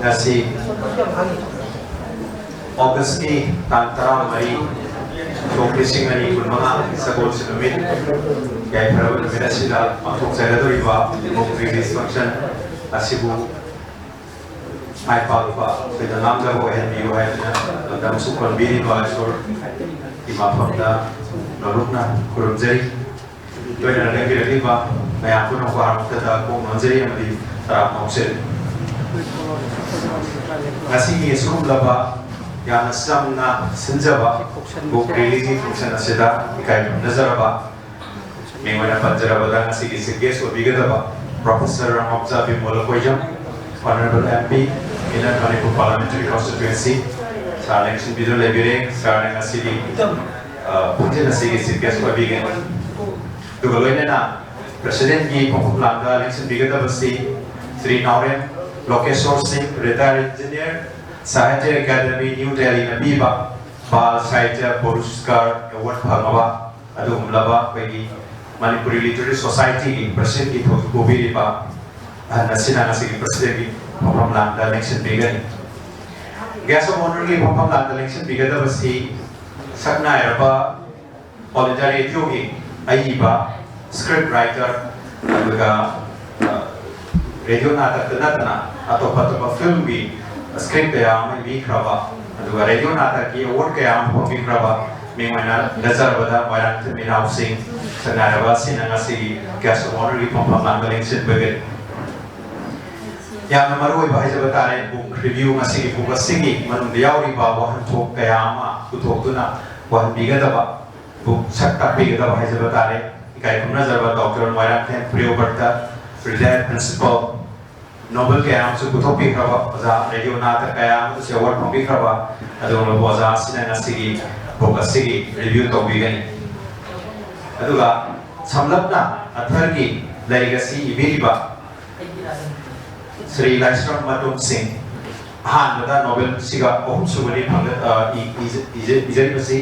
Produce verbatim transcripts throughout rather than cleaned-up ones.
ꯉꯁꯤ ꯑꯣꯒꯁꯀꯤ ꯇꯥꯡ ꯇꯔꯥꯃꯔꯤ, ꯁꯣꯛ ꯂꯤꯁꯤꯡ ꯑꯅꯤ ꯀꯨꯟꯃꯉꯥ, ꯁꯒꯣꯜꯁꯦꯟ ꯅꯨꯃꯤꯠ, ꯌꯥꯏꯐꯔꯕ ꯅꯨꯃꯤꯠ ꯑꯁꯤꯗ ꯄꯥꯡꯊꯣꯛꯆꯒꯗꯧꯔꯤꯕ ꯃꯣꯛ ꯔꯤꯂꯤꯖ ꯐꯪꯁꯟ ꯑꯁꯤꯕꯨ ꯃꯥꯏ ꯄꯥꯛꯄ ꯑꯩꯈꯣꯏꯗ ꯉꯥꯡꯅꯕ ꯑꯣꯏꯍꯟꯕꯤꯌꯨ ꯍꯥꯏꯗꯨꯅ ꯃꯇꯝꯁꯨ ꯀꯣꯟꯕꯤꯔꯤꯕ ꯏꯁꯣꯔꯒꯤ ꯃꯐꯝꯗ ꯅꯣꯂꯨꯛꯅ ꯈꯨꯔꯨꯝꯖꯔꯤ꯫ ꯂꯣꯏꯅꯅ ꯂꯦꯡꯕꯤꯔꯛꯂꯤꯕ ꯃꯌꯥꯝ ꯄꯨꯝꯅꯃꯛꯄꯨ ꯍꯥꯟꯅ ꯃꯊꯛꯇ ꯀꯣꯛ ꯅꯣꯟꯖꯔꯤ ꯑꯃꯗꯤ ꯇꯔꯥꯝꯅ ꯑꯣꯛꯆꯔꯤ꯫ ꯉꯁꯤꯒꯤ ꯑꯁꯤꯒꯨꯝꯂꯕ ꯌꯥꯝꯅ ꯆꯝꯅ ꯁꯤꯟꯖꯕ ꯕꯨꯛ ꯔꯤꯂꯤꯖꯤꯡ ꯐꯪꯁꯟ ꯑꯁꯤꯗ ꯏꯀꯥꯏ ꯈꯨꯝꯅꯖꯔꯕ ꯃꯤꯡ ꯑꯣꯏꯅ ꯄꯟꯖꯔꯕꯗ ꯉꯁꯤꯒꯤ ꯆꯤꯐ ꯒꯦꯁ ꯑꯣꯏꯕꯤꯒꯗꯕ ꯄ꯭ꯔꯣꯐꯦꯁꯔ ꯔꯥꯃꯣꯞꯆꯥ Bimol Akoijam, honourable M P, inner Manipur parliamentary constituency, sir ꯂꯦꯡꯁꯤꯟꯕꯤꯗꯨꯅ ꯂꯩꯕꯤꯔꯦ꯫ ꯁꯥꯔꯅ ꯉꯁꯤꯒꯤ ꯐꯪꯁꯟ ꯑꯁꯤꯒꯤ ꯆꯤꯐ ꯒꯦꯁ ꯑꯣꯏꯕꯤꯒꯅꯤ꯫ ꯑꯗꯨꯒ ꯂꯣꯏꯅꯅ ꯄ꯭ꯔꯁꯤꯗꯦꯟꯒꯤ ꯐꯝꯐꯝ ꯂꯥꯡꯗ ꯂꯦꯡꯁꯤꯟꯕꯤꯒꯗꯕꯁꯤ ꯁ꯭ꯔꯤ ꯅꯥꯎꯔꯦꯝ ꯂꯣꯀꯦꯁꯣꯔ ꯁꯤꯡ, ꯔꯤꯇꯥꯌꯔ ꯏꯟꯖꯤꯅꯤꯌꯔ, ꯁꯥꯍꯤꯇ꯭ꯌ ꯑꯦꯀꯥꯗꯃꯤ ꯅ꯭ꯌꯨ ꯗꯦꯜꯂꯤꯅ ꯄꯤꯕ ꯕꯥꯜ ꯁꯥꯍꯤꯇ꯭ꯌ ꯄꯨꯔꯁꯀꯥꯔ ꯑꯦꯋꯥꯔꯗ ꯐꯪꯉꯕ ꯑꯗꯨꯒꯨꯝꯂꯕ ꯑꯩꯈꯣꯏꯒꯤ ꯃꯅꯤꯄꯨꯔꯤ ꯂꯤꯇꯔꯦꯔꯤ ꯁꯣꯁꯥꯏꯇꯤꯒꯤ ꯄ꯭ꯔꯁꯤꯗꯦꯟꯒꯤ ꯊꯧꯁꯤꯜ ꯄꯨꯕꯤꯔꯤꯕ ꯑꯍꯜ ꯑꯁꯤꯅ ꯉꯁꯤꯒꯤ ꯄ꯭ꯔꯁꯤꯗꯦꯟꯒꯤ ꯐꯝꯐꯝ ꯂꯥꯡꯗ ꯂꯦꯡꯁꯤꯟꯕꯤꯒꯅꯤ꯫ ꯒꯦꯁ ꯑꯣꯐ ꯑꯣꯅꯔꯒꯤ ꯐꯝꯐꯝ ꯂꯥꯡꯗ ꯂꯦꯡꯁꯤꯟꯕꯤꯒꯗꯕꯁꯤ ꯁꯛꯅꯥꯏꯔꯕ ꯑꯣꯜ ꯏꯟꯗꯤꯌꯥ ꯔꯦꯗꯤꯑꯣꯒꯤ ꯑꯏꯕ, ꯁ꯭ꯀ꯭ꯔꯤꯞ ꯔꯥꯏꯇꯔ, ꯑꯗꯨꯒ ꯔꯦꯗꯤꯑꯣ ꯅꯥꯇꯛꯇ ꯅꯠꯇꯅ ꯑꯇꯣꯞ ꯑꯇꯣꯞꯄ ꯐꯤꯜꯝꯒꯤ ꯁ꯭ꯀ꯭ꯔꯤꯞ ꯀꯌꯥ ꯑꯃ ꯏꯕꯤꯈ꯭ꯔꯕ, ꯑꯗꯨꯒ ꯔꯦꯗꯤꯑꯣ ꯅꯥꯇꯛꯀꯤ ꯑꯦꯋꯥꯔꯗ ꯀꯌꯥ ꯑꯃ ꯐꯪꯕꯤꯈ꯭ꯔꯕ ꯃꯤꯡ ꯑꯣꯏꯅ ꯅꯠꯆꯔꯕꯗ ꯃꯣꯏꯔꯥꯡꯊꯦꯝ ꯏꯅꯥꯎꯁꯤꯡ ꯁꯛꯅꯥꯏꯔꯕ ꯑꯁꯤꯅ ꯉꯁꯤꯒꯤ ꯒꯦꯁ ꯑꯣꯐ ꯑꯣꯅꯔꯒꯤ ꯐꯝꯐꯝ ꯂꯥꯡꯗ ꯂꯦꯡꯁꯤꯟꯕꯒꯤ ꯌꯥꯝꯅ ꯃꯔꯨꯑꯣꯏꯕ ꯍꯥꯏꯖꯕ ꯇꯥꯔꯦ꯫ ꯕꯨꯛ ꯔꯤꯚ꯭ꯌꯨ, ꯉꯁꯤꯒꯤ ꯕꯨꯛ ꯑꯁꯤꯒꯤ ꯃꯅꯨꯡꯗ ꯌꯥꯎꯔꯤꯕ ꯋꯥꯍꯟꯊꯣꯛ ꯀꯌꯥ ꯑꯃ ꯄꯨꯊꯣꯛꯇꯨꯅ ꯋꯥꯍꯟꯕꯤꯒꯗꯕ, ꯕꯨꯛ ꯁꯛ ꯇꯥꯛꯄꯤꯒꯗꯕ ꯍꯥꯏꯖꯕ ꯇꯥꯔꯦ꯫ ꯏꯀꯥꯏ ꯈꯨꯝꯅꯖꯔꯕ doctor Moirangthem Priyobrata, retired principal, novel ꯀꯌꯥ ꯑꯃꯁꯨ ꯄꯨꯊꯣꯛꯄꯤꯈ꯭ꯔꯕ, ꯑꯣꯖꯥ ꯔꯦꯗꯤꯑꯣ ꯅꯥꯇꯛ ꯀꯌꯥ ꯑꯃꯗꯁꯨ ꯑꯦꯋꯥꯔꯗ ꯐꯪꯕꯤꯈ꯭ꯔꯕ ꯑꯗꯨꯒꯨꯝꯂꯕ ꯑꯣꯖꯥ ꯑꯁꯤꯅ ꯉꯁꯤꯒꯤ ꯕꯨꯛ ꯑꯁꯤꯒꯤ ꯔꯤꯚ꯭ꯌꯨ ꯇꯧꯕꯤꯒꯅꯤ꯫ ꯑꯗꯨꯒ ꯁꯝꯂꯞꯅ ꯑꯊꯔꯒꯤ ꯂꯥꯏꯔꯤꯛ ꯑꯁꯤ ꯏꯕꯤꯔꯤꯕ ꯁ꯭ꯔꯤ ꯂꯥꯏꯁ꯭ꯔꯝ ꯃꯇꯨꯝ ꯁꯤꯡ, ꯑꯍꯥꯟꯕꯗ ꯅꯣꯕꯦꯜꯁꯤꯒ ꯑꯍꯨꯝꯁꯨꯕꯅꯤ ꯐꯪꯒ-, ꯑ, ꯏ-, ꯏꯖ-, ꯏꯖ-, ꯏꯖꯔꯤꯕꯁꯤ꯫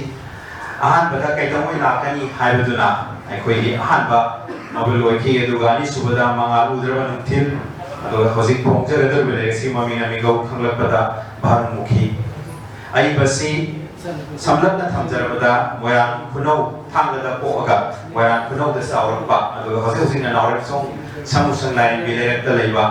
ꯑꯍꯥꯟꯕꯗ ꯀꯩꯗꯧꯉꯩ ꯂꯥꯛꯀꯅꯤ ꯍꯥꯏꯕꯗꯨꯅ ꯑꯩꯈꯣꯏꯒꯤ ꯑꯍꯥꯟꯕ ꯅꯣꯕꯦꯜ ꯑꯣꯏꯈꯤ, ꯑꯗꯨꯒ ꯑꯅꯤꯁꯨꯕꯗ ꯃꯉꯥꯜ ꯎꯗ꯭ꯔꯕ ꯅꯨꯡꯊꯤꯜ, ꯑꯗꯨꯒ ꯍꯧꯖꯤꯛ ꯐꯣꯡꯖꯒꯗꯧꯔꯤꯕ ꯂꯥꯏꯔꯤꯛ ꯑꯁꯤꯒꯤ ꯃꯃꯤꯡꯅ ꯃꯤꯒꯧ ꯈꯪꯂꯛꯄꯗ ꯚꯥꯔꯨꯃꯨꯈꯤ꯫ ꯑꯏꯕꯁꯤ ꯁꯝꯂꯞꯅ ꯊꯝꯖꯔꯕꯗ ꯃꯣꯏꯔꯥꯡ ꯈꯨꯅꯧ ꯊꯥꯡꯒꯗ ꯄꯣꯛꯑꯒ ꯃꯣꯏꯔꯥꯡ ꯈꯨꯅꯧꯗ ꯆꯥꯎꯔꯛꯄ, ꯑꯗꯨꯒ ꯍꯧꯖꯤꯛ ꯍꯧꯖꯤꯛꯅ ꯅꯥꯎꯔꯦꯝꯆꯣꯡ ꯁꯥꯃꯨꯁꯪ ꯂꯥꯏꯔꯦꯝꯕꯤ ꯂꯩꯔꯛꯇ ꯂꯩꯕ,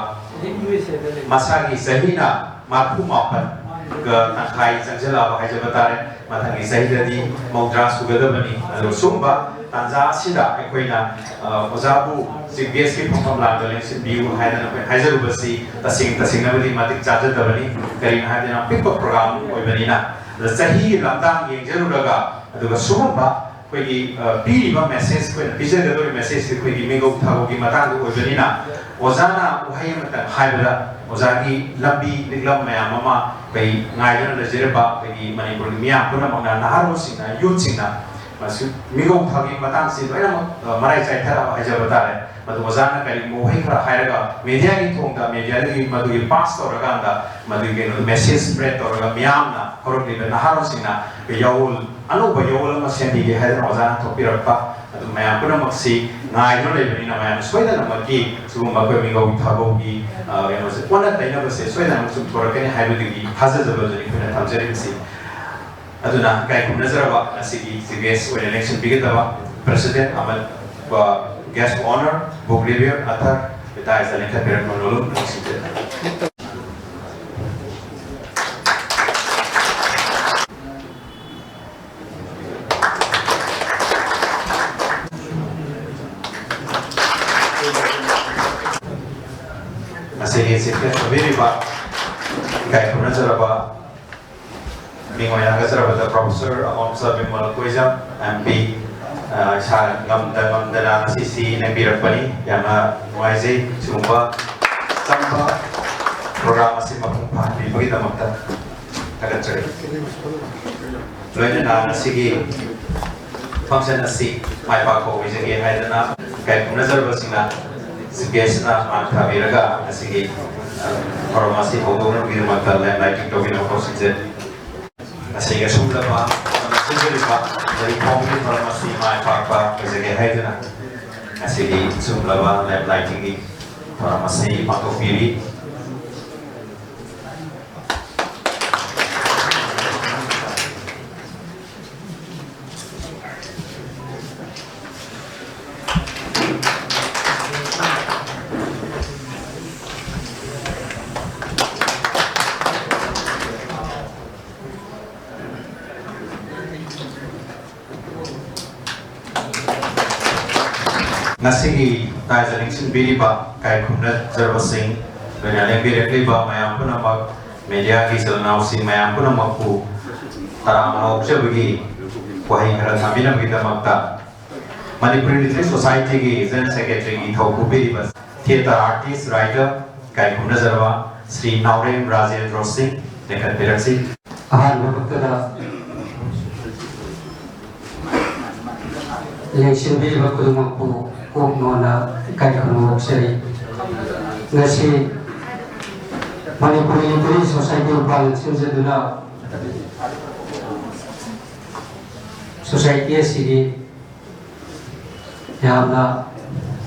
ꯃꯁꯥꯒꯤ ꯆꯍꯤꯅ ꯃꯔꯐꯨ ꯃꯥꯄꯟꯒ ꯇꯪꯈꯥꯏ ꯆꯪꯁꯤꯜꯂꯛꯑꯕ ꯍꯥꯏꯖꯕ ꯇꯥꯔꯦ꯫ ꯃꯊꯪꯒꯤ ꯆꯍꯤꯗꯗꯤ ꯃꯧꯗ꯭ꯔꯥ ꯁꯨꯒꯗꯕꯅꯤ꯫ ꯑꯗꯨ ꯁꯨꯝꯕ ꯇꯥꯟꯖꯥ ꯑꯁꯤꯗ ꯑꯩꯈꯣꯏꯅ, ꯑ, ꯑꯣꯖꯥꯕꯨ ꯆꯤꯐ ꯒꯦꯁꯀꯤ ꯐꯝꯐꯝ ꯂꯥꯡꯗ ꯂꯦꯡꯁꯤꯟꯕꯤꯌꯨ ꯍꯥꯏꯗꯅ ꯑꯩꯈꯣꯏ ꯍꯥꯏꯖꯔꯨꯕꯁꯤ ꯇꯁꯦꯡ ꯇꯁꯦꯡꯅꯕꯗꯤ ꯃꯇꯤꯛ ꯆꯥꯖꯗꯕꯅꯤ꯫ ꯀꯔꯤꯒꯤꯅꯣ ꯍꯥꯏꯕꯗ ꯌꯥꯝ ꯄꯤꯛꯄ ꯄ꯭ꯔꯣꯒ꯭ꯔꯥꯝ ꯑꯣꯏꯕꯅꯤꯅ꯫ ꯑꯗ ꯆꯍꯤꯒꯤ ꯂꯝꯗꯥꯡ ꯌꯦꯡꯖꯔꯨꯔꯒ, ꯑꯗꯨꯒ ꯁꯤꯒꯨꯝꯕ ꯑꯩꯈꯣꯏꯒꯤ, ꯑ, ꯄꯤꯔꯤꯕ ꯃꯦꯁꯦꯖ, ꯑꯩꯈꯣꯏꯅ ꯄꯤꯖꯒꯗꯧꯔꯤꯕ ꯃꯦꯁꯦꯖꯁꯤ ꯑꯩꯈꯣꯏꯒꯤ ꯃꯤꯒꯧ ꯊꯥꯒꯧꯒꯤ ꯃꯇꯥꯡꯗ ꯑꯣꯏꯕꯅꯤꯅ, ꯑꯣꯖꯥꯅ ꯋꯥꯍꯩ ꯑꯃꯇꯪ ꯍꯥꯏꯕꯗ ꯑꯣꯖꯥꯒꯤ ꯂꯝꯕꯤ ꯂꯤꯛꯂꯝ ꯃꯌꯥꯝ ꯑꯃ ꯑꯩꯈꯣꯏ ꯉꯥꯏꯗꯨꯅ ꯂꯩꯖꯔꯤꯕ ꯑꯩꯈꯣꯏꯒꯤ ꯃꯅꯤꯄꯨꯔꯒꯤ ꯃꯤꯌꯥꯝ ꯄꯨꯝꯅꯃꯛꯅ, ꯅꯍꯥꯔꯣꯜꯁꯤꯡꯅ, ꯌꯨꯠꯁꯤꯡꯅ ꯃꯁꯤ ꯃꯤꯒꯧ ꯊꯥꯒꯤ ꯃꯇꯥꯡꯁꯤ ꯂꯣꯏꯅꯃꯛ, ꯑ, ꯃꯔꯥꯏ ꯆꯥꯏꯊꯔꯛꯑꯕ ꯍꯥꯏꯖꯕ ꯇꯥꯔꯦ꯫ ꯃꯗꯨ ꯑꯣꯖꯥꯅ ꯀꯔꯤꯒꯨꯝꯕ ꯋꯥꯍꯩ ꯈꯔ ꯍꯥꯏꯔꯒ ꯃꯦꯗꯤꯌꯥꯒꯤ ꯊꯣꯡꯗ, ꯃꯦꯗꯤꯌꯥꯗꯒꯤ ꯃꯗꯨꯒꯤ ꯄꯥꯁ ꯇꯧꯔꯀꯥꯟꯗ ꯃꯗꯨꯒꯤ ꯀꯩꯅꯣꯗꯣ ꯃꯦꯁꯦꯖ ꯁ꯭ꯄ꯭ꯔꯦꯗ ꯇꯧꯔꯒ ꯃꯤꯌꯥꯝꯅ, ꯍꯧꯔꯛꯂꯤꯕ ꯅꯍꯥꯔꯣꯜꯁꯤꯡꯅ ꯑꯩꯈꯣꯏ ꯌꯥꯋꯣꯜ, ꯑꯅꯧꯕ ꯌꯥꯋꯣꯜ ꯑꯃ ꯁꯦꯝꯕꯤꯒꯦ ꯍꯥꯏꯗꯅ ꯑꯣꯖꯥꯅ ꯊꯣꯛꯄꯤꯔꯛꯄ, ꯑꯗꯨ ꯃꯌꯥꯝ ꯄꯨꯝꯅꯃꯛꯁꯤ ꯉꯥꯏꯗꯨꯅ ꯂꯩꯕꯅꯤꯅ ꯃꯌꯥꯝ ꯁꯣꯏꯗꯅꯃꯛꯀꯤ ꯁꯤꯒꯨꯝꯕ ꯑꯩꯈꯣꯏ ꯃꯤꯒꯧ ꯊꯥꯒꯧꯒꯤ, ꯑ, ꯀꯩꯅꯣꯁꯦ, ꯑꯣꯟꯅ ꯇꯩꯅꯕꯁꯦ ꯁꯣꯏꯗꯅꯃꯛ ꯆꯨꯝꯊꯣꯔꯛꯀꯅꯤ ꯍꯥꯏꯕꯗꯨꯒꯤ ꯊꯥꯖꯖꯕꯗꯨꯅꯤ ꯑꯩꯈꯣꯏꯅ ꯊꯝꯖꯔꯤꯕꯁꯤ꯫ ꯑꯗꯨꯅ ꯏꯀꯥꯏ ꯈꯨꯝꯅꯖꯔꯕ ꯉꯁꯤꯒꯤ ꯆꯤꯐ ꯒꯦꯁ ꯑꯣꯏꯅ ꯂꯦꯡꯁꯤꯟꯕꯤꯒꯗꯕ ꯄ꯭ꯔꯦꯁꯤꯗꯦꯟ ꯑꯃꯗꯤ guest of honour, book review author ꯗꯥꯏꯁꯇ ꯂꯦꯡꯈꯠꯄꯤꯔꯛꯄ ꯅꯣꯂꯨꯝ ꯅꯨꯡꯁꯤꯖꯩ꯫ ꯉꯁꯤꯒꯤ ꯆꯤꯐ ꯒꯦꯁ ꯑꯣꯏꯕꯤꯔꯤꯕ ꯏꯀꯥꯏ ꯈꯨꯝꯅꯖꯔꯕ ꯃꯤꯡ ꯑꯣꯏꯅ ꯍꯥꯏꯖꯔꯕꯗ ꯄ꯭ꯔꯣꯐꯦꯁꯔ ꯑꯃꯣꯝꯆꯥ ꯕꯤꯃꯜ ꯀꯣꯏꯖꯝ, ꯑꯦꯝ ꯄꯤ, ꯑ, ꯏꯁꯥ ꯉꯝꯗ ꯉꯝꯗꯅ ꯉꯁꯤꯁꯤ ꯂꯦꯡꯕꯤꯔꯛꯄꯅꯤ꯫ ꯌꯥꯝꯅ ꯅꯨꯡꯉꯥꯏꯖꯩ꯫ ꯁꯤꯒꯨꯝꯕ ꯆꯝꯕ ꯄ꯭ꯔꯣꯒ꯭ꯔꯥꯝ ꯑꯁꯤ ꯃꯄꯨꯡ ꯐꯥꯍꯟꯕꯤꯕꯒꯤꯗꯃꯛꯇ ꯊꯥꯒꯠꯆꯔꯤ꯫ ꯂꯣꯏꯅꯅ ꯉꯁꯤꯒꯤ ꯐꯪꯁꯟ ꯑꯁꯤ ꯃꯥꯏ ꯄꯥꯛꯄ ꯑꯣꯏꯖꯒꯦ ꯍꯥꯏꯗꯅ ꯏꯀꯥꯏ ꯈꯨꯝꯅꯖꯔꯕꯁꯤꯡꯅ ꯆꯤꯐ ꯒꯦꯁꯅ ꯃꯥꯟ ꯊꯥꯕꯤꯔꯒ ꯉꯁꯤꯒꯤ, ꯑ, ꯊꯧꯔꯝ ꯑꯁꯤ ꯍꯧꯗꯣꯛꯅꯕꯒꯤꯗꯃꯛꯇ ꯂꯦꯝ ꯂꯥꯏꯇꯤꯡ ꯇꯧꯕꯤꯅꯕ ꯈꯣꯡꯁꯤꯟꯖꯔꯤ꯫ ꯉꯁꯤꯒꯤ ꯑꯁꯨꯝꯂꯕ ꯁꯤꯟꯖꯔꯤꯕ ꯂꯥꯏꯔꯤꯛ ꯐꯣꯡꯕꯒꯤ ꯊꯧꯔꯝ ꯑꯁꯤ ꯃꯥꯏ ꯄꯥꯛꯄ ꯑꯣꯏꯖꯒꯦ ꯍꯥꯏꯗꯨꯅ ꯉꯁꯤꯒꯤ ꯑꯁꯨꯝꯂꯕ ꯂꯦꯝ ꯂꯥꯏꯇꯤꯡꯒꯤ ꯊꯧꯔꯝ ꯑꯁꯤ ꯄꯥꯡꯊꯣꯛꯄꯤꯔꯤ꯫ ꯉꯁꯤꯒꯤ ꯇꯥꯏꯖ ꯂꯦꯡꯁꯤꯟꯕꯤꯔꯤꯕ ꯏꯀꯥꯏ ꯈꯨꯝꯅꯖꯔꯕꯁꯤꯡ, ꯂꯣꯏꯅ ꯂꯦꯡꯕꯤꯔꯛꯂꯤꯕ ꯃꯌꯥꯝ ꯄꯨꯝꯅꯃꯛ, ꯃꯦꯗꯤꯌꯥꯒꯤ ꯏꯆꯤꯜ ꯏꯅꯥꯎꯁꯤꯡ ꯃꯌꯥꯝ ꯄꯨꯝꯅꯃꯛꯄꯨ ꯇꯔꯥꯝꯅ ꯑꯣꯛꯆꯕꯒꯤ ꯋꯥꯍꯩ ꯈꯔ ꯊꯝꯕꯤꯅꯕꯒꯤꯗꯃꯛꯇ ꯃꯅꯤꯄꯨꯔꯤ ꯂꯤꯇꯔꯦꯆꯔ ꯁꯣꯁꯥꯏꯇꯤꯒꯤ ꯖꯦꯅꯔꯦꯜ ꯁꯦꯀ꯭ꯔꯦꯇꯔꯤꯒꯤ ꯊꯧ ꯄꯨꯕꯤꯔꯤꯕ ꯊꯤꯌꯦꯇꯔ ꯑꯥꯔꯇꯤꯁ, ꯔꯥꯏꯇꯔ, ꯏꯀꯥꯏ ꯈꯨꯝꯅꯖꯔꯕ ꯁ꯭ꯔꯤ ꯅꯥꯎꯔꯦꯝ ꯔꯥꯖꯦꯟꯗ꯭ꯔꯣ ꯁꯤꯡ ꯂꯦꯡꯈꯠꯄꯤꯔꯛꯁꯤ꯫ ꯑꯍꯥꯟꯕ ꯃꯛꯇꯗ ꯂꯦꯡꯁꯤꯟꯕꯤꯔꯤꯕ ꯈꯨꯗꯤꯡꯃꯛꯄꯨ ꯀꯣꯛ ꯅꯣꯟꯅ ꯏꯀꯥꯏ ꯈꯨꯝꯅꯕ ꯐꯣꯡꯗꯣꯛꯆꯔꯤ꯫ ꯉꯁꯤ ꯃꯅꯤꯄꯨꯔꯤ ꯂꯤꯇꯔꯦꯆꯔ ꯁꯣꯁꯥꯏꯇꯤ ꯏꯝꯐꯥꯜꯅ ꯁꯤꯟꯖꯗꯨꯅ ꯁꯣꯁꯥꯏꯇꯤ ꯑꯁꯤꯒꯤ ꯌꯥꯝꯅ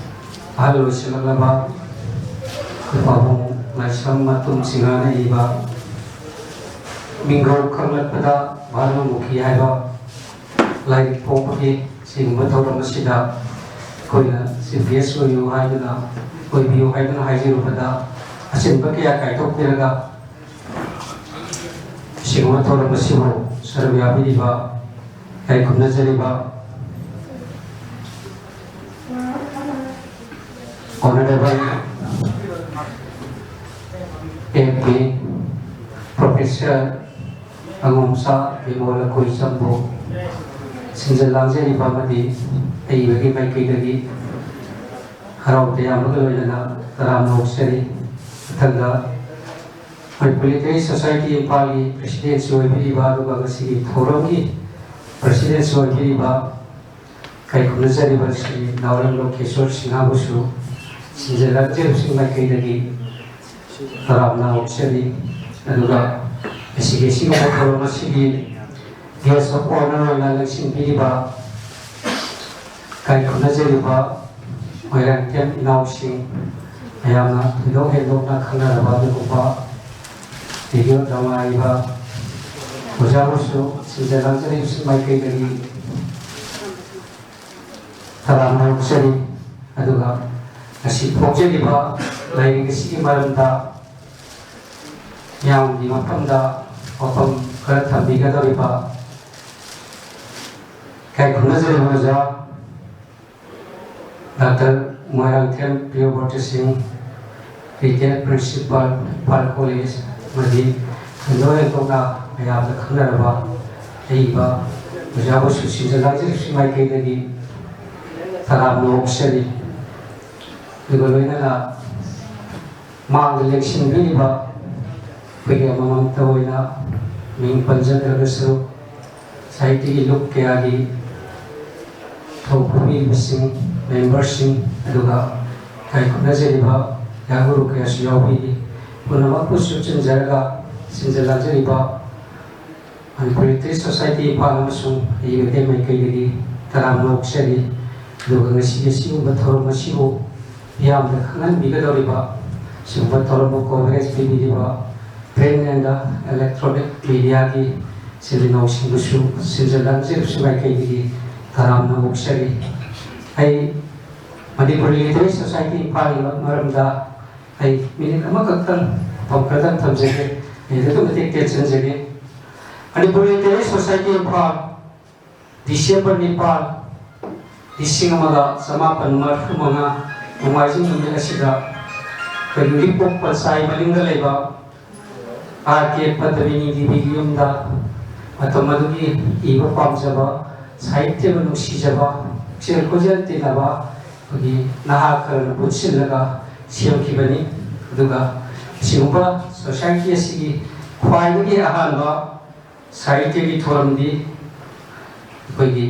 ꯑꯍꯜ ꯑꯣꯏꯁꯤꯜꯂꯛꯂꯕ ꯄꯥꯕꯨꯡ ꯂꯥꯏꯁ꯭ꯔꯝ ꯃꯇꯨꯝ ꯁꯤꯡꯍꯥꯅ ꯏꯕ ꯃꯤꯡꯒꯧ ꯈꯪꯂꯛꯄꯗ ꯚꯥꯅꯨꯃꯨꯈꯤ ꯍꯥꯏꯕ ꯂꯥꯏꯔꯤꯛ ꯐꯣꯡꯕꯒꯤ ꯁꯤꯒꯨꯝꯕ ꯊꯧꯔꯝ ꯑꯁꯤꯗ ꯑꯩꯈꯣꯏꯅ ꯆꯤꯐ ꯒꯦꯁ ꯑꯣꯏꯌꯨ ꯍꯥꯏꯗꯨꯅ, ꯑꯣꯏꯕꯤꯌꯨ ꯍꯥꯏꯗꯨꯅ ꯍꯥꯏꯖꯔꯨꯕꯗ ꯑꯆꯤꯟꯕ ꯀꯌꯥ ꯀꯥꯏꯊꯣꯛꯄꯤꯔꯒ ꯁꯤꯒꯨꯝꯕ ꯊꯧꯔꯝ ꯑꯁꯤꯕꯨ ꯁꯔꯨꯛ ꯌꯥꯕꯤꯔꯤꯕ, ꯏꯀꯥꯏ ꯈꯨꯝꯅꯖꯔꯤꯕ Honourable M P Professor ꯑꯉꯣꯝꯆꯥ Bimol ꯑꯩꯈꯣꯏ ꯏꯆꯝꯕꯨ ꯁꯤꯟꯖ ꯂꯥꯡꯖꯔꯤꯕ ꯑꯃꯗꯤ ꯑꯏꯕꯒꯤ ꯃꯥꯏꯀꯩꯗꯒꯤ ꯍꯔꯥꯎ ꯇꯌꯥꯝꯕꯒ ꯂꯣꯏꯅꯅ ꯇꯔꯥꯝꯅ ꯑꯣꯛꯆꯔꯤ꯫ ꯃꯊꯪꯗ ꯃꯅꯤꯄꯨꯔ ꯂꯤꯇꯔꯦꯆꯔ ꯁꯣꯁꯥꯏꯇꯤ ꯏꯝꯐꯥꯜꯒꯤ ꯄ꯭ꯔꯦꯁꯤꯗꯦꯟꯁꯨ ꯑꯣꯏꯕꯤꯔꯤꯕ, ꯑꯗꯨꯒ ꯉꯁꯤꯒꯤ ꯊꯧꯔꯝꯒꯤ ꯄ꯭ꯔꯦꯁꯤꯗꯦꯟꯁꯨ ꯑꯣꯏꯕꯤꯔꯤꯕ ꯏꯀꯥꯏ ꯈꯨꯝꯅꯖꯔꯤꯕ ꯁ꯭ꯔꯤ ꯅꯥꯎꯔꯦꯝ ꯂꯣꯀꯦꯁꯣꯔ ꯁꯤꯡꯍꯕꯨꯁꯨ ꯁꯤꯟꯖ ꯂꯥꯡꯖꯔꯤꯕꯁꯤꯡ ꯃꯥꯏꯀꯩꯗꯒꯤ ꯇꯔꯥꯝꯅ ꯑꯣꯛꯆꯔꯤ꯫ ꯑꯗꯨꯒ ꯉꯁꯤꯒꯤ ꯑꯁꯤꯒꯨꯝꯕ ꯊꯧꯔꯝ ꯑꯁꯤꯒꯤ guest of honour ꯑꯣꯏꯅ ꯂꯦꯡꯁꯤꯟꯕꯤꯔꯤꯕ ꯏꯀꯥꯏ ꯈꯨꯝꯅꯖꯔꯤꯕ ꯃꯣꯏꯔꯥꯡꯊꯦꯝ ꯏꯅꯥꯎꯁꯤꯡ, ꯃꯌꯥꯝꯅ ꯊꯣꯏꯗꯣꯛ ꯍꯦꯟꯗꯣꯛꯅ ꯈꯪꯅꯔꯕ ꯑꯗꯨꯒꯨꯝꯕ ꯔꯦꯗꯤꯑꯣ ꯗ꯭ꯔꯃꯥ ꯏꯕ ꯑꯣꯖꯥꯕꯨꯁꯨ ꯁꯤꯟꯖ ꯂꯥꯡꯖꯔꯤꯕꯁꯤꯡ ꯃꯥꯏꯀꯩꯗꯒꯤ ꯇꯔꯥꯝꯅ ꯑꯣꯛꯆꯔꯤ꯫ ꯑꯗꯨꯒ ꯉꯁꯤ ꯐꯣꯡꯖꯔꯤꯕ ꯂꯥꯏꯔꯤꯛ ꯑꯁꯤꯒꯤ ꯃꯔꯝꯗ ꯃꯤꯌꯥꯝꯒꯤ ꯃꯐꯝꯗ ꯋꯥꯐꯝ ꯈꯔ ꯊꯝꯕꯤꯒꯗꯧꯔꯤꯕ ꯏꯀꯥꯏ ꯈꯨꯝꯅꯖꯔꯤꯕ ꯑꯣꯖꯥ ꯗꯥꯛꯇꯔ ꯃꯣꯏꯔꯥꯡꯊꯦꯝ ꯄ꯭ꯔꯤꯌꯣꯕ꯭ꯔꯇ ꯁꯤꯡ, ꯔꯤꯇꯥꯌꯔ ꯄ꯭ꯔꯤꯟꯁꯤꯄꯥꯜ, ꯏꯝꯐꯥꯜ ꯀꯣꯂꯦꯖ, ꯑꯃꯗꯤ ꯊꯣꯏꯗꯣꯛ ꯍꯦꯟꯗꯣꯛꯅ ꯃꯌꯥꯝꯅ ꯈꯪꯅꯔꯕ ꯑꯏꯕ ꯑꯣꯖꯥꯕꯨ ꯁꯨꯁꯤꯟꯖ ꯂꯥꯡꯖꯔꯤꯕꯁꯤꯡ ꯃꯥꯏꯀꯩꯗꯒꯤ ꯇꯔꯥꯝꯅ ꯑꯣꯛꯆꯔꯤ꯫ ꯑꯗꯨꯒ ꯂꯣꯏꯅꯅ ꯃꯥꯡꯗ ꯂꯦꯡꯁꯤꯟꯕꯤꯔꯤꯕ ꯑꯩꯈꯣꯏꯒꯤ ꯑꯃꯃꯝꯇ ꯑꯣꯏꯅ ꯃꯤꯡ ꯄꯟꯖꯗ꯭ꯔꯒꯁꯨ, ꯁꯥꯍꯤꯇ꯭ꯌꯒꯤ ꯂꯨꯞ ꯀꯌꯥꯒꯤ ꯊꯧ ꯄꯨꯕꯤꯔꯤꯕꯁꯤꯡ, ꯃꯦꯝꯕꯔꯁꯤꯡ, ꯑꯗꯨꯒ ꯏꯀꯥꯏ ꯈꯨꯝꯅꯖꯔꯤꯕ ꯌꯥꯒꯨꯔꯨ ꯀꯌꯥꯁꯨ ꯌꯥꯎꯕꯤꯔꯤ꯫ ꯄꯨꯝꯅꯃꯛꯄꯨ ꯁꯨꯞꯆꯤꯟꯖꯔꯒ ꯁꯤꯟꯖ ꯂꯥꯡꯖꯔꯤꯕ ꯃꯅꯤꯄꯨꯔ ꯂꯤꯇꯔꯦꯆꯔ ꯁꯣꯁꯥꯏꯇꯤ ꯏꯝꯐꯥꯜ ꯑꯃꯁꯨꯡ ꯑꯩ ꯃꯩꯇꯩ ꯃꯥꯏꯀꯩꯗꯒꯤ ꯇꯔꯥꯝꯅ ꯑꯣꯛꯆꯔꯤ꯫ ꯑꯗꯨꯒ ꯉꯁꯤ ꯑꯁꯤꯒꯨꯝꯕ ꯊꯧꯔꯝ ꯑꯁꯤꯕꯨ ꯃꯤꯌꯥꯝꯗ ꯈꯪꯍꯟꯕꯤꯒꯗꯧꯔꯤꯕ, ꯁꯤꯒꯨꯝꯕ ꯊꯧꯔꯝꯕꯨ coverage ꯄꯤꯕꯤꯔꯤꯕ print and electronic mediaꯒꯤ ꯏꯆꯤꯜ ꯏꯅꯥꯎꯁꯤꯡꯕꯨꯁꯨ ꯁꯤꯟꯖ ꯂꯥꯡꯖꯔꯤꯕꯁꯤꯡ ꯃꯥꯏꯀꯩꯗꯒꯤ ꯇꯔꯥꯝꯅ ꯑꯣꯛꯆꯔꯤ꯫ ꯑꯩ ꯃꯅꯤꯄꯨꯔ ꯂꯤꯇꯔꯦꯆꯔ ꯁꯣꯁꯥꯏꯇꯤ ꯏꯝꯐꯥꯜꯒꯤ ꯃꯔꯝꯗ ꯑꯩ ꯃꯤꯅꯤꯠ ꯑꯃꯈꯛꯇꯪ ꯃꯇꯝ ꯈꯔꯗꯪ ꯊꯝꯖꯒꯦ꯫ ꯑꯩ ꯑꯗꯨꯛꯀꯤ ꯃꯇꯤꯛ ꯇꯦꯟꯁꯤꯟꯖꯒꯦ꯫ Manipur literature society Imphal, December ꯅꯤꯄꯥꯜ, ꯂꯤꯁꯤꯡ ꯑꯃꯒ ꯆꯃꯥꯄꯟ ꯃꯔꯤꯐꯨ ꯃꯉꯥ, ꯅꯣꯡꯃꯥꯏꯖꯤꯡ ꯅꯨꯃꯤꯠ ꯑꯁꯤꯗ ꯑꯩꯈꯣꯏꯒꯤ ꯎꯔꯤꯄꯣꯛ ꯄꯜꯆꯥꯏ ꯃꯅꯤꯡꯗ ꯂꯩꯕ ꯑꯥꯔ ꯀꯦ ꯄꯗꯃꯤꯅꯤ ꯗꯦꯕꯤꯒꯤ ꯌꯨꯝꯗ ꯃꯇꯝ ꯑꯗꯨꯒꯤ ꯏꯕ ꯄꯥꯝꯖꯕ, ꯁꯥꯍꯤꯇ꯭ꯌꯕꯨ ꯅꯨꯡꯁꯤꯖꯕ, ꯄꯨꯛꯆꯦꯜ ꯈꯣꯏꯖꯦꯜ ꯇꯤꯟꯅꯕ ꯑꯩꯈꯣꯏꯒꯤ ꯅꯍꯥ ꯈꯔꯅ ꯄꯨꯟꯁꯤꯜꯂꯒ ꯁꯦꯝꯈꯤꯕꯅꯤ꯫ ꯑꯗꯨꯒ ꯑꯁꯤꯒꯨꯝꯕ ꯁꯣꯁꯥꯏꯇꯤ ꯑꯁꯤꯒꯤ ꯈ꯭ꯋꯥꯏꯗꯒꯤ ꯑꯍꯥꯟꯕ ꯁꯥꯍꯤꯇ꯭ꯌꯒꯤ ꯊꯧꯔꯝꯗꯤ ꯑꯩꯈꯣꯏꯒꯤ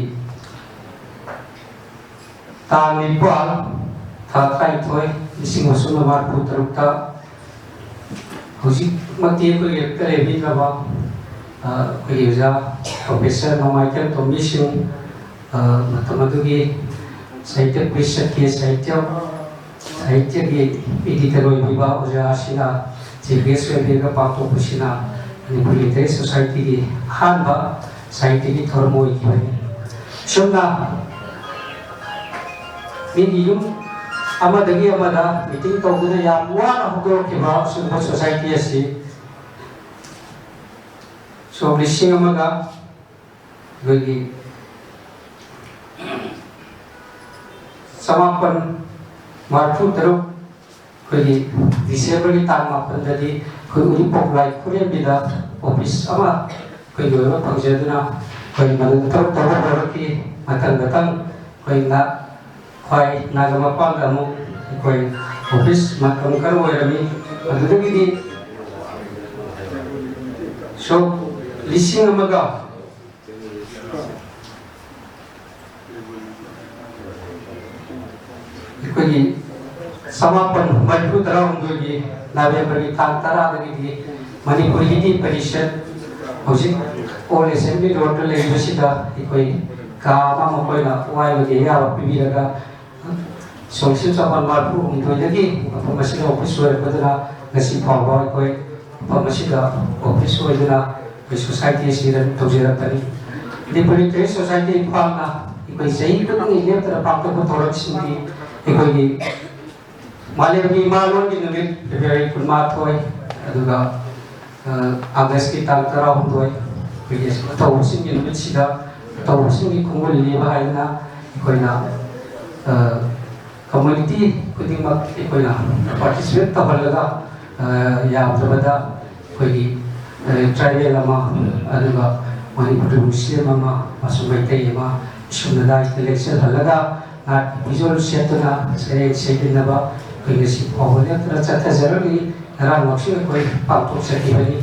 ꯇꯥꯡ ꯅꯤꯄꯥꯜ, ꯊꯥ ꯇꯔꯥꯅꯤꯊꯣꯏ, ꯂꯤꯁꯤꯡ ꯑꯃ ꯆꯥꯝꯃꯉꯥ ꯃꯔꯤꯐꯨ ꯇꯔꯨꯛꯇ ꯍꯧꯖꯤꯛꯃꯛꯇꯤ ꯑꯩꯈꯣꯏꯒꯤ ꯂꯩꯔꯛꯇ ꯂꯩꯕꯤꯗ꯭ꯔꯕ, ꯑ, ꯑꯩꯈꯣꯏꯒꯤ ꯑꯣꯖꯥ ꯄ꯭ꯔꯣꯐꯦꯁꯔ ꯅꯣꯡꯃꯥꯏꯊꯦꯝ ꯇꯣꯝꯕꯤ ꯁꯤꯡ, ꯑ, ꯃꯇꯝ ꯑꯗꯨꯒꯤ ꯁꯥꯍꯤꯇ꯭ꯌ ꯄꯔꯤꯁꯠꯀꯤ ꯁꯥꯍꯤꯇ꯭ꯌ ꯁꯥꯍꯤꯇ꯭ꯌꯒꯤ editor ꯑꯣꯏꯕꯤꯕ ꯑꯣꯖꯥ ꯑꯁꯤꯅ chief guest ꯑꯣꯏꯕꯤꯔꯒ ꯄꯥꯡꯊꯣꯛꯄꯁꯤꯅ ꯃꯅꯤꯄꯨꯔ ꯂꯤꯇꯔꯦꯔꯤ ꯁꯣꯁꯥꯏꯇꯤꯒꯤ ꯑꯍꯥꯟꯕ ꯁꯥꯍꯤꯇ꯭ꯌꯒꯤ ꯊꯧꯔꯝ ꯑꯣꯏꯈꯤꯕꯅꯤ꯫ ꯑꯁꯨꯝꯅ ꯃꯤꯒꯤ ꯌꯨꯝ ꯑꯃꯗꯒꯤ ꯑꯃꯗ meeting ꯇꯧꯗꯨꯅ ꯌꯥꯝ ꯋꯥꯅ ꯍꯧꯗꯣꯔꯛꯈꯤꯕ ꯑꯁꯤꯒꯨꯝꯕ society ꯑꯁꯤ ꯁꯣꯛ ꯂꯤꯁꯤꯡ ꯑꯃꯒ ꯑꯩꯈꯣꯏꯒꯤ ꯆꯃꯥꯄꯟ ꯃꯔꯤꯐꯨ ꯇꯔꯨꯛ, ꯑꯩꯈꯣꯏꯒꯤ Decemberꯒꯤ ꯇꯥꯡ ꯃꯥꯄꯟꯗꯗꯤ ꯑꯩꯈꯣꯏ ꯎꯔꯤꯄꯣꯛ ꯂꯥꯏ ꯈꯨꯔꯦꯝꯕꯤꯗ office ꯑꯃ ꯑꯩꯈꯣꯏꯒꯤ ꯑꯣꯏꯕ ꯐꯪꯖꯗꯨꯅ ꯑꯩꯈꯣꯏ ꯃꯗꯨ ꯊꯕꯛ ꯇꯧꯕ ꯍꯧꯔꯛꯈꯤ꯫ ꯃꯊꯪ ꯃꯊꯪ ꯑꯩꯈꯣꯏꯅ ꯈ꯭ꯋꯥꯏ ꯅꯥꯒꯥ ꯃꯄꯥꯟꯗ ꯑꯃꯨꯛ ꯑꯩꯈꯣꯏ office ꯃꯇꯝ ꯈꯔ ꯑꯣꯏꯔꯝꯃꯤ꯫ ꯑꯗꯨꯗꯒꯤꯗꯤ ꯁꯣꯛ ꯂꯤꯁꯤꯡ ꯑꯃꯒ ꯑꯩꯈꯣꯏꯒꯤ ꯆꯃꯥꯄꯟ ꯃꯔꯤꯐꯨ ꯇꯔꯥꯍꯨꯝꯗꯣꯏꯒꯤ Novemberꯒꯤ ꯇꯥꯡ ꯇꯔꯥꯗꯒꯤꯗꯤ ꯃꯅꯤꯄꯨꯔ ꯍꯤꯟꯗꯤ ꯄꯔꯤꯁꯠ, ꯍꯧꯖꯤꯛ Old Assembly Roadꯇ ꯂꯩꯔꯤꯕꯁꯤꯗ, ꯑꯩꯈꯣꯏ ꯀꯥ ꯑꯃ ꯃꯈꯣꯏꯅ ꯋꯥꯏꯕꯒꯤ ꯑꯌꯥꯕ ꯄꯤꯕꯤꯔꯒ, ꯁꯣꯛ ꯂꯤꯁꯤꯡ ꯆꯃꯥꯄꯟ ꯃꯔꯤꯐꯨ ꯍꯨꯝꯗꯣꯏꯗꯒꯤ ꯃꯐꯝ ꯑꯁꯤꯗ office ꯑꯣꯏꯔꯛꯄꯗꯨꯅ ꯉꯁꯤ ꯐꯥꯎꯕ ꯑꯩꯈꯣꯏ ꯃꯐꯝ ꯑꯁꯤꯗ office ꯑꯣꯏꯗꯨꯅ ꯑꯩꯈꯣꯏ society ꯑꯁꯤ run ꯇꯧꯖꯔꯛꯄꯅꯤ꯫ ꯃꯅꯤꯄꯨꯔ ꯂꯤꯇꯔꯦꯔꯤ ꯁꯣꯁꯥꯏꯇꯤ ꯏꯝꯐꯥꯜꯅ ꯑꯩꯈꯣꯏ ꯆꯍꯤ ꯈꯨꯗꯤꯡꯒꯤ ꯂꯦꯞꯇꯅ ꯄꯥꯡꯊꯣꯛꯄ ꯊꯧꯔꯝꯁꯤꯡꯗꯤ ꯑꯩꯈꯣꯏꯒꯤ ꯃꯥꯂꯦꯝꯒꯤ ꯏꯃꯥ ꯂꯣꯟꯒꯤ ꯅꯨꯃꯤꯠ February ꯀꯨꯟꯃꯥꯊꯣꯏ, ꯑꯗꯨꯒ, ꯑ, Augustꯀꯤ ꯇꯥꯡ ꯇꯔꯥꯍꯨꯝꯗꯣꯏ, ꯑꯩꯈꯣꯏꯒꯤ ꯑꯇꯧꯕꯁꯤꯡꯒꯤ ꯅꯨꯃꯤꯠꯁꯤꯗ ꯑꯇꯧꯕꯁꯤꯡꯒꯤ ꯈꯣꯡꯒꯨꯜ ꯂꯤꯕ ꯍꯥꯏꯗꯅ ꯑꯩꯈꯣꯏꯅ, ꯑ, community ꯈꯨꯗꯤꯡꯃꯛ ꯑꯩꯈꯣꯏꯅ participate ꯇꯧꯍꯜꯂꯒ, ꯑ, ꯌꯥꯝꯗ꯭ꯔꯕꯗ ꯑꯩꯈꯣꯏꯒꯤ, ꯑ, tribal ꯑꯃ, ꯑꯗꯨꯒ ꯃꯅꯤꯄꯨꯔꯤ Muslim ꯑꯃ, ꯑꯃꯁꯨꯡ ꯃꯩꯇꯩ ꯑꯃ, ꯑꯁꯨꯝꯅꯗ intellectual ꯍꯜꯂꯒ ꯅꯥꯠꯀꯤ ꯐꯤꯖꯣꯜ ꯁꯦꯠꯇꯨꯅ ꯁꯩꯔꯦꯡ ꯁꯩꯕꯤꯟꯅꯕ ꯑꯩꯈꯣꯏ ꯉꯁꯤ ꯐꯥꯎꯕ ꯂꯦꯞꯇꯅ ꯆꯠꯊꯖꯔꯛꯂꯤ꯫ ꯉꯔꯥꯡꯃꯛꯁꯨ ꯑꯩꯈꯣꯏ ꯄꯥꯡꯊꯣꯛꯆꯈꯤꯕꯅꯤ꯫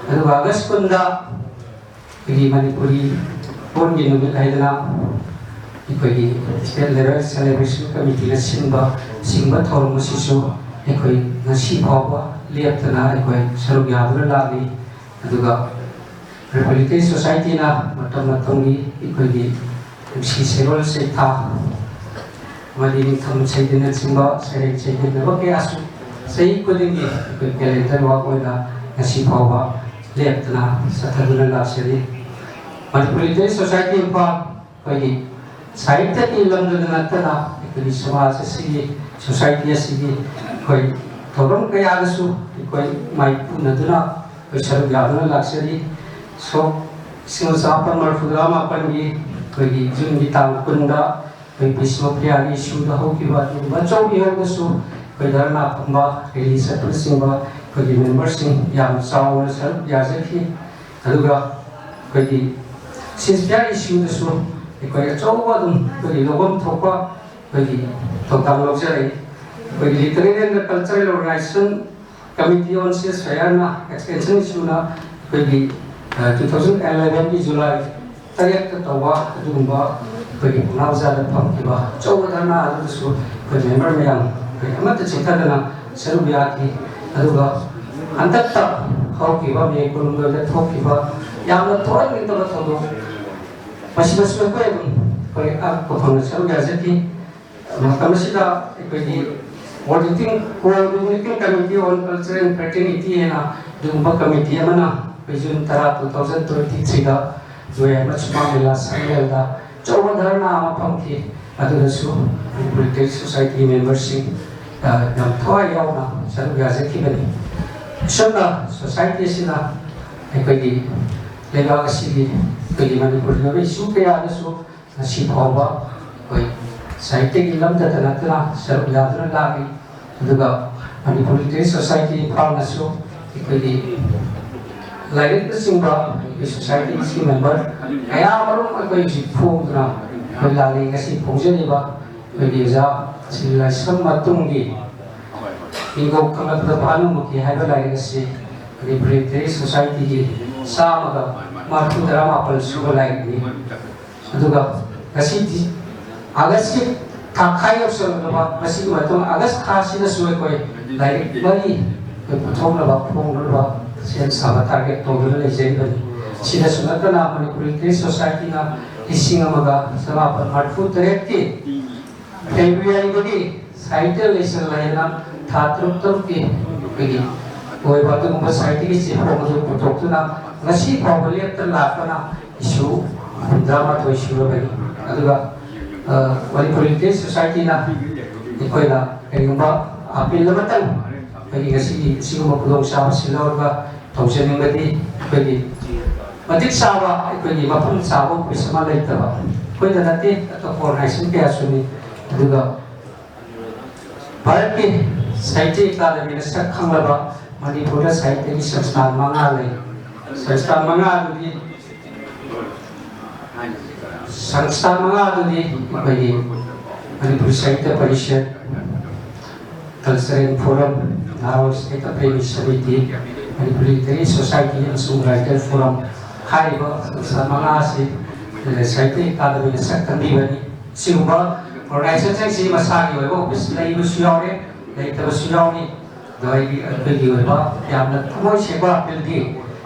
ꯑꯗꯨꯒ August ꯀꯨꯟꯗ ꯑꯩꯈꯣꯏꯒꯤ ꯃꯅꯤꯄꯨꯔꯤ ꯂꯣꯟꯒꯤ ꯅꯨꯃꯤꯠ ꯍꯥꯏꯗꯅ ꯑꯩꯈꯣꯏꯒꯤ State Level Celebration Committeeꯅ ꯁꯤꯟꯕ, ꯁꯤꯟꯕ ꯊꯧꯔꯝ ꯑꯁꯤꯁꯨ ꯑꯩꯈꯣꯏ ꯉꯁꯤ ꯐꯥꯎꯕ ꯂꯦꯞꯇꯅ ꯑꯩꯈꯣꯏ ꯁꯔꯨꯛ ꯌꯥꯗꯨꯅ ꯂꯥꯛꯂꯤ꯫ ꯑꯗꯨꯒ Republican Societyꯅ ꯃꯇꯝ ꯃꯇꯝꯒꯤ ꯑꯩꯈꯣꯏꯒꯤ ꯅꯨꯡꯁꯤ ꯁꯩꯔꯣꯜ ꯁꯩꯊꯥ ꯑꯃꯗꯤ ꯅꯤꯡꯊꯝ ꯁꯩꯗꯤꯟꯅꯆꯤꯡꯕ ꯁꯩꯔꯦꯡ ꯁꯩꯗꯤꯟꯅꯕ ꯀꯌꯥꯁꯨ ꯆꯍꯤ ꯈꯨꯗꯤꯡꯒꯤ ꯑꯩꯈꯣꯏ ꯀꯦꯂꯦꯟꯗꯔ ꯋꯥꯛ ꯑꯣꯏꯅ ꯉꯁꯤ ꯐꯥꯎꯕ ꯂꯦꯞꯇꯅ ꯆꯠꯊꯗꯨꯅ ꯂꯥꯛꯆꯔꯤ꯫ ꯃꯅꯤꯄꯨꯔ ꯂꯤꯇꯔꯦꯔꯤ ꯁꯣꯁꯥꯏꯇꯤ ꯏꯝꯐꯥꯜ ꯑꯩꯈꯣꯏꯒꯤ ꯁꯥꯍꯤꯇ꯭ꯌꯒꯤ ꯂꯝꯗꯨꯗ ꯅꯠꯇꯅ ꯑꯩꯈꯣꯏꯒꯤ ꯁꯃꯥꯖ ꯑꯁꯤꯒꯤ, ꯁꯣꯁꯥꯏꯇꯤ ꯑꯁꯤꯒꯤ ꯑꯩꯈꯣꯏ ꯊꯧꯔꯝ ꯀꯌꯥꯗꯁꯨ ꯑꯩꯈꯣꯏ ꯃꯥꯏꯄꯨꯅꯗꯨꯅ ꯑꯩꯈꯣꯏ ꯁꯔꯨꯛ ꯌꯥꯗꯨꯅ ꯂꯥꯛꯆꯔꯤ꯫ ꯁꯣꯛ ꯂꯤꯁꯤꯡ ꯑꯃ ꯆꯥꯃꯥꯄꯟ ꯃꯔꯤꯐꯨꯇꯔꯥ ꯃꯥꯄꯟꯒꯤ ꯑꯩꯈꯣꯏꯒꯤ ꯖꯨꯟꯒꯤ ꯇꯥꯡ ꯀꯨꯟꯗ ꯑꯩꯈꯣꯏ ꯕꯤꯁꯅꯨꯄ꯭ꯔꯤꯌꯥꯒꯤ ꯏꯁꯨꯗ ꯍꯧꯈꯤꯕ ꯑꯗꯨꯒꯨꯝꯕ ꯑꯆꯧꯕ ꯏꯍꯧꯗꯁꯨ ꯑꯩꯈꯣꯏ ꯙꯔꯅꯥ ꯐꯝꯕ, ꯔꯦꯂꯤ ꯆꯠꯄꯅꯆꯤꯡꯕ ꯑꯩꯈꯣꯏꯒꯤ ꯃꯦꯝꯕꯔꯁꯤꯡ ꯌꯥꯝ ꯆꯥꯎꯅ ꯁꯔꯨꯛ ꯌꯥꯖꯈꯤ꯫ ꯑꯗꯨꯒ ꯑꯩꯈꯣꯏꯒꯤ ꯁꯤꯟꯁꯐꯤꯌꯥꯔ ꯏꯁꯨꯗꯁꯨ ꯑꯩꯈꯣꯏ ꯑꯆꯧꯕ ꯑꯗꯨꯝ ꯑꯩꯈꯣꯏꯒꯤ ꯂꯧꯐꯝ ꯊꯣꯛꯄ ꯑꯩꯈꯣꯏꯒꯤ ꯊꯧꯗꯥꯡ ꯂꯧꯖꯔꯛꯏ꯫ ꯑꯩꯈꯣꯏꯒꯤ literary and cultural organisation committee on ꯁꯤꯟꯁꯐꯤꯌꯥꯔꯅ ꯑꯦꯛꯁꯇꯦꯟꯁꯟ ꯏꯁꯨꯅ ꯑꯩꯈꯣꯏꯒꯤ ꯇꯨ ꯊꯥꯎꯖꯟ ꯑꯦꯂꯦꯚꯦꯟꯒꯤ ꯖꯨꯂꯥꯏ ꯇꯔꯦꯠꯇ ꯇꯧꯕ ꯑꯗꯨꯒꯨꯝꯕ ꯑꯩꯈꯣꯏꯒꯤ ꯄꯥꯎꯅꯥ ꯕꯖꯥꯔꯗ ꯐꯝꯈꯤꯕ ꯑꯆꯧꯕ ꯙꯔꯅꯥ ꯑꯗꯨꯗꯁꯨ ꯑꯩꯈꯣꯏ ꯃꯦꯝꯕꯔ ꯃꯌꯥꯝ ꯑꯩꯈꯣꯏ ꯑꯃꯠꯇ ꯆꯤꯠꯊꯗꯅ ꯁꯔꯨꯛ ꯌꯥꯈꯤ꯫ ꯑꯗꯨꯒ ꯍꯟꯗꯛꯇ ꯍꯧꯈꯤꯕ ꯃꯦ ꯀꯨꯟꯍꯨꯝꯗꯣꯏꯗ ꯊꯣꯛꯈꯤꯕ ꯌꯥꯝꯅ ꯊꯣꯛꯍꯟꯅꯤꯡꯗꯕ ꯊꯧꯗꯣꯛ ꯃꯁꯤꯗꯁꯨ ꯑꯩꯈꯣꯏ ꯑꯗꯨꯝ ꯑꯩꯈꯣꯏ ꯑꯀꯛꯅ ꯐꯪꯅ ꯁꯔꯨꯛ ꯌꯥꯖꯈꯤ꯫ ꯃꯇꯝ ꯑꯁꯤꯗ ꯑꯩꯈꯣꯏꯒꯤ Coordinating, Coordinating Committee on Culture and Fraternity ꯍꯥꯏꯅ ꯑꯗꯨꯒꯨꯝꯕ ꯀꯃꯤꯇꯤ ꯑꯃꯅ ꯑꯩꯈꯣꯏ ꯖꯨꯟ ꯇꯔꯥ, ꯇꯨ ꯊꯥꯎꯖꯟ ꯇ꯭ꯋꯦꯟꯇꯤ ꯊ꯭ꯔꯤꯗ ꯖꯣꯌꯥꯏꯃ ꯁꯨꯃꯥꯡ ꯂꯤꯂꯥ ꯁꯪꯂꯦꯟꯗ ꯑꯆꯧꯕ ꯙꯔꯅꯥ ꯑꯃ ꯐꯝꯈꯤ꯫ ꯑꯗꯨꯗꯁꯨ ꯃꯅꯤꯄꯨꯔ ꯂꯤꯇꯔꯦꯔꯤ ꯁꯣꯁꯥꯏꯇꯤ ꯃꯦꯝꯕꯔꯁꯤꯡ, ꯑ, ꯌꯥꯝ ꯊꯋꯥꯏ ꯌꯥꯎꯅ ꯁꯔꯨꯛ ꯌꯥꯖꯈꯤꯕꯅꯤ꯫ ꯑꯁꯨꯝꯅ ꯁꯣꯁꯥꯏꯇꯤ ꯑꯁꯤꯅ ꯑꯩꯈꯣꯏꯒꯤ ꯂꯩꯕꯥꯛ ꯑꯁꯤꯒꯤ ꯑꯩꯈꯣꯏꯒꯤ ꯃꯅꯤꯄꯨꯔꯒꯤ ꯑꯣꯏꯕ ꯏꯁꯨ ꯀꯌꯥꯗꯁꯨ ꯉꯁꯤ ꯐꯥꯎꯕ ꯑꯩꯈꯣꯏ ꯁꯥꯍꯤꯇ꯭ꯌꯒꯤ ꯂꯝꯗꯇ ꯅꯠꯇꯅ ꯁꯔꯨꯛ ꯌꯥꯗꯨꯅ ꯂꯥꯛꯂꯤ꯫ ꯑꯗꯨꯒ ꯃꯅꯤꯄꯨꯔ ꯂꯤꯇꯔꯦꯔꯤ ꯁꯣꯁꯥꯏꯇꯤ ꯏꯝꯐꯥꯜꯅꯁꯨ ꯑꯩꯈꯣꯏꯒꯤ ꯂꯥꯏꯔꯤꯛꯅꯆꯤꯡꯕ ꯑꯩꯈꯣꯏ ꯁꯣꯁꯥꯏꯇꯤꯒꯤ ꯃꯦꯝꯕꯔ ꯀꯌꯥ ꯑꯃꯔꯣꯝ ꯑꯩꯈꯣꯏ ꯍꯧꯖꯤꯛ ꯐꯣꯡꯗꯨꯅ ꯑꯩꯈꯣꯏ ꯂꯥꯛꯂꯤ꯫ ꯉꯁꯤ ꯐꯣꯡꯖꯔꯤꯕ ꯑꯩꯈꯣꯏꯒꯤ ꯑꯣꯖꯥ ꯁ꯭ꯔꯤ ꯂꯥꯏꯁ꯭ꯔꯝ ꯃꯇꯨꯡꯒꯤ ꯃꯤꯡꯒꯧ ꯈꯪꯂꯛꯄꯗ ꯐꯥꯅꯨꯃꯛꯀꯤ ꯍꯥꯏꯕ ꯂꯥꯏꯔꯤꯛ ꯑꯁꯤ ꯃꯅꯤꯄꯨꯔ ꯂꯤꯇꯔꯦꯔꯤ ꯁꯣꯁꯥꯏꯇꯤꯒꯤ ꯆꯥꯝꯃꯒ ꯃꯔꯤꯐꯨ ꯇꯔꯥ ꯃꯥꯄꯜ ꯁꯨꯕ ꯂꯥꯏꯔꯤꯛꯅꯤ꯫ ꯑꯗꯨꯒ ꯉꯁꯤꯗꯤ ꯑꯥꯒꯁꯀꯤ ꯊꯥꯈꯥꯏ ꯌꯧꯁꯜꯂꯛꯂꯕ ꯃꯁꯤꯒꯤ ꯃꯇꯨꯡ ꯑꯥꯒꯁ ꯊꯥꯁꯤꯗꯁꯨ ꯑꯩꯈꯣꯏ ꯂꯥꯏꯔꯤꯛ ꯃꯔꯤ ꯑꯩꯈꯣꯏ ꯄꯨꯊꯣꯛꯅꯕ ꯐꯣꯡꯅꯕ ꯁꯦꯝ ꯁꯥꯕ ꯇꯥꯔꯒꯦꯠ ꯇꯧꯗꯨꯅ ꯂꯩꯖꯔꯤꯕꯅꯤ꯫ ꯁꯤꯗꯁꯨ ꯅꯠꯇꯅ ꯃꯅꯤꯄꯨꯔ ꯂꯤꯇꯔꯦꯔꯤ ꯁꯣꯁꯥꯏꯇꯤꯅ ꯂꯤꯁꯤꯡ ꯑꯃꯒ ꯆꯃꯥꯄꯜ ꯃꯔꯤꯐꯨ ꯇꯔꯦꯠꯀꯤ ꯐꯦꯕ꯭ꯔꯨꯋꯥꯔꯤꯗꯒꯤ ꯁꯥꯍꯤꯇ꯭ꯌ ꯂꯩꯁꯜ ꯍꯥꯏꯅ ꯊꯥ ꯇꯔꯨꯛ ꯇꯔꯨꯛꯀꯤ ꯑꯩꯈꯣꯏꯒꯤ ꯑꯣꯏꯕ ꯑꯗꯨꯒꯨꯝꯕ ꯁꯥꯍꯤꯇ꯭ꯌꯒꯤ ꯆꯦꯐꯣꯡ ꯑꯗꯨ ꯄꯨꯊꯣꯛꯇꯨꯅ ꯉꯁꯤ ꯐꯥꯎꯕ ꯂꯦꯞꯇꯅ ꯂꯥꯛꯄꯅ ꯏꯁꯨ ꯍꯨꯝꯗ꯭ꯔꯥ ꯃꯥꯊꯣꯏ ꯁꯨꯔꯕꯅꯤ꯫ ꯑꯗꯨꯒ, ꯑ, ꯃꯅꯤꯄꯨꯔ ꯂꯤꯇꯔꯦꯆꯔ ꯁꯣꯁꯥꯏꯇꯤꯅ ꯑꯩꯈꯣꯏꯅ ꯀꯔꯤꯒꯨꯝꯕ ꯑꯄꯤꯜ ꯑꯃꯇꯪ ꯑꯩꯈꯣꯏꯒꯤ ꯉꯁꯤꯒꯤ ꯑꯁꯤꯒꯨꯝꯕ ꯈꯨꯗꯣꯡꯆꯥꯕ ꯁꯤꯜꯍꯧꯔꯒ ꯇꯧꯖꯅꯤꯡꯕꯗꯤ ꯑꯩꯈꯣꯏꯒꯤ ꯃꯇꯤꯛ ꯆꯥꯕ, ꯑꯩꯈꯣꯏꯒꯤ ꯃꯐꯝ ꯆꯥꯕ ꯑꯣꯐꯤꯁ ꯑꯃ ꯂꯩꯇꯕ ꯑꯩꯈꯣꯏꯗ ꯅꯠꯇꯦ, ꯑꯇꯣꯞꯄ ꯑꯣꯔꯒꯅꯥꯏꯖꯦꯁꯟ ꯀꯌꯥꯁꯨꯅꯤ꯫ ꯑꯗꯨꯒ ꯚꯥꯔꯠꯀꯤ ꯁꯥꯍꯤꯇ꯭ꯌ ꯑꯦꯀꯥꯗꯃꯤꯅ ꯁꯛ ꯈꯪꯂꯕ ꯃꯅꯤꯄꯨꯔꯗ ꯁꯥꯍꯤꯇ꯭ꯌꯒꯤ ꯁꯪꯁꯊꯥꯟ ꯃꯉꯥ ꯂꯩ꯫ ꯁꯪꯁꯊꯥꯟ ꯃꯉꯥ ꯑꯗꯨꯗꯤ, ꯁꯪꯁꯊꯥꯟ ꯃꯉꯥ ꯑꯗꯨꯗꯤ ꯑꯩꯈꯣꯏꯒꯤ Manipur Sahitya Parishad, cultural forum, Naharol Sahitya Premi Samiti, Manipur literary society ꯑꯃꯁꯨꯡ ꯔꯥꯏꯇꯔ ꯐꯣꯔꯝ ꯍꯥꯏꯔꯤꯕ ꯁꯪꯁꯊꯥꯟ ꯃꯉꯥ ꯑꯁꯤ ꯁꯥꯍꯤꯇ꯭ꯌ ꯑꯦꯀꯥꯗꯃꯤꯅ ꯁꯛ ꯈꯪꯕꯤꯕꯅꯤ꯫ ꯁꯤꯒꯨꯝꯕ ꯑꯣꯔꯒꯅꯥꯏꯖꯦꯁꯟꯁꯤꯡꯁꯤ ꯃꯁꯥꯒꯤ ꯑꯣꯏꯕ ꯑꯣꯐꯤꯁ ꯂꯩꯕꯁꯨ ꯌꯥꯎꯔꯦ, ꯂꯩꯇꯕꯁꯨ ꯌꯥꯎꯔꯤ꯫ ꯑꯗꯣ ꯑꯩꯒꯤ, ꯑꯩꯈꯣꯏꯒꯤ ꯑꯣꯏꯕ ꯌꯥꯝꯅ ꯊꯃꯣꯏ ꯁꯦꯡꯕ ꯑꯄꯤꯜꯗꯤ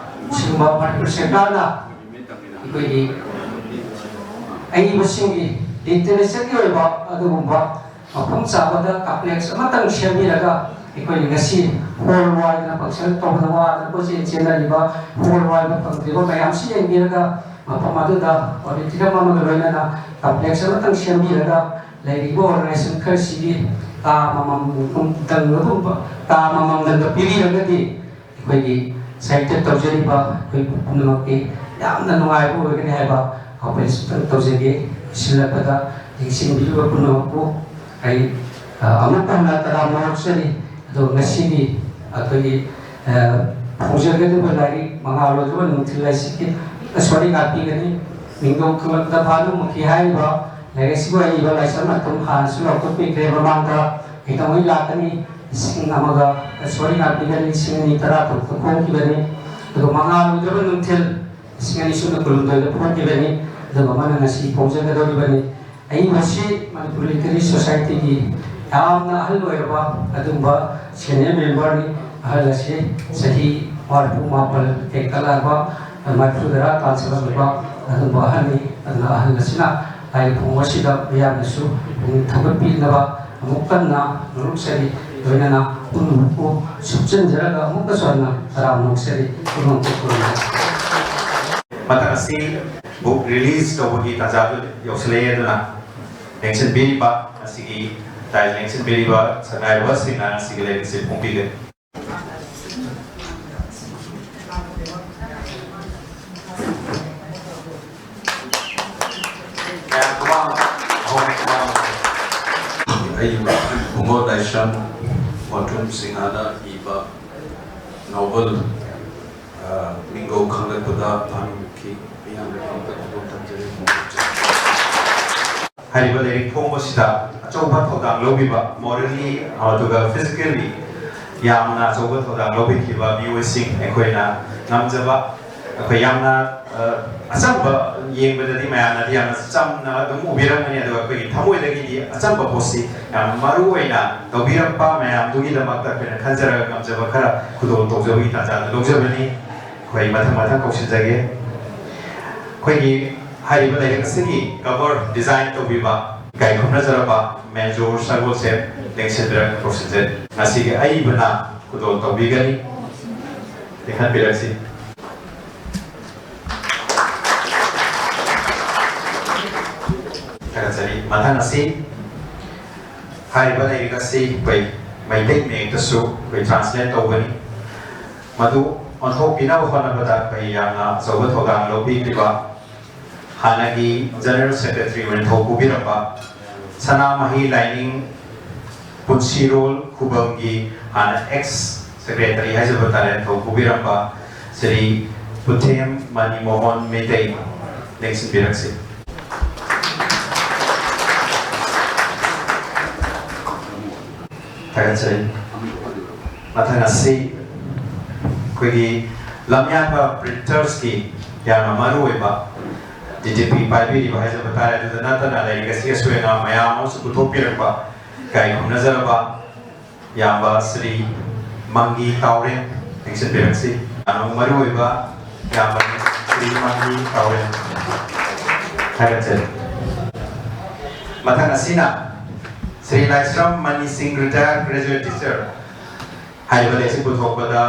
ꯁꯤꯒꯨꯝꯕ ꯃꯅꯤꯄꯨꯔ ꯁꯔꯀꯥꯔꯅ ꯑꯩꯈꯣꯏꯒꯤ ꯑꯏꯕꯁꯤꯡꯒꯤ ꯂꯤꯇꯔꯦꯆꯔꯒꯤ ꯑꯣꯏꯕ ꯑꯗꯨꯒꯨꯝꯕ ꯃꯐꯝ ꯆꯥꯕꯗ ꯀꯝꯄ꯭ꯂꯦꯛꯁ ꯑꯃꯇꯪ ꯁꯦꯝꯕꯤꯔꯒ ꯑꯩꯈꯣꯏꯅ ꯉꯁꯤ ꯍꯣꯜ ꯋꯥꯏꯗꯅ ꯐꯪꯁꯟ ꯇꯧꯕꯗ ꯋꯥꯗꯅ ꯀꯣꯏꯆꯦꯟ ꯆꯦꯟꯅꯔꯤꯕ ꯍꯣꯜ ꯋꯥꯏꯕ ꯐꯪꯗ꯭ꯔꯤꯕ ꯃꯌꯥꯝꯁꯤ ꯌꯦꯡꯕꯤꯔꯒ ꯃꯐꯝ ꯑꯗꯨꯗ ꯑꯣꯗꯤꯇꯣꯔꯤꯌꯝ ꯑꯃꯒ ꯂꯣꯏꯅꯅ ꯀꯝꯄ꯭ꯂꯦꯛꯁ ꯑꯃꯇꯪ ꯁꯦꯝꯕꯤꯔꯒ ꯂꯩꯔꯤꯕ ꯑꯣꯔꯒꯅꯥꯏꯖꯦꯁꯟ ꯈꯔꯁꯤꯒꯤ ꯀꯥ ꯑꯃꯃꯝꯗꯪ ꯑꯗꯨꯝ, ꯀꯥ ꯑꯃꯃꯝꯗꯪꯒ ꯄꯤꯕꯤꯔꯒꯗꯤ ꯑꯩꯈꯣꯏꯒꯤ ꯁꯥꯍꯤꯇ꯭ꯌ ꯇꯧꯖꯔꯤꯕ ꯑꯩꯈꯣꯏ ꯄꯨꯝꯅꯃꯛꯀꯤ ꯌꯥꯝꯅ ꯅꯨꯡꯉꯥꯏꯕ ꯑꯣꯏꯒꯅꯤ ꯍꯥꯏꯕ ꯑꯩꯈꯣꯏ ꯁꯨꯃꯥꯏꯅ ꯇꯧꯖꯒꯦ꯫ ꯁꯤꯜꯂꯛꯄꯗ ꯌꯦꯡꯁꯤꯟꯕꯤꯔꯤꯕ ꯄꯨꯝꯅꯃꯛꯄꯨ ꯑꯩ, ꯑ, ꯑꯃꯨꯛ ꯍꯟꯅ ꯇꯔꯥꯝꯅ ꯑꯣꯛꯆꯔꯤ꯫ ꯑꯗꯣ ꯉꯁꯤꯒꯤ ꯑꯩꯈꯣꯏꯒꯤ, ꯑ, ꯐꯣꯡꯖꯒꯗꯧꯔꯤꯕ ꯂꯥꯏꯔꯤꯛ ꯃꯉꯥꯜ ꯑꯣꯏꯗ꯭ꯔꯕ ꯅꯨꯡꯊꯤꯜ ꯍꯥꯏꯁꯤꯒꯤ ꯁꯣꯔꯤ ꯉꯥꯛꯄꯤꯒꯅꯤ꯫ ꯃꯤꯡꯗꯣꯡ ꯈꯨꯃꯟꯗ ꯚꯥꯅꯨꯃꯨꯈꯤ ꯍꯥꯏꯔꯤꯕ ꯂꯥꯏꯔꯤꯛ ꯑꯁꯤꯕꯨ ꯑꯏꯕ ꯂꯥꯏꯁ꯭ꯔꯝ ꯑꯗꯨꯝ ꯍꯥꯟꯅꯁꯨ ꯂꯥꯎꯊꯣꯛꯄꯤꯈ꯭ꯔꯦ꯫ ꯃꯃꯥꯡꯗ ꯀꯩꯗꯧꯉꯩ ꯂꯥꯛꯀꯅꯤ? ꯂꯤꯁꯤꯡ ꯑꯃꯒ, ꯁꯣꯔꯤ ꯉꯥꯛꯄꯤꯒꯅꯤ, ꯂꯤꯁꯤꯡ ꯑꯅꯤ ꯇꯔꯥ ꯇꯔꯨꯛꯇ ꯐꯣꯡꯈꯤꯕꯅꯤ꯫ ꯑꯗꯨꯒ ꯃꯉꯥꯜ ꯑꯣꯏꯗ꯭ꯔꯕ ꯅꯨꯡꯊꯤꯜ ꯂꯤꯁꯤꯡ ꯑꯅꯤ ꯁꯨꯞꯅ ꯀꯨꯟꯍꯨꯝꯗꯣꯏꯗ ꯐꯣꯡꯈꯤꯕꯅꯤ꯫ ꯑꯗꯨꯒ ꯑꯃꯅ ꯉꯁꯤ ꯐꯣꯡꯖꯒꯗꯧꯔꯤꯕꯅꯤ꯫ ꯑꯏꯕꯁꯤ ꯃꯅꯤꯄꯨꯔ ꯂꯤꯇꯔꯦꯔꯤ ꯁꯣꯁꯥꯏꯇꯤꯒꯤ ꯌꯥꯝꯅ ꯑꯍꯜ ꯑꯣꯏꯔꯕ ꯑꯗꯨꯒꯨꯝꯕ ꯁꯦꯅꯤꯌꯔ ꯃꯦꯝꯕꯔꯅꯤ꯫ ꯑꯍꯜ ꯑꯁꯤ ꯆꯍꯤ ꯃꯔꯤꯐꯨ ꯃꯥꯄꯜ ꯍꯦꯟꯒꯠꯂꯛꯑꯕ, ꯃꯔꯤꯐꯨ ꯇꯔꯥ ꯇꯥꯟꯁꯤꯜꯂꯛꯂꯕ ꯑꯗꯨꯒꯨꯝꯕ ꯑꯍꯜꯅꯤ꯫ ꯑꯗꯨꯅ ꯑꯍꯜ ꯑꯁꯤꯅ ꯂꯥꯏꯔꯤꯛ ꯐꯣꯡꯕ ꯑꯁꯤꯗ ꯃꯤꯌꯥꯝꯅꯁꯨ ꯄꯨꯛꯅꯤꯡ ꯊꯧꯒꯠꯄꯤꯅꯕ ꯑꯃꯨꯛ ꯀꯟꯅ ꯅꯣꯛꯆꯔꯤ꯫ ꯂꯣꯏꯅꯅ ꯄꯨꯝꯅꯃꯛꯄꯨ ꯁꯨꯞꯆꯟꯖꯔꯒ ꯑꯃꯨꯛꯀꯁꯨ ꯍꯟꯅ ꯇꯔꯥꯝꯅ ꯅꯣꯛꯆꯔꯤ꯫ ꯄꯨꯝꯅꯃꯛꯄꯨ ꯈꯨꯔꯨꯝꯖꯔꯤ꯫ ꯃꯊꯪ ꯑꯁꯤ book release ꯇꯧꯕꯒꯤ ꯇꯥꯟꯖꯥꯗꯨ ꯌꯧꯁꯤꯜꯂꯛꯑꯦ꯫ ꯑꯗꯨꯅ ꯂꯦꯡꯁꯤꯟꯕꯤꯔꯤꯕ, ꯉꯁꯤꯒꯤ ꯇꯥꯏ ꯂꯦꯡꯁꯤꯟꯕꯤꯔꯤꯕ ꯁꯛꯅꯥꯏꯔꯕꯁꯤꯡꯅ ꯉꯁꯤꯒꯤ ꯂꯥꯏꯔꯤꯛ ꯑꯁꯤ ꯐꯣꯡꯕꯤꯒꯅꯤ꯫ ꯑꯩ ꯏꯕꯨꯡꯉꯣ ꯂꯥꯏꯁ꯭ꯔꯝ ꯃꯣꯟꯊꯨꯝ ꯁꯤꯡꯍꯅ ꯏꯕ novel, ꯑ, ꯃꯤꯡꯒꯧ ꯈꯪꯂꯛꯄꯗ ꯐꯥꯅꯨꯈꯤ꯫ ꯃꯤꯌꯥꯝꯒꯤꯗꯃꯛꯇ ꯐꯣꯡꯗꯣꯛ ꯊꯝꯖꯔꯤ꯫ ꯍꯥꯏꯔꯤꯕ ꯂꯥꯏꯔꯤꯛ ꯐꯣꯡꯕꯁꯤꯗ ꯑꯆꯧꯕ ꯊꯧꯗꯥꯡ ꯂꯧꯕꯤꯕ, morally ꯑꯗꯨꯒ physically ꯌꯥꯝꯅ ꯑꯆꯧꯕ ꯊꯧꯗꯥꯡ ꯂꯧꯕꯤꯈꯤꯕ ꯃꯤꯑꯣꯏꯁꯤꯡ, ꯑꯩꯈꯣꯏꯅ ꯉꯝꯖꯕ, ꯑꯩꯈꯣꯏ ꯌꯥꯝꯅ, ꯑ, ꯑꯆꯝꯕ, ꯌꯦꯡꯕꯗꯗꯤ ꯃꯌꯥꯝꯅꯗꯤ ꯌꯥꯝꯅ ꯆꯝꯅ ꯑꯗꯨꯝ ꯎꯕꯤꯔꯝꯒꯅꯤ, ꯑꯗꯨꯒ ꯑꯩꯈꯣꯏꯒꯤ ꯊꯃꯣꯏꯗꯒꯤꯗꯤ ꯑꯆꯝꯕ ꯄꯣꯠꯁꯤ ꯌꯥꯝ ꯃꯔꯨ ꯑꯣꯏꯅ ꯂꯧꯕꯤꯔꯛꯄ ꯃꯌꯥꯝꯗꯨꯒꯤꯗꯃꯛꯇ ꯑꯩꯈꯣꯏꯅ ꯈꯟꯖꯔꯒ ꯉꯝꯖꯕ ꯈꯔ ꯈꯨꯗꯣꯜ ꯇꯧꯖꯕꯒꯤ ꯇꯥꯟꯖꯥꯗꯨ ꯂꯧꯖꯕꯅꯤ꯫ ꯑꯩꯈꯣꯏ ꯃꯊꯪ ꯃꯊꯪ ꯀꯧꯁꯤꯟꯖꯒꯦ꯫ ꯑꯩꯈꯣꯏꯒꯤ ꯍꯥꯏꯔꯤꯕ ꯂꯥꯏꯔꯤꯛ ꯑꯁꯤꯒꯤ cover design ꯇꯧꯕꯤꯕ ꯏꯀꯥꯏ ꯈꯨꯝꯅꯖꯔꯕ ꯃꯦꯖꯣꯔ ꯁꯒꯣꯜꯁꯦꯝ ꯂꯦꯡꯁꯤꯟꯕꯤꯔꯛ ꯀꯧꯁꯤꯟꯖꯔꯤ꯫ ꯉꯁꯤꯒꯤ ꯑꯏꯕꯅ ꯈꯨꯗꯣꯜ ꯇꯧꯕꯤꯒꯅꯤ꯫ ꯂꯦꯡꯍꯟꯕꯤꯔꯛꯁꯤ꯫ ꯊꯥꯒꯠꯆꯔꯤ꯫ ꯃꯊꯪ ꯑꯁꯤ, ꯍꯥꯏꯔꯤꯕ ꯂꯥꯏꯔꯤꯛ ꯑꯁꯤ ꯑꯩꯈꯣꯏ ꯃꯩꯇꯩ ꯃꯌꯦꯛꯇꯁꯨ ꯑꯩꯈꯣꯏ translate ꯇꯧꯕꯅꯤ꯫ ꯃꯗꯨ ꯑꯣꯟꯊꯣꯛꯄꯤꯅꯕ ꯍꯣꯠꯅꯕꯗ ꯑꯩꯈꯣꯏ ꯌꯥꯝꯅ ꯑꯆꯧꯕ ꯊꯧꯗꯥꯡ ꯂꯧꯕꯤꯈꯤꯕ ꯍꯥꯟꯅꯒꯤ General Secretary ꯑꯣꯏꯅ ꯊꯧ ꯄꯨꯕꯤꯔꯝꯕ ꯁꯅꯥꯃꯍꯤ ꯂꯥꯏꯅꯤꯡ ꯄꯨꯟꯁꯤꯔꯣꯜ ꯈꯨꯕꯝꯒꯤ ꯍꯥꯟꯅ ex secretary ꯍꯥꯏꯖꯕ ꯇꯥꯔꯦ, ꯊꯧ ꯄꯨꯕꯤꯔꯝꯕ ꯁ꯭ꯔꯤ ꯄꯨꯊꯦꯝ ꯃꯅꯤꯃꯣꯍꯟ ꯃꯩꯇꯩ ꯂꯦꯡꯁꯤꯟꯕꯤꯔꯛꯁꯤ꯫ ꯊꯥꯒꯠꯆꯔꯤ꯫ ꯃꯊꯪ ꯑꯁꯤ ꯑꯩꯈꯣꯏꯒꯤ ꯂꯝꯌꯥꯟꯕ printersꯀꯤ ꯌꯥꯝꯅ ꯃꯔꯨ ꯑꯣꯏꯕ D T P ꯄꯥꯏꯕꯤꯔꯤꯕ ꯍꯥꯏꯖꯕ ꯇꯥꯔꯦ꯫ ꯑꯗꯨꯗ ꯅꯠꯇꯅ ꯂꯥꯏꯔꯤꯛ ꯑꯁꯤꯒꯤ ꯑꯁꯣꯏ ꯑꯉꯥꯝ ꯃꯌꯥꯝ ꯑꯃꯁꯨ ꯄꯨꯊꯣꯛꯄꯤꯔꯛꯄ ꯏꯀꯥꯏ ꯈꯨꯝꯅꯖꯔꯕ ꯏꯌꯥꯝꯕ ꯁ꯭ꯔꯤ ꯃꯪꯒꯤ ꯇꯥꯎꯔꯦꯟ ꯂꯦꯡꯁꯤꯟꯕꯤꯔꯛꯁꯤ꯫ ꯌꯥꯝꯅ ꯃꯔꯨ ꯑꯣꯏꯕ ꯏꯌꯥꯝꯕꯅꯤ ꯁ꯭ꯔꯤ ꯃꯪꯒꯤ ꯇꯥꯎꯔꯦꯟ꯫ ꯊꯥꯒꯠꯆꯔꯤ꯫ ꯃꯊꯪ ꯑꯁꯤꯅ ꯁ꯭ꯔꯤ ꯂꯥꯏꯁ꯭ꯔꯝ ꯃꯅꯤ ꯁꯤꯡ, retired graduate teacher꯫ ꯍꯥꯏꯔꯤꯕ ꯂꯥꯏꯔꯤꯛ ꯑꯁꯤ ꯄꯨꯊꯣꯛꯄꯗ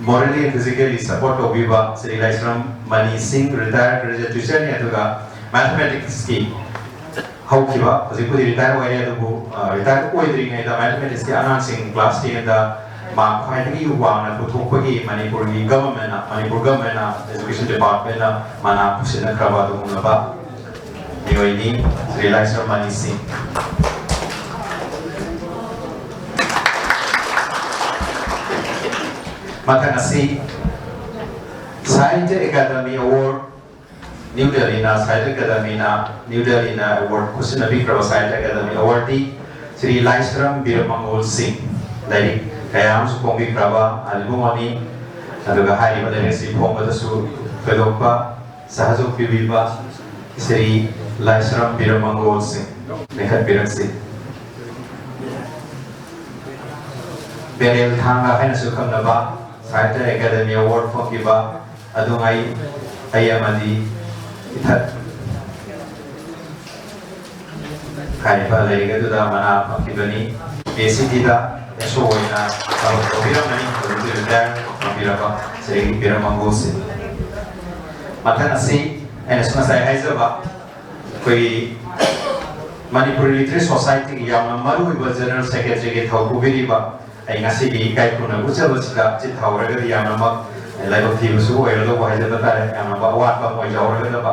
morally and physically support ꯇꯧꯕꯤꯕ ꯁ꯭ꯔꯤ ꯂꯥꯏꯁ꯭ꯔꯝ ꯃꯅꯤ ꯁꯤꯡ, retired graduate teacher ꯅꯤ, ꯑꯗꯨꯒ mathematics ꯀꯤ ꯍꯧꯈꯤꯕ, ꯍꯧꯖꯤꯛꯄꯨꯗꯤ retire ꯑꯣꯏꯔꯦ, ꯑꯗꯨꯕꯨ, ꯑ, retire ꯑꯣꯏꯗ꯭ꯔꯤꯉꯩꯗ mathematics ꯀꯤ ꯑꯉꯥꯡꯁꯤꯡ class ten ꯗ mark ꯈ꯭ꯋꯥꯏꯗꯒꯤ ꯋꯥꯡꯅ ꯄꯨꯊꯣꯛꯄꯒꯤ ꯃꯅꯤꯄꯨꯔꯒꯤ government ꯅ, ꯃꯅꯤꯄꯨꯔ government ꯅ education department ꯅ ꯃꯅꯥ ꯈꯨꯠꯁꯤꯟꯅꯈ꯭ꯔꯕ ꯑꯗꯨꯒꯨꯝꯂꯕ ꯃꯤꯑꯣꯏꯅꯤ ꯁ꯭ꯔꯤ ꯂꯥꯏꯁ꯭ꯔꯝ ꯃꯅꯤ ꯁꯤꯡ꯫ ꯃꯊꯪ ꯑꯁꯤ Sahitya Academy Award, New Delhi ꯅ, Sahitya Academy ꯅ, New Delhi ꯅ award ꯈꯨꯠꯁꯤꯟꯅꯕꯤꯈ꯭ꯔꯕ Sahitya Academy Award ꯗꯤ ꯁ꯭ꯔꯤ ꯂꯥꯏꯁ꯭ꯔꯝ ꯕꯤꯔꯃꯪꯒꯣꯜ ꯁꯤꯡ꯫ ꯂꯥꯏꯔꯤꯛ ꯀꯌꯥ ꯑꯃꯁꯨ ꯐꯣꯡꯕꯤꯈ꯭ꯔꯕ ꯑꯔꯤꯕ ꯏꯕꯨꯡꯉꯣꯅꯤ꯫ ꯑꯗꯨꯒ ꯍꯥꯏꯔꯤꯕ ꯂꯥꯏꯔꯤꯛ ꯑꯁꯤ ꯐꯣꯡꯕꯗꯁꯨ ꯊꯣꯏꯗꯣꯛꯄ ꯁꯍꯖꯣꯛ ꯄꯤꯕꯤꯕ ꯁ꯭ꯔꯤ ꯂꯥꯏꯁ꯭ꯔꯝ ꯕꯤꯔꯃꯪꯒꯣꯜ ꯁꯤꯡ ꯂꯤꯡꯈꯠꯄꯤꯔꯛꯁꯤ꯫ ꯄꯦꯔꯦꯜ ꯊꯥꯡꯒ ꯍꯥꯏꯅꯁꯨ ꯈꯪꯅꯕ Sahitya Academy Award ꯐꯪꯈꯤꯕ ꯑꯗꯨꯉꯩ ꯑꯩ ꯑꯃꯗꯤ ꯏꯊꯠ ꯍꯥꯏꯔꯤꯕ ꯂꯥꯏꯔꯤꯛ ꯑꯗꯨꯗ ꯃꯅꯥ ꯐꯪꯈꯤꯕꯅꯤ꯫ ꯄꯤ ꯑꯩꯆ ꯗꯤꯗ ꯑꯦꯁ ꯑꯣ ꯑꯣꯏꯅ ꯊꯕꯛ ꯇꯧꯕꯤꯔꯝꯕꯅꯤ꯫ ꯍꯧꯖꯤꯛꯇꯤ retire ꯐꯪꯕꯤꯔꯕ ꯁ꯭ꯔꯤ ꯕꯤꯔꯃꯪꯒꯣꯜ ꯁꯤꯡ꯫ ꯃꯊꯪ ꯑꯁꯤ ꯑꯩꯅꯁꯨ ꯉꯁꯥꯏ ꯍꯥꯏꯖꯕ ꯑꯩꯈꯣꯏꯒꯤ ꯃꯅꯤꯄꯨꯔ ꯂꯤꯇꯔꯦꯆꯔ ꯁꯣꯁꯥꯏꯇꯤꯒꯤ ꯌꯥꯝꯅ ꯃꯔꯨꯑꯣꯏꯕ ꯖꯦꯅꯔꯦꯜ ꯁꯦꯀ꯭ꯔꯦꯇꯔꯤꯒꯤ ꯊꯧ ꯄꯨꯕꯤꯔꯤꯕ, ꯑꯩ ꯉꯁꯤꯒꯤ ꯏꯀꯥꯏ ꯈꯨꯝꯅꯕ ꯎꯠꯆꯕꯁꯤꯗ ꯆꯤꯠ ꯍꯧꯔꯒꯗꯤ ꯌꯥꯝꯅꯃꯛ ꯂꯥꯏꯕꯛ ꯊꯤꯕꯁꯨ ꯑꯣꯏꯔꯗꯧꯕ ꯍꯥꯏꯖꯕ ꯇꯥꯔꯦ, ꯌꯥꯝꯅꯃꯛ ꯑꯋꯥꯠꯄ ꯑꯃ ꯑꯣꯏꯖꯍꯧꯔꯒꯗꯕ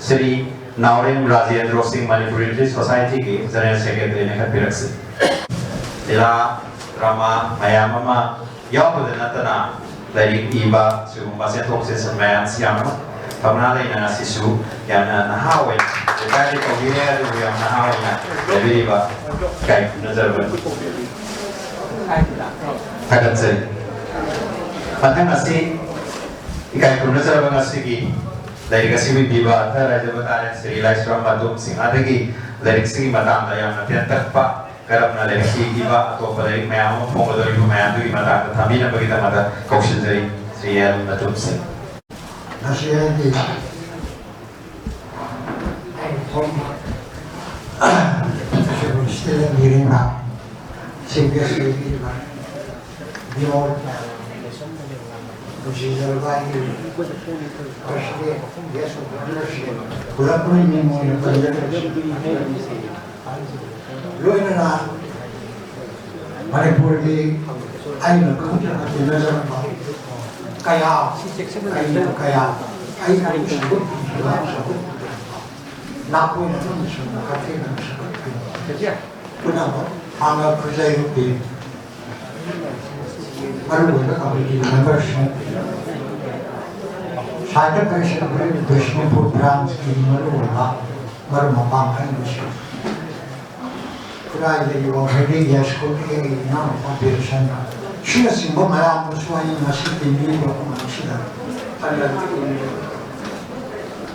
ꯁ꯭ꯔꯤ ꯅꯥꯎꯔꯦꯝ ꯔꯥꯖꯦꯟꯗ꯭ꯔꯣ ꯁꯤꯡ, ꯃꯅꯤꯄꯨꯔ ꯂꯤꯇꯔꯦꯆꯔ ꯁꯣꯁꯥꯏꯇꯤꯒꯤ ꯖꯦꯅꯔꯦꯜ ꯁꯦꯀ꯭ꯔꯦꯇꯔꯤ ꯂꯤꯡꯈꯠꯄꯤꯔꯛꯁꯤ꯫ ꯂꯤꯂꯥ, ꯗ꯭ꯔꯃꯥ ꯃꯌꯥꯝ ꯑꯃ ꯌꯥꯎꯕꯗ ꯅꯠꯇꯅ ꯂꯥꯏꯔꯤꯛ ꯏꯕ, ꯁꯤꯒꯨꯝꯕ ꯆꯦꯟꯊꯣꯛ ꯆꯦꯟꯁꯤꯟ ꯃꯌꯥꯝꯁꯤ ꯌꯥꯝꯅ ꯊꯧꯅꯥ ꯂꯩꯅ ꯉꯁꯤꯁꯨ ꯌꯥꯝꯅ ꯅꯍꯥ ꯑꯣꯏꯅ retire ꯗꯤ ꯇꯧꯕꯤꯔꯦ, ꯑꯗꯨꯕꯨ ꯌꯥꯝ ꯅꯍꯥ ꯑꯣꯏꯅ ꯂꯩꯕꯤꯔꯤꯕ ꯏꯀꯥꯏ ꯈꯨꯝꯅꯖꯕꯅꯤ꯫ ꯊꯥꯒꯠꯆꯔꯤ꯫ ꯃꯊꯪ ꯑꯁꯤ ꯏꯀꯥꯏ ꯈꯨꯝꯅꯖꯔꯕ ꯉꯁꯤꯒꯤ ꯂꯥꯏꯔꯤꯛ ꯑꯁꯤꯕꯨ ꯏꯕꯤꯕ ꯑꯊꯔ ꯍꯥꯏꯖꯕ ꯇꯥꯔꯦ, ꯁ꯭ꯔꯤ ꯂꯥꯏꯁ꯭ꯔꯝ ꯃꯇꯨꯝ ꯁꯤꯡꯍꯗꯒꯤ ꯂꯥꯏꯔꯤꯛꯁꯤꯒꯤ ꯃꯇꯥꯡꯗ ꯌꯥꯝꯅ ꯇꯦꯟꯇꯛꯄ, ꯀꯔꯝꯅ ꯂꯥꯏꯔꯤꯛꯁꯤ ꯏꯕ, ꯑꯇꯣꯞꯄ ꯂꯥꯏꯔꯤꯛ ꯃꯌꯥꯝ ꯑꯃ ꯐꯣꯡꯒꯗꯧꯔꯤꯕ ꯃꯌꯥꯝꯗꯨꯒꯤ ꯃꯇꯥꯡꯗ ꯊꯝꯕꯤꯅꯕꯒꯤꯗꯃꯛꯇ ꯀꯧꯁꯤꯟꯖꯔꯤ꯫ ꯁ꯭ꯔꯤ ꯑꯦꯜ ꯃꯇꯨꯝ ꯁꯤꯡ꯫ ꯉꯁꯤ ꯑꯩꯒꯤ ꯁꯤꯗ ꯃꯤꯔꯦꯝꯅ ꯆꯤꯐ ꯒꯦꯁ ꯑꯣꯏꯕꯤꯔꯤꯕ ꯕꯤꯃꯣꯜ ꯅꯨꯡꯁꯤꯖꯔꯕ ꯑꯩꯒꯤ ꯄ꯭ꯔꯁꯤꯗꯦꯟ, ꯒꯦꯁ ꯑꯣꯐ ꯑꯣꯅꯔꯁ, ꯄꯨꯂꯞ ꯄꯨꯝꯅꯃꯛ ꯑꯣꯏꯅ ꯄꯟꯖꯔꯤꯕꯁꯤ꯫ ꯂꯣꯏꯅꯅ ꯃꯅꯤꯄꯨꯔꯒꯤ ꯑꯩꯅ ꯈꯪꯖꯅ ꯇꯤꯟꯅꯖꯔꯝꯕ ꯀꯌꯥ, ꯑꯩꯅ ꯀꯌꯥ, ꯑꯩꯅ ꯁꯧꯒꯠꯄꯤꯈꯤꯕ, ꯁꯧꯒꯠꯄꯤꯈꯤꯕ, ꯅꯥꯀꯣꯏꯅ ꯑꯗꯨꯝ ꯁꯨꯝ ꯍꯛꯊꯦꯡꯅꯅ ꯁꯧꯒꯠꯄꯤꯕ ꯄꯨꯝꯅꯃꯛ ꯍꯥꯟꯅ ꯈꯨꯖꯩ ꯎꯠꯄꯤ꯫ ꯃꯔꯨꯑꯣꯏꯕ ꯀꯃꯤꯇꯤ ꯃꯦꯝꯕꯔꯁꯤꯡ, ꯁꯥꯍꯤꯇ꯭ꯌ ꯄꯔꯤꯁꯠ ꯕꯤꯁꯅꯨꯄꯨꯔ ꯕ꯭ꯔꯥꯟꯁꯀꯤ ꯃꯔꯨꯑꯣꯏꯕ ꯃꯔꯨꯞ ꯃꯄꯥꯡ ꯈꯪꯕꯁꯤꯡ, ꯈꯨꯔꯥꯏꯗꯒꯤ ꯋꯥꯡꯈꯩꯗꯒꯤ ꯌꯥꯏꯁꯀꯨꯜꯗꯒꯤ ꯑꯩꯒꯤ ꯏꯅꯥꯎꯅꯨꯄꯥ ꯕꯤꯔꯁꯟ, ꯑꯁꯤꯅꯆꯤꯡꯕ ꯃꯌꯥꯝ ꯑꯃꯁꯨ ꯑꯩ ꯉꯁꯤ ꯇꯤꯟꯕꯤꯔꯤꯕ ꯃꯐꯝ ꯑꯁꯤꯗ ꯊꯥꯒꯠꯆꯔꯤ꯫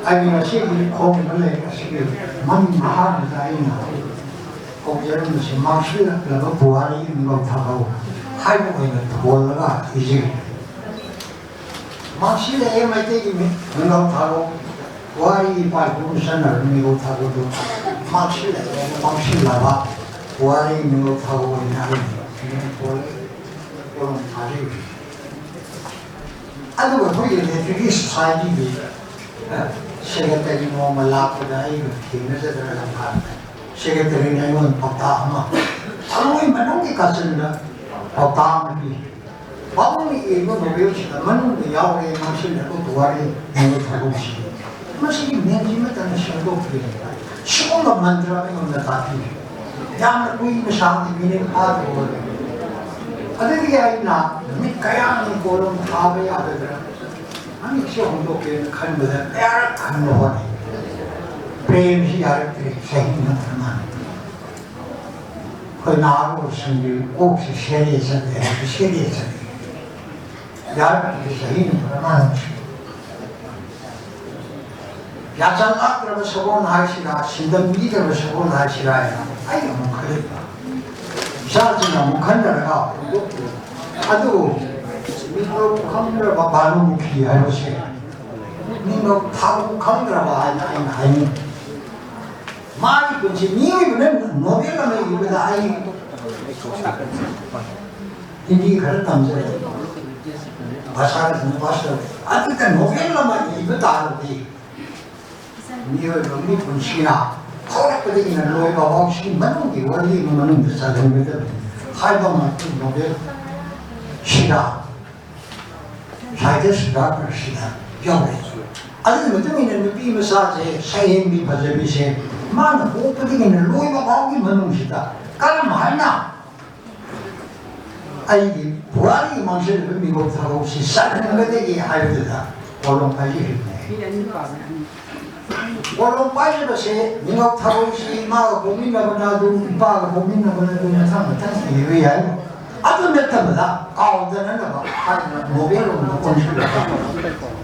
ꯑꯩꯒꯤ ꯉꯁꯤꯒꯤ ꯈꯣꯡꯕ ꯂꯩ ꯑꯁꯤꯒꯤ ꯃꯃꯤꯡ ꯃꯍꯥꯗ ꯑꯩꯅ ꯀꯧꯖꯔꯝꯕꯁꯤ ꯃꯥꯡꯁꯤꯜꯂꯛꯂꯕ ꯄꯨꯋꯥꯔꯤꯒꯤ ꯃꯤꯡꯒꯧ ꯊꯥꯔꯣ ꯍꯥꯏꯕ ꯑꯣꯏꯅ ꯊꯣꯜꯂꯒ ꯏꯖꯔꯤ꯫ ꯃꯥꯡꯁꯤꯜꯂꯛꯑꯦ ꯃꯩꯇꯩꯒꯤ ꯃꯤ-, ꯃꯤꯡꯒꯧ ꯊꯥꯔꯣ, ꯄꯨꯋꯥꯔꯤꯒꯤ ꯏꯄꯥ ꯏꯄꯨꯅ ꯆꯠꯅꯔꯕ ꯃꯤꯡꯒꯧ ꯊꯥꯔꯣꯗꯨ ꯃꯥꯡꯁꯤꯜꯂꯛꯑꯦ, ꯃꯥꯡꯁꯤꯜꯂꯕ ꯄꯨꯋꯥꯔꯤꯒꯤ ꯃꯤꯡꯒꯧ ꯊꯥꯔꯣ ꯑꯣꯏꯅ ꯑꯩꯅ ꯊꯣꯜꯂꯒ ꯀꯣꯂꯣꯝ ꯊꯥꯖꯔꯤ꯫ ꯑꯗꯨꯒ ꯑꯩꯈꯣꯏꯒꯤ ꯂꯤꯇꯔꯦꯔꯤ ꯁꯣꯁꯥꯏꯇꯤꯒꯤ, ꯑ, ꯁꯦꯀ꯭ꯔꯦꯇꯔꯤ ꯅꯣꯡꯃ ꯂꯥꯛꯄꯗ ꯑꯩꯒ ꯊꯦꯡꯅꯖꯗꯅ ꯂꯝꯐꯥꯜꯗ ꯁꯦꯀ꯭ꯔꯦꯇꯔꯤꯅ ꯑꯩꯉꯣꯟꯗ ꯄꯥꯎꯇꯥꯛ ꯑꯃ, ꯊꯃꯣꯏ ꯃꯅꯨꯡꯒꯤ ꯀꯥꯆꯤꯟꯗ ꯄꯥꯎꯇꯥꯛ ꯑꯃ ꯄꯤ꯫ ꯄꯥꯕꯨꯡꯅ ꯏꯔꯤꯕ ꯅꯣꯕꯦꯜꯁꯤꯗ ꯃꯅꯨꯡꯗ ꯌꯥꯎꯔꯦ ꯃꯥꯡꯁꯤꯜꯂꯛꯄ ꯄꯨꯋꯥꯔꯤ ꯅꯣꯡꯃꯩ ꯊꯥꯗꯣꯛꯁꯤ꯫ ꯃꯁꯤꯒꯤ ꯃꯦꯟꯁꯤꯃꯇꯪ ꯁꯦꯝꯗꯣꯛꯄꯤꯔꯦ꯫ ꯁꯤꯒꯨꯝꯕ ꯃꯟꯇ꯭ꯔ ꯑꯩꯉꯣꯟꯗ ꯇꯥꯛꯄꯤꯔꯦ꯫ ꯌꯥꯝꯅ ꯀꯨꯏꯅ ꯁꯥꯡꯅ ꯃꯤꯅꯤꯠ ꯐꯥꯗꯕ ꯑꯣꯏꯔꯦ꯫ ꯑꯗꯨꯗꯒꯤ ꯑꯩꯅ ꯅꯨꯃꯤꯠ ꯀꯌꯥꯅꯤ ꯀꯣꯂꯣꯝ ꯊꯥꯕ ꯌꯥꯒꯗ꯭ꯔꯥ? ꯃꯃꯤꯠꯁꯦ ꯍꯣꯡꯗꯣꯛꯀꯦꯅ ꯈꯟꯕꯗ ꯀꯌꯥꯔꯛ ꯈꯟꯕ ꯍꯣꯠꯅꯩ꯫ ꯄ꯭ꯔꯦꯝꯁꯤ ꯌꯥꯔꯛꯇ꯭ꯔꯦ, ꯆꯍꯤ ꯅꯠꯇ꯭ꯔ ꯃꯥꯜꯂꯦ꯫ ꯑꯩꯈꯣꯏ ꯅꯍꯥꯔꯣꯜꯁꯤꯡꯒꯤ ꯀꯣꯛꯁꯤ ꯁꯦꯔꯦ ꯆꯠꯂꯦ ꯍꯥꯏꯕ, ꯁꯦꯔꯦ ꯆꯠꯂꯦ꯫ ꯌꯥꯔꯛꯇ꯭ꯔꯦ, ꯆꯍꯤ ꯅꯠꯇ꯭ꯔ ꯃꯥꯜꯂꯦ꯫ ꯌꯥꯆꯪ ꯂꯥꯛꯇ꯭ꯔꯕ ꯁꯒꯣꯜ ꯍꯥꯏꯁꯤꯔꯥ, ꯁꯤꯟꯗꯝꯕꯤꯗ꯭ꯔꯕ ꯁꯒꯣꯜ ꯍꯥꯏꯁꯤꯔꯥ ꯍꯥꯏꯅ ꯑꯩꯅ ꯑꯃꯨꯛ ꯈꯜꯂꯛꯄ꯫ ꯏꯆꯥꯁꯤꯡꯅ ꯑꯃꯨꯛ ꯈꯟꯅꯔꯒ, ꯑꯗꯨ ꯃꯤꯡꯐꯥꯎ ꯈꯪꯗ꯭ꯔꯕ ꯚꯥꯅꯨꯃꯨꯈꯤ ꯍꯥꯏꯕꯁꯦ, ꯃꯤꯡꯐꯥꯎ ꯊꯥꯕꯨ ꯈꯪꯗ꯭ꯔꯕ ꯍꯥꯏꯅ ꯑꯩꯅ ꯍꯥꯏꯅꯤꯡꯉꯤ꯫ ꯃꯥꯒꯤ ꯄꯨꯟꯁꯤ, ꯃꯤꯑꯣꯏꯕꯅ ꯅꯣꯕꯦꯜ ꯑꯃ ꯏꯕꯗ ꯑꯩ ꯍꯤꯟꯗꯤ ꯈꯔ ꯇꯝꯖꯔꯦ, ꯚꯥꯁꯥ ꯈꯔ ꯄꯥꯁ ꯇꯧꯔꯦ꯫ ꯑꯗꯨꯗ ꯅꯣꯕꯦꯜ ꯑꯃ ꯏꯕ ꯇꯥꯔꯗꯤ ꯃꯤꯑꯣꯏꯕ ꯑꯃꯒꯤ ꯄꯨꯟꯁꯤꯅ ꯍꯧꯔꯛꯄꯗꯒꯤꯅ ꯂꯣꯏꯕ ꯐꯥꯎꯁꯤ ꯃꯅꯨꯡꯒꯤ ꯋꯥꯔꯤ ꯑꯃ ꯃꯅꯨꯡꯗ ꯆꯜꯍꯟꯒꯗꯕꯅꯤ ꯍꯥꯏꯕ ꯑꯃ ꯅꯣꯕꯦꯜ ꯁꯤꯗ ꯁꯥꯍꯤꯇ꯭ꯌ ꯁꯨꯙꯥꯀꯔꯁꯤꯗ ꯌꯥꯎꯔꯦ꯫ ꯑꯗꯨꯒꯤ ꯃꯇꯨꯡ ꯏꯟꯅ ꯅꯨꯄꯤ ꯃꯆꯥꯁꯦ, ꯁꯛꯍꯦꯟꯕꯤ ꯐꯖꯕꯤꯁꯦ, ꯃꯥꯅ ꯄꯣꯛꯄꯗꯒꯤꯅ ꯂꯣꯏꯕ ꯐꯥꯎꯒꯤ ꯃꯅꯨꯡꯁꯤꯗ ꯀꯔꯝ ꯍꯥꯏꯅ ꯑꯩꯒꯤ ꯄꯨꯋꯥꯔꯤ ꯃꯥꯡꯁꯤꯜꯂꯤꯕ ꯃꯤꯅꯣꯛ ꯊꯥꯔꯣꯡꯁꯤ ꯆꯠꯍꯟꯒꯗꯒꯦ ꯍꯥꯏꯕꯗꯨꯗ ꯀꯣꯂꯣꯝ ꯄꯥꯏꯖꯈꯤꯕꯅꯦ꯫ ꯀꯣꯂꯣꯝ ꯄꯥꯏꯔꯤꯕꯁꯦ ꯅꯤꯉꯣꯜ ꯊꯧꯔꯝꯁꯤ ꯏꯃꯥꯒ ꯄꯣꯛꯃꯤꯟꯅꯕꯅ ꯑꯗꯨ, ꯏꯄꯥꯒ ꯄꯣꯛꯃꯤꯟꯅꯕꯅ ꯑꯗꯨ, ꯃꯊꯪ ꯃꯊꯪ ꯏꯕ ꯌꯥꯏ꯫ ꯑꯗꯨ ꯅꯠꯇꯕꯗ ꯀꯥꯎꯗꯅꯅꯕ ꯍꯥꯏꯗꯅ ꯅꯣꯕꯦꯜ ꯑꯣꯏꯅ ꯑꯣꯟꯁꯤꯜꯂꯒ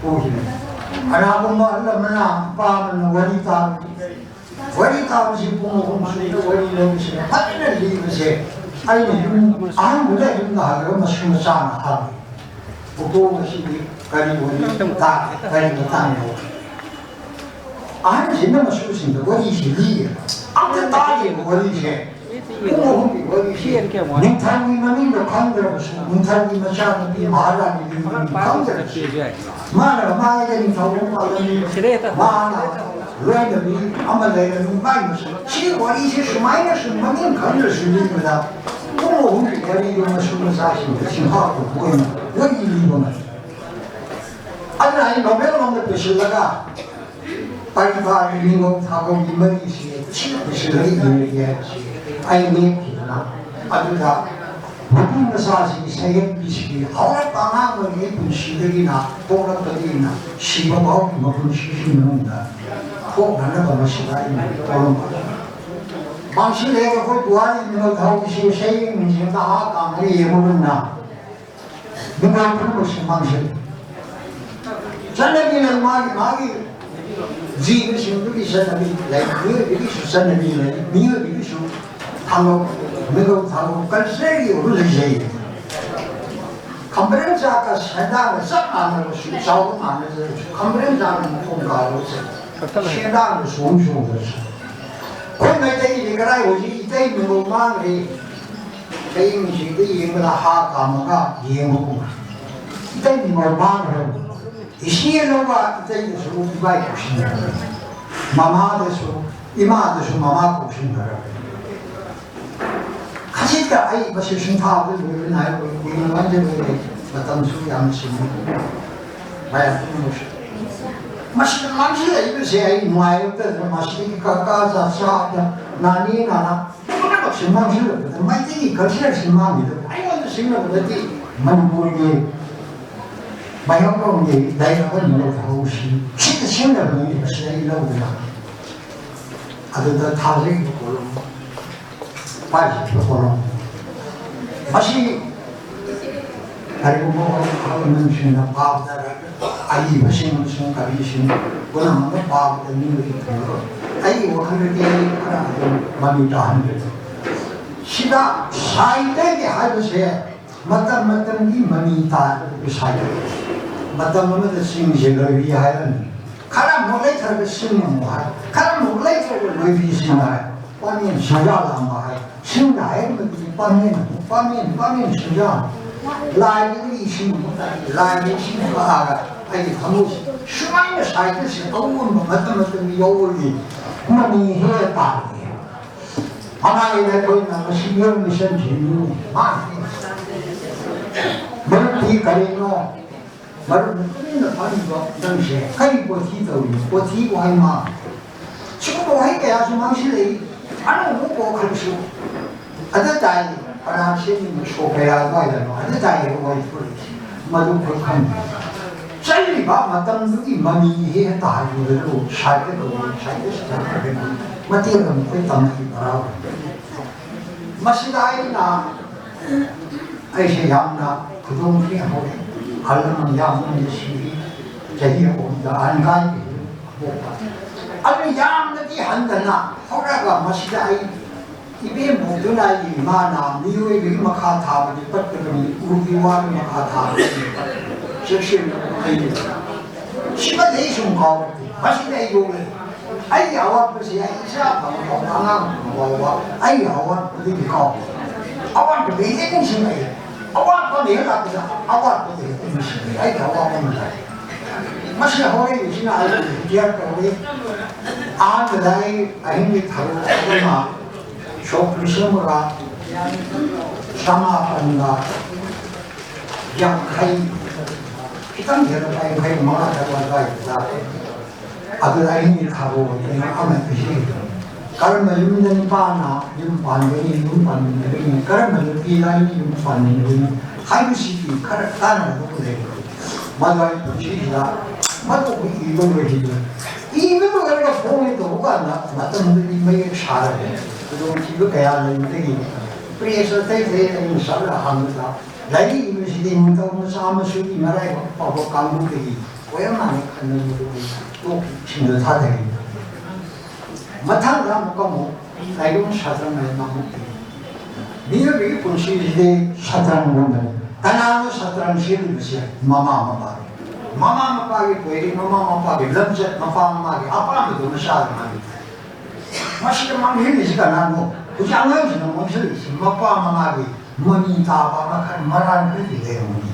ꯄꯨꯈꯤꯕꯅꯤ꯫ ꯀꯅꯥꯒꯨꯝꯕ ꯑꯍꯜ ꯑꯃꯅ, ꯏꯄꯥ ꯑꯃꯅ ꯋꯥꯔꯤ ꯇꯥꯕ, ꯋꯥꯔꯤ ꯇꯥꯕꯁꯤ ꯄꯨꯡ ꯑꯍꯨꯝ ꯁꯨꯅ ꯋꯥꯔꯤ ꯂꯧꯕꯁꯤꯅ ꯐꯖꯅ ꯂꯤꯕꯁꯦ ꯑꯩꯅ ꯌꯨꯝ, ꯑꯍꯥꯟꯕꯗ ꯌꯨꯝꯗ ꯍꯜꯂꯒ ꯃꯁꯨ ꯃꯆꯥꯅ ꯍꯥꯏꯕ, "ꯄꯨꯄꯨ, ꯉꯁꯤꯗꯤ ꯀꯔꯤ ꯋꯥꯔꯤ ꯇꯥꯒꯦ? ꯀꯔꯤ ꯃꯇꯥꯡꯅꯣ?" ꯑꯍꯟꯁꯤꯅ ꯃꯁꯨꯁꯤꯡꯗ ꯋꯥꯔꯤꯁꯤ ꯂꯤꯌꯦꯕ꯫ ꯑꯝꯇ ꯇꯥꯗꯦꯕ ꯋꯥꯔꯤꯁꯦ꯫ ꯄꯨꯡ ꯑꯍꯨꯝꯒꯤ ꯋꯥꯔꯤꯁꯦ꯫ ꯅꯤꯡꯊꯧꯒꯤ ꯃꯃꯤꯡꯗꯣ ꯈꯪꯗ꯭ꯔꯕꯁꯨ, ꯅꯤꯡꯊꯧꯒꯤ ꯃꯆꯥꯅꯨꯄꯤ ꯃꯍꯥꯔꯥꯅꯤꯒꯤ ꯃꯃꯤꯡ ꯈꯪꯗ꯭ꯔꯕꯁꯨ, ꯃꯥꯅ ꯃꯥꯒꯤ ꯅꯤꯡꯊꯧ ꯑꯃ ꯄꯥꯜꯂꯝꯃꯤ, ꯃꯥꯅ ꯂꯣꯏꯅꯕꯤ ꯑꯃ ꯂꯩꯔꯝꯃꯤ, ꯃꯥꯏ ꯃꯁꯛ꯫ ꯁꯤ ꯋꯥꯔꯤꯁꯦ ꯁꯨꯃꯥꯏꯅ ꯁꯨꯝ ꯃꯃꯤꯡ ꯈꯪꯗ꯭ꯔꯁꯨ ꯂꯤꯕꯗ ꯄꯨꯡ ꯑꯍꯨꯝꯒꯤ ꯋꯥꯔꯤꯗꯣ ꯃꯁꯨ ꯃꯆꯥꯁꯤꯡꯗ ꯆꯤꯟꯐꯥ ꯄꯨꯕ ꯑꯣꯏꯅ ꯋꯥꯔꯤ ꯂꯤꯕ ꯉꯝꯃꯤ꯫ ꯑꯗꯨꯅ ꯑꯩ ꯅꯣꯕꯦꯜ ꯂꯣꯝꯗ ꯄꯨꯁꯤꯜꯂꯒ ꯄꯔꯤꯕꯥꯔ ꯅꯤꯉꯣꯜ ꯊꯥꯒꯧꯒꯤ ꯃꯔꯤꯁꯤ ꯄꯨꯁꯤꯜꯂ ꯄꯨꯁꯤꯜꯂꯒ ꯏꯔꯒꯦ ꯍꯥꯏꯕꯁꯤ ꯑꯩ ꯂꯦꯞꯈꯤꯗꯅ, ꯑꯗꯨꯗ ꯅꯨꯄꯤ ꯃꯆꯥꯁꯤꯒꯤ ꯁꯩꯍꯦꯟꯕꯤꯁꯤꯒꯤ ꯍꯧꯔꯛꯄ ꯑꯉꯥꯡ ꯑꯣꯏꯔꯤꯉꯩ ꯄꯨꯟꯁꯤꯗꯒꯤꯅ ꯄꯣꯛꯂꯛꯄꯗꯒꯤꯅ ꯁꯤꯕ ꯐꯥꯎꯒꯤ ꯃꯄꯨꯟꯁꯤꯒꯤ ꯃꯅꯨꯡꯗ ꯊꯣꯛꯅꯅꯕ ꯃꯁꯤꯗ ꯑꯩꯅ ꯄꯣꯔꯝꯕ꯫ ꯃꯥꯡꯁꯤꯜꯂꯛꯑꯦ ꯑꯩꯈꯣꯏ ꯄꯨꯋꯥꯔꯤ ꯅꯤꯉꯣꯜ ꯊꯥꯒꯧꯒꯤ ꯁꯩꯔꯦꯡꯁꯤꯡꯗ ꯍꯥ ꯀꯥꯝꯂꯒ ꯌꯦꯡꯕꯒꯨꯝꯅ꯫ ꯅꯨꯡꯉꯥꯏ ꯄꯨꯝꯅꯃꯛꯁꯦ ꯃꯥꯡꯁꯤꯜꯂꯤ꯫ ꯆꯠꯅꯕꯤ ꯂꯩ, ꯃꯥꯒꯤ ꯃꯥꯒꯤ ꯖꯤꯕꯁꯤꯡꯗꯨꯒꯤ ꯆꯠꯅꯕꯤ ꯂꯩ, ꯃꯤꯑꯣꯏꯕꯒꯤꯁꯨ ꯆꯠꯅꯕꯤ ꯂꯩ, ꯃꯤꯑꯣꯏꯕꯒꯤꯁꯨ ꯊꯥꯡꯒꯧ, ꯃꯤꯒꯧ ꯊꯥꯡꯒꯧ cultureꯒꯤ ꯑꯣꯏꯕ ꯂꯩꯖꯩ꯫ ꯈꯝꯕ꯭ꯔꯦꯟ ꯆꯥꯛꯀ ꯁꯦꯟꯗꯥꯡꯒ ꯆꯞ ꯃꯥꯟꯅꯔꯕꯁꯨ, ꯆꯥꯎꯕ ꯃꯥꯟꯅꯗ꯭ꯔꯕꯁꯨ, ꯈꯝꯕ꯭ꯔꯦꯟ ꯆꯥꯛꯅ ꯃꯈꯣꯡ ꯀꯥꯎꯔꯒ ꯆꯠꯂꯤ꯫ ꯁꯦꯟꯗꯥꯡꯅ ꯁꯣꯝ ꯁꯣꯝꯗ ꯆꯠꯂꯤ꯫ ꯑꯩꯈꯣꯏ ꯃꯩꯇꯩꯒꯤꯗꯤ ꯀꯗꯥꯏ ꯍꯧꯖꯤꯛ ꯏꯇꯩ ꯃꯤꯉꯧ ꯃꯥꯡꯈ꯭ꯔꯦ꯫ ꯍꯌꯦꯡ ꯅꯨꯡꯁꯤꯠꯇ ꯌꯦꯡꯕꯗ ꯍꯥ ꯀꯥꯝꯃꯒ ꯌꯦꯡꯕꯒꯨꯝ꯫ ꯏꯇꯩ ꯃꯤꯉꯧ ꯃꯥꯡꯈ꯭ꯔꯦ꯫ ꯏꯆꯦ ꯂꯧꯕ ꯏꯇꯩꯗꯁꯨ ꯏꯕꯥꯏ ꯀꯧꯁꯤꯟꯅꯔꯦ꯫ ꯃꯃꯥꯗꯁꯨ, ꯏꯃꯥꯗꯁꯨ ꯃꯃꯥ ꯀꯧꯁꯤꯟꯅꯔꯦ꯫ ꯈꯖꯤꯛꯇ ꯑꯩ ꯃꯁꯤ ꯁꯤꯡꯊꯥꯕꯗ ꯂꯣꯏꯕ ꯅꯥꯏꯔꯣꯏ, ꯀꯨꯏꯅ ꯉꯥꯏꯖꯔꯣꯏ꯫ ꯃꯇꯝꯁꯨ ꯌꯥꯝ ꯆꯤꯟꯕ꯫ ꯃꯌꯥꯝ ꯄꯨꯝꯅꯃꯛꯁꯨ꯫ ꯃꯁꯤꯗ ꯃꯥꯡꯁꯤꯜꯂꯛꯏꯕꯁꯦ ꯑꯩ ꯅꯨꯡꯉꯥꯏꯔꯛꯇꯗꯅ ꯃꯁꯤꯗꯒꯤ ꯀꯀꯥ ꯆꯥꯆꯥꯗ ꯅꯥꯅꯤ ꯅꯥꯅꯥ ꯄꯨꯝꯅꯃꯛꯁꯦ ꯃꯥꯡꯁꯤꯜꯂꯛꯄꯗ ꯃꯩꯇꯩꯒꯤ culture ꯁꯤ ꯃꯥꯡꯈꯤꯗꯕ ꯑꯩꯉꯣꯟꯗ ꯁꯤꯡꯅꯕ ꯅꯠꯇꯦ꯫ ꯃꯅꯤꯄꯨꯔꯒꯤ ꯃꯌꯥꯝꯂꯣꯝꯒꯤ ꯂꯥꯏꯔꯕ ꯅꯤꯡꯊꯧꯁꯤ ꯁꯤꯗ ꯁꯤꯡꯅꯕꯅꯤ ꯃꯁꯤ ꯑꯩ ꯂꯧꯗꯅ ꯑꯗꯨꯗ ꯊꯥꯖꯔꯤꯕ ꯀꯣꯂꯣꯝ ꯄꯥꯏꯔꯤꯕ ꯀꯣꯂꯣꯝ ꯃꯁꯤ ꯀꯔꯤꯒꯨꯝꯕ ꯑꯍꯜ ꯂꯃꯟꯁꯤꯡꯅ ꯄꯥꯕꯗ ꯑꯏꯕꯁꯤꯡ ꯑꯃꯁꯨꯡ ꯀꯕꯤꯁꯤꯡ ꯄꯨꯝꯅꯃꯛꯅ ꯄꯥꯕꯗ ꯃꯤꯑꯣꯏꯕ ꯐꯪꯂꯔꯣꯏ꯫ ꯑꯩꯒꯤ ꯋꯥꯈꯜꯗꯗꯤ ꯑꯩ ꯈꯔ ꯑꯗꯨꯝ ꯃꯃꯤ ꯇꯥꯍꯟꯒꯦ꯫ ꯁꯤꯗ ꯁꯥꯍꯤꯇ꯭ꯌꯒꯤ ꯍꯥꯏꯕꯁꯦ ꯃꯇꯝ ꯃꯇꯝꯒꯤ ꯃꯃꯤ ꯇꯥꯔꯒ ꯁꯥꯍꯤꯇ꯭ꯌ꯫ ꯃꯇꯝ ꯑꯃꯗ ꯆꯤꯡꯁꯦ ꯂꯣꯏꯕꯤ ꯍꯥꯏꯔꯝꯃꯤ꯫ ꯈꯔ ꯑꯃꯨꯛ ꯂꯩꯊꯔꯒ ꯆꯤꯡ ꯑꯃꯨꯛ ꯍꯥꯏ꯫ ꯈꯔ ꯑꯃꯨꯛ ꯂꯩꯊꯔꯒ ꯂꯣꯏꯕꯤ ꯆꯤꯡ ꯍꯥꯏ꯫ ꯄꯥꯃꯦꯟ ꯁꯤꯡꯖꯥ ꯂꯥꯡꯕ ꯍꯥꯏ꯫ ꯁꯤꯡꯗ ꯍꯥꯏꯔꯝꯕꯗꯨꯗꯤ ꯄꯥꯃꯦꯟ ꯑꯃꯨꯛ ꯄꯥꯃꯦꯟ ꯄꯥꯃꯦꯟ ꯁꯤꯡꯖꯥ꯫ ꯂꯥꯏꯗꯒꯤ ꯏꯁꯤꯡ ꯑꯃꯨꯛ ꯇꯥꯏ꯫ ꯂꯥꯏꯗꯒꯤ ꯏꯁꯤꯡ ꯑꯃꯨꯛ ꯇꯥꯛꯑꯒ ꯑꯩꯒꯤ ꯊꯃꯣꯏꯁꯦ ꯁꯨꯃꯥꯏꯅ ꯁꯥꯍꯤꯇ꯭ꯌꯁꯦ ꯑꯑꯣꯟꯕ ꯃꯇꯝ ꯃꯇꯝꯒꯤ ꯌꯥꯎꯕꯒꯤ ꯃꯃꯤ ꯍꯦꯛ ꯇꯥꯔꯦ꯫ ꯃꯃꯥꯏꯗ ꯑꯩꯈꯣꯏꯅ ꯃꯁꯤ ꯌꯣꯟ ꯂꯤꯁꯟ ꯊꯤꯡꯉꯨ ꯃꯥꯅꯤ꯫ ꯃꯔꯨꯞꯇꯤ ꯀꯔꯤꯅꯣ? ꯃꯔꯨꯞꯅ ꯇꯨꯃꯤꯟꯅ ꯐꯝꯃꯤꯕ ꯅꯪꯁꯦ ꯀꯔꯤ ꯄꯣꯊꯤ ꯇꯧꯔꯤꯅꯣ? ꯄꯣꯊꯤ ꯋꯥꯍꯩ ꯃꯥꯡ꯫ ꯁꯤꯒꯨꯝꯕ ꯋꯥꯍꯩ ꯀꯌꯥꯁꯨ ꯃꯥꯡꯁꯤꯜꯂꯛꯏ꯫ ꯑꯅꯧꯕ ꯄꯣꯛꯈ꯭ꯔꯕꯁꯨ ꯑꯗ ꯇꯥꯏ꯫ ꯀꯅꯥ ꯁꯦꯝꯃꯤꯅꯣ? ꯁꯣ ꯀꯌꯥ ꯑꯗꯨꯋꯥꯏꯗꯅꯣ? ꯑꯗ ꯇꯥꯏ ꯋꯥꯍꯩ ꯊꯣꯛꯂꯛꯏꯁꯦ꯫ ꯃꯗꯨ ꯑꯩꯈꯣꯏ ꯈꯪꯗꯦ꯫ ꯆꯠꯂꯤꯕ ꯃꯇꯝꯗꯨꯒꯤ ꯃꯃꯤ ꯍꯦꯛ ꯇꯥꯍꯜꯂꯨꯔꯁꯨ ꯁꯥꯏꯠꯇ ꯇꯧꯕ, ꯁꯥꯏꯠꯇ ꯁꯤꯗ ꯇꯧꯕ꯫ ꯃꯇꯦꯛ ꯑꯃ ꯑꯩꯈꯣꯏ ꯇꯝꯃꯛꯏ ꯇꯔꯥ꯫ ꯃꯁꯤꯗ ꯑꯩꯅ, ꯑꯩꯁꯦ ꯌꯥꯝꯅ ꯈꯨꯗꯣꯡ ꯊꯤꯍꯧꯔꯦ꯫ ꯑꯍꯜ ꯂꯃꯟ ꯌꯥꯝꯅ ꯅꯨꯡꯁꯤꯕꯤ, ꯆꯍꯤ ꯑꯍꯨꯝꯗ ꯑꯍꯟ ꯀꯥꯏꯕꯤ ꯄꯣꯛꯄ꯫ ꯑꯗꯨ ꯌꯥꯝꯅꯗꯤ ꯍꯟꯊꯅ ꯍꯧꯔꯒ ꯃꯁꯤꯗ ꯑꯩ ꯏꯕꯦꯝ ꯍꯧꯗꯨꯅ ꯑꯩꯒꯤ ꯏꯃꯥꯅ ꯃꯤꯑꯣꯏꯕꯒꯤ ꯃꯈꯥ ꯊꯥꯕꯗꯤ ꯄꯠꯀꯗꯕꯅꯤ, ꯎꯒꯤ ꯋꯥꯒꯤ ꯃꯈꯥ ꯊꯥꯕꯗꯤ ꯆꯦꯛꯁꯤꯟꯅ ꯑꯩ ꯁꯤꯃꯗꯤ ꯑꯩ ꯁꯨꯝ ꯀꯥꯎꯔꯛꯇꯦ꯫ ꯃꯁꯤꯗ ꯑꯩ ꯌꯣꯛꯂꯦ꯫ ꯑꯩꯒꯤ ꯑꯋꯥꯠꯄꯁꯤ ꯑꯩ ꯏꯆꯥ ꯐꯪꯕ ꯐꯥꯎꯕ, ꯑꯉꯥꯡ ꯐꯪꯕ ꯐꯥꯎꯕ ꯑꯩꯒꯤ ꯑꯋꯥꯠꯄꯗꯒꯤ ꯀꯥꯎꯗꯦ꯫ ꯑꯋꯥꯠꯄꯗꯒꯤ ꯍꯦꯛ ꯅꯤꯡꯁꯤꯡꯉꯛꯏ꯫ ꯑꯋꯥꯠꯄ ꯂꯩꯔ ꯂꯥꯛꯄꯗ ꯑꯋꯥꯠꯄꯗꯒꯤ ꯍꯦꯛ ꯅꯤꯡꯁꯤꯡꯉꯛꯏ꯫ ꯑꯩꯒꯤ ꯑꯋꯥꯠꯄ ꯑꯃ ꯂꯩ꯫ ꯃꯁꯤ ꯍꯧꯔꯛꯏꯕꯁꯤꯅ ꯑꯩꯕꯨ ꯔꯤꯇꯤꯌꯥꯔ ꯇꯧꯔꯦ꯫ ꯑꯍꯥꯟꯕꯗ ꯑꯩ ꯑꯍꯤꯡꯒꯤ ꯊꯧꯔꯝ ꯑꯃ ꯁꯣꯛ ꯂꯤꯁꯤꯡ ꯑꯃꯒ ꯆꯃꯥꯄꯟꯒ ꯌꯥꯡꯈꯩ, ꯈꯤꯇꯪ ꯍꯦꯜꯂꯛꯄ ꯌꯥꯡꯈꯩ ꯃꯉꯥ ꯇꯔꯨꯛ ꯑꯗꯨꯋꯥꯏꯗꯨꯗ ꯑꯗꯨꯗ ꯑꯩꯒꯤ ꯊꯥꯔꯣꯟ ꯑꯃ ꯄꯤꯖꯩ꯫ ꯀꯔꯝꯕ ꯌꯨꯝꯗ ꯅꯨꯄꯥꯅ ꯌꯨꯝ ꯄꯥꯟꯒꯅꯤ, ꯌꯨꯝ ꯄꯥꯟꯃꯤꯟꯅꯒꯅꯤ, ꯀꯔꯝꯕ ꯅꯨꯄꯤꯗ ꯑꯩꯅ ꯌꯨꯝ ꯄꯥꯟꯃꯤꯟꯅꯒꯅꯤ ꯍꯥꯏꯕꯁꯤꯒꯤ ꯈꯔ ꯀꯥꯟꯅꯕ ꯂꯩ꯫ ꯃꯗꯨ ꯑꯩ ꯄꯨꯟꯁꯤꯁꯤꯗ ꯃꯗꯨ ꯑꯩꯈꯣꯏ ꯏꯕ ꯂꯣꯏꯈꯤꯗꯦ꯫ ꯏꯕ ꯂꯣꯏꯔꯒ ꯐꯣꯡꯉꯦ ꯇꯧꯕ ꯀꯥꯟꯗ ꯃꯇꯝꯗꯨꯗꯤ ꯃꯌꯦꯛ ꯁꯥꯔꯕꯅꯤ꯫ ꯈꯨꯗꯣꯡꯊꯤꯕ ꯀꯌꯥ ꯂꯩꯕꯗꯒꯤ ꯄ꯭ꯔꯦꯁ ꯑꯇꯩ ꯑꯇꯩ ꯑꯩꯅ ꯆꯠꯂꯒ ꯍꯪꯕꯗ ꯂꯥꯏꯔꯤꯛ ꯏꯕꯁꯤꯗꯤ ꯅꯤꯡꯊꯧ ꯃꯆꯥ ꯃꯁꯨꯒꯤ ꯃꯔꯥꯏꯕꯛ ꯐꯕ ꯀꯥꯡꯕꯨꯗꯒꯤ ꯑꯣꯏꯔ ꯃꯥꯜꯂꯦ ꯈꯟꯗꯅ ꯃꯗꯨ ꯑꯩ ꯇꯣꯛꯈꯤ, ꯁꯤꯡꯗ ꯊꯥꯗꯈꯤ꯫ ꯃꯊꯪꯗ ꯑꯃꯨꯛꯀ ꯑꯃꯨꯛ ꯂꯥꯏꯔꯤꯛ ꯁꯥꯇ꯭ꯔ ꯃꯌꯥꯝ ꯑꯃꯨꯛ ꯏ꯫ ꯃꯤꯑꯣꯏꯕꯒꯤ ꯄꯨꯟꯁꯤꯁꯤꯗꯤ ꯁꯥꯇ꯭ꯔꯒꯨꯝꯕꯅꯤ꯫ ꯀꯅꯥꯅꯣ ꯁꯥꯇ꯭ꯔ ꯁꯦꯝꯂꯤꯕꯁꯦ? ꯃꯃꯥ ꯃꯄꯥ꯫ ꯃꯃꯥ ꯃꯄꯥꯒꯤ ꯀꯣꯏꯔꯤ, ꯃꯃꯥ ꯃꯄꯥꯒꯤ ꯂꯝꯆꯠ, ꯃꯄꯥ ꯃꯃꯥꯒꯤ ꯑꯄꯥꯝꯕꯗꯨ ꯃꯆꯥꯗ ꯃꯥꯒꯤ꯫ ꯃꯁꯤꯗ ꯃꯥꯡꯍꯜꯂꯤꯁꯤ ꯀꯅꯥꯅꯣ? ꯍꯧꯖꯤꯛ ꯑꯉꯥꯡꯁꯤꯡꯅ ꯃꯥꯡꯍꯜꯂꯤꯁꯤ ꯃꯄꯥ ꯃꯃꯥꯒꯤ ꯃꯃꯤ ꯇꯥꯕ ꯑꯃꯈꯛ ꯃꯔꯥꯟ ꯈꯔꯗꯤ ꯂꯩꯔꯝꯒꯅꯤ꯫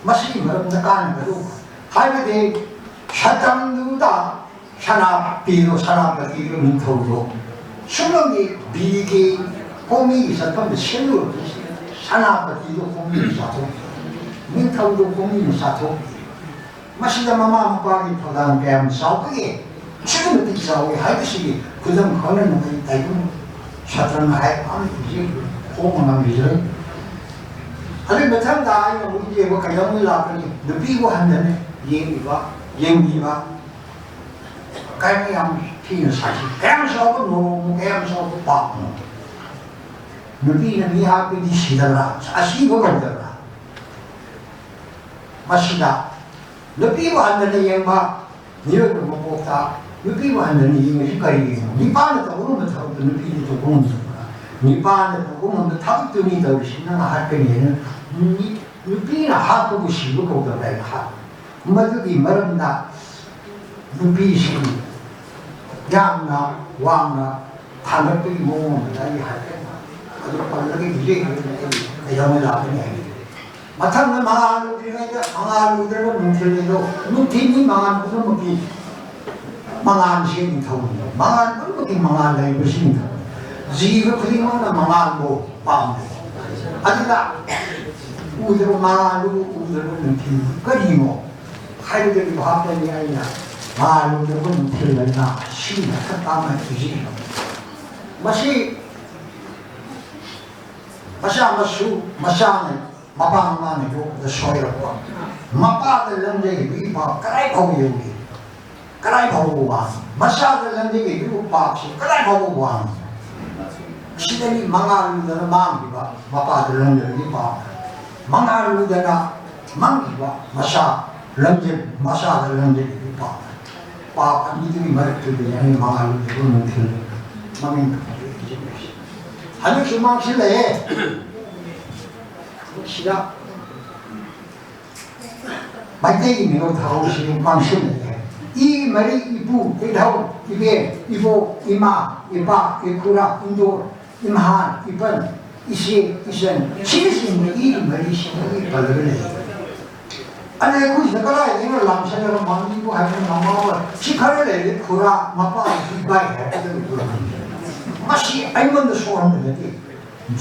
ꯃꯁꯤꯒꯤ ꯃꯔꯝꯗ ꯀꯥꯟꯅꯕꯗꯨ ꯍꯥꯏꯕꯗꯤ ꯁꯇꯝꯗꯨꯗ ꯁꯅꯥꯄꯤꯗꯣ, ꯁꯅꯥꯄꯇꯤꯗꯣ, ꯅꯤꯡꯊꯧꯗꯣ ꯁꯨꯞꯅꯒꯤ ꯕꯤꯒꯤ ꯀꯣꯃꯤꯒꯤ ꯆꯠꯐꯝꯗ ꯁꯤꯜꯂꯨꯔꯕꯗꯤ ꯁꯅꯥꯄꯇꯤꯗꯣ ꯀꯣꯃꯤꯅ ꯆꯥꯊꯣꯛꯈꯤ, ꯅꯤꯡꯊꯧꯗꯣ ꯀꯣꯃꯤꯅ ꯆꯥꯊꯣꯛꯈꯤ꯫ ꯃꯁꯤꯗ ꯃꯃꯥ ꯃꯄꯥꯒꯤ ꯊꯧꯗꯥꯡ ꯀꯌꯥꯝ ꯆꯥꯎꯕꯒꯦ? ꯑꯁꯨꯛꯀꯤ ꯃꯇꯤꯛ ꯆꯥꯎꯏ ꯍꯥꯏꯕꯁꯤꯒꯤ ꯈꯨꯗꯝ ꯈꯪꯅꯅꯕ ꯑꯩ ꯇꯥꯏꯕꯪ ꯁꯥꯇ꯭ꯔꯅ ꯍꯥꯏꯕ ꯑꯃ ꯏꯖꯩ, ꯐꯣꯡꯕ ꯉꯝꯈꯤꯗ꯭ꯔꯦ꯫ ꯑꯗꯨꯒꯤ ꯃꯊꯪꯗ ꯑꯩꯅ ꯑꯃꯨꯛ ꯌꯦꯡꯕ ꯀꯩꯗꯧꯉꯩ ꯂꯥꯛꯀꯅꯤ? ꯅꯨꯄꯤꯕꯨ ꯍꯟꯊꯅ ꯌꯦꯡꯕꯤꯕ, ꯌꯦꯡꯕꯤꯕ꯫ ꯀꯌꯥꯝ ꯌꯥꯝ ꯊꯤꯅ ꯁꯥꯊꯤ, ꯀꯌꯥꯝ ꯆꯥꯎꯕ ꯅꯣꯡꯃ, ꯀꯌꯥꯝ ꯆꯥꯎꯕ ꯄꯥꯞꯅꯣ꯫ ꯅꯨꯄꯤꯅ ꯃꯤ ꯍꯥꯠꯄꯗꯤ ꯁꯤꯗꯕ꯭ꯔꯥ? ꯑꯁꯤꯕ ꯀꯧꯗꯕ꯭ꯔꯥ? ꯃꯁꯤꯗ ꯅꯨꯄꯤꯕꯨ ꯍꯟꯊꯅ ꯌꯦꯡꯕ ꯃꯤꯑꯣꯏꯕ ꯃꯄꯣꯛꯇ ꯅꯨꯄꯤꯕꯨ ꯍꯟꯊꯅ ꯌꯦꯡꯕꯁꯤ ꯀꯔꯤꯒꯤꯅꯣ? ꯅꯨꯄꯥꯅ ꯇꯧꯕ ꯉꯝꯕ ꯊꯕꯛꯇꯨ ꯅꯨꯄꯤꯗꯤ ꯇꯧꯕ ꯉꯝꯗꯕ꯭ꯔꯥ? ꯅꯨꯄꯥꯅ ꯇꯧꯕ ꯉꯝꯕ ꯊꯕꯛꯇꯨꯅꯤ ꯇꯧꯔꯤꯁꯤ, ꯅꯪ ꯍꯥꯠꯀꯅꯤ ꯍꯥꯏꯅ ꯅꯨꯄꯤꯅ ꯍꯥꯠꯄꯕꯨ ꯁꯤꯕ ꯀꯧꯗꯕ꯭ꯔꯥ ꯍꯥꯏꯅ ꯍꯥꯠ-, ꯃꯗꯨꯒꯤ ꯃꯔꯝꯗ ꯅꯨꯄꯤꯁꯤꯡ ꯌꯥꯝꯅ ꯋꯥꯡꯅ ꯊꯥꯡꯒꯠꯄꯒꯤ ꯃꯑꯣꯡ ꯑꯃꯗ ꯑꯩ ꯍꯥꯏꯐꯦꯠ ꯑꯗꯨ ꯄꯜꯂꯒ ꯏꯖꯩ ꯍꯥꯏꯕꯗꯨꯅ ꯑꯩ ꯀꯩꯗꯧꯉꯩ ꯂꯥꯛꯀꯅꯤ ꯍꯥꯏꯕꯗꯨ꯫ ꯃꯊꯪꯗ ꯃꯉꯥꯜ ꯎꯗ꯭ꯔꯤꯉꯩꯗ, ꯃꯉꯥꯜ ꯎꯗ꯭ꯔꯕ ꯅꯨꯡꯊꯤꯜ ꯑꯗꯣ, ꯅꯨꯡꯊꯤꯜꯒꯤ ꯃꯉꯥꯜ ꯄꯨꯝꯅꯃꯛꯀꯤ ꯃꯉꯥꯜꯁꯦ ꯅꯤꯡꯊꯧꯅꯤ꯫ ꯃꯉꯥꯜ ꯄꯨꯝꯅꯃꯛꯀꯤ ꯃꯉꯥꯜ ꯂꯩꯕꯁꯤ ꯅꯤꯡꯊꯧꯅꯤ꯫ ꯖꯤꯕ ꯈꯨꯗꯤꯡꯃꯛꯅ ꯃꯉꯥꯜꯕꯨ ꯄꯥꯝꯃꯤ꯫ ꯑꯗꯨꯅ ꯎꯗ꯭ꯔꯕ ꯃꯉꯥꯜꯗꯨꯕꯨ ꯎꯗ꯭ꯔꯕ ꯅꯨꯡꯊꯤꯜ ꯀꯔꯤꯅꯣ ꯍꯥꯏꯕꯗꯨꯒꯤ ꯚꯥꯕꯇꯅꯤ ꯑꯩꯅ ꯃꯉꯥꯜ ꯎꯗ꯭ꯔꯕ ꯅꯨꯡꯊꯤꯜ ꯍꯥꯏꯅ ꯁꯤ ꯃꯊꯛ ꯇꯥꯅ ꯏꯖꯩ꯫ ꯃꯁꯤ ꯃꯆꯥ ꯃꯁꯨ, ꯃꯆꯥꯅ ꯃꯄꯥ ꯃꯃꯥꯅ ꯌꯣꯛꯄꯗ ꯁꯣꯏꯔꯛꯄ, ꯃꯄꯥꯗ ꯂꯝꯖꯩꯕꯒꯤ ꯄꯥꯞ ꯀꯗꯥꯏ ꯐꯥꯎꯕ ꯌꯧꯏ? ꯀꯗꯥꯏ ꯐꯥꯎꯕ ꯋꯥꯡꯏ? ꯃꯆꯥꯗ ꯂꯝꯖꯩꯕꯒꯤ ꯄꯥꯞꯁꯤ ꯀꯗꯥꯏ ꯐꯥꯎꯕ ꯋꯥꯡꯏ? ꯁꯤꯗꯅꯤ ꯃꯉꯥꯜꯗꯅ ꯃꯥꯡꯈꯤꯕ ꯃꯄꯥꯗ ꯂꯝꯖꯕꯒꯤ ꯄꯥꯞ, ꯃꯉꯥꯜꯗꯅ ꯃꯥꯡꯈꯤꯕ ꯃꯆꯥ ꯂꯝꯖꯩ, ꯃꯆꯥꯗ ꯂꯝꯖꯩꯕꯒꯤ ꯄꯥꯞ꯫ ꯄꯥꯞ ꯑꯅꯤꯗꯨꯒꯤ ꯃꯔꯛꯇꯨꯗꯅꯤ ꯑꯩꯅ ꯃꯉꯥꯜꯗꯕꯨ ꯅꯨꯡꯊꯤꯜ ꯃꯃꯤꯡ ꯈꯪꯗꯦ꯫ ꯍꯧꯖꯤꯛꯁꯨ ꯃꯥꯡꯁꯤꯜꯂꯛꯑꯦ꯫ ꯁꯤꯗ ꯃꯩꯇꯩꯒꯤ ꯃꯤꯅꯣꯛ ꯊꯥꯍꯧꯁꯤ ꯃꯥꯡꯁꯤꯜꯂꯛꯑꯦ꯫ ꯏ ꯃꯔꯤ ꯏꯄꯨ, ꯏꯙꯧ, ꯏꯕꯦꯟ, ꯏꯕꯣꯛ, ꯏꯃꯥ, ꯏꯄꯥ, ꯏꯈꯨꯔꯥ, ꯏꯟꯗꯣꯜ, ꯏꯝꯍꯥꯟ, ꯏꯄꯟ, ꯏꯆꯦ, ꯏꯆꯟ, ꯁꯤꯅꯆꯤꯡꯕ ꯏ ꯃꯔꯤꯁꯤꯡ ꯑꯩ ꯄꯜꯂꯒ ꯂꯩ꯫ ꯑꯗꯩ ꯑꯩꯈꯣꯏꯁꯤꯗ ꯀꯗꯥꯏꯗꯒꯤꯅꯣ ꯂꯥꯝꯁꯤꯜꯂꯒ ꯃꯃꯤꯕꯨ ꯍꯥꯏꯕ ꯃꯃꯥ ꯑꯣꯏ꯫ ꯁꯤ ꯈꯔ ꯂꯩꯔꯗꯤ ꯈꯨꯔꯥ, ꯃꯄꯥ, ꯏꯕꯥꯏ ꯍꯥꯏꯔꯛꯀꯗꯕ ꯃꯁꯤ ꯑꯩꯉꯣꯟꯗ ꯁꯣꯛꯍꯟꯕ ꯅꯠꯇꯦ꯫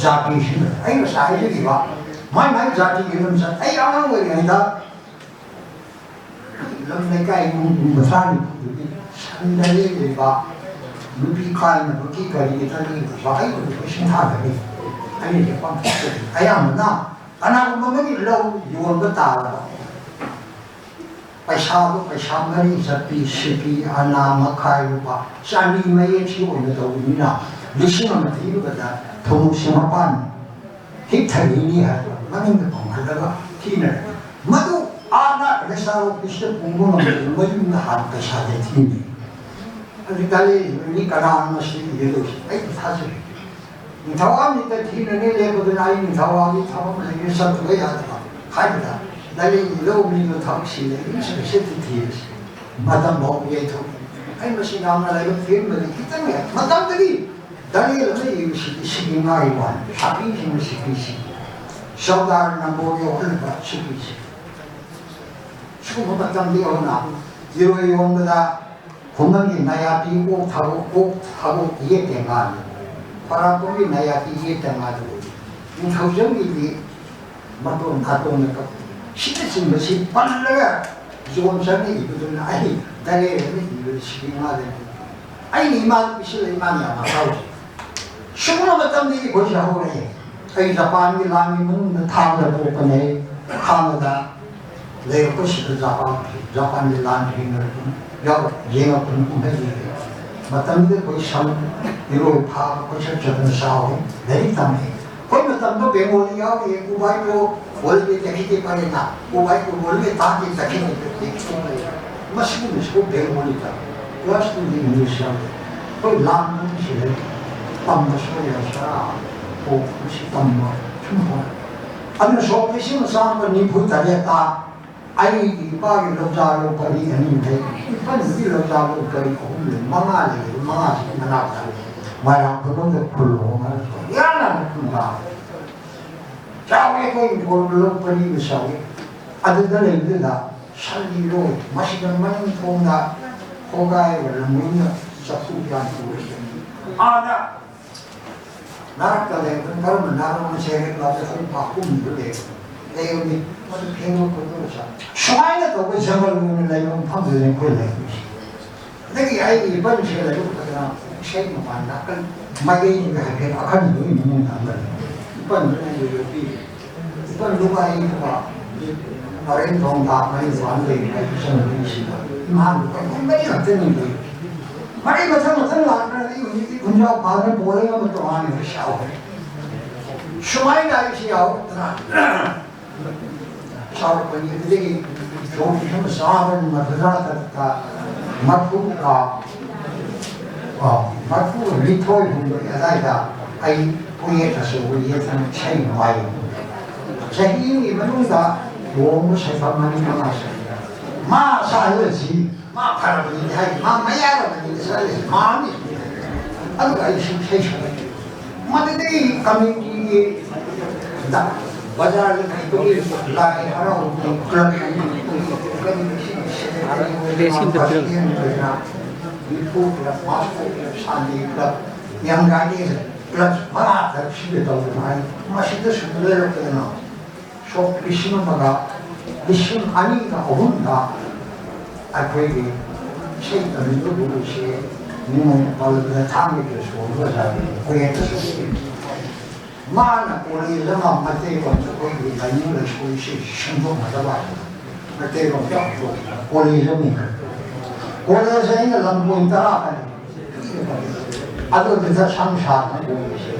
ꯖꯥꯇꯤꯁꯤꯅ ꯑꯩ ꯉꯁꯥꯏ ꯍꯥꯏꯖꯈꯤꯕ ꯃꯥꯏ ꯃꯥꯏ ꯖꯥꯇꯤꯒꯤ ꯂꯝꯆꯠ꯫ ꯑꯩ ꯑꯉꯥꯡ ꯑꯣꯏꯔꯤꯉꯩꯗ ꯂꯝ ꯂꯩꯀꯥꯏ ꯏꯃꯨꯡ ꯃꯁꯥꯒꯤ ꯏꯃꯨꯡꯗꯨꯒꯤ ꯁꯟꯗ ꯂꯦꯞꯂꯤꯕ ꯅꯨꯄꯤ ꯀꯥꯏꯅꯕꯒꯤ ꯀꯔꯤꯒꯤ ꯇꯔꯦꯠ ꯂꯩꯕ ꯑꯩ ꯍꯧꯖꯤꯛ ꯁꯤꯡꯊꯥꯅꯔꯤ꯫ ꯑꯩꯅ ꯍꯧꯖꯤꯛ ꯄꯥꯡꯊꯣꯛꯆꯔꯤ꯫ ꯑꯌꯥꯝꯕꯅ ꯀꯅꯥꯒꯨꯝꯕ ꯑꯃꯒꯤ ꯂꯧ ꯌꯣꯟꯕ ꯇꯥꯔꯕ ꯄꯩꯁꯥꯗꯣ ꯄꯩꯁꯥ ꯃꯔꯤ ꯆꯠꯄꯤ, ꯁꯤꯄꯤ, ꯑꯅꯥ, ꯃꯈꯥꯏ ꯂꯨꯄꯥ ꯆꯥꯅꯤ ꯃꯌꯦꯛꯁꯤ ꯑꯣꯏꯅ ꯇꯧꯕꯅꯤꯅ ꯂꯤꯁꯤꯡ ꯑꯃ ꯊꯤꯔꯨꯕꯗ ꯊꯨꯝꯃꯣꯛꯁꯤ ꯃꯄꯥꯟ ꯍꯤꯛꯊꯔꯤꯅꯤ ꯍꯥꯏꯕ ꯃꯅꯤꯡꯗ ꯄꯥꯡꯍꯜꯂꯒ ꯊꯤꯅꯔꯦ꯫ ꯃꯗꯨ ꯑꯥꯗ ꯔꯦꯁꯇꯥꯔ ꯑꯣꯐꯤꯁꯇ ꯄꯨꯡꯕ ꯉꯝꯗꯕ ꯃꯌꯨꯝꯗ ꯍꯥꯟꯅ ꯄꯩꯁꯥꯁꯦ ꯊꯤꯅꯩ꯫ ꯑꯗꯨ ꯇꯥꯂꯦꯟ ꯃꯤ ꯀꯅꯥꯅꯣ ꯃꯁꯤ ꯏꯒꯗꯧꯁꯦ? ꯑꯩ ꯊꯥꯖꯩ꯫ ꯅꯤꯡꯊꯧ ꯑꯃꯅꯤꯇ ꯊꯤꯅꯅꯦ ꯂꯦꯞꯄꯗꯨꯅ ꯑꯩ ꯅꯤꯡꯊꯧ ꯑꯃꯒꯤ ꯊꯕꯛ ꯂꯩꯔꯦ ꯆꯠꯇꯕ ꯌꯥꯗꯕ ꯍꯥꯏꯕꯗ ꯂꯥꯏꯔꯤꯛ ꯂꯧ ꯃꯤꯗꯣ ꯊꯕꯛ ꯁꯤꯜꯂꯦ ꯏꯁꯤꯡ ꯊꯤꯔꯁꯤ ꯃꯇꯝ ꯐꯥꯎ ꯌꯩꯊꯣꯛꯏ꯫ ꯑꯩ ꯃꯁꯤ ꯌꯥꯝꯅ ꯂꯥꯏꯕꯛ ꯊꯤꯔꯝꯕꯗꯤ ꯈꯤꯇꯪ ꯂꯩ꯫ ꯃꯇꯝꯗꯒꯤ ꯗꯔꯦꯜ ꯑꯃ ꯏꯕꯁꯤꯗꯤ ꯁꯤꯒꯤ ꯉꯥꯒꯤ ꯋꯥꯅꯤ꯫ ꯁꯥꯕꯤꯁꯤꯡꯅ ꯁꯤꯕꯤꯁꯤ꯫ ꯁꯔꯗꯥꯔ ꯅꯝꯕꯣꯜ ꯌꯧꯍꯜꯂꯤꯕ ꯁꯤꯕꯤꯁꯤ꯫ ꯁꯤꯒꯨꯝꯕ ꯃꯇꯝꯗ ꯌꯧꯅ ꯏꯔꯣꯏ ꯌꯣꯟꯕꯗ ꯈꯨꯃꯟꯒꯤ ꯅꯥꯌꯥꯇꯤ ꯑꯣꯛ ꯊꯥꯕꯣꯛ, ꯑꯣꯛ ꯊꯥꯕꯣꯛ ꯌꯦꯠꯇꯦ ꯉꯥꯅꯤ꯫ ꯈ꯭ꯋꯥꯏꯔꯥꯛꯄꯝꯒꯤ ꯅꯥꯌꯥꯇꯤ ꯌꯦꯠꯇꯦ ꯉꯥꯅꯤ꯫ ꯅꯤꯡꯊꯧꯖꯝꯒꯤꯗꯤ ꯃꯇꯣꯟ ꯅꯥꯇꯣꯟꯗ ꯀꯞꯄꯤ꯫ ꯁꯤꯅꯆꯤꯡꯕꯁꯤ ꯄꯜꯂꯒ ꯖꯣꯟ ꯆꯪꯅ ꯏꯕꯗꯨꯅ ꯑꯩ ꯗꯔꯦꯜ ꯑꯃ ꯏꯕꯗ ꯁꯤꯒꯤ ꯉꯥꯗꯅꯤ꯫ ꯑꯩꯅ ꯏꯃꯥꯗ ꯄꯤꯁꯤꯜꯂ ꯏꯃꯥꯅ ꯌꯥꯝ ꯍꯔꯥꯎꯖꯩ꯫ ꯁꯤꯒꯨꯝꯕ ꯃꯇꯝꯗꯒꯤ ꯑꯩꯈꯣꯏꯁꯦ ꯍꯧꯔꯛꯑꯦ꯫ ꯑꯩ ꯖꯄꯥꯟꯒꯤ ꯂꯥꯟꯒꯤ ꯃꯅꯨꯡꯗ ꯊꯥꯡꯒꯗ ꯄꯣꯛꯄꯅꯦ꯫ ꯊꯥꯡꯒꯗ ꯂꯩꯔꯛꯄꯁꯤꯗ ꯖꯄꯥꯟ, ꯖꯄꯥꯟꯒꯤ ꯂꯥꯟ ꯊꯦꯡꯅꯔꯛꯄꯅꯤ꯫ ꯌꯥꯎꯔꯛ-, ꯌꯦꯡꯉꯛꯄꯅꯤ ꯀꯨꯝꯍꯩ ꯌꯦꯡꯉꯛꯄꯅꯤ꯫ ꯃꯇꯝꯗꯨꯗ ꯑꯩꯈꯣꯏ ꯁꯝ ꯏꯔꯣꯏ ꯐꯥꯕ ꯀꯣꯏꯆꯠ ꯆꯠꯇꯅ ꯆꯥꯎꯔꯦ꯫ ꯂꯥꯏꯔꯤꯛ ꯇꯝꯃꯦ꯫ ꯑꯩꯈꯣꯏ ꯃꯇꯝꯗ ꯕꯦꯡꯒꯣꯂꯤ ꯌꯥꯎꯔꯤ, ꯎꯕꯥꯏꯗꯣ ꯍꯣꯂꯤꯗꯦ ꯇꯈꯤꯗꯦ ꯄꯔꯦꯅꯥ, ꯎꯕꯥꯏꯗꯣ ꯍꯣꯂꯤꯗꯦ ꯇꯥꯗꯦ ꯇꯈꯤꯗꯦ ꯇꯈꯤꯗꯦ ꯄꯔꯦꯅꯥ꯫ ꯃꯁꯤꯒꯨꯝꯕꯁꯤꯕꯨ ꯕꯦꯡꯒꯣꯂꯤꯗ ꯀ꯭ꯂꯥꯁ ꯇꯨꯒꯤ ꯏꯪꯂꯤꯁ ꯌꯥꯎꯔꯤ꯫ ꯑꯩꯈꯣꯏ ꯂꯥꯟ ꯃꯅꯨꯡꯁꯤꯗ ꯇꯝꯕꯁꯨ ꯌꯥꯏ, ꯁꯔꯥ ꯄꯣꯛꯄꯁꯤ ꯇꯝꯕ ꯁꯨꯝ ꯍꯣꯏ꯫ ꯑꯗꯨꯅ ꯁꯣꯛ ꯂꯤꯁꯤꯡ ꯑꯃ ꯆꯥꯝꯃꯒ ꯅꯤꯐꯨ ꯇꯔꯦꯠꯇ ꯑꯩꯒꯤ ꯏꯄꯥꯒꯤ ꯂꯧꯖꯥ ꯂꯧ ꯄꯔꯤ ꯑꯅꯤ ꯂꯩ, ꯏꯄꯟꯒꯤ ꯂꯧꯖꯥ ꯂꯧ ꯄꯔꯤ ꯑꯍꯨꯝ ꯂꯩ, ꯃꯉꯥ ꯂꯩ, ꯃꯉꯥꯁꯤ ꯃꯅꯥꯛꯇ ꯂꯩ꯫ ꯃꯣꯏꯔꯥꯡ ꯈꯨꯅꯧꯗ ꯈꯨꯜꯂꯣ ꯍꯥꯏꯔꯁꯨ ꯌꯥꯅ ꯈꯨꯟꯗꯥ꯫ ꯆꯥꯎꯋꯦ ꯑꯩꯈꯣꯏ ꯏꯪꯈꯣꯜ ꯂꯧ ꯄꯔꯤꯒ ꯆꯥꯎꯋꯦ꯫ ꯑꯗꯨꯗ ꯂꯩꯕꯗꯨꯗ ꯁꯟ ꯏꯔꯣꯏ, ꯃꯁꯤꯗ ꯃꯅꯤꯡ ꯊꯣꯡꯗ ꯈꯣꯡꯒꯥꯏꯒ ꯂꯝꯂꯣꯡꯗ ꯆꯐꯨ ꯌꯥꯟ ꯄꯨꯔꯛꯏ꯫ ꯑꯥꯗ ꯅꯥꯔꯛꯇ ꯂꯩꯕꯗꯨꯅ ꯀꯔꯝꯕ ꯅꯥꯔꯛꯅꯣ ꯁꯦ ꯍꯦꯛ ꯂꯥꯎ ꯆꯐꯨ ꯐꯥ ꯀꯨꯝꯃꯤꯗꯨ ꯂꯩ-, ꯂꯩꯔꯝꯃꯤ꯫ ꯃꯗꯨ ꯐꯦꯡꯕ ꯈꯣꯠꯄꯒ ꯆꯥ-, ꯁꯨꯃꯥꯏꯅ ꯇꯧꯕ ꯖꯪꯒꯜ ꯑꯣꯏꯅ ꯂꯩꯕ ꯃꯐꯝꯗꯨꯗꯅꯤ ꯑꯩꯈꯣꯏ ꯂꯩꯔꯝꯃꯤꯁꯦ꯫ ꯑꯗꯒꯤ ꯑꯩꯒꯤ ꯏꯄꯟꯁꯦ ꯂꯩꯔꯛꯄꯗꯅ ꯏꯁꯩ ꯃꯄꯥꯟ ꯅꯥꯀꯟ ꯃꯥꯏꯀꯩꯒ ꯍꯥꯏꯐꯦꯠ ꯑꯈꯟꯕ ꯑꯣꯏꯅ ꯃꯅꯨꯡꯗ ꯑꯃ ꯂꯩ꯫ ꯏꯄꯟꯗꯨꯅ ꯑꯩꯕꯨ ꯌꯣꯛꯄꯤ꯫ ꯏꯄꯟꯗꯨꯒ ꯑꯩꯒ ꯍꯧꯖꯤꯛ ꯄꯔꯦꯡ ꯊꯣꯡ ꯂꯥꯛ ꯃꯔꯤ ꯃꯄꯥꯟ ꯂꯩꯔꯤꯕ ꯑꯩꯒꯤ ꯏꯆꯟꯅꯨꯄꯤꯁꯤꯗ ꯏꯃꯥꯒꯤ ꯏꯄꯟ ꯃꯔꯤ ꯈꯛꯇꯅꯤ ꯂꯩ꯫ ꯃꯔꯤ ꯃꯊꯪ ꯃꯊꯪ ꯂꯥꯛꯄꯅ ꯑꯩ ꯍꯧꯖꯤꯛꯇꯤ ꯈꯨꯟꯖꯥꯎ ꯐꯥꯗꯅ ꯄꯣꯜꯂꯒ ꯑꯃ ꯇꯣꯉꯥꯟꯅ ꯁꯥꯎꯈ꯭ꯔꯦ꯫ ꯁꯨꯃꯥꯏꯅ ꯑꯩꯁꯤ ꯌꯥꯎꯔꯛꯇꯅ ꯆꯥꯎꯔꯛꯄꯅꯤ꯫ ꯑꯗꯨꯗꯒꯤ ꯁꯣꯝ ꯁꯨꯝ ꯆꯥꯕ ꯃꯗꯨꯗ ꯃꯔꯐꯨꯒ, ꯑ, ꯃꯔꯐꯨꯒ ꯅꯤꯊꯣꯏ ꯍꯨꯝꯗꯣꯏ ꯑꯗꯥꯏꯗ ꯑꯩ ꯄꯣꯌꯦꯠ ꯑꯆꯧꯕ ꯌꯦꯛꯇꯅ ꯏꯁꯩ ꯅꯨꯡꯉꯥꯏ꯫ ꯆꯍꯤ ꯑꯃꯒꯤ ꯃꯅꯨꯡꯗ ꯂꯨꯍꯣꯡꯕ ꯁꯩꯐꯝ ꯃꯔꯤ ꯃꯉꯥ ꯁꯨꯔꯦ꯫ ꯃꯥ ꯁꯥꯍꯜꯂꯁꯤ ꯃꯥ ꯐꯔꯕꯅꯤ ꯍꯥꯏ, ꯃꯥ ꯃꯌꯥꯔꯕꯅꯤ ꯆꯠꯂꯤꯁꯦ, ꯃꯥ ꯑꯃꯅꯤ꯫ ꯑꯗꯨꯒ ꯑꯩ ꯁꯨꯝ ꯏꯁꯩ ꯁꯛꯂꯛꯀꯦ꯫ ꯃꯗꯨꯗꯒꯤ ꯀꯃꯤꯇꯤꯒꯤ ꯗ-, ꯕꯖꯥꯔꯗ ꯂꯩꯕꯒꯤ ꯂꯥꯏ ꯍꯔꯥꯎꯕꯒꯤ ꯀ꯭ꯂꯕ ꯑꯃ, ꯑꯩꯈꯣꯏꯒꯤ ꯀꯃꯤꯇꯤꯒꯤ ꯁꯦꯀ꯭ꯔꯦꯇꯔꯤ ꯑꯣꯏꯅ, ꯄ꯭ꯔꯁꯤꯗꯦꯟꯠ ꯑꯣꯏꯅ, ꯃꯤꯐꯨ ꯀ꯭ꯂꯕ, ꯃꯥꯁꯀꯣ ꯀ꯭ꯂꯕ, ꯁꯥꯟꯇꯤ ꯀ꯭ꯂꯕ, ꯌꯪ ꯒꯥꯔꯗꯦꯟ ꯀ꯭ꯂꯕ ꯃꯉꯥ ꯇꯔꯨꯛ ꯁꯤꯒ ꯇꯧꯗꯅ ꯍꯥꯏ, ꯃꯁꯤꯗ ꯁꯨꯝ ꯂꯩꯔꯛꯇꯗꯅ ꯁꯣꯛ ꯂꯤꯁꯤꯡ ꯑꯃꯒ, ꯂꯤꯁꯤꯡ ꯑꯅꯤꯒ ꯑꯍꯨꯝꯗ ꯑꯩꯈꯣꯏꯒꯤ ꯏꯁꯩ ꯇꯝꯕꯤꯕ ꯒꯨꯔꯨꯁꯦ ꯅꯤꯉꯣꯜ ꯄꯥꯜꯂꯕꯗ ꯊꯥꯡꯒꯒꯤ ꯁꯣꯟꯕ ꯑꯣꯖꯥ ꯀꯨꯌꯦꯠꯇ ꯁꯣꯛꯈꯤ꯫ ꯃꯥꯅ ꯀꯣꯂꯦꯖ ꯑꯃ ꯃꯩꯇꯩꯂꯣꯟꯗ ꯑꯩꯈꯣꯏꯒꯤ ꯂꯥꯏꯅꯤꯡ ꯂꯥꯏꯁꯣꯜꯁꯤ ꯁꯦꯝꯗꯣꯛꯅꯗꯕ ꯃꯩꯇꯩꯂꯣꯟꯗ ꯀꯣꯂꯦꯖ ꯑꯃ ꯂꯤꯡꯈꯠꯄ꯫ ꯀꯣꯂꯦꯖ ꯑꯩꯅ ꯂꯝꯕꯣꯏ ꯇꯔꯥ ꯀꯔꯤ ꯑꯗꯨꯗꯨꯗ ꯁꯪ ꯁꯥꯗꯅ ꯀꯣꯂꯦꯖꯁꯦ꯫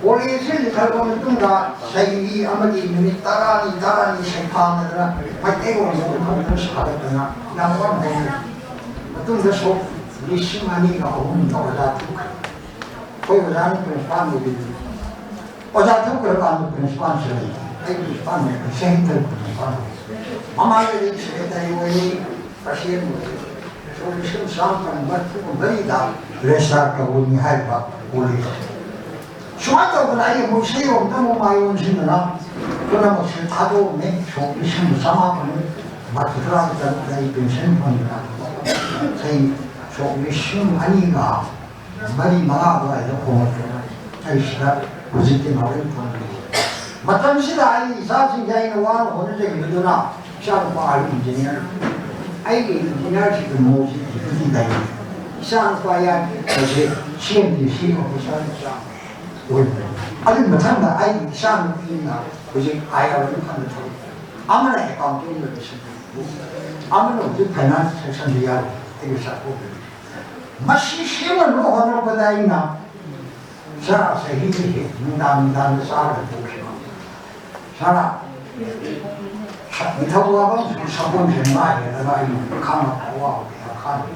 ꯀꯣꯂꯦꯖꯁꯦ ꯂꯤꯡꯈꯠꯂꯕ ꯃꯇꯨꯡꯗ ꯆꯍꯤ ꯑꯃꯒꯤ ꯅꯨꯃꯤꯠ ꯇꯔꯥꯅꯤ, ꯇꯔꯥꯅꯤ ꯁꯩꯐꯥꯅꯗꯅ ꯃꯩꯇꯩꯂꯣꯟꯗ ꯈꯛꯇ ꯁꯥꯒꯠꯇꯅ ꯌꯥꯝ ꯋꯥꯅ ꯍꯣꯠꯅꯩ꯫ ꯃꯇꯨꯡꯗ ꯁꯣꯛ ꯂꯤꯁꯤꯡ ꯑꯅꯤꯒ ꯑꯍꯨꯝꯗ ꯑꯣꯖꯥ ꯊꯣꯛꯈ꯭ꯔꯦ꯫ ꯑꯩꯈꯣꯏ ꯑꯣꯖꯥꯅ ꯄ꯭ꯔꯤꯟꯁꯤꯄꯥꯜ ꯑꯣꯏꯕꯤꯕꯅꯤ꯫ ꯑꯣꯖꯥ ꯊꯣꯛꯈ꯭ꯔꯀꯥꯟꯗ ꯄ꯭ꯔꯤꯟꯁꯤꯄꯥꯜꯁꯦ ꯂꯩꯇꯦ꯫ ꯑꯩ ꯄ꯭ꯔꯤꯟꯁꯤꯄꯥꯜ ꯑꯣꯏꯔꯦ, ꯆꯍꯤ ꯇꯔꯨꯛ ꯄ꯭ꯔꯤꯟꯁꯤꯄꯥꯜ ꯑꯣꯏꯔꯦ꯫ ꯃꯃꯥꯡꯗꯗꯤ ꯁꯦꯀ꯭ꯔꯦꯇꯔꯤ ꯑꯣꯏꯔꯤ, ꯄ꯭ꯔꯁꯤꯗꯦꯟꯠ ꯑꯣꯏꯔꯤ꯫ ꯁꯣꯛ ꯂꯤꯁꯤꯡ ꯆꯥꯝꯃꯥꯄꯟ ꯃꯔꯤꯐꯨ ꯃꯔꯤꯗ ꯔꯦꯖꯤꯁꯇ꯭ꯔꯥꯔ ꯇꯧꯕꯅꯤ ꯍꯥꯏꯔꯤꯕ ꯀꯣꯂꯦꯖ꯫ ꯁꯨꯃꯥꯏꯅ ꯇꯧꯗꯅ ꯑꯩ ꯑꯃꯨꯛ ꯏꯁꯩꯔꯣꯝꯗ ꯑꯃꯨꯛ ꯃꯥꯏ ꯑꯣꯟꯁꯤꯟꯗꯅ ꯄꯨꯝꯅꯃꯛꯁꯦ ꯊꯥꯗꯣꯛꯑꯝꯃꯦ꯫ ꯁꯣꯛ ꯂꯤꯁꯤꯡ ꯆꯥꯝꯃꯥꯄꯟ ꯃꯔꯤꯐꯨ ꯇꯔꯨꯛꯇ ꯑꯩ ꯄꯦꯟꯁꯟ ꯐꯪꯗꯅ ꯆꯍꯤ ꯁꯣꯛ ꯂꯤꯁꯤꯡ ꯑꯅꯤꯒ ꯃꯔꯤ ꯃꯉꯥ ꯑꯗꯨꯋꯥꯏꯗ ꯍꯣꯡꯉꯛꯇꯅ ꯑꯩ ꯁꯤꯗ ꯍꯧꯖꯤꯛꯇꯤ ꯅꯥꯎꯔꯦꯝ ꯐꯣꯟꯗ ꯂꯩ꯫ ꯃꯇꯝꯁꯤꯗ ꯑꯩ ꯏꯆꯥꯁꯤꯡꯁꯦ ꯑꯩꯅ ꯋꯥꯅ ꯍꯣꯠꯅꯖꯈꯤꯕꯗꯨꯅ ꯏꯆꯥꯅꯨꯄꯥ ꯑꯍꯟ ꯏꯟꯖꯤꯅꯤꯌꯥꯔ, ꯑꯩꯒꯤ ꯏꯟꯖꯤꯅꯤꯌꯥꯔꯁꯤꯡꯗꯨ ꯃꯣꯖꯤ ꯗꯤꯒ꯭ꯔꯤ ꯂꯩ꯫ ꯏꯆꯥꯅꯨꯄꯥ ꯌꯥꯏꯃꯁꯦ ꯁꯤ ꯑꯦꯝ ꯗꯤ ꯁꯤ ꯑꯣꯐꯤꯁꯥꯔ ꯃꯆꯥ ꯑꯣꯏꯕꯅꯤ꯫ ꯑꯗꯨꯒꯤ ꯃꯊꯪꯗ ꯑꯩꯒꯤ ꯏꯆꯥꯅꯨꯄꯤꯅ ꯍꯧꯖꯤꯛ ꯑꯥꯏ ꯑꯥꯔ ꯑꯦꯝ ꯐꯟꯗ ꯊꯕꯛ ꯇꯧꯔꯤ꯫ ꯑꯃꯅ ꯑꯦꯀꯥꯎꯟꯇꯤꯡꯗ ꯂꯣꯏꯁꯤꯟꯕ, ꯑꯃꯅ ꯍꯧꯖꯤꯛ ꯐꯥꯏꯅꯥꯟꯁ ꯁꯦꯛꯁꯟꯗ ꯌꯥꯎꯔꯤ꯫ ꯑꯩꯒꯤ ꯏꯆꯥ ꯄꯣꯛꯄꯗ ꯃꯁꯤ ꯁꯦꯝꯅꯕ ꯍꯣꯠꯅꯔꯛꯄꯗ ꯑꯩꯅ ꯆꯔꯥ ꯆꯍꯤꯗꯒꯤ ꯅꯨꯡꯗꯥꯡ ꯅꯨꯡꯗꯥꯡꯗ ꯆꯥꯔꯒ ꯇꯣꯛꯈꯤꯕ꯫ ꯆꯔꯥ ꯅꯤꯡꯊꯧ ꯋꯥꯕ ꯑꯃꯁꯨꯡ ꯁꯒꯣꯜꯁꯦ ꯉꯥꯏꯔꯒ ꯑꯩ ꯈꯥꯡꯉꯛꯄ ꯑꯋꯥꯕ ꯀꯌꯥ ꯈꯥꯡꯉꯤ꯫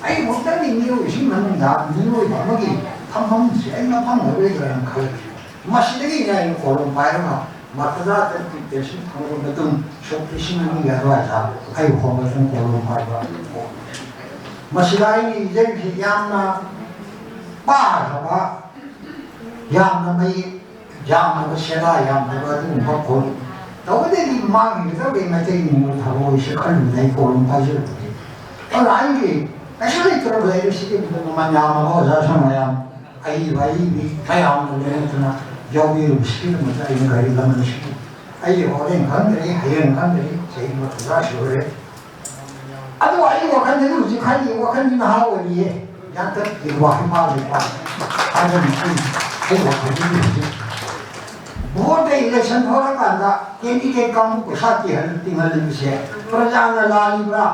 ꯑꯩ ꯑꯃꯨꯛꯇꯪꯗꯤ ꯃꯤꯑꯣꯏꯕꯁꯤ ꯃꯅꯨꯡꯗ ꯃꯤꯑꯣꯏꯕ ꯑꯃꯒꯤ ꯐꯝꯐꯝꯁꯦ ꯑꯩ ꯃꯐꯝ ꯑꯣꯏꯔꯣꯏꯗ꯭ꯔꯥꯅ ꯈꯜꯂꯤ꯫ ꯃꯁꯤꯗꯒꯤ ꯑꯩꯅ ꯀꯣꯂꯣꯝ ꯄꯥꯏꯔꯒ ꯃꯊꯗꯥ ꯇꯔꯨꯛꯀꯤ ꯄꯦꯟꯁꯤꯜ ꯐꯪꯂꯕ ꯃꯇꯨꯡ ꯁꯣꯛ ꯂꯤꯁꯤꯡ ꯑꯅꯤꯒꯤ ꯑꯗꯨꯋꯥꯏꯗ ꯑꯩ ꯍꯣꯝꯕꯇꯣꯟ ꯀꯣꯂꯣꯝ ꯄꯥꯏꯕ ꯄꯣꯛꯏ꯫ ꯃꯁꯤꯗ ꯑꯩꯅ ꯏꯖꯔꯤꯁꯤ ꯌꯥꯝꯅ ꯄꯥꯈ꯭ꯔꯕ, ꯌꯥꯝꯅ ꯃꯌꯦꯛ ꯌꯥꯝꯗꯕ, ꯁꯦꯒꯥ ꯌꯥꯝꯗꯕ ꯑꯗꯨꯒꯨꯝꯕ ꯈꯣꯜ꯫ ꯇꯧꯕꯗꯒꯤ ꯃꯥꯡꯈꯤꯒꯗꯧꯔꯦ ꯃꯩꯇꯩ ꯅꯤꯉꯣꯜ ꯊꯧꯔꯝꯁꯦ ꯈꯜꯂꯨꯕꯗ ꯑꯩ ꯀꯣꯂꯣꯝ ꯄꯥꯏꯖꯔꯨꯕꯅꯤ꯫ ꯑꯗꯨꯅ ꯑꯩꯒꯤ ꯀꯩꯁꯨ ꯂꯩꯇ꯭ꯔꯕ ꯂꯩꯔꯤꯛꯁꯤꯒꯤ ꯃꯃꯜ ꯌꯥꯝꯂꯕ ꯑꯣꯖꯥꯁꯤꯡ ꯃꯌꯥꯝ, ꯑꯏꯕ ꯑꯏꯕꯤ ꯃꯌꯥꯝꯅ ꯂꯣꯏꯅꯗꯨꯅ ꯌꯥꯎꯕꯤꯔꯨꯕꯁꯤꯒꯤꯗꯃꯛꯇ ꯑꯩꯅ ꯀꯔꯤ ꯂꯃꯟꯁꯤꯕꯨ ꯑꯩ ꯍꯣꯔꯦꯟ ꯈꯪꯗ꯭ꯔꯤ, ꯍꯌꯦꯡ ꯈꯪꯗ꯭ꯔꯤ, ꯆꯍꯤ ꯃꯔꯐꯨꯇꯔꯥ ꯁꯨꯔꯦ꯫ ꯑꯗꯨ ꯑꯩ ꯋꯥꯈꯜꯗꯗꯤ ꯍꯧꯖꯤꯛ ꯈꯜꯂꯤ, ꯋꯥꯈꯜꯗꯤ ꯅꯍꯥ ꯑꯣꯏꯔꯤꯌꯦ꯫ ꯌꯥꯡꯇꯛꯀꯤ ꯋꯥꯍꯩ ꯃꯥꯜꯂꯦꯀꯣ꯫ ꯑꯗꯨꯅ ꯑꯩ, ꯑꯩ ꯋꯥꯈꯜꯗꯗꯤ ꯍꯧꯖꯤꯛ ꯚꯣꯠꯇ ꯏꯂꯦꯛꯁꯟ ꯊꯣꯛꯂꯀꯥꯟꯗ ꯀꯦꯟꯗꯤꯗꯦꯠ ꯀꯥꯡꯕꯨ ꯄꯩꯁꯥ ꯇꯤꯡꯍꯜ-, ꯇꯤꯡꯍꯜꯂꯤꯕꯁꯦ ꯄ꯭ꯔꯖꯥꯅ ꯂꯥꯜꯂꯤꯕ꯭ꯔꯥ,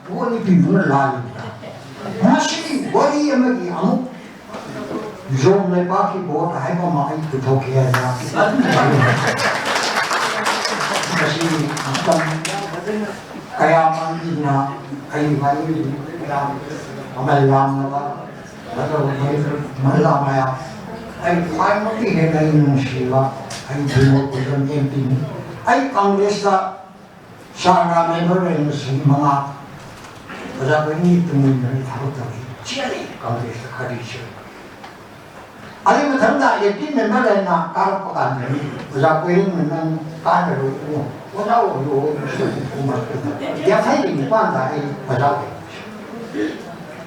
ꯚꯣꯠ ꯂꯦꯞꯄꯤꯕꯗꯨꯅ ꯂꯥꯜꯂꯤꯕ꯭ꯔꯥ? ꯃꯁꯤꯒꯤ ꯋꯥꯔꯤ ꯑꯃꯒꯤ ꯑꯃꯨꯛ ꯖꯣꯝ ꯂꯩꯕꯥꯛꯀꯤ ꯚꯣꯠ ꯍꯥꯏꯕ ꯑꯃ ꯑꯩ ꯄꯨꯊꯣꯛꯀꯦ ꯍꯥꯏꯅ ꯑꯗꯨꯝ ꯈꯜꯂꯤ꯫ ꯃꯁꯤ ꯃꯇꯝ ꯀꯌꯥ ꯃꯥꯡꯗꯨꯅ ꯑꯩ ꯋꯥꯔꯤ ꯀꯌꯥ ꯃꯃꯜ ꯌꯥꯝꯂꯕ ꯑꯗꯨꯒ ꯃꯍꯩꯔꯣꯏ ꯃꯍꯩꯔꯣꯏ ꯃꯌꯥꯝ, ꯑꯩ ꯈ꯭ꯋꯥꯏꯃꯛꯀꯤ ꯍꯦꯟꯅ ꯑꯩ ꯅꯨꯡꯁꯤꯕ ꯑꯩ ꯚꯤꯃꯣ ꯀꯨꯟꯖꯝ ꯑꯦꯝ ꯄꯤꯅꯤ꯫ ꯑꯩ ꯀꯪꯒ꯭ꯔꯦꯁꯇ ꯆꯥꯔꯅꯥ ꯃꯦꯝꯕꯔ ꯑꯣꯏꯅ ꯆꯍꯤ ꯃꯉꯥ ꯑꯣꯖꯥ ꯀꯣꯏꯔꯦꯡꯒꯤ ꯇꯨꯡ ꯏꯟꯗꯨꯅ ꯊꯕꯛ ꯇꯧꯈꯤ꯫ ꯆꯦꯜꯂꯤ, ꯀꯪꯒ꯭ꯔꯦꯁꯇ ꯈꯔꯗꯤ ꯆꯦꯜꯂꯤ꯫ ꯑꯗꯨꯒꯤ ꯃꯊꯪꯗ ꯑꯦꯛꯇꯤꯚ ꯃꯦꯝꯕꯔ ꯑꯣꯏꯅ ꯀꯥꯔꯛꯄ ꯀꯥꯟꯗꯅꯤ ꯑꯣꯖꯥ ꯀꯣꯏꯔꯦꯡꯅ ꯅꯪ ꯀꯥꯟꯅꯔꯣꯏ ꯏꯕꯨꯡꯉꯣ, ꯑꯣꯖꯥ ꯑꯣꯏꯔꯣ, ꯑꯣꯏꯔꯣ, ꯌꯥꯡꯈꯩꯒꯤ ꯅꯤꯄꯥꯟꯗ ꯑꯩ ꯑꯣꯖꯥ ꯑꯣꯏ꯫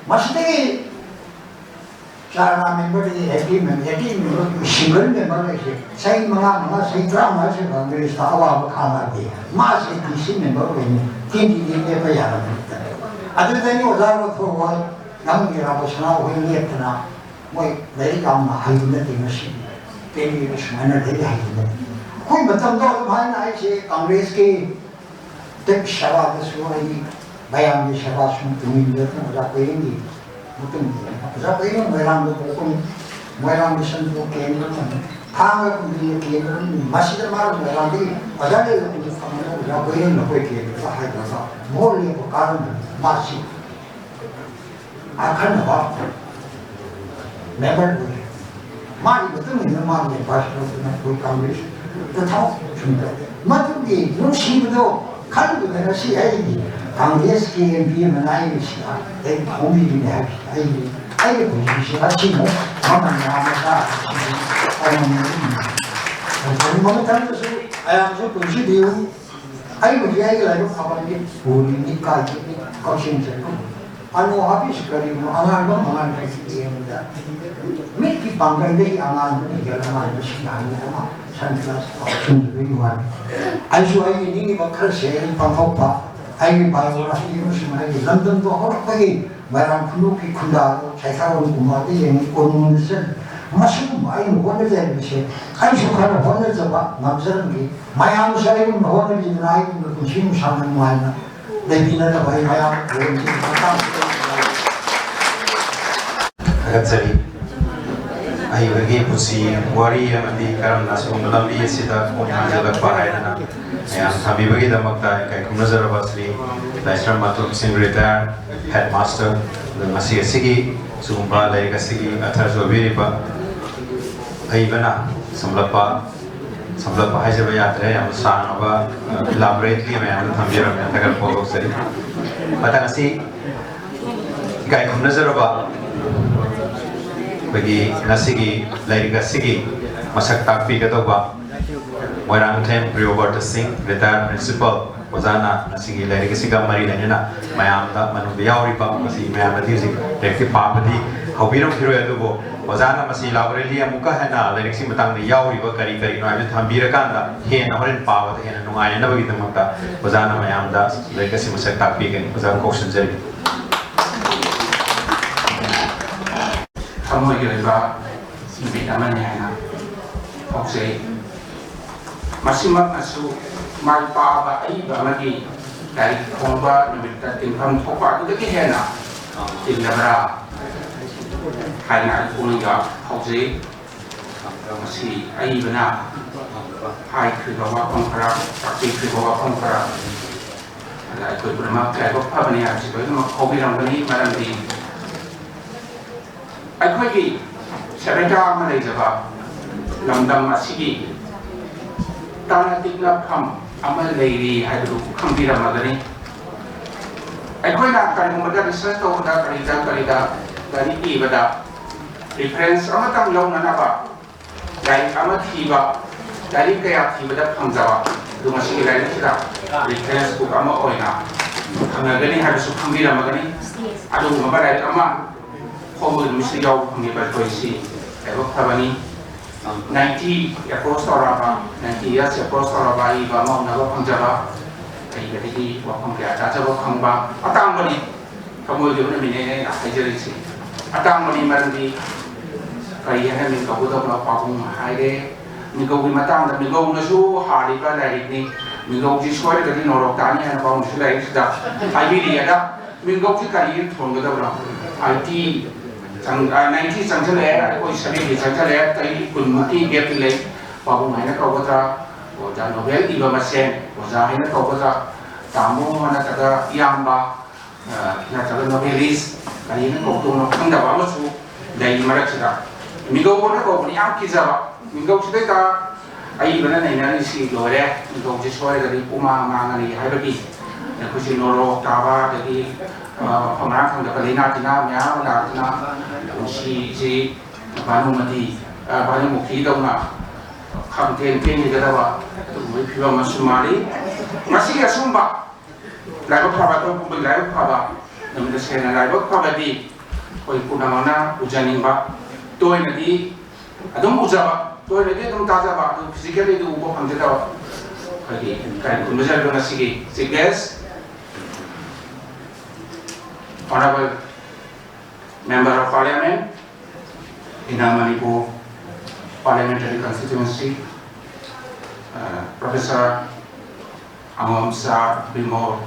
ꯃꯁꯤꯗꯒꯤ ꯆꯥꯔꯅꯥ ꯃꯦꯝꯕꯔꯗꯒꯤ active member, active member single member ꯍꯥꯏꯁꯦ ꯆꯍꯤ ꯃꯉꯥ, ꯃꯉꯥ, ꯆꯍꯤ ꯇꯔꯥꯃꯉꯥ ꯁꯨꯔꯀꯥꯟꯗ ꯀꯪꯒ꯭ꯔꯦꯁꯇ ꯑꯋꯥꯕ ꯈꯥꯡꯉꯛꯑꯗꯤ ꯃꯥꯁꯦ ꯗꯤ ꯁꯤ ꯃꯦꯝꯕꯔ ꯑꯣꯏꯅꯤ, ꯀꯦꯟꯗꯤꯗꯦꯠ ꯂꯦꯞꯄ ꯌꯥꯔꯝꯃꯤ꯫ ꯑꯗꯨꯗꯩ ꯑꯣꯖꯥ ꯔꯣꯊꯣ ꯍꯣꯏ, ꯅꯪꯒꯤ ꯔꯥꯃꯣ ꯁꯅꯥ ꯍꯣꯏ ꯂꯦꯞꯇꯅ ꯃꯣꯏ ꯂꯥꯏꯔꯤꯛ ꯌꯥꯝꯅ ꯍꯩꯕ ꯅꯠꯇꯦ ꯉꯁꯤꯗꯤ꯫ ꯀꯦꯟꯗꯤꯗꯦꯠ ꯁꯨꯃꯥꯏꯅ ꯂꯥꯏꯔꯤꯛ ꯍꯩꯕ ꯅꯠꯇꯦ꯫ ꯑꯩꯈꯣꯏ ꯃꯇꯝꯗ ꯑꯗꯨꯝ ꯍꯥꯏꯅ ꯑꯩꯁꯦ ꯀꯪꯒ꯭ꯔꯦꯁꯀꯤ ꯇꯦꯛ ꯁꯦꯕꯥꯗꯁꯨ ꯑꯩ ꯃꯌꯥꯝꯒꯤ ꯁꯦꯕꯥ ꯁꯨꯝ ꯇꯨꯡꯏꯟꯕꯗ ꯑꯣꯖꯥ ꯀꯣꯏꯔꯦꯡꯒꯤ ꯃꯇꯨꯡ ꯏꯟꯅ ꯑꯣꯖꯥ ꯀꯣꯏꯔꯦꯡ ꯃꯣꯏꯔꯥꯡꯗ ꯄꯣꯛꯄꯅꯤ, ꯃꯣꯏꯔꯥꯡ ꯃꯤꯁꯟꯕꯨ ꯀꯦꯟꯗ꯭ꯔ ꯑꯃꯅꯤ, ꯊꯥꯡꯒ ꯀꯨꯝꯕꯤꯅ ꯀꯦꯟꯗ꯭ꯔ ꯑꯃꯅꯤ, ꯃꯁꯤꯗ ꯃꯥꯅ ꯃꯣꯏꯔꯥꯡꯗꯒꯤ ꯑꯣꯖꯥ ꯂꯩꯕ ꯈꯨꯗꯤꯡ ꯐꯪꯕꯗ ꯑꯣꯖꯥ ꯀꯣꯏꯔꯦꯡ ꯅꯈꯣꯏ ꯀꯦꯟꯗ꯭ꯔꯗ ꯍꯥꯏꯗ꯭ꯔꯒ ꯃꯣꯠ ꯂꯦꯞꯄ ꯀꯥꯔꯝꯕꯅꯤ꯫ ꯃꯥꯁꯤ ꯑꯈꯟꯅꯕ ꯃꯦꯝꯕꯔ ꯑꯣꯏꯔꯦ꯫ ꯃꯥꯒꯤ ꯃꯇꯨꯡ ꯏꯟꯅ ꯃꯥꯒꯤ ꯑꯦꯗꯚꯥꯏꯁ ꯂꯧꯗꯨꯅ ꯑꯩꯈꯣꯏ ꯀꯪꯒ꯭ꯔꯦꯁ ꯇꯊꯥꯎ ꯁꯨꯝꯗ ꯃꯗꯨꯒꯤ ꯅꯨꯡꯁꯤꯕꯗꯣ ꯈꯜꯂꯨꯕꯗ ꯉꯁꯤ ꯑꯩꯒꯤ ꯀꯪꯒ꯭ꯔꯦꯁꯀꯤ ꯑꯦꯝ ꯄꯤ ꯑꯃꯅ ꯑꯩꯒꯤ ꯁꯤꯗ ꯑꯩ ꯐꯣꯡꯕꯤꯔꯤꯅꯦ ꯍꯥꯏꯕꯁꯤꯗ ꯑꯩꯒꯤ ꯑꯩꯒꯤ ꯄꯨꯟꯁꯤꯁꯦ ꯉꯁꯤꯃꯨꯛ ꯃꯃꯜ ꯌꯥꯝꯅ ꯀꯥꯔꯤꯕꯁꯤꯗꯤ ꯑꯩꯉꯣꯟꯗ ꯑꯗꯨꯝ ꯀꯔꯤꯒꯨꯝꯕ ꯃꯇꯝꯗꯁꯨ ꯃꯌꯥꯝꯁꯨ ꯄꯨꯟꯁꯤꯕꯤꯌꯨ꯫ ꯑꯩ ꯍꯧꯖꯤꯛ ꯑꯩꯒꯤ ꯂꯥꯏꯕꯛ ꯐꯕꯒꯤ ꯎꯔꯤꯅꯤ ꯀꯥꯏꯗꯒꯤ ꯀꯛꯆꯤꯡ ꯆꯠꯄ ꯑꯅꯣ ꯍꯥꯞꯄꯤꯁꯤ ꯀꯔꯤꯅꯣ? ꯑꯉꯥꯡꯕ ꯃꯉꯥꯜ ꯍꯥꯏꯁꯤ ꯌꯦꯡꯕꯗ ꯃꯤꯠꯀꯤ ꯄꯥꯡꯒꯜꯗꯒꯤ ꯑꯉꯥꯡꯕꯅ ꯍꯦꯟꯅ ꯑꯉꯥꯡꯕ ꯁꯤꯡꯅꯥꯅꯤ ꯑꯃ ꯁꯟ ꯒ꯭ꯂꯥꯁ ꯐꯥꯎꯁꯤꯟꯕꯒꯤ ꯋꯥꯅꯤ꯫ ꯑꯩꯁꯨ ꯑꯩꯒꯤ ꯅꯤꯡꯉꯤꯕ ꯈꯔꯁꯦ ꯑꯩ ꯄꯥꯡꯊꯣꯛꯄ, ꯑꯩꯒꯤ ꯕꯥꯏꯑꯣꯒ꯭ꯔꯥꯐꯤ ꯑꯃꯁꯨꯡ ꯑꯩꯒꯤ ꯂꯝꯗꯝꯗꯣ ꯍꯧꯔꯛꯄꯒꯤ ꯃꯣꯏꯔꯥꯡ ꯈꯨꯅꯧꯒꯤ ꯈꯨꯟꯗꯥꯗꯣ ꯁꯩꯊꯥꯔꯣꯟ ꯀꯨꯃꯥꯔꯗ ꯌꯦꯡꯉꯤ, ꯀꯣꯅꯨꯡꯗ ꯆꯠꯂꯤ꯫ ꯃꯁꯤꯒꯨꯝꯕ ꯑꯩꯅ ꯍꯣꯠꯅꯖꯔꯤꯕꯁꯦ ꯑꯩꯁꯨ ꯈꯔ ꯍꯣꯠꯅꯖꯕ ꯉꯝꯖꯔꯝꯒꯦ꯫ ꯃꯌꯥꯝꯁꯨ ꯑꯩꯒꯨꯝꯅ ꯍꯣꯠꯅꯕꯤꯗꯨꯅ ꯑꯩꯒꯨꯝꯅ ꯄꯨꯟꯁꯤ ꯅꯨꯡꯁꯥꯡꯅ ꯅꯨꯡꯉꯥꯏꯅ ꯂꯩꯃꯤꯟꯅꯅꯕ ꯑꯩ ꯃꯌꯥꯝ ꯈꯨꯔꯨꯝꯖꯔꯤ꯫ ꯃꯇꯥꯡꯁꯤꯗ ꯊꯥꯒꯠꯆꯔꯤ꯫ ꯑꯏꯕꯒꯤ ꯄꯨꯟꯁꯤ ꯋꯥꯔꯤ ꯑꯃꯗꯤ ꯀꯔꯝꯅ ꯑꯁꯤꯒꯨꯝꯕ ꯂꯝꯕꯤ ꯑꯁꯤꯗ ꯈꯣꯡ ꯊꯥꯡꯖꯤꯜꯂꯛꯄ ꯍꯥꯏꯗꯅ ꯃꯌꯥꯝ ꯊꯝꯕꯤꯕꯒꯤꯗꯃꯛꯇ ꯏꯀꯥꯏ ꯈꯨꯝꯅꯖꯔꯕ ꯁ꯭ꯔꯤ ꯂꯥꯏꯁ꯭ꯔꯝ ꯃꯥꯊꯣꯏ ꯁꯤꯡ, ꯔꯤꯇꯥꯌꯔ ꯍꯦꯗ ꯃꯥꯁꯇꯔ, ꯑꯗꯨ ꯉꯁꯤ ꯑꯁꯤꯒꯤ ꯁꯤꯒꯨꯝꯕ ꯂꯥꯏꯔꯤꯛ ꯑꯁꯤꯒꯤ ꯑꯊꯔꯁꯨ ꯑꯣꯏꯕꯤꯔꯤꯕ ꯑꯏꯕꯅ ꯁꯝꯂꯞꯄ ꯁꯝꯂꯞꯄ ꯍꯥꯏꯖꯕ ꯌꯥꯗ꯭ꯔꯦ, ꯌꯥꯝꯅ ꯁꯥꯡꯉꯕ, ꯑ, ꯏꯂꯥꯕꯣꯔꯦꯠꯂꯤ ꯃꯌꯥꯝ ꯑꯃ ꯊꯝꯕꯤꯔꯝꯃꯦ꯫ ꯊꯥꯒꯠꯄ ꯐꯣꯡꯗꯣꯛꯆꯔꯤ꯫ ꯃꯊꯪ ꯑꯁꯤ ꯏꯀꯥꯏ ꯈꯨꯝꯅꯖꯔꯕ ꯑꯩꯈꯣꯏꯒꯤ ꯉꯁꯤꯒꯤ ꯂꯥꯏꯔꯤꯛ ꯑꯁꯤꯒꯤ ꯃꯁꯛ ꯇꯥꯛꯄꯤꯒꯗꯧꯕ ꯃꯣꯏꯔꯥꯡꯊꯦꯝ ꯄ꯭ꯔꯤꯌꯣꯕ꯭ꯔꯇ ꯁꯤꯡ, ꯔꯤꯇꯥꯌꯔ ꯄ꯭ꯔꯤꯟꯁꯤꯄꯜ, ꯑꯣꯖꯥꯅ ꯉꯁꯤꯒꯤ ꯂꯥꯏꯔꯤꯛ ꯑꯁꯤꯒ ꯃꯔꯤ ꯂꯩꯅꯅ ꯃꯌꯥꯝꯗ, ꯃꯅꯨꯡꯗ ꯌꯥꯎꯔꯤꯕ, ꯃꯁꯤ ꯃꯌꯥꯝꯅꯗꯤ ꯍꯧꯖꯤꯛ ꯂꯥꯏꯔꯤꯛꯇꯤ ꯄꯥꯕꯗꯤ ꯍꯧꯕꯤꯔꯝꯈꯤꯔꯣꯏ, ꯑꯗꯨꯕꯨ ꯑꯣꯖꯥꯅ ꯃꯁꯤ ꯂꯥꯏꯕ꯭ꯔꯦꯔꯤ ꯑꯃꯨꯛꯀ ꯍꯦꯟꯅ ꯂꯥꯏꯔꯤꯛꯁꯤ ꯃꯇꯥꯡꯗ ꯌꯥꯎꯔꯤꯕ ꯀꯔꯤ ꯀꯔꯤꯅꯣ ꯍꯥꯏꯕꯗꯨ ꯊꯝꯕꯤꯔꯀꯥꯟꯗ ꯍꯦꯟꯅ ꯍꯣꯔꯦꯟ ꯄꯥꯕꯗ ꯍꯦꯟꯅ ꯅꯨꯡꯉꯥꯏꯅꯅꯕꯒꯤꯗꯃꯛꯇ ꯑꯣꯖꯥꯅ ꯃꯌꯥꯝꯗ ꯂꯥꯏꯔꯤꯛ ꯑꯁꯤ ꯃꯁꯛ ꯇꯥꯛꯄꯤꯒꯅꯤ꯫ ꯑꯣꯖꯥ ꯀꯧꯁꯤꯟꯖꯔꯤ꯫ ꯊꯃꯣꯏꯒꯤ ꯑꯣꯏꯕ ꯅꯨꯃꯤꯠ ꯑꯃꯅꯤ ꯍꯥꯏꯅ ꯂꯧꯖꯩ꯫ ꯃꯁꯤꯃꯛꯅꯁꯨ ꯃꯥꯏ ꯄꯥꯛꯑꯕ ꯑꯏꯕ ꯑꯃꯒꯤ ꯂꯥꯏꯔꯤꯛ ꯐꯣꯡꯕ ꯅꯨꯃꯤꯠꯇ ꯇꯤꯟꯐꯝ ꯊꯣꯛꯄ ꯑꯗꯨꯗꯒꯤ ꯍꯦꯟꯅ ꯇꯤꯜꯂꯕ꯭ꯔꯥ ꯍꯥꯏꯅ ꯑꯩ ꯄꯨꯛꯅꯤꯡꯗ ꯐꯥꯎꯖꯩ꯫ ꯃꯁꯤ ꯑꯏꯕꯅ ꯍꯥꯏꯈ꯭ꯔꯤꯕ ꯋꯥꯐꯝ ꯈꯔ, ꯇꯥꯛꯄꯤꯈ꯭ꯔꯤꯕ ꯋꯥꯐꯝ ꯈꯔ ꯑꯗ ꯑꯩꯈꯣꯏ ꯄꯨꯝꯅꯃꯛ ꯂꯥꯏꯕꯛ ꯐꯕꯅꯤ ꯍꯥꯏꯕꯁꯤ ꯂꯣꯏꯅꯃꯛ ꯐꯥꯎꯕꯤꯔꯝꯒꯅꯤ꯫ ꯃꯔꯝꯗꯤ ꯑꯩꯈꯣꯏꯒꯤ ꯁꯦꯕꯦꯇꯥ ꯑꯃ ꯂꯩꯖꯕ ꯂꯝꯗꯝ ꯑꯁꯤꯒꯤ ꯇꯥꯅ ꯇꯤꯛꯅꯐꯝ ꯑꯃ ꯂꯩꯔꯤ ꯍꯥꯏꯕꯗꯨ ꯈꯪꯕꯤꯔꯝꯃꯒꯅꯤ꯫ ꯑꯩꯈꯣꯏꯅ ꯀꯔꯤꯒꯨꯝꯕꯗ research ꯇꯧꯕꯗ, ꯀꯔꯤꯗ ꯀꯔꯤꯗ ꯂꯥꯏꯔꯤꯛ ꯏꯕꯗ, reference ꯑꯃꯇꯪ ꯂꯧꯅꯅꯕ ꯂꯥꯏꯔꯤꯛ ꯑꯃ ꯊꯤꯕ, ꯂꯥꯏꯔꯤꯛ ꯀꯌꯥ ꯊꯤꯕꯗ ꯐꯪꯗꯕ, ꯑꯗꯨ ꯃꯁꯤꯒꯤ ꯂꯥꯏꯔꯤꯛꯁꯤꯗ reference book ꯑꯃ ꯑꯣꯏꯅ ꯐꯪꯉꯒꯅꯤ ꯍꯥꯏꯕꯁꯨ ꯈꯪꯕꯤꯔꯝꯃꯒꯅꯤ꯫ ꯑꯗꯨꯒꯨꯝꯕ ꯂꯥꯏꯔꯤꯛ ꯑꯃ ꯐꯣꯡꯕ ꯅꯨꯃꯤꯠꯁꯤꯗ ꯌꯥꯎꯕ ꯐꯪꯉꯤꯕ ꯑꯩꯈꯣꯏꯁꯤ ꯂꯥꯏꯕꯛ ꯐꯕꯅꯤ꯫ Ninety approach ꯇꯧꯔꯛꯑꯕ, ninety years approach ꯇꯧꯔꯛꯑꯕ ꯑꯏꯕ ꯑꯃ ꯎꯅꯕ ꯐꯪꯖꯕ, ꯑꯏꯕꯗꯒꯤ ꯋꯥꯐꯝ ꯀꯌꯥ ꯇꯥꯖꯕ ꯐꯪꯕ ꯑꯇꯥꯡꯕꯅꯤ꯫ ꯊꯃꯣꯏꯒꯤ ꯑꯣꯏꯅ ꯃꯤꯅꯦꯅ ꯑꯩꯅ ꯍꯥꯏꯖꯔꯤꯁꯤ ꯑꯇꯥꯡꯕꯅꯤ꯫ ꯃꯔꯝꯗꯤ ꯀꯔꯤ ꯍꯥꯏꯅ ꯃꯤꯡ ꯀꯧꯒꯗꯕꯅꯣ? ꯄꯥꯕꯨꯡ ꯍꯥꯏꯔꯦ꯫ ꯃꯤꯡꯒꯧꯒꯤ ꯃꯇꯥꯡꯗ, ꯃꯤꯡꯒꯧꯅꯁꯨ ꯍꯥꯜꯂꯤꯕ ꯂꯥꯏꯔꯤꯛꯅꯤ꯫ ꯃꯤꯡꯒꯧꯁꯤ ꯁꯣꯏꯔꯒꯗꯤ ꯅꯣꯔꯣꯛ ꯇꯥꯅꯤ ꯍꯥꯏꯅ ꯄꯥꯕꯨꯡꯁꯨ ꯂꯥꯏꯔꯤꯛꯁꯤꯗ ꯍꯥꯏꯕꯤꯔꯤ꯫ ꯑꯗ ꯃꯤꯡꯒꯧꯁꯤ ꯀꯔꯤꯅ ꯊꯣꯟꯒꯗꯕꯅꯣ? Eighty ꯆꯪ-, ꯑ, ninety ꯆꯪꯁꯤꯜꯂꯛꯑꯦ, ꯑꯩꯈꯣꯏ seventy ꯆꯪꯁꯤꯜꯂꯛꯑꯦ, ꯆꯍꯤ ꯀꯨꯟꯃꯨꯛꯀꯤ gap ꯇꯤ ꯂꯩ꯫ ꯄꯥꯕꯨꯡ ꯍꯥꯏꯅ ꯀꯧꯒꯗ꯭ꯔꯥ, ꯑꯣꯖꯥ novel ꯏꯕ ꯃꯁꯦꯟ ꯑꯣꯖꯥ ꯍꯥꯏꯅ ꯀꯧꯒꯗ꯭ꯔꯥ, ꯇꯥꯃꯣ ꯅꯠꯇ꯭ꯔꯒ ꯏꯌꯥꯝꯕ, ꯑ, ꯅꯠꯇ꯭ꯔꯒ novelist, ꯀꯔꯤꯅ ꯀꯧꯗꯧꯅꯣ ꯈꯪꯗꯕ ꯑꯃꯁꯨ ꯂꯩ ꯃꯔꯛꯁꯤꯗ꯫ ꯃꯤꯡꯒꯧ ꯑꯅ ꯀꯧꯕꯅꯤ ꯌꯥꯝ ꯀꯤꯖꯕ꯫ ꯃꯤꯡꯒꯧꯁꯤꯗꯩꯗ ꯑꯏꯕꯅ ꯅꯩꯅꯔꯤꯁꯤ ꯂꯣꯏꯔꯦ, ꯃꯤꯡꯒꯧꯁꯤ ꯁꯣꯏꯔꯒꯗꯤ ꯄꯨꯃꯥꯡ ꯃꯥꯡꯉꯅꯤ ꯍꯥꯏꯕꯒꯤ ꯑꯩꯈꯣꯏꯁꯤ ꯅꯣꯔꯣꯛ ꯇꯥꯕ, ꯑꯗꯒꯤ, ꯑ, ꯃꯐꯝ ꯃꯔꯥꯡ ꯈꯪꯗꯕ ꯂꯩꯅꯥ ꯇꯤꯟꯅꯥ ꯃꯌꯥꯝ ꯑꯃ ꯂꯥꯛꯇꯨꯅ ꯄꯨꯟꯁꯤꯁꯤ ꯚꯥꯅꯨꯃꯇꯤ, ꯑ, ꯚꯥꯅꯨꯃꯨꯈꯤꯗꯧꯅ ꯈꯪꯇꯦꯟ ꯇꯦꯟꯒꯗꯕ ꯑꯗꯨꯒꯨꯝꯕꯒꯤ ꯐꯤꯕꯝ ꯑꯃꯁꯨ ꯃꯥꯜꯂꯤ꯫ ꯃꯁꯤꯒꯤ ꯑꯁꯨꯝꯕ ꯂꯥꯏꯕꯛ ꯐꯕ, ꯑꯩꯈꯣꯏ ꯄꯨꯝꯕꯒꯤ ꯂꯥꯏꯕꯛ ꯐꯕ, ꯅꯨꯃꯤꯠ ꯇꯁꯦꯡꯅ ꯂꯥꯏꯕꯛ ꯐꯕꯗꯤ ꯑꯩꯈꯣꯏ ꯄꯨꯝꯅꯃꯛꯅ ꯎꯖꯅꯤꯡꯕ, ꯇꯣꯏꯅꯗꯤ ꯑꯗꯨꯝ ꯎꯖꯕ, ꯇꯣꯏꯅꯗꯤ ꯑꯗꯨꯝ ꯇꯥꯖꯕ, ꯑꯗꯨ physically ꯗꯤ ꯎꯕ ꯐꯪꯖꯗꯕ ꯑꯩꯈꯣꯏꯒꯤ ꯀꯔꯤ ꯈꯨꯔꯨꯝꯖꯔꯤꯕ ꯉꯁꯤꯒꯤ Chief Guest, Honorable Member of Parliament, Inner Manipur Parliamentary Constituency, ꯑ, Professor ꯑꯉꯣꯝꯆꯥ ꯕꯤꯃꯣꯜ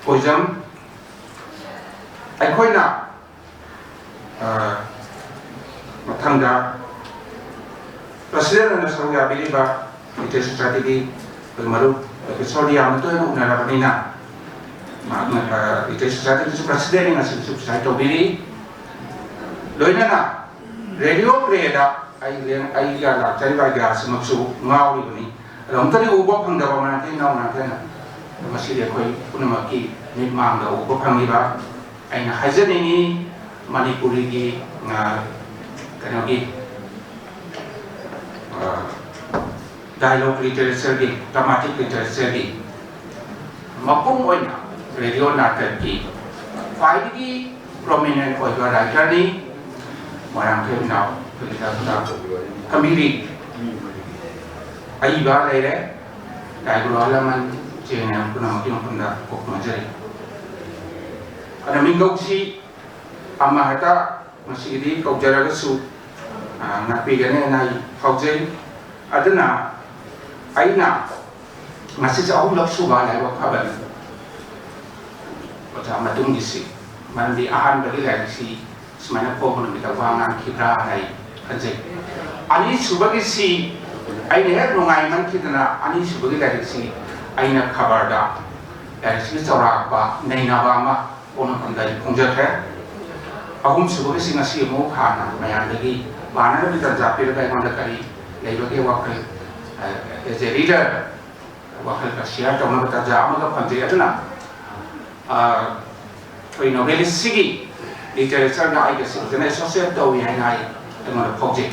ꯀꯣꯏꯖꯝ, ꯑꯩꯈꯣꯏꯅ, ꯑ, ꯃꯊꯪꯗ President ꯑꯣꯏꯅ ꯁꯔꯨꯛ ꯌꯥꯕꯤꯔꯤꯕ Literature Society ꯒꯤ ꯑꯩꯈꯣꯏ ꯃꯔꯨꯞ Professor ꯗꯤ ꯌꯥꯝꯅ ꯇꯣꯏꯅ ꯎꯅꯔꯕꯅꯤꯅ, ꯃꯍꯥꯛꯅ, ꯑ, Literature Society ꯒꯤꯁꯨ President ꯅꯤ, ꯉꯁꯤꯁꯨ preside ꯇꯧꯕꯤꯔꯤ꯫ ꯂꯣꯏꯅꯅ Radio Play ꯗ ꯑꯩ ꯂꯦꯡ-, ꯑꯩꯒ ꯂꯥꯛꯆꯔꯤꯕ idea ꯁꯤꯃꯛꯁꯨ ꯉꯥꯎꯔꯤꯕꯅꯤ꯫ ꯑꯗꯣ ꯑꯃꯨꯛꯇꯗꯤ ꯎꯕ ꯐꯪꯗꯕ ꯃꯔꯝ ꯊꯦꯡꯅ ꯃꯔꯝ ꯊꯦꯡꯅ ꯃꯁꯤꯗꯤ ꯑꯩꯈꯣꯏ ꯄꯨꯝꯅꯃꯛꯀꯤ ꯃꯤꯠ ꯃꯥꯡꯗ ꯎꯕ ꯐꯪꯂꯤꯕ ꯑꯩꯅ ꯍꯥꯏꯖꯅꯤꯡꯉꯤ꯫ ꯃꯅꯤꯄꯨꯔꯤꯒꯤ ꯀꯩꯅꯣꯒꯤ ꯗꯥꯏꯂꯣꯛ ꯂꯤꯇꯔꯦꯆꯔꯒꯤ, ꯗ꯭ꯔꯃꯥꯇꯤꯛ ꯂꯤꯇꯔꯦꯆꯔꯒꯤ ꯃꯄꯨꯡ ꯑꯣꯏꯅ ꯔꯦꯗꯤꯑꯣ ꯅꯥꯇꯛꯀꯤ ꯈ꯭ꯋꯥꯏꯗꯒꯤ ꯄ꯭ꯔꯣꯃꯤꯅꯦꯟ ꯑꯣꯏꯕ ꯔꯥꯏꯇꯔꯅꯤ꯫ ꯃꯣꯏꯔꯥꯡꯊꯦꯝ ꯏꯅꯥꯎ ꯑꯩꯈꯣꯏꯒꯤ ꯗꯥꯛꯇꯔ ꯀꯃꯤꯔꯤ ꯑꯏꯕ ꯂꯩꯔꯦ꯫ ꯂꯥꯏꯒꯨꯔꯨ ꯑꯍꯜ ꯂꯃꯟ ꯏꯆꯦꯅ ꯄꯨꯝꯅꯃꯛꯀꯤ ꯃꯐꯝꯗ ꯀꯣꯛ ꯅꯣꯟꯖꯔꯤ꯫ ꯑꯗ ꯃꯤꯡꯒꯧꯁꯤ ꯑꯃ ꯍꯦꯛꯇ ꯉꯁꯤꯒꯤꯗꯤ ꯀꯧꯖꯔꯒꯁꯨ ꯉꯥꯛꯄꯤꯒꯅꯤ ꯍꯥꯏꯅ ꯑꯩ ꯐꯥꯎꯖꯩ꯫ ꯑꯗꯨꯅ ꯑꯩꯅ ꯉꯁꯤꯁꯦ ꯑꯍꯨꯝꯂꯛ ꯁꯨꯕ ꯂꯥꯏꯕꯛ ꯐꯕꯅꯤ ꯑꯣꯖꯥ ꯃꯇꯨꯡꯒꯤꯁꯤ꯫ ꯃꯔꯝꯗꯤ ꯑꯍꯥꯟꯕꯒꯤ ꯂꯥꯏꯔꯤꯛꯁꯤ ꯁꯨꯃꯥꯏꯅ ꯐꯣꯡꯕ ꯅꯨꯃꯤꯠꯇ ꯋꯥ ꯉꯥꯡꯈꯤꯕ꯭ꯔꯥ ꯍꯥꯏ ꯈꯟꯖꯩ꯫ ꯑꯅꯤꯁꯨꯕꯒꯤꯁꯤ ꯑꯩꯅ ꯍꯦꯛ ꯅꯨꯡꯉꯥꯏꯃꯟꯈꯤꯗꯅ ꯑꯅꯤꯁꯨꯕꯒꯤ ꯂꯥꯏꯔꯤꯛꯁꯤ ꯑꯩꯅ ꯈꯕꯔꯗ ꯂꯥꯏꯔꯤꯛꯁꯤꯒꯤ ꯆꯥꯎꯔꯥꯛꯄ ꯅꯩꯅꯕ ꯑꯃ ꯄꯣꯛꯅꯐꯝꯗ ꯑꯩ ꯐꯣꯡꯖꯈ꯭ꯔꯦ꯫ ꯑꯍꯨꯝꯁꯨꯕꯒꯤꯁꯤ ꯉꯁꯤ ꯑꯃꯨꯛ ꯍꯥꯟꯅ ꯃꯌꯥꯝꯗꯒꯤ ꯄꯥꯅꯅꯕꯒꯤ ꯇꯥꯟꯖꯥ ꯄꯤꯔꯒ ꯑꯩꯉꯣꯟꯗ ꯀꯔꯤ ꯂꯩꯕꯒꯦ ꯋꯥꯈꯜ, as a reader, ꯋꯥꯈꯜꯒ ꯁꯤꯌꯥꯔ ꯇꯧꯅꯕ ꯇꯥꯟꯖꯥ ꯑꯃꯒ ꯐꯪꯖꯩ꯫ ꯑꯗꯨꯅ ꯑꯩꯈꯣꯏ ꯅꯣꯕꯦꯂꯤꯁꯁꯤꯒꯤ ꯂꯤꯇꯔꯦꯆꯔꯒ ꯑꯩꯒꯁꯤ ꯐꯖꯅ ꯑꯦꯁꯣꯁꯤꯌꯦꯠ ꯇꯧꯏ ꯍꯥꯏꯅ ꯑꯩ ꯑꯩꯉꯣꯟꯗ ꯐꯥꯎꯖꯩ꯫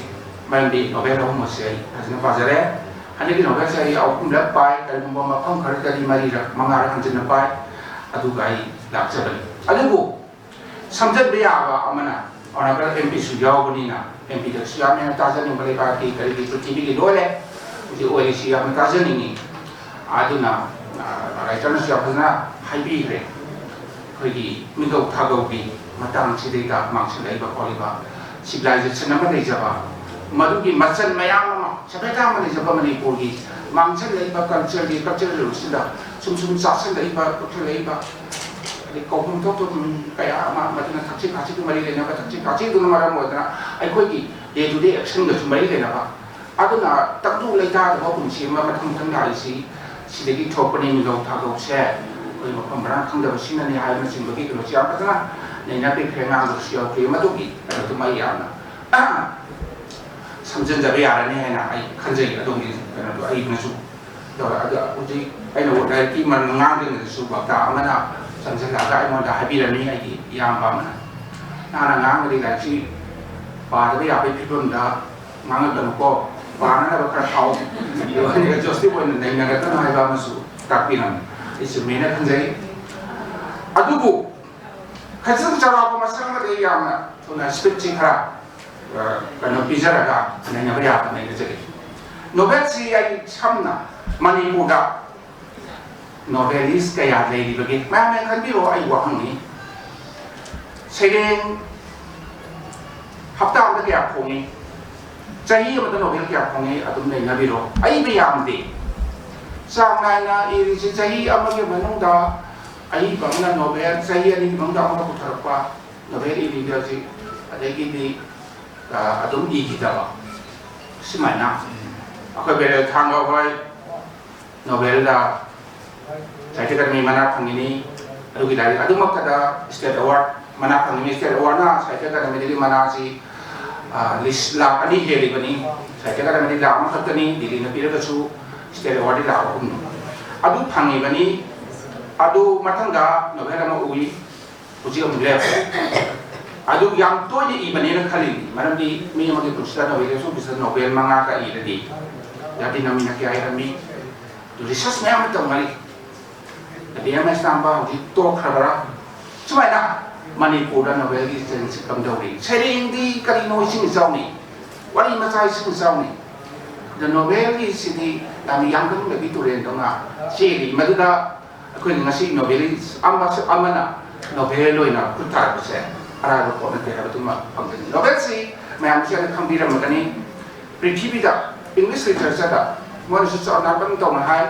ꯃꯔꯝꯗꯤ ꯅꯣꯕꯦꯜ ꯑꯍꯨꯝ ꯑꯁꯤ ꯑꯩ ꯐꯖꯅ ꯄꯥꯖꯔꯦ꯫ ꯍꯟꯗꯛꯀꯤ ꯅꯣꯕꯦꯜꯁꯦ ꯑꯩ ꯑꯍꯨꯝꯂꯛ ꯄꯥꯏ, ꯀꯔꯤꯒꯨꯝꯕ ꯃꯐꯝ ꯈꯔꯗꯗꯤ ꯃꯔꯤꯔꯛ ꯃꯉꯥꯔꯛ ꯍꯟꯖꯤꯟꯅ ꯄꯥꯏ꯫ ꯑꯗꯨꯒ ꯑꯩ ꯂꯥꯛꯆꯕꯅꯤ꯫ ꯑꯗꯨꯕꯨ ꯁꯝꯖꯟꯕ ꯌꯥꯕ ꯑꯃꯅ, ꯑꯣꯅꯔꯦꯕꯜ ꯑꯦꯝ ꯄꯤꯁꯨ ꯌꯥꯎꯕꯅꯤꯅ, ꯑꯦꯝ ꯄꯤꯗꯁꯨ ꯌꯥꯝ ꯍꯦꯟꯅ ꯇꯥꯖꯅꯤꯡꯕ, ꯂꯩꯕꯥꯛꯀꯤ ꯀꯔꯤꯒꯤ ꯄ꯭ꯔꯤꯊꯤꯕꯤꯒꯤ ꯂꯣꯏꯔꯦ ꯍꯧꯖꯤꯛ ꯑꯣꯏꯔꯤꯁꯤ ꯌꯥꯝꯅ ꯇꯥꯖꯅꯤꯡꯉꯤ꯫ ꯑꯗꯨꯅ ꯔꯥꯏꯇꯔꯅꯁꯨ ꯌꯥꯝ ꯐꯖꯅ ꯍꯥꯏꯕꯤꯈ꯭ꯔꯦ꯫ ꯑꯩꯈꯣꯏꯒꯤ ꯃꯤꯒꯧ ꯊꯥꯒꯧꯒꯤ ꯃꯇꯥꯡꯁꯤꯗꯩꯗ ꯃꯥꯡꯁꯤꯜꯂꯛꯏꯕ ꯈꯣꯠꯂꯤꯕ ꯁꯤꯚꯤꯂꯥꯏꯖꯦꯁꯟ ꯑꯃ ꯂꯩꯖꯕ, ꯃꯗꯨꯒꯤ ꯃꯆꯜ ꯃꯌꯥꯝ ꯑꯃ, ꯁꯚ꯭ꯌꯇꯥ ꯑꯃ ꯂꯩꯖꯕ ꯃꯅꯤꯄꯨꯔꯒꯤ ꯃꯥꯡꯁꯤꯜꯂꯛꯏꯕ ꯀꯜꯆꯔꯒꯤ, ꯀꯜꯆꯔꯦꯜ ꯔꯨꯠꯁꯤꯗ ꯁꯨꯝ ꯁꯨꯝ ꯆꯥꯁꯤꯜꯂꯛꯏꯕ, ꯀꯛꯊꯠꯂꯛꯏꯕ, ꯑꯗꯩ ꯀꯧꯐꯝ ꯊꯣꯛꯇꯕ ꯃꯤ ꯀꯌꯥ ꯑꯃ, ꯃꯗꯨꯅ ꯊꯛꯁꯤ ꯈꯥꯁꯤꯒ ꯃꯔꯤ ꯂꯩꯅꯕ, ꯊꯛꯁꯤ ꯈꯥꯁꯤꯗꯨꯅ ꯃꯔꯝ ꯑꯣꯏꯗꯅ ꯑꯩꯈꯣꯏꯒꯤ ꯗꯦ ꯇꯨ ꯗꯦ ꯑꯦꯛꯁꯟꯒꯁꯨ ꯃꯔꯤ ꯂꯩꯅꯕ, ꯑꯗꯨꯅ ꯇꯪꯗꯨ ꯂꯩꯇꯥꯗꯕ ꯄꯨꯟꯁꯤ ꯑꯃ ꯃꯊꯪ ꯃꯊꯪ ꯂꯥꯛꯏꯁꯤ ꯁꯤꯗꯒꯤ ꯊꯣꯛꯄꯅꯤ꯫ ꯃꯤꯒꯧ ꯊꯥꯒꯧꯁꯦ ꯑꯩꯈꯣꯏ ꯃꯐꯝ ꯃꯔꯥꯡ ꯈꯪꯗꯕ ꯁꯤꯅꯅꯤ ꯍꯥꯏꯕꯅꯆꯤꯡꯕꯒꯤ ꯀꯩꯅꯣꯁꯤ ꯌꯥꯝ ꯐꯖꯅ ꯅꯩꯅꯕꯤꯈ꯭ꯔꯦ, ꯉꯥꯡꯕꯁꯨ ꯌꯥꯎꯈ꯭ꯔꯦ꯫ ꯃꯗꯨꯒꯤ ꯀꯩꯅꯣꯗꯨꯃ ꯑꯩ ꯌꯥꯝꯅ ꯁꯝꯖꯤꯟꯖꯕ ꯌꯥꯔꯅꯤ ꯍꯥꯏꯅ ꯑꯩ ꯈꯟꯖꯩ꯫ ꯑꯗꯣꯝꯒꯤ ꯀꯩꯅꯣꯗꯣ ꯑꯩꯅꯁꯨ ꯇꯧꯔꯦ꯫ ꯑꯗꯣ ꯍꯧꯖꯤꯛ ꯑꯩꯅ ꯂꯥꯏꯔꯤꯛꯀꯤ ꯃꯔꯝ ꯉꯥꯡꯗ꯭ꯔꯤꯉꯩꯗꯁꯨ ꯋꯥꯇꯥ ꯑꯃꯅ ꯆꯪꯁꯤꯜꯂꯛꯑꯒ ꯑꯩꯉꯣꯟꯗ ꯍꯥꯏꯕꯤꯔꯝꯃꯤ, ꯑꯩꯒꯤ ꯏꯌꯥꯝꯕ ꯑꯃꯅ꯫ "ꯅꯍꯥꯟꯅ ꯉꯥꯡꯕꯗꯤ ꯂꯥꯏꯔꯤꯛꯁꯤ ꯄꯥꯗꯕ ꯌꯥꯕꯒꯤ ꯐꯤꯕꯝꯗ ꯉꯥꯡꯉꯛꯀꯅꯨꯀꯣ, ꯄꯥꯅꯅꯕ ꯈꯔ ꯊꯥꯎ, ꯑꯗꯨꯒ exhaustive ꯑꯣꯏꯅ ꯅꯩꯅꯔꯛꯀꯅꯨ" ꯍꯥꯏꯕ ꯑꯃꯁꯨ ꯇꯥꯛꯄꯤꯔꯝꯃꯤ꯫ ꯑꯩ ꯆꯨꯝꯃꯦꯅ ꯈꯟꯖꯩ꯫ ꯑꯗꯨꯕꯨ ꯈꯖꯤꯛ ꯆꯥꯎꯔꯥꯛꯄ ꯃꯁꯛ ꯑꯃꯗ ꯑꯩ ꯌꯥꯝꯅ ꯊꯨꯅ speech ꯁꯤ ꯈꯔ, ꯑ, ꯀꯩꯅꯣ ꯄꯤꯖꯔꯒ ꯅꯩꯅꯕ ꯌꯥꯕ ꯅꯩꯅꯖꯒꯦ꯫ Novel ꯁꯤ ꯑꯩ ꯁꯝꯅ ꯃꯅꯤꯄꯨꯔꯗ novelist ꯀꯌꯥ ꯂꯩꯔꯤꯕꯒꯦ? ꯃꯌꯥꯝꯅ ꯈꯟꯕꯤꯔꯣ, ꯑꯩ ꯋꯥꯍꯪꯅꯤ꯫ ꯁꯩꯔꯦꯡ ꯍꯞꯇꯥ ꯑꯃꯗ ꯀꯌꯥ ꯐꯣꯡꯉꯤ? ꯆꯍꯤ ꯑꯃꯗ novel ꯀꯌꯥ ꯐꯣꯡꯉꯤ? ꯑꯗꯨꯝ ꯅꯩꯅꯕꯤꯔꯣ꯫ ꯑꯏꯕ ꯌꯥꯝꯗꯦ꯫ ꯆꯥꯡ ꯅꯥꯏꯅ ꯏꯔꯤꯁꯤ ꯆꯍꯤ ꯑꯃꯒꯤ ꯃꯅꯨꯡꯗ ꯑꯏꯕ ꯑꯃꯅ novel, ꯆꯍꯤ ꯑꯅꯤꯒꯤ ꯃꯅꯨꯡꯗ ꯑꯃꯒ ꯄꯨꯊꯣꯔꯛꯄ, novel ꯏꯔꯤꯕ ꯍꯧꯖꯤꯛ, ꯑꯗꯒꯤꯗꯤ, ꯑ, ꯑꯗꯨꯝ ꯏꯈꯤꯗꯕ꯫ ꯁꯨꯃꯥꯏꯅ ꯑꯩꯈꯣꯏ ꯕꯦꯔꯦꯜ ꯊꯥꯡꯒ ꯍꯣꯏ novelꯗ Sahitya Academy ꯃꯅꯥ ꯐꯪꯉꯤꯅꯤ꯫ ꯑꯗꯨꯒꯤ ꯂꯥꯏꯔꯤꯛ ꯑꯗꯨꯃꯛꯇꯗ state award ꯃꯅꯥ ꯐꯪꯉꯤꯅꯤ꯫ State awardꯅ Sahitya Academyꯗꯒꯤ ꯃꯅꯥꯁꯤ, ꯑ, ꯂꯤꯁ-, ꯂꯥꯈ ꯑꯅꯤ ꯍꯦꯜꯂꯤꯕꯅꯤ꯫ Sahitya Academyꯗꯤ ꯂꯥꯈ ꯑꯃꯈꯛꯇꯅꯤ, ꯗꯤꯜꯂꯤꯅ ꯄꯤꯔꯒꯁꯨ state awardꯗꯤ ꯂꯥꯈ ꯑꯍꯨꯝꯅꯤ꯫ ꯑꯗꯨ ꯐꯪꯉꯤꯕꯅꯤ꯫ ꯑꯗꯨ ꯃꯊꯪꯗ novel ꯑꯃ ꯎꯏ, ꯍꯧꯖꯤꯛ ꯑꯃꯨꯛ ꯂꯦꯞꯈ꯭ꯔꯦ꯫ ꯑꯗꯨ ꯌꯥꯝ ꯇꯣꯏꯅ ꯏꯕꯅꯦꯅ ꯈꯜꯂꯤꯅꯤ, ꯃꯔꯝꯗꯤ ꯃꯤ ꯑꯃꯒꯤ ꯄꯨꯟꯁꯤꯗ novel ꯑꯁꯨꯝ ꯄꯨꯟꯁꯤꯗ novel ꯃꯉꯥꯒ ꯏꯔꯗꯤ ꯌꯥꯗꯤ ꯅꯃꯤꯅ ꯀꯌꯥ ꯏꯔꯝꯃꯤ? ꯑꯗꯨ research ꯃꯌꯥꯝ ꯑꯃ ꯇꯧꯅꯔꯤ꯫ ꯑꯗꯩ ꯑꯦꯝ ꯑꯦꯁ ꯇꯥꯝꯕ ꯍꯧꯖꯤꯛ ꯇꯣꯛꯈ꯭ꯔꯕ꯭ꯔꯥ? ꯁꯨꯃꯥꯏꯅ ꯃꯅꯤꯄꯨꯔꯗ novelꯒꯤ ꯆꯦꯡꯁꯤ ꯀꯝꯗꯧꯔꯤ? ꯁꯩꯔꯦꯡꯗꯤ ꯀꯔꯤꯅꯣ ꯏꯁꯤꯡ ꯏꯆꯥꯎꯅꯤ, ꯋꯥꯔꯤ ꯃꯆꯥ ꯏꯁꯤꯡ ꯏꯆꯥꯎꯅꯤ꯫ ꯑꯗ novelꯒꯤꯁꯤꯗꯤ ꯌꯥꯝꯅ ꯌꯥꯡꯀꯪꯗꯕꯤ ꯇꯨꯔꯦꯟꯗꯧꯅ ꯆꯦꯜꯂꯤ꯫ ꯃꯗꯨꯗ ꯑꯩꯈꯣꯏꯅ ꯉꯁꯤ novelist ꯑꯃꯁꯨ ꯑꯃꯅ novel ꯑꯣꯏꯅ ꯈꯨꯠ ꯊꯥꯔꯛꯄꯁꯦ ꯑꯔꯥꯏꯕ ꯄꯣꯠ ꯅꯠꯇꯦ ꯍꯥꯏꯕꯗꯨꯃ ꯐꯪꯖꯅꯤꯡꯉꯤ꯫ Novelꯁꯤ ꯃꯌꯥꯝꯁꯤ ꯑꯗꯨ ꯈꯪꯕꯤꯔꯝꯃꯒꯅꯤ꯫ ꯄ꯭ꯔꯤꯊꯤꯕꯤꯗ English literatureꯗ ꯃꯣꯏꯅꯁꯨ ꯆꯥꯎꯔꯥꯛꯄ ꯇꯧꯅ ꯍꯥꯏ,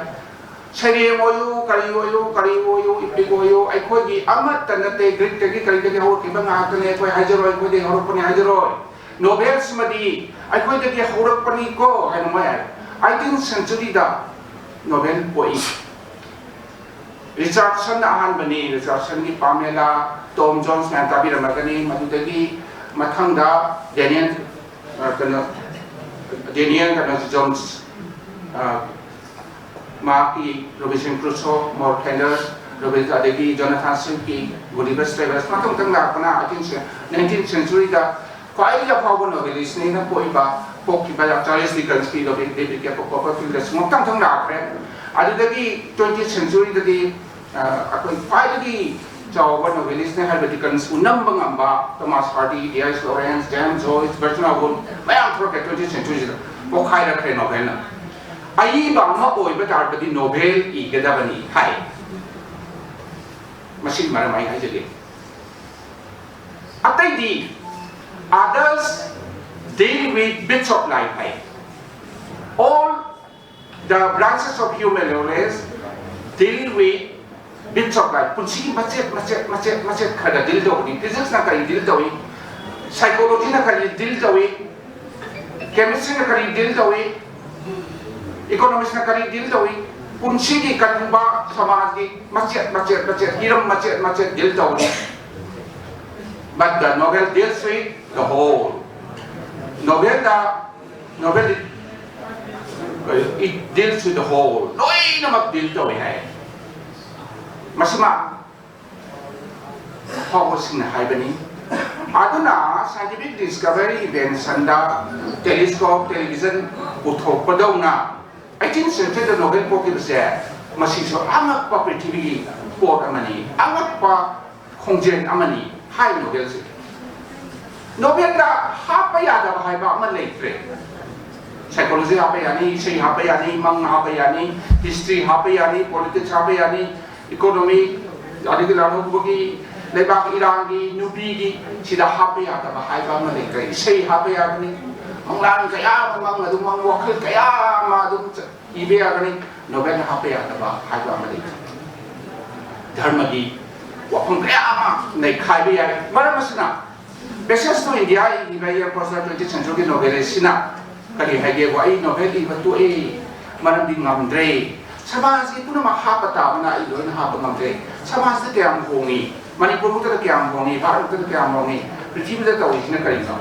ꯁꯩꯔꯦꯡ ꯑꯣꯏꯌꯨ, ꯀꯔꯤ ꯑꯣꯏꯌꯨ, ꯀꯔꯤ ꯑꯣꯏꯌꯨ, epic ꯑꯣꯏꯌꯨ, ꯑꯩꯈꯣꯏꯒꯤ ꯑꯃꯠꯇ ꯅꯠꯇꯦ, ꯒ꯭ꯔꯤꯛꯇꯒꯤ ꯀꯔꯤꯗꯒꯤ ꯍꯧꯔꯛꯈꯤꯕ ꯉꯥꯛꯇꯅꯦ, ꯑꯩꯈꯣꯏ ꯍꯥꯏꯖꯔꯣꯏ, ꯑꯩꯈꯣꯏꯗꯒꯤ ꯍꯧꯔꯛꯄꯅꯤ ꯍꯥꯏꯖꯔꯣꯏ꯫ Novelꯁꯤꯃꯗꯤ ꯑꯩꯈꯣꯏꯗꯒꯤ ꯍꯧꯔꯛꯄꯅꯤꯀꯣ ꯍꯥꯏꯅ ꯃꯣꯏ ꯍꯥꯏ꯫ Eighteenth centuryꯗ novel ꯄꯣꯛꯏ꯫ ꯔꯤꯆꯥꯔꯗꯁꯟꯅ ꯑꯍꯥꯟꯕꯅꯤ꯫ ꯔꯤꯆꯥꯔꯗꯁꯟꯒꯤ ꯄꯥꯃꯦꯂꯥ, ꯇꯣꯝ ꯖꯣꯟꯁ ꯃꯌꯥꯝ ꯇꯥꯕꯤꯔꯝꯃꯒꯅꯤ꯫ ꯃꯗꯨꯗꯒꯤ ꯃꯊꯪꯗ ꯗꯦꯅꯤꯌꯦꯜ, ꯑ, ꯀꯩꯅꯣ, Daniel ꯀꯩꯅꯣ ꯖꯣꯟꯁ, ꯑ, ꯃꯍꯥꯛꯀꯤ Robinson Crusoe, Mordecai, Robinson, ꯑꯗꯒꯤ Jonathan Swift ꯀꯤ Gulliver's Travels, ꯃꯊꯪ ꯃꯊꯪ ꯂꯥꯛꯄꯅ eighteen cen-, nineteenth century ꯗ ꯈ꯭ꯋꯥꯏꯗꯒꯤ ꯑꯐꯥꯎꯕ novelist ꯅꯦꯅ ꯄꯣꯛꯏꯕ, ꯄꯣꯛꯈꯤꯕ Charles Dickens ꯀꯤ David, David Copperfield ꯁꯨ ꯃꯊꯪ ꯃꯊꯪ ꯂꯥꯛꯈ꯭ꯔꯦ꯫ ꯑꯗꯨꯗꯒꯤ twentieth century ꯗꯗꯤ ꯑ, ꯑꯩꯈꯣꯏ ꯈ꯭ꯋꯥꯏꯗꯒꯤ ꯆꯥꯎꯕ novelist ꯅꯦ ꯍꯥꯏꯕ Dickens ꯄꯨ ꯅꯝꯕ ꯉꯝꯕ Thomas Hardy, D H Lawrence, James Joyce, Virginia Woolf ꯃꯌꯥꯝ ꯊꯣꯛꯂꯛꯈ꯭ꯔꯦ twentieth century ꯁꯤꯗ꯫ ꯄꯣꯛꯈꯥꯏꯔꯛꯈ꯭ꯔꯦ novel ꯅ꯫ ꯑꯏꯕ ꯑꯃ ꯑꯣꯏꯕ ꯇꯥꯔꯒꯗꯤ novel ꯏꯒꯗꯕꯅꯤ ꯍꯥꯏ꯫ ꯃꯁꯤꯒꯤ ꯃꯔꯝ ꯑꯩ ꯍꯥꯏꯖꯒꯦ꯫ ꯑꯇꯩꯗꯤ others deal with bits of life high. All the branches of human knowledge deal with bits of life. ꯄꯨꯟꯁꯤꯒꯤ ꯃꯆꯦꯠ ꯃꯆꯦꯠ ꯃꯆꯦꯠ ꯃꯆꯦꯠ ꯈꯔ ꯈꯔ deal ꯇꯧꯕꯅꯤ꯫ Physics ꯅ ꯀꯔꯤ deal ꯇꯧꯏ, psychology ꯅ ꯀꯔꯤ deal ꯇꯧꯏ, chemistry ꯅ ꯀꯔꯤ deal ꯇꯧꯏ, economics ꯅ ꯀꯔꯤ deal ꯇꯧꯏ, ꯄꯨꯟꯁꯤꯒꯤ ꯀꯔꯤꯒꯨꯝꯕ ꯁꯃꯥꯖꯒꯤ ꯃꯆꯦꯠ ꯃꯆꯦꯠ ꯃꯆꯦꯠ, ꯍꯤꯔꯝ ꯃꯆꯦꯠ ꯃꯆꯦꯠ deal ꯇꯧꯕꯅꯤ꯫ But the novel deals with the whole. Novel the, novel it deals with the whole. ꯂꯣꯏꯅꯃꯛ deal ꯇꯧꯏ ꯍꯥꯏ꯫ ꯃꯁꯤꯃ ꯑꯐꯥꯎꯕꯁꯤꯡꯅ ꯍꯥꯏꯕꯅꯤ꯫ ꯑꯗꯨꯅ scientific discovery, invention ꯗ telescope, television ꯄꯨꯊꯣꯛꯄꯗꯧꯅ eighteenth century ꯗ novel ꯄꯣꯛꯈꯤꯕꯁꯦ, ꯃꯁꯤꯁꯨ ꯑꯉꯛꯄ ꯄ꯭ꯔꯤꯊꯤꯕꯤꯒꯤ ꯄꯣꯠ ꯑꯃꯅꯤ, ꯑꯉꯛꯄ ꯈꯣꯡꯖꯦꯜ ꯑꯃꯅꯤ ꯍꯥꯏ novel ꯁꯦ꯫ Novel ꯗ ꯍꯥꯞꯄ ꯌꯥꯗꯕ ꯍꯥꯏꯕ ꯑꯃ ꯂꯩꯇ꯭ꯔꯦ꯫ Psychology ꯍꯥꯞꯄ ꯌꯥꯅꯤ, ꯏꯁꯩ ꯍꯥꯞꯄ ꯌꯥꯅꯤ, ꯃꯪ ꯍꯥꯞꯄ ꯌꯥꯅꯤ, history ꯍꯥꯞꯄ ꯌꯥꯅꯤ, politics ꯍꯥꯞꯄ ꯌꯥꯅꯤ, economy, ꯑꯗꯒꯤ ꯂꯥꯜꯍꯧꯕꯒꯤ, ꯂꯩꯕꯥꯛ ꯏꯔꯥꯡꯒꯤ, ꯅꯨꯄꯤꯒꯤ, ꯁꯤꯗ ꯍꯥꯞꯄ ꯌꯥꯗꯕ ꯍꯥꯏꯕ ꯑꯃ ꯂꯩꯇ꯭ꯔꯦ꯫ ꯏꯁꯩ ꯍꯥꯞꯄ ꯌꯥꯒꯅꯤ, ꯃꯪꯂꯥꯟ ꯀꯌꯥ ꯑꯃ ꯃꯪ ꯑꯗꯨꯝ ꯃꯪ, ꯋꯥꯈꯜ ꯀꯌꯥ ꯑꯃ ꯑꯗꯨꯝ ꯆ-, ꯏꯕ ꯌꯥꯒꯅꯤ, novel ꯍꯥꯞꯄ ꯌꯥꯗꯕ ꯍꯥꯏꯕ ꯑꯃ ꯂꯩꯇ꯭ꯔꯦ꯫ ꯙꯔꯃꯒꯤ ꯋꯥꯐꯝ ꯀꯌꯥ ꯑꯃ ꯅꯩꯈꯥꯏꯕ ꯌꯥꯏ꯫ ꯃꯔꯝ ꯑꯁꯤꯅ Passage to India ꯏꯕ Ian Foster twentieth century ꯒꯤ novelist ꯁꯤꯅ ꯀꯔꯤ ꯍꯥꯏꯒꯦꯕꯨ, "ꯑꯩ novel ꯏꯕ ꯇꯣꯛꯑꯦ, ꯃꯔꯝꯗꯤ ꯉꯝꯗ꯭ꯔꯦ꯫ ꯁꯃꯥꯖꯀꯤ ꯄꯨꯝꯅꯃꯛ ꯍꯥꯞꯄ ꯇꯥꯕꯅ ꯑꯩ ꯂꯣꯏꯅ ꯍꯥꯞꯄ ꯉꯝꯗ꯭ꯔꯦ꯫ ꯁꯃꯥꯖꯇ ꯀꯌꯥꯝ ꯍꯣꯡꯉꯤ, ꯃꯅꯤꯄꯨꯔꯃꯛꯇꯗ ꯀꯌꯥꯝ ꯍꯣꯡꯉꯤ, ꯚꯥꯔꯠꯃꯛꯇꯗ ꯀꯌꯥꯝ ꯍꯣꯡꯉꯤ, ꯄ꯭ꯔꯤꯊꯤꯕꯤꯗ ꯇꯧꯔꯤꯁꯤꯅ ꯀꯔꯤꯅꯣ?"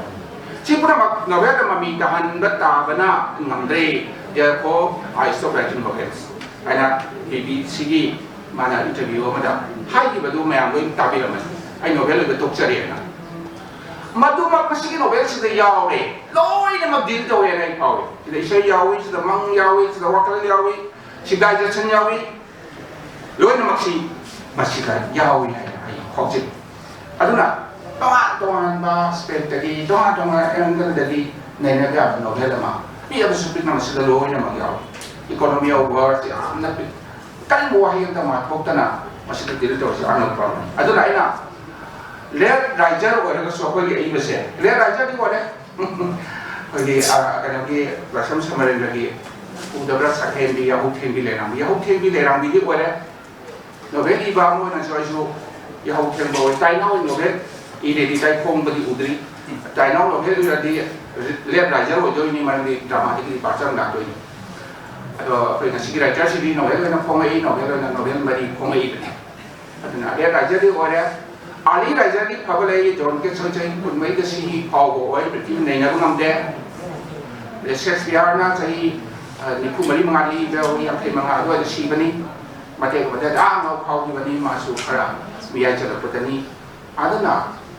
ꯁꯤ ꯄꯨꯝꯅꯃꯛ ꯅꯣꯚꯦꯜꯗ ꯃꯃꯤ ꯇꯥꯍꯟꯕ ꯇꯥꯕꯅ ꯉꯝꯗ꯭ꯔꯦ꯫ Therefore, I stop writing novels ꯍꯥꯏꯅ ꯕꯤ ꯕꯤ ꯁꯤꯒꯤ ꯃꯥꯅ ꯏꯟꯇꯔꯚ꯭ꯌꯨ ꯑꯃꯗ ꯍꯥꯏꯈꯤꯕꯗꯨ ꯃꯌꯥꯝ ꯂꯣꯏ ꯇꯥꯕꯤꯔꯝꯃꯅꯤ꯫ ꯑꯩ ꯅꯣꯚꯦꯜ ꯑꯣꯏꯕ ꯇꯣꯛꯆꯔꯦꯅ꯫ ꯃꯗꯨꯃꯛ ꯃꯁꯤꯒꯤ ꯅꯣꯚꯦꯜꯁꯤꯗ ꯌꯥꯎꯔꯦ, ꯂꯣꯏꯅꯃꯛ ꯗꯤꯜ ꯇꯧꯋꯦꯅ ꯑꯩ ꯐꯥꯎꯏ꯫ ꯁꯤꯗ ꯏꯁꯩ ꯌꯥꯎꯏ, ꯁꯤꯗ ꯃꯪ ꯌꯥꯎꯏ, ꯁꯤꯗ ꯋꯥꯈꯜ ꯌꯥꯎꯏ, ꯁꯤꯚꯤꯂꯥꯏꯖꯦꯁꯟ ꯌꯥꯎꯏ, ꯂꯣꯏꯅꯃꯛꯁꯤ ꯃꯁꯤꯗ ꯌꯥꯎꯏ ꯍꯥꯏꯅ ꯑꯩ ꯐꯥꯎꯖꯩ꯫ ꯑꯗꯨꯅ ꯇꯣꯉꯥꯟ ꯇꯣꯉꯥꯟꯕ ꯁ꯭ꯇꯦꯠꯇꯒꯤ, ꯇꯣꯉꯥꯟ ꯇꯣꯉꯥꯟꯕ ꯑꯦꯡꯒꯜꯗꯒꯤ ꯅꯩꯅꯕ ꯌꯥꯕ ꯅꯣꯚꯦꯜ ꯑꯃ ꯄꯤꯛꯑꯕꯁꯨ ꯄꯤꯛꯅ ꯃꯁꯤꯗ ꯂꯣꯏꯅꯃꯛ ꯌꯥꯎꯏ꯫ Economy of words ꯌꯥꯝꯅ ꯄꯤꯛ-, ꯀꯔꯤꯒꯨꯝꯕ ꯋꯥꯍꯩ ꯑꯃꯇ ꯃꯥꯊꯣꯛꯇꯅ ꯃꯁꯤꯗ ꯗꯤꯜ ꯇꯧꯔꯤꯁꯤ ꯑꯅꯧꯕ ꯑꯃꯅꯤ꯫ ꯑꯗꯨꯅ ꯑꯩꯅ ꯂꯦꯠ ꯔꯥꯏꯖꯔ ꯑꯣꯏꯔꯒꯁꯨ ꯑꯩꯈꯣꯏꯒꯤ ꯑꯏꯕꯁꯦ, ꯂꯦꯠ ꯔꯥꯏꯖꯔꯗꯤ ꯑꯣꯏꯔꯦ, ꯑꯩꯈꯣꯏꯒꯤ, ꯑ, ꯀꯩꯅꯣꯒꯤ, ꯂꯥꯏꯁ꯭ꯔꯝ ꯁꯃꯔꯦꯟꯗ꯭ꯔꯒꯤ ꯎꯗꯕ꯭ꯔ ꯁꯛꯍꯦꯟꯕꯤ, ꯌꯥꯍꯧ ꯊꯦꯡꯕꯤ ꯂꯩꯔꯥꯡꯕꯤ, ꯌꯥꯍꯧ ꯊꯦꯡꯕꯤ ꯂꯩꯔꯥꯡꯕꯤꯗꯤ ꯑꯣꯏꯔꯦ꯫ ꯅꯣꯚꯦꯜ ꯏꯕ ꯑꯃ ꯑꯣꯏꯅꯁꯨ ꯑꯩꯁꯨ ꯌꯥꯍꯧ ꯊꯦꯡꯕ ꯑꯣꯏ꯫ ꯇꯥꯏꯅꯥꯎ ꯅꯣꯚꯦꯜ ꯏꯔꯦꯗꯤ ꯇꯥꯏꯈꯣꯡꯕꯗꯤ ꯎꯗ꯭ꯔꯤ꯫ ꯇꯥꯏꯅꯥꯎ ꯅꯣꯚꯦꯜ ꯏꯔꯗꯤ ꯂꯦꯠ ꯔꯥꯏꯖꯔ ꯑꯣꯏꯗꯣꯏꯅꯤ, ꯃꯔꯝꯗꯤ ꯗ꯭ꯔꯃꯥꯗꯒꯤ ꯗꯤꯄꯥꯔꯆꯔ ꯂꯥꯛꯇꯣꯏꯅꯤ꯫ ꯑꯗꯣ ꯑꯩꯈꯣꯏ ꯉꯁꯤꯒꯤ ꯔꯥꯏꯇꯔꯁꯤꯗꯤ ꯅꯣꯚꯦꯜ ꯑꯣꯏꯅ ꯐꯣꯡꯉꯛꯏ, ꯅꯣꯚꯦꯜ ꯑꯣꯏꯅ ꯅꯣꯚꯦꯜ ꯃꯔꯤ ꯐꯣꯡꯉꯛꯏꯕꯅꯤ꯫ ꯑꯗꯨꯅ ꯂꯦꯠ ꯔꯥꯏꯖꯔꯗꯤ ꯑꯣꯏꯔꯦ꯫ ꯑꯥꯔꯂꯤ ꯔꯥꯏꯖꯔꯗꯤ ꯐꯕ ꯂꯩ, ꯖꯣꯟ ꯀꯦꯠꯁꯟ ꯆꯍꯤ ꯀꯨꯟꯃꯔꯤꯗ ꯁꯤ ꯐꯥꯎꯕ ꯑꯣꯏ, ꯃꯤꯠꯇꯤ ꯅꯩꯅꯕ ꯉꯝꯗꯦ꯫ ꯑꯗꯩ ꯁꯦꯛꯁꯄꯤꯌꯔꯅ ꯆꯍꯤ, ꯑ, ꯅꯤꯐꯨ ꯃꯔꯤ ꯃꯉꯥꯗꯤ ꯏꯕ ꯌꯥꯎꯏ, ꯌꯥꯡꯈꯩ ꯃꯉꯥ ꯑꯗꯨꯋꯥꯏꯗ ꯁꯤꯕꯅꯤ꯫ ꯃꯇꯦꯛ ꯃꯇꯦꯛ ꯑꯥ ꯉꯥꯎ ꯐꯥꯎꯈꯤꯕꯅꯤ, ꯃꯥꯁꯨ ꯈꯔ ꯃꯤꯌꯥꯏ ꯆꯜꯂꯛꯄꯗꯅꯤ꯫ ꯑꯗꯨꯅ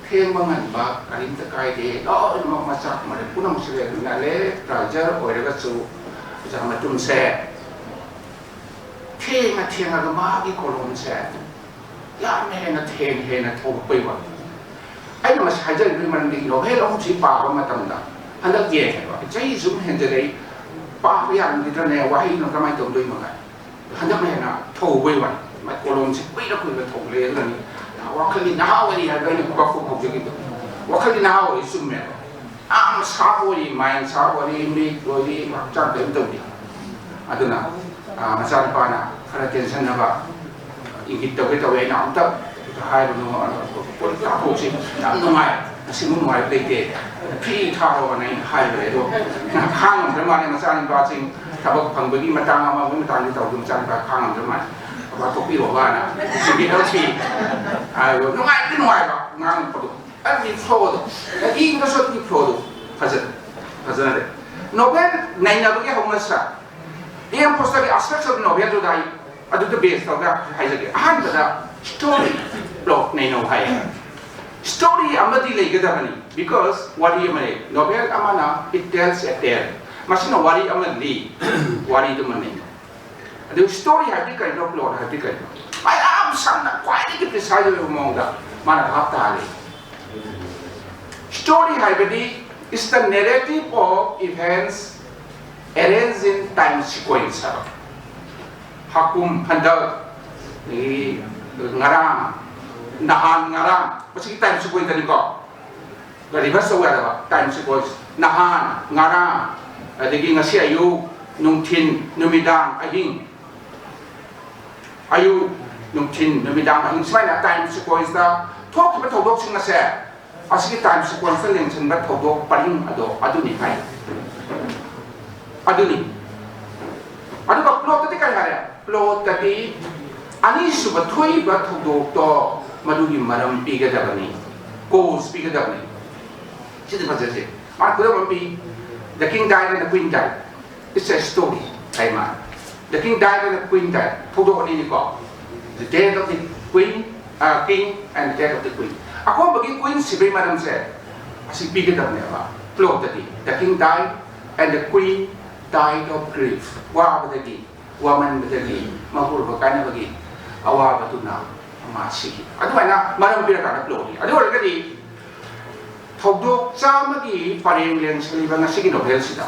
ꯊꯦꯡꯕ ꯉꯟꯕ ꯀꯔꯤꯝꯇ ꯀꯥꯏꯗꯦ, ꯂꯣꯏꯅꯃꯛ ꯃꯆꯥꯛ ꯃꯔꯦꯛ ꯄꯨꯝꯅꯃꯛꯁꯦ ꯂꯩ꯫ ꯑꯗꯨꯅ ꯂꯦꯠ ꯔꯥꯏꯖꯔ ꯑꯣꯏꯔꯒꯁꯨ ꯑꯣꯖꯥ ꯃꯇꯨꯝꯁꯦ ꯊꯦꯡꯅ ꯊꯦꯡꯉꯒ ꯃꯥꯒꯤ ꯀꯣꯂꯣꯝꯁꯦ ꯌꯥꯝꯅ ꯍꯦꯟꯅ ꯊꯦꯡ ꯍꯦꯟꯅ ꯊꯣꯛꯂꯛꯄꯩ ꯋꯥꯅꯤ꯫ ꯑꯩꯅ ꯃꯁꯤ ꯍꯥꯏꯖꯔꯤꯕꯒꯤ ꯃꯔꯝꯗꯤ ꯅꯣꯚꯦꯜ ꯑꯍꯨꯝꯁꯤ ꯄꯥꯕ ꯃꯇꯝꯗ ꯍꯟꯗꯛ ꯌꯦꯡꯉꯦꯕ, ꯆꯍꯤ ꯁꯨꯝ ꯍꯦꯟꯖꯜꯂꯛꯏ, ꯄꯥꯕ ꯌꯥꯔꯝꯈꯤꯗ꯭ꯔꯅꯦ, ꯋꯥꯍꯩꯅ ꯀꯃꯥꯏꯅ ꯇꯧꯗꯣꯏꯅꯣ ꯍꯥꯏ꯫ ꯍꯟꯗꯛꯅ ꯍꯦꯟꯅ ꯊꯧꯕꯩ ꯋꯥꯅꯤ꯫ ꯃꯥꯏ ꯀꯣꯂꯣꯝꯁꯤ ꯀꯨꯏꯅ ꯀꯨꯏꯅ ꯊꯧꯒꯠꯂꯛꯑꯦ꯫ ꯑꯗꯨꯅꯅꯤ ꯋꯥꯈꯜꯒꯤ ꯅꯍꯥ ꯑꯣꯏꯔꯤ ꯍꯥꯏꯕ ꯑꯩꯅ ꯈꯨꯕꯥꯛ ꯈꯨꯕ ꯍꯧꯖꯈꯤꯕꯗꯣ꯫ ꯋꯥꯈꯜꯒꯤ ꯅꯍꯥ ꯑꯣꯏꯔꯤ ꯆꯨꯝꯃꯦꯕ꯫ ꯌꯥꯝ ꯁꯥꯔꯞ ꯑꯣꯏꯔꯤ, ꯃꯥꯏꯟ ꯁꯥꯔꯞ ꯑꯣꯏꯔꯤ, ꯃꯤꯠ ꯑꯣꯏꯔꯤ, ꯍꯛꯆꯥꯡ ꯀꯔꯤꯝ ꯇꯧꯗꯦ꯫ ꯑꯗꯨꯅ, ꯑ, ꯃꯆꯥꯅꯨꯄꯥꯅ ꯈꯔ ꯇꯦꯟꯁꯟꯅꯕ ꯏꯪꯒꯤꯠ ꯇꯧꯒꯦ ꯇꯧꯋꯦ꯫ ꯑꯩꯅ ꯑꯃꯨꯛꯇ ꯍꯥꯏꯔꯨꯅꯨ, ꯑ, ꯄꯣꯠ ꯇꯥꯊꯣꯛꯁꯤ꯫ ꯌꯥꯝ ꯅꯨꯡꯉꯥꯏ, ꯑꯁꯤꯃꯨꯛ ꯅꯨꯡꯉꯥꯏꯕ ꯂꯩꯇꯦ, ꯐ꯭ꯔꯤ ꯊꯥꯔꯣꯑꯣꯅ ꯑꯩꯅ ꯍꯥꯏꯕꯅꯦ꯫ ꯑꯗꯣ ꯈꯥꯡꯉꯝꯗ꯭ꯔ ꯃꯥꯜꯂꯦ, ꯃꯆꯥꯅꯨꯄꯥꯁꯤꯡ ꯊꯕꯛ ꯐꯪꯕꯒꯤ ꯃꯇꯥꯡ ꯑꯃ, ꯑꯃꯒꯤ ꯃꯇꯥꯡꯗꯤ ꯇꯧꯗꯦ, ꯃꯆꯥꯅꯨꯄꯥ ꯈꯥꯡꯉꯝꯗ꯭ꯔ ꯃꯥꯜꯂꯦ꯫ ꯄꯥꯊꯣꯛꯄꯤꯔꯣ ꯕꯥꯅ꯫ ꯏꯪꯒꯤꯠ ꯇꯧꯁꯤ꯫ ꯑꯗꯣ ꯅꯨꯡꯉꯥꯏꯕꯗꯤ ꯅꯨꯡꯉꯥꯏꯕ ꯉꯥꯡꯉꯛꯄꯗꯣ꯫ ꯑꯗꯨꯒꯤ ꯐ꯭ꯂꯣꯗꯣ, ꯏꯕꯗꯁꯨ ꯑꯗꯨꯒꯤ ꯐ꯭ꯂꯣꯗꯣ꯫ ꯐꯖ ꯐꯖꯅ ꯂꯩ꯫ ꯅꯣꯕꯦꯜ ꯅꯩꯅꯕꯒꯤ ꯍꯧꯅꯁꯥ, ꯏ ꯑꯦꯝ ꯐꯣꯁꯇꯔꯒꯤ ꯑꯁꯇ꯭ꯔꯛꯆꯔ ꯅꯣꯕꯦꯜꯗꯨꯗ ꯑꯩ ꯑꯗꯨꯗ ꯕꯦꯁ ꯇꯧꯔꯒ ꯍꯥꯏꯖꯒꯦ꯫ ꯑꯍꯥꯟꯕꯗ ꯁ꯭ꯇꯣꯔꯤ ꯄ꯭ꯂꯣꯠ ꯅꯩꯅꯧ ꯍꯥꯏ꯫ ꯁ꯭ꯇꯣꯔꯤ ꯑꯃꯗꯤ ꯂꯩꯒꯗꯕꯅꯤ, ꯕꯤꯀꯣꯁ ꯋꯥꯔꯤ ꯑꯃ ꯂꯩ꯫ ꯅꯣꯕꯦꯜ ꯑꯃꯅ it tells a tale, ꯃꯁꯤꯅ ꯋꯥꯔꯤ ꯑꯃ ꯂꯤ, ꯋꯥꯔꯤꯗꯨꯃ ꯅꯩꯅꯧ꯫ ꯑꯗꯨ ꯁ꯭ꯇꯣꯔꯤ ꯍꯥꯏꯕꯗꯤ ꯀꯔꯤꯅꯣ, ꯄ꯭ꯂꯣꯠ ꯍꯥꯏꯕꯗꯤ ꯀꯔꯤꯅꯣ? ꯃꯌꯥꯝ ꯁꯝꯅ ꯈ꯭ꯋꯥꯏꯗꯒꯤ ꯄ꯭ꯔꯤꯁꯥꯏꯖ ꯑꯣꯏꯕ ꯃꯑꯣꯡꯗ ꯃꯥꯅ ꯚꯥꯞ ꯇꯥꯍꯜꯂꯤ꯫ ꯁ꯭ꯇꯣꯔꯤ ꯍꯥꯏꯕꯗꯤ is the narrative of events arranged in time sequence ꯍꯥꯏꯕ꯫ ꯍꯥꯀꯨꯝ, ꯍꯟꯗꯛ, ꯑꯗꯒꯤ ꯉꯔꯥꯡ, ꯅꯍꯥꯟ, ꯉꯔꯥꯡ, ꯃꯁꯤꯒꯤ ꯇꯥꯏꯝ ꯁꯤꯀ꯭ꯋꯦꯟꯁꯇꯅꯤꯀꯣ꯫ ꯔꯤꯚꯔꯁ ꯇꯧ ꯌꯥꯗꯕ ꯇꯥꯏꯝ ꯁꯤꯀ꯭ꯋꯦꯟꯁ꯫ ꯅꯍꯥꯟ, ꯉꯔꯥꯡ, ꯑꯗꯒꯤ ꯉꯁꯤ ꯑꯌꯨꯛ, ꯅꯨꯡꯊꯤꯟ, ꯅꯨꯃꯤꯗꯥꯡ, ꯑꯍꯤꯡ꯫ ꯑꯌꯨꯛ, ꯅꯨꯡꯊꯤꯟ, ꯅꯨꯃꯤꯗꯥꯡ, ꯑꯍꯤꯡ, ꯁꯨꯃꯥꯏꯅ ꯇꯥꯏꯝ ꯁꯤꯀ꯭ꯋꯦꯟꯁꯇ ꯊꯣꯛꯈꯤꯕ ꯊꯧꯗꯣꯛꯁꯤꯡ ꯑꯁꯦ ꯑꯁꯤꯒꯤ ꯇꯥꯏꯝ ꯁꯤꯀ꯭ꯋꯦꯟꯁꯇ ꯂꯦꯡꯁꯤꯟꯕ ꯊꯧꯗꯣꯛ ꯄꯔꯤꯡ ꯑꯗꯣ ꯑꯗꯨꯅꯤ ꯍꯥꯏ꯫ ꯑꯗꯨꯅꯤ꯫ ꯑꯗꯨꯒ ꯄ꯭ꯂꯣꯠꯇꯗꯤ ꯀꯔꯤ ꯍꯥꯏꯔꯦ? ꯄ꯭ꯂꯣꯠꯇꯗꯤ ꯑꯅꯤꯁꯨꯕ ꯊꯣꯛꯏꯕ ꯊꯧꯗꯣꯛꯇꯣ ꯃꯗꯨꯒꯤ ꯃꯔꯝ ꯄꯤꯒꯗꯕꯅꯤ, ꯀꯣꯖ ꯄꯤꯒꯗꯕꯅꯤ꯫ ꯁꯤꯗꯤ ꯐꯖꯁꯦ꯫ ꯃꯥꯅ ꯈꯨꯗꯝ ꯑꯃ ꯄꯤ, "The king died and the queen died." It's a story ꯍꯥꯏ ꯃꯥ꯫ "The king died and the queen died." ꯊꯧꯗꯣꯛ ꯑꯅꯤꯅꯤꯀꯣ꯫ The death of the queen, uh, king and the death of the queen. ꯑꯀꯣꯟꯕꯒꯤ ꯀ꯭ꯋꯤꯟ ꯁꯤꯕꯒꯤ ꯃꯔꯝꯁꯦ ꯑꯁꯤ ꯄꯤꯒꯗꯕꯅꯦꯕ ꯄ꯭ꯂꯣꯠꯇꯗꯤ꯫ "The king died and the queen died of grief." ꯋꯥꯕꯗꯒꯤ, ꯋꯥꯃꯟꯕꯗꯒꯤ, ꯃꯄꯨꯔꯣꯏꯕ ꯀꯥꯏꯅꯕꯒꯤ ꯑꯋꯥꯕꯗꯨꯅ ꯃꯥ ꯁꯤꯈꯤ꯫ ꯑꯗꯨꯃꯥꯏꯅ ꯃꯔꯝ ꯄꯤꯔꯀꯥꯟꯗ ꯄ꯭ꯂꯣꯠꯅꯤ꯫ ꯑꯗꯨ ꯑꯣꯏꯔꯒꯗꯤ ꯊꯧꯗꯣꯛ ꯆꯥꯝꯃꯒꯤ ꯄꯔꯦꯡ ꯂꯦꯡꯁꯜꯂꯤꯕ ꯉꯁꯤꯒꯤ ꯅꯣꯚꯦꯜꯁꯤꯗ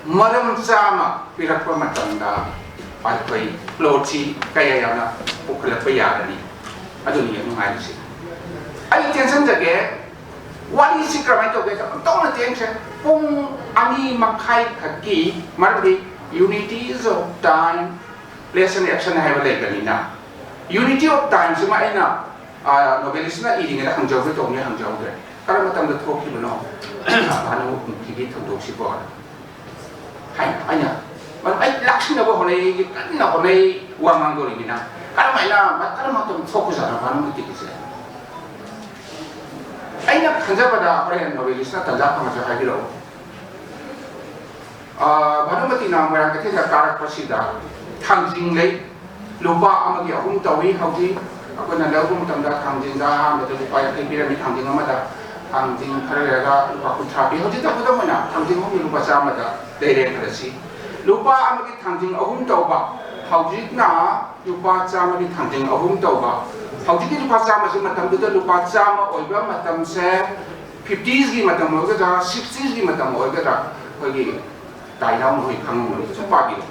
ꯃꯔꯝ ꯆꯥꯝꯃ ꯄꯤꯔꯛꯄ ꯃꯇꯝꯗ ꯑꯩꯈꯣꯏ ꯄ꯭ꯂꯣꯠꯁꯤ ꯀꯌꯥ ꯌꯥꯝꯅ ꯄꯨꯈꯠꯂꯛꯄ ꯌꯥꯒꯅꯤ? ꯑꯗꯨꯅꯤ ꯌꯥꯝ ꯅꯨꯡꯉꯥꯏꯔꯤꯁꯤ꯫ ꯑꯩ ꯇꯦꯟꯁꯟꯖꯒꯦ, ꯋꯥꯔꯤꯁꯤ ꯀꯃꯥꯏꯅ ꯇꯧꯒꯦ? ꯌꯥꯝ ꯇꯧꯅ ꯇꯦꯟꯁꯦ꯫ ꯄꯨꯡ ꯑꯅꯤ ꯃꯈꯥꯏ ꯈꯛꯀꯤ, ꯃꯔꯝꯗꯤ unity of time, place and action ꯍꯥꯏꯕ ꯂꯩꯕꯅꯤꯅ, unity of time ꯁꯤꯃ ꯑꯩꯅ, ꯑ, ꯅꯣꯕꯦꯂꯤꯁꯅ ꯏꯔꯤꯉꯩꯗ ꯍꯪꯖꯍꯧꯒꯦ ꯇꯧꯕꯅꯤ, ꯍꯪꯖꯍꯧꯗ꯭ꯔꯦ꯫ ꯀꯔꯝꯕ ꯃꯇꯝꯗ ꯊꯣꯛꯈꯤꯕꯅꯣ ꯚꯥꯅꯨ ꯃꯨꯈꯤꯒꯤ ꯊꯧꯗꯣꯛꯁꯤꯕꯣ? ꯍꯥꯏꯅ ꯑꯩꯅ, ꯃꯔꯝ ꯑꯩ ꯂꯥꯛꯁꯤꯟꯅꯕ ꯍꯣꯠꯅꯩ, ꯀꯟꯅ ꯍꯣꯠꯅꯩ, ꯋꯥ ꯉꯥꯡꯗꯣꯔꯤꯕꯅꯤꯅ꯫ ꯀꯔꯝꯍꯥꯏꯅ, ꯀꯔꯝꯕ ꯃꯇꯝꯗ ꯊꯣꯛꯄꯖꯥꯠꯅꯣ ꯚꯥꯅꯨ ꯃꯨꯈꯤꯒꯤꯁꯦ? ꯑꯩꯅ ꯈꯟꯖꯕꯗ ꯍꯣꯔꯦꯟ ꯅꯣꯕꯦꯂꯤꯁꯅ ꯇꯟꯖꯥ ꯐꯪꯉꯁꯨ ꯍꯥꯏꯕꯤꯔꯛꯎ꯫ ꯚꯥꯅꯨꯃꯇꯤꯅ ꯃꯣꯏꯔꯥꯡ ꯀꯩꯊꯦꯜꯗ ꯀꯥꯔꯛꯄꯁꯤꯗ ꯊꯥꯡꯖꯤꯡ ꯂꯩ, ꯂꯨꯄꯥ ꯑꯃꯒꯤ ꯑꯍꯨꯝ ꯇꯧꯏ꯫ ꯍꯧꯖꯤꯛ ꯑꯩꯈꯣꯏꯅ ꯂꯧꯕ ꯃꯇꯝꯗ ꯊꯥꯡꯖꯤꯡꯗ ꯑꯍꯥꯟꯕꯗ ꯂꯨꯄꯥ ꯌꯥꯡꯈꯩ ꯄꯤꯔꯝꯃꯤ, ꯊꯥꯡꯖꯤꯡ ꯑꯃꯗ꯫ ꯊꯥꯡꯖꯤꯡ ꯈꯔ ꯂꯩꯔꯒ ꯂꯨꯄꯥ ꯀꯨꯟꯊ꯭ꯔꯥ ꯄꯤ꯫ ꯍꯧꯖꯤꯛꯇ ꯈꯨꯗꯝ ꯑꯣꯏꯅ ꯊꯥꯡꯖꯤꯡ ꯑꯍꯨꯝꯒꯤ ꯂꯨꯄꯥ ꯆꯥꯝꯃꯗ ꯂꯩꯔꯦ ꯈꯜꯂꯁꯤ꯫ ꯂꯨꯄꯥ ꯑꯃꯒꯤ ꯊꯥꯡꯖꯤꯡ ꯑꯍꯨꯝ ꯇꯧꯕ, ꯍꯧꯖꯤꯛꯅ ꯂꯨꯄꯥ ꯆꯥꯝꯃꯒꯤ ꯊꯥꯡꯖꯤꯡ ꯑꯍꯨꯝ ꯇꯧꯕ꯫ ꯍꯧꯖꯤꯛꯀꯤ ꯂꯨꯄꯥ ꯆꯥꯝꯃꯁꯤ ꯃꯇꯝꯗꯨꯗ ꯂꯨꯄꯥ ꯆꯥꯝꯃ ꯑꯣꯏꯕ ꯃꯇꯝꯁꯦ ꯐꯤꯐꯇꯤꯁꯒꯤ ꯃꯇꯝ ꯑꯣꯏꯒꯗ꯭ꯔꯥ, ꯁꯤꯛꯁꯇꯤꯁꯒꯤ ꯃꯇꯝ ꯑꯣꯏꯒꯗ꯭ꯔꯥ, ꯑꯩꯈꯣꯏꯒꯤ ꯇꯥꯏꯅꯥꯎ ꯃꯈꯣꯏ ꯈꯪꯉꯝꯒꯅꯤ꯫ ꯁꯨꯝ ꯄꯥꯕꯤꯌꯨ꯫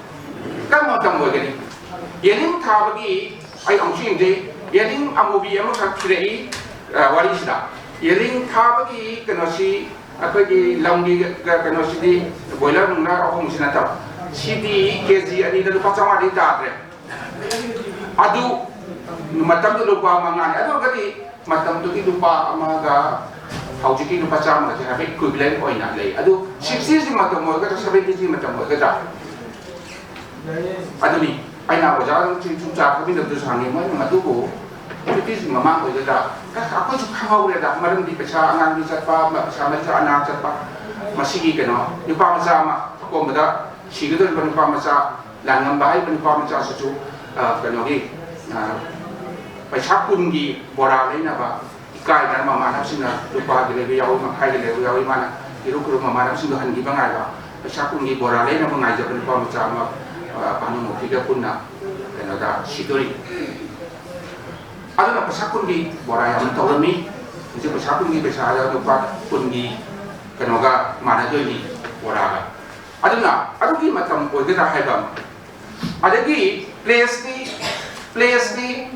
ꯀꯔꯝꯕ ꯃꯇꯝ ꯑꯣꯏꯒꯅꯤ? ꯌꯦꯅꯤꯡ ꯊꯥꯕꯒꯤ, ꯑꯩ ꯑꯃꯨꯛꯁꯨ ꯌꯦꯡꯖꯩ, ꯌꯦꯅꯤꯡ ꯑꯃꯨꯕꯤ ꯑꯃꯈꯛ ꯊꯤꯔꯛꯏ, ꯑ, ꯋꯥꯔꯤꯁꯤꯗ꯫ ꯌꯦꯅꯤꯡ ꯊꯥꯕꯒꯤ ꯀꯩꯅꯣꯁꯤ, ꯑꯩꯈꯣꯏꯒꯤ ꯂꯝꯒꯤ ꯀ-, ꯀꯩꯅꯣꯁꯤꯗꯤ, ꯕꯣꯏꯂꯔ ꯅꯨꯡꯂꯔ ꯑꯍꯣꯡꯕꯁꯤ ꯅꯠꯇꯕ, ꯁꯤꯗꯤ ꯀꯦ ꯖꯤ ꯑꯅꯤꯗ ꯂꯨꯄꯥ ꯆꯥꯝꯃꯉꯥꯗꯤ ꯇꯥꯗ꯭ꯔꯦ꯫ ꯑꯗꯨ ꯃꯇꯝꯗꯨ ꯂꯨꯄꯥ ꯃꯉꯥꯅꯤ꯫ ꯑꯗꯨ ꯑꯣꯏꯔꯒꯗꯤ ꯃꯇꯝꯗꯨꯒꯤ ꯂꯨꯄꯥ ꯑꯃꯒ ꯍꯧꯖꯤꯛꯀꯤ ꯂꯨꯄꯥ ꯆꯥꯝꯃꯒꯁꯦ ꯍꯥꯏꯐꯦꯠ ꯏꯀ꯭ꯋꯤꯚꯂꯦꯟ ꯑꯣꯏꯅ ꯂꯩ꯫ ꯑꯗꯨ ꯁꯤꯛꯁꯇꯤꯁꯒꯤ ꯃꯇꯝ ꯑꯣꯏꯒꯗ꯭ꯔꯥ, ꯁꯚꯦꯟꯇꯤꯁꯒꯤ ꯃꯇꯝ ꯑꯣꯏꯒꯗ꯭ꯔꯥ? ꯑꯗꯨꯅꯤ ꯑꯩꯅ ꯑꯣꯖꯥ ꯁꯨꯝ ꯆꯥ ꯊꯛꯃꯤꯟꯅꯕꯗꯨꯁꯨ ꯍꯪꯉꯤ, ꯃꯣꯏꯅ ꯃꯗꯨꯕꯨ ꯐꯤꯐꯇꯤꯁꯒꯤ ꯃꯃꯥꯡ ꯑꯣꯏꯒꯗ꯭ꯔꯥ? ꯑꯩꯈꯣꯏꯁꯨ ꯈꯪꯍꯧꯔꯦꯗ, ꯃꯔꯝꯗꯤ ꯄꯩꯁꯥ ꯑꯉꯥꯡꯒꯤ ꯆꯠꯄ, ꯄꯩꯁꯥ ꯃꯆꯥ ꯑꯅꯥ ꯆꯠꯄ, ꯃꯁꯤꯒꯤ ꯀꯩꯅꯣ, ꯅꯨꯄꯥ ꯃꯆꯥ ꯑꯃ ꯑꯀꯣꯟꯕꯗ ꯁꯤꯒꯗꯧꯔꯤꯕ ꯅꯨꯄꯥ ꯃꯆꯥ ꯂꯥꯡꯉꯝꯕ ꯍꯥꯏꯔꯤꯕ ꯅꯨꯄꯥ ꯃꯆꯥꯁꯤꯁꯨ, ꯑ, ꯀꯩꯅꯣꯒꯤ, ꯑ, ꯄꯩꯁꯥ ꯀꯨꯟꯒꯤ ꯕꯣꯔꯥ ꯂꯩꯅꯕ ꯏꯀꯥꯏꯗꯅ ꯃꯃꯥꯟꯅꯕꯁꯤꯡꯅ ꯂꯨꯄꯥꯒꯤ ꯂꯩꯕ ꯌꯥꯎꯏ, ꯃꯈꯥꯏꯒꯤ ꯂꯩꯕ ꯌꯥꯎꯏ, ꯃꯥꯅ ꯏꯔꯨꯞ ꯏꯔꯨꯞ ꯃꯃꯥꯟꯅꯕꯁꯤꯡꯗꯣ ꯍꯟꯈꯤꯕ ꯉꯥꯏꯕ, ꯄꯩꯁꯥ ꯀꯨꯟꯒꯤ ꯕꯣꯔꯥ ꯂꯩꯅꯕ ꯉꯥꯏꯖꯕ ꯅꯨꯄꯥ ꯃꯆꯥ ꯑꯃ, ꯑ, ꯚꯥꯅꯨꯃꯇꯤꯒ ꯄꯨꯟꯅ ꯀꯩꯅꯣꯗ ꯁꯤꯗꯣꯔꯤ꯫ ꯑꯗꯨꯅ ꯄꯩꯁꯥ ꯀꯨꯟꯒꯤ ꯕꯣꯔꯥ ꯌꯥꯝꯅ ꯇꯧꯔꯝꯃꯤ꯫ ꯍꯧꯖꯤꯛ ꯄꯩꯁꯥ ꯀꯨꯟꯒꯤ ꯄꯩꯁꯥꯗ ꯂꯨꯄꯥ ꯀꯨꯟꯒꯤ ꯀꯩꯅꯣꯒ ꯃꯥꯟꯅꯗꯣꯏꯅꯤ, ꯕꯣꯔꯥꯒ꯫ ꯑꯗꯨꯅ ꯑꯗꯨꯒꯤ ꯃꯇꯝ ꯑꯣꯏꯒꯗ꯭ꯔꯥ ꯍꯥꯏꯕ ꯑꯃ꯫ ꯑꯗꯒꯤ ꯄ꯭ꯂꯦꯁꯇꯤ, ꯄ꯭ꯂꯦꯁꯇꯤ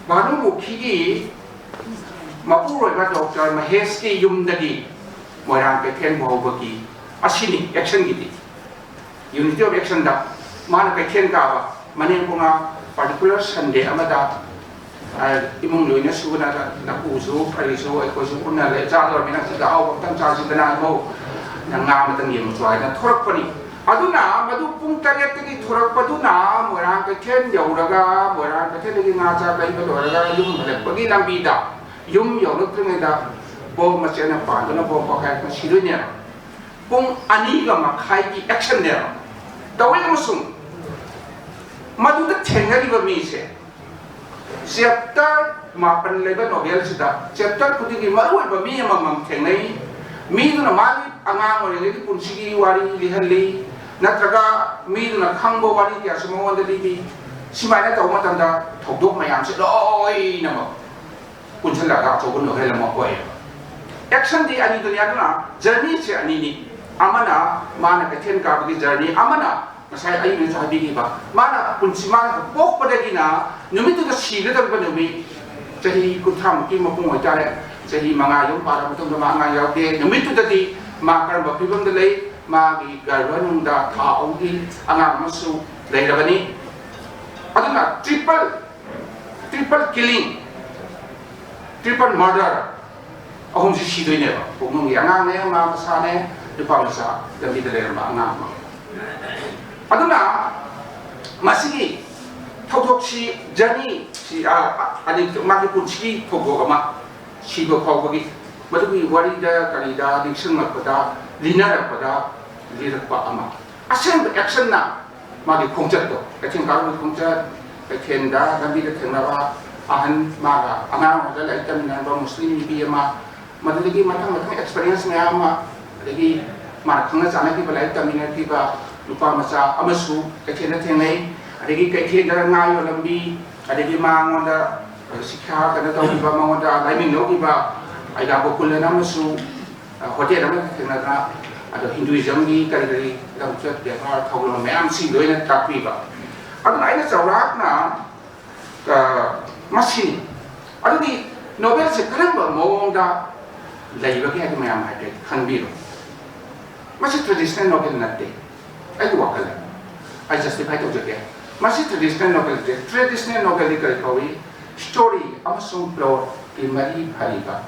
ꯚꯥꯅꯨꯃꯨꯈꯤꯒꯤ ꯃꯄꯨꯔꯣꯏꯕ ꯗꯣꯛꯇꯔ ꯃꯍꯦꯁꯀꯤ ꯌꯨꯝꯗꯒꯤ ꯃꯣꯏꯔꯥꯡ ꯀꯩꯊꯦꯜ ꯐꯥꯎꯕꯒꯤ ꯑꯁꯤꯅꯤ ꯑꯦꯛꯁꯟꯒꯤꯗꯤ꯫ ꯌꯨꯅꯤꯇꯤ ꯑꯣꯐ ꯑꯦꯛꯁꯟꯗ ꯃꯥꯅ ꯀꯩꯊꯦꯜ ꯀꯥꯕ, ꯃꯅꯦꯝꯄꯣꯛꯅ ꯄꯥꯔꯇꯤꯀꯨꯂꯔ ꯁꯟꯗꯦ ꯑꯃꯗ, ꯑ, ꯏꯃꯨꯡ ꯂꯣꯏꯅ ꯁꯨꯅ, ꯅꯄꯨꯁꯨ ꯀꯔꯤꯁꯨ ꯑꯩꯈꯣꯏꯁꯨ ꯄꯨꯟꯅ ꯂꯩ, ꯆꯥꯗꯧꯔꯕꯅꯤꯅ ꯁꯤꯗ ꯑꯍꯥꯎꯕ ꯑꯝꯇꯪ ꯆꯥꯁꯤꯗꯅ, ꯏꯃꯧ, ꯅꯪ ꯉꯥ ꯑꯃꯇꯪ ꯌꯦꯡꯉꯨꯆꯣ ꯍꯥꯏꯅ ꯊꯣꯔꯛꯄꯅꯤ꯫ ꯑꯗꯨꯅ ꯃꯗꯨ ꯄꯨꯡ ꯇꯔꯦꯠꯇꯒꯤ ꯊꯣꯔꯛꯄꯗꯨꯅ ꯃꯣꯏꯔꯥꯡ ꯀꯩꯊꯦꯜ ꯌꯧꯔꯒ, ꯃꯣꯏꯔꯥꯡ ꯀꯩꯊꯦꯜꯗꯒꯤ ꯉꯥ ꯆꯥꯛ ꯂꯩꯕ ꯂꯣꯏꯔꯒ ꯌꯨꯝ ꯍꯜꯂꯛꯄꯒꯤ ꯂꯝꯕꯤꯗ ꯌꯨꯝ ꯌꯧꯔꯛꯇ꯭ꯔꯤꯉꯩꯗ ꯕꯣꯝ ꯃꯆꯦꯠꯅ ꯄꯥꯟꯗꯨꯅ ꯕꯣꯝ ꯄꯣꯈꯥꯏꯔꯛꯇꯨꯅ ꯁꯤꯗꯣꯏꯅꯦꯕ꯫ ꯄꯨꯡ ꯑꯅꯤꯒ ꯃꯈꯥꯏꯒꯤ ꯑꯦꯛꯁꯟꯅꯦꯕ ꯇꯧꯋꯦ꯫ ꯑꯃꯁꯨꯡ ꯃꯗꯨꯗ ꯊꯦꯡꯅꯔꯤꯕ ꯃꯤꯁꯦ, ꯆꯦꯞꯇꯔ ꯃꯥꯄꯟ ꯂꯩꯕ ꯅꯣꯚꯦꯜꯁꯤꯗ ꯆꯦꯞꯇꯔ ꯈꯨꯗꯤꯡꯒꯤ ꯃꯔꯨꯑꯣꯏꯕ ꯃꯤ ꯑꯃꯃꯝ ꯊꯦꯡꯅꯩ꯫ ꯃꯤꯗꯨꯅ ꯃꯥꯒꯤ ꯑꯉꯥꯡ ꯑꯣꯏꯔꯤꯉꯩꯒꯤ ꯄꯨꯟꯁꯤꯒꯤ ꯋꯥꯔꯤ ꯂꯤꯍꯜꯂꯤ, ꯅꯠꯇ꯭ꯔꯒ ꯃꯤꯗꯨꯅ ꯈꯪꯕ ꯋꯥꯔꯤ ꯀꯌꯥꯁꯨ ꯃꯉꯣꯟꯗ ꯂꯤꯕꯤ꯫ ꯁꯨꯃꯥꯏꯅ ꯇꯧꯕ ꯃꯇꯝꯗ ꯊꯧꯗꯣꯛ ꯃꯌꯥꯝꯁꯦ ꯂꯣꯏꯅꯃꯛ ꯄꯨꯟꯁꯤꯜꯂꯒ ꯑꯆꯧꯕ ꯅꯣꯚꯦꯜ ꯑꯃ ꯑꯣꯏꯌꯦꯕ꯫ ꯑꯦꯛꯁꯟꯗꯤ ꯑꯅꯤꯗꯨꯅꯤ, ꯑꯗꯨꯅ ꯖꯔꯅꯤꯁꯦ ꯑꯅꯤꯅꯤ꯫ ꯑꯃꯅ ꯃꯥꯅ ꯀꯩꯊꯦꯜ ꯀꯥꯕꯒꯤ ꯖꯔꯅꯤ, ꯑꯃꯅ ꯉꯁꯥꯏ ꯑꯩꯅꯁꯨ ꯍꯥꯏꯕꯤꯈꯤꯕ, ꯃꯥꯅ ꯄꯨꯟꯁꯤ, ꯃꯥꯅ ꯄꯣꯛꯄꯗꯒꯤꯅ ꯅꯨꯃꯤꯠꯇꯨꯗ ꯁꯤꯒꯗꯧꯔꯤꯕ ꯅꯨꯃꯤꯠ, ꯆꯍꯤ ꯀꯨꯟꯊ꯭ꯔꯥꯃꯨꯛꯀꯤ ꯃꯄꯨꯡ ꯑꯣꯏꯇꯥꯔꯦ, ꯆꯍꯤ ꯃꯉꯥ ꯌꯨꯝ ꯄꯥꯜꯂꯕ ꯃꯇꯨꯡꯗ ꯃꯥ ꯑꯉꯥꯡ ꯌꯥꯎꯗꯦ, ꯅꯨꯃꯤꯠꯇꯨꯗꯗꯤ ꯃꯥ ꯀꯔꯝꯕ ꯐꯤꯕꯝꯗ ꯂꯩ, ꯃꯥꯒꯤ ꯒꯔꯚꯅꯨꯡꯗ ꯊꯥ ꯑꯍꯨꯝꯒꯤ ꯑꯉꯥꯡ ꯑꯃꯁꯨ ꯂꯩꯔꯕꯅꯤ꯫ ꯑꯗꯨꯅ ꯇ꯭ꯔꯤꯄꯜ, ꯇ꯭ꯔꯤꯄꯜ ꯀꯤꯂꯤꯡ, ꯇ꯭ꯔꯤꯄꯜ ꯃꯔꯗꯔ ꯑꯍꯨꯝꯁꯤ ꯁꯤꯗꯣꯏꯅꯦꯕ꯫ ꯄꯨꯛꯅꯨꯡꯒꯤ ꯑꯉꯥꯡꯅꯦ, ꯃꯥ ꯃꯁꯥꯅꯦ, ꯅꯨꯄꯥ ꯃꯆꯥ ꯂꯝꯕꯤꯗ ꯂꯩꯔꯝꯕ ꯑꯉꯥꯡ ꯑꯃ꯫ ꯑꯗꯨꯅ ꯃꯁꯤꯒꯤ ꯊꯧꯗꯣꯛꯁꯤ, ꯖꯔꯅꯤ ꯁꯤ, ꯑ, ꯑ, ꯑꯅꯤ, ꯃꯥꯒꯤ ꯄꯨꯟꯁꯤꯒꯤ ꯊꯧꯗꯣꯛ ꯑꯃ, ꯁꯤꯕ ꯐꯥꯎꯕꯒꯤ, ꯃꯗꯨꯒꯤ ꯋꯥꯔꯤꯗ ꯀꯔꯤꯗ ꯅꯤꯡꯁꯤꯡꯂꯛꯄꯗ, ꯂꯤꯅꯔꯛꯄꯗ ꯂꯤꯔꯛꯄ ꯑꯃ꯫ ꯑꯁꯦꯡꯕ ꯑꯦꯛꯁꯟꯅ ꯃꯥꯒꯤ ꯈꯣꯡꯆꯠꯇꯣ, ꯀꯩꯊꯦꯜ ꯀꯥꯔꯨꯕꯒꯤ ꯈꯣꯡꯆꯠ, ꯀꯩꯊꯦꯜꯗ ꯂꯝꯕꯤꯗ ꯊꯦꯡꯅꯕ ꯑꯍꯟ, ꯃꯥꯒ ꯑꯉꯥꯡ ꯑꯣꯏꯔꯒ ꯂꯥꯏꯔꯤꯛ ꯇꯝꯃꯤꯟꯅꯔꯝꯕ ꯃꯨꯁꯂꯤꯝ ꯅꯨꯄꯤ ꯑꯃ, ꯃꯗꯨꯗꯒꯤ ꯃꯊꯪ ꯃꯊꯪ ꯑꯦꯛꯁꯄꯤꯔꯤꯌꯦꯟꯁ ꯃꯌꯥꯝ ꯑꯃ, ꯑꯗꯒꯤ ꯃꯥꯅ ꯈꯪꯅ ꯆꯥꯟꯅꯈꯤꯕ, ꯂꯥꯏꯔꯤꯛ ꯇꯝꯃꯤꯟꯅꯈꯤꯕ ꯅꯨꯄꯥ ꯃꯆꯥ ꯑꯃꯁꯨ ꯀꯩꯊꯦꯜꯗ ꯊꯦꯡꯅꯩ꯫ ꯑꯗꯒꯤ ꯀꯩꯊꯦꯜꯗ ꯉꯥ ꯌꯣꯜꯂꯝꯕꯤ, ꯑꯗꯒꯤ ꯃꯉꯣꯟꯗ ꯁꯤꯈ꯭ꯌꯥ ꯀꯩꯅꯣ ꯇꯧꯈꯤꯕ, ꯃꯉꯣꯟꯗ ꯂꯥꯏꯃꯤꯡ ꯂꯧꯈꯤꯕ ꯑꯩꯗꯥ ꯒꯣꯀꯨꯂꯟ ꯑꯃꯁꯨ, ꯑ, ꯍꯣꯇꯦꯜ ꯑꯃꯗ ꯊꯦꯡꯅꯗꯅ, ꯑꯗꯣ ꯍꯤꯟꯗꯨꯏꯖꯝꯒꯤ ꯀꯔꯤ ꯀꯔꯤ ꯂꯝꯆꯠ ꯕꯦꯕꯥꯔ ꯊꯧꯒꯜꯂꯣꯟ ꯃꯌꯥꯝꯁꯤ ꯂꯣꯏꯅ ꯇꯥꯛꯄꯤꯕ꯫ ꯑꯗꯨꯅ ꯑꯩꯅ ꯆꯥꯎꯔꯥꯛꯅ, ꯑ, ꯃꯁꯤꯅꯤ꯫ ꯑꯗꯨꯗꯤ ꯅꯣꯚꯦꯜꯁꯦ ꯀꯔꯝꯕ ꯃꯑꯣꯡꯗ ꯂꯩꯕꯒꯦ ꯍꯥꯏꯗꯨ ꯃꯌꯥꯝ ꯍꯥꯏꯐꯦꯠ ꯈꯟꯕꯤꯔꯣ꯫ ꯃꯁꯤ ꯇ꯭ꯔꯦꯗꯤꯁꯅꯦꯜ ꯅꯣꯚꯦꯜ ꯅꯠꯇꯦ꯫ ꯑꯩꯒꯤ ꯋꯥꯈꯜꯗ ꯑꯩ ꯖꯁꯇꯤꯐꯥꯏ ꯇꯧꯖꯒꯦ꯫ ꯃꯁꯤ ꯇ꯭ꯔꯦꯗꯤꯁꯅꯦꯜ ꯅꯣꯚꯦꯜ ꯅꯠꯇꯦ꯫ ꯇ꯭ꯔꯦꯗꯤꯁꯅꯦꯜ ꯅꯣꯚꯦꯜꯗꯤ ꯀꯔꯤ ꯀꯧꯏ? ꯁ꯭ꯇꯣꯔꯤ ꯑꯃꯁꯨꯡ ꯄ꯭ꯂꯣꯠꯀꯤ ꯃꯔꯤ ꯐꯔꯤꯕ,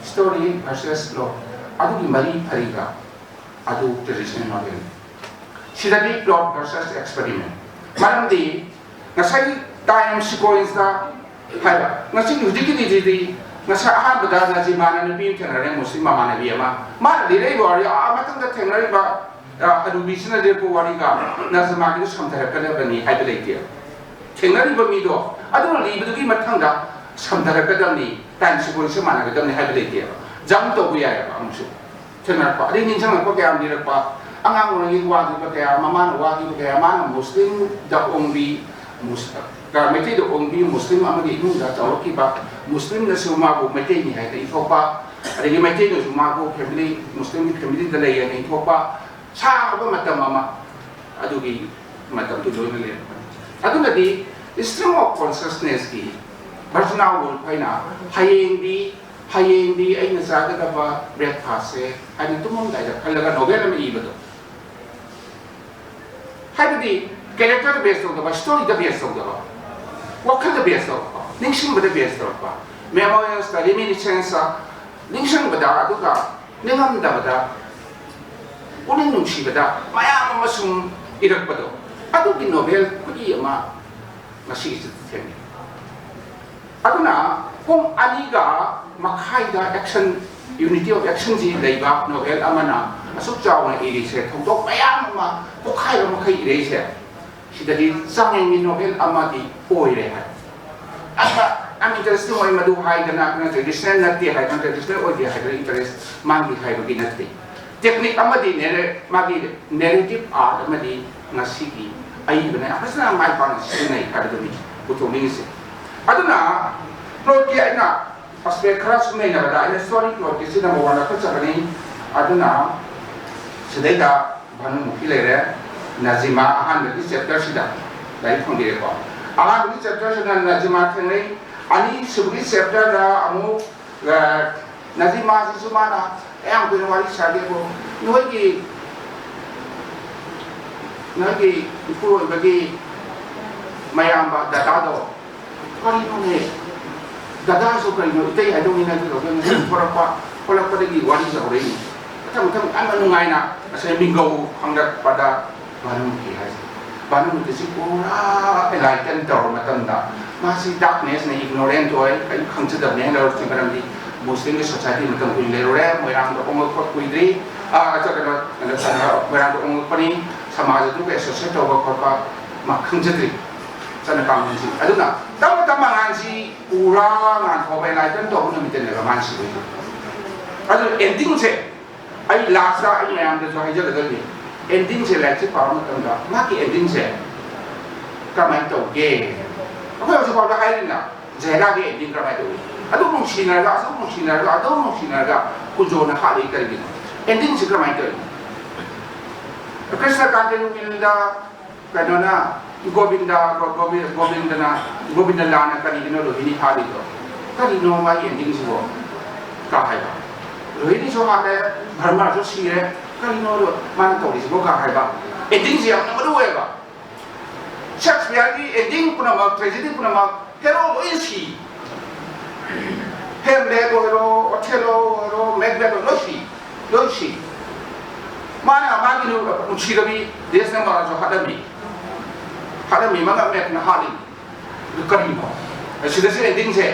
ꯁ꯭ꯇꯣꯔꯤ ꯚꯔꯁꯦꯁ ꯄ꯭ꯂꯣꯠ ꯑꯗꯨꯒꯤ ꯃꯔꯤ ꯐꯔꯤꯕ ꯑꯗꯨ ꯇ꯭ꯔꯦꯗꯤꯁꯅꯦꯜ ꯅꯣꯚꯦꯜꯅꯤ꯫ ꯁꯤꯗꯗꯤ ꯄ꯭ꯂꯣꯠ ꯚꯔꯁꯦꯁ ꯑꯦꯛꯁꯄꯦꯔꯤꯃꯦꯟ꯫ ꯃꯔꯝꯗꯤ ꯉꯁꯥꯏꯒꯤ ꯇꯥꯏꯝ ꯁꯤꯀ꯭ꯋꯦꯟꯁꯇ ꯍꯥꯏꯕ, ꯉꯁꯤꯒꯤ ꯍꯧꯖꯤꯛꯀꯤꯗꯤ ꯉꯁꯥꯏ ꯑꯍꯥꯟꯕꯗ ꯅꯖꯤꯃꯥꯅ ꯅꯨꯄꯤ ꯑꯃ ꯊꯦꯡꯅꯔꯦ, ꯃꯨꯁꯂꯤꯝ ꯃꯃꯥꯟꯅꯕꯤ ꯑꯃ꯫ ꯃꯥꯅ ꯂꯤꯔꯛꯏꯕ ꯋꯥꯔꯤ, ꯑꯥ ꯃꯊꯪꯗ ꯊꯦꯡꯅꯔꯤꯕ, ꯑ, ꯍꯅꯨꯕꯤꯁꯤꯅ ꯂꯤꯔꯛꯄ ꯋꯥꯔꯤꯒ ꯅꯖꯤꯃꯥꯒꯤꯗꯨ ꯁꯝꯊꯔꯛꯀꯗꯕꯅꯤ ꯍꯥꯏꯕ ꯂꯩꯇꯦꯕ꯫ ꯊꯦꯡꯅꯔꯤꯕ ꯃꯤꯗꯣ ꯑꯗꯨꯅ ꯂꯤꯕꯗꯨꯒꯤ ꯃꯊꯪꯗ ꯁꯝꯊꯔꯛꯀꯗꯕꯅꯤ, ꯇꯥꯏꯝ ꯁꯤꯀ꯭ꯋꯦꯟꯁꯁꯦ ꯃꯥꯟꯅꯒꯗꯕꯅꯤ ꯍꯥꯏꯕ ꯂꯩꯇꯦꯕ꯫ ꯖꯝꯞ ꯇꯧꯕ ꯌꯥꯏꯑꯕ ꯑꯃꯨꯛꯁꯨ꯫ ꯊꯦꯡꯅꯔꯛꯄ, ꯑꯗꯩ ꯅꯤꯡꯁꯤꯡꯉꯛꯄ ꯀꯌꯥ ꯑꯃ ꯂꯤꯔꯛꯄ, ꯑꯉꯥꯡ ꯑꯣꯏꯔꯤꯉꯩ ꯋꯥꯈꯤꯕ ꯀꯌꯥ, ꯃꯃꯥꯅ ꯋꯥꯈꯤꯕ ꯀꯌꯥ, ꯃꯥꯅ ꯃꯨꯁꯂꯤꯝꯗ ꯑꯣꯡꯕꯤ, ꯃꯨꯁ-, ꯃꯩꯇꯩꯗ ꯑꯣꯡꯕꯤ ꯃꯨꯁꯂꯤꯝ ꯑꯃꯒꯤ ꯏꯃꯨꯡꯗ ꯆꯥꯎꯔꯛꯈꯤꯕ, ꯃꯨꯁꯂꯤꯝꯅꯁꯨ ꯃꯥꯕꯨ ꯃꯩꯇꯩꯅꯤ ꯍꯥꯏꯅ ꯏꯟꯊꯣꯛꯄ, ꯑꯗꯒꯤ ꯃꯩꯇꯩꯅꯁꯨ ꯃꯥꯕꯨ ꯐꯦꯃꯤꯂꯤ, ꯃꯨꯁꯂꯤꯝꯒꯤ ꯐꯦꯃꯤꯂꯤꯗ ꯂꯩ ꯍꯥꯏꯅ ꯏꯟꯊꯣꯛꯄ, ꯁꯥꯡꯂꯕ ꯃꯇꯝ ꯑꯃ ꯑꯗꯨꯒꯤ ꯃꯇꯝꯗꯨ ꯂꯣꯏꯅ ꯂꯩꯔꯛꯄꯅꯤ꯫ ꯑꯗꯨꯅꯗꯤ stream of consciousnessꯀꯤ ꯕꯔꯖꯅꯥ ꯋꯨꯜꯐ ꯍꯥꯏꯅ ꯍꯌꯦꯡꯗꯤ, ꯍꯌꯦꯡꯗꯤ ꯑꯩꯅ ꯆꯥꯒꯗꯕ breakfastꯁꯦ ꯍꯥꯏꯅ ꯇꯨꯝꯃꯝꯗꯥꯏꯗ ꯈꯜꯂꯒ ꯅꯣꯚꯦꯜ ꯑꯃ ꯏꯕꯗꯣ, ꯍꯥꯏꯕꯗꯤ ꯀꯦꯔꯦꯛꯇꯔꯗ ꯕꯦꯁ ꯇꯧꯗꯕ, ꯁ꯭ꯇꯣꯔꯤꯗ ꯕꯦꯁ ꯇꯧꯗꯕ, ꯋꯥꯈꯜꯗ ꯕꯦꯁ ꯇꯧꯔꯛꯄ, ꯅꯤꯡꯁꯤꯡꯕꯗ ꯕꯦꯁ ꯇꯧꯔꯛꯄ, ꯃꯦꯃꯣꯔꯤꯌꯜꯁꯇ, ꯔꯤꯃꯤꯅꯤꯁꯦꯟꯁꯇ, ꯅꯤꯡꯁꯤꯡꯕꯗ, ꯑꯗꯨꯒ ꯅꯤꯡꯉꯝꯗꯕꯗ, ꯄꯨꯛꯅꯤꯡ ꯅꯨꯡꯁꯤꯕꯗ ꯃꯌꯥꯝ ꯑꯃ ꯁꯨꯝ ꯏꯔꯛꯄꯗꯣ, ꯑꯗꯨꯒꯤ ꯅꯣꯚꯦꯜ ꯈꯨꯏ ꯑꯃ ꯉꯁꯤꯒꯤꯁꯤꯗ ꯊꯦꯡꯅꯩ꯫ ꯑꯗꯨꯅ ꯄꯨꯡ ꯑꯅꯤꯒ ꯃꯈꯥꯏꯗ action, unity of actionꯁꯤ ꯂꯩꯕ ꯅꯣꯚꯦꯜ ꯑꯃꯅ ꯑꯁꯨꯛ ꯆꯥꯎꯅ ꯏꯔꯤꯁꯦ, ꯊꯧꯗꯣꯛ ꯃꯌꯥꯝ ꯑꯃ ꯄꯣꯛꯈꯥꯏꯕ ꯃꯈꯩ ꯏꯔꯛꯏꯁꯦ, ꯁꯤꯗꯗꯤ ꯆꯥꯡꯌꯦꯡꯒꯤ ꯅꯣꯚꯦꯜ ꯑꯃꯗꯤ ꯑꯣꯏꯔꯦ ꯍꯥꯏ꯫ ꯑꯗꯨꯒ ꯌꯥꯝ interesting ꯑꯣꯏ, ꯃꯗꯨ ꯍꯥꯏꯗꯅ ꯑꯩꯈꯣꯏꯅ traditional ꯅꯠꯇꯦ ꯍꯥꯏꯗꯅ, traditional ꯑꯣꯏꯗꯦ ꯍꯥꯏꯗꯅ interest ꯃꯥꯡꯈꯤ ꯍꯥꯏꯕꯒꯤ ꯅꯠꯇꯦ꯫ Technique ꯑꯃꯗꯤ narra-, ꯃꯥꯒꯤ narrative art ꯑꯃꯗꯤ ꯉꯁꯤꯒꯤ ꯑꯏꯕꯅ ꯌꯥꯝ ꯐꯖꯅ ꯃꯥꯏ ꯄꯥꯛꯅ ꯁꯤꯖꯤꯟꯅꯩ ꯍꯥꯏꯕꯗꯨꯅꯤ ꯄꯨꯊꯣꯛꯅꯤꯡꯉꯤꯁꯦ꯫ ꯑꯗꯨꯅ plotꯀꯤ ꯑꯩꯅ aspect ꯈꯔ ꯁꯨꯝ ꯅꯩꯅꯕꯗ, ꯑꯩꯅ story plotꯀꯤꯁꯤ number one ꯂꯧꯈꯠꯆꯕꯅꯤ꯫ ꯑꯗꯨꯅ ꯁꯤꯗꯩꯗ ꯚꯥꯅꯨꯃꯨꯈꯤ ꯂꯩꯔꯦ, ꯅꯖꯤꯃꯥ ꯑꯍꯥꯟꯕꯒꯤ chapterꯁꯤꯗ ꯂꯥꯏꯔꯤꯛ ꯐꯪꯕꯤꯔꯦꯀꯣ꯫ ꯑꯍꯥꯟꯕꯒꯤ chapterꯁꯤꯗ ꯅꯖꯤꯃꯥ ꯊꯦꯡꯅꯩ, ꯑꯅꯤꯁꯨꯕꯒꯤ chapterꯗ ꯑꯃꯨꯛ, ꯑ, ꯅꯖꯤꯃꯥꯁꯤꯁꯨ ꯃꯥꯅ ꯀꯌꯥꯝ ꯀꯨꯏꯅ ꯋꯥꯔꯤ ꯁꯥꯒꯦꯕꯨ, ꯅꯣꯏꯒꯤ, ꯅꯣꯏꯒꯤ ꯏꯄꯨꯔꯣꯏꯕꯒꯤ ꯃꯌꯥꯝꯕ ꯗꯗꯥꯗꯣ, ꯀꯔꯤꯅꯣꯅꯦ? ꯗꯗꯥꯁꯨ ꯀꯔꯤꯅꯣ? ꯏꯇꯩ ꯍꯥꯏꯗꯧꯅꯤ ꯅꯠꯇ꯭ꯔꯣ? ꯑꯩꯈꯣꯏ ꯉꯁꯤ ꯊꯣꯔꯛꯄ, ꯊꯣꯛꯂꯛꯄꯗꯒꯤ ꯋꯥꯔꯤꯁꯦ ꯍꯧꯔꯛꯏꯅꯤ꯫ ꯃꯊꯪ ꯃꯊꯪ ꯌꯥꯝꯅ ꯅꯨꯡꯉꯥꯏꯅ ꯉꯁꯥꯏ ꯃꯤꯡꯒꯧ ꯈꯪꯂꯛꯄꯗ ꯚꯥꯅꯨꯃꯇꯤ ꯍꯥꯏꯁꯦ꯫ ꯚꯥꯅꯨꯃꯇꯤꯁꯤ ꯄꯨꯔꯥ enlighten ꯇꯧꯔ ꯃꯇꯝꯗ ꯃꯥꯁꯤ ꯗꯥꯔꯛꯅꯦꯁꯅ, ꯏꯒꯅꯣꯔꯦꯟꯠ ꯑꯣꯏ, ꯀꯔꯤꯝ ꯈꯪꯖꯗꯕꯅꯦ ꯍꯥꯏꯅ ꯂꯧꯔꯛꯈꯤ꯫ ꯃꯔꯝꯗꯤ ꯃꯨꯁꯂꯤꯝꯒꯤ ꯁꯣꯁꯥꯏꯇꯤ ꯃꯇꯝ ꯀꯨꯏꯅ ꯂꯩꯔꯨꯔꯦ, ꯃꯣꯏꯔꯥꯡꯗ ꯑꯣꯉꯛꯄ ꯀꯨꯏꯗ꯭ꯔꯤ꯫ ꯑꯥ, ꯀꯩꯅꯣ, ꯀꯩꯅꯣ, ꯃꯣꯏꯔꯥꯡꯗ ꯑꯣꯉꯛꯄꯅꯤ, ꯁꯃꯥꯖ ꯑꯗꯨꯒ ꯑꯦꯁꯣꯁꯤꯌꯦꯠ ꯇꯧꯕ ꯈꯣꯠꯄ ꯃꯥ ꯈꯪꯖꯗ꯭ꯔꯤ꯫ ꯆꯠꯅ ꯀꯥꯡꯂꯣꯟꯁꯤ ꯑꯗꯨꯅ ꯇꯞꯅ ꯇꯞꯅ ꯑꯉꯥꯡꯁꯤ ꯎꯔꯥ ꯉꯥꯟꯊꯣꯛꯑꯒ ꯑꯦꯟꯂꯥꯏꯇꯟ ꯇꯧꯕ ꯅꯨꯃꯤꯠꯇꯅꯦꯕ ꯃꯥꯅ ꯁꯤꯗꯣꯏꯁꯦ꯫ ꯑꯗꯨ ꯑꯦꯟꯗꯤꯡꯁꯦ ꯑꯩ ꯂꯥꯁꯇ ꯑꯩ ꯃꯌꯥꯝꯗꯁꯨ ꯍꯥꯏꯖꯒꯗꯕꯅꯤ꯫ ꯑꯦꯟꯗꯤꯡꯁꯦ, ꯂꯥꯏꯔꯤꯛꯁꯦ ꯄꯥꯕ ꯃꯇꯝꯗ ꯃꯥꯒꯤ ꯑꯦꯟꯗꯤꯡꯁꯦ ꯀꯃꯥꯏꯅ ꯇꯧꯒꯦ? ꯑꯩꯈꯣꯏ ꯍꯧꯖꯤꯛꯐꯥꯎꯗ ꯍꯥꯏꯔꯤꯅ ꯖꯍꯦꯔꯥꯒꯤ ꯑꯦꯟꯗꯤꯡ ꯀꯃꯥꯏꯅ ꯇꯧꯏ? ꯑꯗꯨꯝ ꯅꯨꯡꯁꯤꯅꯔꯒ, ꯑꯗꯨꯝ ꯅꯨꯡꯁꯤꯅꯔꯒ, ꯑꯗꯨꯝ ꯅꯨꯡꯁꯤꯅꯔꯒ ꯀꯨꯟꯖꯣꯅ ꯍꯥꯠꯂꯤ ꯀꯔꯤꯒꯤꯅꯣ? ꯑꯦꯟꯗꯤꯡꯁꯤ ꯀꯃꯥꯏꯅ ꯇꯧꯔꯤꯅꯣ? ꯀ꯭ꯔꯤꯁꯅꯀꯥꯟꯇ ꯌꯨꯕꯤꯟꯗ ꯀꯩꯅꯣꯅ, ꯒꯣꯕꯤꯟꯗ, ꯒꯣ-, ꯒꯣꯕꯤ-, ꯒꯣꯕꯤꯟꯗꯅ, ꯒꯣꯕꯤꯟꯗ ꯂꯥꯟꯅ ꯀꯔꯤꯒꯤꯅꯣ ꯔꯣꯍꯤꯅꯤ ꯐꯥꯔꯤꯗꯣ? ꯀꯔꯤꯅꯣ ꯃꯥꯒꯤ ꯑꯦꯟꯗꯤꯡꯁꯤꯕꯣ? ꯀ ꯍꯥꯏꯕ꯫ ꯔꯣꯍꯤꯅꯤꯁꯨ ꯍꯥꯠꯂꯦ, ꯙꯔꯃꯁꯨ ꯁꯤꯔꯦ, ꯀꯔꯤꯅꯣ ꯃꯥꯅ ꯇꯧꯔꯤꯁꯤꯕꯣ? ꯀ ꯍꯥꯏꯕ꯫ ꯑꯦꯟꯗꯤꯡꯁꯤ ꯌꯥꯝꯅ ꯃꯔꯨ ꯑꯣꯏꯌꯦꯕ꯫ ꯁꯦꯛꯁꯄꯤꯌꯔꯒꯤ ꯑꯦꯟꯗꯤꯡ ꯄꯨꯝꯅꯃꯛ, ꯇ꯭ꯔꯦꯖꯦꯗꯤ ꯄꯨꯝꯅꯃꯛ, ꯍꯦꯔꯣ ꯂꯣꯏ ꯁꯤ꯫ ꯍꯦꯝꯂꯦꯠ ꯑꯣꯏꯔꯣ, ꯑꯣꯊꯦꯂꯣ ꯑꯣꯏꯔꯣ, ꯃꯦꯛꯕꯦꯠ ꯑꯣꯏꯔꯣ, ꯂꯣꯏ ꯁꯤ꯫ ꯂꯣꯏ ꯁꯤ꯫ ꯃꯥꯅ ꯃꯥꯒꯤ ꯅꯨ-, ꯅꯨꯡꯁꯤꯔꯕꯤ ꯗꯦꯁꯅ ꯃꯥꯁꯨ ꯍꯥꯠꯂꯝꯃꯤ꯫ ꯍꯥꯠꯂꯝꯃꯤ, ꯃꯉꯛ ꯃꯦꯠꯅ ꯍꯥꯠꯂꯤ꯫ ꯑꯗꯨ ꯀꯔꯤꯅꯣ? ꯑꯁꯤꯗꯁꯨ ꯑꯦꯟꯗꯤꯡꯁꯦ,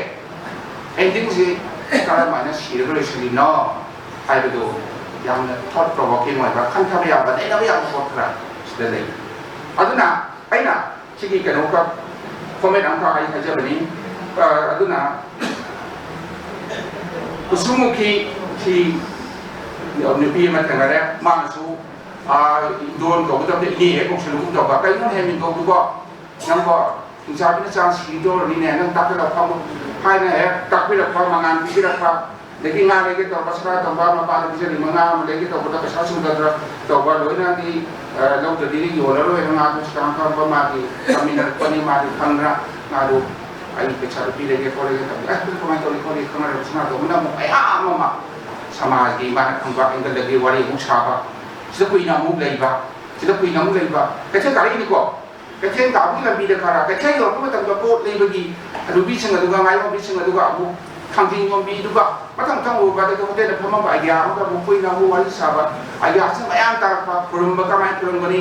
ꯑꯦꯟꯗꯤꯡꯁꯦ ꯀꯔꯝꯍꯥꯏꯅ ꯁꯤꯔꯒ ꯂꯣꯏꯁꯤꯜꯂꯤꯅꯣ ꯍꯥꯏꯕꯗꯨ ꯌꯥꯝꯅ ꯊꯣꯠ ꯄ꯭ꯔꯣꯚꯣꯀꯤꯡ ꯑꯣꯏꯕ, ꯈꯟꯊꯕ ꯌꯥꯕ, ꯅꯩꯅꯕ ꯌꯥꯕ ꯄꯣꯠ ꯈꯔ ꯁꯤꯗ ꯂꯩ꯫ ꯑꯗꯨꯅ ꯑꯩꯅ ꯁꯤꯒꯤ ꯀꯩꯅꯣꯒ ꯀꯣꯃꯦꯟ ꯑꯃꯈꯛ ꯑꯩ ꯍꯥꯏꯖꯕꯅꯤ꯫ ꯑ, ꯑꯗꯨꯅ ꯀꯨꯁꯨꯃꯨꯈꯤ ꯁꯤ ꯅꯨꯄꯤ ꯑꯃ ꯊꯦꯡꯅꯔꯦ, ꯃꯥꯅꯁꯨ, ꯑ, ꯏꯟꯗꯣꯟ ꯀꯧꯒꯗꯕꯗ ꯏꯅꯦ ꯍꯦꯛ ꯀꯧꯁꯜꯂꯨꯒꯨꯝ ꯇꯧꯕ꯫ ꯀꯩꯅꯣ ꯍꯦ ꯃꯤꯡꯒꯧꯗꯨꯕꯣ? ꯅꯪꯕꯣ ꯍꯤꯡꯆꯥꯕꯤꯅ ꯆꯥ ꯁꯤꯗꯧꯔꯅꯤꯅꯦ, ꯅꯪ ꯇꯥꯛꯄꯤꯔꯛꯄ ꯑꯃ ꯍꯥꯏꯅ ꯍꯦꯛ ꯇꯥꯛꯄꯤꯔꯛꯄ, ꯃꯉꯥꯟ ꯄꯤꯕꯤꯔꯛꯄ, ꯑꯗꯒꯤ ꯉꯥ ꯂꯩꯒꯦ ꯇꯧꯔꯛꯄ, ꯁꯅꯥ ꯇꯧꯕ, ꯃꯄꯥꯗ ꯄꯤꯖꯅꯤꯡꯕ ꯉꯥ ꯑꯃ ꯂꯩꯒꯦ ꯇꯧꯕꯗ ꯄꯩꯁꯥ ꯁꯨꯗꯗꯅ ꯇꯧꯕ, ꯂꯣꯏꯅꯗꯤ, ꯑ, ꯂꯧꯗ꯭ꯔꯗꯤ ꯌꯣꯜꯂꯔꯣꯏ ꯍꯥꯏꯅ ꯉꯥꯗꯨ ꯁꯨꯇꯥꯡ ꯈꯪꯕ ꯃꯥꯒꯤ ꯇꯝꯃꯤꯟꯅꯔꯛꯄꯅꯤ, ꯃꯥꯗꯤ ꯈꯪꯗ꯭ꯔꯥ ꯉꯥꯗꯨ ꯑꯩ ꯄꯩꯁꯥꯗꯨ ꯄꯤꯔꯒꯦ ꯈꯣꯠꯂꯒꯦ ꯇꯧꯕꯗ, "ꯑꯦ, ꯑꯗꯨ ꯀꯃꯥꯏꯅ ꯇꯧꯔꯤ ꯈꯣꯠꯂꯤ?" ꯈꯪꯅꯔꯕꯁꯨ ꯉꯥꯗꯨ ꯑꯃꯅ ꯑꯃꯨꯛ ꯃꯌꯥꯝ ꯑꯃ ꯁꯃꯥꯖꯀꯤ ꯃꯥꯅ ꯈꯪꯕ ꯑꯦꯡꯒꯜꯗꯒꯤ ꯋꯥꯔꯤ ꯑꯃꯨꯛ ꯁꯥꯕ, ꯁꯤꯗ ꯀꯨꯏꯅ ꯑꯃꯨꯛ ꯂꯩꯕ, ꯁꯤꯗ ꯀꯨꯏꯅ ꯑꯃꯨꯛ ꯂꯩꯕ, ꯀꯩꯊꯦꯜ ꯀꯥꯔꯛꯏꯅꯤꯀꯣ꯫ ꯀꯩꯊꯦꯜ ꯀꯥꯕꯒꯤ ꯂꯝꯕꯤꯗ ꯈꯔ, ꯀꯩꯊꯦꯜ ꯌꯧꯔꯛꯄ ꯃꯇꯝꯗ ꯄꯣꯠ ꯂꯩꯕꯒꯤ ꯍꯅꯨꯕꯤꯁꯤꯡ ꯑꯗꯨꯒ ꯉꯥ ꯌꯣꯟꯕꯤꯁꯤꯡ ꯑꯗꯨꯒ ꯑꯃꯨꯛ ꯊꯥꯡꯖꯤꯡ ꯌꯣꯟꯕꯤꯗꯨꯒ ꯃꯊꯪ ꯃꯊꯪ ꯎꯕ ꯑꯗꯨꯒ ꯍꯣꯇꯦꯜꯗ ꯐꯝꯃꯝꯕ ꯑꯥꯏꯗꯤꯌꯥ ꯑꯃꯒ ꯑꯃꯨꯛ ꯀꯨꯏꯅ ꯑꯃꯨꯛ ꯋꯥꯔꯤ ꯁꯥꯕ, ꯑꯥꯏꯗꯤꯌꯥꯁꯤꯅ ꯃꯌꯥꯝ ꯇꯥꯔꯛꯄ, ꯈꯨꯔꯨꯝꯕ ꯀꯃꯥꯏꯅ ꯈꯨꯔꯨꯝꯒꯅꯤ?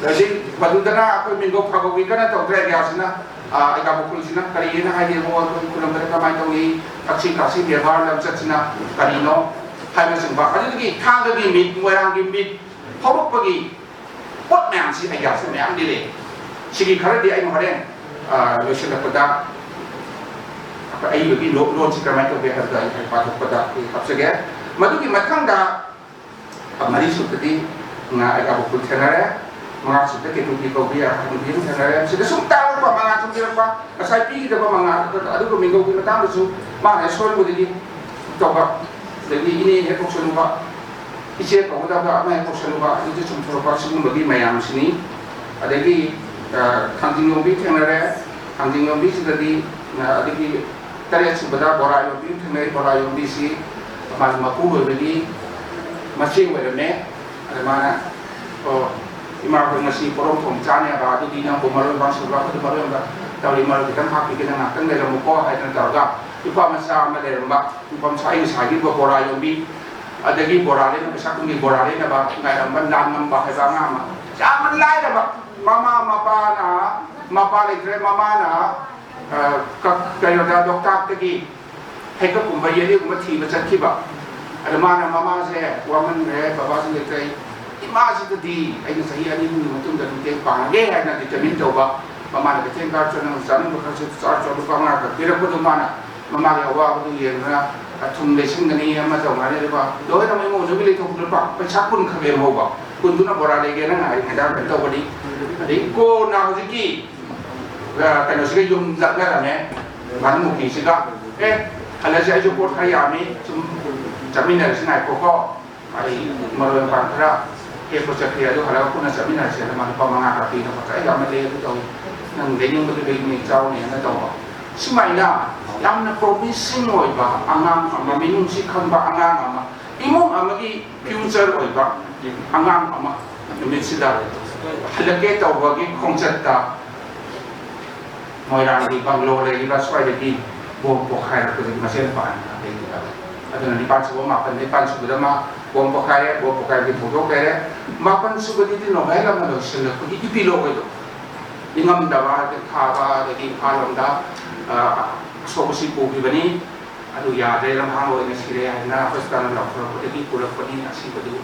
ꯍꯧꯖꯤꯛ ꯃꯗꯨꯗꯅ ꯑꯩꯈꯣꯏ ꯃꯤꯡꯒꯧ ꯐꯥꯒꯧꯒꯤ ꯀꯟꯅ ꯇꯧꯗ꯭ꯔꯦ ꯑꯥꯏꯗꯤꯌꯥꯁꯤꯅ꯫ ꯑꯩꯒꯥꯕꯣ ꯈꯨꯜꯁꯤꯅ ꯀꯔꯤꯅ ꯍꯥꯏꯗꯤ ꯃꯉꯣꯟ ꯑꯩꯈꯣꯏ ꯈꯨꯂꯝꯕꯗ ꯀꯃꯥꯏꯅ ꯇꯧꯏ, ꯊꯛꯁꯤ ꯈꯥꯁꯤ ꯕꯦꯕꯥꯔ ꯂꯝꯆꯠꯁꯤꯅ ꯀꯔꯤꯅꯣ ꯍꯥꯏꯕꯅꯆꯤꯡꯕ, ꯑꯗꯨꯗꯒꯤ ꯊꯥꯡꯒꯒꯤ ꯃꯤꯠ, ꯃꯣꯏꯔꯥꯡꯒꯤ ꯃꯤꯠ ꯍꯧꯔꯛꯄꯒꯤ ꯄꯣꯠ ꯃꯌꯥꯝꯁꯤ ꯑꯩꯒꯥꯁꯨ ꯃꯌꯥꯝꯗꯤ ꯂꯩ꯫ ꯁꯤꯒꯤ ꯈꯔꯗꯤ ꯑꯩꯅ ꯍꯣꯔꯦꯟ ꯂꯣꯏꯁꯤꯜꯂꯛꯄꯗ ꯑꯩꯈꯣꯏ ꯑꯏꯕꯒꯤ ꯂꯣꯟꯁꯤ ꯀꯃꯥꯏꯅ ꯇꯧꯒꯦ ꯍꯥꯏꯕꯗꯣ ꯑꯩ ꯄꯥꯊꯣꯛꯄꯗ ꯑꯩꯈꯣꯏ ꯍꯥꯞꯆꯒꯦ꯫ ꯃꯗꯨꯒꯤ ꯃꯊꯪꯗ ꯃꯔꯤꯁꯨꯕꯗꯤ ꯉꯥ ꯑꯩꯒꯥꯕꯣ ꯈꯨꯜ ꯊꯦꯡꯅꯔꯦ, ꯃꯉꯥꯁꯨꯕꯗ ꯀꯦꯇꯨꯀꯤ ꯀꯧꯕꯤ ꯑꯍꯟꯕꯤ ꯑꯃ ꯊꯦꯡꯅꯔꯦ꯫ ꯁꯤꯗ ꯁꯨꯝ ꯇꯥꯔꯛꯄ ꯃꯉꯥ ꯊꯝꯕꯤꯔꯛꯄ, ꯉꯁꯥꯏ ꯄꯤꯈꯤꯗꯕ ꯃꯉꯥ, ꯑꯗꯨꯒ ꯃꯤꯡꯒꯧꯒꯤ ꯃꯇꯥꯡꯗꯁꯨ ꯃꯥꯅ ꯍꯦꯛ ꯁꯣꯏꯕꯗꯒꯤ ꯇꯧꯕ, ꯑꯗꯒꯤ ꯏꯅꯦ ꯍꯦꯛ ꯀꯧꯁꯜꯂꯨꯕ, ꯏꯆꯦ ꯀꯧꯒꯗꯕ ꯑꯃ ꯍꯦꯛ ꯀꯧꯁꯜꯂꯨꯕ, ꯑꯗꯨꯗꯤ ꯆꯨꯝꯊꯣꯔꯛꯄ ꯁꯤꯒꯨꯝꯕꯒꯤ ꯃꯌꯥꯝꯁꯤꯅꯤ꯫ ꯑꯗꯒꯤ ꯊꯥꯡꯖꯤꯡ ꯌꯣꯝꯕꯤ ꯊꯦꯡꯅꯔꯦ꯫ ꯊꯥꯡꯖꯤꯡ ꯌꯣꯝꯕꯤꯁꯤꯗꯗꯤ ꯑꯗꯒꯤ ꯇꯔꯦꯠ ꯁꯨꯕꯗ ꯕꯣꯔꯥ ꯌꯣꯝꯕꯤ ꯑꯃ ꯊꯦꯡꯅꯩ꯫ ꯕꯣꯔꯥ ꯌꯣꯝꯕꯤꯁꯤ ꯃꯥꯒꯤ ꯃꯄꯨꯔꯣꯏꯕꯒꯤ ꯃꯆꯦ ꯑꯣꯏꯔꯝꯃꯦ꯫ ꯑꯗ ꯃꯥꯅ, "ꯑꯣ, ꯏꯃꯥ, ꯑꯩꯈꯣꯏ ꯉꯁꯤ ꯄꯣꯔꯣꯝ ꯊꯣꯡ ꯆꯥꯅꯦꯕ, ꯑꯗꯨꯗꯤ ꯅꯪꯕꯨ ꯃꯔꯣꯏ ꯃꯄꯥꯡ ꯁꯨꯕ꯭ꯔꯥ?" ꯑꯩꯈꯣꯏꯗꯤ ꯃꯔꯣꯏ ꯑꯃ ꯇꯧꯔꯤ, "ꯃꯔꯣꯏ ꯈꯤꯇꯪ ꯍꯥꯞꯄꯤꯒꯦ, ꯅꯪ ꯉꯥꯏꯍꯥꯛꯇꯪ ꯂꯩꯔꯝꯃꯨꯀꯣ" ꯍꯥꯏꯗꯅ ꯇꯧꯔꯒ ꯅꯨꯄꯥ ꯃꯆꯥ ꯑꯃ ꯂꯩꯔꯝꯕ, ꯅꯨꯄꯥ ꯃꯆꯥ ꯑꯩ ꯉꯁꯥꯏꯒꯤꯕ ꯕꯣꯔꯥ ꯌꯣꯟꯕꯤ, ꯑꯗꯒꯤ ꯕꯣꯔꯥ ꯂꯩꯅꯕ, ꯄꯩꯁꯥ ꯀꯨꯟꯒꯤ ꯕꯣꯔꯥ ꯂꯩꯅꯕ ꯉꯥꯏꯔꯝꯕ ꯂꯥꯟ ꯉꯝꯕ ꯍꯥꯏꯕ ꯑꯉꯥꯡ ꯑꯃ, ꯌꯥꯝꯅ ꯂꯥꯏꯔꯕ, ꯃꯃꯥ ꯃꯄꯥꯅ, ꯃꯄꯥ ꯂꯩꯇ꯭ꯔꯦ, ꯃꯃꯥꯅ, ꯑ, ꯀ-, ꯀꯩꯅꯣꯗ, ꯂꯣꯛꯇꯥꯛꯇꯒꯤ ꯍꯩꯀꯛꯀꯨꯝꯕ ꯌꯦꯜꯂꯤꯒꯨꯝꯕ ꯊꯤꯕ ꯆꯠꯈꯤꯕ꯫ ꯑꯗ ꯃꯥꯅ ꯃꯃꯥꯁꯦ ꯋꯥꯃꯟꯈ꯭ꯔꯦ, ꯕꯕꯥꯁꯨ ꯂꯩꯇ꯭ꯔꯦ, ꯏꯃꯥꯁꯤꯗꯗꯤ ꯑꯩꯅ ꯆꯍꯤ ꯑꯅꯤ ꯑꯍꯨꯝꯒꯤ ꯃꯇꯨꯡꯗ ꯃꯇꯦꯡ ꯄꯥꯡꯉꯒꯦ ꯍꯥꯏꯅ determine ꯇꯧꯕ꯫ ꯃꯃꯥꯅ ꯀꯩꯊꯦꯜ ꯀꯥꯔ ꯆꯠꯅ ꯆꯥꯅꯤꯡꯕ ꯈꯔꯁꯨ ꯆꯥꯔ ꯆꯥꯔ ꯂꯨꯄꯥ ꯃꯉꯥ ꯈꯛ ꯄꯤꯔꯛꯄꯗꯨ ꯃꯥꯅ ꯃꯃꯥꯒꯤ ꯑꯋꯥꯕꯗꯨ ꯌꯦꯡꯗꯨꯅ ꯊꯨꯝ ꯂꯩꯁꯤꯟꯒꯅꯤ ꯑꯃ ꯇꯧꯒꯅꯤ, ꯑꯗꯨꯒ ꯂꯣꯏꯅꯃꯛ ꯏꯃꯨꯡꯗꯨꯒꯤ ꯂꯩꯊꯣꯛꯄ ꯂꯨꯄꯥ ꯄꯩꯁꯥ ꯀꯨꯟ ꯈꯛ ꯂꯦꯝꯍꯧꯕ꯫ ꯀꯨꯟꯗꯨꯅ ꯕꯣꯔꯥ ꯂꯩꯒꯦꯅ ꯉꯥꯏꯔꯤꯉꯩꯗ ꯀꯩꯅꯣ ꯇꯧꯕꯅꯤ꯫ ꯑꯗꯩ ꯀꯣꯟꯅ ꯍꯧꯖꯤꯛꯀꯤ, ꯑ, ꯀꯩꯅꯣꯁꯤꯒ ꯌꯨꯝ ꯅꯛꯅꯔꯝꯃꯦ, ꯃꯅꯨꯡꯒꯤꯁꯤꯒ꯫ "ꯑꯦ, ꯍꯜꯂꯁꯤ, ꯑꯩꯁꯨ ꯄꯣꯠ ꯈꯔ ꯌꯥꯝꯃꯤ, ꯁꯨꯝ ꯆꯠꯃꯤꯟꯅꯔꯁꯤ, ꯉꯥꯏꯈꯣꯀꯣ, ꯑꯩ ꯃꯔꯣꯏ ꯃꯄꯥꯡ ꯈꯔ ꯍꯦꯛꯄ ꯆꯠꯀꯦ, ꯑꯗꯨ ꯍꯜꯂꯒ ꯄꯨꯟꯅ ꯆꯠꯃꯤꯟꯅꯔꯁꯤ" ꯍꯥꯏꯅ ꯃꯥ ꯂꯨꯄꯥ ꯃꯉꯥ ꯈꯔ ꯄꯤꯅꯕ ꯈꯔ ꯌꯥꯝꯅ ꯂꯩ꯫ ꯑꯗꯨ ꯇꯧꯏ, "ꯅꯪ ꯂꯩꯅꯤꯡꯕꯗꯨ ꯂꯩꯅꯤ, ꯆꯥꯎꯅꯦꯅ" ꯇꯧꯕ꯫ ꯁꯨꯃꯥꯏꯅ ꯌꯥꯝꯅ promising ꯑꯣꯏꯕ ꯑꯉꯥꯡ ꯑꯃ, ꯃꯤꯅꯨꯡꯁꯤ ꯈꯪꯕ ꯑꯉꯥꯡ ꯑꯃ, ꯏꯃꯨꯡ ꯑꯃꯒꯤ future ꯑꯣꯏꯕ ꯑꯉꯥꯡ ꯑꯃ ꯅꯨꯃꯤꯠꯁꯤꯗ ꯍꯜꯂꯛꯀꯦ ꯇꯧꯕꯒꯤ ꯈꯣꯡꯆꯠꯇ ꯃꯣꯏꯔꯥꯡꯒꯤ ꯕꯪꯒ꯭ꯂꯣ ꯂꯩꯔꯤꯕ ꯁ꯭ꯋꯥꯏꯗꯒꯤ ꯕꯣꯝ ꯄꯣꯈꯥꯏꯔꯛꯄꯗꯒꯤ ꯃꯆꯦꯟ ꯄꯥꯟꯅ ꯂꯩꯈꯤꯗꯕ꯫ ꯑꯗꯨꯅ ꯅꯤꯄꯥꯟ ꯁꯨꯕ, ꯃꯥꯄꯟ, ꯅꯤꯄꯥꯟ ꯁꯨꯕꯗ ꯃꯥ ꯕꯣꯝ ꯄꯣꯈꯥꯏꯔꯦ, ꯕꯣꯝ ꯄꯣꯈꯥꯏꯕꯒꯤ ꯊꯧꯗꯣꯛ ꯂꯩꯔꯦ꯫ ꯃꯥꯄꯟ ꯁꯨꯕꯗꯤ ꯅꯣꯚꯦꯜ ꯑꯃ ꯂꯣꯏꯁꯤꯜꯂꯛꯄꯒꯤ epilogue ꯑꯣꯏꯗꯣ꯫ ꯅꯤꯡꯉꯝꯗꯕ, ꯊꯥꯕ, ꯑꯗꯒꯤ ꯏꯝꯐꯥꯜ ꯂꯣꯝꯗ, ꯑ, ꯑꯁꯣꯛ ꯑꯁꯤ ꯄꯨꯈꯤꯕꯅꯤ꯫ ꯑꯗꯨ ꯌꯥꯗ꯭ꯔꯦ, ꯂꯝꯍꯥꯡ ꯑꯣꯏꯅ ꯁꯤꯔꯦ ꯍꯥꯏꯅ ꯍꯣꯁꯄꯤꯇꯥꯜꯗ ꯂꯧꯊꯣꯔꯛꯄꯗꯒꯤ ꯄꯨꯔꯛꯄꯅꯤ, ꯑꯁꯤꯕꯗꯨ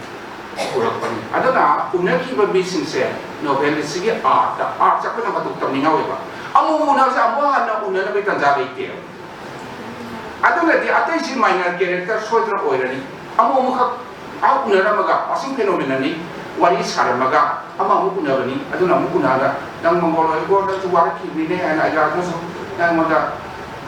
ꯄꯨꯔꯛꯄꯅꯤ꯫ ꯑꯗꯨꯅ ꯎꯅꯈꯤꯕ ꯃꯤꯁꯤꯡꯁꯦ ꯅꯣꯕꯦꯜ ꯑꯁꯤꯒꯤ ꯑꯥꯔꯠꯇ, ꯑꯥꯔꯠꯁꯦ ꯑꯩꯈꯣꯏꯅ ꯃꯇꯧ ꯇꯝꯅꯤꯡꯉꯥꯏ ꯑꯣꯏꯕ꯫ ꯑꯃꯨꯛ ꯎꯅꯕꯁꯦ ꯑꯃꯨꯛ ꯍꯟꯅ ꯎꯅꯅꯕꯒꯤ ꯇꯥꯟꯖꯥ ꯂꯩꯇꯦꯕ꯫ ꯑꯗꯨꯅꯗꯤ ꯑꯇꯩꯁꯤ ꯃꯥꯏꯅꯔ ꯀꯦꯔꯦꯛꯇꯔ ꯁꯣꯏꯗꯅ ꯑꯣꯏꯔꯅꯤ꯫ ꯑꯃꯨꯛ ꯑꯃꯨꯛꯈꯛ ꯑꯃꯨꯛ ꯎꯅꯔꯝꯃꯒ, ꯄꯥꯁꯤꯡ ꯐꯦꯅꯣꯃꯦꯅꯜꯅꯤ, ꯋꯥꯔꯤ ꯁꯥꯔꯝꯃꯒ ꯑꯃ ꯑꯃꯨꯛ ꯎꯅꯕꯅꯤ, ꯑꯗꯨꯅ ꯑꯃꯨꯛ ꯎꯅꯔꯒ, "ꯅꯪ ꯃꯪꯒꯣꯜ ꯑꯣꯏꯀꯣ, ꯅꯪꯁꯨ ꯋꯥꯔꯛꯈꯤꯕꯅꯤꯅꯦ" ꯍꯥꯏꯅ ꯑꯩꯒꯥꯗꯨꯅꯁꯨ ꯅꯪꯉꯣꯟꯗ,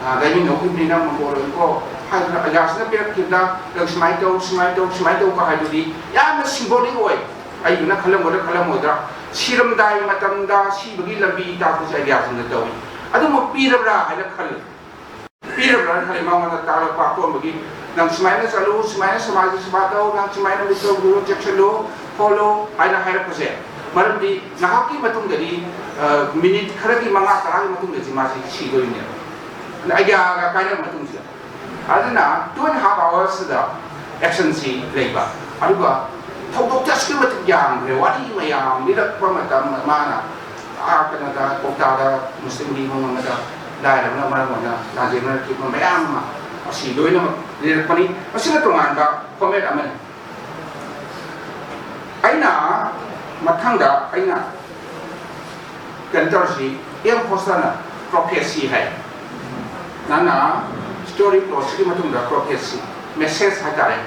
ꯑ, ꯂꯩꯃꯤꯟꯅꯧꯈꯤꯕꯅꯤ, "ꯅꯪ ꯃꯪꯒꯣꯜ ꯑꯣꯏꯀꯣ" ꯍꯥꯏꯗꯅ ꯑꯩꯒꯥꯁꯤꯅ ꯄꯤꯔꯛꯈꯤꯕꯗ, "ꯅꯪ ꯁꯨꯃꯥꯏꯅ ꯇꯧ, ꯁꯨꯃꯥꯏꯅ ꯇꯧ, ꯁꯨꯃꯥꯏꯅ ꯇꯧꯀꯣ" ꯍꯥꯏꯗꯨꯗꯤ ꯌꯥꯝꯅ ꯁꯤꯝꯕꯣꯂꯤꯛ ꯑꯣꯏ꯫ ꯑꯩꯗꯨꯅ ꯈꯜꯂꯝꯒꯗ꯭ꯔꯥ ꯈꯜꯂꯝꯃꯣꯏꯗ꯭ꯔꯥ, ꯁꯤꯔꯝꯗꯥꯏ ꯃꯇꯝꯗ ꯁꯤꯕꯒꯤ ꯂꯝꯕꯤ ꯇꯥꯛꯄꯁꯦ ꯑꯩꯒꯥꯁꯤꯡꯅ ꯇꯧꯏ꯫ ꯑꯗꯨꯃꯛ ꯄꯤꯔꯕ꯭ꯔꯥ ꯍꯥꯏꯅ ꯈꯜꯂꯤ꯫ ꯄꯤꯔꯕ꯭ꯔꯥ ꯍꯥꯏꯅ ꯃꯉꯣꯟꯗ ꯇꯥꯛꯂꯛꯄ ꯑꯇꯣꯟꯕꯒꯤ, "ꯅꯪ ꯁꯨꯃꯥꯏꯅ ꯆꯠꯂꯨ, ꯁꯨꯃꯥꯏꯅ ꯁꯃꯥꯖꯒꯤ ꯁꯦꯕꯥ ꯇꯧ, ꯅꯪ ꯁꯨꯃꯥꯏꯅ ꯃꯤꯠ ꯇꯧꯕꯤꯌꯨ, ꯆꯦꯛꯁꯤꯜꯂꯨ, ꯈꯣꯠꯂꯨ" ꯍꯥꯏꯅ ꯍꯥꯏꯔꯛꯄꯁꯦ꯫ ꯃꯔꯝꯗꯤ ꯉꯥꯏꯍꯥꯛꯀꯤ ꯃꯇꯨꯡꯗꯗꯤ, ꯑ, ꯃꯤꯅꯤꯠ ꯈꯔꯒꯤ, ꯃꯉꯥ ꯇꯔꯥꯒꯤ ꯃꯇꯨꯡꯗꯗꯤ ꯃꯥꯁꯤ ꯁꯤꯗꯣꯏꯅꯦꯕ꯫ ꯑꯗ ꯑꯩꯒꯥꯒ ꯀꯥꯏꯅꯔ ꯃꯇꯨꯡꯁꯤꯗ꯫ ꯑꯗꯨꯅ two and half hours-ꯁꯤꯗ action-ꯁꯤ ꯂꯩꯕ꯫ ꯑꯗꯨꯒ ꯊꯧꯗꯣꯛꯇꯤ ꯑꯁꯨꯛꯀꯤ ꯃꯇꯤꯛ ꯌꯥꯝꯈ꯭ꯔꯦ꯫ ꯋꯥꯔꯤ ꯃꯌꯥꯝ ꯂꯤꯔꯛꯄ ꯃꯇꯝ, ꯃꯥꯅ ꯑꯥ ꯀꯩꯅꯣꯗ, ꯀꯣꯛꯇꯥꯗ ꯃꯨꯁꯂꯤꯝꯒꯤ ꯏꯃꯨꯡ ꯑꯃꯗ ꯂꯥꯏꯔꯕꯅ ꯃꯔꯝ ꯑꯣꯏꯅ ꯂꯥꯟꯖꯦꯟꯅꯔꯛꯈꯤꯕ ꯃꯌꯥꯝ ꯑꯃ, ꯑꯁꯤ ꯂꯣꯏꯅꯃꯛ ꯂꯤꯔꯛꯄꯅꯤ꯫ ꯃꯁꯤꯅ ꯇꯣꯉꯥꯟꯕ format ꯑꯃꯅꯤ꯫ ꯑꯩꯅ ꯃꯊꯪꯗ ꯑꯩꯅ ꯀꯩꯅꯣ ꯇꯧꯔꯤꯁꯤ, ꯑꯦꯝ ꯈꯣꯁꯅ prophecy ꯍꯥꯏ꯫ ꯅꯪꯅ story plot-ꯁꯤꯒꯤ ꯃꯇꯨꯡꯗ prophecy, message ꯍꯥꯏꯇꯥꯔꯦ,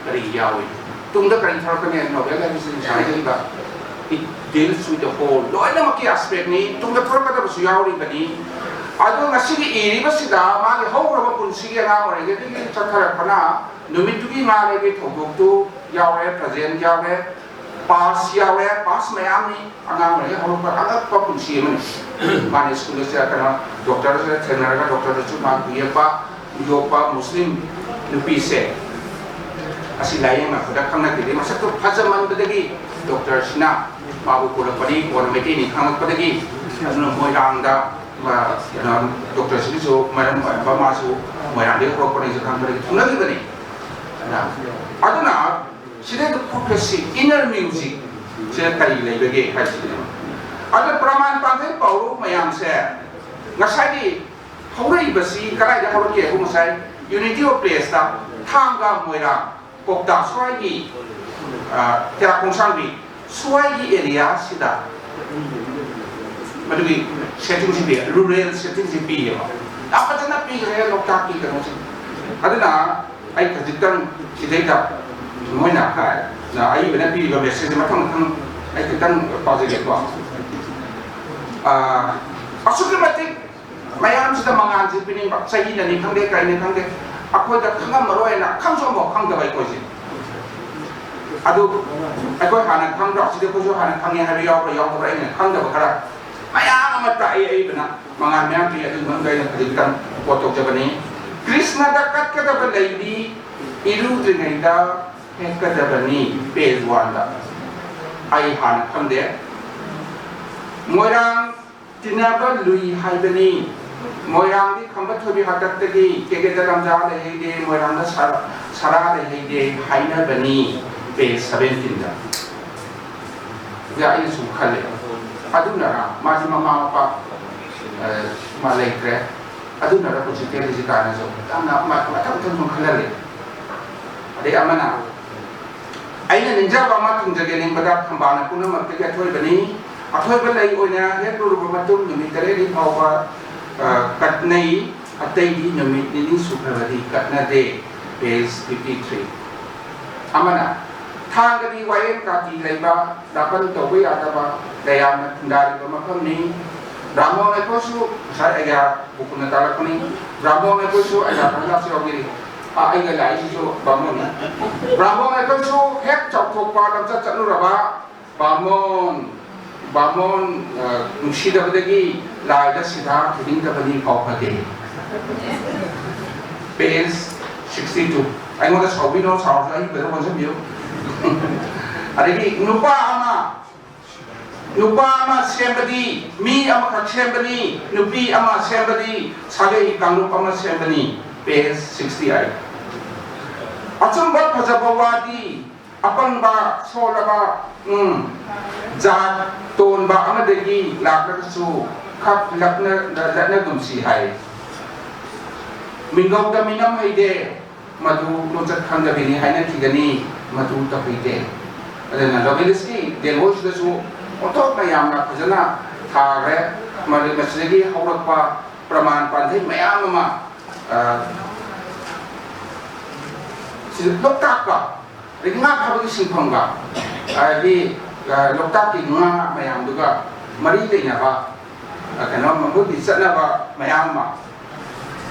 ꯀꯔꯤ ꯌꯥꯎꯏ? ꯇꯨꯡꯗ ꯀꯔꯤ ꯊꯣꯔꯛꯀꯅꯤ? Novel ꯍꯥꯏꯕꯁꯤ ꯉꯁꯥꯏ ꯍꯥꯏꯖꯈꯤꯕ, it deals with the whole, ꯂꯣꯏꯅꯃꯛꯀꯤ aspect-ꯅꯤ꯫ ꯇꯨꯡꯗ ꯊꯣꯔꯛꯀꯗꯕꯁꯨ ꯌꯥꯎꯔꯤꯕꯅꯤ꯫ ꯑꯗꯣ ꯉꯁꯤꯒꯤ ꯏꯔꯤꯕꯁꯤꯗ ꯃꯥꯒꯤ ꯍꯧꯈ꯭ꯔꯕ ꯄꯨꯟꯁꯤꯒꯤ, ꯑꯉꯥꯡ ꯑꯣꯏꯔꯤꯉꯩꯗꯒꯤ ꯆꯠꯊꯔꯛꯄꯅ ꯅꯨꯃꯤꯠꯇꯨꯒꯤ ꯉꯥ ꯂꯩꯕꯒꯤ ꯊꯧꯗꯣꯛꯇꯨ ꯌꯥꯎꯔꯦ, present ꯌꯥꯎꯔꯦ, past ꯌꯥꯎꯔꯦ, past ꯃꯌꯥꯝꯅꯤ꯫ ꯑꯉꯥꯡ ꯑꯣꯏꯔꯤꯉꯩ ꯍꯧꯔꯛꯄ ꯑꯉꯛꯄ ꯄꯨꯟꯁꯤ ꯑꯃꯅꯤ꯫ ꯃꯥꯅ ꯁ꯭ꯀꯨꯜꯗ ꯆꯠꯂꯛꯇꯅ ꯗꯣꯛꯇꯔꯗ ꯊꯦꯡꯅꯔꯒ ꯗꯣꯛꯇꯔꯗꯁꯨ ꯃꯥ ꯌꯦꯛꯄ, ꯌꯣꯛꯄ ꯃꯨꯁꯂꯤꯝ ꯅꯨꯄꯤꯁꯦ ꯑꯁꯤ ꯂꯥꯏꯌꯦꯡꯉꯛꯄꯗ ꯈꯪꯅꯈꯤꯗꯦ꯫ ꯃꯁꯛꯇꯨ ꯐꯖꯃꯟꯕꯗꯒꯤ ꯗꯣꯛꯇꯔꯁꯤꯅ ꯃꯥꯕꯨ ꯄꯨꯔꯛꯄꯅꯤ꯫ ꯀꯣꯟꯅ ꯃꯩꯇꯩꯅꯤ ꯈꯪꯂꯛꯄꯗꯒꯤ, ꯑꯗꯨꯅ ꯃꯣꯏꯔꯥꯡꯗ, ꯃꯥ, ꯀꯩꯅꯣ, ꯗꯣꯛꯇꯔꯁꯤꯒꯤꯁꯨ ꯃꯔꯝ ꯑꯣꯏꯔꯝꯕ, ꯃꯥꯁꯨ ꯃꯣꯏꯔꯥꯡꯗꯒꯤ ꯍꯧꯔꯛꯄꯅꯤꯁꯨ ꯈꯪꯕꯗꯒꯤ ꯊꯨꯡꯅꯈꯤꯕꯅꯤ꯫ ꯑꯗꯨꯅ, ꯑꯗꯨꯅ ꯁꯤꯗꯩꯗ prophecy, inner music ꯁꯤꯗ ꯀꯔꯤ ꯂꯩꯕꯒꯦ ꯍꯥꯏꯁꯤꯅꯦꯕ꯫ ꯑꯗ ꯄ꯭ꯔꯃꯥꯟ ꯄꯥꯟꯊꯩ ꯄꯥꯎ ꯍꯧꯔꯛꯄ ꯃꯌꯥꯝꯁꯦ, ꯉꯁꯥꯏꯒꯤ ꯍꯧꯔꯛꯏꯕꯁꯤ ꯀꯗꯥꯏꯗ ꯍꯧꯔꯛꯀꯦ ꯍꯥꯏꯕꯨ, ꯉꯁꯥꯏ unity of place ꯇ, ꯊꯥꯡꯒ, ꯃꯣꯏꯔꯥꯡ, ꯀꯣꯛꯇꯥ ꯁ꯭ꯋꯥꯏꯒꯤ, ꯑ, ꯇꯦꯔꯥ ꯈꯣꯡꯁꯥꯡꯕꯤ ꯁ꯭ꯋꯥꯏꯒꯤ area ꯁꯤꯗ ꯃꯗꯨꯒꯤ setting ꯁꯤ ꯄꯤ, rural setting ꯁꯤ ꯄꯤꯌꯦꯕ꯫ ꯌꯥꯝ ꯐꯖꯅ ꯄꯤꯈ꯭ꯔꯦ ꯂꯣꯛꯇꯥꯛꯀꯤ ꯀꯩꯅꯣꯁꯦ꯫ ꯑꯗꯨꯅ ꯑꯩ ꯈꯖꯤꯛꯇꯪ ꯁꯤꯗꯩꯗ ꯃꯣꯏꯅ ꯍꯥꯏ, ꯑꯏꯕꯅ ꯄꯤꯔꯤꯕ message ꯁꯦ ꯃꯊꯪ ꯃꯊꯪ ꯑꯩ ꯈꯤꯇꯪ ꯄꯥꯖꯒꯦꯀꯣ꯫ ꯑ, ꯑꯁꯨꯛꯀꯤ ꯃꯇꯤꯛ ꯃꯌꯥꯝꯁꯤꯗ ꯃꯉꯥꯜꯁꯤ ꯄꯤꯅꯤꯡꯕ, ꯆꯍꯤꯅꯅꯤ ꯈꯪꯗꯦ, ꯀꯔꯤꯅꯤ ꯈꯪꯗꯦ, ꯑꯩꯈꯣꯏꯗ ꯈꯪꯉꯝꯃꯔꯣꯏꯅ ꯈꯪꯁꯨ ꯑꯃꯐꯥꯎ ꯈꯪꯗꯕ ꯑꯩꯈꯣꯏꯁꯦ꯫ ꯑꯗꯨ ꯑꯩꯈꯣꯏ ꯍꯥꯟꯅ ꯈꯪꯗ꯭ꯔꯣ? ꯑꯁꯤꯗꯤ ꯑꯩꯈꯣꯏꯁꯨ ꯍꯥꯟꯅ ꯈꯪꯉꯦ ꯍꯥꯏꯕ ꯌꯥꯎꯕ꯭ꯔꯥ ꯌꯥꯎꯗꯕ꯭ꯔꯥ ꯑꯩꯅ ꯈꯪꯗꯕ ꯈꯔ ꯃꯌꯥꯝ ꯑꯃ ꯇꯥꯛꯏ ꯑꯏꯕꯅ, ꯃꯉꯥꯜ ꯃꯌꯥꯝ ꯄꯤ꯫ ꯑꯗꯨꯒꯤ ꯃꯅꯨꯡꯗ ꯑꯩꯅ ꯈꯖꯤꯛꯇꯪ quote ꯇꯧꯖꯕꯅꯤ꯫ "ꯀ꯭ꯔꯤꯁꯅꯗ ꯀꯠꯀꯗꯕ ꯂꯩꯗꯤ ꯏꯔꯨꯗ꯭ꯔꯤꯉꯩꯗ ꯍꯦꯛꯀꯗꯕꯅꯤ", page one ꯗ꯫ ꯑꯩ ꯍꯥꯟꯅ ꯈꯪꯗꯦ꯫ "ꯃꯣꯏꯔꯥꯡ ꯇꯤꯟꯅꯕ ꯂꯨꯏ ꯍꯥꯏꯕꯅꯤ꯫ ꯃꯣꯏꯔꯥꯡꯗꯤ ꯈꯝꯕ ꯊꯣꯏꯕꯤ ꯍꯥꯛꯇꯛꯇꯒꯤ ꯀꯦꯀꯦꯗ ꯂꯝꯖꯥ ꯂꯩꯍꯩꯗꯦ, ꯃꯣꯏꯔꯥꯡꯗ ꯁꯔꯥ-, ꯁꯔꯥ ꯂꯩꯍꯩꯗꯦ ꯍꯥꯏꯅꯕꯅꯤ", page seventeen ꯗ꯫ ꯁꯤꯗ ꯑꯩꯅ ꯁꯨꯝ ꯈꯜꯂꯦ, ꯑꯗꯨꯅꯔ ꯃꯥꯁꯤ ꯃꯃꯥ ꯃꯄꯥ, ꯑ, ꯃꯥ ꯂꯩꯇ꯭ꯔꯦ, ꯑꯗꯨꯅꯔ ꯍꯧꯖꯤꯛ ꯇꯦꯜꯂꯤꯁꯤ ꯀꯥꯏꯅꯁꯨ ꯌꯥꯝꯅ ꯃ-, ꯃꯊꯪ ꯃꯊꯪ ꯁꯨꯝ ꯈꯜꯍꯜꯂꯦ꯫ ꯑꯗꯩ ꯑꯃꯅ, ꯑꯩꯅ ꯅꯤꯡꯖꯕ ꯑꯃ ꯊꯝꯖꯒꯦ ꯅꯤꯡꯕꯗ, ꯊꯝꯕꯥꯜꯅ ꯄꯨꯝꯅꯃꯛꯇꯒꯤ ꯑꯊꯣꯏꯕꯅꯤ꯫ ꯑꯊꯣꯏꯕ ꯂꯩ ꯑꯣꯏꯅ ꯍꯦꯛꯂꯨꯔꯕ ꯃꯇꯨꯡ ꯅꯨꯃꯤꯠ ꯇꯔꯦꯠꯅꯤ ꯐꯥꯎꯕ, ꯑ, ꯀꯠꯅꯩ꯫ ꯑꯇꯩꯗꯤ ꯅꯨꯃꯤꯠ ꯅꯤꯅꯤ ꯁꯨꯈ꯭ꯔꯕꯗꯤ ꯀꯠꯅꯗꯦ꯫ Page fifty three꯫ ꯑꯃꯅ, ꯊꯥꯡꯒꯗꯤ ꯋꯥꯌꯦꯜ ꯀꯥꯇꯤ ꯂꯩꯕ, ꯅꯥꯄꯟ ꯇꯧꯕ ꯌꯥꯗꯕ ꯀꯌꯥꯝꯅ ꯈꯨꯟꯗꯥꯔꯤꯕ ꯃꯐꯝꯅꯤ꯫ ꯕ꯭ꯔꯥꯍꯃꯣꯟ ꯑꯩꯈꯣꯏꯁꯨ, ꯉꯁꯥꯏ ꯑꯩꯒ ꯕꯨꯀꯨꯅ ꯇꯥꯛꯂꯛꯄꯅꯤ, ꯕ꯭ꯔꯥꯍꯃꯣꯟ ꯑꯩꯈꯣꯏꯁꯨ ꯑꯩꯒ ꯂꯥꯛꯁꯤ ꯌꯥꯎꯕꯤꯔꯤ꯫ ꯑ, ꯑꯩꯒ ꯂꯥꯛꯏꯁꯤꯁꯨ ꯕ꯭ꯔꯥꯍꯃꯣꯟꯅꯤ꯫ ꯕ꯭ꯔꯥꯍꯃꯣꯟ ꯑꯩꯈꯣꯏꯁꯨ ꯍꯦꯛ ꯆꯥꯎꯊꯣꯛꯄ ꯂꯝꯆꯠ ꯆꯠꯂꯨꯔꯕ, ꯕꯥꯃꯣꯟ, ꯕꯥꯃꯣꯟ, ꯑ, ꯅꯨꯡꯁꯤꯗꯕꯗꯒꯤ ꯂꯥꯏꯗ ꯁꯤꯗꯥ ꯊꯤꯅꯤꯡꯗꯕꯅꯤ ꯐꯥꯎ ꯐꯗꯦ꯫ Page sixty two꯫ ꯑꯩꯉꯣꯟꯗ ꯁꯥꯎꯕꯤꯅꯣ, ꯁꯥꯎꯔꯁꯨ ꯑꯩ ꯐꯖꯅ ꯑꯣꯟꯁꯤꯟꯕꯤꯌꯨ꯫ ꯑꯗꯒꯤ ꯅꯨꯄꯥ ꯑꯃ, ꯅꯨꯄꯥ ꯑꯃ ꯁꯦꯝꯕꯗꯤ ꯃꯤ ꯑꯃꯈꯛ ꯁꯦꯝꯕꯅꯤ, ꯅꯨꯄꯤ ꯑꯃ ꯁꯦꯝꯕꯗꯤ ꯁꯥꯒꯩ ꯀꯥꯡꯂꯨꯞ ꯑꯃ ꯁꯦꯝꯕꯅꯤ꯫ Page sixty eight꯫ ꯑꯆꯨꯝꯕ ꯐꯖꯕ ꯋꯥꯗꯤ ꯑꯄꯪꯕ, ꯁꯣꯜꯂꯕ, ꯎꯝ, ꯖꯥꯠ ꯇꯣꯟꯕ ꯑꯃꯗꯒꯤ ꯂꯥꯛꯂꯒꯁꯨ ꯈꯛ ꯂꯛꯅ-, ꯂꯠꯅꯒꯨꯝꯁꯤ ꯍꯥꯏ꯫ ꯃꯤꯡꯒꯧꯗ ꯃꯤꯅꯝ ꯍꯩꯗꯦ, ꯃꯗꯨ ꯂꯣꯟꯆꯠ ꯈꯪꯗꯕꯤꯅꯤ ꯍꯥꯏꯅꯈꯤꯒꯅꯤ, ꯃꯗꯨ ꯇꯧꯍꯩꯗꯦ꯫ ꯑꯗꯨꯅ ꯂꯣꯕꯦꯂꯤꯁꯀꯤ ꯂꯦꯡꯒꯣꯏꯁꯤꯗꯁꯨ ꯑꯣꯟꯊꯣꯛꯅ ꯌꯥꯝꯅ ꯐꯖꯅ ꯊꯥꯈ꯭ꯔꯦ꯫ ꯃꯗꯨ ꯃꯁꯤꯗꯒꯤ ꯍꯧꯔꯛꯄ ꯄ꯭ꯔꯃꯥꯟ ꯄꯥꯟꯊꯩ ꯃꯌꯥꯝ ꯑꯃ, ꯑ, ꯁꯤꯗ ꯂꯣꯛꯇꯥꯛꯀ ꯑꯗꯒꯤ ꯉꯥ ꯐꯥꯕꯒꯤ ꯁꯤꯟꯐꯝꯒ, ꯍꯥꯏꯗꯤ, ꯑ, ꯂꯣꯛꯇꯥꯛꯀꯤ ꯉꯥ ꯃꯌꯥꯝꯗꯨꯒ ꯃꯔꯤ ꯂꯩꯅꯕ, ꯑ, ꯀꯩꯅꯣ, ꯃꯈꯣꯏꯒꯤ ꯆꯠꯅꯕ ꯃꯌꯥꯝ ꯑꯃ,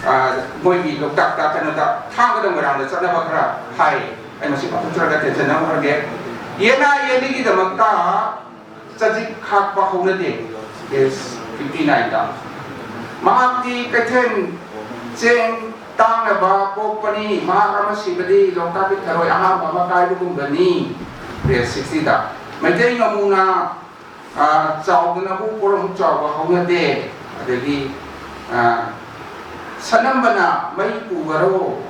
ꯑ, ꯃꯣꯏꯒꯤ ꯂꯣꯛꯇꯥꯛꯇ, ꯀꯩꯅꯣꯗ, ꯊꯥꯡꯒꯗ ꯃꯣꯏꯔꯥꯡꯗ ꯆꯠꯅꯕ ꯈꯔ ꯍꯥꯏ꯫ ꯑꯩ ꯃꯁꯤ ꯄꯥꯊꯣꯛꯆꯔꯒ ꯇꯦꯟꯁꯟ ꯑꯃ ꯍꯧꯔꯒꯦ꯫ ꯌꯦꯅꯥ ꯌꯦꯅꯤꯒꯤꯗꯃꯛꯇ ꯆꯖꯤꯛ ꯈꯥꯛꯄ ꯍꯧꯅꯗꯦ꯫ Page fifty nine ꯗ꯫ ꯃꯍꯥꯛꯇꯤ ꯀꯩꯊꯦꯜ ꯆꯦꯡ ꯇꯥꯡꯅꯕ ꯄꯣꯛꯄꯅꯤ꯫ ꯃꯍꯥꯛ ꯑꯃ ꯁꯤꯕꯗꯤ ꯂꯣꯛꯇꯥꯛꯀꯤ ꯊꯔꯣꯏ ꯑꯍꯥꯝꯕ ꯑꯃ ꯀꯥꯏꯕꯒꯨꯝꯕꯅꯤ꯫ Page sixty ꯗ꯫ ꯃꯩꯇꯩ ꯉꯥꯃꯨꯅ, ꯑ, ꯆꯥꯎꯗꯅꯕꯨ ꯄꯣꯔꯝ ꯆꯥꯎꯕ ꯍꯧꯅꯗꯦ꯫ ꯑꯗꯒꯤ, ꯑ, ꯁꯅꯝꯕꯅ ꯃꯩ ꯄꯨꯕꯔꯣ?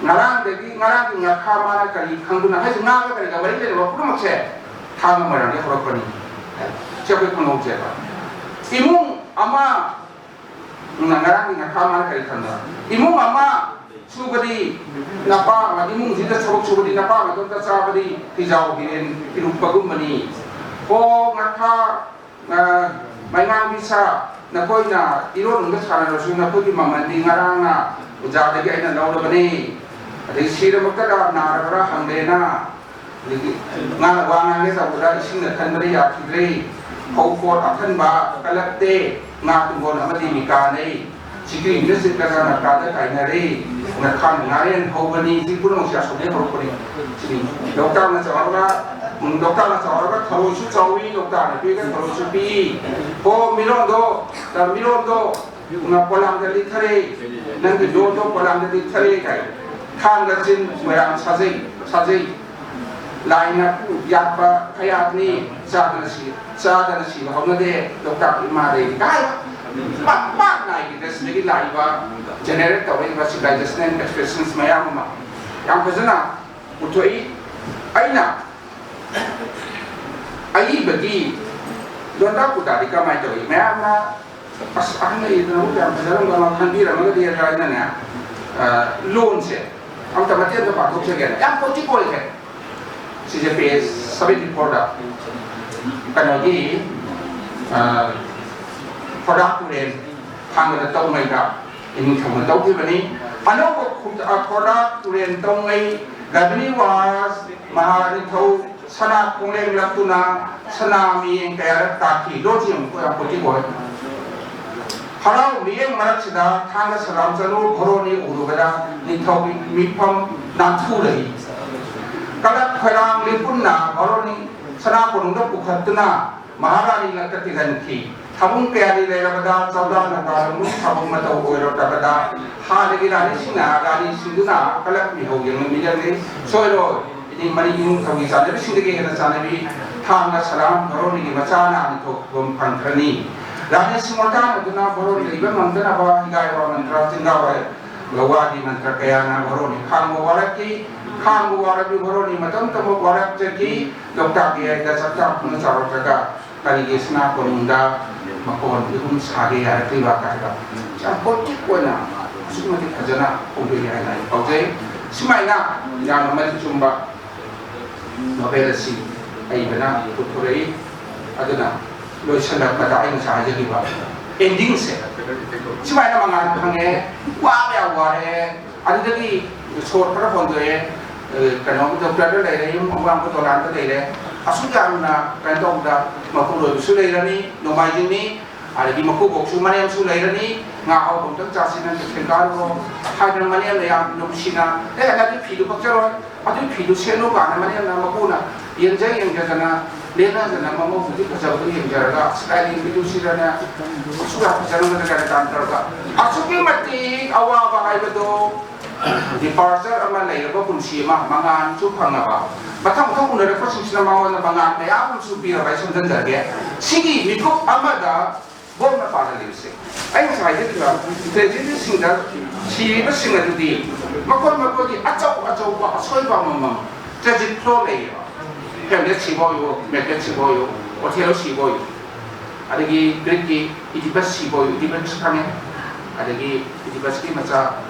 ꯉꯔꯥꯡꯗꯒꯤ, ꯉꯔꯥꯡꯒꯤ ꯉꯥꯈꯥ ꯃꯥꯅ ꯀꯔꯤ ꯈꯪꯗꯨꯅ? ꯍꯥꯏꯁꯦ ꯉꯥꯒ ꯀꯔꯤꯒ ꯃꯔꯤ ꯂꯩꯅꯕ ꯄꯨꯝꯅꯃꯛꯁꯦ ꯊꯥꯡꯒ ꯃꯣꯏꯔꯥꯡꯗꯒꯤ ꯍꯧꯔꯛꯄꯅꯤ꯫ ꯁꯤ ꯑꯩꯈꯣꯏ ꯈꯪꯍꯧꯁꯦꯕ꯫ ꯏꯃꯨꯡ ꯑꯃ, ꯎꯝ, ꯉꯔꯥꯡꯒꯤ ꯉꯥꯈꯥ ꯃꯥꯅ ꯀꯔꯤ ꯈꯪꯕ? ꯏꯃꯨꯡ ꯑꯃ ꯁꯨꯕꯗꯤ ꯅꯄꯥ ꯑꯃ, ꯏꯃꯨꯡꯁꯤꯗ ꯊꯕꯛ ꯁꯨꯕꯗꯤ ꯅꯄꯥ ꯃꯇꯣꯝꯇ ꯆꯥꯕꯗꯤ ꯐꯤꯖꯥꯎ ꯐꯤꯔꯦꯟ ꯏꯔꯨꯞꯄꯒꯨꯝꯕꯅꯤ꯫ ꯍꯣ ꯉꯥꯈꯥ, ꯑ, ꯃꯩꯉꯥꯡꯕꯤ ꯁꯥ, ꯅꯈꯣꯏꯅ ꯏꯔꯣꯟ ꯅꯨꯡꯗ ꯁꯥꯟꯅꯔꯁꯨ ꯅꯈꯣꯏꯒꯤ ꯃꯃꯜꯗꯤ ꯉꯔꯥꯡꯅ ꯑꯣꯖꯥꯗꯒꯤ ꯑꯩꯅ ꯂꯧꯔꯕꯅꯤ꯫ ꯑꯗꯩ ꯁꯤꯔꯃꯛꯇꯗ ꯅꯥꯔꯕ꯭ꯔꯥ ꯍꯪꯂꯦꯅ, ꯑꯗꯒꯤ ꯉꯥ ꯋꯥ ꯉꯥꯡꯒꯦ ꯇꯧꯕꯗ ꯏꯁꯤꯡꯅ ꯈꯟꯕꯗ ꯌꯥꯈꯤꯗ꯭ꯔꯦ꯫ ꯐꯧ ꯄꯣꯠ ꯑꯊꯟꯕ ꯀꯜꯂꯛꯇꯦ꯫ ꯉꯥ ꯇꯨꯡꯒꯣꯟ ꯑꯃꯗꯤ ꯃꯤꯀꯥ ꯂꯩ꯫ ꯁꯤꯀ꯭ꯔꯤꯝꯗ ꯆꯤꯠꯂꯒ ꯅꯛꯀꯥꯗ ꯀꯥꯏꯅꯔꯦ꯫ ꯅꯛꯈꯥꯟ ꯉꯥꯔꯦꯟ ꯍꯧꯕꯅꯤ꯫ ꯁꯤ ꯄꯨꯝꯅꯃꯛꯁꯦ ꯑꯁꯣꯝꯗꯒꯤ ꯍꯧꯔꯛꯄꯅꯤ꯫ ꯁꯤꯅꯤ꯫ ꯂꯣꯛꯇꯥꯛꯅ ꯆꯥꯎꯔꯒ, ꯎꯝ, ꯂꯣꯛꯇꯥꯛꯅ ꯆꯥꯎꯔꯒ ꯊꯔꯣꯏꯁꯨ ꯆꯥꯎꯏ, ꯂꯣꯛꯇꯥꯛꯅ ꯄꯤꯔꯒ ꯊꯔꯣꯏꯁꯨ ꯄꯤꯛꯏ꯫ ꯍꯣ ꯃꯤꯔꯣꯟꯗꯣ, ꯇ-, ꯃꯤꯔꯣꯟꯗꯣ, ꯎꯝ, ꯄꯣꯂꯥꯡꯗ ꯂꯤꯠꯊꯔꯦ꯫ ꯅꯪꯒꯤ ꯂꯣꯟꯗꯣ ꯄꯣꯂꯥꯡꯗ ꯂꯤꯠꯊꯔꯦ ꯀꯥꯏ꯫ ꯊꯥꯡꯒ ꯆꯤꯟ ꯃꯣꯏꯔꯥꯡ ꯁꯥꯖꯩ, ꯁꯥꯖꯩ꯫ ꯂꯥꯏꯅ ꯌꯥꯠꯄ ꯈꯌꯥꯠꯅꯤ, ꯆꯥꯗꯅ ꯁꯤ-, ꯆꯥꯗꯅ ꯁꯤꯕ ꯍꯧꯅꯗꯦ, ꯂꯣꯛꯇꯥꯛ ꯏꯃꯥ ꯂꯩꯔꯤ ꯀꯥꯏ꯫ ꯄꯥꯛ ꯄꯥꯛ ꯅꯥꯏꯈꯤꯗ꯭ꯔꯦ꯫ ꯁꯤꯗꯒꯤ ꯂꯥꯛꯏꯕ, generate ꯇꯧꯔꯛꯏꯕ civilizational expressions ꯃꯌꯥꯝ ꯑꯃ ꯌꯥꯝ ꯐꯖꯅ ꯄꯨꯊꯣꯛꯏ꯫ ꯑꯩꯅ ꯑꯏꯕꯒꯤ ꯂꯣꯟꯗꯥ ꯄꯨꯗꯥꯗꯤ ꯀꯃꯥꯏꯅ ꯇꯧꯏ? ꯃꯌꯥꯝꯅ ꯑꯁ, ꯑꯍꯟ ꯑꯣꯏꯗꯅ ꯑꯃꯨꯛ ꯌꯥꯝ ꯐꯖꯔꯝꯕ ꯑꯃ ꯈꯟꯕꯤꯔꯝꯃꯒꯗꯤ ꯑꯗ ꯑꯩꯅꯅꯦ, ꯑ, ꯂꯣꯟꯁꯦ ꯑꯝꯇ ꯃꯇꯦꯛ ꯑꯝꯇ ꯄꯥꯊꯣꯛꯆꯒꯦꯅ꯫ ꯌꯥꯝ ꯄꯣꯏꯇꯤꯛ ꯑꯣꯏꯈ꯭ꯔꯦ꯫ ꯁꯤꯁꯦ ꯄꯦꯖ ꯁꯚꯦꯟꯇꯤ ꯐꯣꯔꯗ ꯀꯩꯅꯣꯒꯤ, ꯑ, ꯈꯣꯔꯗꯥ ꯇꯨꯔꯦꯜ ꯊꯥꯡꯒꯗ ꯇꯧꯉꯩꯗ ꯏꯅꯤꯡꯊꯧꯅ ꯇꯧꯈꯤꯕꯅꯤ꯫ ꯑꯅꯧꯕ ꯈꯨ-, ꯑ, ꯈꯣꯔꯗꯥ ꯇꯨꯔꯦꯜ ꯇꯧꯉꯩ ꯒꯥꯏꯕꯤꯅꯤ ꯋꯥꯁ ꯃꯍꯥꯅꯤꯡꯊꯧ ꯁꯅꯥ ꯈꯣꯡꯂꯦꯡꯂꯛꯇꯨꯅ ꯁꯅꯥ ꯃꯤꯌꯦꯡ ꯀꯌꯥꯔꯛ ꯇꯥꯈꯤ꯫ ꯂꯣꯟꯁꯤ ꯌꯥꯝ ꯌꯥꯝ ꯄꯣꯏꯇꯤꯛ ꯑꯣꯏ꯫ ꯍꯔꯥꯎ ꯃꯤꯌꯦꯡ ꯃꯔꯛꯁꯤꯗ ꯊꯥꯡꯒ ꯁꯂꯥꯝ ꯆꯅꯨ ꯚꯔꯣꯅꯤ ꯎꯔꯨꯕꯗ ꯅꯤꯡꯊꯧꯒꯤ ꯃꯤꯐꯝ ꯅꯥꯟꯊꯨꯔꯛꯏ꯫ ꯀꯂꯛ ꯈꯣꯏꯔꯥꯡ ꯂꯤꯄꯨꯟꯅ ꯚꯔꯣꯅꯤ ꯁꯅꯥ ꯀꯣꯅꯨꯡꯗ ꯄꯨꯈꯠꯇꯨꯅ ꯃꯍꯥꯔꯥꯅꯤ ꯂꯛꯇ ꯇꯤꯜꯍꯟꯈꯤ꯫ ꯊꯥꯕꯨꯡ ꯀꯌꯥꯅꯤ ꯂꯩꯔꯕꯗ ꯆꯧꯗꯥ ꯅꯧꯗꯥ ꯂꯧꯅꯨꯡ ꯊꯥꯕꯨꯡ ꯃꯇꯧ ꯑꯣꯏꯔꯛꯂꯕꯗ ꯍꯥꯟꯅꯒꯤ ꯔꯥꯅꯤꯁꯤꯡꯅ ꯔꯥꯅꯤꯁꯤꯡꯗꯨꯅ ꯀꯂꯛ ꯃꯤꯍꯧ ꯌꯦꯡꯂꯝꯃꯤꯔꯝꯂꯤ꯫ ꯁꯣꯏꯔꯣꯏ꯫ ꯏꯅꯤꯡ ꯃꯅꯤꯡ ꯏꯃꯨꯡ ꯊꯧꯒꯤ ꯆꯥꯟꯅꯕꯤꯁꯤꯡꯗꯒꯤ ꯍꯦꯟꯅ ꯆꯥꯟꯅꯕꯤ ꯊꯥꯡꯒ ꯁꯂꯥꯝ ꯚꯔꯣꯅꯤꯒꯤ ꯃꯆꯥꯅ ꯅꯤꯡꯊꯧ ꯈꯨꯕꯝ ꯐꯪꯈ꯭ꯔꯅꯤ꯫ ꯔꯥꯅꯤꯁꯤꯡ ꯃꯇꯥꯡ ꯑꯗꯨꯅ ꯚꯔꯣꯅꯤ ꯂꯩꯕ ꯉꯝꯗꯅꯕ ꯍꯤꯒꯥꯏ ꯋꯥ ꯃꯟꯇ꯭ꯔ, ꯆꯤꯡꯒꯥ ꯋꯥ ꯂꯧꯋꯥꯒꯤ ꯃꯟꯇ꯭ꯔ ꯀꯌꯥꯅ ꯚꯔꯣꯅꯤ ꯈꯥꯡꯕ ꯋꯥꯔꯛꯈꯤ꯫ ꯈꯥꯡꯕ ꯋꯥꯔꯛꯄꯤ ꯚꯔꯣꯅꯤ ꯃꯇꯝ ꯄꯨꯝꯅꯃꯛ ꯋꯥꯔꯛꯆꯈꯤ꯫ ꯂꯣꯛꯇꯥꯛꯀꯤ ꯌꯥꯏꯗ ꯆꯥꯛꯇꯥꯛꯇꯨꯅ ꯆꯥꯎꯔꯛꯇ꯭ꯔꯒ ꯀꯔꯤꯒꯤ ꯁꯅꯥ ꯀꯣꯅꯨꯡꯗ ꯃꯀꯣꯟ ꯑꯍꯨꯝ ꯁꯥꯒꯦ ꯍꯥꯏꯔꯛꯂꯤꯕ ꯀꯥꯏꯗ ꯌꯥꯝ ꯄꯣꯏꯇꯤꯛ ꯑꯣꯏꯅ ꯑꯁꯨꯛꯀꯤ ꯃꯇꯤꯛ ꯐꯖꯅ ꯐꯣꯡꯗꯣꯛꯏ ꯍꯥꯏꯅ ꯑꯩ ꯂꯧꯖꯩ꯫ ꯁꯨꯃꯥꯏꯅ ꯌꯥꯝꯅ ꯃꯔꯤꯛ ꯆꯨꯝꯕ ꯅꯣꯚꯦꯜ ꯑꯁꯤ ꯑꯏꯕꯅ ꯄꯨꯊꯣꯔꯛꯏ꯫ ꯑꯗꯨꯅ ꯂꯣꯏꯁꯤꯜꯂꯛꯄꯗ ꯑꯩ ꯉꯁꯥꯏ ꯍꯥꯏꯖꯈꯤꯕ ꯑꯦꯟꯗꯤꯡꯁꯦ ꯁꯨꯃꯥꯏꯅ ꯃꯉꯥꯜ ꯐꯪꯉꯦ, ꯋꯥꯕ ꯌꯥꯝ ꯋꯥꯔꯦ, ꯑꯗꯨꯗꯒꯤ ꯁꯣꯔ ꯈꯔ ꯍꯣꯟꯗꯣꯛꯑꯦ, ꯑ, ꯀꯩꯅꯣ, ꯗꯣꯛꯇꯔꯗ ꯂꯩꯔꯦ, ꯌꯨꯝ ꯑꯋꯥꯡꯕ ꯗꯣꯂꯥꯟꯗ ꯂꯩꯔꯦ, ꯑꯁꯨꯛ ꯌꯥꯝꯅ ꯀꯩꯅꯣ ꯇꯧꯕꯗ ꯃꯄꯨꯔꯣꯏꯕꯁꯨ ꯂꯩꯔꯅꯤ, ꯅꯣꯡꯃꯥꯏꯖꯤꯡꯅꯤ, ꯑꯗꯒꯤ ꯃꯀꯨꯕꯣꯛꯁꯨ ꯃꯅꯦꯝꯁꯨ ꯂꯩꯔꯅꯤ, ꯉꯥ ꯑꯍꯥꯎꯕ ꯑꯝꯇꯪ ꯆꯥꯁꯤ, ꯅꯪ ꯀꯩꯊꯦꯜ ꯀꯥꯔꯨꯔꯣ ꯍꯥꯏꯗꯅ ꯃꯅꯦꯝꯅ ꯌꯥꯝ ꯅꯨꯡꯁꯤꯅ, "ꯑꯦ, ꯅꯪꯒꯤ ꯐꯤꯗꯨ ꯄꯛꯆꯔꯣꯏ, ꯑꯗꯨꯒꯤ ꯐꯤꯗꯨ ꯁꯦꯠꯂꯨ" ꯀꯥꯏꯅ ꯃꯅꯦꯝꯅ ꯃꯄꯨꯅ ꯌꯦꯡꯖ ꯌꯦꯡꯖꯗꯅ ꯂꯦꯟꯅꯗꯅ ꯃꯃꯧꯗꯨꯒꯤ ꯐꯖꯕꯗꯨ ꯌꯦꯡꯖꯔꯒ, "ꯑꯁ, ꯀꯥꯏꯗꯒꯤ ꯃꯤꯗꯨ ꯁꯤꯗꯅ ꯑꯁꯨꯛ ꯌꯥꯝ ꯐꯖꯔꯝꯒꯗ꯭ꯔꯥ" ꯀꯥꯏꯅ ꯇꯥꯟ ꯇꯧꯔꯒ ꯑꯁꯨꯛꯀꯤ ꯃꯇꯤꯛ ꯑꯋꯥꯕ ꯍꯥꯏꯕꯗꯣ ꯗꯤꯄꯥꯔꯆꯔ ꯑꯃ ꯂꯩꯔꯕ ꯄꯨꯟꯁꯤ ꯑꯃ ꯃꯉꯥꯜꯁꯨ ꯐꯪꯉꯕ, ꯃꯊꯪ ꯃꯊꯪ ꯎꯅꯔꯛꯄꯁꯤꯡꯁꯤꯅ ꯃꯉꯣꯟꯗ ꯃꯉꯥꯜ ꯃꯌꯥꯝ ꯑꯃꯁꯨ ꯄꯤꯔꯕ ꯑꯩ ꯁꯝꯖꯤꯟꯖꯔꯒꯦ꯫ ꯁꯤꯒꯤ ꯃꯤꯀꯨꯞ ꯑꯃꯗ ꯕꯣꯝꯅ ꯄꯥꯜꯍꯜꯂꯤꯕꯁꯦ ꯑꯩ ꯉꯁꯥꯏ ꯍꯥꯏꯖꯈꯤꯕ ꯇ꯭ꯔꯦꯖꯦꯗꯤꯁꯤꯡꯗ ꯁꯤꯔꯤꯕꯁꯤꯡ ꯑꯗꯨꯗꯤ ꯃꯈꯣꯏ ꯃꯈꯣꯏꯒꯤ ꯑꯆꯧ ꯑꯆꯧꯕ ꯑꯁꯣꯏꯕ ꯑꯃꯃꯝ ꯇ꯭ꯔꯦꯖꯤꯛ ꯐ꯭ꯂꯣ ꯂꯩꯌꯦꯕ꯫ ꯍꯦꯝꯂꯦꯠ ꯁꯤꯕ ꯑꯣꯏꯌꯨ, ꯃꯦꯛꯕꯦꯠ ꯁꯤꯕ ꯑꯣꯏꯌꯨ, ꯑꯣꯊꯦꯂꯣ ꯁꯤꯕ ꯑꯣꯏꯌꯨ, ꯑꯗꯒꯤ ꯒ꯭ꯔꯤꯛꯀꯤ ꯏꯗꯤꯄꯁ ꯁꯤꯕ ꯑꯣꯏꯌꯨ, ꯏꯗꯤꯄꯁ ꯈꯪꯉꯦ꯫ ꯑꯗꯒꯤ ꯏꯗꯤꯄꯁꯀꯤ ꯃꯆꯥ,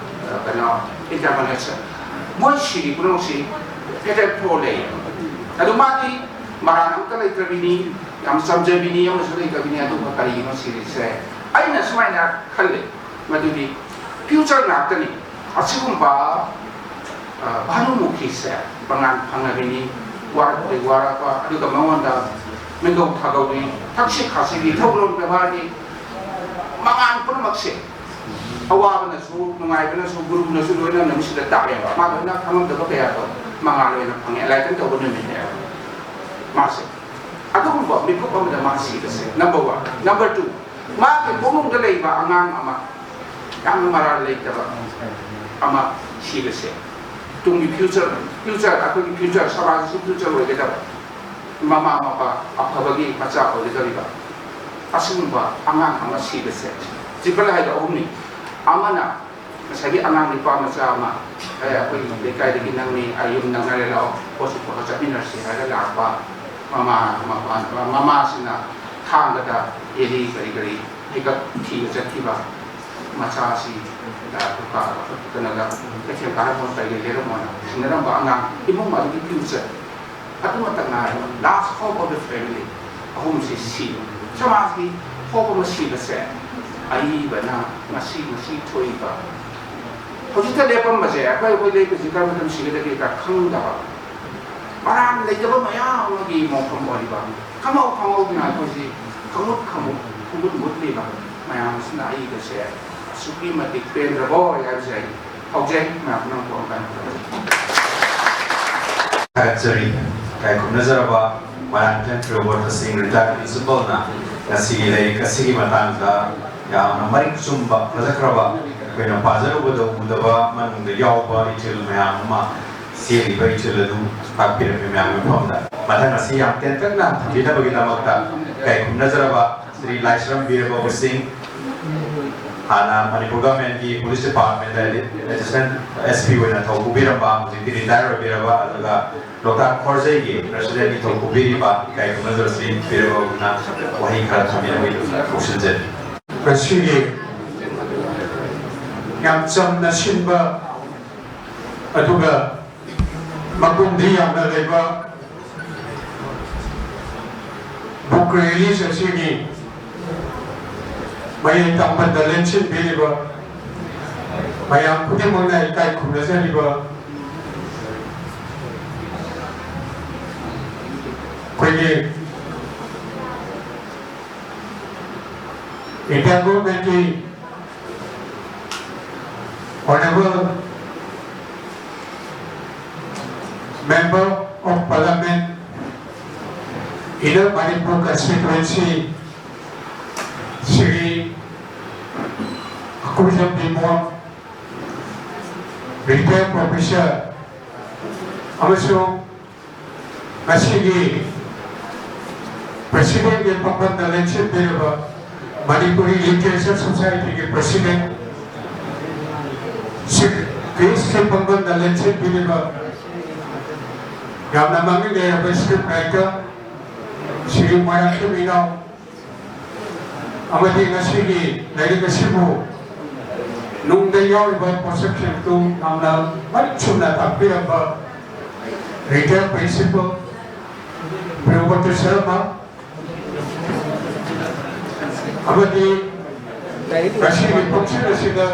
ꯑ, ꯀꯩꯅꯣ, ꯏꯟꯇꯔꯃꯅꯦꯁ, ꯃꯣꯏ ꯁꯤꯔꯤ ꯄꯨꯝꯅꯃꯛꯁꯤ ꯐꯦꯇꯦꯜ ꯐ꯭ꯂꯣ ꯂꯩꯌꯦꯕ꯫ ꯑꯗꯨ ꯃꯥꯗꯤ ꯃꯔꯥꯟ ꯑꯝꯇ ꯂꯩꯇ꯭ꯔꯕꯤꯅꯤ, ꯌꯥꯝ ꯆꯝꯖꯕꯤꯅꯤ, ꯑꯃꯁꯨ ꯂꯩꯇꯕꯤꯅꯤ꯫ ꯑꯗꯨꯒ ꯀꯔꯤꯒꯤꯅꯣ ꯁꯤꯔꯤꯁꯦ? ꯑꯩꯅ ꯁꯨꯃꯥꯏꯅ ꯈꯜꯂꯦ, ꯃꯗꯨꯗꯤ ꯐ꯭ꯌꯨꯆꯔ ꯉꯥꯛꯇꯅꯤ꯫ ꯑꯁꯤꯒꯨꯝꯕ, ꯑ, ꯚꯥꯅꯨꯃꯨꯈꯤꯁꯦ ꯃꯉꯥꯜ ꯐꯪꯉꯕꯤꯅꯤ, ꯋꯥꯔꯛꯄꯗꯒꯤ ꯋꯥꯔꯛꯄ, ꯑꯗꯨꯒ ꯃꯉꯣꯟꯗ ꯃꯤꯡꯒꯧ ꯊꯥꯒꯧꯅꯤ, ꯊꯛꯁꯤ ꯈꯥꯁꯤꯒꯤ ꯊꯧꯒꯜꯂꯣꯟ ꯕꯦꯕꯥꯔꯒꯤ ꯃꯉꯥꯜ ꯄꯨꯝꯅꯃꯛꯁꯦ, ꯑꯋꯥꯕꯅꯁꯨ ꯅꯨꯡꯉꯥꯏꯕꯅꯁꯨ ꯒꯨꯔꯨꯅꯁꯨ ꯂꯣꯏꯅ ꯅꯨꯃꯤꯠꯁꯤꯗ ꯇꯥꯛꯑꯦꯕ꯫ ꯃꯥ ꯂꯣꯏꯅ ꯈꯪꯉꯝꯗꯕ ꯀꯌꯥꯗꯣ ꯃꯉꯥꯜ ꯑꯣꯏꯅ ꯐꯪꯉꯦ, ꯑꯦꯟꯂꯥꯏꯇꯟ ꯇꯧꯕ ꯅꯨꯃꯤꯠꯅꯦꯕ ꯃꯥꯁꯦ꯫ ꯑꯗꯨꯒꯨꯝꯕ ꯃꯤꯀꯨꯞ ꯑꯃꯗ ꯃꯥ ꯁꯤꯕꯁꯦ number one꯫ Number two, ꯃꯥꯒꯤ ꯄꯨꯛꯅꯨꯡꯗ ꯂꯩꯕ ꯑꯉꯥꯡ ꯑꯃ, ꯌꯥꯝꯅ ꯃꯔꯥꯜ ꯂꯩꯇꯕ ꯑꯃ ꯁꯤꯕꯁꯦ, ꯇꯨꯡꯒꯤ ꯐ꯭ꯌꯨꯆꯔ, ꯐ꯭ꯌꯨꯆꯔ, ꯑꯩꯈꯣꯏꯒꯤ ꯐ꯭ꯌꯨꯆꯔ, ꯁꯃꯥꯖꯁꯤꯒꯤ ꯐ꯭ꯌꯨꯆꯔ ꯑꯣꯏꯒꯗꯕ, ꯃꯃꯥ ꯃꯄꯥ ꯑꯐꯕꯒꯤ ꯃꯆꯥ ꯑꯣꯏꯒꯗꯧꯔꯤꯕ ꯑꯁꯤꯒꯨꯝꯕ ꯑꯉꯥꯡ ꯑꯃ ꯁꯤꯕꯁꯦ, ꯇ꯭ꯔꯤꯄꯜ ꯍꯥꯏꯗꯣ ꯑꯍꯨꯝꯅꯤ꯫ ꯑꯃꯅ ꯉꯁꯥꯏꯒꯤ ꯑꯉꯥꯡ ꯅꯨꯄꯥ ꯃꯆꯥ ꯑꯃ, "ꯑꯦ, ꯑꯩꯈꯣꯏꯒꯤ ꯂꯩꯀꯥꯏꯗꯒꯤ ꯅꯪꯅꯤ, ꯑꯩ ꯌꯨꯝ ꯅꯛꯅꯔꯦ, ꯂꯥꯛꯑꯣ, ꯄꯣꯠꯁꯤ ꯄꯨꯔꯒ ꯆꯠꯃꯤꯟꯅꯔꯁꯤ" ꯍꯥꯏꯔꯒ ꯂꯥꯛꯄ ꯃꯃꯥ, ꯃꯄꯥ, ꯃꯃꯥꯁꯤꯅ ꯊꯥꯡꯒꯗ ꯌꯦꯂꯤ ꯀꯔꯤ ꯀꯔꯤ ꯍꯩꯀꯛ ꯊꯤꯕ ꯆꯠꯈꯤꯕ ꯃꯆꯥꯁꯤ, ꯑ, ꯗꯨꯀꯥꯟ ꯀꯩꯅꯣꯗ ꯀꯩꯊꯦꯜ ꯀꯥꯔꯛꯄ ꯀꯩꯀꯩ ꯂꯩꯔꯝꯃꯣꯅ ꯁꯤꯟꯅꯔꯝꯕ ꯑꯉꯥꯡ ꯏꯃꯨꯡ ꯑꯗꯨꯒꯤ ꯐ꯭ꯌꯨꯆꯔ ꯑꯗꯨꯃꯛꯇ ꯉꯥꯏꯔꯕ last hope of the family ꯑꯍꯨꯝꯁꯤ ꯁꯤꯕ꯫ ꯁꯃꯥꯖꯀꯤ hope ꯑꯃ ꯁꯤꯕꯁꯦ ꯑꯏꯕꯅ ꯉꯁꯤ, ꯉꯁꯤ ꯊꯣꯛꯏꯕ ꯍꯧꯖꯤꯛꯇ ꯂꯦꯞꯄꯝꯕꯁꯦ, ꯑꯩꯈꯣꯏ, ꯑꯩꯈꯣꯏ ꯂꯦꯞꯄꯁꯤ ꯀꯔꯝꯕ ꯃꯇꯝ ꯁꯤꯒꯗꯒꯦ ꯀ ꯈꯪꯗꯕ, ꯃꯔꯥꯟ ꯂꯩꯇꯕ ꯃꯌꯥꯝ ꯑꯃꯒꯤ ꯃꯣꯡꯐꯝ ꯑꯣꯏꯔꯤꯕ, ꯈꯪꯍꯧ ꯈꯪꯍꯧꯗꯅ ꯑꯩꯈꯣꯏꯁꯤ ꯈꯪꯃꯨꯠ ꯈꯪꯃꯨꯠ, ꯈꯪꯃꯨꯠ ꯃꯨꯠꯂꯤꯕ ꯃꯌꯥꯝ ꯑꯁꯤꯅ ꯑꯏꯕꯁꯦ ꯑꯁꯨꯛꯀꯤ ꯃꯇꯤꯛ ꯄꯦꯟꯗ꯭ꯔꯕꯣ ꯍꯥꯏꯕꯁꯦ ꯑꯩ ꯍꯧꯖꯩ꯫ ꯃꯌꯥꯝ ꯄꯨꯝꯅꯃꯛꯄꯨ ꯑꯃꯨꯛ ꯍꯟꯅ ꯊꯥꯒꯠꯆꯔꯤ꯫ ꯏꯀꯥꯏ ꯈꯨꯝꯅꯖꯔꯕ ꯃꯣꯏꯔꯥꯡꯊꯦꯝ ꯐ꯭ꯔꯤꯑꯣꯕꯣꯠ ꯀꯛꯆꯤꯡ retired principalꯅ ꯉꯁꯤꯒꯤ ꯂꯥꯏꯔꯤꯛ ꯑꯁꯤꯒꯤ ꯃꯇꯥꯡꯗ ꯌꯥꯝꯅ ꯃꯔꯤꯛ ꯆꯨꯝꯕ, ꯐꯖꯈ꯭ꯔꯕ, ꯑꯩꯈꯣꯏꯅ ꯄꯥꯖꯔꯨꯕꯗ ꯎꯗꯕ ꯃꯅꯨꯡꯗ ꯌꯥꯎꯕ ꯏꯊꯤꯜ ꯃꯌꯥꯝ ꯑꯃ, ꯆꯦꯜꯂꯤꯕ ꯏꯊꯤꯜ ꯑꯗꯨ ꯇꯥꯛꯄꯤꯔꯝꯃꯤ ꯃꯌꯥꯝꯒꯤ ꯃꯐꯝꯗ꯫ ꯃꯊꯪ ꯑꯁꯤ ꯌꯥꯝ ꯇꯦꯟꯇꯛꯅ ꯊꯝꯕꯤꯅꯕꯒꯤꯗꯃꯛꯇ ꯏꯀꯥꯏ ꯈꯨꯝꯅꯖꯔꯕ ꯁ꯭ꯔꯤ ꯂꯥꯏꯁ꯭ꯔꯝ ꯕꯤꯔꯕ ꯁꯤꯡ, ꯍꯥꯟꯅ ꯃꯅꯤꯄꯨꯔ ꯒꯚꯔꯟꯃꯦꯟꯠꯀꯤ ꯄꯨꯂꯤꯁ ꯗꯤꯄꯥꯔꯠꯃꯦꯟꯠꯇ ꯑꯦꯗꯤꯁꯅꯦꯜ ꯑꯦꯁ ꯄꯤ ꯑꯣꯏꯅ ꯊꯧ ꯄꯨꯕꯤꯔꯝꯕ, ꯍꯧꯖꯤꯛꯇꯤ ꯔꯤꯇꯥꯌꯔ ꯑꯣꯏꯕꯤꯔꯕ, ꯑꯗꯨꯒ ꯂꯣꯛꯇꯥꯛ ꯈꯣꯔꯖꯩꯒꯤ ꯄ꯭ꯔꯁꯤꯗꯦꯟꯠꯀꯤ ꯊꯧ ꯄꯨꯕꯤꯔꯤꯕ ꯏꯀꯥꯏ ꯈꯨꯝꯅꯖꯕꯁꯤ ꯄꯤꯔꯕꯅ ꯋꯥꯍꯩ ꯈꯔ ꯊꯝꯕꯤꯔꯝꯃꯤ ꯂꯧꯁꯤꯟꯖꯔꯤ꯫ ꯉꯁꯤꯒꯤ ꯌꯥꯝ ꯆꯝꯅ ꯁꯤꯟꯕ ꯑꯗꯨꯒ ꯃꯒꯨꯟꯗꯤ ꯌꯥꯝꯅ ꯂꯩꯕ ꯕꯨꯛ ꯔꯤꯂꯤꯖ ꯑꯁꯤꯒꯤ ꯃꯌꯥꯏ ꯇꯝꯕꯗ ꯂꯦꯡꯁꯤꯟꯕꯤꯔꯤꯕ ꯃꯌꯥꯝ ꯈꯨꯗꯤꯡꯃꯛꯅ ꯏꯀꯥꯏ ꯈꯨꯝꯅꯖꯔꯤꯕ ꯑꯩꯈꯣꯏꯒꯤ India ꯒꯣꯔꯃꯦꯟꯠꯀꯤ Honorable Member of Parliament, Inner Manipur Constituency, Shri Akujam Bimon, Retired Professor, ꯑꯃꯁꯨꯡ ꯉꯁꯤꯒꯤ ꯄ꯭ꯔꯁꯤꯗꯦꯟꯠꯀꯤ ꯐꯝꯐꯝꯗ ꯂꯦꯡꯁꯤꯟꯕꯤꯔꯤꯕ ꯃꯅꯤꯄꯨꯔꯤ ꯂꯤꯇꯔꯦꯆꯔ ꯁꯣꯁꯥꯏꯇꯤꯒꯤ ꯄ꯭ꯔꯁꯤꯗꯦꯟꯠ, ꯁꯤ ꯀ꯭ꯔꯤꯁꯀꯤ ꯐꯝꯐꯝꯗ ꯂꯦꯡꯁꯤꯟꯕꯤꯔꯤꯕ ꯌꯥꯝꯅ ꯃꯃꯤꯡ ꯂꯩꯔꯕ ꯁ꯭ꯀ꯭ꯔꯤꯞ ꯔꯥꯏꯇꯔ ꯁ꯭ꯔꯤ ꯃꯣꯏꯔꯥꯡꯊꯦꯝ ꯏꯅꯥꯎ, ꯑꯃꯗꯤ ꯉꯁꯤꯒꯤ ꯂꯥꯏꯔꯤꯛ ꯑꯁꯤꯕꯨ ꯅꯨꯡꯗ ꯌꯥꯎꯔꯤꯕ ꯄꯣꯠꯁꯛꯁꯤꯡ ꯑꯗꯨ ꯌꯥꯝꯅ ꯃꯔꯤꯛ ꯆꯨꯝꯅ ꯇꯥꯛꯄꯤꯔꯝꯕ ꯔꯤꯇꯥꯌꯔ ꯄ꯭ꯔꯤꯟꯁꯤꯄꯜ ꯄ꯭ꯔꯤꯌꯣꯕ꯭ꯔꯇ ꯁꯔꯃ, ꯑꯃꯗꯤ ꯉꯁꯤꯒꯤ ꯐꯪꯁꯟ ꯑꯁꯤꯗ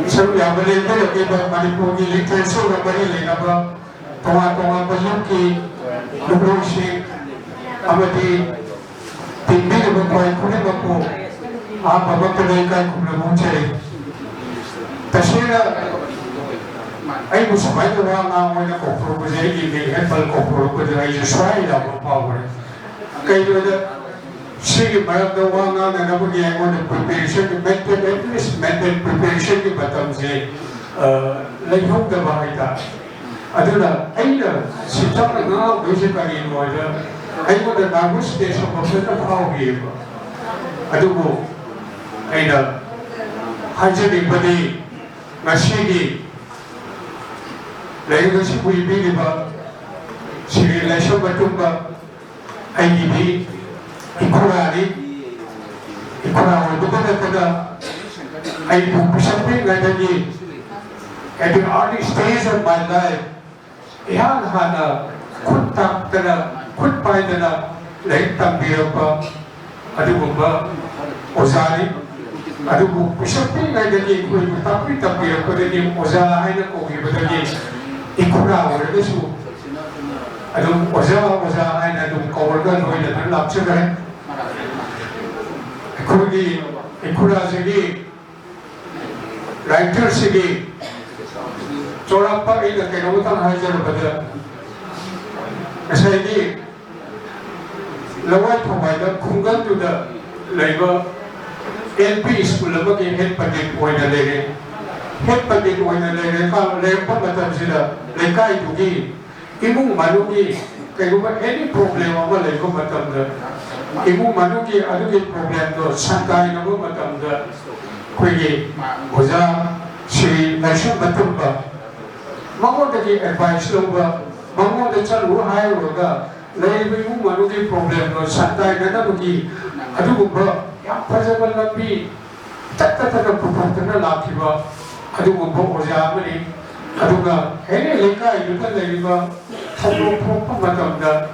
ꯁꯔꯨꯛ ꯌꯥꯕ ꯂꯦꯡꯕꯤꯔꯛꯂꯤꯕ ꯃꯅꯤꯄꯨꯔꯒꯤ ꯂꯤꯇꯔꯦꯆꯔꯒ ꯃꯔꯤ ꯂꯩꯅꯕ ꯇꯣꯉꯥꯟ ꯇꯣꯉꯥꯟꯕ ꯂꯝꯒꯤ ꯂꯨꯞꯂꯣꯏꯁꯤꯡ ꯑꯃꯗꯤ ꯇꯤꯟꯕꯤꯔꯤꯕ ꯈ꯭ꯋꯥꯏ ꯈꯨꯗꯤꯡꯃꯛꯄꯨ ꯑꯍꯥꯟꯕꯃꯛꯇꯗ ꯏꯀꯥꯏ ꯈꯨꯝꯅꯕ ꯎꯠꯆꯔꯤ꯫ ꯇꯁꯦꯡꯅ ꯑꯩꯕꯨ ꯁꯨꯃꯥꯏꯅ ꯋꯥ ꯉꯥꯡ ꯑꯣꯏꯅ ꯀꯧꯊꯣꯔꯛꯄꯁꯦ, ꯑꯩꯒꯤ ꯃꯤꯡ ꯍꯦꯛ ꯄꯜ ꯀꯧꯊꯣꯔꯛꯄꯁꯦ ꯑꯩꯁꯦ ꯁ꯭ꯋꯥꯏ ꯌꯥꯎꯕ ꯐꯥꯎꯕꯅꯦ꯫ ꯀꯩꯒꯤꯅꯣꯗ ꯁꯤꯒꯤ ꯃꯔꯝꯗ ꯋꯥ ꯉꯥꯡꯅꯅꯕꯒꯤ ꯑꯩꯉꯣꯟꯗ ꯄ꯭ꯔꯤꯄꯦꯔꯦꯁꯟꯒꯤ ꯃꯦꯟꯇꯦꯟ, ꯑꯦꯠꯂꯤꯁ ꯃꯦꯟꯇꯦꯟ ꯄ꯭ꯔꯤꯄꯦꯔꯦꯁꯟꯒꯤ ꯃꯇꯝꯁꯦ, ꯑ, ꯂꯩꯍꯧꯗꯕ ꯍꯥꯏꯇꯥꯔꯦ꯫ ꯑꯗꯨꯅ ꯑꯩꯅ ꯁꯤꯟꯊꯥꯅ ꯉꯥꯡꯍꯧꯗꯣꯏꯁꯦ ꯀꯔꯤꯅꯣ ꯍꯥꯏꯗ ꯑꯩꯉꯣꯟꯗ ꯅꯔꯚꯁ ꯁ꯭ꯇꯦꯖ ꯑꯃ ꯐꯖꯅ ꯐꯥꯎꯈꯤꯑꯕ꯫ ꯑꯗꯨꯕꯨ ꯑꯩꯅ ꯍꯥꯏꯖꯅꯤꯡꯕꯗꯤ, ꯉꯁꯤꯒꯤ ꯂꯥꯏꯔꯤꯛ ꯑꯁꯤꯕꯨ ꯏꯕꯤꯔꯤꯕ ꯁ꯭ꯔꯤ ꯂꯥꯏꯁ꯭ꯔꯝ ꯑꯆꯨꯝꯕ ꯑꯩꯒꯤꯗꯤ ꯏꯈꯨꯔꯥꯅꯤ꯫ ꯏꯈꯨꯔꯥ ꯑꯣꯏꯕꯇ ꯅꯠꯇꯅ ꯑꯩꯕꯨ ꯄꯤꯁꯛ ꯄꯤꯛꯂꯤꯉꯩꯗꯒꯤ, at the early stage of my life, ꯏꯍꯥꯟ ꯍꯥꯟꯅ ꯈꯨꯠ ꯇꯥꯛꯇꯅ, ꯈꯨꯠ ꯄꯥꯏꯗꯅ ꯂꯥꯏꯔꯤꯛ ꯇꯝꯕꯤꯔꯛꯄ ꯑꯗꯨꯒꯨꯝꯕ ꯑꯣꯖꯥꯅꯤ꯫ ꯑꯗꯨꯕꯨ ꯄꯤꯁꯛ ꯄꯤꯛꯂꯤꯉꯩꯗꯒꯤ ꯑꯩꯈꯣꯏꯕꯨ ꯇꯥꯛꯄꯤ ꯇꯝꯕꯤꯔꯛꯄꯗꯒꯤ, ꯑꯣꯖꯥ ꯍꯥꯏꯅ ꯀꯧꯈꯤꯕꯗꯒꯤ, ꯏꯈꯨꯔꯥ ꯑꯣꯏꯔꯒꯁꯨ ꯑꯗꯨꯝ ꯑꯣꯖꯥ, ꯑꯣꯖꯥ ꯍꯥꯏꯅ ꯑꯗꯨꯝ ꯀꯧꯔꯒ ꯂꯣꯏꯅꯗꯨꯅ ꯂꯥꯛꯆꯈ꯭ꯔꯦ꯫ ꯑꯩꯈꯣꯏꯒꯤ ꯏꯈꯨꯔꯥꯁꯤꯒꯤ ꯔꯥꯏꯇꯔꯁꯤꯒꯤ ꯆꯥꯎꯔꯥꯛꯄ ꯑꯩꯅ ꯀꯩꯅꯣꯝꯇꯪ ꯍꯥꯏꯖꯔꯕꯗ, ꯉꯁꯥꯏꯒꯤ ꯂꯋꯥꯏ ꯊꯋꯥꯏꯗ ꯈꯨꯡꯒꯪꯗꯨꯗ ꯂꯩꯕ ꯑꯦꯜ ꯄꯤ ꯁ꯭ꯀꯨꯜ ꯑꯃꯒꯤ ꯍꯦꯗ ꯄꯟꯗꯤꯠ ꯑꯣꯏꯅ ꯂꯩꯔꯦ꯫ ꯍꯦꯗ ꯄꯟꯗꯤꯠ ꯑꯣꯏꯅ ꯂꯩꯔꯦ-, ꯂꯩꯔꯛꯄ ꯃꯇꯝꯁꯤꯗ ꯂꯩꯀꯥꯏꯗꯨꯒꯤ ꯏꯃꯨꯡ ꯃꯅꯨꯡꯒꯤ ꯀꯩꯒꯨꯝꯕ any problem ꯑꯃ ꯂꯩꯕ ꯃꯇꯝꯗ, ꯏꯃꯨꯡ ꯃꯅꯨꯡꯒꯤ ꯑꯗꯨꯒꯤ problemꯗꯣ ꯁꯟꯗꯥꯏꯅꯕ ꯃꯇꯝꯗ, ꯑꯩꯈꯣꯏꯒꯤ ꯑꯣꯖꯥ ꯁ꯭ꯔꯤ ꯂꯥꯏꯁ꯭ꯔꯝ ꯑꯆꯨꯝꯕ ꯃꯉꯣꯟꯗꯒꯤ advice ꯂꯧꯕ, ꯃꯉꯣꯟꯗ ꯆꯠꯂꯨ ꯍꯥꯏꯔꯨꯔꯒ ꯂꯩꯔꯤꯕ ꯏꯃꯨꯡ ꯃꯅꯨꯡꯒꯤ problemꯗꯣ ꯁꯟꯗꯥꯏꯅꯅꯕꯒꯤ ꯑꯗꯨꯒꯨꯝꯕ ꯌꯥꯝ ꯐꯖꯕ ꯂꯝꯕꯤ ꯇꯠꯇ ꯇꯠꯇ ꯄꯨꯊꯣꯛꯇꯨꯅ ꯂꯥꯛꯈꯤꯕ ꯑꯗꯨꯒꯨꯝꯕ ꯑꯣꯖꯥ ꯑꯃꯅꯤ꯫ ꯑꯗꯨꯒ ꯑꯦꯅꯤ ꯂꯩꯀꯥꯏꯗꯨꯗ ꯂꯩꯔꯤꯕ ꯊꯧꯗꯣꯛ ꯊꯣꯛꯄ ꯃꯇꯝꯗ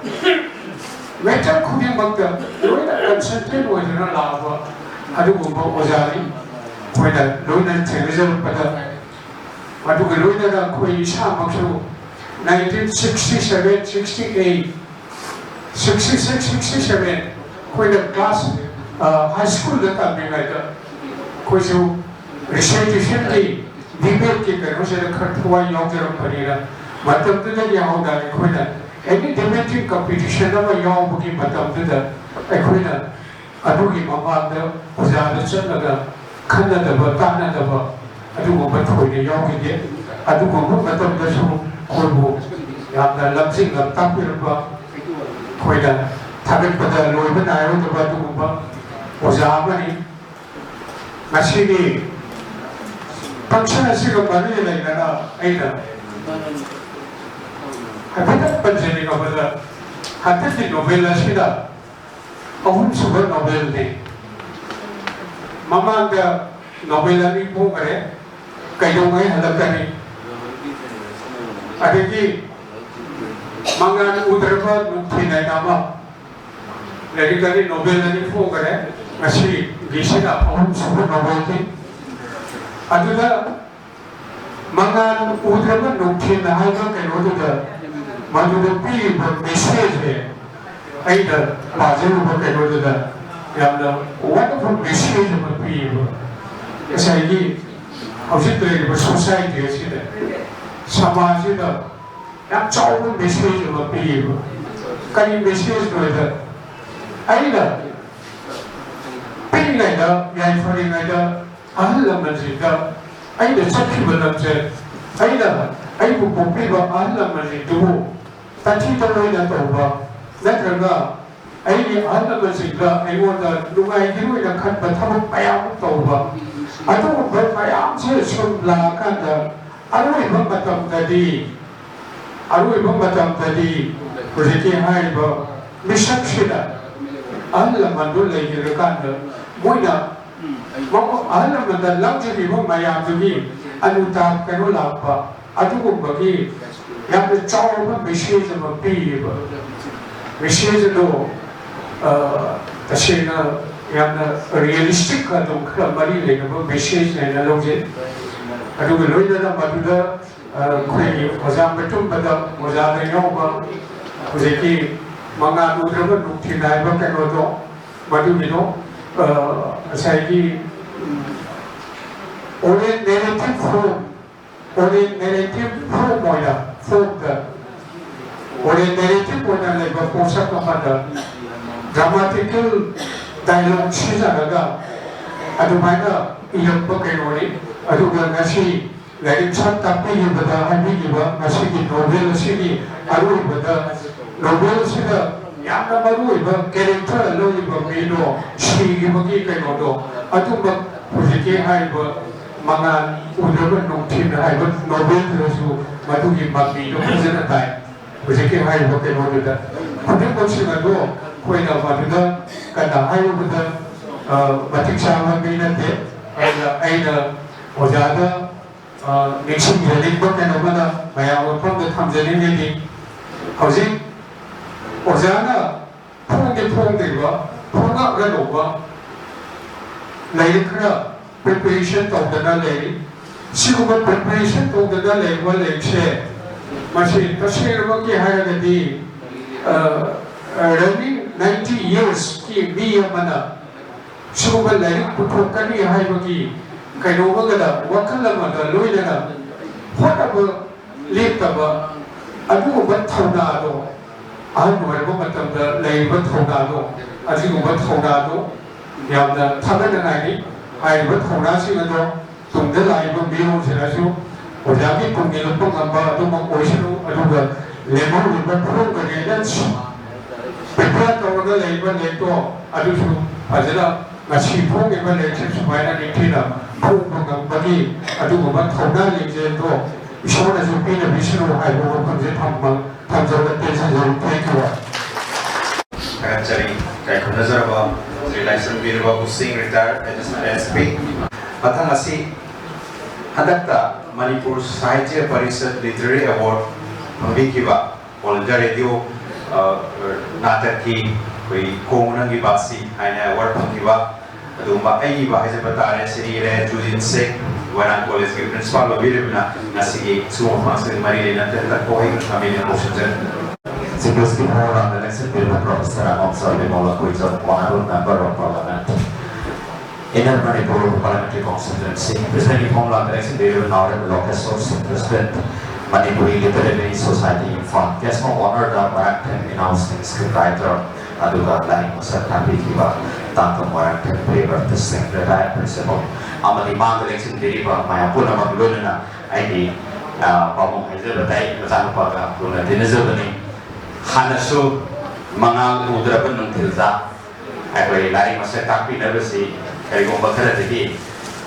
matter ꯈꯨꯗꯤꯡꯃꯛꯇ ꯂꯣꯏꯅ consultant ꯑꯣꯏꯗꯨꯅ ꯂꯥꯛꯑꯕ ꯑꯗꯨꯒꯨꯝꯕ ꯑꯣꯖꯥꯅꯤ꯫ ꯑꯩꯈꯣꯏꯅ ꯂꯣꯏꯅ ꯊꯦꯡꯅꯖꯔꯛꯄꯗ, ꯑꯗꯨꯒ ꯂꯣꯏꯅꯅ ꯑꯩꯈꯣꯏ ꯏꯁꯥꯃꯛꯁꯨ nineteen sixty seven, sixty eight, sixty six, sixty seven, ꯑꯩꯈꯣꯏꯅ class, ꯑ, high schoolꯗ ꯇꯝꯂꯤꯉꯩꯗ ꯑꯩꯈꯣꯏꯁꯨ recitation ꯗꯦꯕꯦꯠꯀꯤ ꯀꯩꯅꯣꯁꯤꯗ ꯈꯔ ꯊꯋꯥꯏ ꯌꯥꯎꯖꯔꯛꯄꯅꯤꯅ, ꯃꯇꯝꯗꯨꯗꯒꯤ ꯍꯧꯅ ꯑꯩꯈꯣꯏꯅ any debating competition ꯑꯃ ꯌꯥꯎꯕꯒꯤ ꯃꯇꯝꯗꯨꯗ ꯑꯩꯈꯣꯏꯅ ꯑꯗꯨꯒꯤ ꯃꯃꯥꯡꯗ ꯑꯣꯖꯥꯗ ꯆꯠꯂꯒ ꯈꯟꯅꯗꯕ ꯇꯥꯟꯅꯗꯕ ꯑꯗꯨꯒꯨꯝꯕ ꯊꯣꯏꯅ ꯌꯥꯎꯈꯤꯗꯦ꯫ ꯑꯗꯨꯒꯨꯝꯕ ꯃꯇꯝꯗꯁꯨ ꯑꯩꯈꯣꯏꯕꯨ ꯌꯥꯝꯅ ꯂꯝꯖꯤꯡ ꯂꯝꯇꯥꯛꯄꯤꯔꯝꯕ, ꯑꯩꯈꯣꯏꯅ ꯊꯥꯒꯠꯄꯗ ꯂꯣꯏꯕ ꯅꯥꯏꯔꯣꯏꯗꯕ ꯑꯗꯨꯒꯨꯝꯕ ꯑꯣꯖꯥ ꯑꯃꯅꯤ꯫ ꯉꯁꯤꯒꯤ function ꯑꯁꯤꯒ ꯃꯔꯤ ꯂꯩꯅꯅ ꯑꯩꯅ ꯍꯥꯏꯐꯦꯠꯇꯪ ꯄꯟꯖꯅꯤꯡꯉꯕꯗ, ꯍꯟꯗꯛꯀꯤ Nobel ꯑꯁꯤꯗ ꯑꯍꯨꯝꯁꯨꯕ Nobelꯅꯤ꯫ ꯃꯃꯥꯡꯗ Nobel ꯑꯅꯤ ꯐꯣꯡꯈ꯭ꯔꯦ, ꯀꯩꯗꯧꯉꯩ ꯍꯜꯂꯛꯀꯅꯤ? ꯑꯗꯒꯤ ꯃꯉꯥꯜ ꯎꯗ꯭ꯔꯕ ꯅꯨꯡꯊꯤꯜ ꯍꯥꯏꯅ ꯑꯃ, ꯂꯥꯏꯔꯤꯛ ꯑꯅꯤ, Nobel ꯑꯅꯤ ꯐꯣꯡꯈ꯭ꯔꯦ, ꯉꯁꯤꯒꯤꯁꯤꯅ ꯑꯍꯨꯝꯁꯨꯕ Nobelꯅꯤ꯫ ꯑꯗꯨꯗ ꯃꯉꯥꯜ ꯎꯗ꯭ꯔꯕ ꯅꯨꯡꯊꯤꯜ ꯍꯥꯏꯕ ꯀꯩꯅꯣꯗꯨꯗ, ꯃꯗꯨꯗ ꯄꯤꯔꯤꯕ messageꯁꯦ, ꯑꯩꯅ ꯄꯥꯖꯔꯨꯕ ꯀꯩꯅꯣꯗꯨꯗ ꯌꯥꯝꯅ wonderful message ꯑꯃ ꯄꯤꯌꯦꯕ꯫ ꯉꯁꯥꯏꯒꯤ ꯍꯧꯖꯤꯛ ꯂꯩꯔꯤꯕ society ꯑꯁꯤꯗ, ꯁꯃꯥꯖꯁꯤꯗ ꯌꯥꯝ ꯆꯥꯎꯕ message ꯑꯃ ꯄꯤꯌꯦꯕ꯫ ꯀꯔꯤ messageꯅꯣ ꯍꯥꯏꯗ, ꯑꯩꯅ ꯄꯤꯛꯂꯤꯉꯩꯗ, ꯌꯥꯏꯐꯔꯤꯉꯩꯗ ꯑꯍꯜ ꯂꯃꯟꯁꯤꯡꯗ ꯑꯩꯅ ꯆꯠꯈꯤꯕ ꯂꯝꯁꯦ, ꯑꯩꯅ, ꯑꯩꯕꯨ ꯄꯣꯛꯄꯤꯕ ꯑꯍꯜ ꯂꯃꯟꯁꯤꯡꯗꯨꯕꯨ ꯇꯊꯤ ꯇꯑꯣꯏꯅ ꯇꯧꯕ, ꯅꯠꯇ꯭ꯔꯒ ꯑꯩꯒꯤ ꯑꯍꯜ ꯂꯃꯟꯁꯤꯡꯗ ꯑꯩꯉꯣꯟꯗ ꯅꯨꯡꯉꯥꯏꯈꯤꯔꯣꯏꯅ ꯈꯟꯕ ꯊꯕꯛ ꯃꯌꯥꯝ ꯑꯃ ꯇꯧꯕ, ꯑꯗꯨꯒꯨꯝꯕ ꯃꯌꯥꯝꯁꯦ ꯁꯨꯝ ꯂꯥꯛꯑꯀꯥꯟꯗ, ꯑꯔꯣꯏꯕ ꯃꯇꯝꯗꯗꯤ, ꯑꯔꯣꯏꯕ ꯃꯇꯝꯗꯗꯤ ꯍꯧꯖꯤꯛꯀꯤ ꯍꯥꯏꯔꯤꯕ ꯃꯤꯁꯛꯁꯤꯗ ꯑꯍꯜ ꯂꯃꯟꯗꯨ ꯂꯩꯈꯤꯗ꯭ꯔꯀꯥꯟꯗ ꯃꯣꯏꯅ ꯃ-, ꯑꯍꯜ ꯂꯃꯟꯗ ꯂꯧꯖꯈꯤꯕ ꯃꯌꯥꯝꯗꯨꯒꯤ ꯑꯅꯨꯇꯥꯞ ꯀꯩꯅꯣ ꯂꯥꯛꯄ, ꯑꯗꯨꯒꯨꯝꯕꯒꯤ ꯌꯥꯝꯅ ꯆꯥꯎꯕ message ꯑꯃ ꯄꯤꯌꯦꯕ꯫ Message ꯑꯗꯣ, ꯑ, ꯇꯁꯦꯡꯅ ꯌꯥꯝꯅ realistic ꯑꯗꯨꯝ ꯈꯔ ꯃꯔꯤ ꯂꯩꯅꯕ message ꯍꯥꯏꯅ ꯂꯧꯖꯩ꯫ ꯑꯗꯨꯒ ꯂꯣꯏꯅꯅ ꯃꯗꯨꯗ, ꯑ, ꯑꯩꯈꯣꯏꯒꯤ ꯑꯣꯖꯥ ꯃꯇꯨꯝꯕꯗ, ꯑꯣꯖꯥꯗ ꯌꯥꯎꯕ ꯍꯧꯖꯤꯛꯀꯤ ꯃꯉꯥꯜ ꯎꯗ꯭ꯔꯕ ꯅꯨꯡꯊꯤꯜ ꯍꯥꯏꯕ ꯀꯩꯅꯣꯗꯣ, ꯃꯗꯨꯒꯤꯗꯣ, ꯑ, ꯉꯁꯥꯏꯒꯤ, ꯎꯝ, oral narrative form, oral narrative form ꯑꯣꯏꯅ, formꯗ, oral narrative ꯑꯣꯏꯅ ꯂꯩꯕ ꯄꯣꯠꯁꯛ ꯑꯃꯗ dramatical dialogue ꯁꯤꯖꯤꯟꯅꯔꯒ ꯑꯗꯨꯃꯥꯏꯅ ꯏꯔꯛꯄ ꯀꯩꯅꯣꯅꯤ꯫ ꯑꯗꯨꯒ ꯉꯁꯤ ꯂꯥꯏꯔꯤꯛ ꯁꯛ ꯇꯥꯛꯄꯤꯈꯤꯕꯗ ꯍꯥꯏꯕꯤꯈꯤꯕ ꯉꯁꯤꯒꯤ Nobel ꯑꯁꯤꯒꯤ ꯑꯔꯣꯏꯕꯗ, Nobel ꯑꯁꯤꯗ ꯌꯥꯝꯅ ꯃꯔꯨꯑꯣꯏꯕ character ꯂꯧꯔꯤꯕ ꯃꯤꯗꯣ, ꯁꯤꯈꯤꯕꯒꯤ ꯀꯩꯅꯣꯗꯣ, ꯑꯗꯨꯝꯕ ꯍꯧꯖꯤꯛ ꯀꯦ ꯍꯥꯏꯔꯤꯕ ꯃꯉꯥꯜ ꯎꯗ꯭ꯔꯕ ꯅꯨꯡꯊꯤꯜ ꯍꯥꯏꯕ ꯅꯣꯕꯦꯜꯗꯨꯗꯁꯨ ꯃꯗꯨꯒꯤ ꯃꯃꯤꯗꯣ ꯐꯖꯅ ꯇꯥꯏ꯫ ꯍꯧꯖꯤꯛꯀꯤ ꯍꯥꯏꯔꯤꯕ ꯀꯩꯅꯣꯗꯨꯗ ꯈꯨꯗꯤꯡꯃꯛꯁꯤꯡ ꯑꯗꯣ ꯑꯩꯈꯣꯏꯅ ꯃꯗꯨꯗ ꯀꯟꯅ ꯍꯥꯏꯔꯨꯕꯗ, ꯑ, ꯃꯇꯤꯛ ꯆꯥꯕ ꯃꯤ ꯅꯠꯇꯦ꯫ ꯑꯗꯨꯅ ꯑꯩꯅ ꯑꯣꯖꯥꯗ, ꯑ, ꯅꯤꯡꯁꯤꯡꯖꯅꯤꯡꯕ ꯀꯩꯅꯣꯝꯃꯅ ꯃꯌꯥꯝ ꯃꯐꯝꯗ ꯊꯝꯖꯅꯤꯡꯉꯤꯗꯤ, ꯍꯧꯖꯤꯛ ꯑꯣꯖꯥꯅ ꯐꯣꯡꯗꯤ ꯐꯣꯡꯗ꯭ꯔꯤꯕ, ꯐꯣꯡꯉꯛꯂꯗꯧꯕ ꯂꯥꯏꯔꯤꯛ ꯈꯔ preparation ꯇꯧꯗꯅ ꯂꯩꯔꯤ꯫ ꯁꯤꯒꯨꯝꯕ preparation ꯇꯧꯗꯅ ꯂꯩꯕ ꯂꯥꯏꯔꯤꯛꯁꯦ, ꯃꯁꯤ ꯇꯁꯦꯡꯅꯃꯛꯀꯤ ꯍꯥꯏꯔꯒꯗꯤ, ꯑ, ꯑ, running ninety yearsꯀꯤ ꯃꯤ ꯑꯃꯅ ꯁꯤꯒꯨꯝꯕ ꯂꯥꯏꯔꯤꯛ ꯄꯨꯊꯣꯛꯀꯅꯤ ꯍꯥꯏꯕꯒꯤ ꯀꯩꯅꯣ ꯑꯃꯒꯗ, ꯋꯥꯈꯜ ꯑꯃꯒ ꯂꯣꯏꯅꯅ ꯍꯣꯠꯅꯕ ꯂꯦꯞꯇꯕ ꯑꯗꯨꯒꯨꯝꯕ ꯊꯧꯅꯥꯗꯣ, ꯑꯍꯜ ꯑꯣꯏꯔꯕ ꯃꯇꯝꯗ ꯂꯩꯔꯤꯕ ꯊꯧꯅꯥꯗꯣ, ꯑꯁꯤꯒꯨꯝꯕ ꯊꯧꯅꯥꯗꯣ ꯌꯥꯝꯅ ꯊꯥꯒꯠꯅꯤꯡꯉꯥꯏꯅꯤ꯫ ꯍꯥꯏꯔꯤꯕ ꯊꯧꯅꯥꯁꯤꯡ ꯑꯗꯣ ꯇꯨꯡꯗ ꯂꯥꯛꯏꯕ ꯃꯤꯔꯣꯜꯁꯤꯡꯅꯁꯨ ꯑꯣꯖꯥꯒꯤ ꯇꯨꯡ ꯏꯜꯂꯛꯄ ꯉꯝꯕ ꯑꯗꯨꯃꯛ ꯑꯣꯏꯁꯅꯨ꯫ ꯑꯗꯨꯒ ꯂꯦꯝꯍꯧꯔꯤꯕ ꯐꯣꯔꯝ ꯀꯔꯤꯗ prepare ꯇꯧꯔꯒ ꯂꯩꯕ ꯂꯥꯏꯔꯤꯛꯇꯣ ꯑꯗꯨꯁꯨ ꯐꯖꯅ ꯉꯁꯤ ꯐꯣꯡꯉꯤꯕ ꯂꯥꯏꯔꯤꯛꯁꯦ ꯁꯨꯃꯥꯏꯅ ꯅꯤꯡꯊꯤꯅ ꯐꯣꯡꯕ ꯉꯝꯕꯒꯤ ꯑꯗꯨꯒꯨꯝꯕ ꯊꯧꯅꯥ ꯂꯤꯡꯖꯦꯜꯗꯣ ꯏꯁꯣꯔꯅꯁꯨ ꯄꯤꯅꯕꯤꯁꯅꯨ ꯍꯥꯏꯕ ꯋꯥꯐꯝꯁꯦ ꯊꯝꯕ-, ꯊꯝꯖꯔꯒ ꯇꯦꯟꯖꯖꯔꯤ꯫ Thank you꯫ ꯊꯥꯒꯠꯆꯔꯤ꯫ ꯏꯀꯥꯏ ꯈꯨꯝꯅꯖꯔꯕ ꯁ꯭ꯔꯤ ꯂꯥꯏꯁ꯭ꯔꯝ ꯕꯤꯔꯕꯥꯕꯨ ꯁꯤꯡ, retired additional S P꯫ ꯃꯊꯪ ꯑꯁꯤ ꯍꯟꯗꯛꯇ Manipur Sahitya parishad Literary Award ꯐꯪꯕꯤꯈꯤꯕ All India Radio, ꯑ, ꯅꯥꯇꯛꯀꯤ ꯑꯩꯈꯣꯏ ꯈꯣꯡ ꯅꯪꯒꯤ ꯕꯥꯁꯤ ꯍꯥꯏꯅ award ꯐꯪꯈꯤꯕ ꯑꯗꯨꯒꯨꯝꯕ ꯑꯏꯕ ꯍꯥꯏꯖꯕ ꯇꯥꯔꯦ, ꯁ꯭ꯔꯤ ꯔꯦ ꯖꯨꯖꯤꯠ ꯁꯦ, ꯋꯥꯌꯅꯥꯗ ꯀꯣꯂꯦꯖꯀꯤ principal ꯑꯣꯏꯕꯤꯔꯤꯕꯅ ꯉꯁꯤꯒꯤ ꯁꯤꯒꯨꯝꯕ ꯐꯪꯁꯟꯒ ꯃꯔꯤ ꯂꯩꯅꯅ ꯍꯟꯗꯛ ꯋꯥꯍꯩ ꯈꯔ ꯊꯝꯕꯤꯅꯕ ꯈꯣꯡꯁꯤꯟꯖꯔꯤ꯫ Sitwasti Honorable Election Bill Professor Among Survey Mola Kuichon, Honorable Member of Parliament, Inner Manipur Parliamentary Constituency, President Inform Election Bill Honorable Local Source, President Manipuri Literary Society Imphal, Guest of Honor the Maranthem Inao Singh, Scriptwriter, ꯑꯗꯨꯒ ꯂꯥꯏꯔꯤꯛ ꯃꯁꯛ ꯇꯥꯛꯄꯤꯈꯤꯕ doctor Moirangthem ꯄ꯭ꯔꯤꯌꯕ꯭ꯔꯇ ꯁꯤꯡ, retired principal, ꯑꯃꯗꯤ ꯃꯥꯡꯗ ꯂꯦꯡꯁꯤꯟꯕꯤꯔꯤꯕ ꯃꯌꯥꯝ ꯄꯨꯝꯅꯃꯛ ꯂꯣꯏꯅꯅ ꯑꯩꯒꯤ, ꯑ, ꯄꯥꯕꯨꯡ ꯍꯥꯏꯖꯕ ꯇꯥꯏ, ꯃꯆꯥꯅꯨꯄꯥꯒ ꯂꯨꯅ ꯇꯤꯟꯅꯖꯕꯅꯤ꯫ ꯍꯥꯟꯅꯁꯨ ꯃꯉꯥꯜ ꯎꯗ꯭ꯔꯕ ꯅꯨꯡꯊꯤꯜꯗ ꯑꯩꯈꯣꯏ ꯂꯥꯏꯔꯤꯛ ꯃꯁꯛ ꯇꯥꯛꯄꯤꯅꯕꯁꯤ ꯀꯔꯤꯒꯨꯝꯕ ꯈꯔꯗꯒꯤ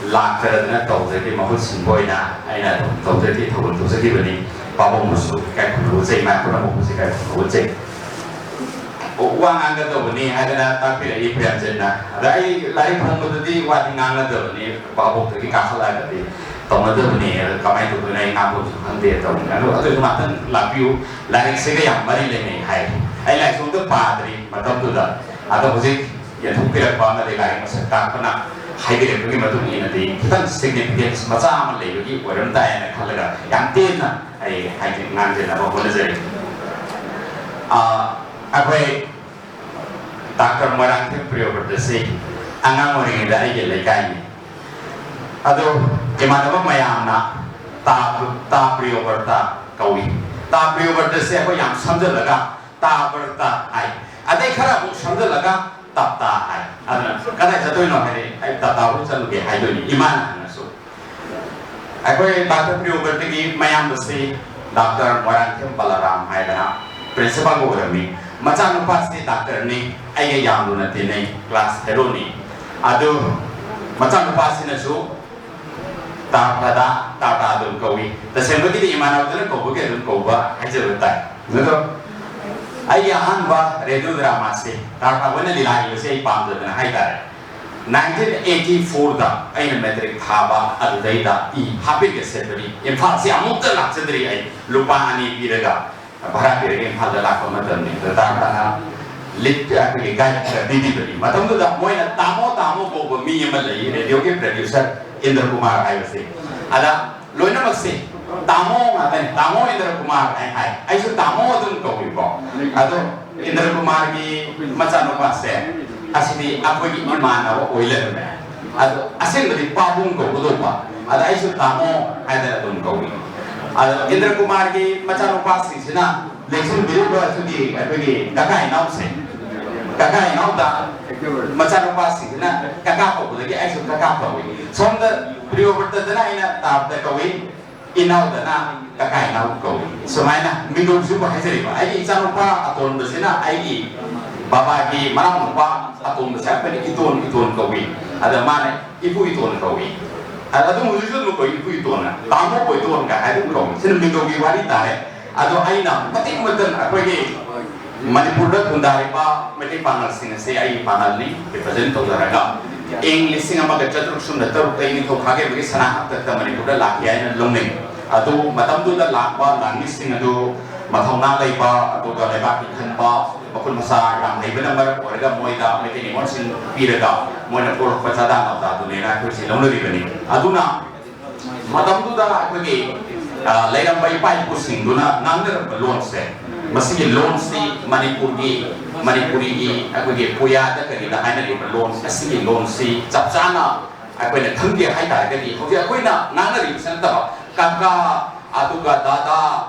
ꯂꯥꯛꯇꯗꯅ ꯇꯧꯖꯒꯦ, ꯃꯍꯨꯠ ꯁꯤꯟꯕ ꯑꯣꯏꯅ ꯑꯩꯅ ꯑꯗꯨꯝ ꯇꯧꯖꯒꯦ, ꯊꯧꯒꯜ ꯇꯧꯖꯈꯤꯕꯅꯤ꯫ ꯄꯥꯕꯨꯡꯕꯨꯁꯨ ꯏꯀꯥꯏ ꯈꯨꯝꯅꯕ ꯎꯠꯆꯩ, ꯏꯃꯥ ꯄꯨꯝꯅꯃꯛꯄꯨꯁꯨ ꯏꯀꯥꯏ ꯈꯨꯝꯅꯕ ꯎꯠꯆꯩ꯫ ꯋꯥ ꯉꯥꯡꯒꯗꯧꯕꯅꯤ ꯍꯥꯏꯗꯅ ꯇꯥꯛꯄꯤꯔꯛꯏ ꯄ꯭ꯔꯦꯝꯖꯤꯠꯅ꯫ ꯑꯗ ꯑꯩ ꯂꯥꯏꯔꯤꯛ ꯐꯣꯡꯕꯗꯗꯤ ꯋꯥꯗꯤ ꯉꯥꯡꯅꯗꯕꯅꯤ, ꯚꯥꯕꯣꯛꯇꯒꯤ ꯀꯥꯈꯠꯂꯛꯑꯒꯗꯤ ꯇꯧꯅꯗꯕꯅꯤ꯫ ꯑꯗ ꯀꯃꯥꯏꯅ ꯇꯧꯗꯣꯏꯅꯣ ꯑꯩ ꯉꯥꯡꯐꯝꯁꯨ ꯈꯪꯗꯦ ꯇꯧꯕꯅꯤ꯫ ꯑꯗꯨ ꯑꯗꯨꯁꯨ ꯉꯥꯛꯇꯪ ꯂꯥꯛꯄꯤꯌꯨ꯫ ꯂꯥꯏꯔꯤꯛꯁꯤꯒ ꯌꯥꯝ ꯃꯔꯤ ꯂꯩꯅꯩ ꯍꯥꯏ꯫ ꯑꯩ ꯂꯥꯏꯔꯤꯛꯁꯨ ꯑꯝꯇ ꯄꯥꯗ꯭ꯔꯤ ꯃꯇꯝꯗꯨꯗ꯫ ꯑꯗꯣ ꯍꯧꯖꯤꯛ ꯌꯦꯟꯊꯣꯛꯄꯤꯔꯛꯄ ꯑꯃꯗꯤ ꯂꯥꯏꯔꯤꯛ ꯃꯁꯛ ꯇꯥꯛꯄꯅ ꯍꯥꯏꯕꯤꯔꯛꯄꯒꯤ ꯃꯇꯨꯡ ꯏꯟꯅꯗꯤ ꯈꯤꯇꯪ significance ꯃꯆꯥ ꯑꯃ ꯂꯩꯕꯒꯤ ꯑꯣꯏꯔꯝ ꯇꯥꯏꯅ ꯈꯜꯂꯒ ꯌꯥꯝ ꯇꯦꯟꯅ ꯑꯩ ꯍꯥꯏꯗꯤ ꯉꯥꯡꯖꯅꯕ ꯍꯣꯠꯅꯖꯔꯤ꯫ ꯑ, ꯑꯩꯈꯣꯏ ꯗꯥꯛꯇꯔ ꯃꯣꯏꯔꯥꯡꯊꯦꯝ ꯄ꯭ꯔꯤꯌꯣꯕ꯭ꯔꯇꯁꯤ ꯑꯉꯥꯡ ꯑꯣꯏꯔꯤꯉꯩꯗ ꯑꯩꯒꯤ ꯂꯩꯀꯥꯏꯅꯤ꯫ ꯑꯗꯣ ꯏꯃꯥꯟꯅꯕ ꯃꯌꯥꯝꯅ ꯇꯥ, ꯇꯥ ꯄ꯭ꯔꯤꯌꯣꯕ꯭ꯔꯇ ꯀꯧꯏ꯫ ꯇꯥ ꯄ꯭ꯔꯤꯌꯣꯕ꯭ꯔꯇꯁꯦ ꯑꯩꯈꯣꯏ ꯌꯥꯝ ꯁꯝꯖꯜꯂꯒ ꯇꯥ ꯕ꯭ꯔꯇ ꯍꯥꯏ꯫ ꯑꯗꯩ ꯈꯔ ꯑꯃꯨꯛ ꯁꯝꯖꯜꯂꯒ ꯇꯞꯇꯥ ꯍꯥꯏ꯫ ꯑꯗꯨꯅ ꯀꯗꯥꯏ ꯆꯠꯇꯣꯏꯅꯣ ꯍꯥꯏꯔꯦ, ꯑꯩ ꯇꯞꯇꯥ ꯍꯣꯏ ꯆꯠꯂꯨꯒꯦ ꯍꯥꯏꯗꯣꯏꯅꯤ ꯏꯃꯥꯅ ꯍꯪꯉꯁꯨ꯫ ꯑꯩꯈꯣꯏ ꯗꯥꯛꯇꯔ ꯄ꯭ꯔꯤꯌꯣꯕ꯭ꯔꯇꯒꯤ ꯃꯌꯥꯝꯕꯁꯤ ꯗꯥꯛꯇꯔ ꯃꯣꯏꯔꯥꯡꯊꯦꯝ ꯕꯂꯔꯥꯝ ꯍꯥꯏꯗꯅ principal ꯑꯣꯏꯔꯝꯃꯤ꯫ ꯃꯆꯥꯅꯨꯄꯥꯁꯤ ꯗꯥꯛꯇꯔꯅꯤ, ꯑꯩꯒ ꯌꯥꯝ ꯂꯨꯅ ꯇꯤꯟꯅꯩ, class fellowꯅꯤ꯫ ꯑꯗꯨ ꯃꯆꯥꯅꯨꯄꯥꯁꯤꯅꯁꯨ ꯇꯥ ꯐꯗ ꯇꯥꯇꯥ ꯑꯗꯨꯝ ꯀꯧꯏ꯫ ꯇꯁꯦꯡꯕꯒꯤꯗꯤ ꯏꯃꯥꯟꯅꯕꯗꯨꯅ ꯀꯧꯕꯒꯤ ꯑꯗꯨꯝ ꯀꯧꯕ ꯍꯥꯏꯖꯕ ꯇꯥꯏ꯫ ꯑꯗꯣ ꯑꯩꯒꯤ ꯑꯍꯥꯟꯕ radio dramaꯁꯦ ꯇꯥꯇꯥ ꯍꯣꯏꯅ ꯂꯤꯂꯥ ꯏꯕꯁꯦ ꯑꯩ ꯄꯥꯝꯖꯗꯅ ꯍꯥꯏꯇꯥꯔꯦ꯫ Nineteen eighty fourꯗ ꯑꯩꯅ matric ꯊꯥꯕ ꯑꯗꯨꯗꯩꯗ ꯏ ꯍꯥꯞꯄꯤꯒ ꯁꯦꯠꯄꯅꯤ꯫ ꯏꯝꯐꯥꯜꯁꯤ ꯑꯃꯨꯛꯇ ꯂꯥꯛꯆꯗ꯭ꯔꯤ ꯑꯩ꯫ ꯂꯨꯄꯥ ꯑꯅꯤ ꯄꯤꯔꯒ ꯚꯔꯥ ꯄꯤꯔꯒ ꯏꯝꯐꯥꯜꯗ ꯂꯥꯛꯄ ꯃꯇꯝꯅꯤ꯫ ꯑꯗ ꯇꯥ ꯇꯥꯅ ꯂꯤꯠ ꯑꯩꯈꯣꯏꯒꯤ guide ꯈꯔ ꯄꯤꯕꯤꯕꯅꯤ꯫ ꯃꯇꯝꯗꯨꯗ ꯃꯣꯏꯅ ꯇꯥꯃꯣ ꯇꯥꯃꯣ ꯀꯧꯕ ꯃꯤ ꯑꯃ ꯂꯩ, radioꯒꯤ producer ꯏꯟꯗ꯭ꯔ ꯀꯨꯃꯥꯔ ꯍꯥꯏꯕꯁꯦ꯫ ꯑꯗ ꯂꯣꯏꯅꯃꯛꯁꯦ ꯇꯥꯃꯣ ꯉꯥꯛꯇꯅꯤ, "ꯇꯥꯃꯣ ꯏꯟꯗ꯭ꯔ ꯀꯨꯃꯥꯔ" ꯍꯥꯏ ꯍꯥꯏ꯫ ꯑꯩꯁꯨ ꯇꯥꯃꯣ ꯑꯗꯨꯝ ꯀꯧꯏꯀꯣ꯫ ꯑꯗꯣ ꯏꯟꯗ꯭ꯔ ꯀꯨꯃꯥꯔꯒꯤ ꯃꯆꯥꯅꯨꯄꯥꯁꯦ ꯑꯁꯤꯗꯤ ꯑꯩꯈꯣꯏꯒꯤ ꯏꯃꯥꯟꯅꯕ ꯑꯣꯏ ꯂꯩꯔꯝꯃꯦ꯫ ꯑꯗꯣ ꯑꯁꯦꯡꯕꯗꯤ ꯄꯥꯕꯨꯡ ꯀꯧꯒꯗꯧꯕ, ꯑꯗ ꯑꯩꯁꯨ ꯇꯥꯃꯣ ꯍꯥꯏꯗꯅ ꯑꯗꯨꯝ ꯀꯧꯏ꯫ ꯑꯗꯣ ꯏꯟꯗ꯭ꯔ ꯀꯨꯃꯥꯔꯒꯤ ꯃꯆꯥꯅꯨꯄꯥꯁꯤꯡꯁꯤꯅ ꯂꯦꯡꯁꯤꯟꯕꯤꯔꯤꯕ ꯑꯗꯨꯒꯤ ꯑꯩꯈꯣꯏꯒꯤ ꯀꯀꯥ ꯏꯅꯥꯎꯁꯦ, ꯀꯀꯥ ꯏꯅꯥꯎꯗ ꯃꯆꯥꯅꯨꯄꯥꯁꯤꯡꯁꯤꯅ ꯀꯀꯥ ꯀꯧꯕꯗꯒꯤ ꯑꯩꯁꯨ ꯀꯀꯥ ꯀꯧꯏ꯫ ꯁꯣꯝꯗ ꯄ꯭ꯔꯤꯌꯣꯕ꯭ꯔꯇꯗꯅ ꯑꯩꯅ ꯇꯥꯕꯗ ꯀꯧꯏ, ꯏꯅꯥꯎꯗꯅ ꯀꯀꯥ ꯏꯅꯥꯎ ꯀꯧꯏ꯫ ꯁꯨꯃꯥꯏꯅ ꯃꯤꯡꯒꯧꯁꯤꯕꯨ ꯍꯥꯏꯖꯔꯤꯕ꯫ ꯑꯩꯒꯤ ꯏꯆꯥꯅꯨꯄꯥ ꯑꯇꯣꯟꯕꯁꯤꯅ ꯑꯩꯒꯤ ꯕꯕꯥꯒꯤ ꯃꯅꯥꯎꯅꯨꯄꯥ ꯑꯇꯣꯝꯕꯁꯦ ꯑꯩꯈꯣꯏꯅ ꯏꯇꯣꯟ, ꯏꯇꯣꯟ ꯀꯧꯏ꯫ ꯑꯗ ꯃꯥꯅ ꯏꯄꯨ ꯏꯇꯣꯟ ꯀꯧꯏ꯫ ꯑꯗ ꯑꯗꯨꯝ ꯍꯧꯖꯤꯛꯁꯨ ꯑꯗꯨꯝ ꯀꯧꯏ, ꯏꯄꯨ ꯏꯇꯣꯟꯅ, "ꯇꯥꯃꯣ ꯕꯣꯏꯇꯣꯟꯒ" ꯍꯥꯏ ꯑꯗꯨꯝ ꯀꯧꯏ꯫ ꯁꯤꯅ ꯃꯤꯡꯒꯧꯒꯤ ꯋꯥꯔꯤ ꯇꯥꯔꯦ꯫ ꯑꯗꯣ ꯑꯩꯅ ꯃꯇꯤꯛ ꯃꯇꯟ ꯑꯩꯈꯣꯏꯒꯤ ꯃꯅꯤꯄꯨꯔꯗ ꯈꯨꯟꯗꯥꯔꯤꯕ ꯃꯩꯇꯩ ꯄꯥꯉꯜꯁꯤꯡ ꯑꯁꯦ ꯑꯩꯒꯤ ꯄꯥꯉꯜꯅꯤ represent ꯇꯧꯖꯔꯒ, ꯏꯪ ꯂꯤꯁꯤꯡ ꯑꯃꯒ ꯆꯥꯇ꯭ꯔꯨꯛ ꯁꯨꯞꯅ ꯇꯔꯨꯛꯇ ꯅꯤꯡꯊꯧ ꯈꯥꯒꯦꯝꯕꯒꯤ ꯁꯅꯥ ꯍꯥꯛꯇꯛꯇ ꯃꯅꯤꯄꯨꯔꯗ ꯂꯥꯛꯈꯤ ꯍꯥꯏꯅ ꯂꯧꯅꯩ꯫ ꯑꯗꯨ ꯃꯇꯝꯗꯨꯗ ꯂꯥꯛꯄ ꯂꯥꯟꯃꯤꯁꯤꯡ ꯑꯗꯨ ꯃꯊꯧꯅꯥ ꯂꯩꯕ, ꯑꯗꯨꯒ ꯂꯩꯕꯥꯛꯀꯤ ꯈꯟꯕ, ꯃꯈꯨꯠ ꯃꯁꯥ ꯌꯥꯝ ꯍꯩꯕꯅ ꯃꯔꯝ ꯑꯣꯏꯔꯒ ꯃꯣꯏꯗ ꯃꯩꯇꯩ ꯅꯤꯉꯣꯜꯁꯤꯡ ꯄꯤꯔꯒ ꯃꯣꯏꯅ ꯄꯣꯔꯛꯄ ꯆꯥꯗꯥ ꯅꯥꯎꯗꯥꯗꯨꯅꯦꯅ ꯑꯩꯈꯣꯏꯁꯤ ꯂꯧꯅꯔꯤꯕꯅꯤ꯫ ꯑꯗꯨꯅ ꯃꯇꯝꯗꯨꯗ ꯑꯩꯈꯣꯏꯒꯤ, ꯑ, ꯂꯩꯔꯝꯕ ꯏꯄꯥ ꯏꯄꯨꯁꯤꯡꯗꯨꯅ ꯉꯥꯡꯅꯔꯝꯕ ꯂꯣꯟꯁꯦ, ꯃꯁꯤꯒꯤ ꯂꯣꯟꯁꯤ ꯃꯅꯤꯄꯨꯔꯒꯤ, ꯃꯅꯤꯄꯨꯔꯤꯒꯤ ꯑꯩꯈꯣꯏꯒꯤ ꯄꯨꯌꯥꯗ ꯀꯔꯤꯗ ꯍꯥꯏꯅꯔꯤꯕ ꯂꯣꯟ ꯑꯁꯤꯒꯤ ꯂꯣꯟꯁꯤ ꯆꯞ ꯆꯥꯅ ꯑꯩꯈꯣꯏꯅ ꯈꯪꯒꯦ ꯍꯥꯏꯇꯥꯔꯒꯗꯤ, ꯍꯧꯖꯤꯛ ꯑꯩꯈꯣꯏꯅ ꯉꯥꯡꯅꯔꯤꯕꯁꯤ ꯅꯠꯇꯕ, ꯀꯀꯥ, ꯑꯗꯨꯒ ꯗꯥꯗꯥ,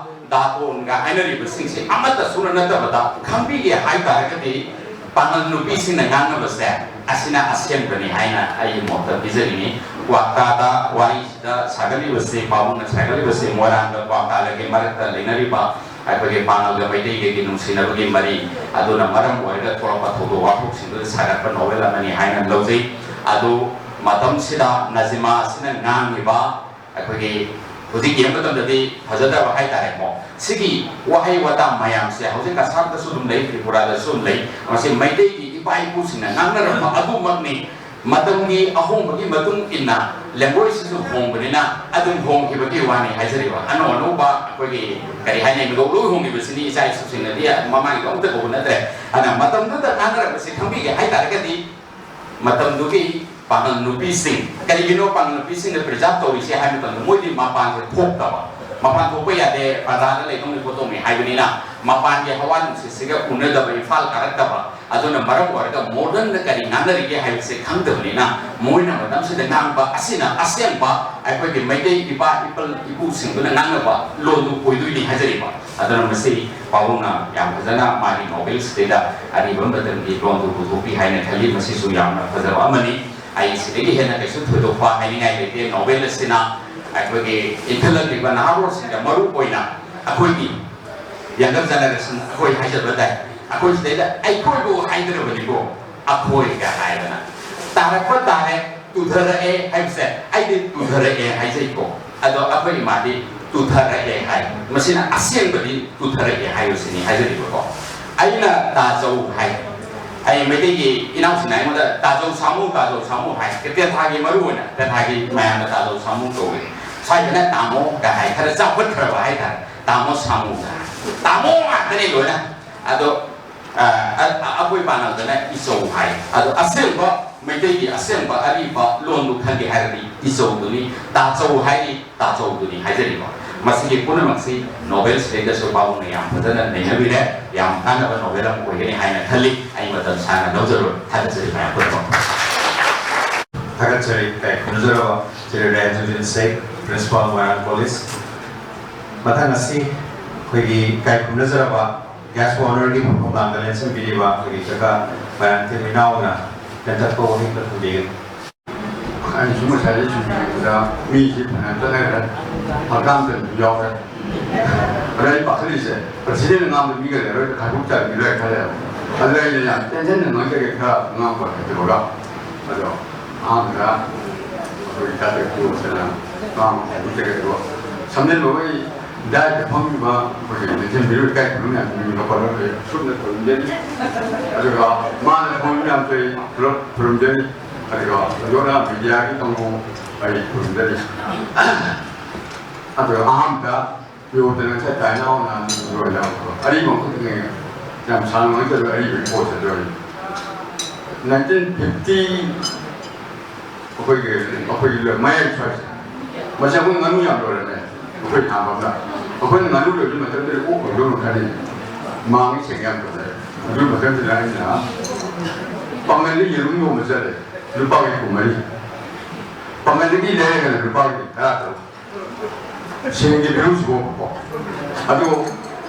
ꯗꯥꯇꯣꯟꯒ ꯍꯥꯏꯅꯔꯤꯕꯁꯤꯡꯁꯦ ꯑꯃꯠꯇ ꯁꯨꯅ ꯅꯠꯇꯕꯗ ꯈꯪꯕꯤꯒꯦ ꯍꯥꯏꯇꯥꯔꯒꯗꯤ, ꯄꯥꯉꯜ ꯅꯨꯄꯤꯁꯤꯡꯅ ꯉꯥꯡꯅꯕꯁꯦ ꯑꯁꯤꯅ ꯑꯁꯦꯡꯕꯅꯤ ꯍꯥꯏꯅ ꯑꯩꯒꯤ ꯃꯣꯠꯇ ꯄꯤꯖꯅꯤꯡꯉꯤ꯫ ꯀ꯭ꯋꯥꯛꯇꯥꯗ ꯋꯥꯔꯤꯁꯤꯗ ꯁꯥꯒꯠꯂꯤꯕꯁꯤ, ꯄꯥꯕꯨꯡꯅ ꯁꯥꯒꯠꯂꯤꯕꯁꯤ ꯃꯣꯏꯔꯥꯡꯒ ꯀ꯭ꯋꯥꯛꯇꯥꯒꯒꯤ ꯃꯔꯛꯇ ꯂꯩꯅꯔꯤꯕ ꯑꯩꯈꯣꯏꯒꯤ ꯄꯥꯉꯜꯒ ꯃꯩꯇꯩꯒꯒꯤ ꯅꯨꯡꯁꯤꯅꯕꯒꯤ ꯃꯔꯤ ꯑꯗꯨꯅ ꯃꯔꯝ ꯑꯣꯏꯔꯒ ꯊꯣꯛꯂꯛꯄ ꯊꯧꯗꯣꯛ ꯋꯥꯊꯣꯛꯁꯤꯡꯗꯨꯗ ꯁꯥꯒꯠꯄ ꯅꯣꯕꯦꯜ ꯑꯃꯅꯤ ꯍꯥꯏꯅ ꯂꯧꯖꯩ꯫ ꯑꯗꯨ ꯃꯇꯝꯁꯤꯗ ꯅꯖꯤꯃꯥ ꯑꯁꯤꯅ ꯉꯥꯡꯉꯤꯕ ꯑꯩꯈꯣꯏꯒꯤ ꯍꯧꯖꯤꯛ ꯌꯦꯡꯕ ꯃꯇꯝꯗꯗꯤ ꯐꯖꯗꯕ ꯍꯥꯏꯇꯥꯔꯦꯀꯣ꯫ ꯁꯤꯒꯤ ꯋꯥꯍꯩ ꯋꯥꯇꯥ ꯃꯌꯥꯝꯁꯦ ꯍꯧꯖꯤꯛ ꯀꯁꯥꯔꯗꯁꯨ ꯑꯗꯨꯝ ꯂꯩ, ꯇ꯭ꯔꯤꯄꯨꯔꯥꯗꯁꯨ ꯑꯗꯨꯝ ꯂꯩ꯫ ꯃꯁꯤ ꯃꯩꯇꯩꯒꯤ ꯏꯄꯥ ꯏꯄꯨꯁꯤꯡꯅ ꯉꯥꯡꯅꯔꯝꯕ ꯑꯗꯨꯃꯛꯅꯤ꯫ ꯃꯇꯝꯒꯤ ꯑꯍꯣꯡꯕꯒꯤ ꯃꯇꯨꯡ ꯏꯟꯅ language ꯁꯤꯁꯨ ꯍꯣꯡꯕꯅꯤꯅ ꯑꯗꯨꯝ ꯍꯣꯡꯈꯤꯕꯒꯤ ꯋꯥꯅꯤ ꯍꯥꯏꯖꯔꯤꯕ꯫ ꯑꯅꯧ ꯑꯅꯧꯕ ꯑꯩꯈꯣꯏꯒꯤ ꯀꯔꯤ ꯍꯥꯏꯅꯤ, ꯃꯤꯒꯧ ꯂꯣꯏ ꯍꯣꯡꯈꯤꯕꯁꯤꯅꯤ꯫ ꯏꯆꯥ ꯏꯁꯨꯁꯤꯡꯅꯗꯤ ꯃꯃꯥꯡꯒꯤꯗꯣ ꯑꯝꯇ ꯀꯧꯕ ꯅꯠꯇ꯭ꯔꯦ꯫ ꯑꯗꯨꯅ ꯃꯇꯝꯗꯨꯗ ꯉꯥꯡꯅꯔꯝꯕꯁꯤ ꯈꯪꯕꯤꯒꯦ ꯍꯥꯏꯇꯥꯔꯒꯗꯤ, ꯃꯇꯝꯗꯨꯒꯤ ꯄꯥꯉꯜ ꯅꯨꯄꯤꯁꯤꯡ, ꯀꯔꯤꯒꯤꯅꯣ ꯄꯥꯉꯜ ꯅꯨꯄꯤꯁꯤꯡꯅ preserve ꯇꯧꯔꯤꯁꯦ ꯍꯥꯏꯕ ꯃꯇꯝꯗ, ꯃꯣꯏꯗꯤ ꯃꯄꯥꯟꯁꯦ ꯊꯣꯛꯇꯕ, ꯃꯄꯥꯟ ꯊꯣꯛꯄ ꯌꯥꯗꯦ, ꯄ꯭ꯔꯖꯥꯗ ꯂꯩꯗꯧꯅꯤ ꯈꯣꯠꯇꯧꯅꯤ ꯍꯥꯏꯕꯅꯤꯅ, ꯃꯄꯥꯟꯒꯤ ꯍꯋꯥ ꯅꯨꯡꯁꯤꯠꯁꯤꯒ ꯎꯅꯗꯕ, ꯏꯝꯐꯥꯜ ꯀꯥꯔꯛꯇꯕ, ꯑꯗꯨꯅ ꯃꯔꯝ ꯑꯣꯏꯔꯒ modern ꯗ ꯀꯔꯤ ꯉꯥꯡꯅꯔꯤꯒꯦ ꯍꯥꯏꯕꯁꯦ ꯈꯪꯗꯕꯅꯤꯅ, ꯃꯣꯏꯅ ꯃꯇꯝꯁꯤꯗ ꯉꯥꯡꯕ ꯑꯁꯤꯅ ꯑꯁꯦꯡꯕ ꯑꯩꯈꯣꯏꯒꯤ ꯃꯩꯇꯩ ꯏꯄꯥ ꯏꯄꯜ ꯏꯄꯨꯁꯤꯡꯗꯨꯅ ꯉꯥꯡꯅꯕ ꯂꯣꯟꯗꯨ ꯑꯣꯏꯗꯣꯏꯅꯤ ꯍꯥꯏꯖꯔꯤꯕ꯫ ꯑꯗꯨꯅ ꯃꯁꯤ ꯄꯥꯕꯨꯡꯅ ꯌꯥꯝ ꯐꯖꯅ ꯃꯥꯒꯤ ꯅꯣꯕꯦꯜꯁꯤꯗꯩꯗ ꯑꯔꯤꯕ ꯃꯇꯝꯒꯤ ꯂꯣꯟꯗꯨ ꯄꯨꯊꯣꯛꯄꯤ ꯍꯥꯏꯅ ꯈꯜꯂꯤ꯫ ꯃꯁꯤꯁꯨ ꯌꯥꯝꯅ ꯐꯖꯕ ꯑꯃꯅꯤ꯫ ꯑꯩ ꯁꯤꯗꯒꯤ ꯍꯦꯟꯅ ꯀꯩꯁꯨ ꯊꯣꯏꯗꯣꯛꯄ ꯍꯥꯏꯅꯤꯡꯉꯥꯏ ꯂꯩꯇꯦ꯫ ꯅꯣꯕꯦꯜ ꯑꯁꯤꯅ ꯑꯩꯈꯣꯏꯒꯤ ꯏꯟꯈꯠꯂꯛꯂꯤꯕ ꯅꯍꯥꯔꯣꯜꯁꯤꯡꯗ, ꯃꯔꯨ ꯑꯣꯏꯅ ꯑꯩꯈꯣꯏꯒꯤ younger generation, ꯑꯩꯈꯣꯏ ꯍꯥꯏꯖꯕ ꯇꯥꯏ, ꯑꯩꯈꯣꯏ ꯁꯤꯗꯩꯗ ꯑꯩꯈꯣꯏꯕꯨ ꯍꯥꯏꯗ꯭ꯔꯕꯅꯤꯀꯣ, ꯑꯩꯈꯣꯏꯒ ꯍꯥꯏꯗꯅ꯫ ꯇꯥꯔꯛꯄ ꯇꯥꯔꯦ, ꯇꯨꯊꯔꯛꯑꯦ ꯍꯥꯏꯕꯁꯦ ꯑꯩꯗꯤ ꯇꯨꯊꯔꯛꯑꯦ ꯍꯥꯏꯖꯩꯀꯣ꯫ ꯑꯗꯣ ꯑꯩꯈꯣꯏ ꯏꯃꯥꯗꯤ ꯇꯨꯊꯔꯛꯑꯦ ꯍꯥꯏ꯫ ꯃꯁꯤꯅ ꯑꯁꯦꯡꯕꯗꯤ ꯇꯨꯊꯔꯛꯑꯦ ꯍꯥꯏꯕꯁꯤꯅꯤ ꯍꯥꯏꯖꯔꯤꯕꯀꯣ꯫ ꯑꯩꯅ ꯇꯥꯖꯧ ꯍꯥꯏ꯫ ꯑꯩ ꯃꯩꯇꯩꯒꯤ ꯏꯅꯥꯎꯁꯤꯡꯅ ꯑꯩꯉꯣꯟꯗ "ꯇꯥꯖꯧ ꯁꯥꯃꯨ, ꯇꯥꯖꯧ ꯁꯥꯃꯨ" ꯍꯥꯏ꯫ ꯇꯦꯊꯥꯒꯤ ꯃꯔꯨ ꯑꯣꯏꯅ ꯇꯦꯊꯥꯒꯤ ꯃꯌꯥꯝꯅ ꯇꯥꯖꯧ ꯁꯥꯃꯨ ꯀꯧꯏ꯫ ꯁ꯭ꯋꯥꯏꯗꯅ ꯇꯥꯃꯣ ꯀ ꯍꯥꯏ, ꯈꯔ ꯆꯥꯎꯈꯠꯈ꯭ꯔꯕ ꯍꯥꯏꯇꯥꯔꯦ꯫ ꯇꯥꯃꯣ ꯁꯥꯃꯨ ꯀ ꯍꯥꯏ꯫ ꯇꯥꯃꯣ ꯉꯥꯛꯇꯅꯤ ꯂꯣꯏꯅ꯫ ꯑꯗꯣ ꯑ, ꯑ, ꯑ, ꯑꯩꯈꯣꯏ ꯄꯥꯅꯕꯗꯅ ꯏꯆꯧ ꯍꯥꯏ꯫ ꯑꯗꯣ ꯑꯁꯦꯡꯕ ꯃꯩꯇꯩꯒꯤ ꯑꯁꯦꯡꯕ ꯑꯔꯤꯕ ꯂꯣꯟꯗꯨ ꯈꯪꯒꯦ ꯍꯥꯏꯔꯗꯤ ꯏꯆꯧꯗꯨꯅꯤ, ꯇꯥꯆꯧ ꯍꯥꯏꯔꯤ, ꯇꯥꯆꯧꯗꯨꯅꯤ ꯍꯥꯏꯖꯔꯤꯀꯣ꯫ ꯃꯁꯤꯒꯤ ꯄꯨꯝꯅꯃꯛꯁꯤ ꯅꯣꯕꯦꯜꯁꯤꯗꯩꯗꯁꯨ ꯄꯥꯕꯨꯡꯅ ꯌꯥꯝ ꯐꯖꯅ ꯅꯩꯅꯕꯤꯔꯦ꯫ ꯌꯥꯝ ꯀꯥꯟꯅꯕ ꯅꯣꯕꯦꯜ ꯑꯃ ꯑꯣꯏꯒꯅꯤ ꯍꯥꯏꯅ ꯈꯜꯂꯤ꯫ ꯑꯩ ꯃꯇꯝ ꯁꯥꯡꯅ ꯂꯧꯖꯔꯣꯏ꯫ ꯊꯥꯒꯠꯆꯔꯤ ꯃꯌꯥꯝ ꯄꯨꯝꯅꯃꯛ꯫ ꯊꯥꯒꯠꯆꯔꯤ ꯏꯀꯥꯏ ꯈꯨꯝꯅꯖꯔꯕ ꯆꯤꯔꯨꯂꯦꯟ ꯖꯨꯖꯤꯟ ꯁꯦꯈ, ꯄ꯭ꯔꯤꯟꯁꯤꯄꯥꯜ ꯃꯣꯏꯔꯥꯡ ꯀꯣꯂꯦꯖ꯫ ꯃꯊꯪ ꯑꯁꯤ ꯑꯩꯈꯣꯏꯒꯤ ꯏꯀꯥꯏ ꯈꯨꯝꯅꯖꯔꯕ ꯒꯦꯁ ꯑꯣꯅꯔꯒꯤ ꯊꯧꯔꯝ ꯂꯥꯡꯗ ꯂꯦꯟꯁꯤꯟꯕꯤꯔꯤꯕ ꯑꯩꯈꯣꯏꯒꯤ ꯀꯀꯥ ꯃꯌꯥꯝ ꯏꯅꯥꯎꯅ ꯇꯦꯟꯇꯛꯄ ꯋꯥꯍꯩ ꯑꯃ ꯊꯝꯕꯤꯒꯅꯤ꯫ ꯑꯩꯅꯁꯨ ꯉꯁꯥꯏꯗꯩ ꯁꯨꯝ ꯌꯦꯡꯕꯗ ꯃꯤꯁꯤ ꯐꯅꯌꯥꯝ ꯆꯠꯅꯈ꯭ꯔꯦ, ꯍꯛꯀꯥꯝ ꯆꯟꯕꯁꯨ ꯌꯥꯎꯔꯦ꯫ ꯑꯗ ꯑꯩ ꯄꯥꯈꯠꯂꯤꯁꯦ, ꯄ꯭ꯔꯁꯤꯗꯦꯟꯅ ꯉꯥꯡꯕ ꯃꯤꯒ ꯂꯩꯔꯣꯏ, ꯈꯥꯏꯗꯣꯛ ꯆꯥꯏꯕꯤꯔꯣꯏ ꯈꯜꯂꯦꯕ꯫ ꯑꯗꯨꯗ ꯑꯩꯅ ꯌꯥꯝ ꯇꯦꯟꯁꯟꯅ ꯉꯥꯡꯖꯒꯦ ꯈꯔ ꯉꯥꯡꯕ ꯍꯩꯇꯕꯒ꯫ ꯑꯗꯣ ꯑꯍꯥꯟꯕꯗ ꯑꯩꯈꯣꯏꯒꯤ ꯇꯥꯇꯦꯛ ꯄꯨꯔꯛꯇꯅ ꯃꯥ ꯍꯥꯏꯕꯤꯖꯒꯦ꯫ ꯑꯗꯨꯒ ꯁꯝꯖꯤꯟꯕ ꯑꯩꯈꯣꯏ ꯗꯥꯏꯠꯇ ꯐꯝꯃꯤꯕ ꯑꯩꯈꯣꯏꯒꯤ ꯅꯤꯡꯁꯤꯡꯕꯤꯔꯤꯕ ꯏꯀꯥꯏ ꯈꯨꯝꯅꯕ ꯃꯌꯥꯝꯁꯤ ꯃꯤꯡ ꯂꯧꯈꯠꯂꯒ ꯑꯩ ꯁꯨꯞꯅ ꯈꯨꯔꯨꯝꯖꯔꯤ꯫ ꯑꯗꯨꯒ ꯃꯥꯅ ꯐꯝꯃꯤ ꯃꯌꯥꯝꯁꯨ ꯑꯩ ꯄꯨꯂꯞ ꯈꯨꯔꯨꯝꯖꯔꯤ꯫ ꯑꯗꯨꯒ ꯊꯣꯏꯗꯣꯛꯅ ꯃꯤꯗꯤꯌꯥꯒꯤ ꯀꯥꯡꯕꯨ ꯑꯩ ꯈꯨꯔꯨꯝꯖꯔꯤ꯫ ꯑꯗꯨꯒ ꯑꯍꯥꯟꯕꯗ ꯌꯣꯗꯅ ꯉꯁꯥꯏ ꯇꯥꯏꯅꯥꯎꯅ ꯂꯣꯏꯔꯦ꯫ ꯑꯔꯤꯕ ꯑꯃꯈꯛꯇꯅꯦ, ꯌꯥꯝ ꯁꯥꯡꯅ ꯉꯥꯡꯖꯔꯣꯏ, ꯑꯔꯤꯕꯒꯤ ꯄꯣꯠꯁꯦ ꯑꯗꯨ ꯑꯣꯏꯔꯗꯤ꯫ ꯅꯥꯏꯟꯇꯤꯟ ꯐꯤꯐꯇꯤ ꯑꯩꯈꯣꯏꯒꯤ, ꯑꯩꯈꯣꯏꯒꯤ ꯃꯌꯥꯏ ꯁ꯭ꯋꯥꯏꯁꯦ, ꯃꯁꯤ ꯑꯩꯈꯣꯏ ꯉꯥꯅꯨ ꯌꯥꯝ ꯂꯣꯏꯔꯝꯃꯦ꯫ ꯑꯩꯈꯣꯏ ꯊꯥꯡꯕꯝꯗ ꯑꯩꯈꯣꯏꯅ ꯉꯥꯅꯨ ꯂꯣꯏꯕ ꯃꯇꯝꯗ ꯑꯣꯛ ꯂꯣꯏꯕ ꯃꯈꯜꯅꯤ꯫ ꯃꯥꯡꯉꯤ ꯁꯦꯡ ꯌꯥꯝ ꯐꯖꯔꯦ꯫ ꯑꯗꯨ ꯃꯇꯝꯗꯨꯗ ꯑꯩꯅ ꯄꯥꯡꯒꯜꯗ ꯌꯦꯔꯨꯝ ꯌꯣꯟꯕ ꯆꯠꯂꯦ, ꯂꯨꯄꯥ ꯍꯨꯝꯐꯨ ꯃꯔꯤ꯫ ꯄꯥꯡꯒꯜꯗꯒꯤ ꯂꯩꯔꯒꯅ ꯂꯨꯄꯥ ꯇꯔꯥ ꯇꯔꯨꯛ꯫ ꯁꯦꯟꯒꯤ ꯚꯦꯂꯨꯁꯤꯐꯥꯎꯕꯀꯣ꯫ ꯑꯗꯨ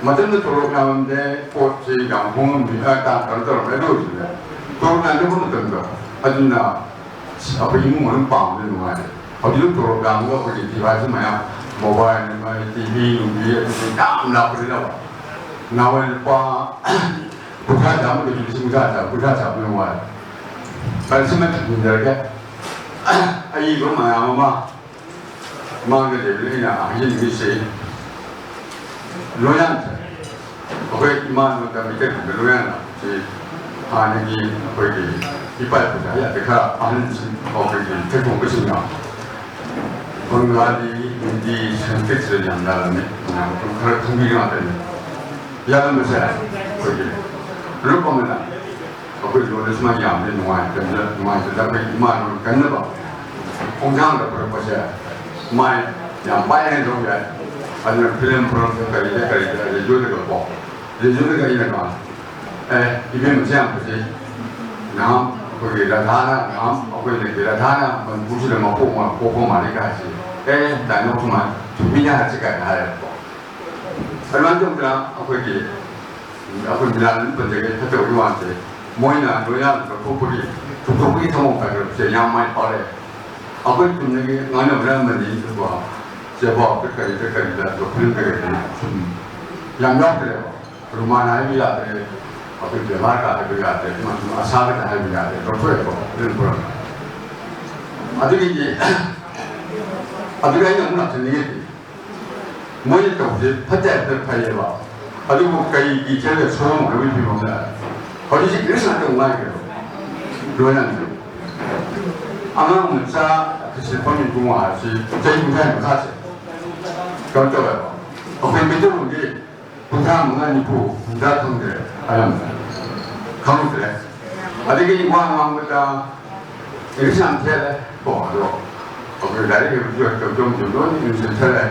ꯃꯇꯝꯗ ꯇꯣꯂꯣꯞ ꯌꯥꯝꯃꯝꯗꯦ, ꯄꯣꯠꯁꯤ ꯌꯥꯝ ꯍꯣꯡꯉꯝꯃꯤ, ꯑ, ꯇꯥꯡ ꯀꯩꯅꯣ ꯇꯧꯔꯝꯃꯦ꯫ ꯑꯗꯨ ꯑꯣꯏꯔꯁꯨꯅꯦ, ꯇꯣꯂꯣꯞ ꯌꯥꯝꯗꯕ ꯃꯇꯝꯗꯣ, ꯑꯗꯨꯅ ꯑꯩꯈꯣꯏ ꯏꯃꯨꯡ ꯃꯅꯨꯡ ꯄꯥꯝꯕꯗ ꯅꯨꯡꯉꯥꯏꯔꯦ꯫ ꯍꯧꯖꯤꯛ ꯇꯣꯂꯣꯞ ꯌꯥꯝꯕꯒ ꯑꯩꯈꯣꯏꯒꯤ device ꯃꯌꯥꯝ, mobile ꯅꯨꯡꯉꯥꯏ, TV ꯅꯨꯡꯕꯤ, ꯑꯗꯨ ꯌꯥꯝ ꯂꯥꯛꯄꯅꯤꯅꯀꯣ꯫ ꯅꯍꯥꯟꯋꯥꯏ ꯂꯨꯄꯥ ꯀꯨꯟꯊ꯭ꯔꯥ ꯆꯥꯝꯃꯗꯁꯨ ꯂꯤꯁꯤꯡ ꯀꯨꯟꯊ꯭ꯔꯥ ꯆꯥꯝꯃ, ꯀꯨꯟꯊ꯭ꯔꯥ ꯆꯥꯝꯃ ꯌꯧ ꯃꯥꯜꯂꯦ꯫ ꯑꯗ ꯁꯤꯃ ꯊꯝꯖꯤꯟꯖꯔꯒꯦ꯫ ꯑꯏꯕ ꯃꯌꯥꯝ ꯑꯃ ꯃꯥꯡꯗ ꯂꯩꯕꯅ ꯑꯩꯅ ꯍꯥꯏꯖꯅꯤꯡꯉꯤꯁꯤ, ꯂꯣꯌꯥꯟꯁꯦ ꯑꯩꯈꯣꯏ ꯏꯃꯥ ꯂꯣꯟꯗ ꯃꯩꯇꯩꯂꯣꯟꯗ ꯂꯣꯌꯥꯟ ꯍꯥꯏꯕꯁꯤ ꯍꯥꯟꯅꯒꯤ ꯑꯩꯈꯣꯏꯒꯤ ꯏꯄꯥ ꯏꯄꯨꯗ ꯍꯥꯏ ꯌꯥꯗꯦ, ꯈꯔ ꯑꯍꯟꯁꯤꯡ ꯑꯩꯈꯣꯏꯒꯤ ꯊꯣꯏꯇꯣꯛꯄꯁꯤꯡꯅ ꯕꯪꯒꯥꯂꯤ, ꯍꯤꯟꯗꯤ, ꯁꯪꯁꯀ꯭ꯔꯤꯠꯁꯤꯗ ꯌꯥꯝ ꯌꯥꯜꯂꯝꯃꯤ꯫ ꯃꯌꯥꯝ ꯑꯗꯨꯝ ꯈꯔ ꯈꯪꯕꯤꯕ ꯉꯥꯛꯇꯅꯤ꯫ ꯌꯥꯜꯂꯝꯕꯁꯦ ꯑꯩꯈꯣꯏꯒꯤ ꯂꯨꯞ ꯑꯃꯅ ꯑꯩꯈꯣꯏ ꯂꯣꯟꯗ ꯁꯨꯃꯥꯏꯅ ꯌꯥꯝꯕꯁꯦ ꯅꯨꯡꯉꯥꯏꯇꯗꯅ, ꯅꯨꯡꯉꯥꯏꯇꯗꯅ ꯑꯩꯈꯣꯏ ꯏꯃꯥ ꯂꯣꯟ ꯀꯟꯅꯕ ꯈꯣꯡꯊꯥꯡꯗ ꯄꯨꯔꯛꯄꯁꯦ ꯃꯥꯏ ꯌꯥꯝ ꯄꯥꯏ ꯍꯥꯏꯅ ꯂꯧꯕ ꯌꯥꯏ꯫ ꯑꯗꯨꯅ ꯐꯤꯂꯝ ꯄ꯭ꯔꯣꯗꯛꯁꯟ ꯀꯔꯤꯗ ꯀꯔꯤꯗ ꯔꯦꯗꯤꯑꯣꯗꯒꯀꯣ, ꯔꯦꯗꯤꯑꯣꯗꯒ ꯑꯩꯅꯀꯣ, "ꯑꯦ, ꯏꯕꯦꯝꯃ, ꯃꯁꯤ ꯌꯥꯝ ꯐꯖꯩ꯫ ꯅꯍꯥꯟ ꯑꯩꯈꯣꯏꯒꯤ ꯔꯥꯙꯥꯅ, ꯅꯍꯥꯟ ꯑꯩꯈꯣꯏ ꯂꯩꯒꯤ ꯔꯥꯙꯥꯅ ꯃꯅꯤꯄꯨꯔꯁꯤꯗ ꯃꯄꯣꯛ ꯑꯃ ꯄꯣꯛꯄ ꯃꯥꯜꯂꯤ" ꯀꯥꯏꯁꯦ, "ꯑꯦ, ꯗꯥꯏꯂꯣꯛ ꯁꯨꯃꯥꯏꯅ ꯊꯨꯝꯕꯤꯅ ꯍꯥꯏꯁꯤ" ꯀꯥꯏꯅ ꯍꯥꯏꯌꯦꯕꯀꯣ꯫ ꯑꯗꯨꯃꯥꯏꯅ ꯇꯧꯗꯅ ꯑꯩꯈꯣꯏꯒꯤ, ꯑꯩꯈꯣꯏ ꯃꯤꯂꯥꯟ ꯑꯗꯨꯝ ꯄꯟꯖꯒꯦ, ꯐꯠꯇꯕꯒꯤ ꯋꯥ ꯅꯠꯇꯦ꯫ ꯃꯣꯏꯅ ꯂꯣꯏꯅ ꯂꯧꯊꯣꯛꯄꯒꯤ, ꯆꯨꯝꯊꯣꯛꯄꯒꯤ ꯊꯕꯛ ꯄꯥꯏꯈꯠꯂꯛꯄꯁꯦ ꯌꯥꯝ ꯃꯥꯏ ꯄꯥꯛꯂꯦ꯫ ꯑꯩꯈꯣꯏ ꯆꯨꯝꯅꯒꯤ ꯉꯥꯡꯅꯕꯅ ꯑꯃꯅꯤ, ꯑꯗꯨꯒ ꯆꯦꯕꯥꯎꯇ ꯀꯔꯤꯗ ꯀꯔꯤꯗ, ꯑꯗꯣ ꯐꯤꯂꯝꯗ ꯀꯔꯤꯗ ꯁꯨꯝ ꯌꯥꯝ ꯌꯥꯎꯗ꯭ꯔꯦꯕ꯫ ꯔꯨꯃꯥꯟ ꯍꯥꯏꯕ ꯌꯥꯗ꯭ꯔꯦ, ꯑꯩꯈꯣꯏ ꯕꯦꯕꯥꯔ ꯀꯥꯗꯕ ꯌꯥꯗ꯭ꯔꯦ, ꯑꯃꯁꯨꯡ ꯑꯁꯥꯒꯗ ꯍꯥꯏꯕ ꯌꯥꯗ꯭ꯔꯦ, ꯂꯧꯊꯣꯛꯑꯦꯀꯣ ꯐꯤꯂꯝ ꯄꯨꯝꯅꯃꯛ꯫ ꯑꯗꯨꯒꯤꯗꯤ, ꯑꯗꯨꯒ ꯑꯩꯅ ꯑꯃꯨꯛ ꯂꯥꯛꯆꯅꯤꯡꯉꯤꯗꯤ, ꯃꯣꯏꯅ ꯇꯧꯕꯁꯦ ꯐꯠꯇꯦ ꯍꯥꯏꯕꯗ ꯐꯩꯌꯦꯕ, ꯑꯗꯨꯕꯨ ꯀꯩꯒꯤ ꯆꯦꯜꯂ ꯁꯣꯝ ꯑꯣꯏꯕꯒꯤ ꯐꯤꯕꯝꯗ ꯍꯧꯖꯤꯛꯁꯤ ꯏꯪꯂꯤꯁ ꯉꯥꯛꯇ ꯑꯃꯨꯛ ꯉꯥꯏꯈ꯭ꯔꯦꯕ꯫ ꯂꯣꯏꯅ ꯑꯉꯥꯡ ꯃꯆꯥ ꯁꯤꯟꯐꯝ ꯏꯕꯨꯡꯉꯣ ꯍꯥꯏꯕꯁꯤ ꯆꯍꯤ ꯀꯨꯟꯊ꯭ꯔꯥ ꯃꯈꯥꯁꯦ ꯀꯩꯅꯣ ꯇꯧꯋꯦꯕ꯫ ꯑꯩꯈꯣꯏ ꯃꯩꯇꯩꯂꯣꯟꯒꯤ ꯀꯨꯟꯊ꯭ꯔꯥ ꯃꯉꯥ, ꯅꯤꯐꯨ, ꯍꯨꯝꯗ꯭ꯔꯥ ꯈꯪꯗ꯭ꯔꯦ, ꯑꯌꯥꯝꯕ ꯈꯪꯗ꯭ꯔꯦ꯫ ꯑꯗꯒꯤ ꯋꯥ ꯉꯥꯡꯕꯗ ꯏꯪꯂꯤꯁ ꯌꯥꯝ ꯊꯦꯠꯂꯦ ꯀꯣ, ꯑꯗꯣ ꯑꯩꯈꯣꯏ ꯂꯥꯏꯔꯤꯛ ꯍꯩꯕꯁꯨ ꯍꯩꯇꯕꯁꯨ ꯑꯃꯁꯨ ꯂꯣꯏꯅ ꯏꯪꯂꯤꯁ ꯊꯦꯠꯂꯦ꯫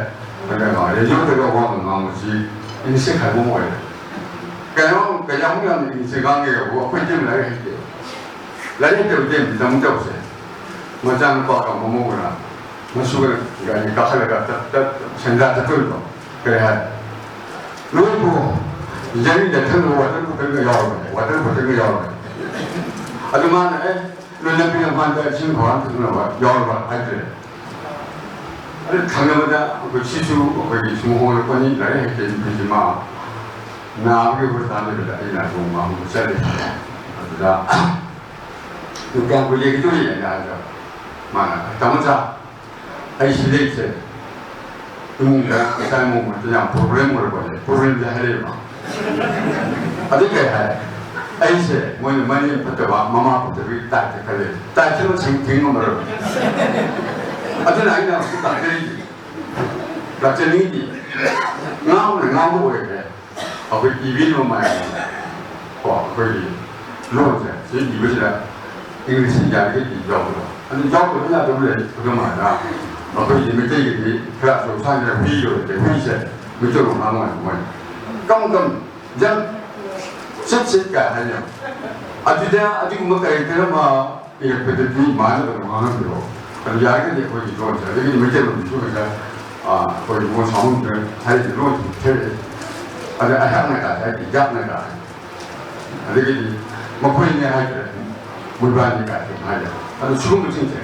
ꯑꯗꯨꯒ ꯔꯦꯗꯤꯑꯣꯗꯒ ꯋꯥ ꯉꯥꯡꯕꯁꯤ ꯏꯪꯂꯤꯁꯁꯦ ꯈꯥꯏꯕ ꯑꯣꯏꯔꯦ꯫ ꯀꯌꯥꯝ, ꯀꯌꯥꯃꯨꯛ ꯌꯥꯝꯅ ꯏꯪꯂꯤꯁꯁꯦ ꯉꯥꯡꯒꯦ ꯍꯥꯏꯕꯕꯨ ꯑꯩꯈꯣꯏ ꯏꯇꯩꯃ ꯂꯥꯏꯔꯤꯛ ꯍꯩꯇꯦ꯫ ꯂꯥꯏꯔꯤꯛ ꯍꯩꯇꯕ ꯏꯇꯩꯃꯗꯤ ꯇꯧꯁꯦ꯫ ꯃꯆꯥꯅꯨꯄꯥ ꯀꯝꯕ ꯃꯧꯒꯅ ꯃꯁꯨꯒ ꯒꯥꯔꯤ ꯀꯥꯈꯠꯂꯒ ꯇꯠ ꯇꯠ ꯁꯦꯟꯗ꯭ꯔꯥ ꯆꯠꯇꯣꯔꯤꯕꯗꯣ ꯀꯔꯤ ꯍꯥꯏ? "ꯅꯣꯏꯕꯨ ꯖꯔꯤꯗ ꯊꯛꯅꯕ ꯋꯥꯇꯔ ꯕꯣꯇꯜꯒ ꯌꯥꯎꯔꯕꯅꯦ, ꯋꯥꯇꯔ ꯕꯣꯇꯜꯒ ꯌꯥꯎꯔꯕꯅꯦ"꯫ ꯑꯗꯨ ꯃꯥꯅ, "ꯑꯦ, ꯅꯣꯏ ꯂꯝꯕꯤ ꯂꯝꯈꯥꯡꯗ ꯏꯁꯤꯡ ꯈꯧꯔꯥꯡ ꯊꯛꯅꯕ ꯌꯥꯎꯔꯕ?" ꯍꯥꯏꯗ꯭ꯔꯦ꯫ ꯑꯗꯨ ꯊꯪꯅꯕꯗ ꯑꯩꯈꯣꯏ ꯁꯤꯁꯨ ꯑꯩꯈꯣꯏꯒꯤ ꯁꯨꯝ ꯍꯣꯡꯂꯛꯄꯅꯤ, ꯂꯥꯏꯔꯤꯛ ꯍꯩꯇꯦ ꯅꯨꯄꯤꯁꯤ ꯃꯥ ꯅꯥꯕꯒꯤ ꯍꯣꯁꯄꯤꯇꯥꯜꯗꯨꯗ ꯑꯩꯅ ꯅꯣꯡꯃ ꯑꯃꯨꯛ ꯆꯠꯂꯦ꯫ ꯑꯗꯨꯗ "ꯅꯪ ꯀꯌꯥꯝ ꯀꯨꯏ ꯂꯩꯈꯤꯗꯣꯔꯤ?" ꯑꯩꯅ ꯍꯥꯏꯕꯗ, ꯃꯥꯅ, "ꯇꯥꯃꯣꯆꯥ, ꯑꯩ ꯁꯤ ꯂꯩꯁꯦ ꯏꯃꯨꯡꯗ ꯏꯆꯥ ꯏꯃꯨꯡ ꯑꯃꯗ ꯌꯥꯝ ꯄ꯭ꯔꯣꯕ꯭ꯂꯦꯝ ꯑꯣꯏꯔꯕꯅꯦ, ꯄ꯭ꯔꯣꯕ꯭ꯂꯦꯝꯁꯦ ꯍꯥꯏꯔꯛꯑꯦꯕ꯫ ꯑꯗꯨ ꯀꯩ ꯍꯥꯏ? ꯑꯩꯁꯦ ꯃꯣꯏꯅ ꯃꯅꯦꯝ ꯐꯠꯇꯕ, ꯃꯃꯥ ꯐꯠꯇꯕꯒꯤ ꯇꯥꯏꯞꯇ ꯈꯜꯂꯦ꯫ ꯇꯥꯏꯞꯁꯤꯃ ꯊꯤꯡ-, ꯊꯤꯡ ꯉꯝꯃꯔꯣꯏ꯫ ꯑꯗꯨꯅ ꯑꯩꯅ ꯍꯧꯖꯤꯛ ꯂꯥꯛꯆꯔꯤꯁꯦ, ꯂꯥꯛꯆꯅꯤꯡꯉꯤꯗꯤ ꯉꯥꯎꯅ ꯉꯥꯎꯕ ꯑꯣꯏꯈ꯭ꯔꯦ꯫ ꯑꯩꯈꯣꯏ ꯏꯕꯤꯅꯕ ꯃꯌꯥꯝ ꯀꯣ, ꯑꯩꯈꯣꯏꯒꯤ ꯂꯣꯟꯁꯦ ꯁꯤ ꯏꯕꯁꯤꯗ ꯏꯪꯂꯤꯁꯁꯤ ꯌꯥꯔꯤꯈꯩꯗꯤ ꯌꯥꯎꯗꯕ, ꯑꯗꯨ ꯌꯥꯎꯗꯕ ꯌꯥꯗꯕ ꯂꯩ꯫ ꯈꯨꯗꯝ ꯍꯥꯏꯔꯕꯗ ꯑꯩꯈꯣꯏꯒꯤ ꯃꯩꯇꯩꯒꯤꯗꯤ ꯈꯔ ꯑꯆꯧ ꯑꯁꯥꯡꯁꯤꯅ ꯍꯨꯏ ꯑꯣꯏꯔꯗꯤ ꯍꯨꯏꯁꯦ ꯃꯩꯇꯩꯂꯣꯟ ꯉꯥꯡꯕ ꯍꯥꯏꯕ ꯃꯣꯏ "ꯀꯝ ꯀꯝ, ꯖꯝ, ꯁꯤꯠ ꯁꯤꯠ" ꯀꯥꯏ ꯍꯥꯏꯅ꯫ ꯑꯗꯨꯗ ꯑꯗꯨꯒꯨꯝꯕ ꯀꯔꯦꯛꯇꯔ ꯑꯃ ꯏꯔꯛꯄꯗꯗꯤ ꯃꯥꯅ ꯑꯗꯨꯝ ꯉꯥꯡꯍꯟꯕꯤꯔꯛꯑꯣ꯫ ꯑꯗꯨ ꯌꯥꯔꯒꯗꯤ ꯑꯩꯈꯣꯏꯒꯤ ꯂꯣꯟꯁꯦ, ꯑꯗꯒꯤꯗꯤ ꯃꯩꯇꯩꯂꯣꯟꯁꯤꯁꯨ ꯉꯁꯥꯏ, ꯑ, ꯑꯩꯈꯣꯏ ꯏꯕꯨꯡꯉꯣ ꯁꯥꯃꯨꯗꯨꯅ ꯍꯥꯏꯔꯤꯕ ꯂꯣꯟꯁꯤ ꯊꯦꯠꯂꯛꯑꯦ꯫ ꯑꯗ ꯑꯩꯍꯥꯛꯅ ꯀꯥꯏ ꯍꯥꯏꯔꯗꯤ ꯌꯥꯛꯅ ꯀꯥꯏ꯫ ꯑꯗꯒꯤꯗꯤ ꯃꯈꯣꯏꯅꯦ ꯍꯥꯏꯗ꯭ꯔꯦ, ꯃꯣꯏꯕꯥꯅꯤ ꯀꯥꯏ ꯑꯗꯨꯝ ꯍꯥꯏꯔꯦ꯫ ꯑꯗꯨ ꯁꯤꯒꯨꯝꯕꯁꯤꯡꯁꯦ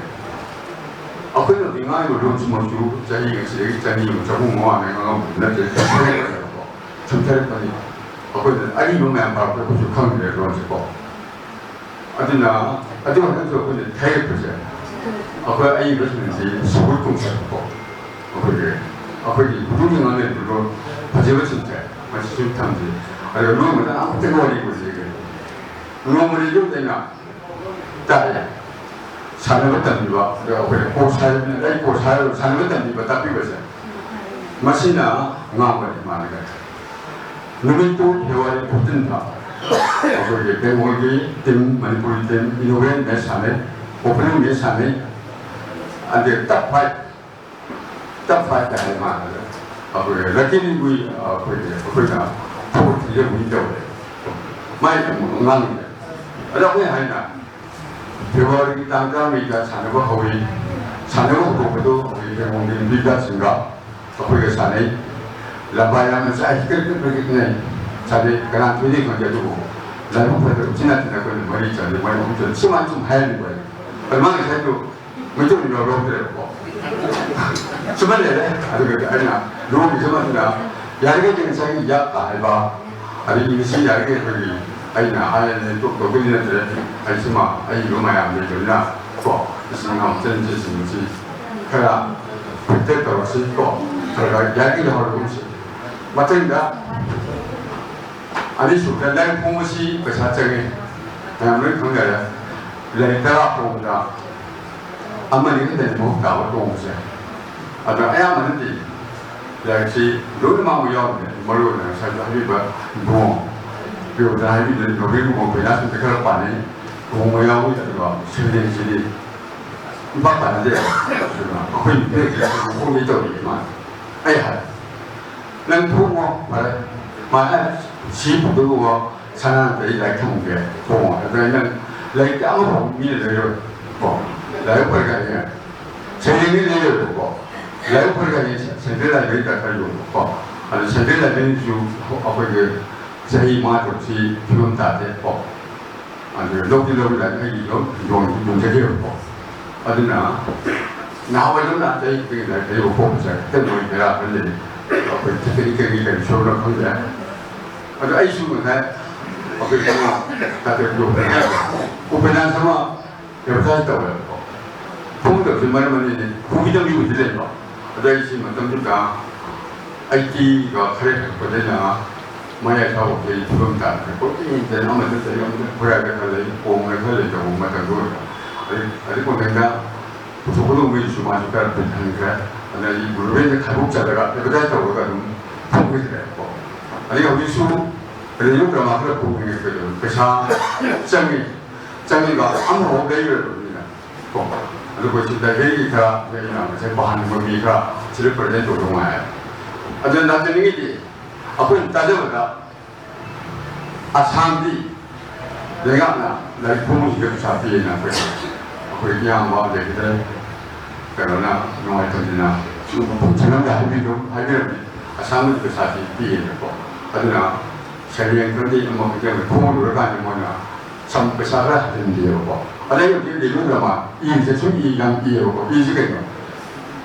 ꯑꯩꯈꯣꯏꯅ ꯍꯧꯖꯤꯛ ꯉꯥꯡꯉꯤꯕ ꯂꯣꯟꯁꯤ ꯃꯣꯏꯁꯨ ꯆꯍꯤ ꯉꯁꯤꯗꯒꯤ ꯆꯅꯤ ꯑꯃ ꯆꯍꯨꯝ ꯃꯃꯥꯡꯗ ꯉꯥꯡꯉꯝꯕꯗꯨ ꯅꯠꯇꯦ, ꯁꯨꯝ ꯊꯦꯡꯅꯔꯛꯄꯅꯤ꯫ ꯑꯩꯈꯣꯏꯅ ꯑꯔꯤꯕ ꯃꯌꯥꯝ ꯄꯥꯔꯛꯄꯗ ꯑꯩꯈꯣꯏꯁꯨ ꯈꯪꯗ꯭ꯔꯦ ꯂꯣꯟꯁꯦꯀꯣ꯫ ꯑꯗꯨꯅ ꯑꯗꯨ ꯍꯟꯗꯛꯁꯨ ꯑꯩꯈꯣꯏꯅ ꯊꯩꯔꯛꯄꯁꯦ, ꯑꯩꯈꯣꯏ ꯑꯏꯕꯁꯤꯡꯁꯤ ꯁꯒꯣꯜ ꯀꯣꯡꯆꯠꯄꯀꯣ, ꯑꯩꯈꯣꯏꯒꯤ, ꯑꯩꯈꯣꯏꯒꯤ ꯍꯧꯖꯤꯛ ꯍꯧꯖꯤꯛ ꯉꯥꯡꯅꯔꯤꯕ ꯂꯣꯟ ꯐꯖꯕꯁꯤꯡꯁꯦ ꯃꯁꯤꯁꯨ ꯊꯝꯁꯤ꯫ ꯑꯗꯨꯒ ꯂꯣꯟ ꯃꯆꯥ ꯑꯃꯈꯛꯇꯪ ꯋꯥꯔꯤ ꯑꯣꯏꯖꯒꯦ꯫ ꯅꯣꯡꯃ ꯔꯦꯗꯤꯑꯣꯗ ꯑꯩꯅ ꯇꯥꯏꯌꯦ, ꯁꯥꯟꯅꯕ ꯇꯝꯕꯤꯕ, ꯑꯗ ꯑꯩꯈꯣꯏꯅ ꯀꯣꯆ ꯍꯥꯏꯕꯅꯤꯅ, ꯑꯩ ꯀꯣꯆ ꯍꯥꯏꯔꯒ ꯁꯥꯟꯅꯕ ꯇꯝꯕꯤꯕ, ꯇꯥꯛꯄꯤꯕꯁꯦ꯫ ꯃꯁꯤꯅ ꯉꯥꯡꯕꯅꯤ ꯃꯥꯅꯒ꯫ ꯅꯨꯃꯤꯠꯇꯨ ꯐꯦꯕ꯭ꯔꯨꯋꯥꯔꯤ ꯐꯣꯔꯇꯤꯟꯗ ꯑꯩꯈꯣꯏꯒꯤ ꯕꯦꯡꯒꯣꯜꯒꯤ team, Manipuri team, inaugural match ꯁꯥꯟꯅꯩ, opening match ꯁꯥꯟꯅꯩ꯫ ꯑꯗꯩ top five, top five ꯇ ꯍꯥꯏ ꯃꯥꯅ꯫ ꯑꯩꯈꯣꯏꯒꯤ luckily we, ꯑꯩꯈꯣꯏꯒꯤ, ꯑꯩꯈꯣꯏꯅ fourth ꯗ win ꯇꯧꯔꯦ꯫ ꯃꯥꯏ ꯑꯃꯨꯛ ꯉꯥꯡꯉꯤꯅꯦ꯫ ꯑꯗꯣ ꯑꯩꯈꯣꯏ ꯍꯥꯏꯅ ꯐꯦꯕ꯭ꯔꯨꯋꯥꯔꯤꯒꯤ ꯇꯥꯡ ꯇꯔꯥꯃꯔꯤꯗ ꯁꯥꯟꯅꯕ ꯍꯧꯔꯤ꯫ ꯁꯥꯟꯅꯕ ꯍꯧꯗꯣꯛꯄꯗꯨ ꯑꯩꯈꯣꯏꯒꯤ ꯕꯦꯡꯒꯣꯜꯒꯤ ꯅꯨꯄꯤ ꯖꯥꯠꯁꯤꯡꯒ ꯑꯩꯈꯣꯏꯒ ꯁꯥꯟꯅꯩ꯫ ꯂꯝꯕꯥ ꯌꯥꯝꯅ ꯆꯥꯏ, ꯍꯤꯀꯠ ꯍꯤꯀꯠ ꯍꯤꯀꯠꯅꯩ꯫ ꯁꯥꯟꯅꯩ, ꯀꯅꯥ ꯊꯣꯏꯅꯤ ꯈꯪꯗꯦ, ꯑꯗꯨꯕꯨ ꯂꯥꯏꯕꯛ ꯐꯗꯕ ꯎꯆꯤꯟ ꯅꯥꯆꯤꯟꯅ ꯑꯩꯈꯣꯏꯅ ꯃꯔꯤ ꯆꯜꯂꯤ, ꯃꯣꯏꯅ ꯑꯍꯨꯝ ꯆꯜꯂꯤ꯫ ꯁꯨꯃꯥꯏꯅ ꯁꯨꯝ ꯍꯥꯏꯔꯝꯃꯤꯕ ꯑꯩ꯫ ꯑꯗꯨ ꯃꯥꯅ ꯉꯁꯥꯏꯗꯣ ꯃꯩꯇꯩ ꯃꯌꯦꯛ ꯂꯧꯔꯛꯇ꯭ꯔꯦꯕꯀꯣ꯫ ꯁꯨꯃꯥꯏꯅ ꯂꯩꯔꯦ꯫ ꯑꯗꯨꯒ ꯑꯩꯅ ꯂꯨꯍꯣꯡꯕꯁꯤ ꯃꯇꯝꯗ ꯌꯥꯔꯤꯈꯩꯗꯤ ꯉꯁꯥꯏꯒꯤ ꯌꯥꯛ ꯀꯥ ꯍꯥꯏꯕ, ꯑꯗꯒꯤ ꯉꯁꯤ ꯌꯥꯔꯤꯈꯩ ꯑꯩꯈꯣꯏꯒꯤ ꯑꯩꯅ ꯍꯥꯏꯔꯅꯤ ꯇꯣꯛ ꯇꯧꯗꯣꯏꯗꯤ ꯅꯠꯇ꯭ꯔꯦ꯫ ꯑꯩꯁꯤꯃ ꯑꯩꯒꯤꯗꯣ ꯃꯌꯥꯝ ꯂꯩꯕꯅꯤꯅ ꯀꯣ, ꯏꯆꯤꯟ ꯏꯅꯥꯎ ꯏꯆꯟ ꯏꯆꯦꯁꯤꯡꯁꯤ ꯈꯔ protect ꯇꯧꯔꯁꯤ ꯀꯣ, ꯈꯔ ꯈꯔ ꯌꯥꯔꯤꯈꯩ ꯌꯥꯎꯍꯜꯂꯒꯨꯝꯁꯤ꯫ ꯃꯊꯪꯗ ꯑꯅꯤꯁꯨꯕꯗ ꯂꯥꯏꯔꯤꯛ ꯐꯣꯡꯕꯁꯤ ꯄꯩꯁꯥ ꯆꯪꯉꯤ, ꯃꯌꯥꯝ ꯂꯣꯏ ꯈꯪꯅꯔꯦ꯫ ꯂꯥꯏꯔꯤꯛ ꯇꯔꯥ ꯐꯣꯡꯕꯗ ꯑꯃꯅꯤ ꯈꯛꯇꯅꯤ ꯃꯍꯨꯠ ꯇꯥꯕ ꯇꯣꯡꯕꯁꯦ꯫ ꯑꯗꯣ ꯑꯌꯥꯝꯕꯅꯗꯤ ꯂꯥꯏꯔꯤꯛꯁꯤ ꯂꯣꯏꯅꯃꯛ ꯌꯥꯎꯔꯤꯅꯦ꯫ ꯃꯔꯨ ꯑꯣꯏꯅ ꯉꯁꯥꯏ ꯍꯥꯏꯕꯤꯕ ꯏꯕꯨꯡꯉꯣ ꯄꯤꯌꯣꯗ ꯍꯥꯏꯕꯤꯕ ꯅꯣꯕꯦꯜ ꯏꯕꯨꯡꯉꯣ ꯀꯣꯏꯂꯥꯁꯁꯤꯡꯁꯦ ꯈꯔ ꯄꯥꯅꯩ꯫ ꯂꯨꯍꯣꯡꯕ ꯌꯥꯎꯕꯒꯤ ꯑꯗꯨꯒ ꯁꯦꯟꯖꯦꯡꯁꯤꯗꯤ ꯏꯄꯥ ꯄꯥꯅꯗꯦ꯫ ꯑꯗꯨꯅ ꯑꯩꯈꯣꯏ ꯅꯨꯄꯤꯁꯤꯡꯁꯦ ꯂꯨꯍꯣꯡꯕꯒꯤ ꯇꯧꯔꯤꯁꯦ ꯃꯥꯅ꯫ ꯑꯩ ꯍꯥꯏ, "ꯅꯪ ꯊꯣꯡꯉꯣ ꯐꯔꯦ, ꯃꯥꯅ ꯁꯤ ꯄꯨꯊꯣꯛꯑꯣ, ꯁꯅꯥꯗ ꯑꯩ ꯂꯥꯏꯔꯤꯛ ꯊꯝꯃꯒꯦ, ꯊꯣꯡꯉꯣ꯫ ꯑꯗꯨ ꯅꯪ ꯂꯥꯏꯔꯤꯛꯇꯤ ꯑꯃꯐꯥꯎ ꯃꯤꯅ ꯂꯩꯔꯣꯏ ꯀꯣ, ꯂꯥꯏꯔꯤꯛ ꯐꯔꯒꯅꯦ ꯁꯩꯔꯦꯡꯗꯤ ꯂꯩꯔꯣꯏꯕꯀꯣ, ꯂꯥꯏꯔꯤꯛ ꯐꯔꯒꯅꯦ ꯁꯦꯟꯇ꯭ꯔꯦꯜ ꯂꯥꯏꯕ꯭ꯔꯦꯔꯤ ꯗꯔꯀꯥꯔ ꯌꯣꯟꯕꯀꯣ꯫ ꯑꯗꯨ ꯁꯦꯟꯇ꯭ꯔꯦꯜ ꯂꯥꯏꯕ꯭ꯔꯦꯔꯤꯁꯨ ꯑꯩꯈꯣꯏꯒꯤ ꯆꯍꯤ ꯃꯉꯥ ꯇꯔꯨꯛꯁꯤ ꯐꯤꯕꯝ ꯇꯥꯗꯦ ꯀꯣ꯫ ꯑꯗꯨ ꯂꯧꯗꯤ ꯂꯧꯔꯤ ꯂꯥꯏꯔꯤꯛ ꯑꯩꯒꯤ ꯂꯧ ꯌꯣꯟ-, ꯌꯣꯟꯖꯒꯦꯕꯀꯣ꯫ ꯑꯗꯨꯅ ꯅꯍꯥꯟꯋꯥꯏꯗꯧꯅ ꯑꯇꯩ ꯑꯩꯈꯣꯏꯒꯤ ꯂꯥꯏꯔꯤꯛ ꯂꯩꯕ ꯈꯣꯠꯄꯁꯦ ꯈꯤꯇꯪ ꯃꯣꯏ ꯕꯦꯔꯥ ꯈꯔ ꯂꯩ꯫ ꯑꯩꯈꯣꯏ ꯇꯦꯛꯅꯤꯀꯦꯜꯒꯤ ꯀꯔꯤ ꯁꯣꯏꯕ꯭ꯔꯥ ꯈꯪꯗꯦ꯫ ꯑꯗꯣ ꯑꯩꯁꯨ ꯉꯁꯥꯏ ꯑꯩꯈꯣꯏ ꯀꯩꯅꯣ ꯗꯥꯛꯇꯔ ꯖꯣꯕꯀꯤ ꯎꯄꯟꯌꯥꯁ ꯑꯃ ꯑꯦꯗꯚꯔꯇꯥꯏꯁ ꯇꯧꯋꯦꯕꯀꯣ꯫ ꯐꯣꯡꯗꯕꯁꯨ ꯃꯔꯝ ꯑꯅꯤꯅꯤ꯫ ꯐꯣꯡꯕꯤꯗꯕ ꯃꯤꯕꯨꯗꯤ ꯂꯩꯕ꯫ ꯑꯗꯣ ꯑꯩꯁꯤ ꯃꯇꯝꯗꯨꯗ ꯑꯩꯠꯇꯤꯒ ꯈꯔ ꯍꯦꯜꯂꯛꯄꯗꯩꯅ ꯃꯌꯥꯏ ꯐꯥꯎꯕꯁꯦ ꯑꯩ ꯐꯤꯕꯝ ꯇꯥꯗ꯭ꯔꯦ꯫ ꯀꯣꯏꯆꯦꯟ ꯆꯦꯟ ꯑꯃꯗ ꯆꯠꯂꯤ, ꯑꯃꯗ ꯈꯣꯏꯔꯥꯏꯗ ꯈꯔ ꯂꯩ, ꯀꯣꯡꯗ ꯈꯔ ꯂꯩ ꯇꯧꯕ ꯃꯇꯝꯗꯨ ꯑꯣꯏꯕ꯫ ꯑꯗꯩ, ꯑꯗꯨ ꯀꯣꯟꯊꯪꯗ ꯄꯨꯊꯣꯛꯀꯗꯧꯕꯒꯤꯁꯨ ꯃꯥꯁꯨ ꯈꯔ ꯄꯤꯛꯍꯟꯈ꯭ꯔꯦ꯫ ꯑꯗꯨꯅ ꯑꯩ ꯒꯣꯔꯃꯦꯟꯗ ꯈꯥꯏꯗꯣꯛꯆꯔꯒ ꯑꯦꯗꯚꯔꯇꯥꯏꯁ ꯇꯧꯔꯒ ꯑꯗꯨꯝ ꯐꯣꯡꯈꯤꯗ꯭ꯔꯦꯕꯀꯣ꯫ ꯑꯗꯩ ꯍꯧꯖꯤꯛꯁꯨ ꯔꯦꯗꯤꯑꯣ ꯗ꯭ꯔꯃꯥ ꯈꯔ ꯐꯣꯡꯅꯤꯡꯉꯦ, ꯀꯩꯗꯧꯔꯦ? ꯄꯩꯁꯥ ꯆꯪꯉꯤ꯫ ꯆꯪꯉꯤꯕ ꯑꯃꯐꯥꯎ ꯂꯩꯔꯣꯏꯕ ꯃꯤꯅ ꯀꯣ꯫ ꯑꯗꯨ ꯑꯩꯈꯣꯏ ꯁꯤ ꯂꯥꯏꯕ꯭ꯔꯦꯔꯤꯒꯤ ꯈꯔ ꯑꯩꯅ ꯉꯁꯥꯏ ꯄꯥꯍꯟꯅꯤꯡꯕ ꯃꯤ ꯈꯔ ꯁꯤꯗ ꯄ꯭ꯔꯖꯦꯟ ꯇꯧꯗꯧ ꯉꯥꯏꯔꯦ꯫ ꯑꯗꯨꯅ ꯂꯥꯛꯆꯅꯤꯡꯉꯤꯗꯤ ꯑꯩꯈꯣꯏꯅ ꯇꯥꯖꯕꯗ ꯑꯁꯥꯝꯗꯤ ꯂꯩꯉꯥꯛꯅ ꯂꯥꯏꯔꯤꯛ ꯐꯣꯡꯕꯁꯤꯡꯗ ꯄꯩꯁꯥ ꯄꯤꯌꯦꯅ ꯑꯩꯈꯣꯏ, ꯑꯩꯈꯣꯏ ꯏꯌꯥꯝꯕ ꯑꯗꯒꯤꯗꯤ ꯀꯩꯅꯣꯅ ꯅꯨꯡꯉꯥꯏꯇꯝꯁꯤꯅ ꯁꯨꯝ ꯄꯨꯊꯅꯕ ꯍꯥꯏꯕꯤꯔꯝꯃꯤ꯫ ꯑꯁꯥꯝꯒꯤ ꯄꯩꯁꯥꯁꯤ ꯄꯤꯌꯦꯅꯀꯣ꯫ ꯑꯗꯨꯅ ꯁꯩꯔꯦꯡ ꯈꯪꯗꯦ ꯑꯃ ꯈꯪꯗꯦ ꯑꯃ ꯐꯣꯡꯂꯨꯔꯀꯥꯟꯗ ꯃꯣꯏꯅ ꯁꯝ ꯄꯩꯁꯥ ꯈꯔ ꯍꯟꯖꯤꯟꯕꯤꯌꯦꯕꯀꯣ꯫ ꯑꯗꯩ ꯍꯧꯖꯤꯛ ꯂꯤꯂꯣꯡꯗ ꯃꯥ ꯏꯁꯦ ꯁꯨꯝ ꯏ ꯌꯥꯝ ꯏꯌꯦꯕꯀꯣ꯫ ꯏꯁꯤ ꯀꯩꯅꯣ?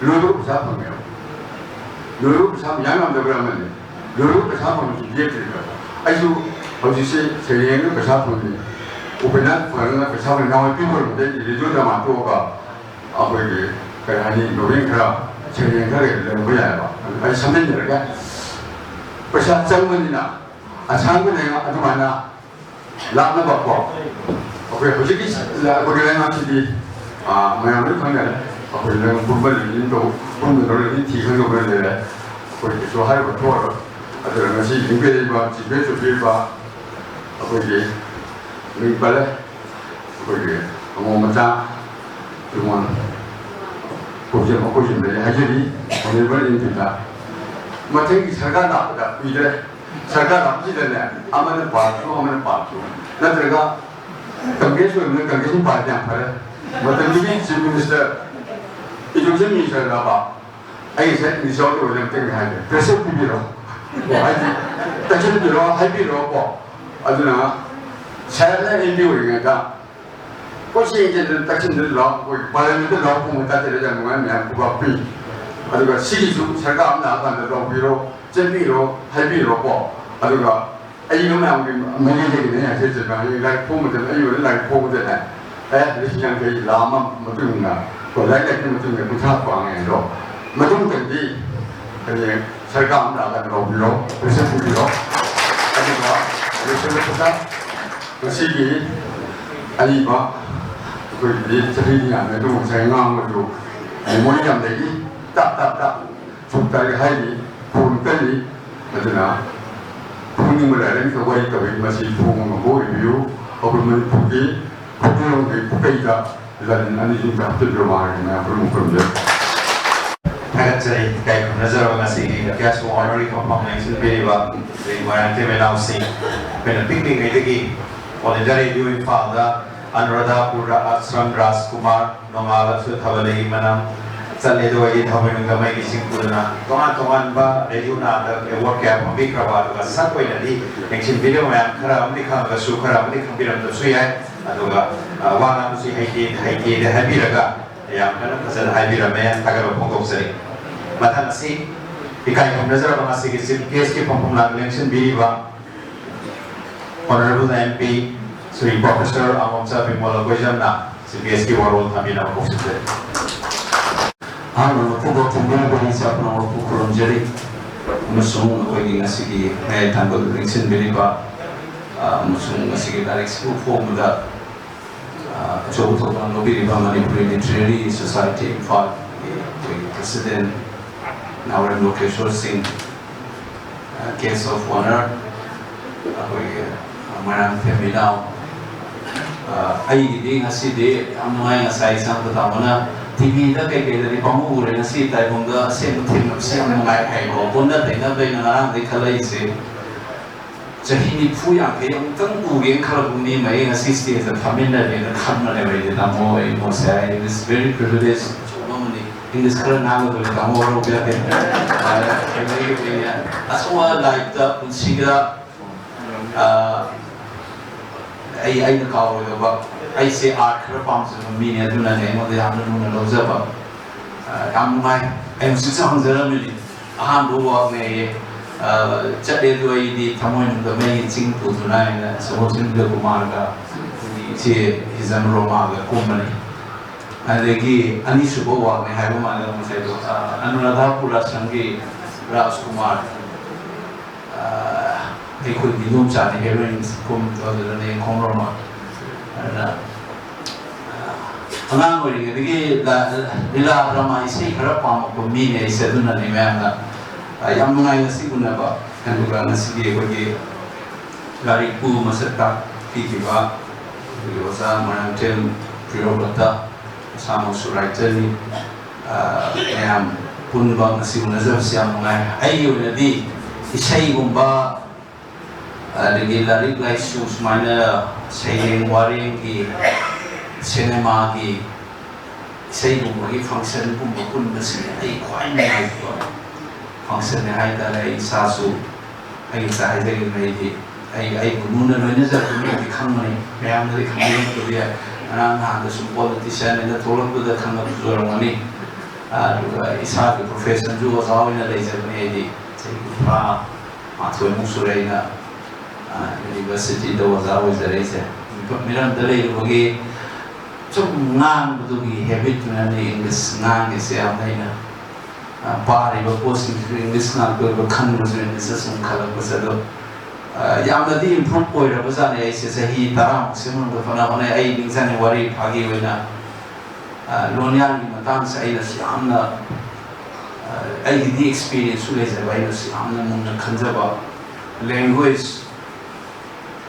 ꯂꯣꯏꯕꯒ ꯄꯩꯁꯥ ꯐꯪꯉꯦꯕ꯫ ꯂꯣꯏꯕꯒ ꯄꯩꯁꯥ ꯃꯌꯥꯝ ꯌꯥꯝꯗꯕ꯭ꯔꯥ ꯑꯃꯅꯤ꯫ ꯂꯣꯏꯕꯒ ꯄꯩꯁꯥ ꯐꯪꯕꯁꯨ ꯂꯦꯞꯇ꯭ꯔꯤꯕ꯫ ꯑꯩꯁꯨ ꯍꯧꯖꯤꯛꯁꯤ ꯁꯩꯔꯦꯡꯗ ꯄꯩꯁꯥ ꯐꯪꯉꯤ, ꯎꯄꯦꯅꯥ ꯐꯪꯉꯒ ꯄꯩꯁꯥ ꯐꯪꯉꯤ꯫ ꯅꯍꯥꯟꯋꯥꯏ ꯄꯤꯕ ꯑꯣꯏꯔꯝꯕꯗꯩ ꯔꯦꯗꯤꯑꯣ ꯗ꯭ꯔꯃꯥ ꯇꯣꯛꯑꯒ ꯑꯩꯈꯣꯏꯒꯤ ꯀꯔꯤ ꯍꯥꯏꯅꯤ, ꯅꯣꯕꯦꯜ ꯈꯔ, ꯁꯩꯔꯦꯡ ꯈꯔ ꯂꯩꯔꯝꯕ ꯌꯥꯏꯑꯕ꯫ ꯑꯩ ꯁꯝꯖꯤꯟꯖꯔꯒꯦ꯫ ꯄꯩꯁꯥ ꯆꯪꯕꯅꯤꯅ ꯑꯁꯥꯡꯕ ꯂꯩꯉꯥꯛ ꯑꯗꯨꯃꯥꯏꯅ ꯂꯥꯛꯅꯕꯀꯣ, ꯑꯩꯈꯣꯏ ꯍꯧꯖꯤꯛꯀꯤ ꯑꯩꯈꯣꯏꯒꯤ ꯂꯩꯉꯥꯛꯁꯤꯗꯤ, ꯑꯥ, ꯃꯌꯥꯝ ꯂꯣꯏ ꯈꯪꯅꯔꯦ꯫ ꯑꯩꯈꯣꯏ ꯂꯩꯉꯥꯛ ꯄꯨꯝꯕ ꯂꯩꯅꯤꯡ ꯇꯧ, ꯄꯨꯝꯕ ꯂꯩꯅꯤꯡ ꯊꯤ ꯈꯪꯗꯕ ꯂꯩꯔꯦ꯫ ꯑꯩꯈꯣꯏ ꯀꯩꯁꯨ ꯍꯥꯏꯔꯨꯕ ꯊꯣꯛꯑꯔꯣꯏ꯫ ꯑꯗꯨꯅ ꯉꯁꯤ ꯂꯤꯡꯕꯤꯔꯛꯏꯕ ꯆꯤꯐ ꯒꯦꯁ ꯑꯣꯏꯕꯤꯔꯤꯕ ꯑꯩꯈꯣꯏꯒꯤ ꯃꯤꯡ ꯄꯜꯂꯦ, ꯑꯩꯈꯣꯏꯒꯤ ꯑꯉꯣꯝ ꯃꯆꯥ ꯏꯃꯣꯟ ꯀꯣꯏꯖꯝ, ꯃꯈꯣꯏꯁꯤꯡꯗꯗꯤ ꯍꯥꯏꯖꯔꯤ꯫ ꯑꯣꯅꯔꯦꯕꯜ ꯑꯦꯝ ꯄꯤꯗ ꯃꯊꯪꯒꯤ ꯁꯔꯀꯥꯔ ꯂꯥꯛꯄꯗ ꯀꯨꯏꯗ꯭ꯔꯦ꯫ ꯁꯔꯀꯥꯔ ꯂꯥꯛꯄꯁꯤꯗꯅꯦ, ꯑꯃꯅ ꯄꯥꯔꯁꯨ, ꯑꯃꯅ ꯄꯥꯔꯁꯨ, ꯅꯠꯇ꯭ꯔꯒ ꯀꯪꯒ꯭ꯔꯦꯁ ꯑꯣꯏꯕꯅ ꯀꯪꯒ꯭ꯔꯦꯁꯀꯤ ꯄꯥꯔꯇꯤ ꯌꯥꯝ ꯐꯔꯦ꯫ ꯃꯇꯝꯗꯨꯒꯤ ꯆꯤꯐ ꯃꯤꯅꯤꯁꯇꯔ, ꯏꯗꯨꯀꯦꯁꯟ ꯃꯤꯅꯤꯁꯇꯔ ꯂꯥꯛꯄ, ꯑꯩ ꯉꯁꯥꯏ ꯏꯪꯂꯤꯁ ꯌꯥꯎꯗꯕ ꯂꯝꯇꯪ ꯍꯥꯏꯒꯦ, ꯄ꯭ꯔꯦꯁꯔ ꯄꯤꯕꯤꯔꯣ꯫ ꯍꯥꯏꯗꯤ, ꯇꯛꯁꯤꯟꯕꯤꯔꯣ, ꯍꯥꯏꯕꯤꯔꯣꯀꯣ꯫ ꯑꯗꯨꯅ ꯁꯥꯍꯦꯕꯅ ꯑꯦꯝ ꯄꯤ ꯑꯣꯏꯔꯤꯉꯩꯗ ꯀꯣꯏꯆꯦꯟ ꯆꯦꯟꯗꯅ ꯇꯛꯁꯤꯟꯗꯅ ꯂꯥꯎ, ꯑꯩꯈꯣꯏ ꯄꯥꯔꯂꯤꯌꯥꯃꯦꯟꯠꯇ ꯂꯥꯎ ꯈꯣꯡꯕ ꯇꯥꯇꯦꯗ ꯌꯥꯝ ꯅꯨꯡꯉꯥꯏ, ꯃꯌꯥꯝ ꯈꯨꯕꯥꯛ ꯄꯤ꯫ ꯑꯗꯨꯒ ꯁꯤꯒꯤꯁꯨ ꯁꯔꯀꯥꯔ ꯑꯃ ꯂꯥꯛꯑꯀꯥꯟꯗ ꯂꯧꯕꯤꯔꯣ, ꯆꯦꯟꯕꯤꯔꯣ, ꯍꯥꯏꯕꯤꯔꯣꯀꯣ꯫ ꯑꯗꯨꯒ ꯑꯩꯅ ꯃꯌꯥꯝꯒꯤ ꯃꯥꯏꯀꯩꯗꯒꯤꯅꯦ ꯍꯥꯏꯖꯔꯤꯁꯦ, ꯍꯌꯦꯡ ꯂꯥꯏꯔꯤꯛ ꯐꯣꯡꯕꯗ, ꯑꯩ ꯑꯣꯏꯅ ꯂꯥꯏꯔꯤꯛ ꯐꯣꯡꯕꯗꯅꯦ, ꯑꯦ, ꯂꯤꯁꯤꯡ ꯌꯥꯡꯈꯩ, ꯂꯥꯈ ꯑꯃ ꯃꯇꯨꯡ ꯏꯟꯅ, ꯀꯣ, ꯂꯥꯏꯔꯤꯛ ꯂꯥꯏꯁꯨꯒꯤ ꯃꯇꯨꯡ ꯏꯟꯅ ꯀꯨꯟꯊ꯭ꯔꯥ ꯄꯥꯡꯉꯦ ꯍꯥꯏꯗꯣ, ꯃꯇꯨꯡꯗꯗꯤ ꯍꯌꯦꯡ ꯁꯔꯀꯥꯔ ꯑꯃ ꯂꯥꯛꯑꯒ ꯂꯧꯕꯤꯔꯣ, ꯄꯩꯁꯥ ꯄꯤꯕꯤꯔꯣ꯫ ꯑꯗꯨꯒ ꯂꯣꯏꯁꯤꯜꯂꯛꯄꯗ ꯉꯁꯤꯒꯤ ꯑꯏꯕ ꯑꯩꯈꯣꯏꯒꯤꯗꯤ ꯆꯍꯤꯗꯤ ꯌꯥꯝꯃꯦ, ꯑꯗꯨꯕꯨ ꯉꯁꯥꯏ ꯉꯥꯡꯕꯗꯨ ꯃꯦꯃꯣꯔꯤ ꯌꯥꯝ ꯂꯩꯔꯤ꯫ ꯇꯞ ꯇꯞ ꯇꯞ ꯁꯨꯝ ꯇꯥꯔꯤ ꯍꯥꯏꯔꯤ, ꯐꯣꯟ ꯀꯜꯂꯤ꯫ ꯑꯗꯨꯅ ꯐꯣꯡꯅꯤꯡꯕ ꯂꯥꯏꯔꯤꯛ ꯑꯃꯈꯛ ꯋꯥꯔꯤ ꯇꯧꯏ, ꯃꯁꯤ ꯐꯣꯡꯕ ꯉꯝꯕ ꯑꯣꯏꯕꯤꯌꯨ꯫ ꯑꯩꯈꯣꯏ ꯃꯅꯤꯄꯨꯔꯒꯤ ꯈꯨꯠꯏꯔꯣꯝꯒꯤ ꯄꯨꯀꯩꯗ ꯂꯟ ꯑꯅꯤꯁꯤꯡ ꯍꯥꯞꯆꯤꯟꯕꯤꯔꯝꯃꯣ ꯍꯥꯏꯅ ꯃꯌꯥꯝ ꯄꯨꯝꯅꯃꯛ ꯈꯨꯔꯨꯝꯖꯔꯤ꯫ ꯊꯥꯒꯠꯆꯔꯤ꯫ ꯏꯀꯥꯏ ꯈꯨꯝꯅꯖꯔꯕ ꯉꯁꯤꯒꯤ ꯒ꯭ꯌꯥꯁ ꯑꯣꯅꯔꯤ ꯐꯝꯐꯝ ꯂꯦꯡꯁꯤꯟꯕꯤꯔꯤꯕ ꯑꯩꯈꯣꯏ ꯃꯣꯏꯔꯥꯡ ꯏꯆꯤꯜ ꯏꯅꯥꯎꯁꯤꯡ꯫ ꯑꯩꯈꯣꯏꯅ ꯄꯤꯛꯂꯤꯉꯩꯗꯒꯤ All India Radio ꯏꯝꯐꯥꯜꯗ ꯑꯅꯨꯔꯥꯙꯥꯄꯨꯔ ꯑꯥꯁ꯭ꯔꯝ ꯔꯥꯖꯀꯨꯃꯥꯔ, ꯅꯣꯡꯉꯥꯜꯂꯕꯁꯨ ꯊꯥꯕꯜꯂꯩꯒꯤ ꯃꯅꯝ, ꯆꯠꯂꯦ ꯑꯗꯨ ꯑꯣꯏꯗꯤ ꯊꯥꯡꯃꯩꯕꯟꯗ ꯃꯩꯒꯤ ꯆꯤꯡ ꯄꯨꯗꯨꯅ ꯇꯣꯉꯥꯟ ꯇꯣꯉꯥꯟꯕ ꯔꯦꯗꯤꯑꯣ ꯅꯥꯗ ꯑꯦꯋꯥꯔꯗ ꯀꯌꯥ ꯐꯪꯕꯤꯈ꯭ꯔꯕ, ꯑꯗꯨꯒ ꯁꯛ ꯑꯣꯏꯅꯗꯤ ꯂꯦꯡꯁꯤꯟꯕꯤꯔꯤꯕ ꯃꯌꯥꯝ ꯈꯔ ꯑꯃꯗꯤ ꯈꯪꯉꯒꯁꯨ ꯈꯔ ꯑꯃꯗꯤ ꯈꯪꯕꯤꯔꯝꯗꯕꯁꯨ ꯌꯥꯏ꯫ ꯑꯗꯨꯒ, ꯑ, ꯋꯥ ꯉꯥꯡꯕꯁꯤ ꯍꯩꯇꯦ, ꯍꯩꯇꯦꯗꯤ ꯍꯥꯏꯕꯤꯔꯒ ꯌꯥꯝ ꯀꯟꯅ ꯐꯖꯅ ꯍꯥꯏꯕꯤꯔꯝꯃꯦ, ꯊꯥꯒꯠꯄ ꯐꯣꯡꯗꯣꯛꯆꯔꯤ꯫ ꯃꯊꯪ ꯑꯁꯤ ꯏꯀꯥꯏ ꯈꯨꯝꯅꯖꯔꯕ ꯉꯁꯤꯒꯤ ꯆꯤꯐ ꯒꯦꯁꯀꯤ ꯐꯝꯐꯝ ꯂꯥꯡ ꯂꯦꯡꯁꯤꯟꯕꯤꯔꯤꯕ Honorable M P, Sri Professor Angomcha Bimol ꯑꯩꯈꯣꯏ ꯌꯥꯝꯅ C B S ꯀꯤ ꯋꯥꯔꯣꯜ ꯊꯝꯕꯤꯅꯕ ꯀꯧꯁꯤꯟꯖꯔꯤ꯫ ꯑꯍꯥꯟꯕ ꯃꯛꯇꯗ ꯊꯦꯡꯅꯔꯤꯕ ꯏꯆꯥ ꯄꯨꯝꯅꯃꯛꯄꯨ ꯈꯨꯔꯨꯝꯖꯔꯤ ꯑꯃꯁꯨꯡ ꯑꯩꯈꯣꯏꯒꯤ ꯉꯁꯤꯒꯤ ꯃꯌꯥꯏ ꯊꯪꯕꯗ ꯂꯦꯡꯁꯤꯟꯕꯤꯔꯤꯕ, ꯑ, ꯑꯃꯁꯨꯡ ꯉꯁꯤꯒꯤ ꯂꯥꯏꯔꯤꯛꯁꯤꯕꯨ ꯐꯣꯡꯕꯗ, ꯑ, ꯑꯆꯧꯕ ꯊꯧꯗꯥꯡ ꯂꯧꯕꯤꯔꯤꯕ Manipuri Literary Society ꯏꯝꯐꯥꯜꯒꯤ ꯑꯩꯈꯣꯏꯒꯤ President ꯅꯥꯎꯔꯦꯝ ꯂꯣꯀꯦꯁꯣꯔ ꯁꯤꯡ, ꯑ, Guest of Honour, ꯑꯩꯈꯣꯏꯒꯤ, ꯑ, ꯃꯣꯏꯔꯥꯡꯊꯦꯝ ꯏꯅꯥꯎ, ꯑ, ꯑꯩꯒꯤꯗꯤ ꯉꯁꯤꯗꯤ ꯌꯥꯝ ꯅꯨꯡꯉꯥꯏ꯫ ꯉꯁꯥꯏ ꯏꯆꯥꯅꯨꯄꯥ ꯇꯥꯃꯣꯅ T V ꯗ ꯀꯩꯀꯩꯗꯗꯤ ꯄꯪꯎ ꯎꯔꯦ, ꯉꯁꯤ ꯇꯥꯏꯕꯪꯗ ꯑꯁꯦꯡꯕ ꯊꯦꯡꯅꯕꯁꯤ ꯌꯥꯝ ꯅꯨꯡꯉꯥꯏ ꯍꯥꯏꯀꯣ꯫ ꯑꯣꯟꯅ ꯇꯩꯅꯕꯗ ꯑꯩꯅ ꯉꯔꯥꯡꯗꯒꯤ ꯈꯜꯂꯛꯏꯁꯦ, ꯆꯍꯤ ꯅꯤꯐꯨ ꯌꯥꯡꯈꯩ ꯑꯃꯨꯛꯇꯪ ꯎꯒꯦꯅ ꯈꯜꯂꯛꯄ ꯃꯤ ꯑꯃ ꯑꯩ ꯉꯁꯤ stage ꯗ ꯐꯝꯃꯤꯟꯅꯔꯦꯅ ꯈꯟꯕꯅꯦꯕ ꯑꯩꯗꯤ꯫ ꯇꯥꯃꯣ, ꯑꯩ ꯃꯣꯁꯦ, I is very privileged ꯑꯆꯧꯕ ꯑꯃꯅꯤ꯫ English ꯈꯔ ꯉꯥꯡꯒꯗꯕꯅꯤ, ꯇꯥꯃꯣ ꯋꯥꯔꯧꯕ ꯌꯥꯗꯦ꯫ ꯑꯗꯨꯗꯒꯤ ꯑꯩꯅ ꯑꯆꯧꯕ life ꯇ ꯄꯨꯟꯁꯤꯗ, ꯑ, ꯑꯩ, ꯑꯩꯅ ꯀꯥꯎꯔꯣꯏꯗꯕ, ꯑꯩꯁꯦ art ꯈꯔ ꯄꯥꯝꯖꯕ ꯃꯤꯅꯦ, ꯑꯗꯨꯅꯅꯦ ꯑꯩꯉꯣꯟꯗ ꯌꯥꯝꯅ ꯂꯨꯅ ꯂꯧꯖꯕ꯫ ꯑ, ꯌꯥꯝ ꯅꯨꯡꯉꯥꯏ꯫ ꯑꯩ ꯍꯧꯖꯤꯛꯁꯨ ꯍꯪꯖꯔꯝꯃꯤꯅꯤ꯫ ꯑꯍꯥꯟꯕ walk ꯅꯦꯌꯦ꯫ ꯑ, ꯆꯠꯂꯦ ꯑꯗꯨ ꯑꯩꯗꯤ ꯊꯃꯣꯏꯅꯨꯡꯗ ꯃꯩꯒꯤ ꯆꯤꯡ ꯄꯨꯗꯨꯅ ꯍꯥꯏꯅ ꯁꯒꯣꯜꯁꯦꯝ ꯕꯤꯖꯣꯏ ꯀꯨꯃꯥꯔꯒ ꯑꯩꯈꯣꯏꯒꯤ ꯏꯆꯦ ꯍꯤꯖꯝ ꯔꯣꯃꯥꯒ ꯀꯨꯝꯕꯅꯤ꯫ ꯑꯗꯒꯤ ꯑꯅꯤꯁꯨꯕ walk ꯅꯦ ꯍꯥꯏꯕ ꯃꯥꯜꯂꯦ ꯉꯁꯥꯏꯗꯣ, ꯑ, ꯑꯅꯨꯔꯥꯙꯥꯄꯨꯔ ꯑꯁ꯭ꯔꯝꯒꯤ ꯔꯥꯖꯀꯨꯃꯥꯔ, ꯑ, ꯑꯩꯈꯣꯏꯒꯤ ꯏꯗꯣꯝꯆꯥꯅꯤ, heroine ꯀꯨꯝꯕꯗꯣ ꯑꯗꯨꯗꯅꯦ ꯈꯣꯡꯗ꯭ꯔꯣꯝ꯫ ꯑꯗꯨꯅ, ꯑ, ꯑꯉꯥꯡ ꯑꯣꯏꯔꯤꯉꯩꯗꯒꯤ ꯂ-, ꯂꯤꯂꯥ ꯗ꯭ꯔꯃꯥ ꯏꯁꯩ ꯈꯔ ꯄꯥꯝꯃꯛꯄ ꯃꯤꯅꯦ ꯑꯩꯁꯦ, ꯑꯗꯨꯅꯅꯦ ꯃꯌꯥꯝꯅ, ꯑ, ꯌꯥꯝ ꯅꯨꯡꯉꯥꯏ ꯉꯁꯤ ꯎꯅꯕ꯫ ꯑꯗꯨꯒ ꯉꯁꯤꯒꯤ ꯑꯩꯈꯣꯏꯒꯤ ꯂꯥꯏꯔꯤꯛꯄꯨ ꯃꯁꯛ ꯇꯥꯛꯄꯤꯈꯤꯕ ꯑꯩꯈꯣꯏꯒꯤ ꯑꯣꯖꯥ ꯃꯣꯏꯔꯥꯡꯊꯦꯝ ꯄ꯭ꯔꯤꯌꯣꯕ꯭ꯔꯇ, ꯃꯁꯥꯃꯛꯁꯨ writer ꯅꯤ꯫ ꯑ, ꯃꯌꯥꯝ ꯄꯨꯟꯕ ꯉꯁꯤ ꯎꯅꯖꯕꯁꯤ ꯌꯥꯝ ꯅꯨꯡꯉꯥꯏ꯫ ꯑꯩꯒꯤ ꯑꯣꯏꯅꯗꯤ ꯏꯁꯩꯒꯨꯝꯕ, ꯑꯗꯒꯤ ꯂꯥꯏꯔꯤꯛ ꯂꯥꯏꯁꯨ, ꯁꯨꯃꯥꯏꯅ ꯁꯩꯔꯦꯡ ꯋꯥꯔꯦꯡꯒꯤ, ꯁꯤꯅꯦꯃꯥꯒꯤ, ꯏꯁꯩꯒꯨꯝꯕꯒꯤ function ꯒꯨꯝꯕ ꯄꯨꯟꯕꯁꯤꯅ ꯑꯩ ꯈ꯭ꯋꯥꯏ ꯅꯨꯡꯉꯥꯏꯖꯕ function ꯅꯦ ꯍꯥꯏꯇꯥꯔꯦ꯫ ꯑꯩ ꯏꯁꯥꯁꯨ, ꯑꯩ ꯉꯁꯥꯏ ꯍꯥꯏꯖꯈꯤꯕꯅꯦ, ꯑꯩꯗꯤ ꯑꯩ, ꯑꯩꯕꯨ ꯂꯨꯅ ꯂꯣꯏꯅꯖꯕ ꯃꯤꯗꯤ ꯈꯪꯕꯅꯤ, ꯃꯌꯥꯝꯅꯗꯤ ꯈꯪꯕꯤꯔꯝꯕꯗꯤ ꯌꯥꯏ꯫ ꯉꯔꯥꯡ ꯅꯍꯥꯟꯗꯁꯨ politician ꯍꯥꯏꯅ ꯊꯣꯛꯂꯛꯄꯗ ꯈꯪꯉꯛꯄꯁꯨ ꯑꯣꯏꯔꯝꯒꯅꯤ꯫ ꯑꯗꯨꯒ ꯏꯁꯥꯒꯤ profession ꯁꯨ ꯑꯣꯖꯥ ꯑꯣꯏꯅ ꯂꯩꯖꯕꯅꯤ꯫ ꯑꯩꯗꯤ ꯆꯍꯤ ꯀꯨꯟꯊ꯭ꯔꯥ ꯃꯥꯊꯣꯏꯃꯨꯛ ꯁꯨꯔꯦ ꯑꯩꯅ, ꯑ, ꯌꯨꯅꯤꯚꯔꯁꯤꯇꯤꯗ ꯑꯣꯖꯥ ꯑꯣꯏꯖꯔꯛꯏꯁꯦ꯫ ꯃꯤꯐꯝ ꯃꯤꯔꯝꯗ ꯂꯩꯔꯨꯕꯒꯤ ꯁꯨꯝ ꯉꯥꯡꯕꯗꯨꯒꯤ ꯍꯦꯕꯤꯠꯇꯨꯅꯅꯤ ꯏꯪꯂꯤꯁ ꯉꯥꯡꯉꯤꯁꯦ꯫ ꯌꯥꯝꯅ ꯑꯩꯅ, ꯑ, ꯄꯥꯔꯤꯕ ꯄꯣꯠꯁꯤꯡꯁꯤꯁꯨ ꯏꯪꯂꯤꯁ ꯉꯥꯛꯇ ꯑꯣꯏꯕ, ꯈꯟꯕꯁꯨ ꯏꯪꯂꯤꯁꯇ ꯁꯨꯝ ꯈꯜꯂꯛꯄꯁꯦ꯫ ꯑꯗꯣ, ꯑ, ꯌꯥꯝꯅꯗꯤ ꯏꯝꯄ꯭ꯔꯨꯞ ꯑꯣꯏꯔꯕꯖꯥꯠꯅꯤ꯫ ꯑꯩꯁꯦ ꯆꯍꯤ ꯇꯔꯥꯃꯨꯛꯁꯦ ꯃꯅꯨꯡꯗ ꯐꯅ ꯍꯣꯠꯅꯩ꯫ ꯑꯩ ꯅꯤꯡꯁꯤꯡꯉꯦ, ꯋꯥꯔꯤ ꯐꯥꯒꯤ ꯑꯣꯏꯅ, ꯑ, ꯂꯣꯟꯌꯥꯟꯒꯤ ꯃꯇꯥꯡꯁꯦ ꯑꯩꯅꯁꯨ ꯌꯥꯝꯅ, ꯑ, ꯑꯩꯒꯤꯗꯤ ꯑꯦꯛꯁꯄꯤꯔꯤꯌꯦꯟꯁꯁꯨ ꯂꯩꯖꯕ, ꯑꯩꯅꯁꯨ ꯌꯥꯝꯅ ꯃꯨꯟꯅ ꯈꯟꯖꯕ, ꯂꯦꯡꯒ꯭ꯋꯦꯖ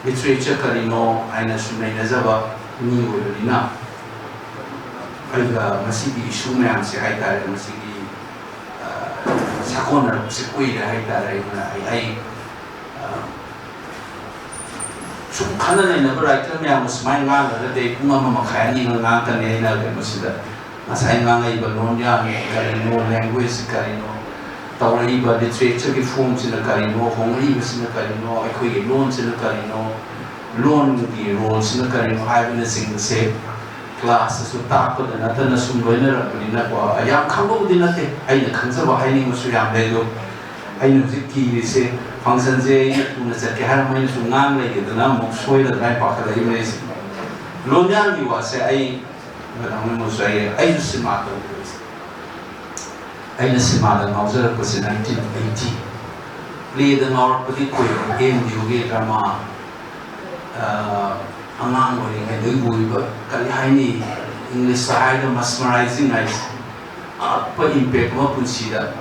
ꯂꯤꯇꯔꯦꯆꯔ ꯀꯔꯤꯅꯣ ꯍꯥꯏꯅꯁꯨ ꯅꯩꯅꯖꯕ ꯃꯤ ꯑꯣꯏꯕꯅꯤꯅ, ꯑꯩꯒ ꯃꯁꯤꯒꯤ ꯏꯁꯨ ꯃꯌꯥꯝꯁꯦ ꯍꯥꯏꯇꯥꯔꯦ, ꯃꯁꯤꯒꯤ, ꯑ, ꯁꯥꯒꯣꯟꯅꯔꯛꯄꯁꯦ ꯀꯨꯏꯔꯦ ꯍꯥꯏꯇꯥꯔꯦ꯫ ꯑꯩꯅ, ꯑꯩ, ꯑꯩ, ꯑ, ꯁꯨꯝ ꯈꯟꯅ ꯅꯩꯅꯕ ꯔꯥꯏꯇꯔ ꯃꯌꯥꯝꯒ ꯁꯨꯃꯥꯏꯅ ꯉꯥꯡꯈ꯭ꯔꯒꯗꯤ ꯑꯩ ꯄꯨꯡ ꯑꯃ ꯃꯈꯥꯏ ꯑꯅꯤ ꯉꯥꯡꯉꯛꯀꯅꯤ꯫ ꯑꯩꯅ ꯀꯩꯅꯣꯁꯤꯗ ꯉꯁꯥꯏ ꯉꯥꯡꯉꯛꯏꯕ ꯂꯣꯟꯌꯥꯟ ꯀꯔꯤꯅꯣ, ꯂꯦꯡꯒ꯭ꯋꯦꯖ ꯀꯔꯤꯅꯣ, ꯇꯧꯔꯛꯏꯕ ꯂꯤꯇꯔꯦꯆꯔꯒꯤ ꯐꯣꯝꯁꯤꯅ ꯀꯔꯤꯅꯣ, ꯍꯣꯡꯂꯛꯏꯕꯁꯤꯅ ꯀꯔꯤꯅꯣ, ꯑꯩꯈꯣꯏꯒꯤ ꯂꯣꯟꯁꯤꯅ ꯀꯔꯤꯅꯣ, ꯂꯣꯟꯒꯤ ꯔꯣꯜꯁꯤꯅ ꯀꯔꯤꯅꯣ ꯍꯥꯏꯕꯅꯆꯤꯡꯕꯁꯦ ꯀ꯭ꯂꯥꯁꯇꯁꯨ ꯇꯥꯛꯄꯗ ꯅꯠꯇꯅ ꯁꯨꯝ ꯂꯣꯏꯅꯔꯛꯄꯅꯤꯅꯀꯣ, ꯌꯥꯝ ꯈꯪꯕꯕꯨꯗꯤ ꯅꯠꯇꯦ꯫ ꯑꯩꯅ ꯈꯪꯖꯕ ꯍꯥꯏꯅꯤꯡꯕꯁꯨ ꯌꯥꯝ ꯂꯩ꯫ ꯑꯗꯣ ꯑꯩꯅ ꯍꯧꯖꯤꯛ ꯀꯤꯔꯤꯁꯦ, ꯐꯪꯁꯟꯁꯦ ꯑꯩꯅ ꯊꯨꯅ ꯆꯠꯀꯦ ꯍꯥꯏꯔꯝꯃ ꯑꯩꯅꯁꯨ ꯉꯥꯡ ꯂꯩꯒꯦꯗꯅ ꯑꯃꯨꯛ ꯁꯣꯏꯔꯗ꯭ꯔꯥ ꯍꯥꯏꯅ ꯄꯥꯈꯠꯂꯛꯏꯕꯅꯦ ꯑꯩꯁꯦ꯫ ꯂꯣꯟꯌꯥꯟꯒꯤ ꯋꯥꯁꯦ ꯑꯩ ꯃꯦꯗꯥꯝ ꯍꯣꯏ ꯃꯣꯏꯁꯨ ꯑꯩ, ꯑꯩꯁꯨ ꯁꯤꯅꯦꯃꯥ ꯇꯧꯈꯤꯕꯁꯦ꯫ ꯑꯩꯅ ꯁꯤꯅꯦꯃꯥꯗ ꯉꯥꯎꯖꯔꯛꯄꯁꯦ ꯅꯥꯏꯟꯇꯤꯟ ꯑꯩꯠꯇꯤ꯫ ꯄ꯭ꯂꯦꯗ ꯉꯥꯎꯔꯛꯄꯗꯤ ꯀꯨꯏꯔꯦ, ꯑꯦꯝ ꯌꯨꯒꯤ ꯗ꯭ꯔꯃꯥ, ꯑ, ꯑꯉꯥꯡ ꯑꯣꯏꯔꯤꯉꯩꯗꯒꯤ ꯎꯔꯤꯕ, ꯀꯔꯤ ꯍꯥꯏꯅꯤ, ꯏꯪꯂꯤꯁꯇ ꯍꯥꯏꯔꯒ ꯃꯁꯃꯔꯥꯏꯖꯤꯡ ꯍꯥꯏꯁꯦ, ꯑꯉꯛꯄ ꯏꯝꯄꯦꯛ ꯑꯃ ꯄꯨꯟꯁꯤꯗ꯫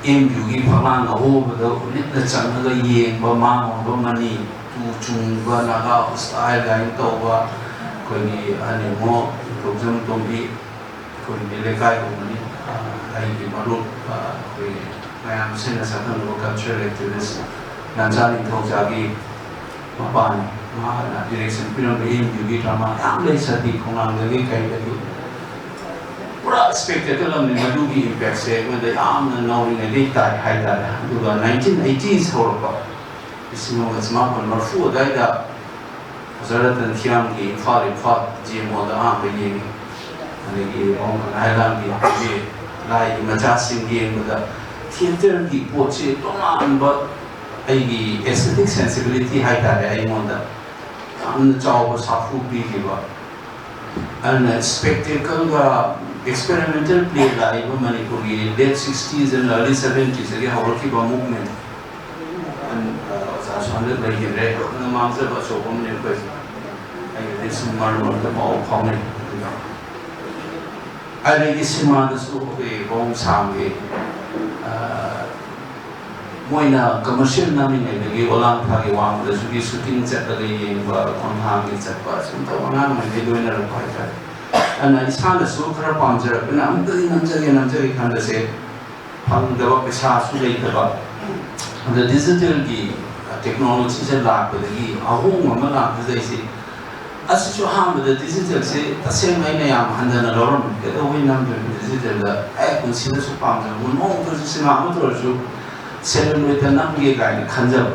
ꯑꯦꯝ ꯌꯨꯒꯤ ꯐꯛꯂꯥꯡ ꯑꯍꯣꯕꯗ ꯃꯤꯠꯅ ꯆꯪꯉꯒ ꯌꯦꯡꯕ, ꯃꯥꯡꯂꯣꯝꯗ ꯃꯅꯤ ꯇꯨ ꯆꯨꯡꯕ, ꯅꯥꯒꯥ ꯁ꯭ꯇꯥꯏꯜ ꯀꯥꯏꯅ ꯇꯧꯕ, ꯑꯩꯈꯣꯏꯒꯤ ꯑꯅꯤꯃꯣ ꯇꯣꯡꯖꯝ ꯇꯣꯝꯕꯤ, ꯑꯩꯈꯣꯏꯒꯤ ꯂꯩꯀꯥꯏ ꯍꯣꯡꯕꯅꯤ, ꯑꯩꯒꯤ ꯃꯔꯨꯞ, ꯑꯩꯈꯣꯏ ꯃꯌꯥꯝ ꯁꯤꯟꯅ ꯁꯛꯈꯪꯅꯕ ꯀꯜꯆꯔꯦꯜ ꯑꯦꯛꯇꯤꯚꯤꯁ ꯂꯟꯆꯥ ꯅꯤꯡꯊꯧꯖꯥꯒꯤ ꯃꯄꯥꯅꯤ꯫ ꯃꯍꯥꯛꯅ ꯗꯤꯔꯦꯛꯁꯟ ꯄꯤꯔꯝꯕ ꯑꯦꯝ ꯌꯨꯒꯤ ꯗ꯭ꯔꯃꯥ ꯌꯥꯝ ꯂꯩ, ꯁꯇꯤ ꯈꯣꯡꯅꯥꯡꯗꯒꯤ ꯀꯩꯗꯒꯤ꯫ ꯄꯨꯔꯥ ꯁ꯭ꯄꯦꯛꯇꯦꯀꯜ ꯑꯃꯅꯤ꯫ ꯃꯗꯨꯒꯤ ꯏꯝꯄꯦꯛꯁꯦ ꯑꯩꯉꯣꯟꯗ ꯌꯥꯝꯅ ꯅꯧꯔꯤꯉꯩꯗꯒꯤ ꯇꯥꯏ ꯍꯥꯏꯇꯥꯔꯦ꯫ ꯑꯗꯨꯒ ꯅꯥꯏꯟꯇꯤꯟ ꯑꯩꯠꯇꯤꯁ ꯍꯧꯔꯛꯄ, ꯂꯤꯁꯤꯡ ꯑꯃꯒ ꯆꯃꯥꯄꯟ ꯃꯔꯤꯐꯨ ꯑꯗꯨꯋꯥꯏꯗ ꯑꯣꯖꯥ ꯔꯇꯟ ꯊꯤꯌꯥꯝꯒꯤ ꯏꯝꯐꯥꯜ, ꯏꯝꯐꯥꯜ ꯖꯦ ꯃꯣꯜꯗ ꯑꯍꯥꯟꯕ ꯌꯦꯡꯉꯤ꯫ ꯑꯗꯒꯤ ꯃꯑꯣꯡ ꯀꯃꯥꯏꯅ ꯍꯥꯏꯔꯀꯥꯟꯗꯤ ꯑꯩꯈꯣꯏꯒꯤ ꯂꯥꯏꯒꯤ ꯃꯆꯥꯁꯤꯡ ꯌꯦꯡꯕꯗ ꯊꯤꯌꯦꯇꯔꯒꯤ ꯄꯣꯠꯁꯤ ꯇꯣꯉꯥꯟꯕ ꯑꯩꯒꯤ ꯑꯦꯁꯊꯦꯇꯤꯛ ꯁꯦꯟꯁꯤꯕꯤꯂꯤꯇꯤ ꯍꯥꯏꯇꯥꯔꯦ, ꯑꯩꯉꯣꯟꯗ ꯌꯥꯝꯅ ꯆꯥꯎꯕ ꯁꯥꯐꯨ ꯄꯤꯈꯤꯕ꯫ ꯑꯗꯨꯅ ꯁ꯭ꯄꯦꯛꯇꯦꯀꯜꯒ ꯑꯦꯛꯁꯄꯦꯔꯤꯃꯦꯟꯇꯦꯜ ꯄ꯭ꯂꯦ ꯂꯥꯛꯏꯕ ꯃꯅꯤꯄꯨꯔꯒꯤ ꯂꯦꯠ ꯁꯤꯛꯁꯇꯤꯁ ꯑꯦꯟ ꯑꯥꯔꯂꯤ ꯁꯕꯦꯟꯇꯤꯁ ꯗꯒꯤ ꯍꯧꯔꯛꯈꯤꯕ ꯃꯨꯚꯃꯦꯟ꯫ ꯑꯣꯖꯥꯁꯨ ꯍꯟꯗꯛ ꯂꯩꯈꯤꯗ꯭ꯔꯦ꯫ ꯑꯗꯨꯅ ꯃꯥꯡꯖꯕ ꯑꯆꯧꯕ ꯑꯃꯅꯦ ꯑꯩꯈꯣꯏ꯫ ꯑꯩꯒꯗꯤ ꯁꯨꯝ ꯃꯔꯛ ꯃꯔꯛꯇ ꯄꯥꯎ ꯐꯥꯎꯅꯩ꯫ ꯑꯗꯨꯒ ꯑꯗꯒꯤ ꯁꯤꯅꯦꯃꯥꯗꯁꯨ ꯑꯩꯈꯣꯏ ꯕꯣꯝ ꯁꯥꯡꯒꯤ, ꯑ, ꯃꯣꯏꯅ ꯀꯃꯔꯁꯤꯌꯦꯜ ꯅꯝꯃꯤꯉꯩꯗꯒꯤ ꯑꯣꯂꯥꯡ ꯊꯥꯒꯤ ꯋꯥꯡꯃꯗꯁꯨꯒꯤ ꯁꯨꯇꯤꯡ ꯆꯠꯂꯒ ꯌꯦꯡꯕ, ꯈꯣꯡꯍꯥꯡꯒꯤ ꯆꯠꯄ, ꯁꯨꯝ ꯇꯧ ꯑꯉꯥꯡ ꯑꯣꯏꯔꯤꯉꯩꯗꯒꯤ ꯂꯣꯏꯅꯔꯛꯄ ꯍꯥꯏꯇꯥꯔꯦ꯫ ꯑꯗꯨꯅ ꯏꯁꯥꯅꯁꯨ ꯈꯔ ꯄꯥꯝꯖꯔꯛꯄꯅ ꯑꯃꯨꯛꯇꯗꯤ ꯅꯝꯖꯒꯦ ꯅꯝꯖꯒꯦ ꯈꯟꯕꯁꯦ ꯐꯪꯗꯕ, ꯄꯩꯁꯥꯁꯨ ꯂꯩꯇꯕ꯫ ꯑꯗ ꯗꯤꯖꯤꯇꯦꯜꯒꯤ ꯇꯦꯛꯅꯣꯂꯣꯖꯤꯁꯦ ꯂꯥꯛꯄꯗꯒꯤ ꯑꯍꯣꯡꯕ ꯑꯃ ꯂꯥꯛꯄꯁꯦ ꯑꯩꯁꯦ ꯑꯁꯤꯁꯨ ꯑꯍꯥꯟꯕꯗ ꯗꯤꯖꯤꯇꯦꯜꯁꯦ ꯇꯁꯦꯡꯅ ꯑꯩꯅ ꯌꯥꯝ ꯍꯟꯊꯅ ꯂꯧꯔꯝꯃꯤ꯫ ꯀꯩꯗꯧꯕꯩ ꯅꯝꯗꯣꯏꯅꯣ ꯗꯤꯖꯤꯇꯦꯜꯗ? ꯑꯩ ꯄꯨꯟꯁꯤꯗꯁꯨ ꯄꯥꯝꯖꯕ ꯅꯣꯡꯃꯇꯁꯨ ꯁꯤꯅꯦꯃꯥ ꯑꯃ ꯇꯧꯔꯁꯨ ꯁꯦꯂꯨꯂꯣꯏꯗꯇ ꯅꯝꯒꯦ ꯀꯥꯏꯅ ꯈꯟꯖꯕ꯫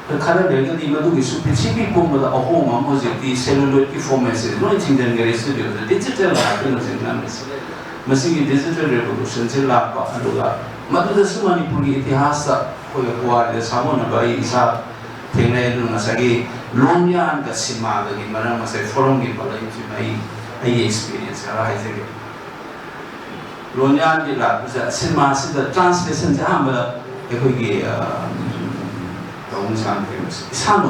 ꯑꯗ ꯈꯔ ꯂꯩꯔꯒꯗꯤ ꯃꯗꯨꯒꯤꯁꯨ ꯄ꯭ꯔꯤꯊꯤꯕꯤ ꯄꯨꯝꯕꯗ ꯑꯍꯣꯡꯕ ꯑꯃ ꯍꯧꯖꯤꯛꯇꯤ ꯁꯦꯂꯨꯂꯣꯏꯗꯀꯤ ꯐꯣꯔꯃꯦꯠꯁꯦ ꯂꯣꯏ ꯊꯤꯡꯖꯤꯟꯈꯔꯦ ꯁ꯭ꯇꯨꯗꯤꯑꯣꯗ꯫ ꯗꯤꯖꯤꯇꯦꯜ ꯉꯥꯛꯇꯅꯤ ꯍꯧꯖꯤꯛ ꯅꯝꯃꯤꯁꯦ꯫ ꯃꯁꯤꯒꯤ ꯗꯤꯖꯤꯇꯦꯜ ꯔꯦꯚꯣꯂꯨꯁꯟꯁꯦ ꯂꯥꯛꯄ, ꯑꯗꯨꯒ ꯃꯗꯨꯗꯁꯨ ꯃꯅꯤꯄꯨꯔꯒꯤ ꯏꯇꯤꯍꯥꯁꯇ ꯑꯩꯈꯣꯏꯒ ꯄꯨꯋꯥꯔꯤꯗ ꯁꯥꯒꯣꯟꯅꯕ ꯑꯩ ꯏꯁꯥ ꯊꯦꯡꯅꯩ꯫ ꯑꯗꯨ ꯉꯁꯥꯏꯒꯤ ꯂꯣꯟꯌꯥꯟꯒ ꯁꯤꯅꯦꯃꯥꯒꯒꯤ ꯃꯔꯝ ꯉꯁꯥꯏ ꯐꯣꯔꯝꯒꯤ ꯄꯜꯂꯛꯏꯁꯤꯅ ꯑꯩ, ꯑꯩꯒꯤ ꯑꯦꯛꯁꯄꯤꯔꯤꯌꯦꯟꯁ ꯈꯔ ꯍꯥꯏꯖꯒꯦ꯫ ꯂꯣꯟꯌꯥꯟꯒꯤ ꯂꯥꯛꯄꯁꯤꯗ ꯁꯤꯅꯦꯃꯥꯁꯤꯗ ꯇ꯭ꯔꯥꯟꯁꯂꯦꯁꯟꯁꯦ ꯑꯍꯥꯟꯕꯗ ꯑꯩꯈꯣꯏꯒꯤ, ꯑ, ꯇꯧꯕ ꯁꯥꯟꯅ ꯏꯁꯥꯅ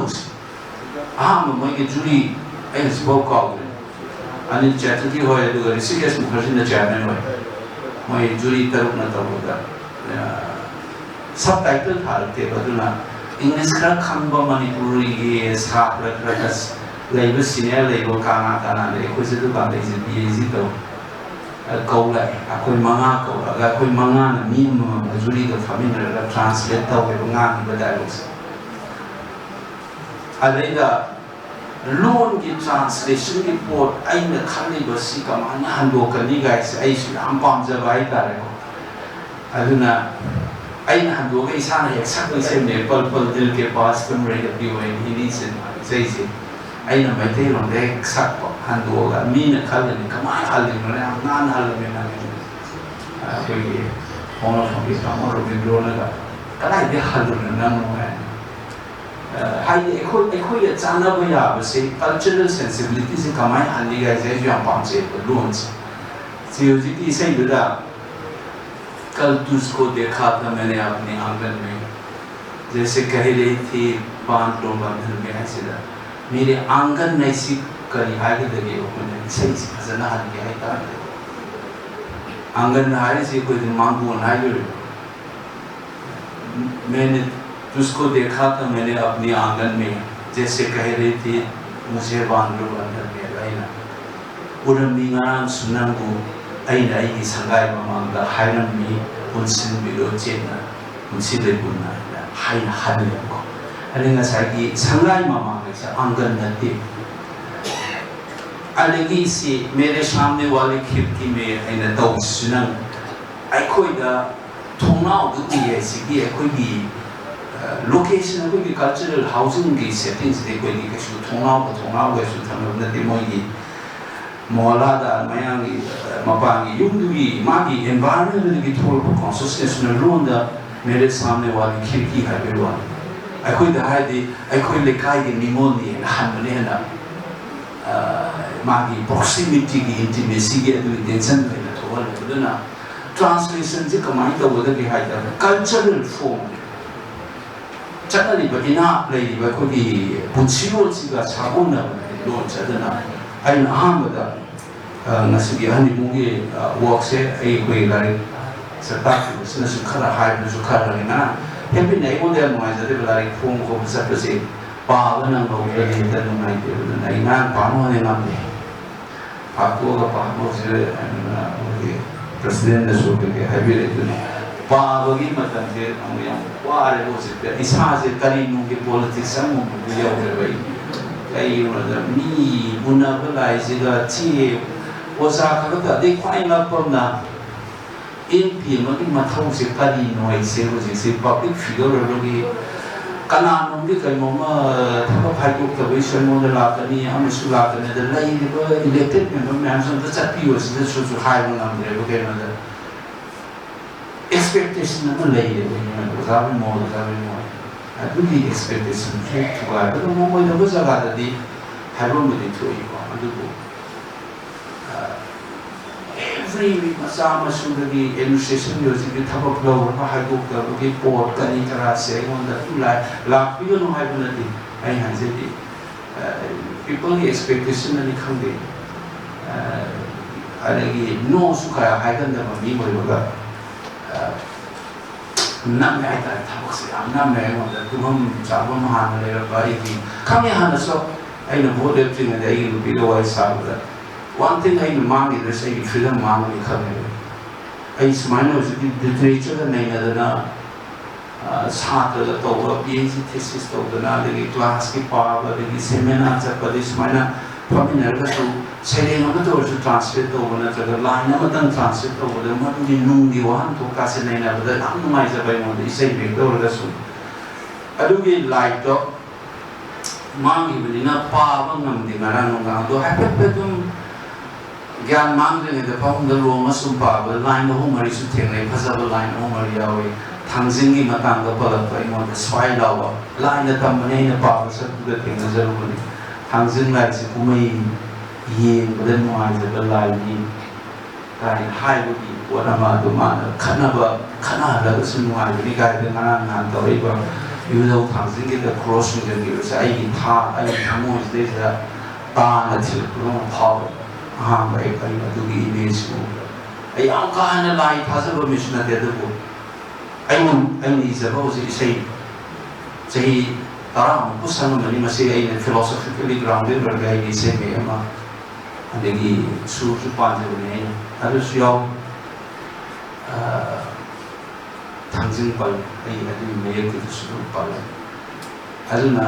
ꯑꯍꯥꯟꯕ ꯃꯣꯏꯒꯤ ꯖꯨꯔꯤ, ꯑꯩ ꯍꯧꯖꯤꯛꯐꯥꯎ ꯀꯥꯎꯗ꯭ꯔꯤ꯫ ꯑꯅꯤꯜ ꯆꯦꯇ꯭ꯔꯖꯤ ꯍꯣꯏ, ꯑꯗꯨꯒ ꯔꯤꯁꯤꯀꯦꯁ ꯃꯨꯈꯔꯖꯤꯅ ꯆꯤꯌꯥꯔꯃꯦꯟ ꯑꯣꯏ꯫ ꯃꯣꯏ ꯖꯨꯔꯤ ꯇꯔꯨꯛꯅ ꯇꯧꯕꯗ, ꯑ, ꯁꯕ ꯇꯥꯏꯇꯜ ꯊꯥꯔꯛꯇꯦꯕ, ꯑꯗꯨꯅ ꯏꯪꯂꯤꯁ ꯈꯔ ꯈꯪꯕ ꯃꯅꯤꯄꯨꯔꯤꯒꯤ ꯁꯥꯇ꯭ꯔ ꯈꯔ ꯈꯔ ꯂꯩꯕ ꯁꯤꯅꯤꯌꯔ ꯂꯩꯕ ꯀꯅꯥ ꯀꯅꯥ ꯂꯩ? ꯑꯩꯈꯣꯏꯁꯦ ꯑꯗꯨꯀꯥꯟꯗ ꯑꯩꯁꯦ ꯄꯤ ꯑꯩꯆ ꯗꯤ ꯇꯧ-, ꯑ, ꯀꯧ ꯂꯥꯛꯑꯦ꯫ ꯑꯩꯈꯣꯏ ꯃꯉꯥ ꯀꯧꯔꯛꯑꯒ ꯑꯩꯈꯣꯏ ꯃꯉꯥꯅ ꯃꯤ ꯑꯃꯃꯝꯒ ꯖꯨꯔꯤꯒ ꯐꯝꯃꯤꯟꯅꯔꯒ ꯇ꯭ꯔꯥꯟꯁꯂꯦꯠ ꯇꯧꯋꯦꯕ ꯉꯥꯡꯉꯤꯕ ꯗꯥꯏꯂꯣꯛꯁꯦ꯫ ꯑꯗꯩꯗ ꯂꯣꯟꯒꯤ ꯇ꯭ꯔꯥꯟꯁꯂꯦꯁꯟꯒꯤ ꯄꯣꯠ ꯑꯩꯅ ꯈꯜꯂꯤꯕꯁꯤ ꯀꯃꯥꯏꯅ ꯍꯟꯗꯣꯛꯀꯅꯤ ꯒꯥꯏꯁꯦ ꯑꯩꯁꯨ ꯌꯥꯝ ꯄꯥꯝꯖꯕ ꯍꯥꯏꯇꯥꯔꯦꯀꯣ꯫ ꯑꯗꯨꯅ ꯑꯩꯅ ꯍꯟꯗꯣꯛꯑꯒ ꯏꯁꯥꯅ ꯍꯦꯛ ꯁꯛꯄ ꯏꯁꯩꯅꯦ, "ꯄꯜ ꯄꯜ ꯗꯤꯜ ꯀꯦ ꯄꯥꯁ ꯇꯨꯝ ꯔꯍꯤ ꯍꯣ" ꯍꯥꯏꯅ ꯍꯤꯟꯗꯤ ꯁꯤꯅꯦꯃꯥꯒꯤ ꯏꯁꯩꯁꯦ ꯑꯩꯅ ꯃꯩꯇꯩꯂꯣꯟꯗ ꯍꯦꯛ ꯁꯛꯄ ꯍꯟꯗꯣꯛꯑꯒ ꯃꯤꯅ ꯈꯜꯂꯅꯤ, "ꯀꯃꯥꯏꯅ ꯍꯜꯂꯤꯅꯣꯅꯦ, ꯌꯥꯝ ꯅꯥꯟꯅ ꯍꯜꯂꯝꯃꯦ ꯅꯪꯒꯤꯗꯤ"꯫ ꯑꯩꯈꯣꯏꯒꯤ ꯄꯣꯛꯅꯐꯝꯒꯤ ꯇꯥꯃꯣ ꯔꯣꯕꯤꯟꯗ꯭ꯔꯣꯅꯒ ꯀꯗꯥꯏꯗꯒꯤ ꯍꯜꯂꯨꯅꯣ ꯅꯪ ꯍꯥꯏ꯫ ꯍꯥꯏꯗꯤ ꯑꯩꯈꯣꯏ ꯑꯩꯈꯣꯏꯒ ꯆꯥꯟꯅꯕ ꯌꯥꯕꯁꯦ, ꯀꯜꯆꯔꯦꯜ ꯁꯦꯟꯁꯤꯕꯤꯂꯤꯇꯤꯁꯦ ꯀꯃꯥꯏꯅ ꯍꯟꯅꯤꯒꯦ ꯍꯥꯏꯁꯦ ꯑꯩꯁꯨ ꯌꯥꯝ ꯄꯥꯝꯖꯩꯕ ꯂꯣꯟꯁꯦ꯫ ꯁꯤ ꯍꯧꯖꯤꯛꯀꯤ ꯏꯁꯩꯗꯨꯗ "कल तुझको देखा था मैंने अपने आंगन में, जैसे कह रही थी बांध लो बंधन में" ꯍꯥꯏꯁꯤꯗ, "मेरे आंगन" ꯍꯥꯏꯁꯤ ꯀꯔꯤ ꯍꯥꯏꯒꯗꯒꯦ? ꯑꯩꯈꯣꯏꯅ ꯏꯁꯩꯁꯤ ꯐꯖꯅ ꯍꯟꯒꯦ ꯍꯥꯏꯇꯥꯔꯗꯤ, "आंगन" ꯍꯥꯏꯔꯤꯁꯤ ꯑꯩꯈꯣꯏꯗꯤ ꯃꯥꯡꯒꯣꯟ ꯍꯥꯏꯗꯣꯔꯤꯕ꯫ "मैंने तुझको देखा था मैंने अपने आंगन में, जैसे कह रही थी मुझे बांध लो बंधन में" ꯑꯗ ꯑꯩꯅ "ꯎꯔꯝꯃꯤ ꯉꯔꯥꯡꯁꯨ ꯅꯪꯕꯨ, ꯑꯩꯅ ꯑꯩꯒꯤ ꯁꯪꯒꯥꯏ ꯃꯃꯥꯡꯗ ꯍꯥꯏꯔꯝꯃꯤ ꯄꯨꯟꯁꯤꯟꯕꯤꯔꯣ ꯆꯦꯠꯅ ꯄꯨꯟꯁꯤ ꯂꯩꯄꯨꯟꯅ" ꯍꯥꯏꯅ ꯍꯥꯏꯅ ꯍꯜꯂꯦꯕꯀꯣ꯫ ꯑꯗꯩ ꯉꯁꯥꯏꯒꯤ ꯁꯪꯒꯥꯏ ꯃꯃꯥꯡ ꯍꯥꯏꯁꯦ ꯑꯥꯡꯒꯟ ꯅꯠꯇꯦ꯫ ꯑꯗꯒꯤ ꯁꯤ "मेरे सामने वाली खिड़की में" ꯍꯥꯏꯅ ꯇꯧꯕꯁꯤꯁꯨ ꯅꯪ ꯑꯩꯈꯣꯏꯗ ꯊꯣꯡꯅꯥꯎꯗ ꯎꯏ ꯍꯥꯏꯁꯤꯒꯤ ꯑꯩꯈꯣꯏꯒꯤ ꯂꯣꯀꯦꯁꯟ, ꯑꯩꯈꯣꯏꯒꯤ ꯀꯜꯆꯔꯦꯜ ꯍꯥꯎꯁꯤꯡꯒꯤ ꯁꯦꯠꯇꯤꯡꯁꯤꯗꯤ ꯑꯩꯈꯣꯏꯗꯤ ꯀꯩꯁꯨ ꯊꯣꯡꯅꯥꯎꯒ ꯊꯣꯡꯅꯥꯎꯒꯁꯨ ꯊꯝꯅꯕ ꯅꯠꯇꯦ꯫ ꯃꯣꯏꯒꯤ ꯃꯣꯍꯂꯥꯗ ꯃꯌꯥꯡꯒꯤ ꯃꯄꯥꯟꯒꯤ ꯌꯨꯝꯗꯨꯒꯤ ꯃꯥꯒꯤ ꯑꯦꯟꯚꯥꯏꯔꯟꯃꯦꯟꯗꯨꯗꯒꯤ ꯊꯣꯛꯂꯛꯄ ꯀꯣꯟꯁꯤꯌꯁꯅꯦꯁꯅ ꯂꯣꯟꯗ "मेरे सामने वाली खिड़की" ꯍꯥꯏꯕꯒꯤ ꯋꯥꯅꯤ꯫ ꯑꯩꯈꯣꯏꯗ ꯍꯥꯏꯔꯗꯤ ꯑꯩꯈꯣꯏ ꯂꯩꯀꯥꯏꯒꯤ ꯅꯤꯉꯣꯜꯅꯤ ꯍꯥꯏꯅ ꯍꯟꯕꯅ ꯍꯦꯟꯅ ꯃꯥꯒꯤ ꯄ꯭ꯔꯣꯛꯁꯤꯃꯤꯇꯤꯒꯤ, ꯏꯟꯇꯤꯃꯦꯁꯤꯒꯤ ꯑꯗꯨꯒꯤ ꯇꯦꯟꯁꯟꯗꯣ ꯍꯦꯟꯅ ꯊꯣꯛꯍꯜꯂꯦ꯫ ꯑꯗꯨꯅ ꯇ꯭ꯔꯥꯟꯁꯂꯦꯁꯟꯁꯦ ꯀꯃꯥꯏꯅ ꯇꯧꯒꯗꯒꯦ ꯍꯥꯏ ꯇꯥꯔꯗꯤ, ꯀꯜꯆꯔꯦꯜ ꯐꯣꯝ, ꯆꯠꯅꯔꯤꯕ ꯏꯅꯥꯠ ꯂꯩꯔꯤꯕ ꯑꯩꯈꯣꯏꯒꯤ ꯄꯨꯟꯁꯤꯔꯣꯜꯁꯤꯒ ꯁꯥꯒꯣꯟꯅꯕꯅꯦ ꯂꯣꯟꯁꯦ꯫ ꯑꯗꯨꯅ ꯑꯩꯅ ꯑꯍꯥꯟꯕꯗ ꯉꯁꯤꯒꯤ ꯑꯍꯟ ꯏꯃꯨꯡꯒꯤ ꯋꯥꯛꯁꯦ ꯑꯩꯈꯣꯏ ꯂꯥꯏꯔꯤꯛ ꯁꯛꯇꯥꯛꯈꯤꯕꯁꯤꯅꯁꯨ ꯈꯔ ꯍꯥꯏꯕꯗꯨꯁꯨ ꯈꯔ ꯂꯩꯅ ꯍꯦꯕꯤꯠꯅ ꯑꯩꯉꯣꯟꯗ ꯌꯥꯝ ꯅꯨꯡꯉꯥꯏꯖꯗꯦꯕ꯫ ꯂꯥꯏꯔꯤꯛ ꯐꯣꯡꯕ ꯈꯣꯠꯄ ꯆꯠꯄꯁꯦ ꯄꯥꯕ ꯅꯪꯍꯧꯗ꯭ꯔꯗꯤ ꯍꯦꯛꯇ ꯅꯨꯡꯉꯥꯏꯇꯦꯕ꯫ ꯑꯗꯨꯅ ꯑꯩ ꯉꯔꯥꯡ ꯄꯥꯅꯕ ꯍꯣꯠꯅ ꯉꯝꯗꯦ꯫ ꯄꯥꯊꯣꯛꯑꯒ ꯄꯥꯕ ꯍꯧꯖꯤꯛ ꯑꯩꯈꯣꯏꯒꯤ ꯄ꯭ꯔꯁꯤꯗꯦꯟꯅꯁꯨ ꯀꯩꯀꯩ ꯍꯥꯏꯕꯤꯔꯛꯏꯗꯨꯅꯤ꯫ ꯄꯥꯕꯒꯤ ꯃꯇꯝꯁꯦ ꯑꯃꯨꯛ ꯌꯥꯝ ꯋꯥꯔꯦꯕ ꯍꯧꯖꯤꯛꯇꯤ꯫ ꯏꯁꯥꯁꯦ ꯀꯔꯤꯅꯨꯡꯒꯤ ꯄꯣꯂꯤꯇꯤꯛꯁ ꯑꯃꯃꯨꯛꯇ ꯌꯧꯔꯦꯕ ꯑꯩ꯫ ꯀꯩꯒꯤꯅꯣꯗ ꯃꯤ ꯎꯅꯕ ꯂꯥꯛꯏꯁꯤꯒ ꯆꯦ ꯑꯣꯖꯥ ꯈꯛꯇ, ꯑꯗꯩ ꯈ꯭ꯋꯥꯏ ꯉꯛꯄ ꯑꯃꯅ ꯑꯦꯝ ꯄꯤ ꯑꯃꯒꯤ ꯃꯊꯧꯁꯦ ꯀꯔꯤꯅꯣ ꯍꯥꯏꯁꯦ ꯍꯧꯖꯤꯛꯁꯦ ꯄꯕ꯭ꯂꯤꯛ ꯐꯤꯒꯔ ꯑꯣꯏꯕꯒꯤ ꯀꯅꯥꯅꯣꯝꯒꯤ ꯀꯩꯅꯣꯝꯃ ꯊꯕꯛ ꯍꯥꯏꯗꯣꯛꯇꯕꯩꯁꯨ ꯑꯩꯉꯣꯟꯗ ꯂꯥꯛꯀꯅꯤ, ꯑꯃꯁꯨ ꯂꯥꯛꯀꯅꯤ꯫ ꯑꯗ ꯂꯩꯔꯤꯕ ꯏꯂꯦꯛꯇꯦꯠ ꯃꯦꯝꯕꯔ ꯃꯌꯥꯝꯁꯨ ꯑꯝꯇ ꯆꯠꯄꯤꯌꯣ ꯁꯤꯗꯁꯨ ꯍꯥꯏꯕ ꯉꯝꯗ꯭ꯔꯦꯕ꯫ ꯀꯩꯅꯣꯗ ꯑꯦꯛꯁ ꯑꯦꯛꯁꯄꯦꯛꯇꯦꯁꯟ ꯑꯃ ꯂꯩꯔꯦꯕ, ꯑꯣꯖꯥ ꯕꯤꯃꯣꯜ, ꯑꯣꯖꯥ ꯕꯤꯃꯣꯜ꯫ ꯑꯗꯨꯒꯤ ꯑꯦꯛꯁꯄꯦꯛꯇꯦꯁꯟꯁꯦ ꯊꯨꯒꯥꯏꯔꯒ ꯑꯗꯨꯝ ꯑꯣꯏꯗꯕ ꯖꯒꯥꯗꯗꯤ ꯍꯥꯏꯕ ꯑꯃꯗꯤ ꯊꯣꯛꯏꯀꯣ꯫ ꯑꯗꯨꯕꯨ ꯑꯦꯚ꯭ꯔꯤ ꯃꯆꯥ ꯃꯁꯨꯗꯒꯤ ꯑꯦꯗꯃꯤꯅꯤꯁꯇ꯭ꯔꯦꯁꯟꯒꯤ ꯍꯧꯖꯤꯛꯀꯤ ꯊꯕꯛ ꯂꯧꯔꯒ ꯍꯥꯏꯗꯣꯛꯇꯕꯒꯤ ꯄꯣꯠ ꯀꯔꯤ ꯀꯔꯥꯁꯦ ꯑꯩꯉꯣꯟꯗ ꯑꯗꯨꯝ ꯂꯥꯛ-, ꯂꯥꯛꯄꯤꯒꯅꯨ ꯍꯥꯏꯕ ꯅꯠꯇꯦ꯫ ꯑꯩ ꯍꯥꯏꯖꯗꯤ ꯄꯤꯄꯜꯒꯤ ꯑꯦꯛꯁꯄꯦꯛꯇꯦꯁꯟ ꯑꯅꯤ ꯈꯪꯗꯦ꯫ ꯑꯗꯒꯤ ꯅꯣꯁꯨ ꯀꯌꯥ ꯍꯥꯏꯒꯟꯗꯕ ꯃꯤ ꯑꯣꯏꯕꯒ ꯅꯝꯃꯦ ꯍꯥꯏꯇꯥꯔꯦ꯫ ꯊꯕꯛꯁꯦ ꯌꯥꯝ ꯅꯝꯃꯦ ꯑꯩꯉꯣꯟꯗ꯫ ꯇꯨꯝꯐꯝ ꯆꯥꯐꯝ ꯍꯥꯟꯅ ꯂꯩꯔꯝꯕ ꯑꯩꯒꯤ ꯈꯪꯉꯦ꯫ ꯍꯥꯟꯅꯁꯨ ꯑꯩꯅ ꯚꯣꯠ ꯂꯦꯞꯇ꯭ꯔꯤꯉꯩꯗ ꯑꯩꯒꯤ ꯅꯨꯄꯤꯒ ꯋꯥꯔꯤ ꯁꯥꯕꯗ ꯋꯥꯟ ꯊꯤꯡ ꯑꯩꯅ ꯃꯥꯡꯈꯤꯗꯣꯏꯁꯦ ꯑꯩꯒꯤ ꯐ꯭ꯔꯤꯗꯝ ꯃꯥꯡꯒꯅꯤ ꯈꯪꯉꯦꯕ꯫ ꯑꯩ ꯁꯨꯃꯥꯏꯅ ꯍꯧꯖꯤꯛꯀꯤ ꯂꯤꯇꯔꯦꯆꯔꯒ ꯅꯩꯅꯗꯅ ꯁꯥꯇ꯭ꯔꯗ ꯇꯧꯕ ꯄꯤ ꯑꯩꯆ ꯗꯤ ꯊꯤꯁꯤꯁ ꯇꯧꯗꯅ, ꯑꯗꯒꯤ ꯀ꯭ꯂꯥꯁꯀꯤ ꯄꯥꯕ, ꯑꯗꯒꯤ ꯁꯦꯃꯤꯅꯥꯔ ꯆꯠꯄ, ꯑꯗꯩ ꯁꯨꯃꯥꯏꯅ ꯐꯝꯃꯤꯟꯅꯔꯒꯁꯨ ꯁꯩꯔꯦꯡ ꯑꯃꯇ ꯑꯣꯏꯔꯁꯨ ꯇ꯭ꯔꯥꯟꯁꯂꯦꯠ ꯇꯧꯕ ꯅꯠꯇ꯭ꯔꯒ ꯂꯥꯏꯟ ꯑꯃꯇꯪ ꯇ꯭ꯔꯥꯟꯁꯂꯦꯠ ꯇꯧꯕꯗ ꯃꯗꯨꯒꯤ ꯅꯨꯡꯒꯤ ꯋꯥꯍꯟꯊꯣꯛꯀꯥꯁꯦ ꯅꯩꯅꯕꯗ ꯌꯥꯝ ꯅꯨꯡꯉꯥꯏꯖꯕ ꯑꯩꯉꯣꯟꯗ, ꯏꯁꯩ ꯕꯦꯛꯇ ꯑꯣꯏꯔꯒꯁꯨ꯫ ꯑꯗꯨꯒꯤ ꯂꯥꯏꯔꯤꯛꯇꯣ ꯃꯥꯡꯈꯤꯕꯅꯤꯅ ꯄꯥꯕ ꯉꯝꯗꯦ ꯉꯔꯥꯡ ꯅꯨꯡꯗꯥꯡ꯫ ꯑꯗꯣ ꯍꯥꯏꯐꯦꯠ ꯑꯗꯨꯝ ꯒ꯭ꯌꯥꯟ ꯃꯥꯡꯗ꯭ꯔꯤꯉꯩꯗ ꯐꯃꯨꯡꯗ ꯂꯣꯡ ꯑꯃ ꯁꯨꯝ ꯄꯥꯕꯗ ꯂꯥꯏꯟ ꯑꯍꯨꯝ ꯃꯔꯤꯁꯨ ꯊꯦꯡꯅꯩ, ꯐꯖꯕ ꯂꯥꯏꯟ ꯑꯍꯨꯝ ꯃꯔꯤ ꯌꯥꯎꯏ꯫ ꯊꯥꯡꯖꯤꯡꯒꯤ ꯃꯇꯥꯡꯗ ꯄꯜꯂꯛꯄ ꯑꯩꯉꯣꯟꯗ ꯁ꯭ꯋꯥꯏ ꯂꯥꯎꯕ꯫ ꯂꯥꯏꯅ ꯇꯝꯕꯅꯤ, ꯑꯩꯅ ꯄꯥꯕ ꯆꯠꯄꯗ ꯊꯦꯡꯅꯖꯔꯨꯕꯅꯤ꯫ ꯊꯥꯡꯖꯤꯡ ꯂꯥꯏꯁꯤ ꯀꯨꯝꯍꯩ ꯌꯦꯡꯕꯗ ꯅꯨꯡꯉꯥꯏꯖꯕ ꯂꯥꯏꯅꯤ ꯀꯥꯏꯅ ꯍꯥꯏꯕꯒꯤ ꯄꯣꯠ ꯑꯃ꯫ ꯑꯗꯨ ꯃꯥꯅ ꯈꯠꯅꯕ, ꯈꯠꯅꯍꯜꯂꯒꯁꯨ ꯅꯨꯡꯉꯥꯏꯕꯅꯤ ꯀꯥꯏꯗ ꯉꯔꯥꯡ ꯅꯍꯥꯟ ꯇꯧꯔꯛꯏꯕ ꯏꯕꯨꯙꯧ ꯊꯥꯡꯖꯤꯡꯒꯤꯗ ꯀ꯭ꯔꯣꯁ ꯌꯨꯡꯁꯤꯟꯈꯤꯕꯁꯦ ꯑꯩꯒꯤ ꯊꯥ-, ꯑꯩꯒꯤ ꯊꯃꯣꯏꯁꯤꯗꯩꯁꯤꯗ ꯇꯥꯅ ꯊꯤꯜꯂꯛꯄꯗꯧꯅ ꯐꯥꯎꯋꯦ꯫ ꯑꯍꯥꯟꯕ ꯑꯩ, ꯑꯩ ꯑꯗꯨꯒꯤ ꯏꯃꯦꯖꯁꯤ ꯎꯕꯗ ꯑꯩ ꯌꯥꯝ ꯀꯥ ꯍꯦꯟꯅ ꯂꯥꯏ ꯊꯥꯖꯕ ꯃꯤꯁꯨ ꯅꯠꯇꯦ, ꯑꯗꯨꯕꯨ ꯑꯩꯅ, ꯑꯩꯅ ꯏꯖꯕ ꯍꯧꯖꯤꯛ ꯏꯁꯩ ꯆꯍꯤ ꯇꯔꯥꯃꯨꯛꯄꯨ ꯁꯪꯉꯝꯃꯅꯤ꯫ ꯃꯁꯤ ꯑꯩꯅ ꯐꯤꯂꯣꯁꯣꯐꯤꯀꯦꯜꯂꯤ ꯒ꯭ꯔꯥꯎꯟꯗꯦꯗ ꯑꯣꯏꯔꯒ ꯑꯩꯒꯤ ꯏꯁꯩ ꯃꯌꯦꯛ ꯑꯃ, ꯑꯗꯒꯤ ꯁꯨꯔꯁꯨ ꯄꯥꯟꯖꯕꯅꯤ ꯑꯩꯅ꯫ ꯑꯗꯨꯁꯨ ꯌꯥꯎ-, ꯑ, ꯊꯥꯡꯖꯤꯡ ꯄꯜꯂꯦ, ꯑꯩ ꯑꯗꯨꯒꯤ ꯃꯌꯦꯛꯇꯨꯗꯁꯨ ꯑꯗꯨꯝ ꯄꯜꯂꯦ꯫ ꯑꯗꯨꯅ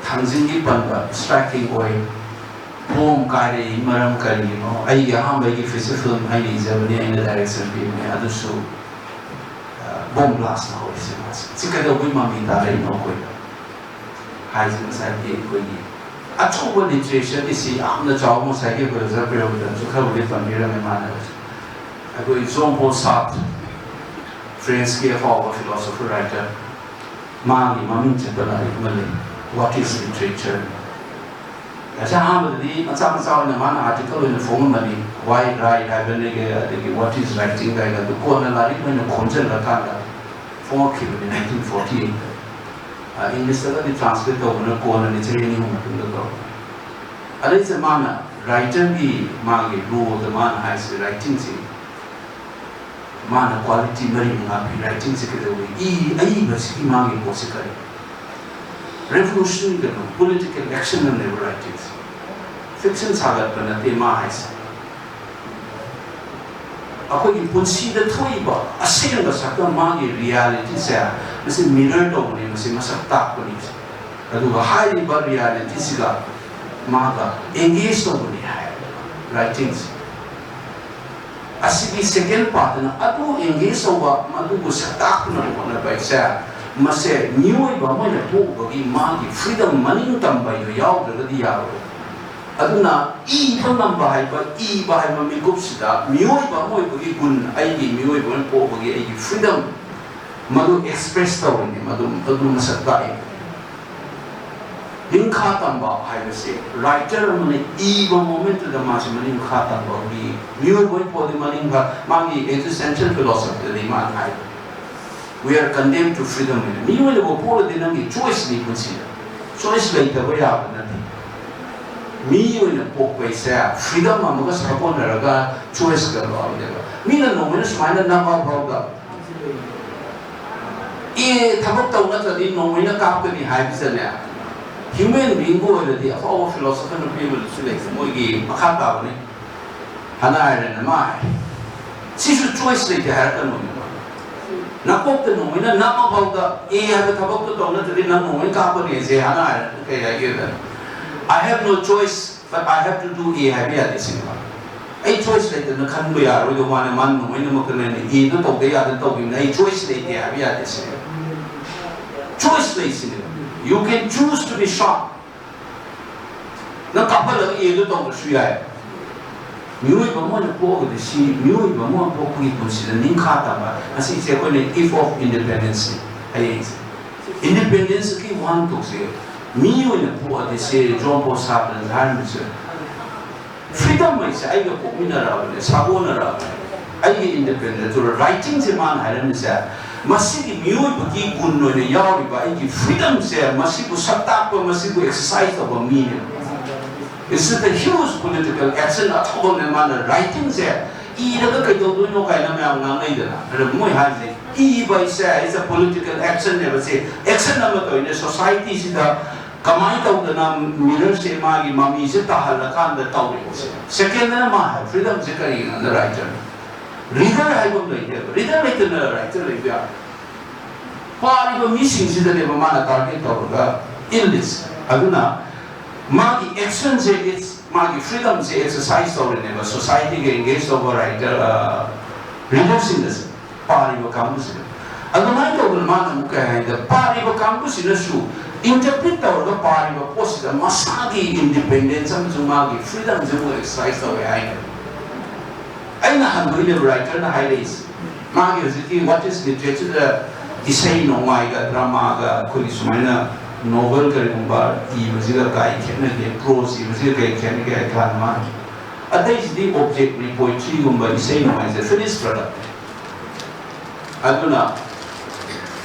ꯊꯥꯡꯖꯤꯡꯒꯤ ꯄꯟꯕ ꯁ꯭ꯇ꯭ꯔꯥꯏꯀꯤꯡ ꯑꯣꯏ꯫ ꯄꯣꯝ ꯀꯥꯏꯔꯛꯏ ꯃꯔꯝ ꯀꯔꯤꯒꯤꯅꯣ? ꯑꯩꯒꯤ ꯑꯍꯥꯟꯕ ꯑꯩꯒꯤ ꯐꯤꯆꯔ ꯐꯤꯂꯝ ꯑꯩꯅ ꯏꯖꯕꯅꯤ, ꯑꯩꯅ ꯗꯥꯏꯔꯦꯛꯁꯟ ꯄꯤꯕꯅꯤ꯫ ꯑꯗꯨꯁꯨ, ꯑ, ꯕꯣꯝ ꯕ꯭ꯂꯥꯁ ꯍꯧꯔꯦ ꯁꯤꯅꯦꯃꯥꯁꯦ꯫ ꯁꯤ ꯀꯩꯗꯧꯕꯩ ꯃꯃꯤ ꯇꯥꯔꯛꯏꯅꯣ ꯑꯩꯈꯣꯏꯗ? ꯍꯥꯏꯁꯦ ꯉꯁꯥꯏꯒꯤ ꯑꯩꯈꯣꯏꯒꯤ ꯑꯆꯧꯕ ꯂꯤꯇꯔꯦꯆꯔꯒꯤꯁꯤ ꯌꯥꯝꯅ ꯆꯥꯎꯕ, ꯉꯁꯥꯏꯒꯤ ꯑꯩꯈꯣꯏ ꯑꯣꯖꯥ ꯄ꯭ꯔꯦꯝꯕꯗꯁꯨ ꯈꯔꯕꯨꯗꯤ ꯄꯟꯕꯤꯔꯝꯃꯦ ꯃꯥꯅ꯫ ꯑꯩꯈꯣꯏ ꯖꯣꯟ ꯄꯣꯜ ꯁꯥꯔꯇ꯭ꯔ, ꯐ꯭ꯔꯦꯟꯁꯀꯤ ꯑꯐꯥꯎꯕ philosopher writer, ꯃꯥꯒꯤ ꯃꯃꯤꯡ ꯆꯠꯄ ꯂꯥꯏꯔꯤꯛ ꯑꯃ ꯂꯩ, What is Literature? ꯑꯁꯤ ꯑꯍꯥꯟꯕꯗꯗꯤ ꯃꯆꯥ ꯃꯆꯥ ꯑꯣꯏꯅ ꯃꯥꯅ article ꯑꯣꯏꯅ ꯐꯣꯡꯉꯝꯕꯅꯤ, Why Write ꯍꯥꯏꯕꯅꯤꯒ ꯑꯗꯒꯤ What is Writing ꯀꯥꯏꯅ, ꯑꯗꯨ ꯀꯣꯟꯅ ꯂꯥꯏꯔꯤꯛ ꯑꯣꯏꯅ ꯈꯣꯝꯖꯤꯜꯂꯀꯥꯟꯗ ꯐꯣꯡꯉꯛꯈꯤꯕꯅꯤ nineteen forty eight꯫ ꯏꯪꯂꯤꯁꯇꯒꯗꯤ translate ꯇꯧꯕꯅ ꯀꯣꯟꯅꯅꯤ, ꯆꯍꯤ ꯑꯅꯤ ꯑꯍꯨꯝ ꯃꯇꯨꯡꯗ ꯇꯧꯔꯛꯄ꯫ ꯑꯗꯩꯁꯦ ꯃꯥꯅ writerꯒꯤ ꯃꯥꯒꯤ roleꯗ ꯃꯥꯅ ꯍꯥꯏꯁꯦ, writingꯁꯤ ꯃꯥꯅ quality ꯃꯔꯤ ꯃꯉꯥ ꯄꯤ꯫ Writingꯁꯤ ꯀꯩꯗꯧꯋꯤ? ꯏ ꯑꯏꯕꯁꯤꯒꯤ ꯃꯥꯒꯤ ꯄꯣꯠꯁꯤ ꯀꯔꯤ? Revolution, ꯀꯩꯅꯣ, political action ꯑꯃꯅꯦꯕ writingꯁꯤ꯫ Fiction ꯁꯥꯒꯠꯄ ꯅꯠꯇꯦ ꯃꯥ ꯍꯥꯏꯁꯦ꯫ ꯑꯩꯈꯣꯏꯒꯤ ꯄꯨꯟꯁꯤꯗ ꯊꯣꯛꯏꯕ ꯑꯁꯦꯡꯕ ꯁꯛꯇꯝ, ꯃꯥꯒꯤ realityꯁꯦ, ꯃꯁꯤ mirror ꯇꯧꯕꯅꯤ, ꯃꯁꯤ ꯃꯁꯛ ꯇꯥꯛꯄꯅꯤ꯫ ꯑꯗꯨꯒ ꯍꯥꯏꯔꯤꯕ realityꯁꯤꯒ ꯃꯥꯒ engage ꯇꯧꯕꯅꯤ ꯍꯥꯏ writingꯁꯦ꯫ ꯑꯁꯤꯒꯤ second partꯅ ꯑꯗꯨ engage ꯇꯧꯕ, ꯃꯗꯨꯕꯨ ꯁꯛꯇꯥꯛꯅꯕ ꯍꯣꯠꯅꯕ ꯍꯥꯏꯁꯦ, ꯃꯁꯦ ꯃꯤꯑꯣꯏꯕ ꯑꯃ ꯑꯣꯏꯅ ꯄꯣꯛꯎꯕꯒꯤ ꯃꯥꯒꯤ freedom, ꯃꯅꯤꯡ ꯇꯝꯕ ꯍꯥꯏꯗꯣ ꯌꯥꯎꯗ꯭ꯔꯒꯗꯤ ꯌꯥꯔꯣꯏ꯫ ꯑꯗꯨꯅ ꯏꯕ ꯉꯝꯕ ꯍꯥꯏꯕ, ꯏꯕ ꯍꯥꯏꯕ ꯃꯤꯀꯨꯞꯁꯤꯗ ꯃꯤꯑꯣꯏꯕ ꯑꯃ ꯑꯣꯏꯕꯒꯤ ꯒꯨꯟ, ꯑꯩꯒꯤ ꯃꯤꯑꯣꯏꯕ ꯑꯣꯏꯅ ꯄꯣꯛꯄꯒꯤ ꯑꯩꯒꯤ freedom, ꯃꯗꯨ express ꯇꯧꯔꯤꯅꯤ, ꯃꯗꯨ, ꯃꯗꯨ ꯃꯁꯛ ꯇꯥꯛꯏ꯫ ꯅꯤꯡꯈꯥ ꯇꯝꯕ ꯍꯥꯏꯕꯁꯦ, writer ꯑꯃꯅ ꯏꯕ momentꯇꯨꯗ ꯃꯥꯁꯦ ꯃꯅꯤꯡꯈꯥ ꯇꯝꯕꯒꯤ, ꯃꯤꯑꯣꯏꯕ ꯑꯣꯏꯅ ꯄꯣꯛꯑꯗꯤ ꯃꯅꯤꯡꯈꯥ, ꯃꯥꯒꯤ existential philosophyꯗꯗꯤ ꯃꯥꯅ ꯍꯥꯏꯕ, "We are condemned to freedom" ꯍꯥꯏꯅ꯫ ꯃꯤ ꯑꯣꯏꯅꯕꯨ ꯄꯣꯛꯂꯗꯤ ꯅꯪꯒꯤ choiceꯅꯤ ꯄꯨꯟꯁꯤꯗ꯫ Choice ꯂꯩꯇꯕ ꯌꯥꯕ ꯅꯠꯇꯦ꯫ ꯃꯤ ꯑꯣꯏꯅ ꯄꯣꯛꯄ ꯍꯥꯏꯁꯦ freedom ꯑꯃꯒ ꯁꯥꯒꯣꯟꯅꯔꯒ choiceꯒ ꯂꯧꯔꯝꯅꯦꯕ꯫ ꯃꯤꯅ ꯅꯣꯡꯃꯩꯅ ꯁꯨꯃꯥꯏꯅ ꯅꯝꯃ ꯐꯥꯎꯗ, "ꯑꯦ, ꯊꯕꯛ ꯇꯧ ꯅꯠꯇ꯭ꯔꯗꯤ ꯅꯣꯡꯃꯩꯅ ꯀꯥꯞꯀꯅꯤ" ꯍꯥꯏꯕꯁꯤꯗꯅꯦ, human beingꯕꯨ ꯑꯣꯏꯔꯗꯤ, ꯑꯐꯥꯎꯕ philosopher ꯅꯨꯄꯤ ꯑꯃꯁꯨ ꯂꯩ, ꯃꯣꯏꯒꯤ ꯃꯈꯥ ꯇꯥꯕꯅꯤ, ꯍꯥꯟꯅ ꯍꯥꯏꯔꯦꯅ ꯃꯥ ꯍꯥꯏ, "ꯁꯤꯁꯨ choice ꯂꯩꯇꯦ" ꯍꯥꯏꯔꯛꯀꯅꯨ꯫ ꯅꯀꯣꯛꯇ ꯅꯣꯡꯃꯩꯅ ꯅꯝꯃ ꯐꯥꯎꯗ "ꯑꯦ" ꯍꯥꯏꯕ ꯊꯕꯛꯇꯣ ꯇꯧ ꯅꯠꯇ꯭ꯔꯗꯤ ꯅꯪ ꯅꯣꯡꯃꯩ ꯀꯥꯞꯀꯅꯤ ꯍꯥꯏꯁꯦ, ꯍꯥꯟꯅ ꯍꯥꯏꯔꯦ, ꯀꯩ ꯍꯥꯏꯒꯦꯗ, "I have no choice, but I have to do A" ꯍꯥꯏꯕ ꯌꯥꯗꯦ ꯁꯤꯅꯦꯕ꯫ ꯑꯩ choice ꯂꯩꯇꯅ ꯈꯟꯕ ꯌꯥꯔꯣꯏꯗꯧ ꯃꯥꯅꯦ, ꯃꯥꯅ ꯅꯣꯡꯃꯩꯅ ꯑꯃꯈꯛꯅ Aꯗꯣ ꯇꯧꯗ ꯌꯥꯗꯅ ꯇꯧꯈꯤꯕꯅꯦ, ꯑꯩ choice ꯂꯩꯇꯦ ꯍꯥꯏꯕ ꯌꯥꯗꯦ ꯁꯤꯅꯦꯕ꯫ Choice ꯂꯩ ꯁꯤꯅꯦꯕ꯫ You can choose to be shot. ꯅꯪ ꯀꯥꯞꯍꯜꯂꯒ Aꯗꯣ ꯇꯧꯕꯁꯨ ꯌꯥꯏ꯫ ꯃꯤꯑꯣꯏꯕ ꯑꯃ ꯑꯣꯏꯅ ꯄꯣꯛꯑꯒꯗꯤ ꯁꯤ, ꯃꯤꯑꯣꯏꯕ ꯑꯃ ꯑꯣꯏꯅ ꯄꯣꯛꯄꯒꯤ ꯄꯨꯟꯁꯤꯗ ꯅꯤꯡꯈꯥ ꯇꯝꯕ, ꯑꯁꯤꯁꯦ ꯑꯩꯈꯣꯏꯅ Eve of Independence ꯍꯌꯦꯡꯁꯦ꯫ Independence ꯀꯤ ꯋꯥꯍꯟꯊꯣꯛꯁꯦ ꯃꯤ ꯑꯣꯏꯅ ꯄꯣꯛꯑꯗꯤ ꯁꯤ Jean Paul Sartre ꯅ ꯍꯥꯏꯔꯝꯃꯤꯁꯦ, freedom ꯍꯥꯏꯁꯦ ꯑꯩꯒ ꯄꯣꯛꯃꯤꯟꯅꯔꯛꯑꯕꯅꯦ, ꯁꯥꯒꯣꯟꯅꯔꯛꯑꯕꯅꯦ꯫ ꯑꯩꯒꯤ independence, writing ꯁꯦ ꯃꯥꯅ ꯍꯥꯏꯔꯝꯃꯤꯁꯦ, ꯃꯁꯤꯒꯤ ꯃꯤꯑꯣꯏꯕꯒꯤ ꯒꯨꯟ ꯑꯣꯏꯅ ꯌꯥꯎꯔꯤꯕ ꯑꯩꯒꯤ freedom ꯁꯦ, ꯃꯁꯤꯕꯨ ꯁꯛ ꯇꯥꯛꯄ, ꯃꯁꯤꯕꯨ exercise ꯇꯧꯕ ꯃꯤꯅꯦꯕ꯫ It's a huge political action ꯑꯆꯧꯕꯅꯦ ꯃꯥꯅ writing ꯁꯦ꯫ ꯏꯔꯒ ꯀꯩꯗꯧꯗꯣꯏꯅꯣ ꯀꯥꯏꯅ ꯃꯌꯥꯝ ꯉꯥꯡꯅꯩꯗꯅ꯫ ꯑꯗꯣ ꯃꯣꯏ ꯍꯥꯏꯁꯦ, ꯏꯕ ꯍꯥꯏꯁꯦ is a political action ꯅꯦꯕ꯫ ꯁꯤ action ꯑꯃ ꯇꯧꯔꯤꯅꯦ, society ꯁꯤꯗ ꯀꯃꯥꯏꯅ ꯇꯧꯗꯅ mirror ꯁꯦ ꯃꯥꯒꯤ ꯃꯃꯤꯁꯦ ꯇꯥꯍꯜꯂꯀꯥꯟꯗ ꯇꯧꯔꯤꯕꯁꯦ꯫ Second ꯅ ꯃꯥ ꯍꯥꯏ, freedom ꯁꯦ ꯀꯔꯤꯒꯤꯅꯣ ꯍꯥꯏꯅ writer ꯅ꯫ Reader ꯍꯥꯏꯕ ꯑꯃ ꯂꯩꯇꯦꯕ꯫ Reader ꯂꯩꯇꯅ writer ꯂꯩꯕ ꯌꯥꯕ? ꯄꯥꯔꯤꯕ ꯃꯤꯁꯤꯡꯁꯤꯗꯅꯦꯕ ꯃꯥꯅ target ꯇꯧꯔꯒ ꯏꯜꯂꯤꯁꯦ꯫ ꯑꯗꯨꯅ ꯃꯥꯒꯤ action ꯁꯦ, it's, ꯃꯥꯒꯤ freedom ꯁꯦ exercise ꯇꯧꯔꯤꯅꯦꯕ society ꯒ engage ꯇꯧꯕ writer, reader ꯁꯤꯡꯗꯁꯨ, ꯄꯥꯔꯤꯕ ꯀꯥꯡꯕꯨꯁꯤꯗ꯫ ꯑꯗꯨꯃꯥꯏꯅ ꯇꯧꯗꯅ ꯃꯥꯅ ꯑꯃꯨꯛ ꯀꯩ ꯍꯥꯏꯗ, ꯄꯥꯔꯤꯕ ꯀꯥꯡꯕꯨꯁꯤꯅꯁꯨ interpret ꯇꯧꯔꯒ ꯄꯥꯔꯤꯕ ꯄꯣꯠꯁꯤꯗ ꯃꯁꯥꯒꯤ independence ꯑꯃꯁꯨꯡ ꯃꯥꯒꯤ freedom ꯁꯦ ꯑꯃꯨꯛ exercise ꯇꯧꯋꯦ ꯍꯥꯏꯅꯦꯕ꯫ ꯑꯩꯅ ꯍꯪꯗꯣꯏꯅꯦꯕ writer ꯅ ꯍꯥꯏꯔꯛꯏꯁꯦ꯫ ꯃꯥꯒꯤ ꯍꯧꯖꯤꯛꯀꯤ What is Literature ꯗ ꯏꯁꯩ ꯅꯣꯡꯃꯥꯏꯒ drama ꯒ ꯑꯩꯈꯣꯏꯒꯤ ꯁꯨꯃꯥꯏꯅ novel ꯀꯔꯤꯒꯨꯝꯕ ꯏꯕꯁꯤꯒ ꯀꯥꯏ ꯈꯦꯠꯅꯒꯦ, prose ꯏꯕꯁꯤꯒ ꯀꯩ ꯈꯦꯠꯅꯒꯦ ꯍꯥꯏ ꯀꯥꯟꯗ ꯃꯥꯅ, ꯑꯇꯩꯁꯤꯗꯤ object ꯅꯤ, poetry ꯒꯨꯝꯕ ꯏꯁꯩ ꯅꯣꯡꯃꯥꯏꯁꯦ finished product ꯅꯤ꯫ ꯑꯗꯨꯅ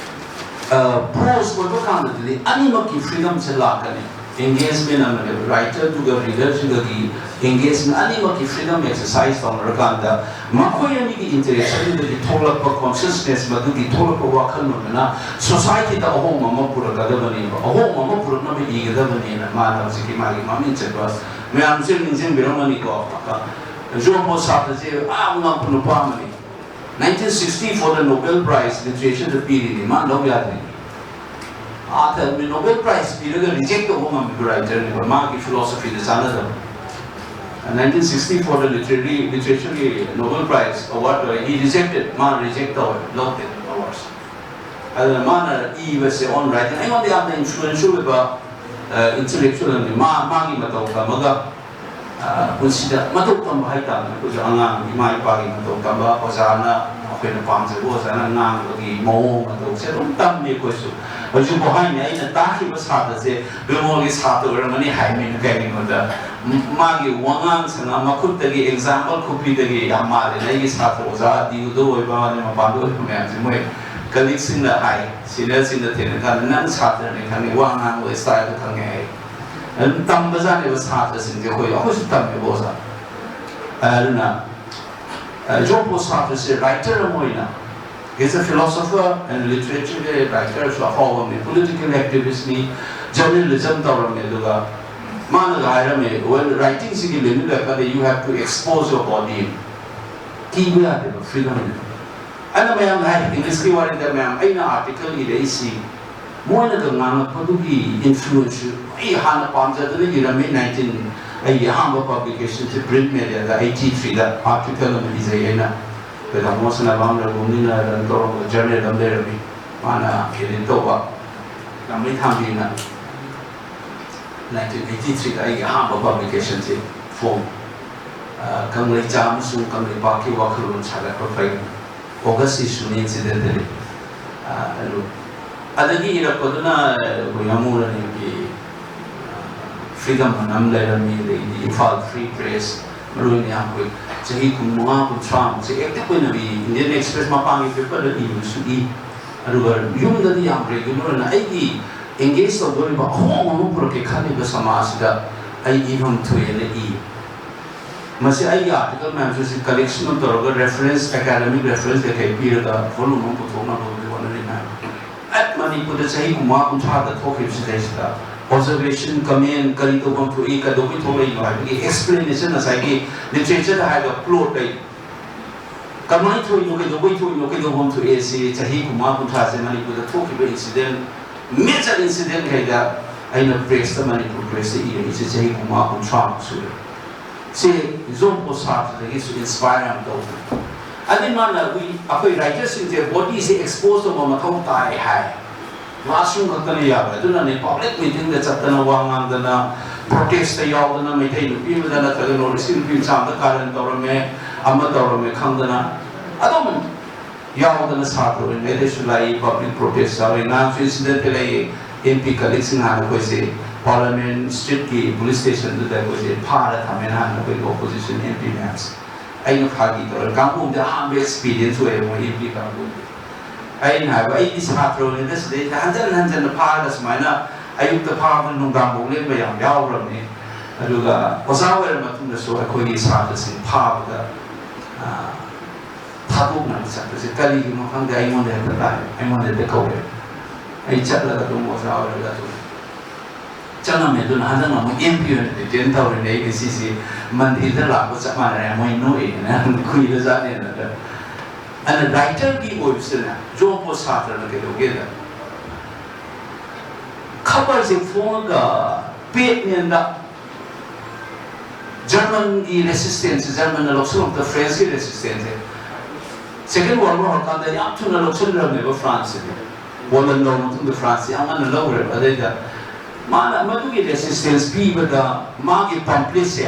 prose ꯑꯣꯏꯕ ꯀꯥꯟꯗꯗꯤ ꯑꯅꯤꯃꯛꯀꯤ freedom ꯁꯦ ꯂꯥꯛꯀꯅꯤ꯫ Engagement ꯑꯃꯅꯦꯕ, writer ꯗꯨꯒ reader ꯁꯤꯒꯒꯤ engagement, ꯑꯅꯤꯃꯛꯀꯤ freedom exercise ꯇꯧꯅꯔꯀꯥꯟꯗ ꯃꯈꯣꯏ ꯑꯅꯤꯒꯤ interaction ꯗꯨꯗꯒꯤ ꯊꯣꯛꯂꯛꯄ consciousness, ꯃꯗꯨꯒꯤ ꯊꯣꯛꯂꯛꯄ ꯋꯥꯈꯜꯂꯣꯟꯗꯨꯅ society ꯗ ꯑꯍꯣꯡꯕ ꯑꯃ ꯄꯨꯔꯛꯀꯗꯕꯅꯦꯕ꯫ ꯑꯍꯣꯡꯕ ꯑꯃ ꯄꯨꯔꯛꯅꯕ ꯏꯒꯗꯕꯅꯦꯅ ꯃꯥꯅ ꯍꯧꯖꯤꯛꯀꯤ ꯃꯥꯒꯤ ꯃꯃꯤꯡ ꯆꯠꯄ ꯃꯌꯥꯝꯁꯦ ꯅꯤꯡꯁꯤꯡꯕꯤꯔꯝꯒꯅꯤꯀꯣ꯫ Jean Paul Sartre ꯁꯦ ꯑꯥ ꯑꯉꯛꯄ ꯅꯨꯄꯥ ꯑꯃꯅꯤ꯫ Nineteen sixty four ꯗ Nobel Prize Literature ꯗ ꯄꯤꯔꯤꯅꯤ, ꯃꯥ ꯂꯧ ꯌꯥꯗ꯭ꯔꯤ꯫ ꯑꯥꯗ Nobel Prize ꯄꯤꯔꯒ reject ꯇꯧꯕ ꯉꯝꯃꯤꯕ writer ꯅꯦꯕ, ꯃꯥꯒꯤ philosophy ꯗ ꯆꯥꯟꯅꯗꯕ꯫ Nineteen sixty four ꯗ literary, literature ꯒꯤ Nobel Prize award ꯑꯣꯏ, he rejected, ꯃꯥ reject ꯇꯧꯋꯦ, ꯂꯧꯗꯦ awards꯫ ꯑꯗꯨꯅ ꯃꯥꯅ ꯏꯕꯁꯦ on writing ꯑꯩꯉꯣꯟꯗ ꯌꯥꯝꯅ influential ꯑꯣꯏꯕ intellectual ꯑꯃꯅꯤ꯫ ꯃꯥ, ꯃꯥꯒꯤ ꯃꯇꯧ ꯇꯝꯃꯒ ꯄꯨꯟꯁꯤꯗ ꯃꯇꯧ ꯇꯝꯕ ꯍꯥꯏꯇꯥꯔꯦ꯫ ꯑꯩꯈꯣꯏꯁꯨ ꯑꯉꯥꯡ, ꯏꯃꯥ ꯏꯄꯥꯒꯤ ꯃꯇꯧ ꯇꯝꯕ, ꯑꯣꯖꯥꯅ, ꯑꯩꯈꯣꯏꯅ ꯄꯥꯝꯖꯕ ꯑꯣꯖꯥꯅ ꯉꯥꯡꯕꯒꯤ ꯃꯑꯣꯡ ꯃꯇꯧꯁꯦ ꯑꯗꯨꯝ ꯇꯝꯃꯤ꯫ ꯑꯩꯈꯣꯏꯁꯨ ꯍꯧꯖꯤꯛꯐꯥꯎ ꯍꯥꯏꯅꯤ, ꯑꯩꯅ ꯇꯥꯛꯈꯤꯕ ꯁꯥꯇ꯭ꯔꯁꯦ ꯕꯤꯃꯣꯜꯒꯤ ꯁꯥꯇ꯭ꯔ ꯑꯣꯏꯔꯝꯒꯅꯤ ꯍꯥꯏꯕꯅꯤꯅ꯫ ꯀꯩꯒꯤꯅꯣꯗ ꯃꯥꯒꯤ ꯋꯥꯉꯥꯡ ꯁꯉꯥꯡ, ꯃꯈꯨꯠꯇꯒꯤ ꯑꯦꯛꯖꯥꯝꯄꯜ ꯈꯨꯄꯤꯗꯒꯤ ꯌꯥꯝ ꯃꯥꯜꯂꯦꯅ꯫ ꯑꯩꯒꯤ ꯁꯥꯇ꯭ꯔ ꯑꯣꯖꯥ ꯗꯤꯌꯨꯗ ꯑꯣꯏꯕ, ꯃꯄꯥꯟꯗ ꯑꯣꯏꯕ ꯃꯌꯥꯝꯁꯦ, ꯃꯣꯏ ꯀꯂꯤꯛꯁꯤꯡꯅ ꯍꯥꯏ, ꯁꯤꯅꯤꯌꯔꯁꯤꯡꯅ ꯊꯦꯡꯅꯀꯥꯟꯗ, "ꯅꯪ ꯁꯥꯇ꯭ꯔꯅꯤ ꯈꯪꯉꯦ, ꯋꯥ ꯉꯥꯡꯕ ꯁ꯭ꯇꯥꯏꯜꯗꯣ ꯈꯪꯉꯦ" ꯍꯥꯏ꯫ ꯑꯗꯨꯝ ꯇꯝꯕꯖꯥꯠꯅꯦꯕ ꯁꯥꯇ꯭ꯔꯁꯤꯡꯁꯦ꯫ ꯑꯩꯈꯣꯏ, ꯑꯩꯈꯣꯏꯁꯨ ꯇꯝꯃꯦꯕ ꯑꯣꯖꯥ꯫ ꯑꯗꯨꯅ, ꯑ, ꯖꯣꯟ ꯄꯣꯜ ꯁꯥꯔꯇ꯭ꯔꯁꯦ ꯔꯥꯏꯇꯔ ꯑꯃ ꯑꯣꯏꯅ, he's a philosopher and literature ꯒꯤ ꯔꯥꯏꯇꯔꯁꯨ ꯑꯐꯥꯎꯕ ꯑꯃꯅꯤ, ꯄꯣꯂꯤꯇꯤꯀꯦꯜ ꯑꯦꯛꯇꯤꯚꯤꯁꯅꯤ, ꯖꯔꯅꯦꯂꯤꯖꯝ ꯇꯧꯔꯝꯃꯦ꯫ ꯑꯗꯨꯒ ꯃꯥꯅꯒ ꯍꯥꯏꯔꯝꯃꯦ, "When writing ꯁꯤꯒꯤ limit ꯂꯩꯔꯀꯥꯟꯗ, you have to expose your body." ꯀꯤꯕ ꯌꯥꯗꯦꯕ, freedom ꯅꯦ꯫ ꯑꯩꯅ ꯃꯌꯥꯝꯗ ꯍꯥꯏ, ꯏꯪꯂꯤꯁꯀꯤ ꯋꯥꯔꯤꯗ ꯃꯌꯥꯝ, ꯑꯩꯅ ꯑꯥꯔꯇꯤꯀꯜ ꯏꯔꯛꯏꯁꯤ ꯃꯣꯏꯅꯒ ꯉꯥꯡꯉꯛꯄꯗꯨꯒꯤ ꯏꯟꯐ꯭ꯂꯨꯌꯦꯟꯁ꯫ ꯑꯩ ꯍꯥꯟꯅ ꯄꯥꯝꯖꯗꯅ ꯏꯔꯝꯃꯤ, ꯅꯥꯏꯟꯇꯤꯟ, ꯑꯩꯒꯤ ꯑꯍꯥꯟꯕ ꯄꯕ꯭ꯂꯤꯀꯦꯁꯟꯁꯦ ꯄ꯭ꯔꯤꯟꯠ ꯃꯦꯗꯤꯌꯥꯗ ꯑꯩꯠꯇꯤ ꯊ꯭ꯔꯤꯗ ꯑꯥꯔꯇꯤꯀꯜ ꯑꯃ ꯏꯖꯩ ꯑꯩꯅ꯫ ꯑꯩꯈꯣꯏ ꯇꯥꯃꯣ ꯁꯅꯥꯕꯝ ꯔꯘꯨꯅꯤꯅ ꯔꯟ ꯇꯧꯔꯝꯕ ꯖꯔꯅꯦꯜ ꯑꯃ ꯂꯩꯔꯝꯃꯤ, ꯃꯥꯅ ꯑꯦꯗꯤꯠ ꯇꯧꯕ, ꯂꯥꯡꯃꯩ ꯊꯥꯡꯕꯤꯅ꯫ ꯅꯥꯏꯟꯇꯤꯟ ꯑꯩꯠꯇꯤ ꯊ꯭ꯔꯤꯗ ꯑꯩꯒꯤ ꯑꯍꯥꯟꯕ ꯄꯕ꯭ꯂꯤꯀꯦꯁꯟꯁꯦ ꯐꯣꯡ, ꯑ, ꯀꯪꯂꯩꯆꯥ ꯑꯃꯁꯨꯡ ꯀꯪꯂꯩꯄꯥꯛꯀꯤ ꯋꯥꯈꯜꯂꯣꯟ ꯁꯥꯒꯠꯄ ꯄꯔꯤꯡ, ꯑꯣꯒꯁ ꯏꯁꯨꯅꯤ, ꯏꯟꯁꯤꯗꯦꯟꯇꯦꯜꯂꯤ꯫ ꯑ, ꯑꯗꯨ, ꯑꯗꯒꯤ ꯏꯔꯛꯄꯗꯨꯅ ꯑꯩꯈꯣꯏ ꯌꯥꯃꯨꯔꯅꯤꯒꯤ, ꯑ, ꯐ꯭ꯔꯤꯗꯝ ꯑꯅ ꯑꯃ ꯂꯩꯔꯝꯃꯤ, ꯑꯗꯩꯗꯤ ꯏꯝꯐꯥꯜ ꯐ꯭ꯔꯤ ꯄ꯭ꯔꯦꯁ, ꯃꯔꯨ ꯑꯣꯏꯅ ꯑꯩꯈꯣꯏ ꯆꯍꯤ ꯀꯨꯟꯃꯉꯥ, ꯀꯨꯟꯊ꯭ꯔꯥꯃꯨꯛꯁꯦ ꯑꯦꯛꯇꯤꯚ ꯑꯣꯏꯅ ꯏ, ꯏꯟꯗꯤꯌꯟ ꯑꯦꯛꯁꯄ꯭ꯔꯦꯁ ꯃꯄꯥꯟꯒꯤ ꯄꯦꯄꯔꯗ ꯏꯕꯁꯨ ꯏ꯫ ꯑꯗꯨꯒ ꯌꯨꯝꯗꯗꯤ ꯌꯥꯝ ꯔꯦꯒꯨꯂꯔ ꯑꯣꯏꯅ ꯑꯩꯒꯤ ꯑꯦꯡꯒꯦꯖ ꯇꯧꯗꯣꯔꯤꯕ ꯑꯍꯣꯡꯕ ꯑꯃ ꯄꯨꯔꯛꯀꯦ ꯈꯜꯂꯤꯕ ꯁꯃꯥꯖꯁꯤꯗ ꯑꯩ ꯏꯐꯝ ꯊꯣꯛꯑꯦꯅ ꯏ꯫ ꯃꯁꯤ ꯑꯩꯒꯤ ꯑꯥꯔꯇꯤꯀꯜ ꯃꯌꯥꯝꯁꯤꯁꯨ ꯀꯂꯦꯛꯁꯟ ꯑꯃ ꯇꯧꯔꯒ ꯔꯦꯐꯔꯦꯟꯁ, ꯑꯦꯀꯥꯗꯃꯤꯛ ꯔꯦꯐꯔꯦꯟꯁ ꯀꯩꯀꯩ ꯄꯤꯔꯒ ꯚꯣꯂꯨꯝ ꯑꯃ ꯄꯨꯊꯣꯛꯅꯕ ꯍꯣꯠꯅꯔꯤ ꯃꯌꯥꯝ꯫ ꯑꯦꯠ ꯃꯅꯤꯄꯨꯔꯗ ꯆꯍꯤ ꯀꯨꯟꯃꯉꯥ ꯀꯨꯟꯊ꯭ꯔꯥꯗ ꯊꯣꯛꯈꯤꯕꯁꯤꯗꯩꯁꯤꯗ ꯑꯣꯕꯖꯔꯕꯦꯁꯟ, ꯀꯃꯦꯟ, ꯀꯔꯤ ꯇꯧꯐꯝ ꯊꯣꯛꯏ, ꯀꯩꯗꯧꯕꯩ ꯊꯣꯛꯂꯛꯏꯅꯣ ꯍꯥꯏꯕꯒꯤ ꯑꯦꯛꯁꯄ꯭ꯂꯦꯅꯦꯁꯟ, ꯉꯁꯥꯏꯒꯤ ꯂꯤꯇꯔꯦꯆꯔꯗ ꯍꯥꯏꯔꯒ ꯄ꯭ꯂꯣꯠ ꯂꯩ꯫ ꯀꯃꯥꯏꯅ ꯊꯣꯛꯏꯅꯣ, ꯀꯩꯗꯧꯕꯩ ꯊꯣꯛꯏꯅꯣ, ꯀꯩꯗꯧꯐꯝ ꯊꯣꯛꯑꯦ ꯁꯤ ꯆꯍꯤ ꯀꯨꯟꯃꯉꯥ ꯀꯨꯟꯊ꯭ꯔꯥꯁꯦ ꯃꯅꯤꯄꯨꯔꯗ ꯊꯣꯛꯈꯤꯕ ꯏꯟꯁꯤꯗꯦꯟ, ꯃꯦꯖꯔ ꯏꯟꯁꯤꯗꯦꯟꯈꯩꯗ ꯑꯩꯅ ꯄ꯭ꯔꯦꯁꯇ, ꯃꯅꯤꯄꯨꯔ ꯄ꯭ꯔꯦꯁꯇ ꯏꯔꯛꯏꯁꯦ ꯆꯍꯤ ꯀꯨꯟꯃꯉꯥ ꯀꯨꯟꯊ꯭ꯔꯥꯃꯨꯛ ꯁꯨꯔꯦ꯫ ꯁꯤ ꯖꯣꯟ ꯄꯣꯜ ꯁꯥꯔꯇ꯭ꯔꯗꯒꯤꯁꯨ ꯏꯟꯁꯄꯥꯌꯔ ꯌꯥꯝ ꯇꯧꯕꯅꯤ꯫ ꯑꯗꯩ ꯃꯥꯅ ꯑꯩꯈꯣꯏ, ꯑꯩꯈꯣꯏ ꯔꯥꯏꯇꯔꯁꯤꯡꯁꯦ ꯕꯣꯗꯤꯁꯦ ꯑꯦꯛꯁꯄꯣꯖ ꯇꯧꯕ ꯃꯊꯧ ꯇꯥꯏ ꯍꯥꯏ꯫ ꯀ꯭ꯂꯥꯁꯔꯨꯝ ꯈꯛꯇꯅ ꯌꯥꯔꯣꯏ꯫ ꯑꯗꯨꯅꯅꯦ ꯄꯕ꯭ꯂꯤꯛ ꯃꯤꯇꯤꯡꯗ ꯆꯠꯇꯅ ꯋꯥ ꯉꯥꯡꯗꯅ, ꯄ꯭ꯔꯣꯇꯦꯁꯇ ꯌꯥꯎꯗꯅ ꯃꯩꯇꯩ ꯅꯨꯄꯤ ꯑꯃꯗ ꯅꯠꯇ꯭ꯔꯒ ꯅꯣꯔꯠ ꯏꯁꯀꯤ ꯅꯨꯄꯤ ꯃꯆꯥ ꯑꯃꯗ ꯀꯥꯔꯟ ꯇꯧꯔꯝꯃꯦ, ꯑꯃ ꯇꯧꯔꯝꯃꯦ ꯈꯪꯗꯅ ꯑꯗꯨꯝ ꯌꯥꯎꯗꯅ ꯁꯥꯇ꯭ꯔ ꯑꯣꯏꯔꯤꯉꯩꯗꯁꯨ ꯂꯥꯛꯏ꯫ ꯄꯕ꯭ꯂꯤꯛ ꯄ꯭ꯔꯣꯇꯦꯁ ꯌꯥꯎꯔꯤ꯫ ꯉꯔꯥꯡꯁꯨ ꯏꯟꯁꯤꯗꯦꯟ ꯊꯣꯛꯂꯛꯏ꯫ ꯑꯦꯝ ꯄꯤ ꯀꯂꯤꯛꯁꯤꯡ ꯍꯥꯟꯅ ꯑꯩꯈꯣꯏꯁꯦ ꯄꯥꯔꯂꯤꯌꯥꯃꯦꯟ ꯁ꯭ꯇ꯭ꯔꯤꯠꯀꯤ ꯄꯨꯂꯤꯁ ꯁ꯭ꯇꯦꯁꯟꯗꯨꯗ ꯑꯩꯈꯣꯏꯁꯦ ꯐꯥꯔ ꯊꯝꯃꯦꯅ ꯍꯥꯟꯅ ꯑꯩꯈꯣꯏꯒꯤ ꯑꯣꯄꯣꯖꯤꯁꯟ ꯑꯦꯝ ꯄꯤ ꯃꯌꯥꯝꯁꯦ꯫ ꯑꯩꯅ ꯐꯥꯒꯤ ꯇꯧꯔꯦ꯫ ꯀꯥꯡꯕꯨꯗꯤ ꯑꯍꯥꯟꯕ ꯑꯦꯛꯁꯄꯤꯔꯤꯌꯦꯟꯁ ꯑꯣꯏꯌꯦꯕ ꯃꯣꯏ ꯑꯦꯝ ꯄꯤ ꯀꯥꯡꯕꯨꯗꯤ꯫ ꯑꯩꯅ ꯍꯥꯏꯕ, ꯑꯩꯗꯤ ꯁꯥꯇ꯭ꯔ ꯑꯣꯏꯔꯤꯉꯩꯗ ꯁꯤꯗꯩꯗ ꯍꯟꯖꯟ ꯍꯟꯖꯟꯅ ꯐꯥꯔꯒ ꯁꯨꯃꯥꯏꯅ ꯑꯌꯨꯛꯇ ꯐꯥꯕꯗ ꯅꯨꯡꯗꯥꯡꯐꯥꯎ ꯂꯦꯞꯄ ꯌꯥꯝ ꯌꯥꯎꯈ꯭ꯔꯕꯅꯤ꯫ ꯑꯗꯨꯒ ꯑꯣꯖꯥ ꯑꯣꯏꯔ ꯃꯇꯨꯡꯗꯁꯨ ꯑꯩꯈꯣꯏꯒꯤ ꯁꯥꯇ꯭ꯔꯁꯤꯡ ꯐꯥꯕꯗ, ꯑ, ꯊꯥꯗꯣꯛꯅꯕ ꯆꯠꯄꯁꯦ ꯀꯔꯤꯒꯤꯅꯣ ꯈꯪꯗꯦ, ꯑꯩꯉꯣꯟꯗ ꯍꯦꯛꯇ ꯂꯥꯛꯑꯦ, ꯑꯩꯉꯣꯟꯗ ꯍꯦꯛꯇ ꯀꯧꯋꯦ꯫ ꯑꯩ ꯆꯠꯂꯒ ꯑꯗꯨꯝ ꯑꯣꯖꯥ ꯑꯣꯏꯔꯒ ꯑꯗꯨꯝ ꯆꯪꯉꯝꯃꯦ꯫ ꯑꯗꯨꯅ ꯍꯟꯗꯛ ꯑꯃꯨꯛ ꯑꯦꯝ ꯄꯤ ꯑꯣꯏꯅ ꯔꯤꯇꯦꯟ ꯇꯧꯔꯤꯅꯦ꯫ ꯑꯩ ꯉꯁꯤꯁꯦ ꯃꯟꯗꯤꯔꯗ ꯂꯥꯛꯄ ꯆꯞ ꯃꯥꯟꯅꯔꯦ, ꯃꯣꯏ ꯅꯣꯛꯏꯅ ꯀꯨꯏꯔꯖꯥꯠꯅꯦꯅ꯫ ꯑꯗ ꯑꯩꯅ ꯔꯥꯏꯇꯔꯒꯤ ꯑꯣꯏꯕꯁꯤꯅ ꯖꯣꯟ ꯄꯣꯜ ꯁꯥꯔꯇꯔꯅ ꯀꯩꯗꯧꯒꯦꯗ, ꯈꯕꯔꯁꯦ ꯐꯣꯡꯉꯒ ꯄꯦꯠꯃꯦꯟꯗ ꯖꯔꯃꯟꯒꯤ ꯔꯦꯁꯤꯁꯇꯦꯟꯁꯁꯦ, ꯖꯔꯃꯟꯅ ꯂꯧꯁꯤꯜꯂꯛꯄꯗ ꯐ꯭ꯔꯦꯟꯁꯀꯤ ꯔꯦꯁꯤꯁꯇꯦꯟꯁꯁꯦ, ꯁꯦꯀꯦꯟ ꯋꯥꯔꯜ ꯋꯥꯔ ꯍꯧꯔꯀꯥꯟꯗ ꯌꯥꯝ ꯊꯨꯅ ꯂꯧꯁꯤꯟꯈ꯭ꯔꯕꯅꯦꯕ ꯐ꯭ꯔꯥꯟꯁꯁꯤꯗꯤ꯫ ꯄꯣꯂꯟ ꯂꯧꯔ ꯃꯇꯨꯡꯗ ꯐ꯭ꯔꯥꯟꯁꯁꯦ ꯌꯥꯝ ꯉꯟꯅ ꯂꯧꯈ꯭ꯔꯦꯕ꯫ ꯑꯗꯩꯗ ꯃꯥꯅ ꯃꯗꯨꯒꯤ ꯔꯦꯁꯤꯁꯇꯦꯟꯁ ꯄꯤꯕꯗ ꯃꯥꯒꯤ ꯄꯝꯐ꯭ꯂꯦꯠꯁꯦ,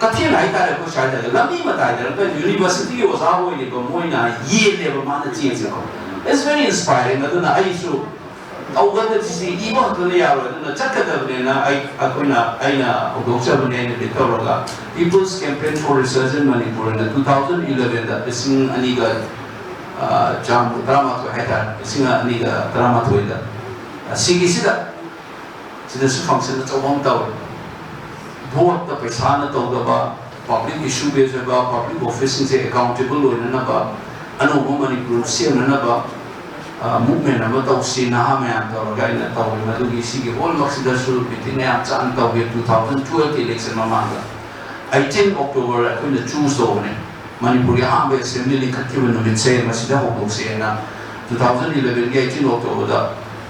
ꯀꯩꯊꯦꯜ ꯍꯥꯏꯇꯥꯔꯦ ꯑꯩꯈꯣꯏ ꯁ꯭ꯋꯥꯏꯗ ꯂꯝꯕꯤ ꯃꯇꯥꯏꯗ ꯌꯨꯅꯤꯚꯔꯁꯤꯇꯤꯒꯤ ꯑꯣꯖꯥ ꯑꯣꯏꯔꯤꯕ ꯃꯣꯏꯅ ꯌꯦꯜꯂꯦꯕ ꯃꯥꯅ ꯆꯦꯁꯦꯀꯣ꯫ It's very inspiring꯫ ꯑꯗꯨꯅ ꯑꯩꯁꯨ ꯇꯧꯒꯗꯕꯁꯤ ꯏꯕ ꯈꯛꯇꯅ ꯌꯥꯔꯣꯏ꯫ ꯑꯗꯨꯅ ꯆꯠꯀꯗꯕꯅꯦꯅ ꯑꯩ, ꯑꯩꯈꯣꯏꯅ, ꯑꯩꯅ ꯍꯧꯗꯣꯛꯆꯕꯅꯦ ꯑꯩꯅ ꯕꯤꯠ ꯇꯧꯔꯒ People's Campaign for Research in Manipur ꯍꯥꯏꯅ two thousand eleven ꯗ, ꯂꯤꯁꯤꯡ ꯑꯅꯤꯒ, ꯑ, ꯆꯥꯝ ꯇꯔꯥꯃꯥꯊꯣꯏ ꯍꯥꯏꯇꯥꯔꯦ, ꯂꯤꯁꯤꯡ ꯑꯅꯤꯒ ꯇꯔꯥꯃꯥꯊꯣꯏꯗ, ꯑ, ꯁꯤꯒꯤꯁꯤꯗ, ꯁꯤꯗꯁꯨ ꯐꯪꯁꯟ ꯑꯆꯧꯕ ꯑꯃ ꯇꯧꯋꯦ꯫ ꯚꯣꯠꯇ ꯄꯩꯁꯥꯅ ꯇꯧꯗꯕ, ꯄꯕ꯭ꯂꯤꯛ ꯏꯁꯨ ꯕꯦꯖ ꯑꯣꯏꯕ ꯄꯕ꯭ꯂꯤꯛ ꯑꯣꯐꯤꯁꯁꯤꯡꯁꯦ ꯑꯦꯀꯥꯎꯟꯇꯦꯕꯜ ꯑꯣꯏꯅꯅꯕ, ꯑꯅꯧꯕ ꯃꯅꯤꯄꯨꯔ ꯑꯃ ꯁꯦꯝꯅꯅꯕ, ꯑ, ꯃꯨꯚꯃꯦꯟ ꯑꯃ ꯇꯧꯁꯤ, ꯅꯍꯥ ꯃꯌꯥꯝ ꯇꯧꯔꯒ ꯑꯩꯅ ꯇꯧꯋꯦ꯫ ꯃꯗꯨꯒꯤ ꯁꯤꯒꯤ ꯍꯣꯜꯃꯛꯁꯤꯗꯁꯨ ꯃꯤꯇꯤꯡ ꯃꯌꯥꯝ ꯆꯥꯎꯅ ꯇꯧꯋꯦ꯫ Two thousand twelve election ꯃꯃꯥꯡꯗ eighteen October ꯑꯩꯈꯣꯏꯅ ꯆꯨꯁ ꯇꯧꯕꯅꯦ꯫ ꯃꯅꯤꯄꯨꯔꯒꯤ ꯑꯍꯥꯟꯕ ꯑꯦꯁꯦꯝꯕ꯭ꯂꯤ ꯂꯤꯡꯈꯠꯈꯤꯕ ꯅꯨꯃꯤꯠꯁꯦ ꯃꯁꯤꯗ ꯍꯧꯗꯣꯛꯁꯦꯅ two thousand eleven ꯒꯤ eighteen October ꯗ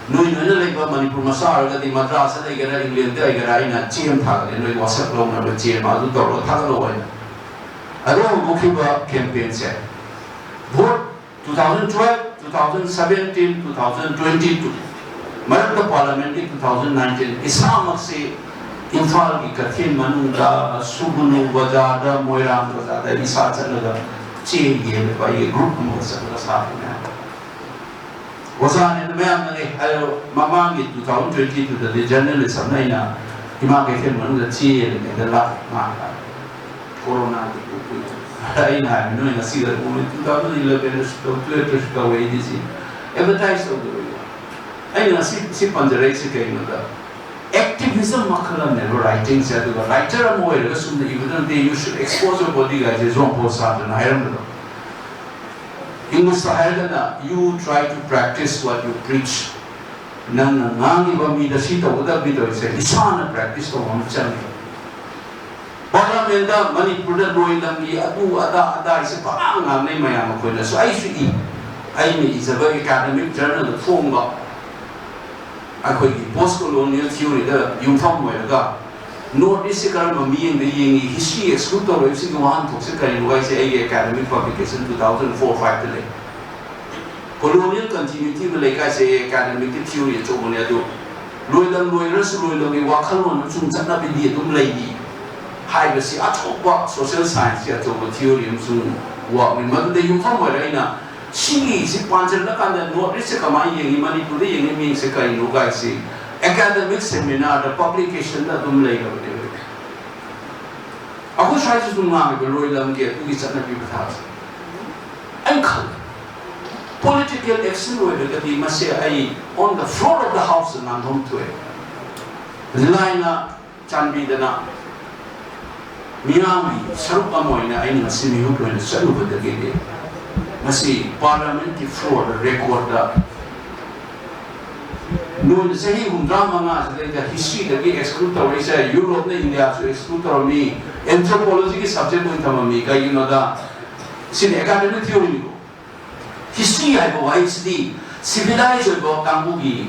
ꯅꯣꯏ ꯅꯣꯏꯅ ꯂꯩꯕ ꯃꯅꯤꯄꯨꯔ ꯃꯆꯥ ꯑꯣꯏꯔꯒꯗꯤ ꯃꯗ꯭ꯔꯥꯁꯇ ꯂꯩꯒꯦꯔꯥ, ꯏꯪꯂꯦꯟꯗ ꯂꯩꯒꯦꯔꯥ, ꯑꯩꯅ ꯆꯦ ꯑꯃ ꯊꯥꯒꯠꯂꯦ, ꯅꯣꯏ ꯋꯥꯁꯛ ꯂꯧꯅꯕ ꯆꯦ ꯑꯃ, ꯑꯗꯨ ꯇꯧꯔꯒ ꯊꯥꯒꯠꯂꯛꯑꯣ ꯍꯥꯏꯅ꯫ ꯑꯗꯨ ꯍꯧꯗꯣꯛꯈꯤꯕ ꯀꯦꯝꯄꯦꯟꯁꯦ vote two thousand twelve, two thousand seventeen, two thousand twenty-two ꯃꯔꯛꯇ ꯄꯥꯔꯂꯤꯌꯥꯃꯦꯟꯒꯤ two thousand nineteen ꯏꯁꯥꯃꯛꯁꯤ ꯏꯝꯐꯥꯜꯒꯤ ꯀꯩꯊꯦꯜ ꯃꯅꯨꯡꯗ, ꯁꯨꯒꯨꯅꯨ ꯕꯖꯥꯔꯗ, ꯃꯣꯏꯔꯥꯡ ꯕꯖꯥꯔꯗ ꯏꯁꯥ ꯆꯠꯂꯒ ꯆꯦ ꯌꯦꯜꯂꯦꯕ, ꯑꯩꯒꯤ ꯒ꯭ꯔꯨꯞ ꯑꯃꯒ ꯆꯠꯂꯒ ꯁꯥꯕꯅꯦ꯫ ꯑꯣꯖꯥꯅꯦꯅ ꯃꯌꯥꯝꯅ ꯑꯦ ꯍꯥꯏꯔꯣ, ꯃꯃꯥꯡꯒꯤ two thousand twenty two ꯗꯗꯤ ꯖꯔꯅꯦꯂꯤꯁ ꯑꯃꯅ ꯑꯩꯅ ꯏꯃꯥ ꯀꯩꯊꯦꯜ ꯃꯅꯨꯡꯗ ꯆꯦ ꯌꯦꯜꯂꯤꯉꯩꯗ ꯂꯥꯛꯑꯦ ꯃꯥ꯫ ꯀꯣꯔꯣꯅꯥꯒꯤ ꯑꯩꯅ ꯍꯥꯏꯕ ꯅꯣꯏ ꯉꯁꯤꯗ two thousand eleven ꯗꯁꯨ ꯇꯧ, twelve ꯇꯁꯨ ꯇꯧꯋꯦ ꯑꯩꯗꯤ ꯁꯤ ꯑꯦꯗꯚꯔꯇꯥꯏꯁ ꯇꯧꯗꯕꯩ ꯋꯥ꯫ ꯑꯩꯅ ꯉꯁꯤ ꯁꯤ ꯄꯟꯖꯔꯛꯏꯁꯦ ꯀꯩꯒꯤꯅꯣꯗ, ꯑꯦꯛꯇꯤꯚꯤꯖꯝ ꯃꯈꯜ ꯑꯃꯅꯦꯕ ꯔꯥꯏꯇꯤꯡꯁꯦ꯫ ꯑꯗꯨꯒ ꯔꯥꯏꯇꯔ ꯑꯃ ꯑꯣꯏꯔꯒ ꯁꯨꯝꯅ ꯏꯕꯗ ꯅꯠꯇꯦ, you should expose your body ꯍꯥꯏꯁꯦ ꯖꯣꯟ ꯄꯣꯜ ꯁꯥꯔꯇ꯭ꯔꯅ ꯍꯥꯏꯔꯝꯕꯗꯣ꯫ ꯏꯪꯂꯤꯁꯇ ꯍꯥꯏꯔꯒꯅ you try to practice what you preach꯫ ꯅꯪꯅ ꯉꯥꯡꯉꯤꯕ ꯃꯤꯗ ꯁꯤ ꯇꯧꯒꯗꯕꯅꯤ ꯇꯧꯔꯤꯁꯦ ꯏꯁꯥꯅ ꯄ꯭ꯔꯦꯛꯇꯤꯁ ꯇꯧꯕ ꯑꯃ ꯆꯪꯉꯤ꯫ ꯄꯥꯔꯂꯤꯌꯥꯃꯦꯟꯗ ꯃꯅꯤꯄꯨꯔꯗ ꯂꯣꯏ ꯂꯝꯒꯤ ꯑꯗꯨ ꯑꯗꯥ ꯑꯗꯥ ꯍꯥꯏꯁꯦ ꯄꯪꯉꯥꯡ ꯉꯥꯡꯅꯩ ꯃꯌꯥꯝ꯫ ꯑꯩꯈꯣꯏꯅꯁꯨ ꯑꯩꯁꯨ ꯏ, ꯑꯩꯅ ꯏꯖꯕ ꯑꯦꯀꯥꯗꯃꯤꯛ ꯖꯔꯅꯦꯜꯗ ꯐꯣꯡꯕ ꯑꯩꯈꯣꯏꯒꯤ ꯄꯣꯁ ꯀꯣꯂꯣꯅꯤꯌꯦꯜ ꯊꯤꯑꯣꯔꯤꯗ ꯌꯨꯝꯐꯝ ꯑꯣꯏꯔꯒ ꯅꯣꯔꯠ ꯏꯁꯁꯦ ꯀꯔꯝꯕ ꯃꯤꯠꯌꯦꯡꯗ ꯌꯦꯡꯉꯤ, ꯍꯤꯁꯇ꯭ꯔꯤ ꯑꯦꯛꯁꯀ꯭ꯂꯨꯗ ꯇꯧꯔꯛꯏꯕꯁꯤꯒꯤ ꯋꯥꯍꯟꯊꯣꯛꯁꯦ ꯀꯔꯤꯅꯣ ꯍꯥꯏꯁꯦ ꯑꯩꯒꯤ academic publication two thousand four five ꯇ ꯂꯩ꯫ ꯀꯣꯂꯣꯅꯤꯌꯦꯜ ꯀꯟꯇꯤꯅ꯭ꯌꯨꯇꯤ ꯑꯃ ꯂꯩ ꯀꯥꯏꯁꯦ ꯑꯦꯀꯥꯗꯃꯤꯛꯀꯤ ꯊꯤꯑꯣꯔꯤ ꯑꯆꯧꯕꯅꯦ꯫ ꯑꯗꯨ ꯂꯣꯏꯂꯝ ꯂꯣꯏꯔꯁꯨ ꯂꯣꯏꯂꯝꯒꯤ ꯋꯥꯈꯜꯂꯣꯟ ꯑꯃꯁꯨꯡ ꯆꯠꯅꯕꯤꯗꯤ ꯑꯗꯨꯝ ꯂꯩꯔꯤ ꯍꯥꯏꯕꯁꯤ ꯑꯆꯧꯕ ꯁꯣꯁꯤꯌꯦꯜ ꯁꯥꯏꯟꯁꯀꯤ ꯑꯆꯧꯕ ꯊꯤꯑꯣꯔꯤ ꯑꯃꯁꯨꯡ ꯋꯥꯛꯅꯤ꯫ ꯃꯗꯨꯗ ꯌꯨꯝꯐꯝ ꯑꯣꯏꯔꯒ ꯑꯩꯅ ꯁꯤꯒꯤꯁꯤ ꯄꯥꯟꯁꯤꯜꯂꯀꯥꯟꯗ ꯅꯣꯔꯠ ꯏꯁꯁꯦ ꯀꯃꯥꯏꯅ ꯌꯦꯡꯉꯤ, ꯃꯅꯤꯄꯨꯔꯗ ꯌꯦꯡꯉꯤ ꯃꯤꯡꯁꯦ ꯀꯔꯤꯅꯣ ꯀꯥꯏꯁꯤ ꯑꯦꯀꯥꯗꯃꯤꯛ ꯁꯦꯃꯤꯅꯥꯔꯗ ꯄꯕ꯭ꯂꯤꯀꯦꯁꯟꯗ ꯑꯗꯨꯝ ꯂꯩꯔꯕꯅꯦꯕ꯫ ꯑꯩꯈꯣꯏ ꯁ꯭ꯋꯥꯏꯁꯤꯁꯨ ꯉꯥꯡꯉꯤꯕ ꯂꯣꯏꯂꯝꯒꯤ ꯑꯗꯨꯒꯤ ꯆꯠꯅꯕꯤ ꯄꯊꯥꯞꯁꯦ ꯑꯩꯅ ꯈꯜꯂꯦ꯫ ꯄꯣꯂꯤꯇꯤꯀꯦꯜ ꯑꯦꯛꯁꯟ ꯑꯣꯏꯔꯒꯗꯤ ꯃꯁꯦ ꯑꯩ on the floor of the house ꯉꯥꯡꯐꯝ ꯊꯣꯛꯑꯦ꯫ ꯂꯥꯏꯅ ꯆꯥꯟꯕꯤꯗꯅ ꯃꯤꯌꯥꯝꯒꯤ ꯁꯔꯨꯛ ꯑꯃ ꯑꯣꯏꯅ ꯑꯩꯅ ꯉꯁꯤ ꯃꯤꯍꯨꯠ ꯑꯣꯏꯅ ꯆꯠꯂꯨꯕꯗꯒꯤꯗꯤ ꯉꯁꯤ ꯄꯥꯔꯂꯤꯌꯥꯃꯦꯟꯠꯀꯤ ꯐ꯭ꯂꯣꯔꯗ ꯔꯦꯀꯣꯔꯗ ꯅꯣꯏꯅ ꯆꯍꯤ ꯍꯨꯝꯗ꯭ꯔꯥ ꯃꯉꯥꯁꯤꯗꯩꯗ ꯍꯤꯁꯇ꯭ꯔꯤꯗꯒꯤ ꯑꯦꯛꯁꯀ꯭ꯂꯨꯗ ꯇꯧꯔꯛꯏꯁꯦ꯫ ꯌꯨꯔꯣꯞꯅ ꯏꯟꯗꯤꯌꯥꯁꯨ ꯑꯦꯛꯁꯀ꯭ꯂꯨꯗ ꯇꯧꯔꯝꯃꯤ, ꯑꯦꯟꯊ꯭ꯔꯣꯄꯣꯂꯣꯖꯤꯒꯤ ꯁꯕꯖꯦꯛ ꯑꯣꯏꯅ ꯊꯝꯃꯝꯃꯤ꯫ ꯀꯩꯒꯤꯅꯣꯗ ꯁꯤꯅꯤ ꯑꯦꯀꯥꯗꯃꯤꯛ ꯊꯤꯑꯣꯔꯤꯅꯤꯀꯣ꯫ ꯍꯤꯁꯇ꯭ꯔꯤ ꯍꯥꯏꯕ ꯋꯥꯍꯩꯁꯤꯗꯤ ꯁꯤꯚꯤꯂꯥꯏꯖ ꯑꯣꯏꯕ ꯀꯥꯡꯕꯨꯒꯤ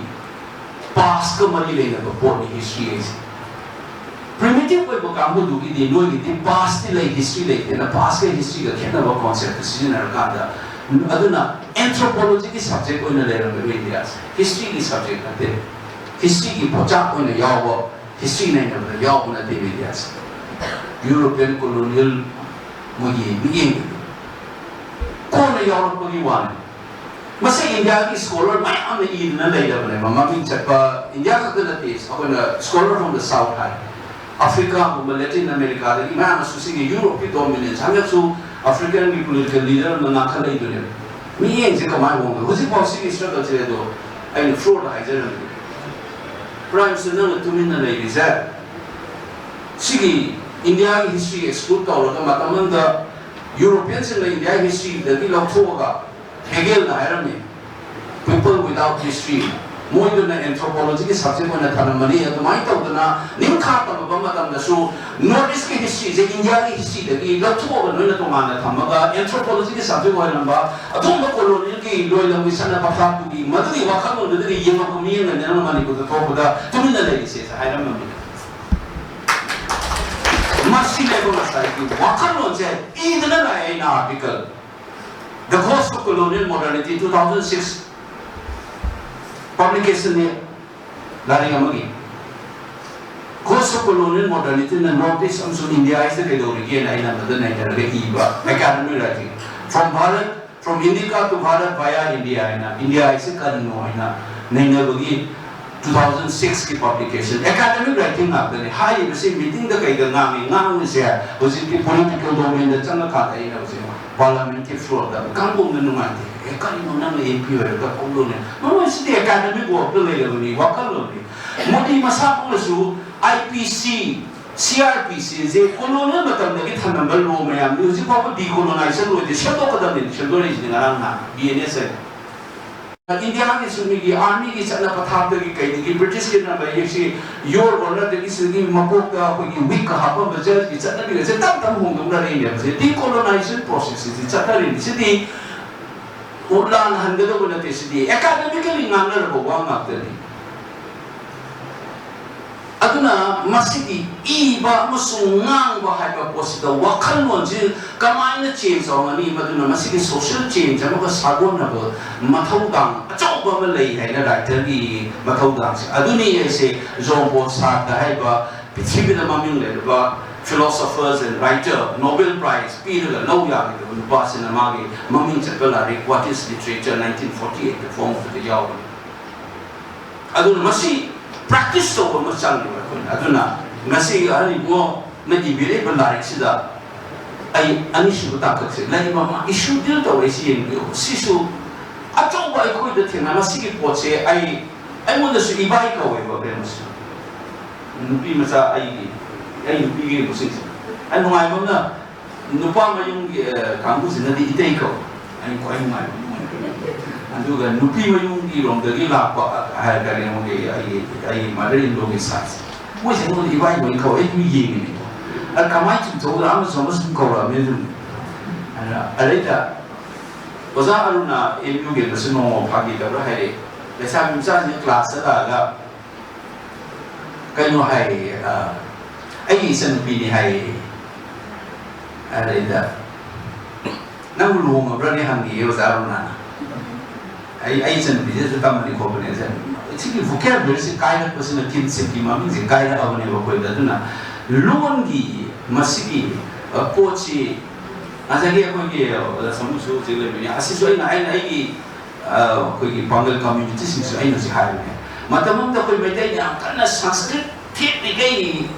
ꯄꯥꯁꯀ ꯃꯔꯤ ꯂꯩꯅꯕ ꯄꯣꯠꯅꯤ ꯍꯤꯁꯇ꯭ꯔꯤ ꯍꯥꯏꯁꯦ꯫ ꯄ꯭ꯔꯤꯃꯤꯇꯤꯚ ꯑꯣꯏꯕ ꯀꯥꯡꯕꯨꯗꯨꯒꯤꯗꯤ ꯅꯣꯏꯒꯤꯗꯤ ꯄꯥꯁꯇꯤ ꯂꯩ, ꯍꯤꯁꯇ꯭ꯔꯤ ꯂꯩꯇꯦꯅ ꯄꯥꯁꯀ ꯍꯤꯁꯇ꯭ꯔꯤꯒ ꯈꯦꯠꯅꯕ ꯀꯣꯟꯁꯦꯞꯇ ꯁꯤꯖꯤꯟꯅꯔꯀꯥꯟꯗ, ꯑꯗꯨꯅ ꯑꯦꯟꯊ꯭ꯔꯣꯄꯣꯂꯣꯖꯤꯒꯤ ꯁꯕꯖꯦꯛ ꯑꯣꯏꯅ ꯂꯩꯔꯝꯃꯦꯕ ꯏꯟꯗꯤꯌꯥꯁꯦ꯫ ꯍꯤꯁꯇ꯭ꯔꯤꯒꯤ ꯁꯕꯖꯦꯛ ꯅꯠꯇꯦ꯫ ꯍꯤꯁꯇ꯭ꯔꯤꯒꯤ ꯄꯣꯠꯆꯥꯛ ꯑꯣꯏꯅ ꯌꯥꯎꯕ, ꯍꯤꯁꯇ꯭ꯔꯤ ꯅꯩꯅꯕꯗ ꯌꯥꯎꯕ ꯅꯠꯇꯦꯕ ꯏꯟꯗꯤꯌꯥꯁꯦ꯫ ꯌꯨꯔꯣꯄꯤꯌꯟ ꯀꯣꯂꯣꯅꯤꯌꯦꯜ ꯃꯣꯏꯒꯤ ꯃꯤꯠꯌꯦꯡꯗꯨꯗꯤ ꯀꯣꯟꯅ ꯌꯥꯎꯔꯛꯄꯒꯤ ꯋꯥꯅꯤ꯫ ꯃꯁꯤ ꯏꯟꯗꯤꯌꯥꯒꯤ ꯁ꯭ꯀꯣꯂꯔ ꯃꯌꯥꯝ ꯑꯃ ꯏꯗꯨꯅ ꯂꯩꯔꯕꯅꯦꯕ꯫ ꯃꯃꯤꯡ ꯆꯠꯄ ꯏꯟꯗꯤꯌꯥ ꯈꯛꯇ ꯅꯠꯇꯦ, ꯑꯩꯈꯣꯏꯅ scholar from the south ꯍꯥꯏ꯫ ꯑꯐ꯭ꯔꯤꯀꯥꯒꯨꯝꯕ, ꯂꯦꯇꯤꯟ ꯑꯃꯦꯔꯤꯀꯥꯗꯒꯤ ꯃꯌꯥꯝ ꯑꯃꯁꯨ ꯁꯤꯒꯤ ꯌꯨꯔꯣꯞꯀꯤ ꯗꯣꯃꯤꯅꯦꯟꯁ, ꯍꯟꯗꯛꯁꯨ ꯑꯐ꯭ꯔꯤꯀꯟꯒꯤ ꯄꯣꯂꯤꯇꯤꯀꯦꯜ ꯂꯤꯗꯔ ꯑꯃꯅ ꯉꯥꯡꯈꯠꯂꯛꯏꯗꯨꯅꯦꯕ꯫ ꯃꯤꯠꯌꯦꯡꯁꯦ ꯀꯃꯥꯏꯅ ꯍꯣꯡꯒꯦ? ꯍꯧꯖꯤꯛꯐꯥꯎ ꯁꯤꯒꯤ ꯁ꯭ꯇ꯭ꯔꯒꯜꯁꯦ ꯑꯗꯣ ꯑꯩꯅ ꯐ꯭ꯂꯣꯔꯗ ꯍꯥꯏꯖꯔꯝꯃꯤ꯫ ꯄ꯭ꯔꯥꯏꯝ ꯃꯤꯅꯤꯁꯇꯔ, ꯅꯪꯅ ꯇꯨꯃꯤꯟꯅ ꯂꯩꯔꯤꯁꯦ ꯁꯤꯒꯤ ꯏꯟꯗꯤꯌꯥꯒꯤ ꯍꯤꯁꯇ꯭ꯔꯤ ꯑꯦꯛꯁꯀ꯭ꯂꯨꯗ ꯇꯧꯔꯒ ꯃꯇꯝ ꯑꯃꯗ ꯌꯨꯔꯣꯄꯤꯌꯟꯁꯤꯡꯅ ꯏꯟꯗꯤꯌꯥꯒꯤ ꯍꯤꯁꯇ꯭ꯔꯤꯗꯒꯤ ꯂꯧꯊꯣꯛꯑꯒ ꯍꯦꯒꯦꯜꯅ ꯍꯥꯏꯔꯝꯃꯤ, "People without history." ꯃꯣꯏꯗꯨꯅ ꯑꯦꯟꯊ꯭ꯔꯣꯄꯣꯂꯣꯖꯤꯒꯤ ꯁꯕꯖꯦꯛ ꯑꯣꯏꯅ ꯊꯝꯂꯝꯕꯅꯤ꯫ ꯑꯗꯨꯃꯥꯏꯅ ꯇꯧꯗꯅ ꯅꯤꯡꯈꯥ ꯇꯝꯂꯕ ꯃꯇꯝꯗꯁꯨ ꯅꯣꯔꯠ ꯏꯁꯀꯤ ꯍꯤꯁꯇ꯭ꯔꯤꯁꯦ ꯏꯟꯗꯤꯌꯥꯒꯤ ꯍꯤꯁꯇ꯭ꯔꯤꯗꯒꯤ ꯂꯧꯊꯣꯛꯑꯒ ꯅꯣꯏꯅ ꯇꯣꯉꯥꯟꯅ ꯊꯝꯃꯒ ꯑꯦꯟꯊ꯭ꯔꯣꯄꯣꯂꯣꯖꯤꯒꯤ ꯁꯕꯖꯦꯛ ꯑꯣꯏꯍꯜꯂꯝꯕ ꯑꯗꯨꯒꯨꯝꯕ ꯀꯣꯂꯣꯅꯤꯌꯦꯜꯒꯤ ꯂꯣꯏꯂꯝꯒꯤ ꯆꯠꯅ ꯄꯊꯥꯞꯇꯨꯒꯤ ꯃꯗꯨꯒꯤ ꯋꯥꯈꯜꯂꯣꯟꯗꯨꯗꯒꯤ ꯌꯦꯡꯉꯛꯄ ꯃꯤꯑꯃꯅ ꯅꯪꯅ ꯃꯅꯤꯄꯨꯔꯗ ꯊꯣꯛꯄꯗ ꯇꯨꯃꯤꯟꯅ ꯂꯩꯔꯤꯁꯦ ꯍꯥꯏꯔꯝꯃꯕꯅꯤ꯫ ꯃꯁꯤꯅꯦꯕ ꯉꯁꯥꯏꯒꯤ ꯋꯥꯈꯜꯂꯣꯟꯁꯦ ꯏꯗꯅ ꯂꯥꯛꯑꯦ ꯑꯩꯅ article. The Ghost of Colonial Modernity, two thousand six publication ꯅꯤ ꯂꯥꯏꯔꯤꯛ ꯑꯃꯒꯤ꯫ Ghost of Colonial Modernity ꯅ North East ꯑꯃꯁꯨꯡ India ꯁꯤꯗ ꯀꯩꯗꯧꯔꯤꯒꯦꯅ ꯑꯩꯅ ꯃꯗꯨ ꯅꯩꯅꯔꯒ ꯏꯕ academic writing꯫ From Bharat, from Indica to Bharat via India ꯍꯥꯏꯅ, ꯏꯟꯗꯤꯌꯥ ꯍꯥꯏꯁꯦ ꯀꯔꯤꯅꯣ ꯍꯥꯏꯅ ꯅꯩꯅꯕꯒꯤ two thousand six ꯀꯤ publication꯫ Academic writing ꯉꯥꯛꯇꯅꯤ꯫ ꯍꯥꯏꯔꯤꯕꯁꯤ ꯃꯤꯇꯤꯡꯗ ꯀꯩꯗ ꯉꯥꯡꯉꯤ, ꯉꯥꯡꯉꯤꯁꯦ ꯍꯧꯖꯤꯛꯇꯤ ꯄꯣꯂꯤꯇꯤꯀꯦꯜ ꯗꯣꯃꯦꯟꯗ ꯆꯪꯉꯀꯥꯟꯗ ꯑꯩꯅ ꯍꯧꯖꯤꯛ ꯄꯥꯔꯂꯥꯃꯦꯟꯀꯤ ꯐ꯭ꯂꯣꯔꯗ ꯀꯥꯡꯕꯨꯅ ꯅꯨꯡꯉꯥꯏꯇꯦ꯫ "ꯑꯦ, ꯀꯔꯤꯅꯣ ꯅꯪꯅ ꯑꯦꯝ ꯄꯤ ꯑꯣꯏꯔꯒ ꯀꯣꯛꯂꯣꯅꯦ?" ꯃꯃꯣꯏꯁꯤꯗꯤ ꯑꯦꯀꯥꯗꯃꯤꯛ ꯋꯥꯔꯛꯇ ꯂꯩꯔꯕꯅꯤ, ꯋꯥꯈꯜꯂꯣꯟꯅꯤ꯫ ꯃꯣꯗꯤ ꯃꯁꯥꯃꯛꯅꯁꯨ ꯑꯥꯏ ꯄꯤ ꯁꯤ, ꯁꯤ ꯑꯥꯔ ꯄꯤ ꯁꯤ ꯁꯦ ꯀꯣꯂꯣꯅꯤꯌꯦꯜ ꯃꯇꯝꯗꯒꯤ ꯊꯝꯂꯝꯕ ꯂꯣ ꯃꯌꯥꯝꯅꯤ꯫ ꯍꯧꯖꯤꯛ ꯐꯥꯎꯕ ꯗꯤꯀꯣꯂꯣꯅꯥꯏꯖꯦꯁꯟ ꯂꯣꯏꯗꯦ, ꯁꯦꯝꯗꯣꯛꯀꯗꯕꯅꯤ, ꯁꯦꯝꯗꯣꯔꯛꯏꯁꯤꯗꯤ ꯉꯔꯥꯡ ꯅꯍꯥꯟ ꯕꯤ ꯑꯦꯟ ꯑꯦꯁ ꯍꯥꯏꯅ꯫ ꯏꯟꯗꯤꯌꯥꯒꯤꯁꯨ ꯃꯤꯒꯤ ꯑꯥꯔꯃꯤꯒꯤ ꯆꯠꯅ ꯄꯊꯥꯞꯇꯒꯤ ꯀꯩꯗꯒꯤ ꯕ꯭ꯔꯤꯇꯤꯁꯀꯤ ꯅꯝꯕꯔ ꯁꯤ ꯌꯣꯔ ꯑꯣꯅꯔꯗꯒꯤ ꯁꯤꯒꯤ ꯃꯀꯣꯛꯇ ꯑꯩꯈꯣꯏꯒꯤ ꯋꯤꯛꯀ ꯍꯥꯞꯄꯝꯕ ꯖꯁꯀꯤ ꯆꯠꯅꯕꯤꯒꯁꯦ ꯇꯞ ꯇꯞ ꯍꯣꯡꯗꯣꯛꯅꯔꯛꯏꯅꯦꯕ꯫ ꯁꯤ ꯗꯤꯀꯣꯂꯣꯅꯥꯏꯖꯦꯁꯟ ꯄ꯭ꯔꯣꯁꯦꯁꯁꯤꯗꯤ ꯆꯠꯅꯔꯤꯅꯤ꯫ ꯁꯤꯗꯤ ꯂꯥꯟꯅ ꯍꯟꯒꯗꯧꯕ ꯅꯠꯇꯦ꯫ ꯁꯤꯗꯤ ꯑꯦꯀꯥꯗꯃꯤꯀꯦꯜꯂꯤ ꯉꯥꯡꯅꯔꯕ ꯋꯥ ꯉꯥꯛꯇꯅꯤ꯫ ꯑꯗꯨꯅ ꯃꯁꯤꯒꯤ ꯏꯕ ꯑꯃꯁꯨꯡ ꯉꯥꯡꯕ ꯍꯥꯏꯕ ꯄꯣꯠꯁꯤꯗ ꯋꯥꯈꯜꯂꯣꯟꯁꯤ ꯀꯃꯥꯏꯅ ꯆꯦꯟꯖ ꯇꯧꯔꯝꯒꯅꯤ? ꯃꯗꯨꯅ ꯃꯁꯤꯒꯤ ꯁꯣꯁꯤꯌꯦꯜ ꯆꯦꯟꯖ ꯑꯃꯒ ꯁꯥꯒꯣꯟꯅꯕ ꯃꯊꯧꯗꯥꯡ ꯑꯆꯧꯕ ꯑꯃ ꯂꯩ ꯍꯥꯏꯅ ꯔꯥꯏꯇꯔꯒꯤ ꯃꯊꯧꯗꯥꯡꯁꯦ꯫ ꯑꯗꯨꯅꯤ ꯑꯩꯁꯦ ꯖꯣꯟ ꯄꯣꯜ ꯁꯥꯔꯇ꯭ꯔ ꯍꯥꯏꯕ ꯄ꯭ꯔꯤꯊꯤꯕꯤꯗ ꯃꯃꯤꯡ ꯂꯩꯔꯕ philosopher and writer, Nobel Prize ꯄꯤꯔꯒ ꯂꯧ ꯌꯥꯒꯗꯕ ꯅꯨꯄꯥꯁꯤꯅ ꯃꯥꯒꯤ ꯃꯃꯤꯡ ꯆꯠꯄ ꯂꯥꯏꯔꯤꯛ What is Literature nineteen forty-eight ꯐꯣꯡꯕꯗꯨꯗ ꯌꯥꯎꯕꯅꯤ꯫ ꯑꯗꯨꯅ ꯃꯁꯤ ꯄ꯭ꯔꯦꯛꯇꯤꯁ ꯇꯧꯕ ꯑꯃ ꯆꯪꯉꯦꯕ ꯑꯩꯈꯣꯏꯅ꯫ ꯑꯗꯨꯅ ꯉꯁꯤ ꯑꯍꯜ ꯏꯕꯨꯡꯉꯣꯅ ꯏꯕꯤꯔꯛꯏꯕ ꯂꯥꯏꯔꯤꯛꯁꯤꯗ ꯑꯩ ꯑꯅꯤꯁꯨꯕ ꯇꯥꯡꯀꯛꯁꯦ ꯂꯩꯕ ꯑꯃ ꯏꯁꯨ ꯗꯤꯜ ꯇꯧꯔꯛꯏꯁꯤ ꯌꯦꯡꯕꯤꯌꯨ꯫ ꯁꯤꯁꯨ ꯑꯆꯧꯕ ꯑꯩꯈꯣꯏꯗ ꯊꯦꯡꯅ ꯃꯁꯤꯒꯤ ꯄꯣꯠꯁꯦ ꯑꯩ ꯑꯩꯉꯣꯟꯗꯁꯨ ꯏꯕꯥꯏ ꯀꯧꯋꯦꯕ ꯀꯩꯅꯣꯁꯦ꯫ ꯅꯨꯄꯤ ꯃꯆꯥ ꯑꯩꯒꯤ ꯑꯩ ꯅꯨꯄꯤꯒꯤ ꯀꯩꯅꯣꯁꯤꯡꯁꯦ꯫ ꯑꯩ ꯅꯨꯡꯉꯥꯏꯕ ꯑꯃꯅ ꯅꯨꯄꯥ ꯃꯌꯨꯝꯒꯤ ꯑ, ꯀꯥꯡꯕꯨꯁꯤꯅꯗꯤ ꯏꯇꯩ ꯀꯧ꯫ ꯑꯩ ꯈ꯭ꯋꯥꯏ ꯅꯨꯡꯉꯥꯏꯕ ꯅꯨꯡꯉꯥꯏꯕ꯫ ꯑꯗꯨꯒ ꯅꯨꯄꯤ ꯃꯌꯨꯝꯒꯤ ꯂꯣꯝꯗꯒꯤ ꯂꯥꯛꯄ ꯑ, ꯍꯥꯏꯔꯒꯅꯦ ꯑꯩꯉꯣꯟꯗꯒꯤ ꯑꯩꯒꯤ ꯑꯩꯒꯤ ꯃꯥꯗꯔ ꯏꯟꯂꯣꯒꯤ ꯁꯥꯏꯠꯁꯦ꯫ ꯃꯣꯏꯁꯦ ꯑꯩꯉꯣꯟꯗ ꯏꯕꯥꯏ ꯂꯣꯏ ꯀꯧ꯫ ꯑꯩ ꯑꯗꯨꯝ ꯌꯦꯡꯉꯤꯅꯦꯀꯣ꯫ ꯑꯗ ꯀꯃꯥꯏꯅ ꯆꯨꯝꯊꯣꯛꯎꯗ ꯑꯃꯁꯨ ꯑꯃꯁꯨ ꯁꯨꯝ ꯀꯧꯔꯛꯑꯕꯅꯤ ꯑꯗꯨꯝ꯫ ꯑꯗ ꯑꯗꯩꯗ ꯑꯣꯖꯥ ꯑꯔꯨꯅ ꯑꯦꯝ ꯌꯨꯒꯤ ꯑꯃꯁꯨ ꯅꯣꯡꯃ ꯐꯥꯒꯤ ꯇꯧꯔ ꯍꯥꯏꯔꯛꯑꯦ꯫ ꯂꯩꯁꯥꯕꯤ ꯃꯆꯥꯁꯤꯡ ꯀ꯭ꯂꯥꯁꯇ ꯂꯥꯛꯑꯒ ꯀꯩꯅꯣ ꯍꯥꯏꯌꯦ, ꯑ, "ꯑꯩꯒꯤ ꯏꯆꯟꯅꯨꯄꯤꯅꯤ" ꯍꯥꯏꯌꯦ꯫ ꯑꯗꯩꯗ "ꯅꯪ ꯂꯨꯍꯣꯡꯉꯕ꯭ꯔꯅꯦ?" ꯍꯪꯉꯦꯌꯦ ꯑꯣꯖꯥ ꯑꯔꯨꯅꯥꯅ꯫ "ꯑꯩ ꯑꯩ ꯏꯆꯟꯅꯨꯄꯤꯁꯤꯁꯨ ꯇꯝꯕꯅꯤ ꯈꯣꯠꯄꯅꯤ" ꯍꯥꯏꯁꯦ꯫ ꯁꯤꯒꯤ vocabularyꯁꯤ ꯀꯥꯏꯔꯛꯄꯁꯤꯅ, kinshipꯀꯤ ꯃꯃꯤꯡꯁꯦ ꯀꯥꯏꯔꯛꯑꯕꯅꯦꯕ ꯑꯩꯈꯣꯏꯗ꯫ ꯑꯗꯨꯅ ꯂꯣꯟꯒꯤ ꯃꯁꯤꯒꯤ, ꯑ, ꯄꯣꯠꯁꯤ ꯉꯁꯥꯏꯒꯤ ꯑꯩꯈꯣꯏꯒꯤ, ꯑ, ꯑꯣꯖꯥ ꯁꯥꯃꯨꯁꯨ ꯍꯧꯖꯤꯛ ꯂꯩꯕꯅꯤ, ꯑꯁꯤꯁꯨ ꯑꯩꯅ ꯑꯩꯅ ꯑꯩꯒꯤ ꯑ, ꯑꯩꯈꯣꯏꯒꯤ ꯄꯥꯡꯒꯜ communityꯁꯤꯡꯁꯨ ꯑꯩꯅ ꯍꯧꯖꯤꯛ ꯍꯥꯏꯕꯅꯦ꯫ ꯃꯇꯝ ꯑꯃꯗ ꯑꯩꯈꯣꯏ ꯃꯩꯇꯩꯅ ꯌꯥꯝ ꯀꯟꯅ ꯁꯪꯁꯀ꯭ꯔꯤꯠ ꯊꯦꯠꯂꯤꯉꯩ,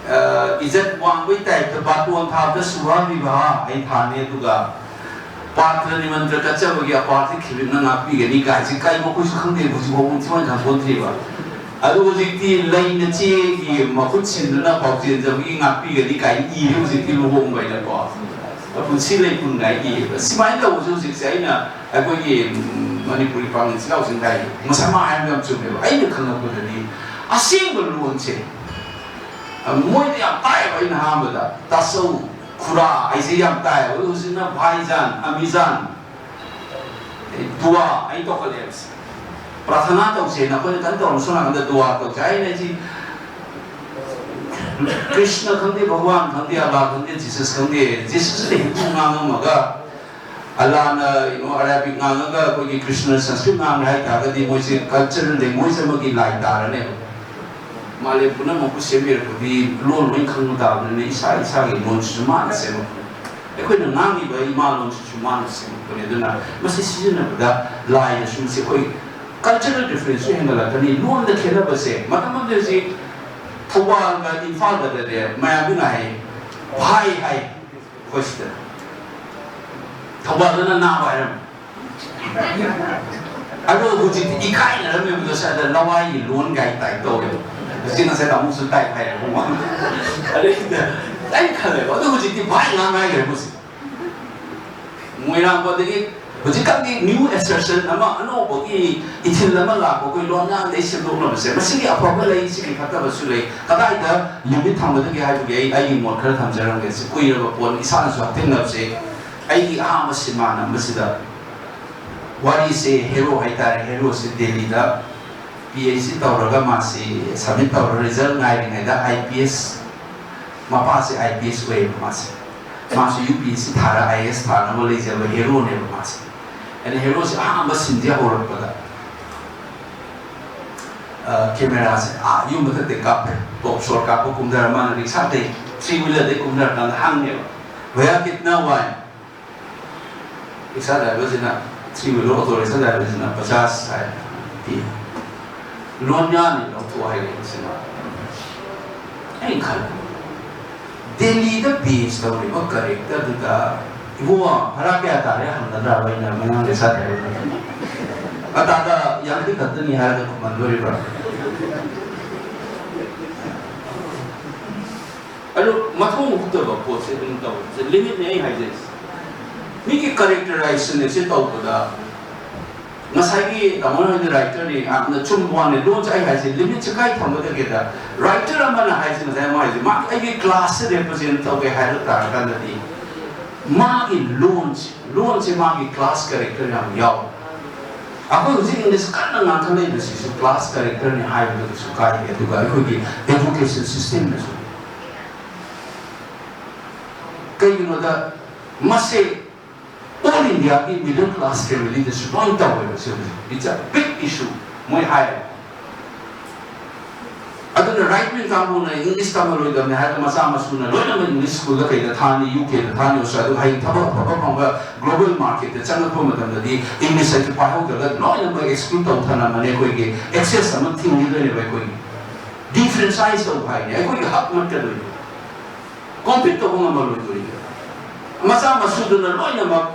ꯑ, ꯏꯖꯠ ꯋꯥꯡꯕꯩ ꯇꯥꯏꯞꯇ ꯕꯥꯇꯣꯟ ꯊꯥꯕꯗ ꯁꯨꯚꯥ ꯕꯤꯚꯥ ꯑꯩ ꯊꯥꯅꯤ, ꯑꯗꯨꯒ ꯄꯥꯇ꯭ꯔ ꯅꯤꯃꯟꯇ꯭ꯔ ꯀꯠꯆꯕꯒꯤ ꯑꯄꯥꯔꯊ ꯈꯤꯕꯤꯛꯅ ꯉꯥꯛꯄꯤꯒꯅꯤ ꯀꯥꯏꯁꯤ ꯀꯩꯅꯣ ꯑꯩꯈꯣꯏꯁꯨ ꯈꯪꯗꯦ, ꯍꯧꯖꯤꯛ ꯐꯥꯎꯕ ꯊꯤꯋꯥꯏ ꯈꯪꯄꯣꯟꯗ꯭ꯔꯤꯕ꯫ ꯑꯗꯨ ꯍꯧꯖꯤꯛꯇꯤ ꯂꯩꯅ ꯆꯦꯒꯤ ꯃꯈꯨꯠ ꯁꯤꯟꯗꯨꯅ ꯄꯥꯎꯖꯦꯟꯖꯕꯒꯤ ꯉꯥꯛꯄꯤꯒꯅꯤ ꯀꯥꯏꯅ ꯏꯔꯦ ꯍꯧꯖꯤꯛꯇꯤ ꯂꯨꯍꯣꯡꯕ ꯍꯥꯏꯅꯀꯣ꯫ ꯄꯨꯟꯁꯤ ꯂꯩꯄꯨꯟ ꯀꯥꯏꯅ ꯏꯌꯦꯕ꯫ ꯁꯨꯃꯥꯏꯅ ꯇꯧꯕꯁꯦ ꯍꯧꯖꯤꯛꯁꯦ ꯑꯩꯅ ꯑꯩꯈꯣꯏꯒꯤ, ꯎꯝ, ꯃꯅꯤꯄꯨꯔꯤ ꯄꯥꯡꯒꯜ ꯏꯆꯤꯜ ꯏꯅꯥꯎꯁꯤꯡ ꯍꯥꯏ, ꯉꯁꯥꯏ ꯃꯥ ꯍꯥꯏꯕ ꯌꯥꯝ ꯆꯨꯝꯃꯦꯕ꯫ ꯑꯩꯅ ꯈꯪꯉꯛꯄꯗꯗꯤ ꯑꯁꯦꯡꯕ ꯂꯣꯟꯁꯦ, ꯑ, ꯃꯣꯏꯗ ꯌꯥꯝ ꯇꯥꯏꯑꯦꯕ꯫ ꯑꯩꯅ ꯑꯍꯥꯟꯕꯗ ꯇꯥꯆꯧ, ꯈꯨꯔꯥ ꯍꯥꯏꯁꯦ ꯌꯥꯝ ꯇꯥꯏꯑꯦꯕ꯫ ꯑꯗꯨ ꯍꯧꯖꯤꯛꯅ ꯚꯥꯏꯖꯥꯟ, ꯑꯃꯤꯖꯥꯟ, ꯑꯗꯩ ꯕꯨꯋꯥ ꯑꯩ ꯇꯧꯈꯠꯂꯛꯑꯦꯕ꯫ ꯄ꯭ꯔꯥꯊꯅꯥ ꯇꯧꯁꯦꯅ ꯑꯩꯈꯣꯏꯅ ꯀꯟꯅ ꯇꯧꯔꯝꯕ, ꯁꯣꯝ ꯅꯥꯀꯟꯗ ꯗꯨꯋꯥ ꯇꯧꯁꯦ ꯍꯥꯏꯅ ꯑꯩꯁꯤ ꯀ꯭ꯔꯤꯁꯅ ꯈꯪꯗꯦ, ꯚꯒꯋꯥꯟ ꯈꯪꯗꯦ, ꯑꯜꯂꯥ ꯈꯪꯗꯦ, ꯖꯤꯁꯁ ꯈꯪꯗꯦ, ꯖꯤꯁꯁꯅ ꯍꯤꯟꯗꯨ ꯉꯥꯡꯉꯝꯃꯒ, ꯑꯜꯂꯥꯅ, you know, ꯑꯔꯥꯕꯤꯛ ꯉꯥꯡꯉꯒ ꯑꯩꯈꯣꯏꯒꯤ ꯀ꯭ꯔꯤꯁꯅ ꯁꯪꯁꯀ꯭ꯔꯤꯠ ꯉꯥꯡꯉꯦ ꯍꯥꯏ ꯇꯥꯔꯒꯗꯤ ꯃꯣꯏꯁꯦ cultural language ꯑꯃꯒꯤ ꯂꯥꯏ ꯇꯥꯔꯅꯦꯕ꯫ ꯃꯥꯂꯦꯝ ꯄꯨꯝꯅꯃꯛꯄꯨ ꯁꯦꯝꯕꯤꯔꯛꯄꯗꯤ ꯂꯣꯟ ꯂꯣꯏ ꯈꯪꯕ ꯇꯥꯕꯅꯤꯅ ꯏꯁꯥ ꯏꯁꯥꯒꯤ ꯂꯣꯟꯁꯤꯁꯨ ꯃꯥꯅ ꯁꯦꯝꯃꯛꯄꯅꯤ꯫ ꯑꯩꯈꯣꯏꯅ ꯉꯥꯡꯉꯤꯕ ꯏꯃꯥ ꯂꯣꯟꯁꯤꯁꯨ ꯃꯥꯅ ꯁꯦꯝꯃꯛꯄꯅꯤ꯫ ꯑꯗꯨꯅ ꯃꯁꯤ ꯁꯤꯖꯤꯟꯅꯕꯗ ꯂꯥꯏꯅꯁꯨ ꯃꯁꯤ ꯑꯩꯈꯣꯏ cultural differenceꯁꯨ ꯍꯦꯟꯒꯠꯂꯛꯀꯅꯤ꯫ ꯂꯣꯟꯗ ꯈꯦꯠꯅꯕꯁꯦ ꯃꯇꯝ ꯑꯃꯗ ꯍꯧꯖꯤꯛ ꯊꯧꯕꯥꯜꯒ ꯏꯝꯐꯥꯜꯒꯗꯅꯦ ꯃꯌꯥꯝꯗꯨꯅ ꯍꯥꯏ, "ꯚꯥꯏ" ꯍꯥꯏ꯫ ꯑꯩꯈꯣꯏ ꯁꯤꯗ ꯊꯧꯕꯥꯜꯗꯅ "ꯅꯥꯕ" ꯍꯥꯏꯔꯝꯃꯤ꯫ ꯑꯗꯣ ꯍꯧꯖꯤꯛꯇꯤ ꯏꯀꯥꯏꯅꯔꯝꯃꯦꯕꯗꯣ ꯁ꯭ꯋꯥꯏꯗ ꯂꯋꯥꯏꯒꯤ ꯂꯣꯟ ꯒꯥꯏ ꯇꯥꯏꯞ ꯇꯧꯋꯦꯕ꯫ ꯍꯧꯖꯤꯛ ꯉꯁꯥꯏ ꯇꯥꯃꯣꯁꯨ ꯇꯥꯏꯞ ꯍꯥꯏꯔꯦꯕ꯫ ꯑꯗꯩꯗ ꯑꯩ ꯈꯜꯂꯦꯕ, ꯑꯗꯣ ꯍꯧꯖꯤꯛꯇꯤ "ꯚꯥꯏ" ꯉꯥꯡ ꯍꯥꯏꯈ꯭ꯔꯦ ꯃꯣꯏꯁꯦ꯫ ꯃꯣꯏꯔꯥꯡ ꯑꯗꯒꯤ ꯍꯧꯖꯤꯛꯀꯥꯟꯗꯤ new assertion ꯑꯃ, ꯑꯅꯧꯕꯒꯤ ꯏꯊꯤꯜ ꯑꯃ ꯂꯥꯛꯄ, ꯑꯩꯈꯣꯏ ꯂꯣꯟ ꯉꯥꯡꯗꯩ ꯁꯦꯝꯗꯣꯛꯅꯕꯁꯦ꯫ ꯃꯁꯤꯒꯤ ꯑꯐꯕ ꯂꯩ, ꯁꯤꯒꯤ ꯐꯠꯇꯕꯁꯨ ꯂꯩ꯫ ꯀꯗꯥꯏꯗ limit ꯊꯝꯒꯗꯒꯦ ꯍꯥꯏꯕꯒꯤ ꯑꯩ ꯑꯩꯒꯤ ꯃꯣꯠ ꯈꯔ ꯊꯝꯖꯔꯝꯒꯦ꯫ ꯁꯤ ꯀꯨꯏꯔꯕ ꯄꯣꯠ, ꯏꯁꯥꯅꯁꯨ ꯍꯛꯊꯦꯡꯅꯕꯁꯦ꯫ ꯑꯩꯒꯤ ꯑꯍꯥꯟꯕ ꯁꯤꯃꯥ ꯅꯝꯕꯁꯤꯗ ꯋꯥꯔꯤꯁꯦ ꯍꯦꯔꯣ ꯍꯥꯏꯇꯥꯔꯦ, ꯍꯦꯔꯣꯁꯦ ꯗꯦꯜꯂꯤꯗ ꯄꯤ ꯑꯩꯆ ꯗꯤ ꯇꯧꯔꯒ ꯃꯥꯁꯤ submit ꯇꯧꯔ result ꯉꯥꯏꯔꯤꯉꯩꯗ I P S, ꯃꯄꯥꯁꯦ I P S ꯑꯣꯏꯌꯦꯕ ꯃꯥꯁꯦ꯫ ꯃꯥꯁꯨ ꯌꯨ ꯄꯤ ꯑꯦꯁ ꯁꯤ ꯊꯥꯔ ꯑꯥꯏ ꯑꯦ ꯑꯦꯁ ꯊꯥꯅꯕ ꯂꯩꯖꯕ ꯍꯦꯔꯣꯅꯦꯕ ꯃꯥꯁꯦ꯫ ꯑꯗ ꯍꯦꯔꯣꯁꯦ ꯑꯍꯥꯟꯕ ꯁꯤꯟꯁꯦ ꯍꯧꯔꯛꯄꯗ ꯀꯦꯃꯦꯔꯥꯁꯦ ꯑꯥ ꯌꯨꯝ ꯃꯊꯛꯇꯩ ꯀꯥꯞꯄꯦ꯫ ꯇꯣꯞ ꯁꯣꯔ ꯀꯥꯞꯄ ꯀꯨꯝꯊꯔ ꯃꯥꯅ ꯔꯤꯛꯁꯥꯗꯩ, three wheelerꯗꯩ ꯀꯨꯝꯊꯔꯀꯥꯟꯗ ꯍꯪꯉꯦꯕ, "ꯚꯌꯥ ꯀꯤꯠꯅꯥ ꯍꯨꯋꯥ ꯍꯦ?" ꯔꯤꯛꯁꯥ ꯗ꯭ꯔꯥꯏꯚꯔꯁꯤꯅ, three wheeler auto ꯔꯤꯛꯁꯥ ꯗ꯭ꯔꯥꯏꯚꯔꯁꯤꯅ "ꯄꯆꯥꯁ" ꯍꯥꯏ, ꯄꯤ꯫ "ꯂꯣꯟꯌꯥꯟꯅꯤ, ꯂꯧꯊꯣꯛ" ꯍꯥꯏꯔꯛꯑꯦ ꯁꯤꯃ꯫ ꯑꯩꯅ ꯈꯜꯂꯦ, ꯗꯦꯜꯂꯤꯗ base ꯇꯧꯔꯤꯕ characterꯗꯨꯗ, "ꯏꯕꯨꯡꯉꯣ, ꯚꯔꯥ ꯀꯌꯥ ꯇꯥꯔꯦ?" ꯍꯪꯒꯗ꯭ꯔꯥꯕ ꯑꯩꯅ ꯃꯌꯥꯡ ꯔꯤꯛꯁꯥ ꯗ꯭ꯔꯥꯏꯚꯔꯗ? "ꯑꯇꯥꯗ ꯌꯥꯡꯈꯩ ꯈꯛꯇꯅꯤ" ꯍꯥꯏꯔꯒ ꯈꯨꯝꯍꯟꯗꯣꯔꯤꯕ꯭ꯔꯥ? ꯑꯗꯨ ꯃꯊꯧ ꯍꯨꯛꯇꯕ ꯄꯣꯠꯁꯦ ꯑꯗꯨꯝ ꯇꯧꯋꯦ꯫ ꯁꯤ limitꯅꯦ ꯑꯩ ꯍꯥꯏꯖꯔꯤꯁꯦ꯫ ꯃꯤꯒꯤ characterization ꯁꯦ ꯇꯧꯕꯗ ꯉꯁꯥꯏꯒꯤ ꯇꯥꯃꯣꯅ ꯍꯥꯏꯗꯤ writerꯅꯤ, ꯌꯥꯝꯅ ꯆꯨꯝꯕ ꯋꯥꯅꯦ꯫ ꯂꯣꯟꯁꯦ ꯑꯩ ꯍꯥꯏꯁꯦ limitꯁꯦ ꯀꯥꯏ ꯊꯝꯒꯗꯒꯦꯗ, writer ꯑꯃꯅ ꯍꯥꯏꯁꯦ ꯉꯁꯥꯏ ꯑꯃ ꯍꯥꯏꯁꯦ, ꯃꯥ ꯑꯩꯒꯤ classꯁꯦ represent ꯇꯧꯒꯦ ꯍꯥꯏꯔꯛ ꯇꯥꯔꯀꯥꯟꯗꯗꯤ ꯃꯥꯒꯤ ꯂꯣꯟꯁꯦ, ꯂꯣꯟꯁꯦ ꯃꯥꯒꯤ class character ꯌꯥꯝ ꯌꯥꯎꯋꯦ꯫ ꯑꯩꯈꯣꯏ ꯍꯧꯖꯤꯛ ꯏꯪꯂꯤꯁ ꯀꯟꯅ ꯉꯥꯡꯈꯠꯂꯛꯏꯕꯁꯤꯁꯨ ꯀ꯭ꯂꯥꯁ ꯀꯦꯔꯦꯛꯇꯔꯅꯤ ꯍꯥꯏꯕꯗꯨꯁꯨ ꯀꯥꯏꯗꯦ꯫ ꯑꯗꯨꯒ ꯑꯩꯈꯣꯏꯒꯤ ꯑꯦꯖꯨꯀꯦꯁꯟ ꯁꯤꯁꯇꯦꯝꯗꯁꯨ, ꯀꯩꯒꯤꯅꯣꯗ ꯃꯁꯦ ꯑꯣꯜ ꯏꯟꯗꯤꯌꯥꯒꯤ ꯃꯤꯗꯜ ꯀ꯭ꯂꯥꯁ ꯐꯦꯃꯤꯂꯤꯗꯁꯨ ꯂꯣꯏ ꯇꯧꯋꯦꯕ꯫ ꯁꯤ ꯍꯧꯖꯤꯛ it's a big issue ꯃꯣꯏ ꯍꯥꯏꯔꯦ꯫ ꯑꯗꯨꯅ ꯔꯥꯏꯠ ꯋꯤꯡ ꯀꯥꯡꯕꯨꯅ ꯏꯪꯂꯤꯁ ꯇꯝꯍꯜꯂꯣꯏꯗꯕꯅꯤ ꯍꯥꯏꯔꯒ ꯃꯆꯥ ꯃꯁꯨꯅ ꯂꯣꯏꯅꯃꯛ ꯏꯪꯂꯤꯁ ꯁ꯭ꯀꯨꯜꯗ ꯀꯩꯗ ꯊꯥꯅꯤ, ꯌꯨ ꯀꯦꯗ ꯊꯥꯅꯤ, ꯑꯣꯁꯇ꯭ꯔꯦꯂꯤꯌꯥ, ꯑꯗꯨ ꯍꯌꯦꯡ ꯊꯕꯛ ꯑꯐꯕ ꯐꯪꯕ ꯒ꯭ꯂꯣꯕꯦꯜ ꯃꯥꯔꯀꯦꯠꯇ ꯆꯪꯉꯛꯄ ꯃꯇꯝꯗꯗꯤ ꯏꯪꯂꯤꯁ ꯍꯥꯏꯁꯦ ꯄꯥꯏꯍꯧꯗ꯭ꯔꯒ ꯂꯣꯏꯅꯃꯛ ꯑꯦꯛꯁꯀ꯭ꯂꯨꯗ ꯇꯧ ꯊꯅꯝꯃꯅꯤ꯫ ꯑꯩꯈꯣꯏꯒꯤ ꯑꯦꯛꯁꯦꯁ ꯑꯃ ꯊꯤꯡꯈꯤꯗꯣꯏꯅꯦꯕ꯫ ꯑꯩꯈꯣꯏꯒꯤ ꯗꯤꯐ꯭ꯔꯦꯟꯁꯥꯏꯁ ꯇꯧꯕ ꯍꯥꯏꯅꯤ, ꯑꯩꯈꯣꯏꯒꯤ ꯍꯛ ꯃꯠꯀꯗꯣꯏꯅꯤ, ꯀꯣꯝꯄꯤꯠ ꯇꯧꯕ ꯉꯝꯃꯔꯣꯏꯗꯣꯏꯅꯤ꯫ ꯃꯆꯥ ꯃꯁꯨꯗꯨꯅ ꯂꯣꯏꯅꯃꯛ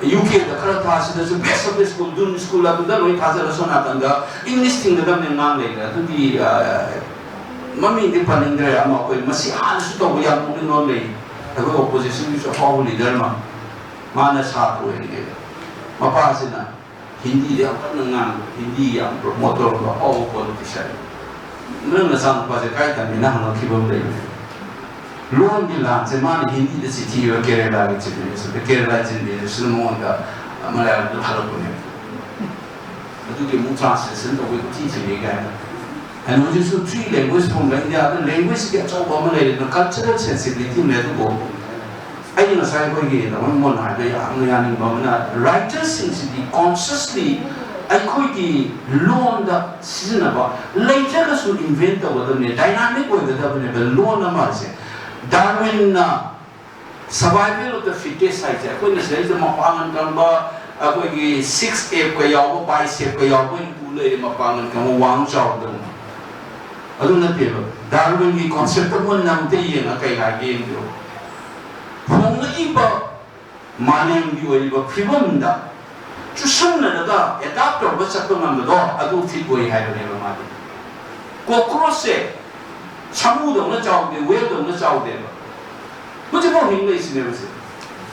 ꯌꯨ ꯀꯦꯗ ꯈꯔ ꯊꯥ, ꯁꯤꯗꯁꯨ best of the school, Doon school ꯑꯗꯨꯗ ꯂꯣꯏ ꯊꯥꯖꯔ ꯁꯣꯝ ꯅꯥꯀꯟꯗ ꯏꯪꯂꯤꯁ ꯊꯤꯡꯒꯗꯕꯅꯦ ꯉꯥꯡ ꯂꯩꯔꯦ꯫ ꯑꯗꯨꯗꯤ, ꯑ, ꯃꯃꯤꯡꯗꯤ ꯄꯟꯅꯤꯡꯗ꯭ꯔꯦ꯫ ꯑꯃ ꯑꯩꯈꯣꯏ ꯃꯁꯤ ꯍꯥꯟꯅꯁꯨ ꯇꯧꯕ ꯌꯥꯝ ꯅꯣꯛꯅꯤꯡꯕ ꯑꯃ ꯂꯩ꯫ ꯑꯩꯈꯣꯏ ꯑꯣꯄꯣꯖꯤꯁꯟꯒꯤꯁꯨ ꯑꯐꯥꯎꯕ ꯂꯤꯗꯔ ꯑꯃ, ꯃꯥꯅ ꯁꯥꯇ꯭ꯔ ꯑꯣꯏꯔꯤꯉꯩꯗ ꯃꯄꯥꯁꯤꯅ ꯍꯤꯟꯗꯤꯗ ꯌꯥꯝ ꯀꯟꯅ ꯉꯥꯡꯕ, ꯍꯤꯟꯗꯤ ꯌꯥꯝ ꯄ꯭ꯔꯣꯃꯣꯠ ꯇꯧꯔꯝꯕ ꯑꯐꯥꯎꯕ ꯄꯣꯂꯤꯇꯤꯁꯤꯌꯥꯟ꯫ "ꯅꯪ ꯅꯆꯥꯅꯨꯄꯥꯁꯦ ꯀꯥꯏ ꯇꯝꯃꯤꯅ?" ꯍꯪꯉꯛꯈꯤꯕ ꯑꯃ ꯂꯩꯕꯅꯦ꯫ ꯂꯣꯟꯒꯤ ꯂꯥꯟꯁꯦ ꯃꯥꯅ ꯍꯤꯟꯗꯤꯗ ꯆꯤꯊꯤ ꯏꯕ ꯀꯦꯔꯦꯂꯥꯒꯤ ꯆꯤꯐ ꯃꯤꯅꯤꯁꯇꯔꯗ, ꯀꯦꯔꯦꯂꯥ ꯆꯤꯐ ꯃꯤꯅꯤꯁꯇꯔꯅ ꯃꯉꯣꯟꯗ ꯃꯂꯌꯥꯂꯝꯗ ꯍꯜꯂꯛꯄꯅꯦꯕ꯫ ꯑꯗꯨꯒꯤ ꯑꯃꯨꯛ ꯇ꯭ꯔꯥꯟꯁꯂꯦꯁꯟ ꯇꯧꯕ ꯏꯊꯤ ꯊꯤꯔꯦ ꯀꯥꯏꯅ꯫ And ꯍꯧꯖꯤꯛꯁꯨ three language ꯐꯣꯡꯕ ꯏꯟꯗꯤꯌꯥꯗ ꯂꯦꯡꯒ꯭ꯋꯦꯖꯀꯤ ꯑꯆꯧꯕ ꯑꯃ ꯂꯩꯔꯦ, ꯑꯗꯨꯅ ꯀꯜꯆꯔꯦꯜ ꯁꯦꯟꯁꯤꯕꯤꯂꯤꯇꯤ ꯑꯃ ꯂꯩ꯫ ꯑꯗꯨꯕꯨ ꯑꯩꯅ ꯉꯁꯥꯏ ꯑꯩꯈꯣꯏꯒꯤ ꯗꯥ ꯃꯣꯍꯟ ꯍꯥꯏꯕꯗ ꯌꯥꯝꯅ ꯌꯥꯅꯤꯡꯕ ꯑꯃꯅ, ꯔꯥꯏꯇꯔꯁꯤꯡꯁꯤꯗꯤ ꯀꯣꯟꯁꯤꯌꯁꯂꯤ ꯑꯩꯈꯣꯏꯒꯤ ꯂꯣꯟꯗ ꯁꯤꯖꯤꯟꯅꯕ ꯂꯩꯇ꯭ꯔꯒꯁꯨ ꯏꯟꯚꯦꯟ ꯇꯧꯒꯗꯕꯅꯦ, ꯗꯥꯏꯅꯥꯃꯤꯛ ꯑꯣꯏꯒꯗꯕꯅꯦꯕ ꯂꯣꯟ ꯑꯃꯁꯦ꯫ ꯗꯥꯔꯋꯤꯟꯅ survival of the fittest ꯍꯥꯏꯁꯦ, ꯑꯩꯈꯣꯏꯅ ꯁꯤꯗꯩꯁꯤꯗ ꯃꯄꯥꯡꯒꯜ ꯀꯟꯕ, ꯑꯩꯈꯣꯏꯒꯤ ꯁꯤꯛꯁ ꯑꯦꯞꯀ ꯌꯥꯎꯕ, ꯕꯥꯏꯁꯦꯞꯀ ꯌꯥꯎꯕ ꯑꯣꯏꯅ ꯎ ꯂꯩꯔꯦ, ꯃꯄꯥꯡꯒꯜ ꯀꯟꯕ, ꯋꯥꯡ ꯆꯥꯎꯗꯅ꯫ ꯑꯗꯨ ꯅꯠꯇꯦꯕ꯫ ꯗꯥꯔꯋꯤꯟꯒꯤ ꯀꯣꯟꯁꯦꯞꯇ ꯃꯨꯟꯅ ꯑꯃꯨꯛꯇ ꯌꯦꯡꯉ ꯀꯩ ꯍꯥꯏꯒꯦ ꯌꯦꯡꯕꯤꯌꯨ꯫ ꯍꯣꯡꯂꯛꯏꯕ ꯃꯥꯂꯦꯝꯒꯤ ꯑꯣꯏꯔꯤꯕ ꯐꯤꯕꯝꯗ ꯆꯨꯁꯟꯅꯔꯒ ꯑꯦꯗꯥꯞ ꯇꯧꯔꯒ ꯆꯠꯄ ꯉꯝꯕꯗꯣ, ꯑꯗꯨ ꯐꯤꯠ ꯑꯣꯏ ꯍꯥꯏꯕꯅꯦꯕ ꯃꯥꯗꯤ꯫ ꯀꯣꯀ꯭ꯔꯣꯁꯁꯦ ꯁꯥꯃꯨꯗꯧꯅ ꯆꯥꯎꯗꯦ, ꯋꯦꯜꯗꯧꯅ ꯆꯥꯎꯗꯦꯕ꯫ ꯍꯧꯖꯤꯛꯐꯥꯎ ꯍꯤꯡ ꯂꯩꯁꯤꯅꯦꯕ ꯁꯦ꯫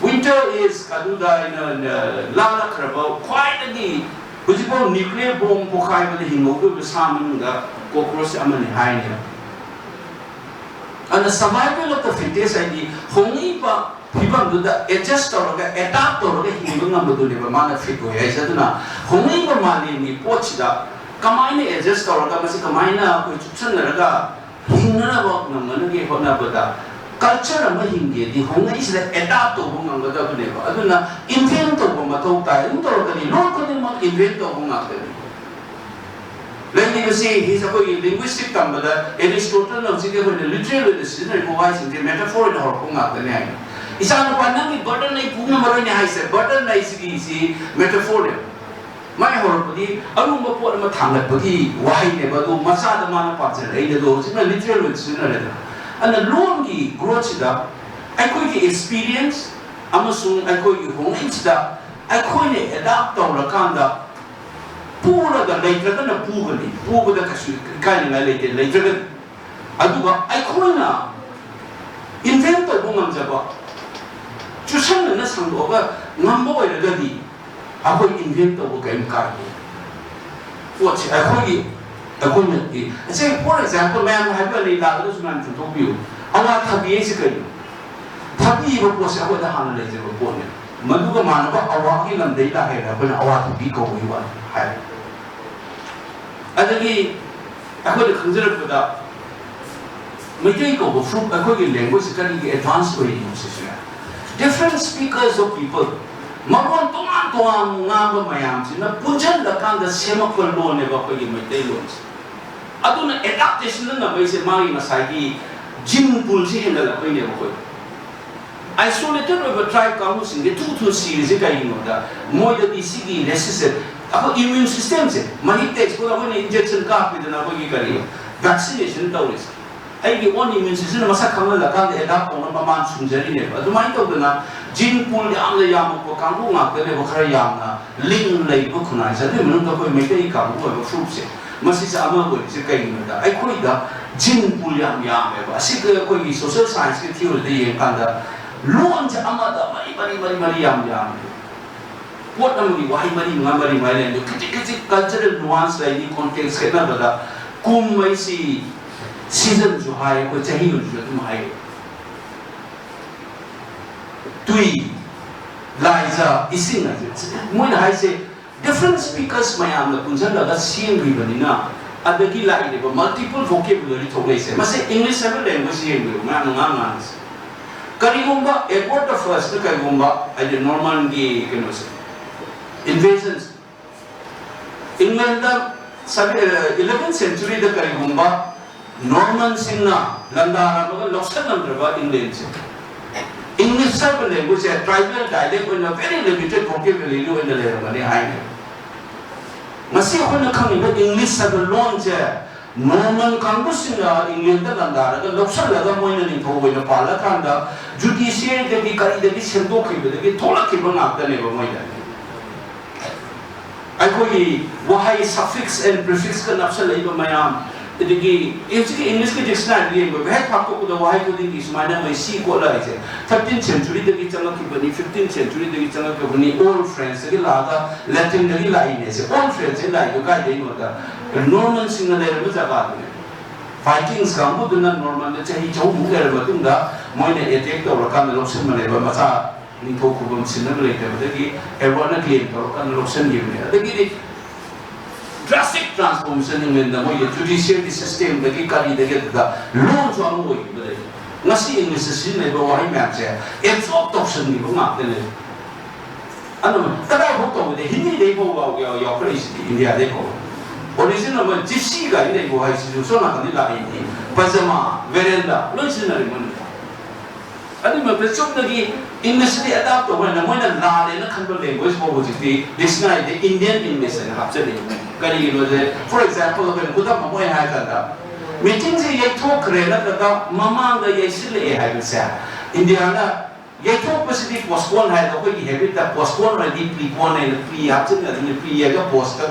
Winter is ꯑꯗꯨꯗ ꯑꯩꯅ, ꯑ, ꯂꯥꯜꯂꯛꯈ꯭ꯔꯕ ꯈ꯭ꯋꯥꯏꯗꯒꯤ ꯍꯧꯖꯤꯛꯐꯥꯎ ꯅ꯭ꯌꯨꯀ꯭ꯂꯤꯌꯔ ꯕꯣꯝ ꯄꯣꯈꯥꯏꯕꯗ ꯍꯤꯡꯍꯧꯗꯣꯏꯕ ꯁꯥ ꯃꯅꯨꯡꯗ ꯀꯣꯀ꯭ꯔꯣꯁ ꯑꯃꯅꯤ ꯍꯥꯏꯅꯦꯕ꯫ ꯑꯗꯨꯅ survival of the fittest ꯍꯥꯏꯗꯤ ꯍꯣꯡꯂꯛꯏꯕ ꯐꯤꯕꯝꯗꯨꯗ ꯑꯦꯗꯖꯁ ꯇꯧꯔꯒ, ꯑꯦꯗꯥꯞ ꯇꯧꯔꯒ ꯍꯤꯡꯕ ꯉꯝꯕꯗꯨꯅꯦꯕ ꯃꯥꯅ ꯐꯤꯠ ꯑꯣꯏ ꯍꯥꯏꯁꯦ꯫ ꯑꯗꯨꯅ ꯍꯣꯡꯂꯛꯏꯕ ꯃꯥꯂꯦꯝꯒꯤ ꯄꯣꯠꯁꯤꯗ ꯀꯃꯥꯏꯅ ꯑꯦꯗꯖꯁ ꯇꯧꯔꯒ, ꯃꯁꯤ ꯀꯃꯥꯏꯅ ꯑꯩꯈꯣꯏ ꯆꯨꯞꯁꯟꯅꯔꯒ ꯍꯤꯡꯅꯅꯕ ꯉꯝꯅꯅꯕꯒꯤ ꯍꯣꯠꯅꯕꯗ, ꯀꯜꯆꯔ ꯑꯃ ꯍꯤꯡꯒꯦꯗꯤ ꯍꯣꯡꯂꯛꯏꯁꯤꯗ ꯑꯦꯗꯥꯞ ꯇꯧꯕ ꯉꯝꯒꯗꯕꯅꯦꯕ꯫ ꯑꯗꯨꯅ ꯏꯟꯚꯦꯟ ꯇꯧꯕ ꯃꯊꯧ ꯇꯥꯏ꯫ ꯑꯗꯨꯝ ꯇꯧꯔꯒꯗꯤ ꯂꯣꯟ ꯈꯨꯗꯤꯡꯃꯛ ꯏꯟꯚꯦꯟ ꯇꯧꯕ ꯉꯥꯛꯇꯅꯤ꯫ ꯂꯩꯔꯤꯕꯁꯤ, ꯍꯤꯁ ꯑꯩꯈꯣꯏꯒꯤ ꯂꯤꯡꯒ꯭ꯋꯤꯁꯇꯤꯛ ꯇꯝꯕꯗ ꯑꯦꯔꯤꯁꯇꯣꯇꯜꯅ ꯍꯧꯖꯤꯛ ꯑꯩꯈꯣꯏꯅ ꯂꯤꯇꯔꯦꯜ ꯑꯣꯏꯅ ꯁꯤꯖꯤꯟꯅꯔꯤꯕ ꯋꯥꯍꯩꯁꯤꯡꯁꯦ ꯃꯦꯇꯥꯐꯣꯔ ꯑꯣꯏꯅ ꯍꯧꯔꯛꯄ ꯉꯥꯛꯇꯅꯤ ꯍꯥꯏꯅ꯫ "ꯏꯆꯥꯅꯨꯄꯥ, ꯅꯪꯒꯤ ꯕꯔꯗꯟ ꯑꯩ ꯄꯨ ꯉꯝꯃꯔꯣꯏꯅꯦ" ꯍꯥꯏꯁꯦ, ꯕꯔꯗꯟ ꯍꯥꯏꯁꯤꯒꯤ ꯁꯤ ꯃꯦꯇꯥꯐꯣꯔꯅꯦꯕ꯫ ꯃꯥꯏ ꯍꯧꯔꯛꯄꯗꯤ ꯑꯔꯨꯝꯕ ꯄꯣꯠ ꯑꯃ ꯊꯥꯡꯒꯠꯄꯒꯤ ꯋꯥꯍꯩꯅꯦꯕ, ꯑꯗꯨ ꯃꯆꯥꯗ ꯃꯥꯅ ꯄꯥꯝꯖꯔꯛꯏꯅꯦ꯫ ꯑꯗꯣ ꯍꯧꯖꯤꯛꯅ ꯂꯤꯇꯔꯦꯜ ꯑꯣꯏꯅ ꯁꯤꯖꯤꯟꯅꯔꯦꯗꯅ꯫ ꯑꯗꯨꯅ ꯂꯣꯟꯒꯤ ꯒ꯭ꯔꯣꯠꯁꯤꯗ ꯑꯩꯈꯣꯏꯒꯤ ꯑꯦꯛꯁꯄꯤꯔꯤꯌꯦꯟꯁ ꯑꯃꯁꯨꯡ ꯑꯩꯈꯣꯏꯒꯤ ꯍꯣꯡꯂꯛꯏꯁꯤꯗ ꯑꯩꯈꯣꯏꯅ ꯑꯦꯗꯥꯞ ꯇꯧꯔꯀꯥꯟꯗ ꯄꯨꯔꯒ, ꯂꯩꯇ꯭ꯔꯒꯅ ꯄꯨꯒꯅꯤ, ꯄꯨꯕꯗ ꯀꯩꯁꯨ ꯏꯀꯥꯏꯅꯤꯡꯉꯥꯏ ꯂꯩꯇꯦ, ꯂꯩꯇ꯭ꯔꯒꯗꯤ꯫ ꯑꯗꯨꯒ ꯑꯩꯈꯣꯏꯅ ꯏꯟꯚꯦꯟ ꯇꯧꯕ ꯉꯝꯖꯕ, ꯆꯨꯁꯟꯅꯅ ꯁꯟꯗꯣꯛꯑꯒ ꯉꯝꯕ ꯑꯣꯏꯔꯒꯗꯤ, ꯑꯩꯈꯣꯏ ꯏꯟꯚꯦꯟ ꯇꯧꯕ ꯀꯔꯤꯝ ꯀꯥꯏꯗꯦ꯫ ꯄꯣꯠꯁꯦ ꯑꯩꯈꯣꯏꯒꯤ, ꯑꯩꯈꯣꯏꯅ, say, for example, ꯃꯌꯥꯝꯅ ꯍꯥꯏꯕ ꯂꯩ, ꯂꯥꯛꯂꯒꯁꯨ ꯃꯌꯥꯝ ꯆꯨꯝꯊꯣꯛꯄꯤꯌꯨ꯫ ꯑꯋꯥ ꯊꯕꯤ ꯍꯥꯏꯁꯦ ꯀꯩꯅꯣ? ꯊꯕꯤ ꯍꯥꯏꯕ ꯄꯣꯠꯁꯦ ꯑꯩꯈꯣꯏꯗ ꯍꯥꯟꯅ ꯂꯩꯖꯕ ꯄꯣꯠꯅꯦ꯫ ꯃꯗꯨꯒ ꯃꯥꯟꯅꯕ ꯑꯋꯥꯒꯤ ꯂꯝꯗꯩ ꯂꯥꯛꯑꯦꯅ ꯑꯩꯈꯣꯏꯅ ꯑꯋꯥ ꯊꯕꯤ ꯀꯧꯕꯒꯤ ꯋꯥꯅꯤ ꯍꯥꯏ꯫ ꯑꯗꯒꯤ ꯑꯩꯈꯣꯏꯅ ꯈꯪꯖꯔꯛꯄꯗ, ꯃꯩꯇꯩ ꯀꯧꯕ ꯐ꯭ꯔꯨꯞ ꯑꯩꯈꯣꯏꯒꯤ ꯂꯦꯡꯒ꯭ꯋꯦꯖꯁꯦ ꯀꯔꯤꯒꯤ advance ꯑꯣꯏꯔꯤꯅꯣ ꯁꯤꯁꯨꯅꯦ? Different speakers of people, ꯃꯔꯣꯟ ꯇꯣꯉꯥꯟ ꯇꯣꯉꯥꯟ ꯉꯥꯡꯕ ꯃꯌꯥꯝꯁꯤꯅ ꯄꯨꯟꯁꯤꯜꯂꯀꯥꯟꯗ ꯁꯦꯝꯃꯛꯄ ꯂꯣꯟꯅꯦꯕ ꯑꯩꯈꯣꯏꯒꯤ ꯃꯩꯇꯩꯂꯣꯟꯁꯦ꯫ ꯑꯗꯨꯅ ꯑꯦꯗꯥꯞꯇꯦꯁꯟꯗ ꯉꯝꯃꯛꯏꯁꯦ ꯃꯥꯒꯤ ꯉꯁꯥꯏꯒꯤ ꯖꯤꯟ ꯄꯨꯜꯁꯤ ꯍꯦꯟꯒꯠꯂꯛꯄꯩꯅꯦꯕ ꯑꯩꯈꯣꯏ꯫ ꯑꯥꯏꯁꯣꯂꯦꯇꯦꯠ ꯑꯣꯏꯕ ꯇ꯭ꯔꯥꯏꯕ ꯀꯥꯡꯕꯨꯁꯤꯡꯁꯦ ꯊꯨ ꯊꯨꯅ ꯁꯤꯔꯤꯁꯦ ꯀꯩꯒꯤꯅꯣꯗ, ꯃꯣꯏꯗꯗꯤ ꯁꯤꯒꯤ ꯔꯦꯁꯤꯁꯇꯦꯟ, ꯑꯩꯈꯣꯏ ꯏꯃ꯭ꯌꯨꯟ ꯁꯤꯁꯇꯦꯝꯁꯦ, ꯃꯍꯤꯛ ꯇꯦꯛꯁꯄꯨꯗ ꯑꯩꯈꯣꯏꯅ ꯏꯟꯖꯦꯛꯁꯟ ꯀꯥꯞꯄꯤꯗꯅ ꯑꯩꯈꯣꯏꯒꯤ ꯀꯔꯤ ꯚꯦꯛꯁꯤꯅꯦꯁꯟ ꯇꯧꯔꯤꯁꯦ, ꯑꯩꯒꯤ ꯑꯣꯟ ꯏꯃ꯭ꯌꯨꯟ ꯁꯤꯁꯇꯦꯝꯅ ꯃꯁꯛ ꯈꯪꯍꯜꯂꯀꯥꯟꯗ ꯑꯦꯗꯥꯞ ꯇꯧꯅꯕ ꯃꯥꯅ ꯁꯨꯡꯖꯔꯤꯅꯦꯕ꯫ ꯑꯗꯨꯃꯥꯏꯅ ꯇꯧꯗꯅ ꯖꯤꯟ ꯄꯨꯜ ꯌꯥꯝꯅ ꯌꯥꯝꯃꯛꯄ ꯀꯥꯡꯕꯨ ꯉꯥꯛꯇꯅꯦꯕ ꯈꯔ ꯌꯥꯝꯅ ꯂꯤꯡ ꯂꯩꯕ ꯈꯨꯟꯅꯥꯏꯁꯦ꯫ ꯑꯗꯨꯒꯤ ꯃꯅꯨꯡꯗ ꯑꯩꯈꯣꯏ ꯃꯩꯇꯩ ꯀꯥꯡꯕꯨ ꯑꯣꯏꯕ ꯐ꯭ꯔꯨꯞꯁꯦ, ꯃꯁꯤꯁꯦ ꯑꯃ ꯑꯣꯏꯔꯤꯁꯦ ꯀꯩꯒꯤꯅꯣꯗ, ꯑꯩꯈꯣꯏꯗ ꯖꯤꯟ ꯄꯨꯜ ꯌꯥꯝ ꯌꯥꯝꯃꯦꯕ꯫ ꯑꯁꯤꯒ ꯑꯩꯈꯣꯏꯒꯤ ꯁꯣꯁꯤꯌꯦꯜ ꯁꯥꯏꯟꯁꯀꯤ ꯊꯤꯑꯣꯔꯤꯗ ꯌꯦꯡꯀꯥꯟꯗ ꯂꯣꯟꯁꯦ ꯑꯃꯗ ꯃꯔꯤ ꯃꯔꯤ ꯃꯔꯤ ꯃꯔꯤ ꯌꯥꯝ ꯌꯥꯝꯃꯦ꯫ ꯄꯣꯠ ꯑꯃꯒꯤ ꯋꯥꯍꯩ ꯃꯔꯤ ꯃꯉꯥ ꯃꯔꯤ ꯃꯉꯥ ꯂꯩꯔꯝꯃꯦ꯫ ꯈꯖꯤꯛ ꯈꯖꯤꯛ ꯀꯜꯆꯔꯦꯜ ꯅꯨꯋꯥꯟꯁ ꯂꯩꯅꯤ, ꯀꯣꯟꯇꯦꯛꯁ ꯈꯦꯠꯅꯕꯗ꯫ ꯀꯨꯝ ꯍꯥꯏꯁꯤ ꯁꯤꯖꯟꯁꯨ ꯍꯥꯏ, ꯑꯩꯈꯣꯏ ꯆꯍꯤ ꯑꯣꯏꯔꯁꯨ ꯑꯗꯨꯝ ꯍꯥꯏ꯫ ꯇꯨꯏ, ꯂꯥꯏꯖ, ꯏꯁꯤꯡ ꯍꯥꯏꯁꯦ ꯃꯣꯏꯅ ꯍꯥꯏꯁꯦ different speakers ꯃꯌꯥꯝꯅ ꯄꯨꯟꯁꯤꯜꯂꯒ ꯁꯦꯝꯈꯤꯕꯅꯤꯅ ꯑꯗꯒꯤ ꯂꯥꯛꯏꯕ multiple vocabulary ꯊꯣꯛꯂꯛꯏꯁꯦ꯫ ꯃꯁꯤ English ꯍꯥꯏꯕ language ꯌꯦꯡꯕꯤꯌꯨ, ꯃꯌꯥꯝꯅ ꯉꯥꯡ ꯉꯥꯡꯉꯤꯁꯦ꯫ ꯀꯔꯤꯒꯨꯝꯕ Edward the First ꯀꯔꯤꯒꯨꯝꯕ ꯍꯥꯏꯗꯤ Normanꯒꯤ ꯀꯩꯅꯣꯁꯦ, invasions, Englandꯗ eleventh centuryꯗ ꯀꯔꯤꯒꯨꯝꯕ Normanꯁꯤꯡꯅ ꯂꯥꯟꯗꯥꯔꯝꯃꯒ ꯂꯧꯁꯤꯜꯂꯝꯗ꯭ꯔꯕ Englandꯁꯦ, English ꯍꯥꯏꯕ languageꯁꯦ tribal dialect ꯑꯣꯏꯅ very limited vocabulary ꯑꯣꯏꯅ ꯂꯩꯔꯝꯒꯅꯤ ꯍꯥꯏꯅꯤ꯫ ꯉꯁꯤ ꯑꯩꯈꯣꯏꯅ ꯈꯪꯉꯤꯕ English ꯍꯥꯏꯕ ꯂꯣꯟꯁꯦ Norman ꯀꯥꯡꯕꯨꯁꯤꯡꯅ Englandꯗ ꯂꯥꯟꯗꯥꯔꯒ ꯂꯧꯁꯤꯜꯂꯒ ꯃꯣꯏꯅ ꯅꯤꯡꯊꯧ ꯑꯣꯏꯅ ꯄꯥꯜꯂꯀꯥꯟꯗ judiciaryꯗꯒꯤ ꯀꯔꯤꯗꯒꯤ ꯁꯦꯝꯗꯣꯛꯈꯤꯕꯗꯒꯤ ꯊꯣꯛꯂꯛꯈꯤꯕ ꯉꯥꯛꯇꯅꯦꯕ ꯃꯣꯏꯗ꯫ ꯑꯩꯈꯣꯏꯒꯤ ꯋꯥꯍꯩ suffix and prefixꯀ ꯅꯞꯁꯜꯂꯛꯏꯕ ꯃꯌꯥꯝ, ꯑꯗꯒꯤ ꯍꯧꯖꯤꯛꯀꯤ Englishꯀꯤ dictionaryꯗ ꯌꯦꯡꯕ ꯍꯦꯛ ꯐꯥꯛꯇꯣꯛꯄꯗ ꯋꯥꯍꯩ ꯈꯨꯗꯤꯡꯒꯤ ꯁꯨꯃꯥꯏꯅ ꯃꯣꯏ ꯁꯤ ꯀꯣꯠꯂ ꯍꯥꯏꯁꯦ thirteenth centuryꯗꯒꯤ ꯆꯪꯉꯛꯈꯤꯕꯅꯤ, fifteenth centuryꯗꯒꯤ ꯆꯪꯉꯛꯈꯤꯕꯅꯤ, Old Frenchꯇꯒꯤ ꯂꯥꯛꯑꯒ Latinꯗꯒꯤ ꯂꯥꯛꯏꯅꯦ꯫ ꯁꯦ Old Frenchꯁꯦ ꯂꯥꯛꯏꯗꯣ ꯀꯥꯏꯗꯩꯅꯣꯗ Normanꯁꯤꯡꯅ ꯂꯩꯔꯝꯕ ꯖꯒꯥꯗꯨꯅꯦ꯫ Vikings ꯀꯥꯡꯕꯨꯗꯨꯅ Normanꯗ ꯆꯍꯤ ꯆꯍꯨꯝꯃꯨꯛ ꯂꯩꯔꯕ ꯃꯇꯨꯡꯗ ꯃꯣꯏꯅ attack ꯇꯧꯔꯀꯥꯟꯗ ꯂꯧꯁꯤꯟꯕꯅꯦꯕ꯫ ꯃꯆꯥ ꯅꯤꯡꯊꯧ ꯈꯨꯕꯝ ꯁꯤꯟꯅꯕ ꯂꯩꯇꯕꯗꯒꯤ Edwardꯅ claim ꯇꯧꯔꯀꯥꯟꯗ ꯂꯧꯁꯤꯟꯈꯤꯕꯅꯦ꯫ ꯑꯗꯒꯤꯗꯤ drastic transformation Englandꯗ ꯃꯣꯏꯒꯤ judiciary systemꯗꯒꯤ ꯀꯔꯤꯗꯒꯤ ꯑꯗꯨꯗ ꯂꯣꯟꯁꯨ ꯑꯃ ꯑꯣꯏꯈꯤꯕ ꯂꯩ꯫ ꯉꯁꯤ Englishꯇ ꯁꯤꯖꯤꯟꯅꯔꯤꯕ ꯋꯥꯍꯩ ꯃꯌꯥꯝꯁꯦ absorb ꯇꯧꯁꯟꯈꯤꯕ ꯉꯥꯛꯇꯅꯦ꯫ ꯑꯗꯨꯅ ꯀꯗꯥꯏꯐꯥꯎ ꯇꯧꯕꯗ Hindiꯗꯩ ꯐꯥꯎ ꯌꯥꯎ-, ꯌꯥꯎ-, ꯌꯥꯎꯈꯠꯂꯛꯏꯁꯤꯗꯤ Indiaꯗꯩ ꯐꯥꯎ꯫ Origin ꯑꯃ Gypsy ꯀꯥꯏꯅ ꯂꯩꯕ ꯋꯥꯍꯩꯁꯤꯁꯨ ꯁꯣꯝ ꯅꯥꯀꯟꯗꯩ ꯂꯥꯛꯏꯅꯤ꯫ Pajama, veranda ꯂꯣꯏ ꯁꯤꯖꯤꯟꯅꯔꯤ ꯃꯣꯏꯅ꯫ ꯑꯗꯨꯒꯤ ꯃꯔꯛꯇ ꯆꯨꯝꯅꯒꯤ Englishꯇꯗꯤ adapt ꯇꯧꯕ ꯍꯥꯏꯅ ꯃꯣꯏꯅ ꯂꯥꯜꯂꯦꯅ ꯈꯟꯕ language ꯐꯥꯎ ꯍꯧꯖꯤꯛꯇꯤ dictionaryꯗ Indian English ꯍꯥꯏꯅ ꯍꯥꯞꯆꯜꯂꯤ꯫ ꯀꯔꯤꯒꯤꯅꯣꯁꯦ, for example, ꯑꯩꯈꯣꯏꯅ ꯈꯨꯗꯝ ꯑꯃ ꯑꯣꯏꯅ ꯍꯥꯏꯔꯀꯥꯟꯗ, meetingꯁꯦ ꯌꯩꯊꯣꯛꯈ꯭ꯔꯦ ꯅꯠꯇ꯭ꯔꯒ ꯃꯃꯥꯡꯗ ꯌꯩꯁꯤꯜꯂꯛꯑꯦ ꯍꯥꯏꯕꯁꯦ Indiaꯅ ꯌꯩꯊꯣꯛꯄꯁꯤꯗꯤ postpone ꯍꯥꯏꯗꯣ ꯑꯩꯈꯣꯏꯒꯤ habitꯇ postpone ꯍꯥꯏꯗꯤ prepone ꯍꯥꯏꯅ pre ꯍꯥꯞꯆꯤꯟꯒꯗꯕꯅꯤ꯫ Pre ꯍꯥꯏꯔꯒ post,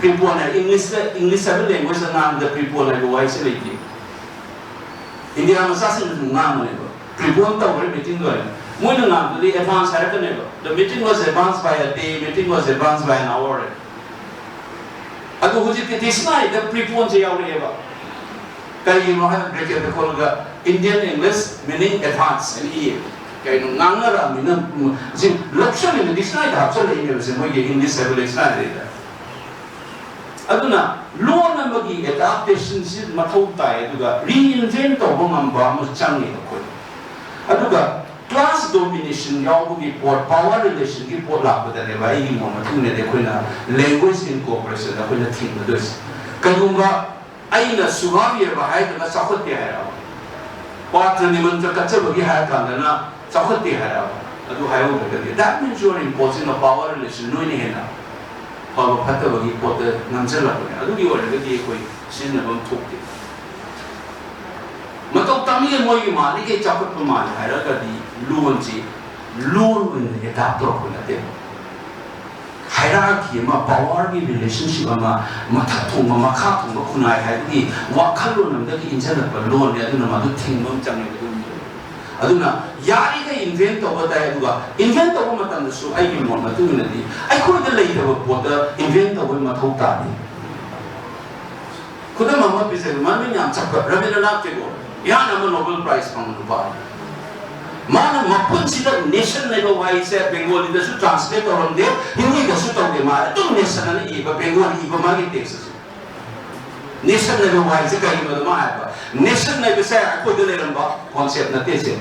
prepone ꯍꯥꯏ꯫ Englishꯇ, English ꯍꯥꯏꯕ languageꯇ ꯉꯥꯡꯕꯗ prepone ꯍꯥꯏꯕ ꯋꯥꯍꯩꯁꯦ ꯂꯩꯇꯦ꯫ India ꯃꯆꯥꯁꯤꯡꯅ ꯑꯗꯨꯝ ꯉꯥꯡꯕꯅꯦꯕ꯫ Prepone ꯇꯧꯈ꯭ꯔꯦ meetingꯗꯣ ꯍꯥꯏꯅ꯫ ꯃꯣꯏꯅ ꯉꯥꯡꯕꯗꯤ advance ꯍꯥꯏꯔꯛꯀꯅꯦꯕ꯫ The meeting was advanced by a day, meeting was advanced by an hour ꯍꯥꯏꯅ꯫ ꯑꯗꯣ ꯍꯧꯖꯤꯛꯇꯤ dictionaryꯗ preponeꯁꯦ ꯌꯥꯎꯔꯛꯑꯦꯕ꯫ ꯀꯔꯤꯒꯤꯅꯣ ꯍꯥꯏꯅ bracketꯇ ꯈꯣꯠꯂꯒ Indian English meaning advance ꯍꯥꯏꯅ ꯏꯌꯦꯕ꯫ ꯀꯩꯅꯣ ꯉꯥꯡꯅꯔꯛꯑꯃꯤꯅ, ꯎꯝ, ꯁꯤ ꯂꯧꯁꯜꯂꯤꯅ dictionaryꯗ ꯍꯥꯞꯆꯜꯂꯛꯏꯅꯦꯕ ꯁꯦ, ꯃꯣꯏꯒꯤ English ꯍꯥꯏꯕ dictionaryꯗ꯫ ꯑꯗꯨꯅ ꯂꯣꯟ ꯑꯃꯒꯤ adaptationꯁꯤ ꯃꯊꯧ ꯇꯥꯏ, ꯑꯗꯨꯒ reinvent ꯇꯧꯕ ꯉꯝꯕ ꯑꯃ ꯆꯪꯉꯦ ꯑꯩꯈꯣꯏ꯫ ꯑꯗꯨꯒ class domination ꯌꯥꯎꯕꯒꯤ ꯄꯣꯠ, power relationꯒꯤ ꯄꯣꯠ ꯂꯥꯛꯄꯗꯅꯦꯕ ꯑꯩꯒꯤ ꯃꯣꯠ ꯃꯇꯨꯡ ꯏꯟꯅꯗꯤ ꯑꯩꯈꯣꯏꯅ language incorporation ꯑꯩꯈꯣꯏꯅ ꯊꯤꯡꯒꯗꯣꯏꯁꯦ꯫ ꯀꯩꯒꯨꯝꯕ ꯑꯩꯅ ꯁꯨꯚꯥꯕꯤꯌꯔꯕ ꯍꯥꯏꯗꯨꯅ ꯆꯥꯎꯈꯠꯇꯦ ꯍꯥꯏꯔꯛꯑꯕ, ꯄꯥꯇ꯭ꯔ ꯅꯤꯃꯟꯇ꯭ꯔ ꯀꯠꯆꯕꯒꯤ ꯍꯥꯏꯔ ꯀꯥꯟꯗꯅ ꯆꯥꯎꯈꯠꯇꯦ ꯍꯥꯏꯔꯛꯑꯕ, ꯑꯗꯨ ꯍꯥꯏꯍꯧꯗ꯭ꯔꯒꯗꯤ, that means you are imposing a power relation, ꯅꯣꯏꯅ ꯍꯦꯟꯅ ꯐꯕ ꯐꯠꯇꯕꯒꯤ ꯄꯣꯠꯇ ꯅꯝꯁꯤꯜꯂꯛꯄꯅꯦ꯫ ꯑꯗꯨꯒꯤ ꯑꯣꯏꯔꯒꯗꯤ ꯑꯩꯈꯣꯏ ꯁꯤꯖꯤꯟꯅꯐꯝ ꯊꯣꯛꯇꯦ꯫ ꯃꯇꯧ ꯇꯝꯃꯤꯒꯦ ꯃꯣꯏꯒꯤ ꯃꯥꯜꯂꯤꯒꯦ ꯆꯥꯎꯈꯠꯄ ꯃꯥꯜꯂꯤ ꯍꯥꯏꯔꯒꯗꯤ ꯂꯣꯟꯁꯤ ꯂꯣꯟ ꯑꯣꯏꯅ adapt ꯇꯧꯔꯛꯄ ꯅꯠꯇꯦꯕ꯫ Hierarchy ꯑꯃ, powerꯒꯤ relationship ꯑꯃ, ꯃꯊꯛ ꯊꯣꯡꯕ, ꯃꯈꯥ ꯊꯣꯡꯕ ꯈꯨꯟꯅꯥꯏ ꯍꯥꯏꯕꯒꯤ ꯋꯥꯈꯜꯂꯣꯟ ꯑꯃꯗꯒꯤ ꯏꯟꯁꯤꯜꯂꯛꯄ ꯂꯣꯟꯅꯦ꯫ ꯑꯗꯨꯅ ꯃꯗꯨ ꯊꯤꯡꯕ ꯑꯃ ꯆꯪꯉꯦꯕ꯫ ꯑꯗꯨꯝ ꯑꯗꯨꯅ ꯌꯥꯔꯤꯈꯩ invent ꯇꯧꯕ ꯇꯥꯏ, ꯑꯗꯨꯒ invent ꯇꯧꯕ ꯃꯇꯝꯗꯁꯨ ꯑꯩꯒꯤ ꯃꯣꯠ ꯃꯇꯨꯡ ꯏꯟꯅꯗꯤ ꯑꯩꯈꯣꯏꯗ ꯂꯩꯇꯕ ꯄꯣꯠꯇ invent ꯇꯧꯕꯒꯤ ꯃꯊꯧ ꯇꯥꯗꯦ꯫ ꯈꯨꯗꯝ ꯑꯃ ꯄꯤꯖꯒꯦ, ꯃꯃꯤꯡ ꯌꯥꯝ ꯆꯠꯄ ꯔꯕꯤꯟꯗ꯭ꯔꯅꯥꯊ ꯇꯦꯒꯣꯔ, ꯏꯍꯥꯟ ꯑꯃ Nobel Prize ꯐꯪꯕ ꯅꯨꯄꯥ꯫ ꯃꯥꯅ ꯃꯄꯨꯟꯁꯤꯗ nation ꯍꯥꯏꯕ ꯋꯥꯍꯩꯁꯦ ꯕꯦꯡꯒꯣꯂꯤꯗꯁꯨ translate ꯇꯧꯔꯝꯗꯦ, ꯍꯤꯟꯗꯤꯗꯁꯨ ꯇꯧꯗꯦ꯫ ꯃꯥ ꯑꯗꯨꯝ nation ꯑꯅ ꯏꯕ, ꯕꯦꯡꯒꯣꯂꯤ ꯏꯕ ꯃꯥꯒꯤ text ꯑꯁꯤ꯫ Nation ꯍꯥꯏꯕ ꯋꯥꯍꯩꯁꯦ ꯀꯔꯤꯅꯣꯗ ꯃꯥ ꯍꯥꯏꯕ, nation ꯍꯥꯏꯕꯁꯦ ꯑꯩꯈꯣꯏꯗ ꯂꯩꯔꯝꯕ concept ꯅꯠꯇꯦ ꯁꯦ꯫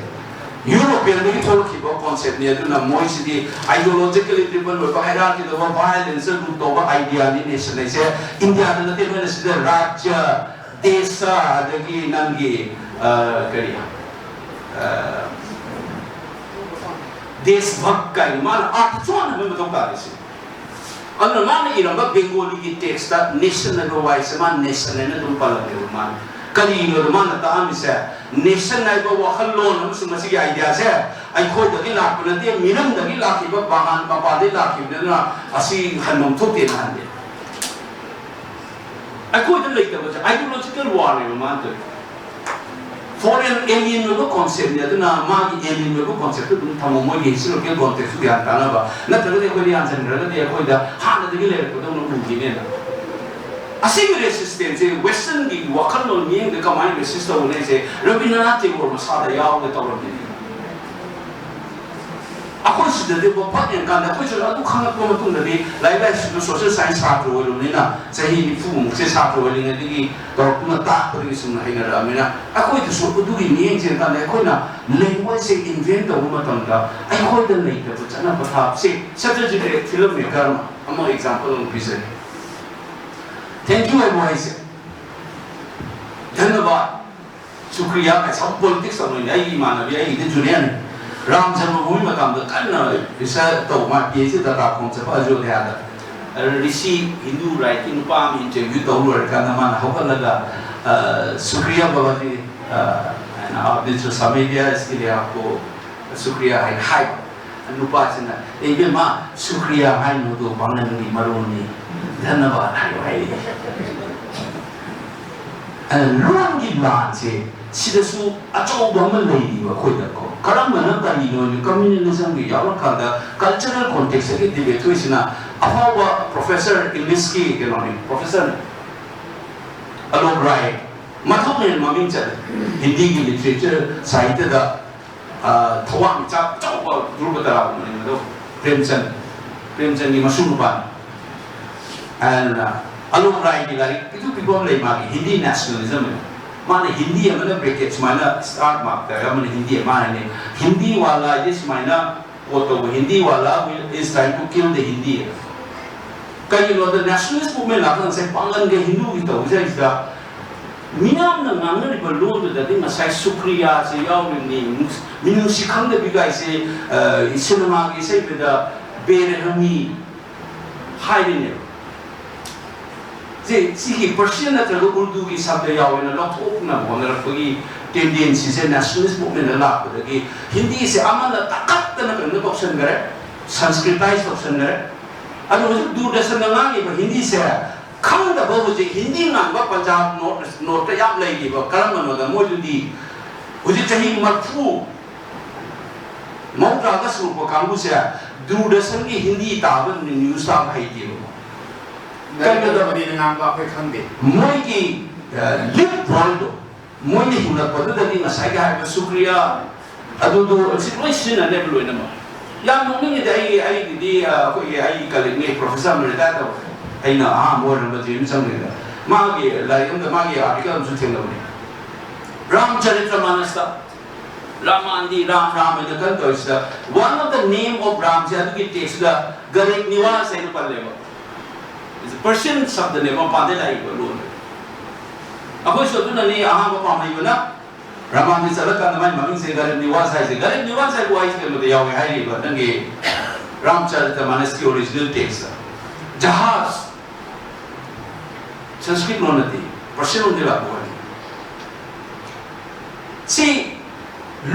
Europeanꯗꯒꯤ ꯊꯣꯛꯂꯛꯈꯤꯕ conceptꯅꯤ꯫ ꯑꯗꯨꯅ ꯃꯣꯏꯁꯤꯗꯤ ideologically driven ꯑꯣꯏꯕ, hierarchyꯗ violence root ꯇꯧꯕ ideaꯅꯤ nation ꯍꯥꯏꯁꯦ꯫ ꯏꯟꯗꯤꯌꯥꯗ ꯅꯠꯇꯦ, ꯅꯣꯏꯅ ꯁꯤꯗ ꯔꯥꯖ꯭ꯌ, ꯗꯦꯁ, ꯑꯗꯒꯤ ꯅꯪꯒꯤ, ꯑ, ꯀꯔꯤ, ꯑ, ꯗꯦꯁꯚꯛ ꯀꯥꯏꯅ ꯃꯥꯅ ꯑꯥꯔꯊ ꯆꯣꯟꯍꯟꯕ ꯃꯊꯧ ꯇꯥꯔꯤꯁꯦ꯫ ꯑꯗꯨꯅ ꯃꯥꯅ ꯏꯔꯝꯕ ꯕꯦꯡꯒꯣꯂꯤꯒꯤ textꯇ nation ꯍꯥꯏꯕ ꯋꯥꯍꯩꯁꯦ ꯃꯥ nation ꯍꯥꯏꯅ ꯑꯗꯨꯝ ꯄꯜꯂꯝꯃꯦꯕ꯫ ꯃꯥꯅ ꯀꯔꯤꯅꯣꯗ ꯃꯥꯅ ꯇꯥꯛꯑꯝꯃꯤꯁꯦ? Nation ꯍꯥꯏꯕ ꯋꯥꯈꯜꯂꯣꯟ ꯑꯃꯁꯨꯡ ꯃꯁꯤꯒꯤ ideaꯁꯦ ꯑꯩꯈꯣꯏꯗꯒꯤ ꯂꯥꯛꯄ ꯅꯠꯇꯦ, ꯃꯤꯔꯝꯗꯒꯤ ꯂꯥꯛꯈꯤꯕ, ꯃꯄꯥꯟ ꯃꯄꯥꯟꯗꯒꯤ ꯂꯥꯛꯈꯤꯕꯅꯤꯅ ꯑꯁꯤ ꯍꯟꯐꯝ ꯊꯣꯛꯇꯦꯅ ꯍꯟꯗꯦ꯫ ꯑꯩꯈꯣꯏꯗ ꯂꯩꯇꯕꯁꯦ ideological warꯅꯦꯕ ꯃꯥꯅ ꯇꯧꯔꯤꯁꯦ꯫ Foreign, alien ꯑꯣꯏꯕ conceptꯅꯤ꯫ ꯑꯗꯨꯅ ꯃꯥꯒꯤ alien ꯑꯣꯏꯕ conceptꯇꯨ ꯑꯗꯨꯝ ꯊꯝꯃꯣ, ꯃꯣꯏꯒꯤ historical contextꯇꯨ ꯒ꯭ꯌꯥꯟ ꯇꯥꯅꯕ꯫ ꯅꯠꯇ꯭ꯔꯒꯗꯤ ꯑꯩꯈꯣꯏꯗ ꯌꯥꯟꯁꯤꯟꯈ꯭ꯔꯒꯗꯤ ꯑꯩꯈꯣꯏꯗ ꯍꯥꯟꯅꯗꯒꯤ ꯂꯩꯔꯛꯄꯗꯧꯅ ꯎꯈꯤꯅꯦꯅ꯫ ꯑꯁꯤꯒꯤ resistanceꯁꯦ, westernꯒꯤ ꯋꯥꯈꯜꯂꯣꯟ ꯃꯤꯠꯌꯦꯡꯗ ꯀꯃꯥꯏꯅ resist ꯇꯧꯒꯅꯤ ꯍꯥꯏꯁꯦ ꯔꯕꯤꯟꯗ꯭ꯔꯅꯥꯊ ꯇꯦꯒꯣꯔ ꯃꯁꯥꯗ ꯌꯥꯎꯔꯒ ꯇꯧꯔꯝꯃꯤꯅꯤ꯫ ꯑꯩꯈꯣꯏ ꯁꯤꯗꯗꯤ ꯐꯛ ꯌꯦꯡꯀꯥꯟꯗ ꯑꯩꯈꯣꯏꯁꯨ ꯑꯗꯨ ꯈꯪꯉꯛꯄ ꯃꯇꯨꯡꯗꯗꯤ ꯂꯥꯏꯔꯤꯛ ꯂꯥꯏꯁꯨꯗ ꯁꯣꯁꯦꯜ ꯁꯥꯏꯟꯁ ꯁꯥꯇ꯭ꯔ ꯑꯣꯏꯔꯨꯕꯅꯤꯅ ꯆꯍꯤ ꯅꯤꯐꯨꯃꯨꯛꯁꯦ ꯁꯥꯇ꯭ꯔ ꯑꯣꯏꯔꯤꯉꯩꯗꯒꯤ ꯇꯧꯔꯛꯇꯨꯅ ꯇꯥꯛꯄꯗꯒꯤ ꯁꯨꯝ ꯍꯩꯅꯔꯛꯑꯕꯅꯤꯅ ꯑꯩꯈꯣꯏꯗꯁꯨ ꯑꯗꯨꯒꯤ ꯃꯤꯠꯌꯦꯡ ꯆꯦꯟꯀꯥꯟꯗ ꯑꯩꯈꯣꯏꯅ ꯂꯦꯡꯒ꯭ꯋꯦꯖꯁꯦ ꯏꯟꯚꯦꯟ ꯇꯧꯕ ꯃꯇꯝꯗ ꯑꯩꯈꯣꯏꯗ ꯂꯩꯇꯕ ꯆꯠꯅ ꯄꯊꯥꯞꯁꯦ ꯁꯠꯇ꯭ꯔꯖꯤꯠ ꯐꯤꯂꯝ ꯃꯦꯀꯔ ꯑꯃ ꯑꯃ ꯑꯦꯛꯖꯥꯝꯄꯜ ꯑꯃ ꯄꯤꯖꯒꯦ꯫ ꯊꯦꯡꯀ꯭ꯌꯨ ꯍꯥꯏꯕ ꯋꯥꯍꯩꯁꯦ, ꯙꯟꯌꯕꯥꯗ, ꯁꯨꯀ꯭ꯔꯤꯌꯥ ꯀꯥꯏ ꯁꯝ ꯄꯣꯂꯤꯇꯤꯛꯁ ꯇꯧꯕꯅꯤ꯫ ꯑꯩꯒꯤ ꯏꯃꯥꯟꯅꯕꯤ ꯑꯩꯒꯤꯗꯤ ꯖꯨꯅꯤꯌꯔꯅꯤ꯫ ꯔꯥꯝ ꯖꯟꯃ ꯚꯨꯃꯤ ꯃꯇꯝꯗ ꯀꯟꯅ ꯔꯤꯁꯔꯆ ꯇꯧꯕ, ꯃꯥ ꯄꯤ ꯑꯩꯆ ꯗꯤ ꯗꯇꯥ ꯈꯣꯝ ꯆꯠꯄ ꯑꯌꯣꯙ꯭ꯌꯥꯗ꯫ ꯔꯤꯁꯤ ꯍꯤꯟꯗꯨ ꯔꯥꯏꯠꯀꯤ ꯅꯨꯄꯥ ꯑꯃ ꯏꯟꯇꯔꯚ꯭ꯌꯨ ꯇꯧ ꯂꯣꯏꯔꯀꯥꯟꯗ ꯃꯥꯅ ꯍꯧꯒꯠꯂꯒ, "ꯑ, ꯁꯨꯀ꯭ꯔꯤꯌꯥ ꯕꯕꯥꯖꯤ, ꯑ, ꯑꯩꯅ, ꯑꯥꯞꯅꯦ ꯁꯣꯁꯤꯌꯦꯜ ꯃꯦꯗꯤꯌꯥ ꯏꯁꯀꯤꯂꯤꯌꯥ ꯀꯣ ꯁꯨꯀ꯭ꯔꯤꯌꯥ" ꯍꯥꯏꯅ ꯍꯥꯏꯕ꯫ ꯅꯨꯄꯥꯁꯤꯅ, "ꯑꯦ ꯏꯕꯦꯝꯃ, ꯁꯨꯀ꯭ꯔꯤꯌꯥ ꯍꯥꯏꯅꯣꯗꯣ ꯄꯥꯡꯒꯜꯒꯤ ꯃꯔꯣꯟꯅꯤ, ꯙꯟꯌꯕꯥꯗ ꯍꯥꯏꯌꯣ" ꯍꯥꯏꯔꯛꯑꯦ꯫ ꯑꯗꯨꯅ ꯂꯣꯟꯒꯤ ꯂꯥꯟꯁꯦ ꯁꯤꯗꯁꯨ ꯑꯆꯧꯕ ꯑꯃ ꯂꯩꯔꯤꯕ ꯑꯩꯈꯣꯏꯗꯀꯣ꯫ ꯀꯔꯝꯕꯅ ꯀꯔꯤꯅꯣ, ꯀꯝꯃ꯭ꯌꯨꯅꯤꯖꯝꯒꯤ ꯌꯥꯎꯔꯀꯥꯟꯗ ꯀꯜꯆꯔꯦꯜ ꯀꯣꯟꯇꯦꯛꯁꯇꯒꯤ ꯗꯤꯕꯦꯠ ꯊꯣꯛꯏꯁꯤꯅ꯫ ꯑꯐꯥꯎꯕ ꯄ꯭ꯔꯣꯐꯦꯁꯔ, ꯏꯪꯂꯤꯁꯀꯤ ꯀꯩꯅꯣꯅꯤ, ꯄ꯭ꯔꯣꯐꯦꯁꯔ ꯑꯂꯣꯛ ꯔꯥꯏ, ꯃꯊꯧꯅ ꯍꯦꯟꯅ ꯃꯃꯤꯡ ꯆꯠꯂꯦ ꯍꯤꯟꯗꯤꯒꯤ ꯂꯤꯇꯔꯦꯆꯔ ꯁꯥꯍꯤꯇ꯭ꯌꯗ꯫ ꯑ, ꯊꯋꯥꯟꯃꯤꯆꯥꯛ ꯑꯆꯧꯕ ꯙ꯭ꯔꯨꯕ ꯇꯔꯥꯒꯨꯝꯕꯅꯤ ꯃꯗꯣ, ꯄ꯭ꯔꯦꯝꯆꯟ, ꯄ꯭ꯔꯦꯝꯆꯟꯒꯤ ꯃꯁꯨ ꯅꯨꯄꯥꯅꯤ꯫ ꯑꯗꯨꯅ ꯑꯂꯣꯛ ꯔꯥꯏꯒꯤ ꯂꯥꯏꯔꯤꯛ ꯄꯤꯛꯇꯨ ꯄꯤꯛꯄ ꯑꯃ ꯂꯩ ꯃꯥꯒꯤ, ꯍꯤꯟꯗꯤ ꯅꯦꯁꯅꯦꯂꯤꯖꯝ ꯑꯅ꯫ ꯃꯥꯅ ꯍꯤꯟꯗꯤ ꯑꯃꯅ ꯕ꯭ꯔꯦꯀꯦꯠ ꯁꯨꯃꯥꯏꯅ ꯁ꯭ꯇꯥꯔ ꯃꯥꯔꯛ ꯇꯧꯔꯒ ꯑꯃꯅ ꯍꯤꯟꯗꯤ ꯑꯃ ꯍꯥꯏꯅꯤ꯫ ꯍꯤꯟꯗꯤ ꯋꯥꯂꯥ ꯍꯥꯏꯗꯤ ꯁꯨꯃꯥꯏꯅ ꯀꯣꯠ ꯇꯧꯕ, "Hindi wala is trying to kill the Hindi" ꯍꯥꯏꯕ꯫ ꯀꯩꯒꯤꯅꯣꯗ ꯅꯦꯁꯅꯦꯂꯤꯁ ꯃꯨꯚꯃꯦꯟ ꯂꯥꯛꯄꯗ ꯉꯁꯥꯏ ꯄꯥꯡꯒꯟꯒ ꯍꯤꯟꯗꯨꯒꯤ ꯇꯧꯕꯁꯦ ꯁꯤꯗ ꯃꯤꯌꯥꯝꯅ ꯉꯥꯡꯅꯔꯤꯕ ꯂꯣꯟꯗꯨꯗꯗꯤ ꯉꯁꯥꯏ ꯁꯨꯀ꯭ꯔꯤꯌꯥꯁꯦ ꯌꯥꯎꯔꯤꯕꯅꯤ, ꯅꯨꯡꯁ-, ꯃꯤꯅꯨꯡꯁꯤ ꯈꯪꯗꯕꯤ ꯀꯥꯏꯁꯦ, ꯑ, ꯁꯤꯅꯦꯃꯥꯒꯤ ꯏꯁꯩꯗꯨꯗ ꯕꯦꯔꯦꯍꯃꯤ ꯍꯥꯏꯔꯤꯅꯦꯕ꯫ ꯁꯤ, ꯁꯤꯒꯤ ꯄꯔꯁꯤꯌꯟ ꯅꯠꯇ꯭ꯔꯒ ꯎꯔꯗꯨꯒꯤ ꯁꯕꯗ ꯌꯥꯎꯋꯦꯅ ꯂꯧꯊꯣꯛꯅꯕ ꯍꯣꯠꯅꯔꯛꯄꯒꯤ ꯇꯦꯟꯗꯦꯟꯁꯤꯁꯦ ꯅꯦꯁꯅꯦꯂꯤꯁ ꯃꯨꯚꯃꯦꯟꯗ ꯂꯥꯛꯄꯗꯒꯤ ꯍꯤꯟꯗꯤꯁꯦ ꯑꯃꯅ ꯇꯥꯈꯠꯇꯅ ꯀꯩꯅꯣ ꯇꯧꯁꯟꯈ꯭ꯔꯦ, ꯁꯪꯁꯀ꯭ꯔꯤꯇꯥꯏꯁ ꯇꯧꯁꯟꯈ꯭ꯔꯦ꯫ ꯑꯗꯨ ꯍꯧꯖꯤꯛ ꯗꯨꯔꯗꯔꯁꯟꯗ ꯉꯥꯡꯉꯤꯕ ꯍꯤꯟꯗꯤꯁꯦ ꯈꯪꯗꯕ ꯍꯧꯖꯤꯛ ꯍꯤꯟꯗꯤ ꯉꯥꯡꯕ ꯄꯟꯖꯥꯕ ꯅꯣꯔꯠ, ꯅꯣꯔꯠꯇ ꯌꯥꯝ ꯂꯩꯔꯤꯕ ꯀꯔꯝꯕꯅꯣꯗ ꯃꯣꯏꯗꯨꯗꯤ ꯍꯧꯖꯤꯛ ꯆꯍꯤ ꯃꯔꯐꯨ, ꯃꯧꯗ꯭ꯔꯥꯒ ꯁꯨꯔꯛꯄ ꯀꯥꯡꯕꯨꯁꯦ ꯗꯨꯔꯗꯔꯁꯟꯒꯤ ꯍꯤꯟꯗꯤ ꯇꯥꯕ ꯅ꯭ꯌꯨꯁ ꯇꯥꯕ ꯍꯩꯇꯦꯕ꯫ ꯀꯩꯅꯣꯗ ꯃꯅꯤꯅ ꯉꯥꯡꯕ ꯑꯩꯈꯣꯏ ꯈꯪꯗꯦ꯫ ꯃꯣꯏꯒꯤ, ꯑ, ꯂꯤꯞ ꯋꯥꯔꯜꯗꯣ, ꯃꯣꯏꯅ ꯍꯤꯡꯂꯛꯄꯗꯨꯗꯗꯤ ꯉꯁꯥꯏꯒꯤ ꯍꯥꯏꯕ ꯁꯨꯀ꯭ꯔꯤꯌꯥ ꯑꯗꯨꯗꯣ ꯁꯤ ꯂꯣꯏ ꯁꯤꯖꯤꯟꯅꯅꯦꯕ ꯂꯣꯏꯅꯃꯛ꯫ ꯌꯥꯝ ꯅꯣꯛꯅꯤꯡꯉꯤꯗꯤ ꯑꯩ ꯑꯩꯒꯤꯗꯤ ꯑ, ꯑꯩꯈꯣꯏꯒꯤ ꯑꯩꯒꯤ ꯀꯂꯤꯛꯅꯤ, ꯄ꯭ꯔꯣꯐꯦꯁꯔ ꯑꯃ ꯔꯤꯇꯥꯌꯔ ꯇꯧꯈ꯭ꯔꯦ꯫ ꯑꯩꯅ ꯑꯍꯥꯟꯕ ꯑꯣꯏꯔꯝꯕ ꯖꯦ ꯑꯦꯟ ꯌꯨ ꯆꯪꯕꯗ ꯃꯥꯒꯤ ꯂꯥꯏꯔꯤꯛ ꯑꯃꯗ ꯃꯥꯒꯤ ꯑꯥꯔꯇꯤꯀꯜ ꯑꯃꯁꯨ ꯊꯦꯡꯅꯕꯅꯤ꯫ ꯔꯥꯝꯆꯔꯤꯇ꯭ꯔ ꯃꯥꯅꯁꯇ ꯔꯥꯃꯥꯟꯗꯤ ꯔꯥꯝ ꯔꯥꯝ ꯍꯥꯏꯅ ꯀꯟꯅ ꯇꯧꯔꯤꯁꯤꯗ, one of the name of ꯔꯥꯝꯁꯦ ꯑꯗꯨꯒꯤ ꯇꯦꯛꯁꯇ ꯒꯔꯤꯕ ꯅꯤꯋꯥꯁ ꯍꯥꯏꯅ ꯄꯜꯂꯦꯕ꯫ ꯄꯔꯁꯤꯌꯟ ꯁꯕꯗꯅꯦꯕ, ꯃꯄꯥꯟꯗꯩ ꯂꯥꯛꯏꯕ ꯂꯣꯟ꯫ ꯑꯩꯈꯣꯏꯁꯨ ꯑꯗꯨꯅꯅꯤ ꯑꯍꯥꯟꯕ ꯄꯥꯝꯍꯩꯕꯅ ꯔꯥꯃꯥꯟꯗ ꯆꯠꯂꯀꯥꯟꯗ ꯃꯥꯏ ꯃꯃꯤꯡꯁꯦ ꯒꯔꯤꯕ ꯅꯤꯋꯥꯁ ꯍꯥꯏꯁꯦ꯫ ꯒꯔꯤꯕ ꯅꯤꯋꯥꯁ ꯍꯥꯏꯕ ꯋꯥꯍꯩꯁꯦ ꯀꯩꯅꯣꯗ ꯌꯥꯎꯋꯦ ꯍꯥꯏꯔꯤꯕ ꯅꯪꯒꯤ ꯔꯥꯝꯆꯔꯤꯇ ꯃꯥꯅꯁꯀꯤ ꯑꯣꯔꯤꯖꯤꯅꯦꯜ ꯇꯦꯛꯁꯇ꯫ ꯖꯍꯥꯖ, ꯁꯪꯁꯀ꯭ꯔꯤꯠ ꯂꯣꯟ ꯅꯠꯇꯦ, ꯄꯔꯁꯤꯌꯟ ꯂꯣꯟꯗꯒꯤ ꯂꯥꯛꯄ ꯋꯥꯍꯩꯅꯤ꯫ ꯁꯤ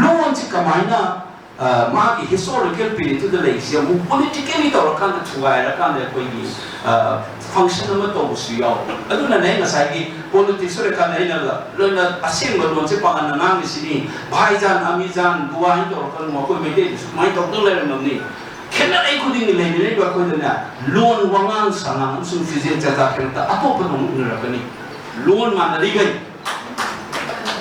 ꯂꯣꯟꯁꯤ ꯀꯃꯥꯏꯅ ꯑ, ꯃꯥꯒꯤ ꯍꯤꯁꯇꯣꯔꯤꯀꯦꯜ ꯄꯤꯔꯤꯌꯠꯇꯨꯗ ꯂꯩꯔꯤꯁꯦ ꯑꯃꯨꯛ ꯄꯣꯂꯤꯇꯤꯀꯦꯜꯂꯤ ꯇꯧꯔꯀꯥꯟꯗ, ꯊꯨꯒꯥꯏꯔꯀꯥꯟꯗ ꯑꯩꯈꯣꯏꯒꯤ ꯐꯪꯁꯟ ꯑꯃ ꯇꯧꯕꯁꯨ ꯌꯥꯎꯋꯦ꯫ ꯑꯗꯨꯅꯅꯦ ꯑꯩ ꯉꯁꯥꯏꯒꯤ ꯄꯣꯂꯤꯇꯤꯛꯁ ꯑꯣꯏꯔꯀꯥꯟꯗ ꯑꯩꯅ ꯂꯣꯏꯅ ꯑꯁꯦꯡꯕ ꯂꯣꯟꯁꯦ ꯄꯥꯡꯒꯟꯅ ꯉꯥꯡꯉꯤꯁꯤꯅꯤ, ꯚꯥꯏꯖꯥꯟ ꯑꯃꯤꯖꯥꯟ ꯗꯨꯋꯥ ꯍꯥꯏꯅ ꯇꯧꯔꯛꯀꯅꯨ, ꯑꯩꯈꯣꯏ ꯃꯩꯇꯩꯗꯁꯨ ꯁꯨꯃꯥꯏꯅ ꯇꯧꯗꯅ ꯂꯩꯔꯝꯃꯕꯅꯤ꯫ ꯈꯦꯠꯅꯔꯛꯏ ꯈꯨꯗꯤꯡꯒꯤ ꯂꯩꯅꯔꯤꯕ ꯑꯩꯈꯣꯏꯗꯅꯦ ꯂꯣꯟ, ꯋꯥꯉꯥꯡ ꯁꯉꯥꯡ ꯑꯃꯁꯨꯡ ꯐꯤꯖꯦꯠ ꯆꯥꯛꯆꯥ ꯈꯦꯠꯅꯕꯗ ꯑꯇꯣꯞꯄꯗ ꯑꯃꯨꯛ ꯎꯅꯔꯛꯀꯅꯤ꯫ ꯂꯣꯟ ꯃꯥꯟꯅꯔꯤꯈꯩ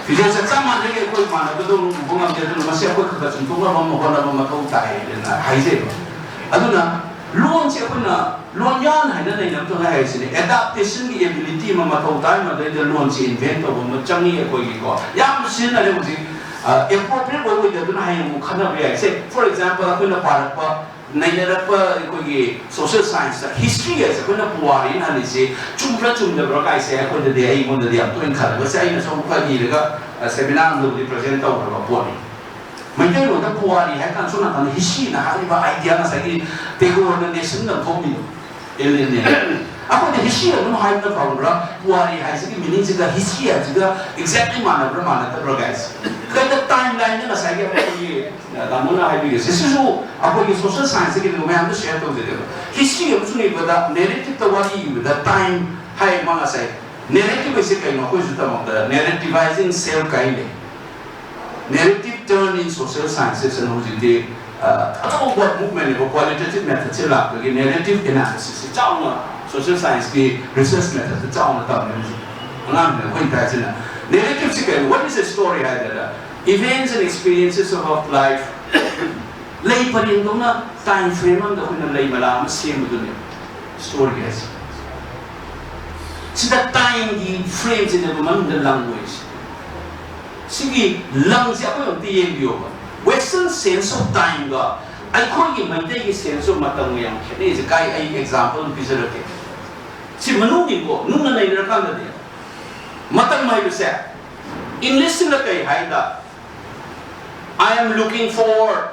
ꯐꯤꯖꯦꯠ ꯆꯥꯛꯆꯥ ꯃꯥꯟꯅꯔꯤꯈꯩ ꯑꯩꯈꯣꯏ ꯃꯥꯟꯅꯕꯗꯧꯅ ꯎꯕ ꯉꯝꯗꯦ꯫ ꯑꯗꯨꯅ ꯃꯁꯤ ꯑꯩꯈꯣꯏ ꯈꯔ ꯈꯔ ꯆꯨꯝꯊꯣꯛꯅꯕ ꯑꯃ ꯍꯣꯠꯅꯕ ꯃꯊꯧ ꯇꯥꯏ ꯍꯥꯏꯅ ꯍꯥꯏꯖꯩꯕ꯫ ꯑꯗꯨꯅ ꯂꯣꯟꯁꯦ ꯑꯩꯈꯣꯏꯅ ꯂꯣꯟꯌꯥꯟ ꯍꯥꯏꯅ ꯅꯩꯅꯕꯗꯧꯅ ꯍꯥꯏꯔꯤꯁꯤꯅꯦ꯫ ꯑꯦꯗꯥꯞꯇꯦꯁꯟꯒꯤ ꯑꯦꯕꯤꯂꯤꯇꯤ ꯑꯃ ꯃꯊꯧ ꯇꯥꯏ, ꯃꯗꯩꯗ ꯂꯣꯟꯁꯦ ꯏꯟꯚꯦꯟ ꯇꯧꯕ ꯑꯃ ꯆꯪꯉꯤ ꯑꯩꯈꯣꯏꯒꯤꯀꯣ꯫ ꯌꯥꯝꯅ ꯁꯤꯖꯤꯟꯅꯔꯦ ꯍꯧꯖꯤꯛ, ꯑꯦꯄ꯭ꯔꯣꯄ꯭ꯔꯤꯌꯦꯠ ꯑꯣꯏ ꯑꯣꯏꯗꯕꯗꯨꯅ ꯍꯌꯦꯡ ꯑꯃꯨꯛ ꯈꯟꯅꯕ ꯌꯥꯏ꯫ ꯁꯦ, ꯐꯣꯔ ꯑꯦꯛꯖꯥꯝꯄꯜ, ꯑꯩꯈꯣꯏꯅ ꯄꯥꯔꯛꯄ ꯅꯩꯅꯔꯛꯄ ꯑꯩꯈꯣꯏꯒꯤ ꯁꯣꯁꯤꯌꯦꯜ ꯁꯥꯏꯟꯁꯇ ꯍꯤꯁꯇ꯭ꯔꯤ ꯍꯥꯏꯁꯦ ꯑꯩꯈꯣꯏꯅ ꯄꯨꯋꯥꯔꯤꯅ ꯍꯜꯂꯤꯁꯦ ꯆꯨꯝꯕ꯭ꯔꯥ ꯆꯨꯝꯗꯕ꯭ꯔꯥ ꯀꯥꯏꯁꯦ ꯑꯩꯈꯣꯏꯗꯗꯤ, ꯑꯩꯉꯣꯟꯗꯗꯤ ꯌꯥꯝ ꯇꯣꯏꯅ ꯈꯜꯂꯦ꯫ ꯃꯁꯤ ꯑꯩꯅ ꯁꯨꯝ ꯈꯔ ꯏꯔꯒ, ꯑ, ꯁꯦꯃꯤꯅꯥꯔ ꯑꯃꯗꯕꯨꯗꯤ ꯄ꯭ꯔꯖꯦꯟ ꯇꯧꯈ꯭ꯔꯕ ꯄꯣꯠꯅꯤ꯫ ꯃꯩꯇꯩꯂꯣꯟꯗ ꯄꯨꯋꯥꯔꯤ ꯍꯥꯏ ꯀꯥꯟꯗ ꯁꯣꯝ ꯅꯥꯀꯟꯗ ꯍꯤꯁꯇ꯭ꯔꯤꯅ ꯍꯥꯏꯔꯤꯕ ꯑꯥꯏꯗꯤꯌꯥ ꯉꯁꯥꯏꯒꯤ ꯇꯦꯒꯣꯔꯅ ꯅꯦꯁꯟ ꯂꯧꯊꯣꯛꯂꯤꯗꯣ, ꯑꯦꯂꯤꯌꯟꯅꯦ꯫ ꯑꯩꯈꯣꯏꯗꯤ ꯍꯤꯁꯇ꯭ꯔꯤ ꯑꯗꯨꯝ ꯍꯥꯏꯕꯅ ꯐꯕ꯭ꯔꯥ? ꯄꯨꯋꯥꯔꯤ ꯍꯥꯏꯁꯤꯒꯤ ꯃꯤꯅꯤꯡꯁꯤꯒ ꯍꯤꯁꯇ꯭ꯔꯤ ꯍꯥꯏꯁꯤꯒ ꯑꯦꯛꯖꯦꯛꯂꯤ ꯃꯥꯟꯅꯕ꯭ꯔꯥ ꯃꯥꯟꯅꯗꯕ꯭ꯔꯥ ꯀꯥꯏꯁꯦ? ꯀꯩꯗ ꯇꯥꯏꯝ ꯂꯥꯏꯟꯗ ꯉꯁꯥꯏꯒꯤ ꯑꯩꯈꯣꯏꯒꯤ ꯇꯥꯃꯣꯅ ꯍꯥꯏꯕꯤꯔꯤꯁꯦ, ꯁꯤꯁꯨ ꯑꯩꯈꯣꯏꯒꯤ ꯁꯣꯁꯤꯌꯦꯜ ꯁꯥꯏꯟꯁꯇꯒꯤ ꯑꯗꯨꯒ ꯃꯌꯥꯝꯗ ꯁꯤꯌꯔ ꯇꯧꯖꯒꯦꯕ꯫ ꯍꯤꯁꯇ꯭ꯔꯤ ꯑꯃꯁꯨꯡ ꯏꯕꯗ ꯅꯦꯔꯦꯇꯤꯞꯇ ꯋꯥꯔꯤ ꯏꯕꯗ ꯇꯥꯏꯝ ꯍꯥꯏ ꯃꯥ ꯉꯁꯥꯏ꯫ ꯅꯦꯔꯦꯇꯤꯞ ꯍꯥꯏꯁꯦ ꯀꯩꯅꯣ? ꯑꯩꯈꯣꯏꯁꯨ ꯇꯝꯃꯛꯄꯗ ꯅꯦꯔꯦꯇꯤꯚꯥꯏꯖꯤꯡ ꯁꯦꯜꯐ ꯀꯥꯏꯅ ꯂꯩ꯫ Narrative turn in social sciences ꯍꯥꯏꯅ ꯍꯧꯖꯤꯛꯇꯤ, ꯑ, ꯑꯆꯧꯕ ꯃꯨꯚꯃꯦꯟꯅꯦꯕ꯫ ꯀ꯭ꯋꯥꯂꯤꯇꯦꯇꯤꯚ ꯃꯦꯊꯠꯁꯦ ꯂꯥꯛꯄꯒꯤ ꯅꯦꯔꯦꯇꯤꯚ ꯑꯦꯅꯥꯂꯤꯁꯤꯁꯁꯦ ꯆꯥꯎꯅ ꯁꯣꯁꯤꯌꯦꯜ ꯁꯥꯏꯟꯁꯀꯤ ꯔꯤꯁꯔꯆ ꯃꯦꯊꯠꯇ ꯆꯥꯎꯅ ꯇꯝꯃꯦ ꯍꯧꯖꯤꯛ꯫ ꯑꯉꯥꯡꯁꯤꯡ ꯑꯩꯈꯣꯏꯅ ꯇꯥꯛꯏꯁꯤꯅ꯫ ꯅꯦꯔꯦꯇꯤꯚꯁꯤ ꯀꯩꯅꯣ? What is a story ꯍꯥꯏꯗꯅ, events and experiences of life ꯂꯩ ꯄꯔꯦꯡꯗꯧꯅ time frame ꯑꯃꯗ ꯑꯩꯈꯣꯏꯅ ꯂꯩ ꯃꯂꯥ ꯑꯃ ꯁꯦꯝꯕꯗꯨꯅꯦ story ꯍꯥꯏꯁꯦ꯫ ꯁꯤꯗ time ꯒꯤ frame ꯁꯤꯅꯦꯕ ꯃꯅꯨꯡꯗ ꯂꯪꯉꯣꯏꯁꯦ꯫ ꯁꯤꯒꯤ ꯂꯪꯁꯦ ꯑꯩꯈꯣꯏ ꯑꯝꯇ ꯌꯦꯡꯕꯤꯌꯣꯕ꯫ Western sense of time ꯒ ꯑꯩꯈꯣꯏꯒꯤ ꯃꯩꯇꯩꯒꯤ sense of ꯃꯇꯝꯒ ꯌꯥꯝ ꯈꯦꯠꯅꯩꯁꯦ꯫ ꯀꯥꯏ, ꯑꯩ example ꯑꯃ ꯄꯤꯖꯔꯛꯀꯦ꯫ ꯁꯤ ꯃꯅꯨꯡꯒꯤꯀꯣ, ꯅꯨꯡꯅ ꯅꯩꯅꯔꯀꯥꯟꯗꯗꯤ ꯃꯇꯝ ꯍꯥꯏꯕꯁꯦ English ꯁꯤꯅ ꯀꯩ ꯍꯥꯏꯗ, "I am looking forward,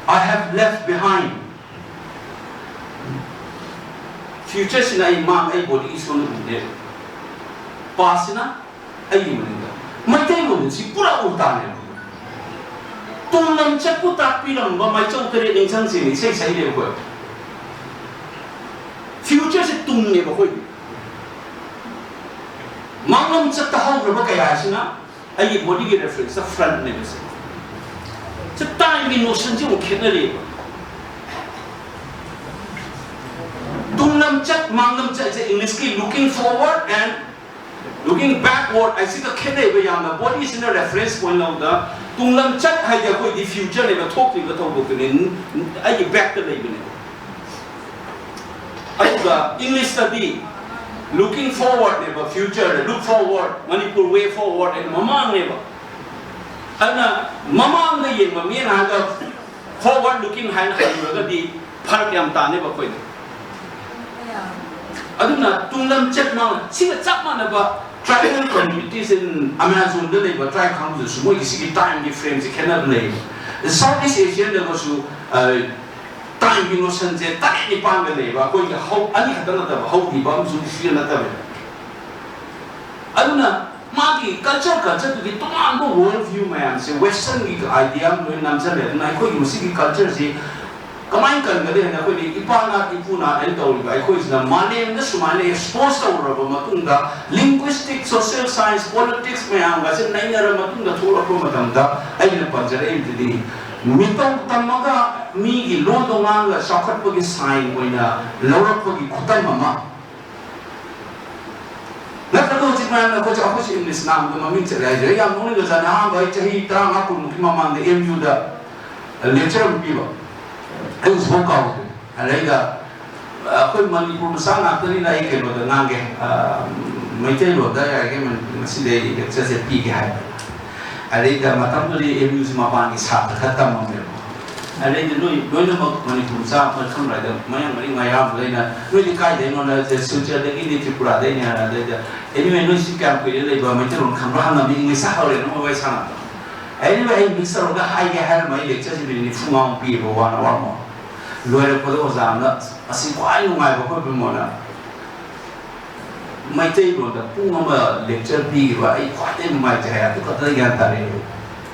I have left behind." Future ꯁꯤꯅ ꯑꯩ ꯃꯥꯡ, ꯑꯩ body ꯏꯁꯣꯔꯅ ꯎꯗꯦ꯫ Past ꯁꯤꯅ ꯑꯩꯒꯤ ꯃꯅꯤꯡꯗ꯫ ꯃꯩꯇꯩꯂꯣꯟꯗ ꯁꯤ ꯄꯨꯔꯥ ꯎꯜꯇꯥꯅꯦꯕ꯫ ꯇꯨꯡꯂꯝ ꯆꯠꯄꯨ ꯇꯥꯛꯄꯤꯔꯝꯕ ꯃꯥꯏꯆꯧ ꯇꯔꯦꯠ ꯅꯤꯡꯁꯤꯡꯁꯤꯅꯤ ꯏꯁꯩ ꯁꯛꯏꯅꯦꯕ ꯑꯩꯈꯣꯏ꯫ Future ꯁꯦ ꯇꯨꯡꯅꯦꯕ ꯑꯩꯈꯣꯏꯗꯤ꯫ ꯃꯥꯡꯂꯝ ꯆꯠꯇ ꯍꯧꯈ꯭ꯔꯕ ꯀꯌꯥ ꯑꯁꯤꯅ ꯑꯩꯒꯤ body ꯒꯤ reference ꯇ front ꯅꯦꯕ ꯁꯦ꯫ ꯁꯤ time ꯒꯤ notion ꯁꯦ ꯑꯃꯨꯛ ꯈꯦꯠꯅꯔꯤꯕ꯫ ꯇꯨꯡꯂꯝ ꯆꯠ, ꯃꯥꯡꯂꯝ ꯆꯠꯁꯦ English ꯀꯤ looking forward and looking backward ꯍꯥꯏꯁꯤꯒ ꯈꯦꯠꯅꯩꯕ ꯌꯥꯝꯅ꯫ Body ꯁꯤꯅ reference point ꯂꯧꯗ, ꯇꯨꯡꯂꯝ ꯆꯠ ꯍꯥꯏꯗꯤ ꯑꯩꯈꯣꯏꯗꯤ future ꯅꯦꯕ, ꯊꯣꯛꯇ꯭ꯔꯤꯕ ꯊꯧꯗꯣꯛꯇꯨꯅꯦ, ꯑꯩꯒꯤ back ꯇ ꯂꯩꯕꯅꯦꯕ꯫ ꯑꯗꯨꯒ English ꯇꯗꯤ looking forward ꯅꯦꯕ, future ꯗ look forward, Manipur way forward ꯍꯥꯏꯅ ꯃꯃꯥꯡꯅꯦꯕ꯫ ꯑꯗꯨꯅ ꯃꯃꯥꯡꯗ ꯌꯦꯡꯕ ꯃꯤꯅ ꯍꯥꯏꯔꯒ forward looking ꯍꯥꯏꯅ ꯍꯜꯂꯨꯔꯒꯗꯤ ꯐꯔꯛ ꯌꯥꯝ ꯇꯥꯅꯦꯕ ꯑꯩꯈꯣꯏꯗ꯫ ꯑꯗꯨꯅ ꯇꯨꯡꯂꯝ ꯆꯠ ꯃꯥꯡ, ꯁꯤꯒ ꯆꯞ ꯃꯥꯟꯅꯕ tribal communities in Amazon ꯗ ꯂꯩꯕ tribe ꯀꯥꯡꯕꯨꯗꯁꯨ ꯃꯣꯏꯒꯤ ꯁꯤꯒꯤ time ꯒꯤ frame ꯁꯦ ꯈꯦꯠꯅꯕ ꯂꯩꯌꯦꯕ꯫ South East Asian ꯗꯒꯁꯨ, ꯑ, time ꯒꯤ notion ꯁꯦ ꯇꯔꯦꯠ ꯅꯤꯄꯥꯟꯒ ꯂꯩꯌꯦꯕ꯫ ꯑꯩꯈꯣꯏꯒꯤ ꯍꯧ-, ꯑꯅꯤ ꯈꯛꯇ ꯅꯠꯇꯕ, ꯍꯧꯈꯤꯕ ꯑꯃꯁꯨꯡ ꯁꯤꯒ ꯅꯠꯇꯕ꯫ ꯑꯗꯨꯅ ꯃꯥꯒꯤ culture, culture ꯗꯨꯒꯤ ꯇꯣꯉꯥꯟꯕ world view ꯃꯌꯥꯝꯁꯦ, Western ꯒꯤ idea ꯑꯃ ꯂꯣꯏ ꯅꯝꯁꯤꯜꯂꯦ꯫ ꯑꯗꯨꯅ ꯑꯩꯈꯣꯏꯒꯤ ꯃꯁꯤꯒꯤ culture ꯁꯤ ꯀꯃꯥꯏꯅ ꯀꯟꯒꯅꯤ ꯍꯥꯏꯅ ꯑꯩꯈꯣꯏꯗꯤ ꯏꯄꯥ ꯅꯥꯠ ꯏꯄꯨ ꯅꯥꯠ ꯍꯥꯏꯅ ꯇꯧꯔꯤꯕ ꯑꯩꯈꯣꯏꯁꯤꯅ ꯃꯥꯂꯦꯝꯗ ꯁꯨꯃꯥꯏꯅ expose ꯇꯧꯔꯕ ꯃꯇꯨꯡꯗ, linguistic, social science, politics ꯃꯌꯥꯝꯒꯁꯦ ꯅꯩꯅꯔꯕ ꯃꯇꯨꯡꯗ ꯊꯣꯛꯂꯛꯄ ꯃꯇꯝꯗ, ꯑꯩꯅ ꯄꯟꯖꯔꯛꯏꯕꯗꯨꯗꯤ ꯃꯤꯇꯧ ꯇꯝꯃꯒ ꯃꯤꯒꯤ ꯂꯣꯟꯗꯣ ꯉꯥꯡꯉꯒ ꯆꯥꯎꯈꯠꯄꯒꯤ sign ꯑꯣꯏꯅ ꯂꯧꯔꯛꯄꯒꯤ ꯈꯨꯗꯝ ꯑꯃ ꯅꯠꯇ꯭ꯔꯒ ꯍꯧꯖꯤꯛ ꯃꯌꯥꯝꯅ ꯑꯩꯈꯣꯏꯁꯨ ꯑꯩꯈꯣꯏꯁꯨ ꯏꯪꯂꯤꯁ ꯉꯥꯡꯕꯗ ꯃꯃꯤꯡ ꯆꯠꯂꯦ ꯍꯥꯏꯁꯦ꯫ ꯑꯩ ꯌꯥꯝ ꯅꯣꯛꯅꯤꯡꯕꯖꯥꯠꯅꯤ꯫ ꯑꯍꯥꯟꯕ ꯑꯩ ꯆꯍꯤ ꯇꯔꯥꯃꯉꯥ ꯀꯨꯟꯃꯨꯛꯀꯤ ꯃꯃꯥꯡꯗ ꯑꯦꯝ ꯌꯨꯗ ꯂꯦꯛꯆꯔ ꯑꯃ ꯄꯤꯕ, ꯑꯩ ꯍꯧꯖꯤꯛꯐꯥꯎ ꯀꯥꯎꯗ꯭ꯔꯤ꯫ ꯑꯗꯩꯗ ꯑꯩꯈꯣꯏ ꯃꯅꯤꯄꯨꯔ ꯃꯆꯥ ꯉꯥꯛꯇꯅꯤꯅ ꯑꯩ ꯀꯩꯅꯣꯗ ꯉꯥꯡꯒꯦ, ꯃꯩꯇꯩꯂꯣꯟꯗ ꯌꯥꯔꯤꯈꯩ ꯃꯅꯤꯄꯨꯔ ꯉꯁꯤꯗꯤ ꯑꯩ ꯂꯦꯛꯆꯔꯁꯦ ꯄꯤꯒꯦ ꯍꯥꯏꯕ꯫ ꯑꯗꯩꯗ ꯃꯇꯝꯗꯨꯗꯤ ꯑꯦꯝ ꯌꯨꯁꯤ ꯃꯄꯥꯟꯒꯤ ꯁꯥꯇ꯭ꯔ ꯈꯔ ꯇꯝꯃꯝꯃꯦꯕ꯫ ꯑꯗꯩꯗꯤ ꯅꯣꯏ ꯂꯣꯏꯅꯃꯛ ꯃꯅꯤꯄꯨꯔ ꯃꯆꯥ ꯑꯃ ꯈꯪꯕ꯭ꯔꯥ ꯍꯥꯏꯗ, ꯃꯌꯥꯡ ꯃꯔꯤ ꯃꯌꯥꯝ ꯂꯩꯅ, "ꯅꯣꯏꯗꯤ ꯀꯥꯏꯗꯩꯅꯣ?" ꯍꯥꯏꯁꯦ, "ꯁꯤꯜꯆꯔꯗꯒꯤꯅꯤ, ꯇ꯭ꯔꯤꯄꯨꯔꯥꯗꯩꯅꯤ" ꯍꯥꯏꯔ꯫ ꯑꯗꯩꯗ, "ꯑꯦꯅꯤꯋꯦ, ꯅꯣꯏ ꯁꯤ ꯀꯌꯥꯝ ꯀꯨꯏꯔꯦ ꯂꯩꯕ? ꯃꯩꯇꯩꯂꯣꯟ ꯈꯪꯕ꯭ꯔꯥ?" ꯍꯪꯉꯝꯃꯤ, ꯏꯪꯂꯤꯁꯇ ꯍꯧꯔꯦ ꯑꯗꯨꯝ ꯋꯥꯔꯤ ꯁꯥꯟꯅꯕ꯫ ꯑꯦꯅꯤꯋꯦ, ꯑꯩ ꯃꯤꯁ ꯇꯧꯔꯒ ꯍꯥꯏꯒꯦ ꯍꯥꯏꯔꯝꯃ ꯑꯩ ꯂꯦꯛꯆꯔꯁꯤ ꯃꯤꯅꯤꯠ ꯅꯤꯐꯨ ꯃꯉꯥꯃꯨꯛ ꯄꯤꯌꯦꯕ, ꯋꯥꯟ ꯑꯋꯥꯔꯃꯨꯛ꯫ ꯂꯣꯏꯔꯛꯄꯗ ꯑꯣꯖꯥ ꯑꯃꯅ, "ꯑꯁꯤ ꯈ꯭ꯋꯥꯏ ꯅꯨꯡꯉꯥꯏꯕ ꯑꯩꯈꯣꯏ ꯕꯤꯃꯣꯅ ꯃꯩꯇꯩꯂꯣꯟꯗ ꯄꯨꯡ ꯑꯃ ꯂꯦꯛꯆꯔ ꯄꯤꯈꯤꯕ ꯑꯩ ꯈ꯭ꯋꯥꯏꯗꯩ ꯅꯨꯡꯉꯥꯏꯖꯩ" ꯍꯥꯏ꯫ ꯑꯗꯨ ꯈꯛꯇꯗ ꯒ꯭ꯌꯥꯟ ꯇꯥꯔꯛꯑꯦ꯫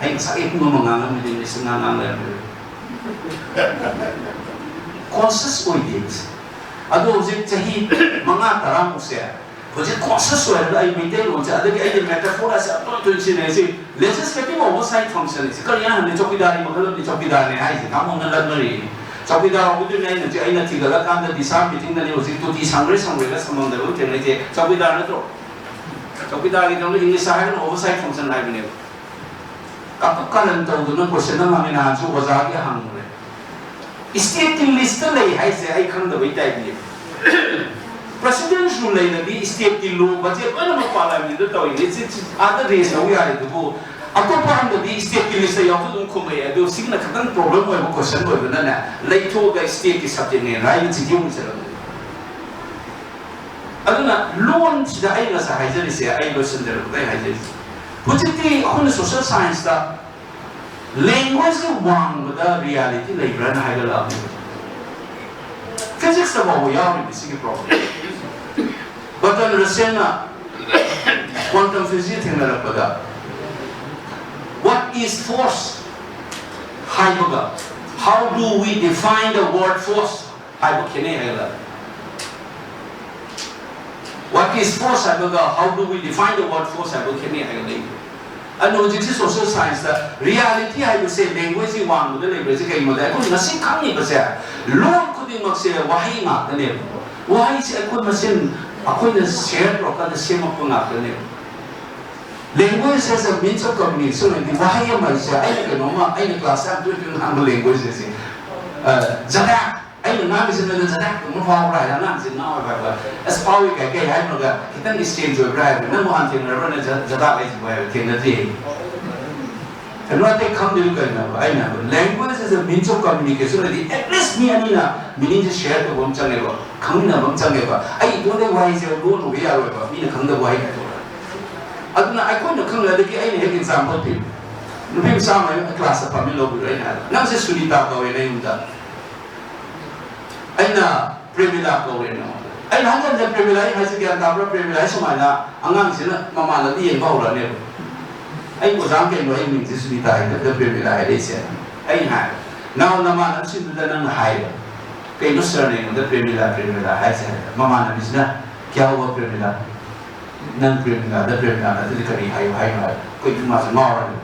ꯑꯩ ꯉꯁꯥꯏꯒꯤ ꯄꯨꯡ ꯑꯃ ꯉꯥꯡꯉꯝꯃꯤꯗꯨ ꯏꯪꯂꯤꯁꯇ ꯉꯥꯡ ꯉꯥꯡ ꯂꯩꯔꯝꯃꯦ꯫ ꯀꯣꯟꯁꯤꯌꯁ ꯑꯣꯏꯗꯦ꯫ ꯑꯗꯣ ꯍꯧꯖꯤꯛ ꯆꯍꯤ ꯃꯉꯥ ꯇꯔꯥꯃꯨꯛꯁꯦ ꯍꯧꯖꯤꯛ ꯀꯣꯟꯁꯤꯌꯁ ꯑꯣꯏꯔꯒ ꯑꯩ ꯃꯩꯇꯩꯂꯣꯟꯁꯦ, ꯑꯗꯒꯤ ꯑꯩꯒꯤ ꯃꯦꯇꯥꯐꯣꯔ ꯑꯁꯦ ꯌꯥꯝ ꯇꯣꯏ ꯇꯣꯏꯅ ꯁꯤꯖꯤꯟꯅꯩ꯫ ꯁꯤ ꯂꯦꯖꯤꯁꯂꯦꯇꯤꯚ ꯑꯣꯚꯔꯁꯥꯏꯠ ꯐꯪꯁꯟ ꯍꯥꯏꯁꯦ ꯀꯔꯤꯅꯣ ꯍꯥꯏꯕꯗꯤ ꯆꯧꯀꯤꯗꯥꯔꯤ ꯃꯈꯜ ꯑꯃꯗꯤ ꯆꯧꯀꯤꯗꯥꯔꯅꯦ ꯍꯥꯏꯁꯦ ꯀꯥꯡꯕꯨꯅ ꯂꯛꯅꯔꯤ꯫ ꯆꯧꯀꯤꯗꯥꯔ ꯑꯣꯏꯗꯣꯏꯅꯦ ꯑꯩꯅ ꯍꯧꯖꯤꯛ, ꯑꯩꯅ ꯊꯤꯒꯠꯂꯀꯥꯟꯗ ꯗꯤꯁꯥ ꯃꯤꯇꯤꯡꯗꯅꯦ ꯍꯧꯖꯤꯛ ꯇꯣꯇꯤ ꯁꯪꯈ꯭ꯔꯦ ꯁꯪꯈ꯭ꯔꯦꯒ ꯁꯪꯉꯝꯗꯕ ꯊꯦꯡꯅꯩꯁꯦ꯫ ꯆꯧꯀꯤꯗꯥꯔ ꯅꯠꯇ꯭ꯔꯣ? ꯆꯧꯀꯤꯗꯥꯔꯒꯤ ꯊꯕꯛ ꯏꯪꯂꯤꯁꯇ ꯍꯥꯏꯔꯒꯅ ꯑꯣꯚꯔꯁꯥꯏꯠ ꯐꯪꯁꯟ ꯍꯥꯏꯕꯅꯦꯕ꯫ ꯀꯥꯇꯨ ꯀꯥꯔꯟ ꯇꯧꯗꯅ ꯀꯣꯏꯁꯟ ꯑꯃ ꯍꯪꯉꯦ, ꯅꯍꯥꯟꯁꯨ ꯑꯣꯖꯥꯒꯤ ꯍꯪꯕꯅꯦ꯫ ꯁ꯭ꯇꯦꯠꯀꯤ ꯂꯤꯁꯇ ꯂꯩ ꯍꯥꯏꯁꯦ ꯑꯩ ꯈꯪꯗꯕꯩ ꯇꯥꯏꯞꯅꯦ꯫ ꯄ꯭ꯔꯦꯁꯤꯗꯦꯟꯁ ꯔꯨꯜ ꯂꯩꯔꯗꯤ ꯁ꯭ꯇꯦꯠꯀꯤ ꯂꯣ ꯕꯖꯦꯠ ꯂꯣꯏꯅꯃꯛ ꯄꯥꯔꯂꯤꯌꯥꯃꯦꯟꯗ ꯇꯧꯔꯤꯅꯦ꯫ ꯁꯤ, ꯁꯤ ꯑꯥꯗ ꯔꯦꯁ ꯇꯧ ꯌꯥꯔꯦ, ꯑꯗꯨꯕꯨ ꯑꯇꯣꯞꯄ ꯑꯝꯗꯗꯤ ꯁ꯭ꯇꯦꯠꯀꯤ ꯂꯤꯁꯇ ꯌꯥꯎꯁꯨ ꯑꯗꯨꯝ ꯈꯨꯝꯃꯛꯑꯦ꯫ ꯑꯗꯨ ꯁꯤꯒꯤꯅ ꯈꯤꯇꯪ ꯄ꯭ꯔꯣꯕ꯭ꯂꯦꯝ ꯑꯣꯏꯕ ꯀꯣꯏꯁꯟ ꯑꯣꯏꯕꯅꯅꯦ, ꯂꯩꯊꯣꯛꯑꯒ ꯁ꯭ꯇꯦꯠꯀꯤ ꯁꯕꯖꯦꯛꯅꯦꯅ ꯑꯩꯅ ꯆꯤꯊꯤ ꯑꯃ ꯏꯁꯜꯂꯝꯃꯦ꯫ ꯑꯗꯨꯅ ꯂꯣꯟꯁꯤꯗ ꯑꯩ ꯉꯁꯥꯏ ꯍꯥꯏꯖꯔꯤꯁꯦ, ꯑꯩ ꯂꯣꯏꯁꯤꯟꯖꯔꯛꯄꯗ ꯑꯩ ꯍꯥꯏꯖꯔꯤꯁꯦ, ꯍꯧꯖꯤꯛꯇꯤ ꯑꯩꯈꯣꯏꯅ ꯁꯣꯁꯤꯌꯦꯜ ꯁꯥꯏꯟꯁꯇ ꯂꯦꯡꯒ꯭ꯋꯦꯖꯀꯤ ꯋꯥꯡꯃꯗ ꯔꯤꯌꯦꯂꯤꯇꯤ ꯂꯩꯕ꯭ꯔꯥꯅ ꯍꯥꯏꯒꯠꯂꯛꯑꯕꯅꯦꯕ꯫ ꯐꯤꯖꯤꯛꯁꯇ ꯐꯥꯎꯕ ꯌꯥꯎꯔꯤꯕꯅꯤ ꯁꯤꯒꯤ ꯄ꯭ꯔꯣꯕ꯭ꯂꯦꯝ꯫ ꯕꯔꯇꯟ ꯔꯁꯦꯜꯅ ꯀ꯭ꯋꯥꯟꯇꯝ ꯐꯤꯖꯤꯛꯁ ꯊꯦꯡꯅꯔꯛꯄꯗ, "What is force?" ꯍꯥꯏꯕꯒ, "How do we define the word force?" ꯍꯥꯏꯕ ꯈꯦꯠꯅꯩ ꯍꯥꯏꯒꯠꯂꯛꯑꯕꯅꯤ꯫ "What is force?" ꯍꯥꯏꯕꯒ "How do we define the word force?" ꯍꯥꯏꯕ ꯈꯦꯠꯅꯩ ꯍꯥꯏꯒꯠꯂꯛꯏ꯫ ꯑꯗꯨꯅ ꯍꯧꯖꯤꯛꯁꯤ ꯁꯣꯁꯤꯌꯦꯜ ꯁꯥꯏꯟꯁꯇ ꯔꯤꯌꯦꯂꯤꯇꯤ ꯍꯥꯏꯕꯁꯦ ꯂꯦꯡꯒ꯭ꯋꯦꯖꯀꯤ ꯋꯥꯡꯃꯗ ꯂꯩꯕꯁꯦ ꯀꯩꯒꯤꯅꯣꯗ, ꯑꯩꯈꯣꯏ ꯉꯁꯤ ꯈꯪꯉꯤꯕꯁꯦ, ꯂꯣꯟ ꯈꯨꯗꯤꯡꯃꯛꯁꯦ ꯋꯥꯍꯩ ꯉꯥꯛꯇꯅꯦꯕ꯫ ꯋꯥꯍꯩꯁꯦ ꯑꯩꯈꯣꯏ ꯃꯁꯦꯟ ꯑꯩꯈꯣꯏꯅ ꯁꯤꯌꯔ ꯇꯧꯔꯀꯥꯟꯗ ꯁꯦꯝꯃꯛꯄ ꯉꯥꯛꯇꯅꯦꯕ꯫ Language as a means of communication ꯍꯥꯏꯗꯤ ꯋꯥꯍꯩ ꯑꯃ ꯍꯥꯏꯁꯦ, ꯑꯩꯅ ꯀꯩꯅꯣꯝꯃ, ꯑꯩꯅ ꯀ꯭ꯂꯥꯁꯇ ꯌꯥꯝ ꯇꯣꯏ ꯇꯣꯏꯅ ꯉꯥꯡꯕ language ꯑꯁꯦ, ꯑ, ꯖꯗꯥ, ꯑꯩꯅ ꯉꯥꯡꯉꯤꯁꯦ ꯅꯣꯏꯗ ꯖꯗꯥ ꯀꯨꯝꯕ ꯐꯥꯎꯕ꯭ꯔꯥ ꯍꯥꯏꯅ ꯑꯉꯥꯡꯁꯦ ꯉꯥꯎꯋꯦꯕ ꯍꯥꯏꯕ꯫ ꯑꯁ, ꯐꯥꯎꯏ ꯀꯥꯏ, ꯀꯩ ꯍꯥꯏꯅꯣꯒ, "ꯈꯤꯇꯪ strange ꯑꯣꯏꯕ꯭ꯔꯥ?" ꯍꯥꯏꯕ꯫ "ꯅꯪꯕꯨ ꯍꯥꯟꯅ ꯊꯦꯡꯅꯔꯕ꯭ꯔꯥ? ꯅꯪ ꯖ-, ꯖꯗꯥ ꯍꯥꯏꯁꯤꯕꯨ?" ꯍꯥꯏꯕ꯫ "ꯊꯦꯡꯅꯗ꯭ꯔꯤ" ꯍꯥꯏ꯫ ꯀꯩꯅꯣ ꯑꯇꯩ ꯈꯪꯗꯣꯏꯗꯨ ꯀꯩꯅꯣꯕ? ꯑꯩꯅ ꯍꯥꯏꯕ, language is a means of communication ꯍꯥꯏꯗꯤ at least ꯃꯤ ꯑꯅꯤꯅ meaning ꯁꯦ share ꯇꯧꯕ ꯑꯃ ꯆꯪꯉꯦꯕ, ꯈꯪꯃꯤꯟꯅꯕ ꯑꯃ ꯆꯪꯉꯦꯕ꯫ ꯑꯩ ꯏꯇꯣꯟꯗꯩ ꯋꯥꯍꯩꯁꯦ ꯂꯣꯜꯂꯨꯕ ꯌꯥꯔꯣꯏꯕ, ꯃꯤꯅ ꯈꯪꯗꯕ ꯋꯥꯍꯩ ꯍꯥꯏꯗꯣꯛꯑꯒ꯫ ꯑꯗꯨꯅ ꯑꯩꯈꯣꯏꯅ ꯈꯪꯗꯕꯗꯒꯤ ꯑꯩꯅ ꯍꯦꯛ example ꯄꯤꯕ꯫ ꯅꯨꯄꯤ ꯃꯆꯥ ꯑꯃ ꯑꯩꯅ ꯀ꯭ꯂꯥꯁꯇ ꯐꯝꯃꯤ ꯂꯧꯕꯤꯔꯣ, ꯑꯩꯅ ꯍꯥꯏꯕ, "ꯅꯪꯁꯦ ꯁꯨꯅꯤꯇꯥ ꯀꯧꯋꯦ ꯅꯌꯨꯝꯗ?" ꯑꯩꯅ "ꯄ꯭ꯔꯦꯃꯤꯂꯥ ꯀꯧꯔꯦ ꯅꯉꯣꯟꯗ"꯫ ꯑꯩꯅ ꯍꯟꯖꯟ ꯍꯟꯖꯟ "ꯄ꯭ꯔꯦꯃꯤꯂꯥ" ꯑꯩ ꯍꯥꯏꯁꯦ ꯒ꯭ꯌꯥꯟ ꯇꯥꯕ꯭ꯔꯥ? "ꯄ꯭ꯔꯦꯃꯤꯂꯥ" ꯍꯥꯏ ꯁꯨꯃꯥꯏꯅ ꯑꯉꯥꯡꯁꯤꯅ ꯃꯃꯥꯟꯅꯕꯤ ꯌꯦꯡꯕ ꯍꯧꯔꯛꯑꯅꯦꯕ꯫ "ꯑꯩ ꯑꯣꯖꯥ ꯀꯩꯅꯣ, ꯑꯩ ꯃꯤꯡꯁꯦ ꯁꯨꯅꯤꯇꯥ ꯍꯥꯏꯗꯕꯗ ꯄ꯭ꯔꯦꯃꯤꯂꯥ ꯍꯥꯏꯔꯛꯏꯁꯦ?" ꯑꯩꯅ ꯍꯥꯏꯕ꯫ ꯅꯅꯥꯎ ꯅꯃꯥꯟꯅꯕꯁꯤꯡꯗꯨꯗ ꯅꯪꯅ ꯍꯥꯏꯕ, "ꯀꯩꯅꯣ ꯁꯥꯔꯅ ꯑꯩꯉꯣꯟꯗ ꯄ꯭ꯔꯦꯃꯤꯂꯥ, ꯄ꯭ꯔꯦꯃꯤꯂꯥ ꯍꯥꯏꯁꯦ?" ꯍꯥꯏꯕꯗ ꯃꯃꯥꯟꯅꯕꯤꯁꯤꯅ, "ꯀꯌꯥ ꯍꯨꯋꯥ ꯄ꯭ꯔꯦꯃꯤꯂꯥ?" "ꯅꯪ ꯄ꯭ꯔꯦꯃꯤꯂꯥꯗ ꯄ꯭ꯔꯦꯃꯤꯂꯥ ꯅꯠꯇ꯭ꯔꯗꯤ ꯀꯔꯤ ꯍꯥꯏꯌꯨ ꯍꯥꯏꯅꯣ?" ꯍꯥꯏꯕ꯫ ꯑꯩꯈꯣꯏ ꯏꯃꯥꯁꯦ ꯉꯥꯎꯔꯅꯤ꯫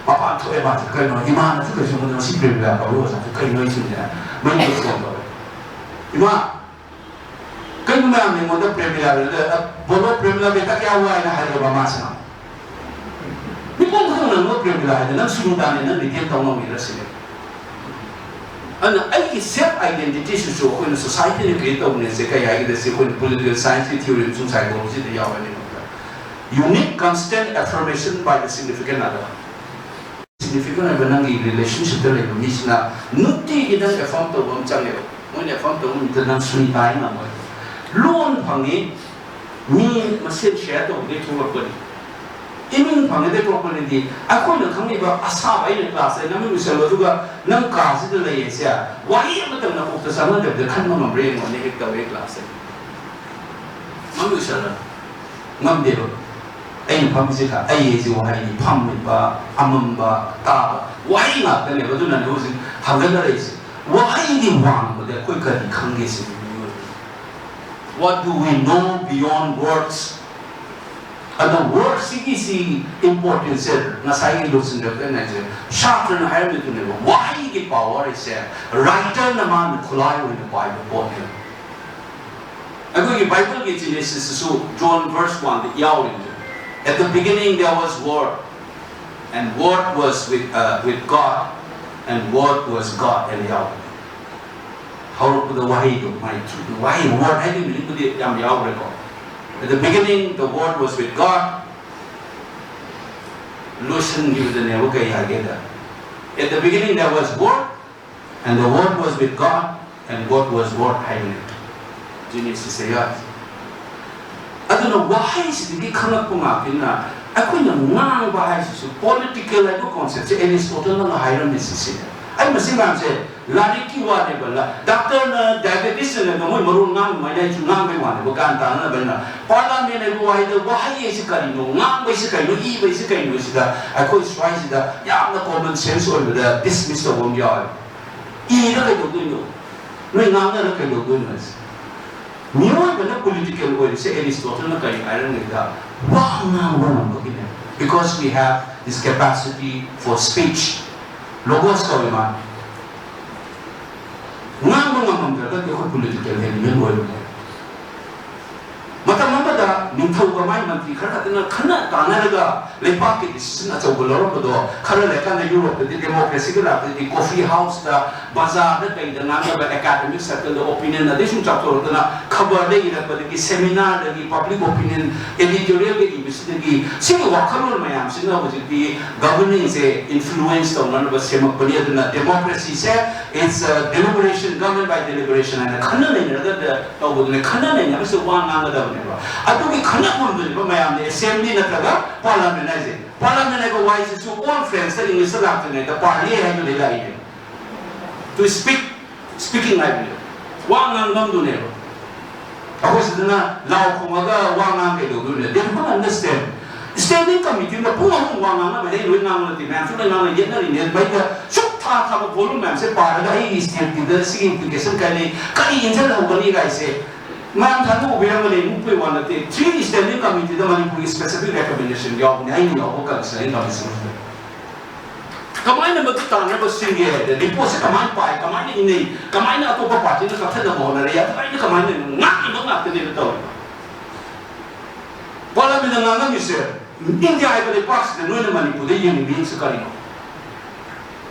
ꯃꯄꯥꯟ ꯊꯣꯛꯑꯦ ꯃꯥꯁꯦ꯫ "ꯀꯩꯅꯣ, ꯏꯃꯥꯅꯁꯨ ꯀꯩꯁꯨ ꯑꯩꯉꯣꯟꯗ ꯉꯁꯤ ꯄ꯭ꯔꯦꯃꯤꯂꯥ ꯀꯧꯔꯤ ꯑꯣꯖꯥꯁꯦ, ꯀꯩꯅꯣ ꯑꯩꯁꯤꯅꯦ?" ꯃꯌꯨꯝꯗ ꯐꯣꯟ ꯇꯧꯔꯦ꯫ "ꯏꯃꯥ, ꯀꯩꯅꯣ ꯃꯌꯥꯝꯅ ꯑꯩꯉꯣꯟꯗ ꯄ꯭ꯔꯦꯃꯤꯂꯥ, ꯕꯣꯂꯣ ꯄ꯭ꯔꯦꯃꯤꯂꯥ ꯕꯦꯇꯥ ꯀꯌꯥ ꯍꯨꯋꯥ?" ꯍꯥꯏꯅ ꯍꯥꯏꯔꯦꯕ ꯃꯥꯁꯤꯅ꯫ ꯃꯤꯄꯨꯝ ꯈꯨꯗꯤꯡꯃꯛꯅ ꯄ꯭ꯔꯦꯃꯤꯂꯥ ꯍꯥꯏꯗꯤ ꯅꯪ ꯁꯨꯅꯤꯇꯥꯅꯦ, ꯅꯪ ꯔꯤꯇꯦꯟ ꯇꯧ ꯉꯝꯈꯤꯗ꯭ꯔꯥ ꯁꯤꯅꯦ꯫ ꯑꯗꯨꯅ ꯑꯩꯒꯤ self identity ꯁꯤꯁꯨ ꯑꯩꯈꯣꯏꯅ society ꯅ create ꯇꯧꯕꯅꯦꯁꯦ꯫ ꯀꯩ ꯍꯥꯏꯒꯦꯗ, ꯁꯤ ꯑꯩꯈꯣꯏꯅ political science ꯀꯤ theory ꯑꯃꯁꯨꯡ psychology ꯗ ꯌꯥꯎꯔꯅꯤ꯫ Unique constant affirmation by the significant other꯫ Significant ꯑꯣꯏꯕ ꯅꯪꯒꯤ relationship ꯇ ꯂꯩꯕ ꯃꯤꯁꯤꯅ ꯅꯨꯡꯇꯤꯒꯤ ꯅꯪ affirm ꯇꯧꯕ ꯑꯃ ꯆꯪꯉꯦꯕ꯫ ꯃꯣꯏꯅ affirm ꯇꯧꯕ ꯅꯨꯃꯤꯠꯇ ꯅꯪ ꯁꯨꯅꯤꯇꯥ ꯍꯥꯏ ꯉꯝꯃꯣꯏ꯫ ꯂꯣꯟ ꯐꯪꯉꯤ, ꯃꯤ ꯃꯁꯦꯟ share ꯇꯧꯕꯗꯒꯤ ꯊꯣꯛꯂꯛꯄꯅꯤ꯫ ꯏꯃꯤꯡ ꯐꯪꯉꯤꯗꯒꯤ ꯊꯣꯛꯂꯛꯄꯅꯤꯗꯤ ꯑꯩꯈꯣꯏꯅ ꯈꯪꯉꯤꯕ ꯑꯁꯥꯕ ꯑꯩꯅ ꯀ꯭ꯂꯥꯁꯇ ꯅꯪ ꯂꯣꯏꯁꯜꯂꯣ, ꯑꯗꯨꯒ ꯅꯪ ꯀꯥꯁꯤꯗ ꯂꯩꯌꯦꯁꯦ ꯋꯥꯍꯩ ꯑꯃꯇꯪ ꯅꯀꯣꯛꯇ ꯆꯪꯍꯟꯗꯕꯤꯗ ꯈꯟꯕ ꯉꯝꯕ꯭ꯔꯥ ꯌꯦꯡꯉꯣ꯫ ꯅꯦꯒꯦꯠ ꯇꯧꯋꯦ ꯀ꯭ꯂꯥꯁꯁꯦ꯫ ꯅꯪ ꯂꯣꯏꯁꯜꯂꯣ꯫ ꯉꯝꯗꯦꯕ꯫ ꯑꯩꯅ ꯐꯝꯃꯤꯁꯦ ꯈ-, ꯑꯩ ꯍꯥꯏꯁꯦ ꯋꯥꯍꯩꯅꯤ, ꯐꯝꯃꯤꯕ, ꯑꯃꯝꯕ, ꯇꯥꯕ, ꯋꯥꯍꯩ ꯉꯥꯛꯇꯅꯦꯕ꯫ ꯑꯗꯨꯅꯅꯦ ꯍꯧꯖꯤꯛ ꯍꯪꯒꯠꯅꯔꯛꯏꯁꯦ꯫ ꯋꯥꯍꯩꯒꯤ ꯋꯥꯡꯃꯗ ꯑꯩꯈꯣꯏ ꯀꯔꯤ ꯈꯪꯒꯦ ꯁꯤꯅꯤ ꯃꯤꯑꯣꯏꯕ꯫ What do we know beyond words? ꯑꯗ word ꯁꯤꯒꯤ ꯁꯤ importance ꯁꯦ ꯉꯁꯥꯏꯒꯤ ꯂꯣꯏꯁꯤꯟꯖꯔꯛꯇ ꯉꯥꯏꯁꯦ꯫ ꯁꯥꯇ꯭ꯔꯅ ꯍꯥꯏꯔꯝꯃꯤꯗꯨꯅꯦꯕ, ꯋꯥꯍꯩꯒꯤ power ꯁꯦ writer ꯅ ꯃꯥꯅ ꯈꯨꯠꯂꯥꯏ ꯑꯣꯏꯅ ꯄꯥꯏꯕ ꯄꯣꯠꯅꯦꯕ꯫ ꯑꯩꯈꯣꯏꯒꯤ ꯕꯥꯏꯕꯜꯒꯤ Genesis ꯁꯤꯁꯨ John verse one the ꯌꯥꯎꯔꯤꯕꯅꯤ꯫ At the beginning there was Word, and Word was with, uh, with God, and Word was God ꯍꯥꯏꯅ ꯌꯥꯎꯕꯅꯤ꯫ ꯍꯧꯔꯛꯄꯗ ꯋꯥꯍꯩꯗꯣ, ꯃꯥꯏ ꯋꯥꯍꯩ word ꯍꯥꯏꯕꯒꯤ meaning ꯕꯨꯗꯤ ꯌꯥꯝ ꯌꯥꯎꯈ꯭ꯔꯦꯀꯣ꯫ At the beginning the Word was with God. ꯂꯣꯏꯁꯤꯟꯈꯤꯕꯗꯅꯦꯕ ꯀꯩ ꯍꯥꯏꯒꯦꯗ, At the beginning there was Word, and the Word was with God, and God was Word ꯍꯥꯏꯕꯅꯦ꯫ Genesis ꯁꯦ ꯌꯥꯎꯔꯤꯁꯦ꯫ ꯑꯗꯨꯅ ꯋꯥꯍꯩꯁꯤꯗꯒꯤ ꯈꯪꯉꯛꯄ ꯉꯥꯛꯇꯅꯤꯅ, ꯑꯩꯈꯣꯏꯅ ꯉꯥꯡꯕ ꯍꯥꯏꯁꯤꯁꯨ political ꯍꯥꯏꯕ concept ꯁꯦ Aristotle ꯅ ꯍꯥꯏꯔꯝꯃꯤꯁꯤ ꯁꯤꯅꯦ꯫ ꯑꯩ ꯃꯁꯤ ꯃꯌꯥꯝꯁꯦ ꯂꯥꯏꯔꯤꯛꯀꯤ ꯋꯥꯅꯦꯕ, ꯂ-, doctor ꯅ, diabetist ꯅ ꯃꯣꯏ ꯃꯔꯣꯟ ꯉꯥꯡꯕ ꯑꯗꯨꯃꯥꯏꯅ ꯑꯩꯁꯨ ꯉꯥꯡꯕꯩ ꯋꯥꯅꯦꯕ, ꯒ꯭ꯌꯥꯟ ꯇꯥꯅꯅꯕ꯫ ꯑꯩꯅ parliament ꯍꯥꯏꯕ ꯋꯥꯍꯩꯗ ꯋꯥꯍꯩ ꯍꯥꯏꯁꯤ ꯀꯔꯤꯅꯣ, ꯉꯥꯡꯕ ꯍꯥꯏꯁꯤ ꯀꯩꯅꯣ, ꯏꯕ ꯍꯥꯏꯁꯤ ꯀꯩꯅꯣ ꯁꯤꯗ ꯑꯩꯈꯣꯏ ꯁ꯭ꯋꯥꯏꯁꯤꯗ ꯌꯥꯝꯅ common sense ꯑꯣꯏꯕꯗ dismiss ꯇꯧꯕ ꯑꯃ ꯌꯥꯎꯋꯦ꯫ ꯏꯔ ꯀꯩꯗꯧꯗꯣꯏꯅꯣ? ꯅꯣꯏ ꯉꯥꯡꯅꯔ ꯀꯩꯗꯧꯗꯣꯏꯅꯣ ꯍꯥꯏꯁꯦ? ꯃꯤꯑꯣꯏꯕꯅ political ꯑꯣꯏꯔꯤꯁꯦ Aristotle ꯅ ꯀꯔꯤ ꯍꯥꯏꯔꯝꯒꯦꯗ, ꯋꯥ ꯉꯥꯡꯕ ꯉꯝꯕꯒꯤꯅꯦ꯫ Because we have this capacity for speech. Logos ꯀꯧꯏ ꯃꯥ꯫ ꯉꯥꯡꯕ ꯉꯝꯃꯝꯗ꯭ꯔꯒꯗꯤ ꯑꯩꯈꯣꯏ political animal ꯑꯣꯏꯔꯣꯏ꯫ ꯃꯇꯝ ꯑꯃꯗ ꯅꯤꯡꯊꯧꯒ ꯃꯥꯏ ꯃꯟꯇ꯭ꯔꯤ ꯈꯔ ꯈꯛꯇꯅ ꯈꯟꯅ ꯇꯥꯟꯅꯔꯒ ꯂꯩꯄꯥꯛꯀꯤ decision ꯑꯆꯧꯕ ꯂꯧꯔꯝꯕꯗꯣ, ꯈꯔ ꯂꯩꯔꯀꯥꯟꯗ Europe ꯇꯗꯤ democracy ꯒ ꯂꯥꯛꯇꯗꯤ coffee house ꯇ, ꯕꯖꯥꯔꯗ ꯀꯩꯗ ꯉꯥꯡꯅꯕ, academic circle ꯗ opinion ꯑꯗꯩ ꯁꯨꯝ ꯆꯥꯎꯊꯣꯔꯛꯇꯅ ꯈꯕꯔꯗ ꯏꯔꯛꯄꯗꯒꯤ, seminar ꯗꯒꯤ, public opinion editorial ꯒ ꯏꯕꯁꯤꯗꯒꯤ ꯁꯤꯒꯤ ꯋꯥꯈꯜꯂꯣꯟ ꯃꯌꯥꯝꯁꯤꯅ ꯍꯧꯖꯤꯛꯇꯤ governing ꯁꯦ influence ꯇꯧꯅꯅꯕ ꯁꯦꯝꯃꯛꯄꯅꯤ꯫ ꯑꯗꯨꯅ democracy say it's a deliberation, government by deliberation ꯍꯥꯏꯅ ꯈꯟꯅ ꯅꯩꯅꯔꯒ ꯇꯧꯕꯗꯨꯅꯦ꯫ ꯈꯟꯅ ꯅꯩꯅꯕꯁꯦ ꯋꯥ ꯉꯥꯡꯒꯗꯕꯅꯦꯕ꯫ ꯑꯗꯨꯒꯤ ꯈꯟꯅꯐꯝꯗꯨꯅꯦꯕ ꯃꯌꯥꯝꯅ assembly ꯅꯠꯇ꯭ꯔꯒ parliament ꯍꯥꯏꯁꯦ꯫ Parliament ꯍꯥꯏꯕ ꯋꯥꯍꯩꯁꯤꯁꯨ Old French ꯇ, English ꯇ ꯂꯥꯛꯇ꯭ꯔꯤꯉꯩꯗ parler ꯍꯥꯏꯕꯗꯩ ꯂꯥꯛꯏꯅꯦ꯫ To speak, speaking ꯍꯥꯏꯕꯅꯦꯕ꯫ ꯋꯥ ꯉꯥꯡꯐꯝꯗꯨꯅꯦꯕ꯫ ꯑꯩꯈꯣꯏ ꯁꯤꯗꯅ ꯂꯥꯎ ꯈꯣꯡꯉꯒ ꯋꯥ ꯉꯥꯡ ꯀꯩꯗꯧꯗꯣꯏꯅꯣ? They don't understand. Standing committee ꯅ ꯄꯨꯡ ꯑꯍꯨꯝ ꯋꯥ ꯉꯥꯡꯅꯕ, ꯑꯩ ꯂꯣꯏ ꯉꯥꯡꯕ ꯅꯠꯇꯦ, ꯃꯌꯥꯝꯁꯨ ꯂꯣꯏ ꯉꯥꯡꯅ ꯌꯦꯠꯅꯔꯤꯅꯦ꯫ ꯃꯩꯗ ꯁꯨꯛ ꯊꯥ ꯊꯥꯕ volume ꯃꯌꯥꯝꯁꯦ ꯄꯥꯔꯒ ꯑꯩꯒꯤ state ꯀꯤꯗ ꯁꯤꯒꯤ implication ꯀꯔꯤ ꯂꯩ, ꯀꯔꯤ ꯏꯟꯁꯤꯜꯍꯧꯒꯅꯤ ꯀꯥꯏꯁꯦ ꯃꯌꯥꯝ ꯊꯥꯗꯣꯛꯎꯕ ꯌꯥꯝꯕꯅꯦ, ꯃꯨꯛꯄꯩ ꯋꯥ ꯅꯠꯇꯦ꯫ Three standing committee ꯗ ꯃꯅꯤꯄꯨꯔꯒꯤ specific recommendation ꯌꯥꯎꯕꯅꯦ, ꯑꯩꯅ ꯌꯥꯎꯕ consulting commission ꯁꯤꯗ꯫ ꯀꯃꯥꯏꯅ ꯃꯗꯨ ꯇꯥꯟꯅꯕ ꯁꯤꯟꯒꯦ ꯍꯥꯏꯗꯤ ꯔꯤꯄꯣꯔꯠꯁꯦ ꯀꯃꯥꯏꯅ ꯄꯥꯏ, ꯀꯃꯥꯏꯅ ꯏꯅꯩ, ꯀꯃꯥꯏꯅ ꯑꯇꯣꯞꯄ ꯄꯥꯔꯇꯤꯅ ꯀꯛꯊꯠꯅꯕ ꯍꯣꯠꯅꯔꯦ, ꯑꯗꯨꯃꯥꯏꯅ ꯀꯃꯥꯏꯅ ꯉꯥꯛꯏꯕ ꯉꯥꯛꯇꯅꯦꯕ ꯇꯧꯔꯤꯕ꯫ ꯄꯥꯔꯂꯥꯃꯦꯟꯗ ꯉꯥꯡꯉꯝꯃꯤꯁꯦ ꯏꯟꯗꯤꯌꯥ ꯍꯥꯏꯕ ꯂꯩꯄꯥꯛꯁꯤꯗ ꯅꯣꯏꯅ ꯃꯅꯤꯄꯨꯔꯗ ꯌꯦꯡꯅꯤꯡꯕꯤꯔꯤꯁꯦ ꯀꯔꯤꯅꯣ?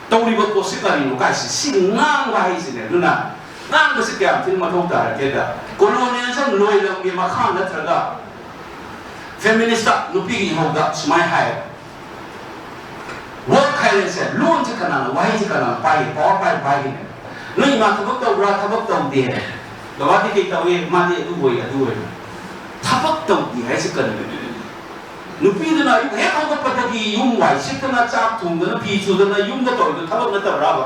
ꯇꯧꯔꯤꯕ ꯄꯣꯠꯁꯦ ꯀꯔꯤꯅꯣ ꯀꯥꯏꯁꯦ ꯁꯤ ꯉꯥꯡꯕ ꯍꯥꯏꯁꯤꯅꯦ꯫ ꯑꯗꯨꯅ ꯉꯥꯡꯕꯁꯤ ꯀꯌꯥꯝ ꯊꯤꯅ ꯃꯊꯧ ꯇꯥꯔꯒꯦꯗ, ꯀꯣꯂꯣꯅꯤꯌꯦꯂꯤꯖꯝ ꯂꯣꯏꯔꯝꯒꯤ ꯃꯈꯥ ꯅꯠꯇ꯭ꯔꯒ ꯐꯦꯃꯤꯅꯤꯁꯇ ꯅꯨꯄꯤꯒꯤ ꯏꯍꯧꯗ ꯁꯨꯃꯥꯏꯅ ꯍꯥꯏ, ꯋꯥꯔꯛ ꯍꯥꯏꯔꯦꯁꯦ, ꯂꯣꯟꯁꯦ ꯀꯅꯥꯅ, ꯋꯥꯍꯩꯁꯦ ꯀꯅꯥꯅ ꯄꯥꯏꯒꯦ? ꯄꯥꯋꯔ ꯄꯥꯏꯕ ꯄꯥꯏꯒꯤꯅꯦ꯫ ꯅꯣꯏ ꯏꯃꯥ ꯊꯕꯛ ꯇꯧꯕ꯭ꯔꯥ? ꯊꯕꯛ ꯇꯧꯗꯦ꯫ ꯕꯕꯥꯗꯤ ꯀꯩ ꯇꯧꯏ? ꯃꯥꯗꯤ ꯑꯗꯨ ꯑꯣꯏ ꯑꯗꯨ ꯑꯣꯏ꯫ ꯊꯕꯛ ꯇꯧꯗꯦ ꯍꯥꯏꯁꯦ ꯀꯔꯤꯅꯣ? ꯅꯨꯄꯤꯗꯨꯅ ꯑꯌꯨꯛ ꯍꯦꯛ ꯍꯧꯒꯠꯄꯗꯒꯤ ꯌꯨꯝ ꯋꯥꯏ ꯁꯤꯠꯇꯅ, ꯆꯥꯛ ꯊꯣꯡꯗꯅ, ꯐꯤ ꯁꯨꯗꯅ ꯌꯨꯝꯗ ꯇꯧꯔꯤꯗꯣ ꯊꯕꯛ ꯅꯠꯇꯕ꯭ꯔꯥꯕ?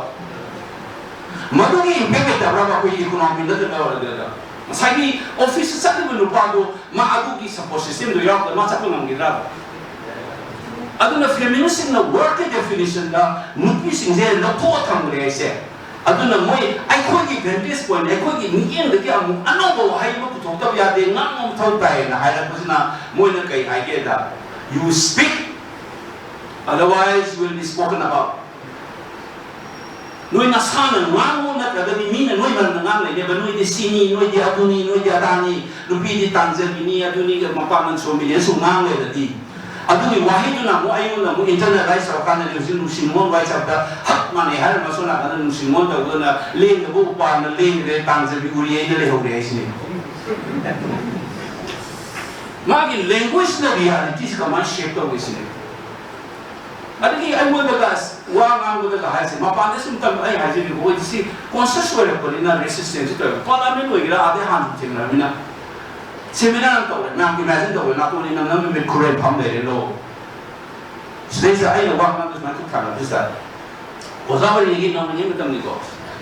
ꯃꯗꯨꯒꯤ ꯏꯝꯄꯦꯛ ꯂꯩꯇꯕ꯭ꯔꯥꯕ ꯑꯩꯈꯣꯏꯒꯤ ꯏꯀꯣꯅꯣꯃꯤ ꯅꯠꯇ꯭ꯔꯒ? ꯉꯁꯥꯏꯒꯤ ꯑꯣꯐꯤꯁꯇ ꯆꯠꯂꯤꯕ ꯅꯨꯄꯥꯗꯣ ꯃꯥ ꯑꯗꯨꯒꯤ ꯁꯄꯣꯔꯠ ꯁꯤꯁꯇꯦꯝꯗꯣ ꯌꯥꯎꯗꯅ ꯃꯥ ꯆꯠꯄ ꯉꯝꯈꯤꯗ꯭ꯔꯥꯕ? ꯑꯗꯨꯅ ꯐꯦꯃꯤꯅꯤꯁꯁꯤꯡꯅ ꯋꯥꯔꯛꯀꯤ ꯗꯦꯐꯤꯅꯤꯁꯟꯗ ꯅꯨꯄꯤꯁꯤꯡꯁꯦ ꯂꯧꯊꯣꯛꯑ ꯊꯝꯈ꯭ꯔꯦ ꯍꯥꯏꯁꯦ꯫ ꯑꯗꯨꯅ ꯃꯣꯏ ꯑꯩꯈꯣꯏꯒꯤ ꯚꯦꯟꯇꯦꯖ ꯄꯣꯏꯟ, ꯑꯩꯈꯣꯏꯒꯤ ꯃꯤꯠꯌꯦꯡꯗꯒꯤ ꯑꯃꯨꯛ ꯑꯅꯧꯕ ꯋꯥꯍꯩ ꯑꯃ ꯄꯨꯊꯣꯛꯇꯕ ꯌꯥꯗꯦ, ꯉꯥꯡꯕ ꯃꯊꯧ ꯇꯥꯏꯌꯦꯅ ꯍꯥꯏꯔꯛꯄꯁꯤꯅ ꯃꯣꯏꯅ ꯀꯩ ꯍꯥꯏꯒꯦꯗ, "You speak, otherwise you will be spoken about." ꯅꯣꯏ ꯅꯁꯥꯅ ꯉꯥꯡꯉꯨ, ꯅꯠꯇ꯭ꯔꯒꯗꯤ ꯃꯤꯅ ꯅꯣꯏ ꯃꯔꯝꯗ ꯉꯥꯡ ꯂꯩꯅꯦꯕ꯫ "ꯅꯣꯏꯗꯤ ꯁꯤꯅꯤ, ꯅꯣꯏꯗꯤ ꯑꯗꯨꯅꯤ, ꯅꯣꯏꯗꯤ ꯑꯗꯥꯅꯤ, ꯅꯨꯄꯤꯗꯤ ꯇꯥꯟꯖꯕꯤꯅꯤ, ꯑꯗꯨꯅꯤ, ꯃꯄꯥꯡꯒꯜ ꯁꯣꯟꯕꯤꯅꯤ" ꯁꯨꯝ ꯉꯥꯡ ꯂꯩꯔꯗꯤ, ꯑꯗꯨꯒꯤ ꯋꯥꯍꯩꯗꯨꯅ ꯑꯃꯨꯛ ꯑꯩꯉꯣꯟꯗ ꯑꯃꯨꯛ ꯏꯟꯇꯔꯅꯦꯂꯥꯏꯁ ꯇꯧꯔꯀꯥꯟꯗꯗꯤ ꯍꯧꯖꯤꯛ ꯅꯨꯡꯁꯤ ꯅꯨꯡꯉꯣꯟ ꯋꯥꯏ ꯆꯠꯄꯗ ꯍꯛ ꯃꯥꯟꯅꯩ ꯍꯥꯏꯔ ꯃꯁꯣꯟ ꯅꯥꯀꯟꯗ ꯅꯨꯡꯁꯤ ꯅꯨꯡꯉꯣꯟ ꯇꯧꯗꯅ ꯂꯦꯡꯗꯕ ꯎꯄꯥꯜꯅ ꯂꯦꯡꯗ꯭ꯔꯦ, ꯇꯥꯟꯖꯕꯤ ꯎꯔꯤ ꯑꯩꯅ ꯂꯩꯍꯧꯔꯦ ꯍꯥꯏꯁꯤꯅꯦ꯫ ꯃꯥꯒꯤ ꯂꯦꯡꯒ꯭ꯋꯦꯖꯅ ꯔꯤꯌꯥꯂꯤꯇꯤꯁꯤ ꯀꯃꯥꯏꯅ ꯁꯦꯞ ꯇꯧꯒꯦ ꯁꯤꯅꯦ꯫ ꯑꯗꯒꯤ ꯑꯩꯉꯣꯟꯗꯒ ꯑꯁ ꯋꯥ ꯉꯥꯡꯕꯗꯒ ꯍꯥꯏꯁꯦ, ꯃꯄꯥꯟꯗ ꯁꯨꯝ ꯇꯝ-, ꯑꯩ ꯍꯥꯏꯖꯔꯤꯕ, ꯑꯩꯈꯣꯏꯗꯤ ꯁꯤ ꯀꯣꯟꯁꯤꯌꯁ ꯑꯣꯏꯔꯛꯄꯅꯤꯅ ꯔꯦꯁꯤꯁꯇꯦꯟꯁꯁꯤ ꯇꯧꯋꯦ꯫ ꯄꯥꯔꯂꯥꯃꯦꯟ ꯑꯣꯏꯒꯦꯔꯥ ꯑꯥꯗꯩ ꯍꯥꯟꯅ ꯊꯦꯡꯅꯔꯃꯤꯅ ꯁꯦꯃꯤꯅꯥꯔ ꯑꯃ ꯇꯧꯔꯦ, ꯃꯌꯥꯝ ꯏꯃꯦꯖꯤꯟ ꯇꯧꯔꯦ, ꯅꯥꯇꯣꯟ ꯏꯅꯝ ꯅꯝ ꯃꯤꯠ ꯈꯨꯔꯦꯟ ꯐꯝ ꯂꯩꯔꯦ ꯂꯣ꯫ ꯁꯤꯗꯩꯁꯤꯗ ꯑꯩꯅ ꯋꯥ ꯉꯥꯡꯕ ꯁꯨꯃꯥꯏꯅ ꯈꯨꯠ ꯊꯥꯡꯒꯠꯄꯁꯤꯗ ꯑꯣꯖꯥ ꯑꯣꯏꯔꯤꯉꯩꯒꯤ ꯅꯧꯔꯤꯉꯩ ꯃꯇꯝꯅꯤꯀꯣ,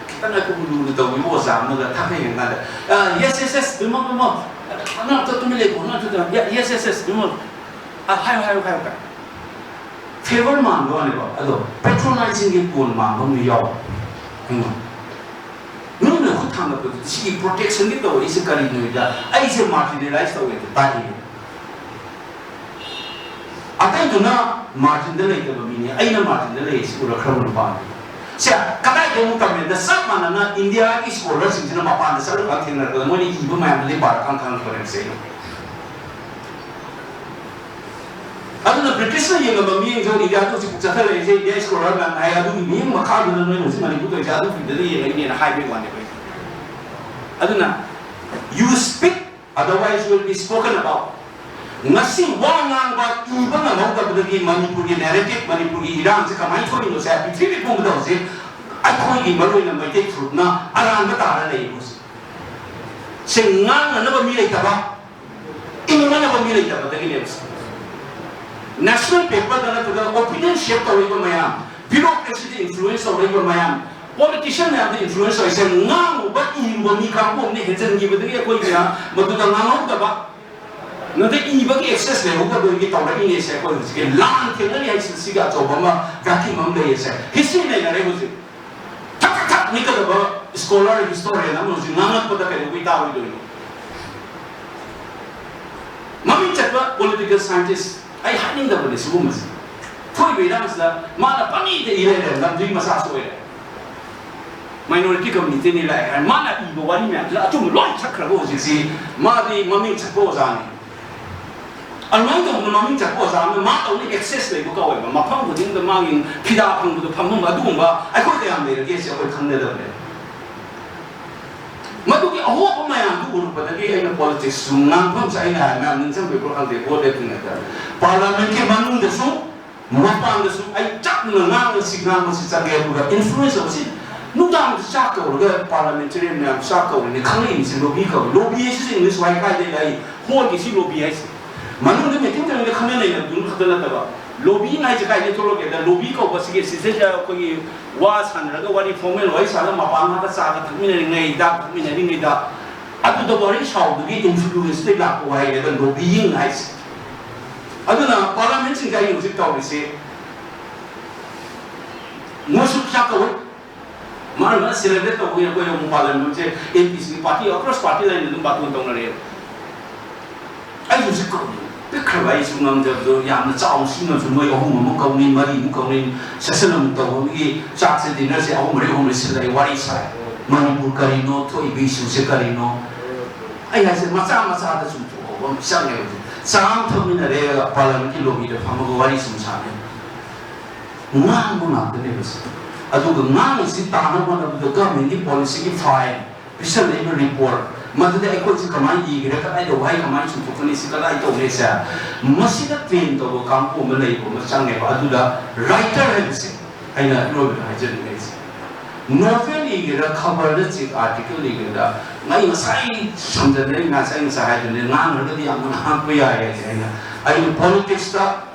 ꯈꯤꯇꯪ ꯑꯩꯈꯣꯏꯕꯨ ꯂꯨꯅ ꯇꯧꯕꯤꯕ ꯑꯣꯖꯥ ꯑꯃꯒ ꯊꯥꯡꯅ ꯌꯦꯡꯀꯥꯟꯗ, "ꯑ, yes, yes, yes, Bimol, Bimol, ꯅꯪ ꯑꯝꯇ ꯇꯨꯃꯤꯟ ꯂꯩꯈꯣ, ꯅꯪ ꯑꯝꯇ ꯇꯨꯃꯤꯟ-, ꯌꯦ-, ꯌꯦꯁ, ꯌꯦꯁ, ꯌꯦꯁ, ꯕꯤꯃꯣꯜ, ꯑ, ꯍꯥꯏꯌꯨ, ꯍꯥꯏꯌꯨ, ꯍꯥꯏꯌꯨ" ꯀꯥꯏ꯫ ꯐꯦꯚꯔ ꯃꯥꯟꯕ ꯋꯥꯅꯦꯕ, ꯑꯗꯣ ꯄꯦꯇ꯭ꯔꯣꯅꯥꯏꯖꯤꯡꯒꯤ ꯇꯣꯟ ꯃꯥꯟꯕ ꯑꯃ ꯌꯥꯎꯕ꯫ ꯈꯪꯉꯕ? ꯅꯪꯅ ꯈꯨꯠ ꯊꯥꯡꯒꯠꯄꯗꯨꯗꯤ ꯁꯤꯒꯤ ꯄ꯭ꯔꯣꯇꯦꯛꯁꯟꯒꯤ ꯇꯧꯔꯛꯏꯁꯦ ꯀꯔꯤꯅꯣꯗ, ꯑꯩꯁꯦ ꯃꯥꯔꯖꯤꯅꯦꯂꯥꯏꯁ ꯇꯧꯋꯦꯗ ꯇꯥꯛꯏꯅꯦ꯫ ꯑꯇꯩ ꯅ ꯃꯥꯔꯖꯤꯟꯗ ꯂꯩꯇꯕ ꯃꯤꯅꯤ, ꯑꯩꯅ ꯃꯥꯔꯖꯤꯟꯗ ꯂꯩ ꯁꯤ ꯎꯔꯛꯈ꯭ꯔꯕ ꯅꯨꯄꯥꯅꯤ꯫ ꯁꯦ, ꯀꯗꯥꯏꯗ ꯑꯃꯨꯛ ꯇꯝꯃꯦꯗ? ꯆꯞ ꯃꯥꯟꯅꯅ ꯏꯟꯗꯤꯌꯥꯒꯤ ꯁ꯭ꯀꯣꯂꯔꯁꯤꯡꯁꯤꯅ ꯃꯄꯥꯟꯗ ꯆꯠꯂꯀꯥꯟ ꯊꯦꯡꯅꯔꯛꯄꯗ ꯃꯣꯏꯅ ꯏꯕ ꯃꯌꯥꯝꯗꯨꯗꯤ ꯄꯥꯔꯀꯥꯟ ꯈꯪꯉꯛꯄꯅꯦꯕꯁꯦ꯫ ꯑꯗꯨꯅ ꯕ꯭ꯔꯤꯇꯤꯁꯅ ꯌꯦꯡꯉꯝꯕ ꯃꯤꯠꯌꯦꯡꯁꯦ ꯏꯟꯗꯤꯌꯥꯗ ꯍꯧꯖꯤꯛ ꯆꯠꯊꯔꯛꯏꯁꯦ, ꯏꯟꯗꯤꯌꯥ ꯁ꯭ꯀꯣꯂꯔ ꯃꯌꯥꯝ ꯍꯥꯏ, ꯑꯗꯨꯒꯤ ꯃꯤꯠꯌꯦꯡ ꯃꯈꯥꯗꯨꯅ ꯅꯣꯏ ꯍꯧꯖꯤꯛ ꯃꯅꯤꯄꯨꯔ ꯇꯧꯔꯤꯁꯦ ꯑꯗꯨꯒꯤꯗꯨꯗ ꯌꯦꯡꯉꯛꯏꯅꯦꯅ ꯍꯥꯏꯕꯒꯤ ꯋꯥꯅꯦꯕ꯫ ꯑꯗꯨꯅ you speak, otherwise you will be spoken about. ꯉꯁꯤ ꯋꯥ ꯉꯥꯡꯕ, ꯏꯕ ꯉꯝꯍꯧꯗꯕꯗꯒꯤ ꯃꯅꯤꯄꯨꯔꯒꯤ ꯅꯦꯔꯦꯇꯤꯚ, ꯃꯅꯤꯄꯨꯔꯒꯤ ꯏꯔꯥꯡꯁꯦ ꯀꯃꯥꯏꯅ ꯊꯣꯛꯏꯅꯣꯁꯦ ꯄ꯭ꯔꯤꯊꯤꯕꯤ ꯄꯨꯝꯕꯗ ꯍꯧꯖꯤꯛ ꯑꯩꯈꯣꯏꯒꯤ ꯃꯔꯨ ꯑꯣꯏꯅ ꯃꯩꯇꯩ ꯐꯨꯔꯨꯞꯅ ꯑꯔꯥꯟꯕ ꯇꯥꯔ ꯂꯩ ꯍꯧꯖꯤꯛ꯫ ꯁꯦ, ꯉꯥꯡꯅꯅꯕ ꯃꯤ ꯂꯩꯇꯕ, ꯏꯪꯅꯅꯕ ꯃꯤ ꯂꯩꯇꯕꯗꯒꯤꯅꯦꯕ꯫ ꯅꯦꯁꯅꯦꯜ ꯄꯦꯄꯔꯗ ꯅꯠꯇ꯭ꯔꯒ ꯑꯣꯄꯤꯅꯤꯌꯟ ꯁꯦꯞ ꯇꯧꯔꯛꯏꯕ ꯃꯌꯥꯝ, ꯕ꯭ꯌꯨꯔꯣꯀ꯭ꯔꯦꯁꯤꯗ ꯏꯟꯐ꯭ꯂꯨꯌꯦꯟꯁ ꯇꯧꯔꯛꯏꯕ ꯃꯌꯥꯝ, ꯄꯣꯂꯤꯇꯤꯁꯤꯌꯟ ꯃꯌꯥꯝꯗ ꯏꯟꯐ꯭ꯂꯨꯌꯦꯟꯁ ꯇꯧꯔꯤꯁꯦ, ꯉꯥꯡꯉꯨꯕ ꯏꯔꯨꯕ ꯃꯤ ꯀꯥꯡꯕꯨ ꯑꯃꯅ ꯍꯦꯟꯖꯟꯈꯤꯕꯗꯒꯤ ꯑꯩꯈꯣꯏꯅ ꯃꯗꯨꯗ ꯉꯥꯡꯍꯧꯗꯕ, ꯅꯠꯇ꯭ꯔ ꯏꯕꯒꯤ ꯑꯦꯛꯁꯦꯁ ꯂꯩꯍꯧꯗꯕꯒꯤ ꯇꯧꯔꯛꯏꯅꯦꯁꯦ꯫ ꯑꯩꯈꯣꯏ ꯍꯧꯖꯤꯛꯀꯤ ꯂꯥꯟ ꯊꯦꯡꯅꯔꯤ ꯍꯥꯏꯁꯤ ꯁꯤꯒꯤ ꯑꯆꯧꯕ ꯑꯃ ꯚꯦꯀ꯭ꯌꯨꯝ ꯑꯃ ꯂꯩꯌꯦꯁꯦ꯫ ꯍꯤꯁꯇ꯭ꯔꯤ ꯅꯩꯅꯔꯦ ꯍꯧꯖꯤꯛ꯫ ꯊꯛ ꯊꯛ ꯊꯛ ꯅꯤꯛꯀꯗꯕ ꯁ꯭ꯀꯣꯂꯔ, ꯍꯤꯁꯇꯣꯔꯤꯌꯟ ꯑꯃ ꯍꯧꯖꯤꯛ ꯉꯥꯡꯉꯛꯄꯗ ꯀꯩꯗꯧꯕꯩ ꯇꯥꯔꯣꯏꯗꯣꯏꯅꯣ? ꯃꯃꯤꯡ ꯆꯠꯄ ꯄꯣꯂꯤꯇꯤꯀꯦꯜ ꯁꯥꯏꯟꯇꯤꯁ, ꯑꯩ ꯍꯥꯏꯅꯤꯡꯗꯕꯅꯦ ꯁꯤꯒꯨꯝꯕꯁꯦ꯫ ꯊꯣꯛꯏꯕ ꯏꯔꯥꯡꯁꯤꯗ ꯃꯥꯅ ꯄꯪꯏꯗ ꯏ ꯂꯩꯔꯦ, ꯂꯝꯗꯨꯒꯤ ꯃꯆꯥꯁꯨ ꯑꯣꯏꯔꯦ꯫ ꯃꯥꯏꯅꯣꯔꯤꯇꯤ ꯀꯝꯃ꯭ꯌꯨꯅꯤꯇꯤꯅꯤ ꯂꯥꯛꯑꯦ ꯍꯥꯏ, ꯃꯥꯅ ꯏꯕ ꯋꯥꯔꯤ ꯃꯌꯥꯝꯁꯤꯅ ꯑꯆꯨꯝꯕ ꯂꯣꯏ ꯆꯠꯈ꯭ꯔꯕ ꯍꯧꯖꯤꯛꯁꯤ꯫ ꯃꯥꯗꯤ ꯃꯃꯤꯡ ꯆꯠꯄ ꯑꯣꯖꯥꯅꯤ꯫ ꯑꯗꯨꯃꯥꯏꯅ ꯇꯧꯗꯅ ꯃꯃꯤꯡ ꯆꯠꯄ ꯑꯣꯖꯥ ꯑꯃꯅ ꯃꯥ ꯇꯧꯅ ꯑꯦꯛꯁꯦꯁ ꯂꯩꯕ ꯀꯧꯋꯦꯕ꯫ ꯃꯐꯝ ꯈꯨꯗꯤꯡꯗ ꯃꯥꯒꯤ ꯐꯤꯗꯥ ꯐꯪꯕꯗꯣ ꯐꯝꯐꯝ ꯑꯗꯨꯒꯨꯝꯕ ꯑꯩꯈꯣꯏꯗ ꯌꯥꯝ ꯂꯩꯔꯒꯦꯁꯦ ꯑꯩꯈꯣꯏ ꯈꯪꯒꯗꯕꯅꯦ꯫ ꯃꯗꯨꯒꯤ ꯑꯍꯣꯕ ꯃꯌꯥꯝꯗꯨ ꯎꯔꯨꯕꯗꯒꯤ ꯑꯩꯅ ꯄꯣꯂꯤꯇꯤꯛꯁꯁꯨ ꯉꯥꯡꯐꯝꯁꯦ ꯑꯩꯅ ꯍꯥꯏ ꯃꯌꯥꯝ ꯅꯤꯡꯁꯤꯡꯕꯤꯕ꯭ꯔꯣ ꯈꯪꯗꯦ, ꯚꯣꯠ ꯂꯦꯞꯇ꯭ꯔꯤꯉꯩꯗ ꯄꯥꯔꯂꯥꯃꯦꯟꯠꯀꯤ ꯃꯅꯨꯡꯗꯁꯨ ꯃꯄꯥꯟꯗꯁꯨ ꯑꯩ ꯆꯞꯅ ꯉꯥꯡꯕꯁꯤ, ꯉꯥꯡꯕꯁꯤ ꯆꯪꯉꯦ꯫ ꯑꯗꯨꯒ ꯏꯟꯐ꯭ꯂꯨꯌꯦꯟꯁ ꯇꯧꯕꯁꯤ ꯅꯨꯡꯗꯥꯡꯗ ꯆꯥꯛ ꯀꯧꯔꯒ ꯄꯥꯔꯂꯥꯃꯦꯟꯇꯔꯤꯌꯟ ꯃꯌꯥꯝ ꯆꯥꯛ ꯀꯧꯔꯤꯅꯤ, ꯈꯪꯅꯩꯅꯤꯁꯦ꯫ ꯂꯣꯕꯤ ꯀꯧꯏ꯫ ꯂꯣꯕꯤ ꯍꯥꯏꯁꯤꯁꯨ ꯏꯪꯂꯤꯁ ꯋꯥꯍꯩ ꯀꯥꯏꯗꯩ ꯂꯥꯛꯏ? ꯍꯣꯜꯒꯤ ꯁꯤ ꯂꯣꯕꯤ ꯍꯥꯏꯁꯦ꯫ ꯃꯅꯨꯡꯗ ꯃꯤꯇꯤꯡ ꯇꯧꯔꯤꯉꯩꯗ ꯈꯪꯅ ꯅꯩꯅꯕꯗꯨ ꯈꯛꯇ ꯅꯠꯇꯕ, ꯂꯣꯕꯤꯡ ꯍꯥꯏꯁꯦ ꯀꯥꯏꯗꯩ ꯊꯣꯛꯂꯛꯀꯦꯗ? ꯂꯣꯕꯤ ꯀꯧꯕꯁꯤꯒꯤ ꯁꯤꯗꯩꯁꯤꯗ ꯑꯩꯈꯣꯏꯒꯤ ꯋꯥ ꯁꯥꯟꯅꯔꯒ, ꯋꯥꯔꯤ ꯐꯣꯔꯃꯦꯜ ꯋꯥꯔꯤ ꯁꯥꯟꯅꯔꯒ ꯃꯄꯥꯟ ꯉꯥꯛꯇ ꯆꯥꯒ ꯊꯛꯃꯤꯟꯅꯔꯤꯉꯩꯗ, ꯊꯛꯃꯤꯟꯅꯔꯤꯉꯩꯗ ꯑꯗꯨꯗ ꯋꯥꯔꯤ ꯁꯥꯎꯕꯗꯨꯒꯤ ꯏꯟꯐ꯭ꯂꯨꯌꯦꯟꯁꯇꯩ ꯂꯥꯛꯄ ꯋꯥꯍꯩꯅꯦꯕ ꯂꯣꯕꯤꯌꯤꯡ ꯍꯥꯏꯁꯦ꯫ ꯑꯗꯨꯅ ꯄꯥꯔꯂꯥꯃꯦꯟꯁꯤꯡꯁꯦ ꯑꯩ ꯍꯧꯖꯤꯛ ꯇꯧꯔꯤꯁꯦ, ꯃꯣꯏꯁꯨ ꯆꯥꯛ ꯀꯧꯏ꯫ ꯃꯥꯅ ꯃꯥꯅ ꯁꯦꯂꯦꯕ꯭ꯔꯦꯠ ꯇꯧꯕꯒꯤ ꯑꯩꯈꯣꯏ ꯑꯃꯨꯛ ꯄꯥꯔꯂꯥꯃꯦꯟꯁꯦ ꯑꯦꯝ ꯄꯤꯁꯤꯡꯒꯤ ꯄꯥꯔꯇꯤ ꯑꯦꯀ꯭ꯔꯣꯁ ꯄꯥꯔꯇꯤ ꯂꯥꯏꯟꯗ ꯑꯗꯨꯝ ꯕꯥꯇꯣꯟ ꯇꯧꯅꯔꯦꯕ꯫ ꯑꯩ ꯍꯧꯖꯤꯛ ꯀꯧꯏ꯫ ꯑꯩꯁꯨ ꯉꯝꯗꯕꯗꯣ ꯌꯥꯝꯅ ꯆꯥꯎꯅ ꯁꯤꯖꯤꯟꯅꯕꯁꯨ ꯃꯣꯏ ꯑꯍꯨꯝ ꯑꯃꯨꯛ ꯀꯧꯅꯤ, ꯃꯔꯤꯃꯨꯛ ꯀꯧꯅꯤ, ꯁꯦꯁꯟ ꯑꯃꯨꯛ ꯇꯧꯕꯒꯤ ꯆꯥꯛꯁꯦ, ꯗꯤꯅꯔꯁꯦ ꯑꯍꯨꯝ ꯃꯔꯤ ꯑꯍꯨꯝ ꯃꯔꯤ ꯁꯤꯜꯂꯛꯑꯦ, ꯋꯥꯔꯤ ꯁꯥꯏ꯫ ꯃꯅꯤꯄꯨꯔ ꯀꯔꯤꯅꯣ, ꯊꯣꯛꯏꯕ ꯏꯁꯨꯁꯦ ꯀꯔꯤꯅꯣ? ꯑꯩ ꯍꯥꯏꯁꯦ ꯃꯆꯥ ꯃꯆꯥꯗ ꯁꯨꯝ ꯊꯣꯛꯍꯧꯕ ꯑꯃ ꯆꯪꯉꯦꯕ꯫ ꯆꯥ ꯑꯃ ꯊꯛꯃꯤꯟꯅꯔꯦ, ꯄꯥꯔꯂꯃꯦꯟꯠꯀꯤ ꯂꯣꯕꯤꯗ ꯐꯝꯃꯒ ꯋꯥꯔꯤ ꯁꯨꯝ ꯁꯥꯟꯅꯩ꯫ ꯉꯥꯡꯕ ꯉꯥꯛꯇꯅꯦꯕ ꯁꯤ꯫ ꯑꯗꯨꯒ ꯉꯥꯡꯉꯤꯁꯤ ꯇꯥꯅꯕ ꯍꯣꯠꯅꯕꯗ ꯒꯚꯔꯟꯃꯦꯟꯠꯀꯤ ꯄꯣꯂꯤꯁꯤꯒꯤ ꯐꯥꯏꯜ, ꯄꯤꯁꯜꯂꯛꯏꯕ ꯔꯤꯄꯣꯔꯠ, ꯃꯗꯨꯗ ꯑꯩꯈꯣꯏꯁꯤ ꯀꯃꯥꯏꯅ ꯏꯒꯦꯔꯥ, ꯀꯗꯥꯏꯗ ꯋꯥꯍꯩ ꯀꯃꯥꯏꯅ ꯆꯨꯝꯊꯣꯛꯀꯅꯤ, ꯁꯤ ꯀꯗꯥꯏ ꯇꯧꯅꯤꯁꯦ, ꯃꯁꯤꯗ ꯇ꯭ꯔꯦꯟ ꯇꯧꯕ ꯀꯥꯡꯕꯨ ꯑꯃ ꯂꯩꯕ ꯑꯃ ꯆꯪꯉꯦꯕ꯫ ꯑꯗꯨꯗ ꯔꯥꯏꯇꯔ ꯍꯥꯏꯕꯁꯦ ꯑꯩꯅ ꯑꯔꯣꯏꯕꯗ ꯍꯥꯏꯖꯅꯤꯡꯉꯤꯁꯦ, ꯅꯣꯚꯦꯜ ꯏꯒꯦꯔꯥ, ꯈꯕꯔꯗ ꯆꯤꯛ ꯑꯥꯔꯇꯤꯀꯜ ꯏꯒꯦꯔꯥ, ꯑꯩ ꯉꯁꯥꯏ ꯁꯝꯖꯟꯅꯔꯦ, ꯉꯁꯥꯏ ꯉꯁꯥꯏ ꯍꯥꯏꯗꯨꯅꯦ, ꯉꯥꯡꯈ꯭ꯔꯒꯗꯤ ꯌꯥꯝ ꯉꯥꯡꯉꯛꯄ ꯌꯥꯏ ꯍꯥꯏꯁꯦ꯫ ꯑꯩꯅ, ꯑꯩꯅ ꯄꯣꯂꯤꯇꯤꯛꯁꯇ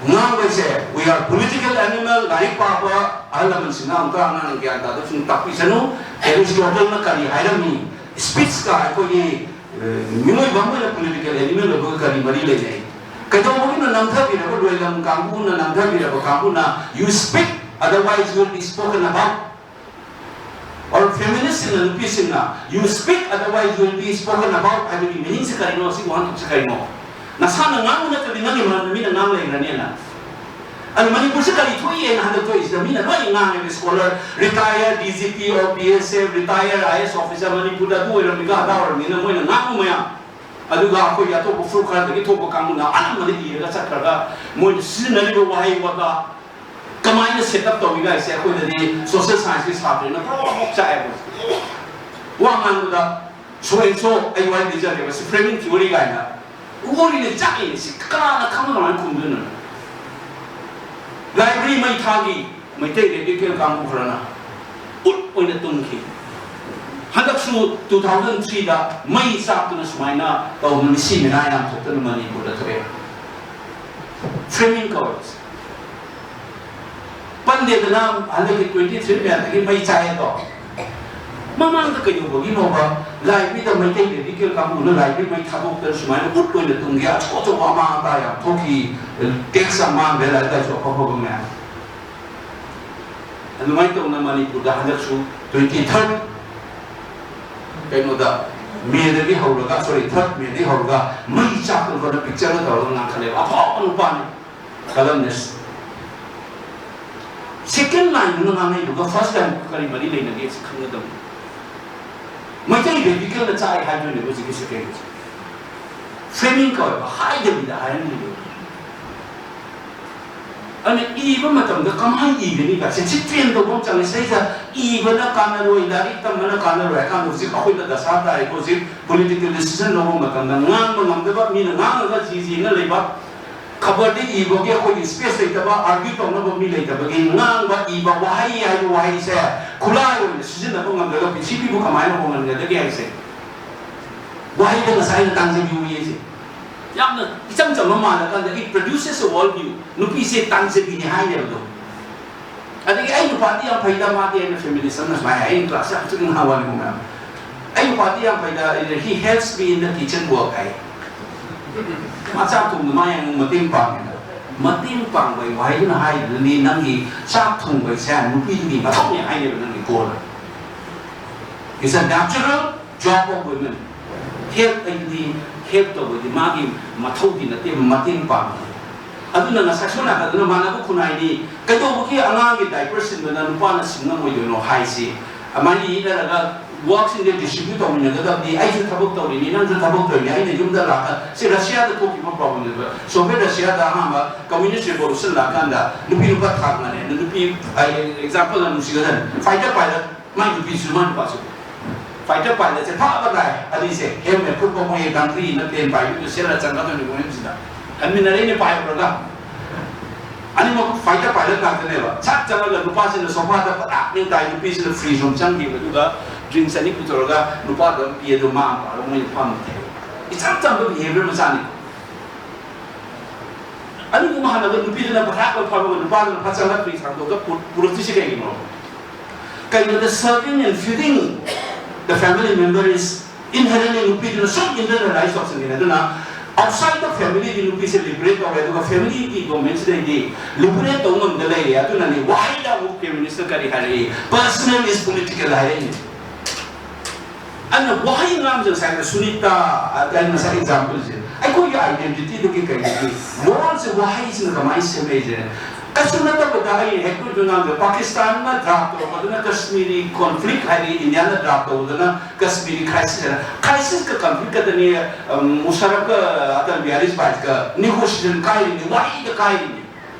ꯉꯥꯡꯕꯁꯦ, we are political animal, ꯂꯥꯏꯔꯤꯛ ꯄꯥꯕ ꯑꯍꯜ ꯂꯃꯟꯁꯤꯡꯅ ꯑꯃꯨꯛꯀ ꯑꯉꯥꯡ ꯒ꯭ꯌꯥꯟ ꯇꯥꯗꯕꯁꯤꯡ ꯇꯥꯛꯄꯤꯁꯅꯨ꯫ ꯑꯦꯔꯤꯁꯇꯣꯇꯜꯅ ꯀꯔꯤ ꯍꯥꯏꯔꯝꯃꯤ? ꯁ꯭ꯄꯤꯆꯀ ꯑꯩꯈꯣꯏꯒꯤ, ꯑ, ꯃꯤꯑꯣꯏꯕ ꯑꯃ ꯑꯣꯏꯅ ꯄꯣꯂꯤꯇꯤꯀꯦꯜ ꯑꯦꯅꯤꯃꯦꯜ ꯑꯣꯏꯕꯒ ꯀꯔꯤ ꯃꯔꯤ ꯂꯩꯅꯩ? ꯀꯩꯗꯧꯕꯒꯤꯅꯣ ꯅꯝꯊꯕꯤꯔꯕ ꯂꯣꯏꯂꯝ ꯀꯥꯡꯕꯨꯅ, ꯅꯝꯊꯕꯤꯔꯕ ꯀꯥꯡꯕꯨꯅ, "You speak, otherwise you will be spoken about"? Or ꯐꯦꯃꯤꯅꯤꯁꯁꯤꯡꯅ, ꯅꯨꯄꯤꯁꯤꯡꯅ, "You speak, otherwise you will be spoken about" ꯍꯥꯏꯕꯒꯤ ꯃꯤꯅꯤꯡꯁꯦ ꯀꯔꯤꯅꯣ? ꯁꯤ ꯋꯥꯍꯟꯊꯣꯛꯁꯦ ꯀꯔꯤꯅꯣ? ꯅꯁꯥꯅ ꯉꯥꯡꯕ ꯅꯠꯇ꯭ꯔꯗꯤ ꯅꯪꯒꯤ ꯃꯔꯝꯗ ꯃꯤꯅ ꯉꯥꯡ ꯂꯩꯈ꯭ꯔꯅꯦꯅ꯫ ꯑꯗꯨ ꯃꯅꯤꯄꯨꯔꯁꯤ ꯀꯔꯤ ꯊꯣꯛꯏꯑꯦꯅ ꯍꯟꯗꯛ ꯊꯣꯛꯏꯁꯤꯗ ꯃꯤꯅ ꯂꯣꯏ ꯉꯥꯡꯉꯦꯕ, scholar, retire D G P ꯑꯣ ꯄꯤ ꯑꯦꯁ ꯑꯦꯐ, ꯔꯤꯇꯥꯌꯔ ꯑꯥꯏ ꯑꯦꯁ ꯑꯣꯐꯤꯁꯥꯔ, ꯃꯅꯤꯄꯨꯔꯗ ꯑꯗꯨ ꯑꯣꯏꯔꯝꯃꯤꯒ ꯑꯗꯥ ꯑꯣꯏꯔꯝꯃꯤꯅ ꯃꯣꯏꯅ ꯉꯥꯡꯕ ꯃꯌꯥꯝ꯫ ꯑꯗꯨꯒ ꯑꯩꯈꯣꯏꯒꯤ ꯑꯇꯣꯞꯄ ꯐꯨꯔꯨꯞ ꯈꯔꯗꯒꯤ ꯊꯣꯛꯄ ꯀꯥꯡꯕꯨꯅ ꯑꯅꯝꯕꯅ ꯏꯔꯒ ꯆꯠꯈ꯭ꯔꯒ ꯃꯣꯏꯅ ꯁꯤꯖꯤꯟꯅꯔꯤꯕ ꯋꯥꯍꯩ ꯋꯥꯇꯥ ꯀꯃꯥꯏꯅ ꯁꯦꯠ ꯑꯞ ꯇꯧꯏ ꯍꯥꯏꯁꯦ ꯑꯩꯈꯣꯏꯗꯗꯤ ꯁꯣꯁꯤꯌꯦꯜ ꯁꯥꯏꯟꯁꯀꯤ ꯁꯥꯇ꯭ꯔꯅ ꯄ꯭ꯔꯣꯛ ꯄ꯭ꯔꯣꯛ ꯆꯥꯛꯑꯦꯕ꯫ ꯋꯥ ꯉꯥꯡꯕꯗ so and so, ꯑꯩ ꯋꯥꯔꯤ ꯂꯤꯖꯒꯦꯕ, ꯁꯤ ꯐ꯭ꯔꯦꯃꯤꯡ ꯊꯤꯑꯣꯔꯤ ꯀꯥꯏꯅ꯫ ꯎꯔꯤꯅꯦ, ꯆꯥꯛꯏꯅꯦ, ꯁꯤ ꯀꯅꯥꯅ ꯈꯪꯕ, ꯀꯃꯥꯏꯅ ꯈꯨꯝꯗꯣꯏꯅꯣ? ꯂꯥꯏꯕ꯭ꯔꯦꯔꯤ ꯃꯩ ꯊꯥꯈꯤ, ꯃꯩꯇꯩ ꯔꯦꯗꯤꯀꯦꯜ ꯀꯥꯡꯕꯨ ꯈꯔꯅ ꯎꯠ ꯑꯣꯏꯅ ꯇꯨꯝꯈꯤ꯫ ꯍꯟꯗꯛꯁꯨ ꯇꯨ ꯊꯥꯎꯖꯟ ꯊ꯭ꯔꯤꯗ ꯃꯩ ꯆꯥꯛꯇꯨꯅ ꯁꯨꯃꯥꯏꯅ ꯇꯧꯗꯅ ꯃꯤꯁꯤ ꯃꯤꯅꯥ ꯌꯥꯝ ꯊꯣꯛꯇꯅ ꯃꯅꯤꯄꯨꯔꯗ ꯊꯣꯛꯑꯦ꯫ ꯐ꯭ꯔꯦꯃꯤꯡ ꯀꯧꯋꯦ꯫ ꯄꯟꯗꯦꯗꯅ ꯍꯟꯗꯛꯀꯤ ꯇ꯭ꯋꯦꯟꯇꯤ ꯊ꯭ꯔꯤ ꯃꯌꯥꯝꯗꯒꯤ ꯃꯩ ꯆꯥꯏꯌꯦꯗꯣ꯫ ꯃꯃꯥꯡꯗ ꯀꯩꯗꯧꯕꯒꯤꯅꯣꯕ ꯂꯥꯏꯕ꯭ꯔꯦꯔꯤꯗ ꯃꯩꯇꯩ ꯔꯦꯗꯤꯀꯦꯜ ꯀꯥꯡꯕꯨꯅ ꯂꯥꯏꯕ꯭ꯔꯦꯔꯤ ꯃꯩ ꯊꯥꯗꯣꯛꯇꯅ ꯁꯨꯃꯥꯏꯅ ꯎꯠ ꯑꯣꯏꯅ ꯇꯨꯝꯒꯦ? ꯑꯆꯧ ꯑꯆꯧꯕ ꯑꯃꯥꯡ ꯑꯇꯥ ꯌꯥꯝ ꯊꯣꯛꯈꯤ, ꯇꯦꯛꯁ ꯌꯥꯝ ꯃꯥꯡꯈ꯭ꯔꯦ, ꯂꯥꯏꯔꯤꯛ ꯂꯥꯏꯁꯨ ꯑꯐ ꯑꯐꯕ ꯃꯌꯥꯝ꯫ ꯑꯗꯨꯃꯥꯏꯅ ꯇꯧꯅ ꯃꯅꯤꯄꯨꯔꯗ ꯍꯟꯗꯛꯁꯨ ꯇ꯭ꯋꯦꯟꯇꯤ ꯊꯥꯔꯠ ꯀꯩꯅꯣꯗ ꯃꯦꯗꯒꯤ ꯍꯧꯔꯒ, ꯁꯣꯔꯤ, ꯊꯥꯔꯠ ꯃꯦꯗꯒꯤ ꯍꯧꯔꯒ ꯃꯩ ꯆꯥꯛꯇꯅ ꯄꯤꯛꯆꯔꯒ ꯇꯧꯔꯒ ꯉꯥꯡꯈꯠꯂꯦꯕ꯫ ꯑꯐꯥꯎꯕ ꯅꯨꯄꯥꯅꯤ꯫ ꯀꯂꯝꯅꯤꯁ꯫ ꯁꯦꯀꯦꯟ ꯂꯥꯏꯟꯗꯨꯅ ꯉꯥꯡꯉꯛꯏꯗꯨꯒ ꯐꯥꯔꯁ ꯂꯥꯏꯟ ꯀꯔꯤ ꯃꯔꯤ ꯂꯩꯅꯒꯦ ꯁꯤ ꯈꯪꯒꯗꯕꯅꯤ꯫ ꯃꯩꯇꯩ ꯔꯦꯗꯤꯀꯦꯜꯅ ꯆꯥꯛꯑꯦ ꯍꯥꯏꯗꯣꯏꯅꯦꯕ ꯍꯧꯖꯤꯛꯀꯤ ꯁꯦꯀꯦꯟꯒꯤꯁꯦ꯫ ꯐ꯭ꯔꯦꯃꯤꯡ ꯀꯧꯋꯦꯕ, ꯍꯥꯏꯗꯕꯤꯗ ꯍꯥꯏꯍꯟꯕꯤꯗꯣ꯫ ꯑꯗꯨꯅ ꯏꯕ ꯃꯇꯝꯗ ꯀꯃꯥꯏꯅ ꯏꯒꯅꯤ ꯀꯥꯏꯁꯦ ꯁꯤ ꯇ꯭ꯔꯦꯟ ꯇꯧꯕ ꯑꯃ ꯆꯪꯉꯦ꯫ ꯁꯤꯗꯩꯁꯤꯗ ꯏꯕꯅ ꯀꯥꯟꯅꯔꯣꯏ, ꯂꯥꯏꯔꯤꯛ ꯇꯝꯕꯅ ꯀꯥꯟꯅꯔꯣꯏ ꯍꯥꯏ ꯀꯥꯟꯗ ꯍꯧꯖꯤꯛ ꯑꯩꯈꯣꯏꯅ ꯗꯁꯥ ꯇꯥꯏꯀꯣ꯫ ꯍꯧꯖꯤꯛ ꯄꯣꯂꯤꯇꯤꯀꯦꯜ ꯗꯤꯁꯤꯖꯟ ꯂꯧꯕ ꯃꯇꯝꯗ ꯉꯥꯡꯕ ꯉꯝꯗꯕ, ꯃꯤꯅ ꯉꯥꯡꯉꯒ ꯖꯤ ꯖꯤꯅ ꯂꯩꯕ, ꯈꯕꯔꯗ ꯏꯕꯒꯤ ꯑꯩꯈꯣꯏꯒꯤ ꯁ꯭ꯄꯦꯁ ꯂꯩꯇꯕ, ꯑꯥꯔꯒ꯭ꯌꯨ ꯇꯧꯅꯕ ꯃꯤ ꯂꯩꯇꯕꯒꯤ ꯉꯥꯡꯕ, ꯏꯕ, ꯋꯥꯍꯩ ꯍꯥꯏꯕ ꯋꯥꯍꯩꯁꯦ ꯈꯨꯠꯂꯥꯏ ꯑꯣꯏꯅ ꯁꯤꯖꯤꯟꯅꯕ ꯉꯝꯗ꯭ꯔꯒ ꯄ꯭ꯔꯤꯊꯤꯕꯤꯕꯨ ꯀꯃꯥꯏꯅ ꯍꯣꯡꯍꯟꯒꯗꯒꯦ ꯍꯥꯏꯁꯦ꯫ ꯋꯥꯍꯩꯗ ꯉꯁꯥꯏ ꯑꯩꯅ ꯇꯥꯡꯖꯕꯤ ꯋꯥꯍꯩꯁꯦ ꯌꯥꯝꯅ ꯏꯆꯝ ꯆꯝꯕ ꯃꯥꯜꯂꯀꯥꯟꯗ, "It produces a world view"꯫ ꯅꯨꯄꯤꯁꯦ ꯇꯥꯡꯖꯕꯤꯅꯤ ꯍꯥꯏꯅꯦꯕꯗꯣ꯫ ꯑꯗꯒꯤ ꯑꯩ ꯅꯨꯄꯥꯗꯤ ꯌꯥꯝ ꯐꯩꯗ, ꯃꯥꯗꯤ, ꯑꯩꯅ ꯐꯦꯃꯤꯅꯤꯁ ꯑꯃꯅ ꯁꯨꯃꯥꯏꯅ ꯍꯥꯏ, ꯑꯩꯅ ꯀ꯭ꯂꯥꯁ ꯌꯥꯝ ꯊꯤꯅ ꯉꯥꯡꯕ ꯋꯥꯅꯤ ꯈꯪꯕ꯭ꯔꯥ? "ꯑꯩ ꯅꯨꯄꯥꯗꯤ ꯌꯥꯝ ꯐꯩꯗ, he helps me in the kitchen work" ꯍꯥꯏ꯫ "ꯃꯥ ꯆꯥꯛ ꯊꯣꯡꯕꯗ ꯃꯥ ꯌꯥꯝ ꯃꯇꯦꯡ ꯄꯥꯡꯉꯦꯅ"꯫ ꯃꯇꯦꯡ ꯄꯥꯡꯕꯒꯤ ꯋꯥꯍꯩꯗꯨꯅ ꯍꯥꯏꯔꯤꯗꯨꯅꯗꯤ ꯅꯪꯒꯤ ꯆꯥꯛ ꯊꯣꯡꯕꯁꯦ ꯅꯨꯄꯤꯗꯨꯒꯤ ꯃꯊꯧꯅꯦ ꯍꯥꯏꯅꯦꯕ ꯅꯪꯒꯤ goal. It's a natural job of women꯫ Help ꯑꯩꯗꯤ, ꯍꯦꯜꯞ ꯇꯧꯕꯗꯤ ꯃꯥꯒꯤ ꯃꯊꯧꯗꯤ ꯅꯠꯇꯦ, ꯃꯇꯦꯡ ꯄꯥꯡꯕꯅꯤ꯫ ꯑꯗꯨꯅ ꯉꯁꯥꯏ ꯁꯣꯝ ꯅꯥꯀꯟꯗꯅ ꯃꯥꯟꯅꯕ ꯈꯨꯟꯅꯥꯏꯅꯤ, ꯀꯩꯗꯧꯕꯒꯤ ꯑꯉꯥꯡꯒꯤ ꯗꯥꯏꯄꯔ ꯁꯤꯟꯕꯗ ꯅꯨꯄꯥꯅ ꯁꯤꯟ ꯉꯝꯃꯣꯏꯗꯣꯏꯅꯣ ꯍꯥꯏꯁꯤ? ꯑꯗꯨꯃꯥꯏꯅ ꯌꯦꯠꯅꯔꯒ ꯋꯥꯔꯛꯁꯤꯡꯁꯦ ꯗꯤꯁꯇ꯭ꯔꯤꯕ꯭ꯌꯨꯠ ꯇꯧꯃꯤꯟꯅꯒꯗꯕꯗꯤ, ꯑꯩꯁꯨ ꯊꯕꯛ ꯇꯧꯔꯤꯅꯤ, ꯅꯪꯁꯨ ꯊꯕꯛ ꯇꯧꯔꯤꯅꯤ, ꯑꯩꯅ ꯌꯨꯝꯗ ꯂꯥꯛꯑꯒ, ꯁꯤ ꯔꯁꯤꯌꯥꯗ ꯊꯣꯛꯈꯤꯕ ꯄ꯭ꯔꯣꯕ꯭ꯂꯦꯝꯅꯦꯕ꯫ ꯁꯣꯚꯤꯌꯦꯠ ꯔꯁꯤꯌꯥꯗ ꯑꯍꯥꯟꯕ ꯀꯝꯃ꯭ꯌꯨꯅꯤꯁ ꯔꯤꯚꯣꯂꯨꯁꯟ ꯂꯥꯛꯀꯥꯟꯗ ꯅꯨꯄꯤ ꯅꯨꯄꯥ ꯊꯥꯛꯅꯔꯦ꯫ ꯅꯨꯄꯤ, ꯑꯦꯛꯖꯥꯝꯄꯜ ꯌꯥꯝ ꯅꯨꯡꯁꯤꯒꯗꯕꯅꯤ, ꯐꯥꯏꯇꯔ ꯄꯥꯏꯂꯠ, ꯃꯥꯏ ꯅꯨꯄꯤꯁꯨ ꯃꯥꯏ ꯅꯨꯄꯥꯁꯨ꯫ ꯐꯥꯏꯇꯔ ꯄꯥꯏꯂꯠꯁꯦ ꯐꯕ ꯇꯥꯏ, ꯑꯗꯨꯏꯁꯦ ꯍꯦꯜꯃꯦꯠ ꯀꯨꯞꯄ, ꯃꯣꯏ ꯒꯟ ꯐ꯭ꯔꯤ ꯅꯠꯇꯦ, ꯄꯥꯏꯕꯤꯗꯨ ꯁꯦꯠꯂ ꯆꯪꯒꯗꯣꯏꯅꯤ ꯃꯣꯏ ꯌꯨꯝꯁꯤꯗ꯫ ꯍꯟꯃꯤꯟꯅꯔꯛꯏꯅꯦ ꯄꯥꯏꯔꯨꯔꯒ꯫ ꯑꯅꯤꯃꯛ ꯐꯥꯏꯇꯔ ꯄꯥꯏꯂꯠ ꯉꯥꯛꯇꯅꯦꯕ꯫ ꯁꯠ ꯆꯠꯂꯒ ꯅꯨꯄꯥꯁꯤꯅ ꯁꯣꯐꯥꯗ ꯄꯗꯥꯛ ꯅꯤꯡ ꯇꯥꯏ, ꯅꯨꯄꯤꯁꯤꯅ ꯐ꯭ꯔꯤꯖ ꯔꯨꯝ ꯆꯪꯈꯤꯕ, ꯑꯗꯨꯒ ꯗ꯭ꯔꯤꯡꯁ ꯑꯅꯤ ꯄꯨꯊꯣꯔꯒ ꯅꯨꯄꯥꯗ ꯑꯃ ꯄꯤ, ꯑꯗꯨ ꯃꯥ ꯑꯃ ꯄꯥꯔꯒ ꯃꯣꯏꯅ ꯐꯝꯃ ꯊꯛꯑꯦ꯫ ꯏꯆꯝ ꯆꯝꯕ ꯕꯤꯍꯦꯕꯤꯌꯔ ꯃꯆꯥꯅꯤ꯫ ꯑꯅꯤꯗꯨ ꯃꯥꯟꯅꯕ, ꯅꯨꯄꯤꯗꯨꯅ ꯄꯗꯥꯛ ꯐꯝꯃꯒ ꯅꯨꯄꯥꯗꯨꯅ ꯐꯠ ꯆꯪꯉꯒ ꯐ꯭ꯔꯤꯖ ꯍꯥꯡꯗꯣꯛꯑꯒ ꯄꯨ-, ꯄꯨꯔꯛꯇ꯭ꯔꯤꯁꯤ ꯀꯩꯒꯤꯅꯣ? ꯀꯩꯒꯤꯅꯣꯗ serving and feeding the family member is inherently ꯅꯨꯄꯤꯗꯨꯅ ꯁꯨꯝ internalized ꯇꯧꯁꯤꯟꯒꯅꯤ꯫ ꯑꯗꯨꯅ outside the family ꯗꯤ ꯅꯨꯄꯤꯁꯦ liberate ꯇꯧꯔꯦ, ꯑꯗꯨꯒ family ꯒꯤ ꯗꯣꯃꯦꯟꯁꯤꯗꯩꯗꯤ liberate ꯇꯧ ꯉꯝꯗ ꯂꯩꯔꯦ꯫ ꯑꯗꯨꯅꯅꯤ ꯋꯥꯍꯩꯗ ꯑꯃꯨꯛ ꯐꯦꯃꯤꯅꯤꯁꯅ ꯀꯔꯤ ꯍꯥꯏꯔꯛꯏ? "Personal is political" ꯍꯥꯏꯔꯛꯏꯅꯤ꯫ ꯑꯗꯨꯅ ꯋꯥꯍꯩ ꯉꯥꯡꯕꯁꯦ ꯉꯁꯥꯏꯅ ꯁꯨꯅꯤꯇꯥ, ꯑꯩꯅ ꯉꯁꯥꯏ ꯑꯦꯛꯖꯥꯝꯄꯜꯁꯦ, ꯑꯩꯈꯣꯏꯒꯤ ꯑꯥꯏꯗꯦꯟꯇꯤꯇꯤꯗꯨꯒꯤ ꯀꯩꯅꯣꯒꯤ ꯂꯣꯟꯁꯦ ꯋꯥꯍꯩꯁꯤꯅ ꯀꯃꯥꯏꯅ ꯁꯦꯝꯃꯛꯏꯁꯦ? ꯀꯩꯁꯨ ꯅꯠꯇꯕꯗ ꯑꯩ ꯍꯦꯛ ꯉꯥꯡꯕ, ꯄꯥꯀꯤꯁꯇꯥꯟꯅ ꯗ꯭ꯔꯥꯐ ꯇꯧꯔꯛꯄꯗꯨꯅ ꯀꯁꯃꯤꯔꯤ ꯀꯣꯟꯐ꯭ꯂꯤꯛ ꯍꯥꯏꯔꯤ, ꯏꯟꯗꯤꯌꯥꯅ ꯗ꯭ꯔꯥꯐ ꯇꯧꯕꯗꯨꯅ ꯀꯁꯃꯤꯔꯤ ꯈ꯭ꯔꯥꯏꯁꯤꯁ ꯍꯥꯏꯅ꯫ ꯈ꯭ꯔꯥꯏꯁꯤꯁꯀ ꯀꯟꯐ꯭ꯂꯤꯛꯀꯗꯅꯤ, ꯎꯝ, ꯃꯨꯁꯔꯐꯀ ꯑꯇꯜ ꯕꯤꯍꯥꯔꯤ ꯕꯥꯖꯄꯥꯏꯒ ꯅꯦꯒꯣꯁꯤꯌꯦꯁꯟ ꯀꯥꯏꯔꯤꯅꯤ, ꯋꯥꯍꯩꯗ ꯀꯥꯏꯔꯤꯅꯤ꯫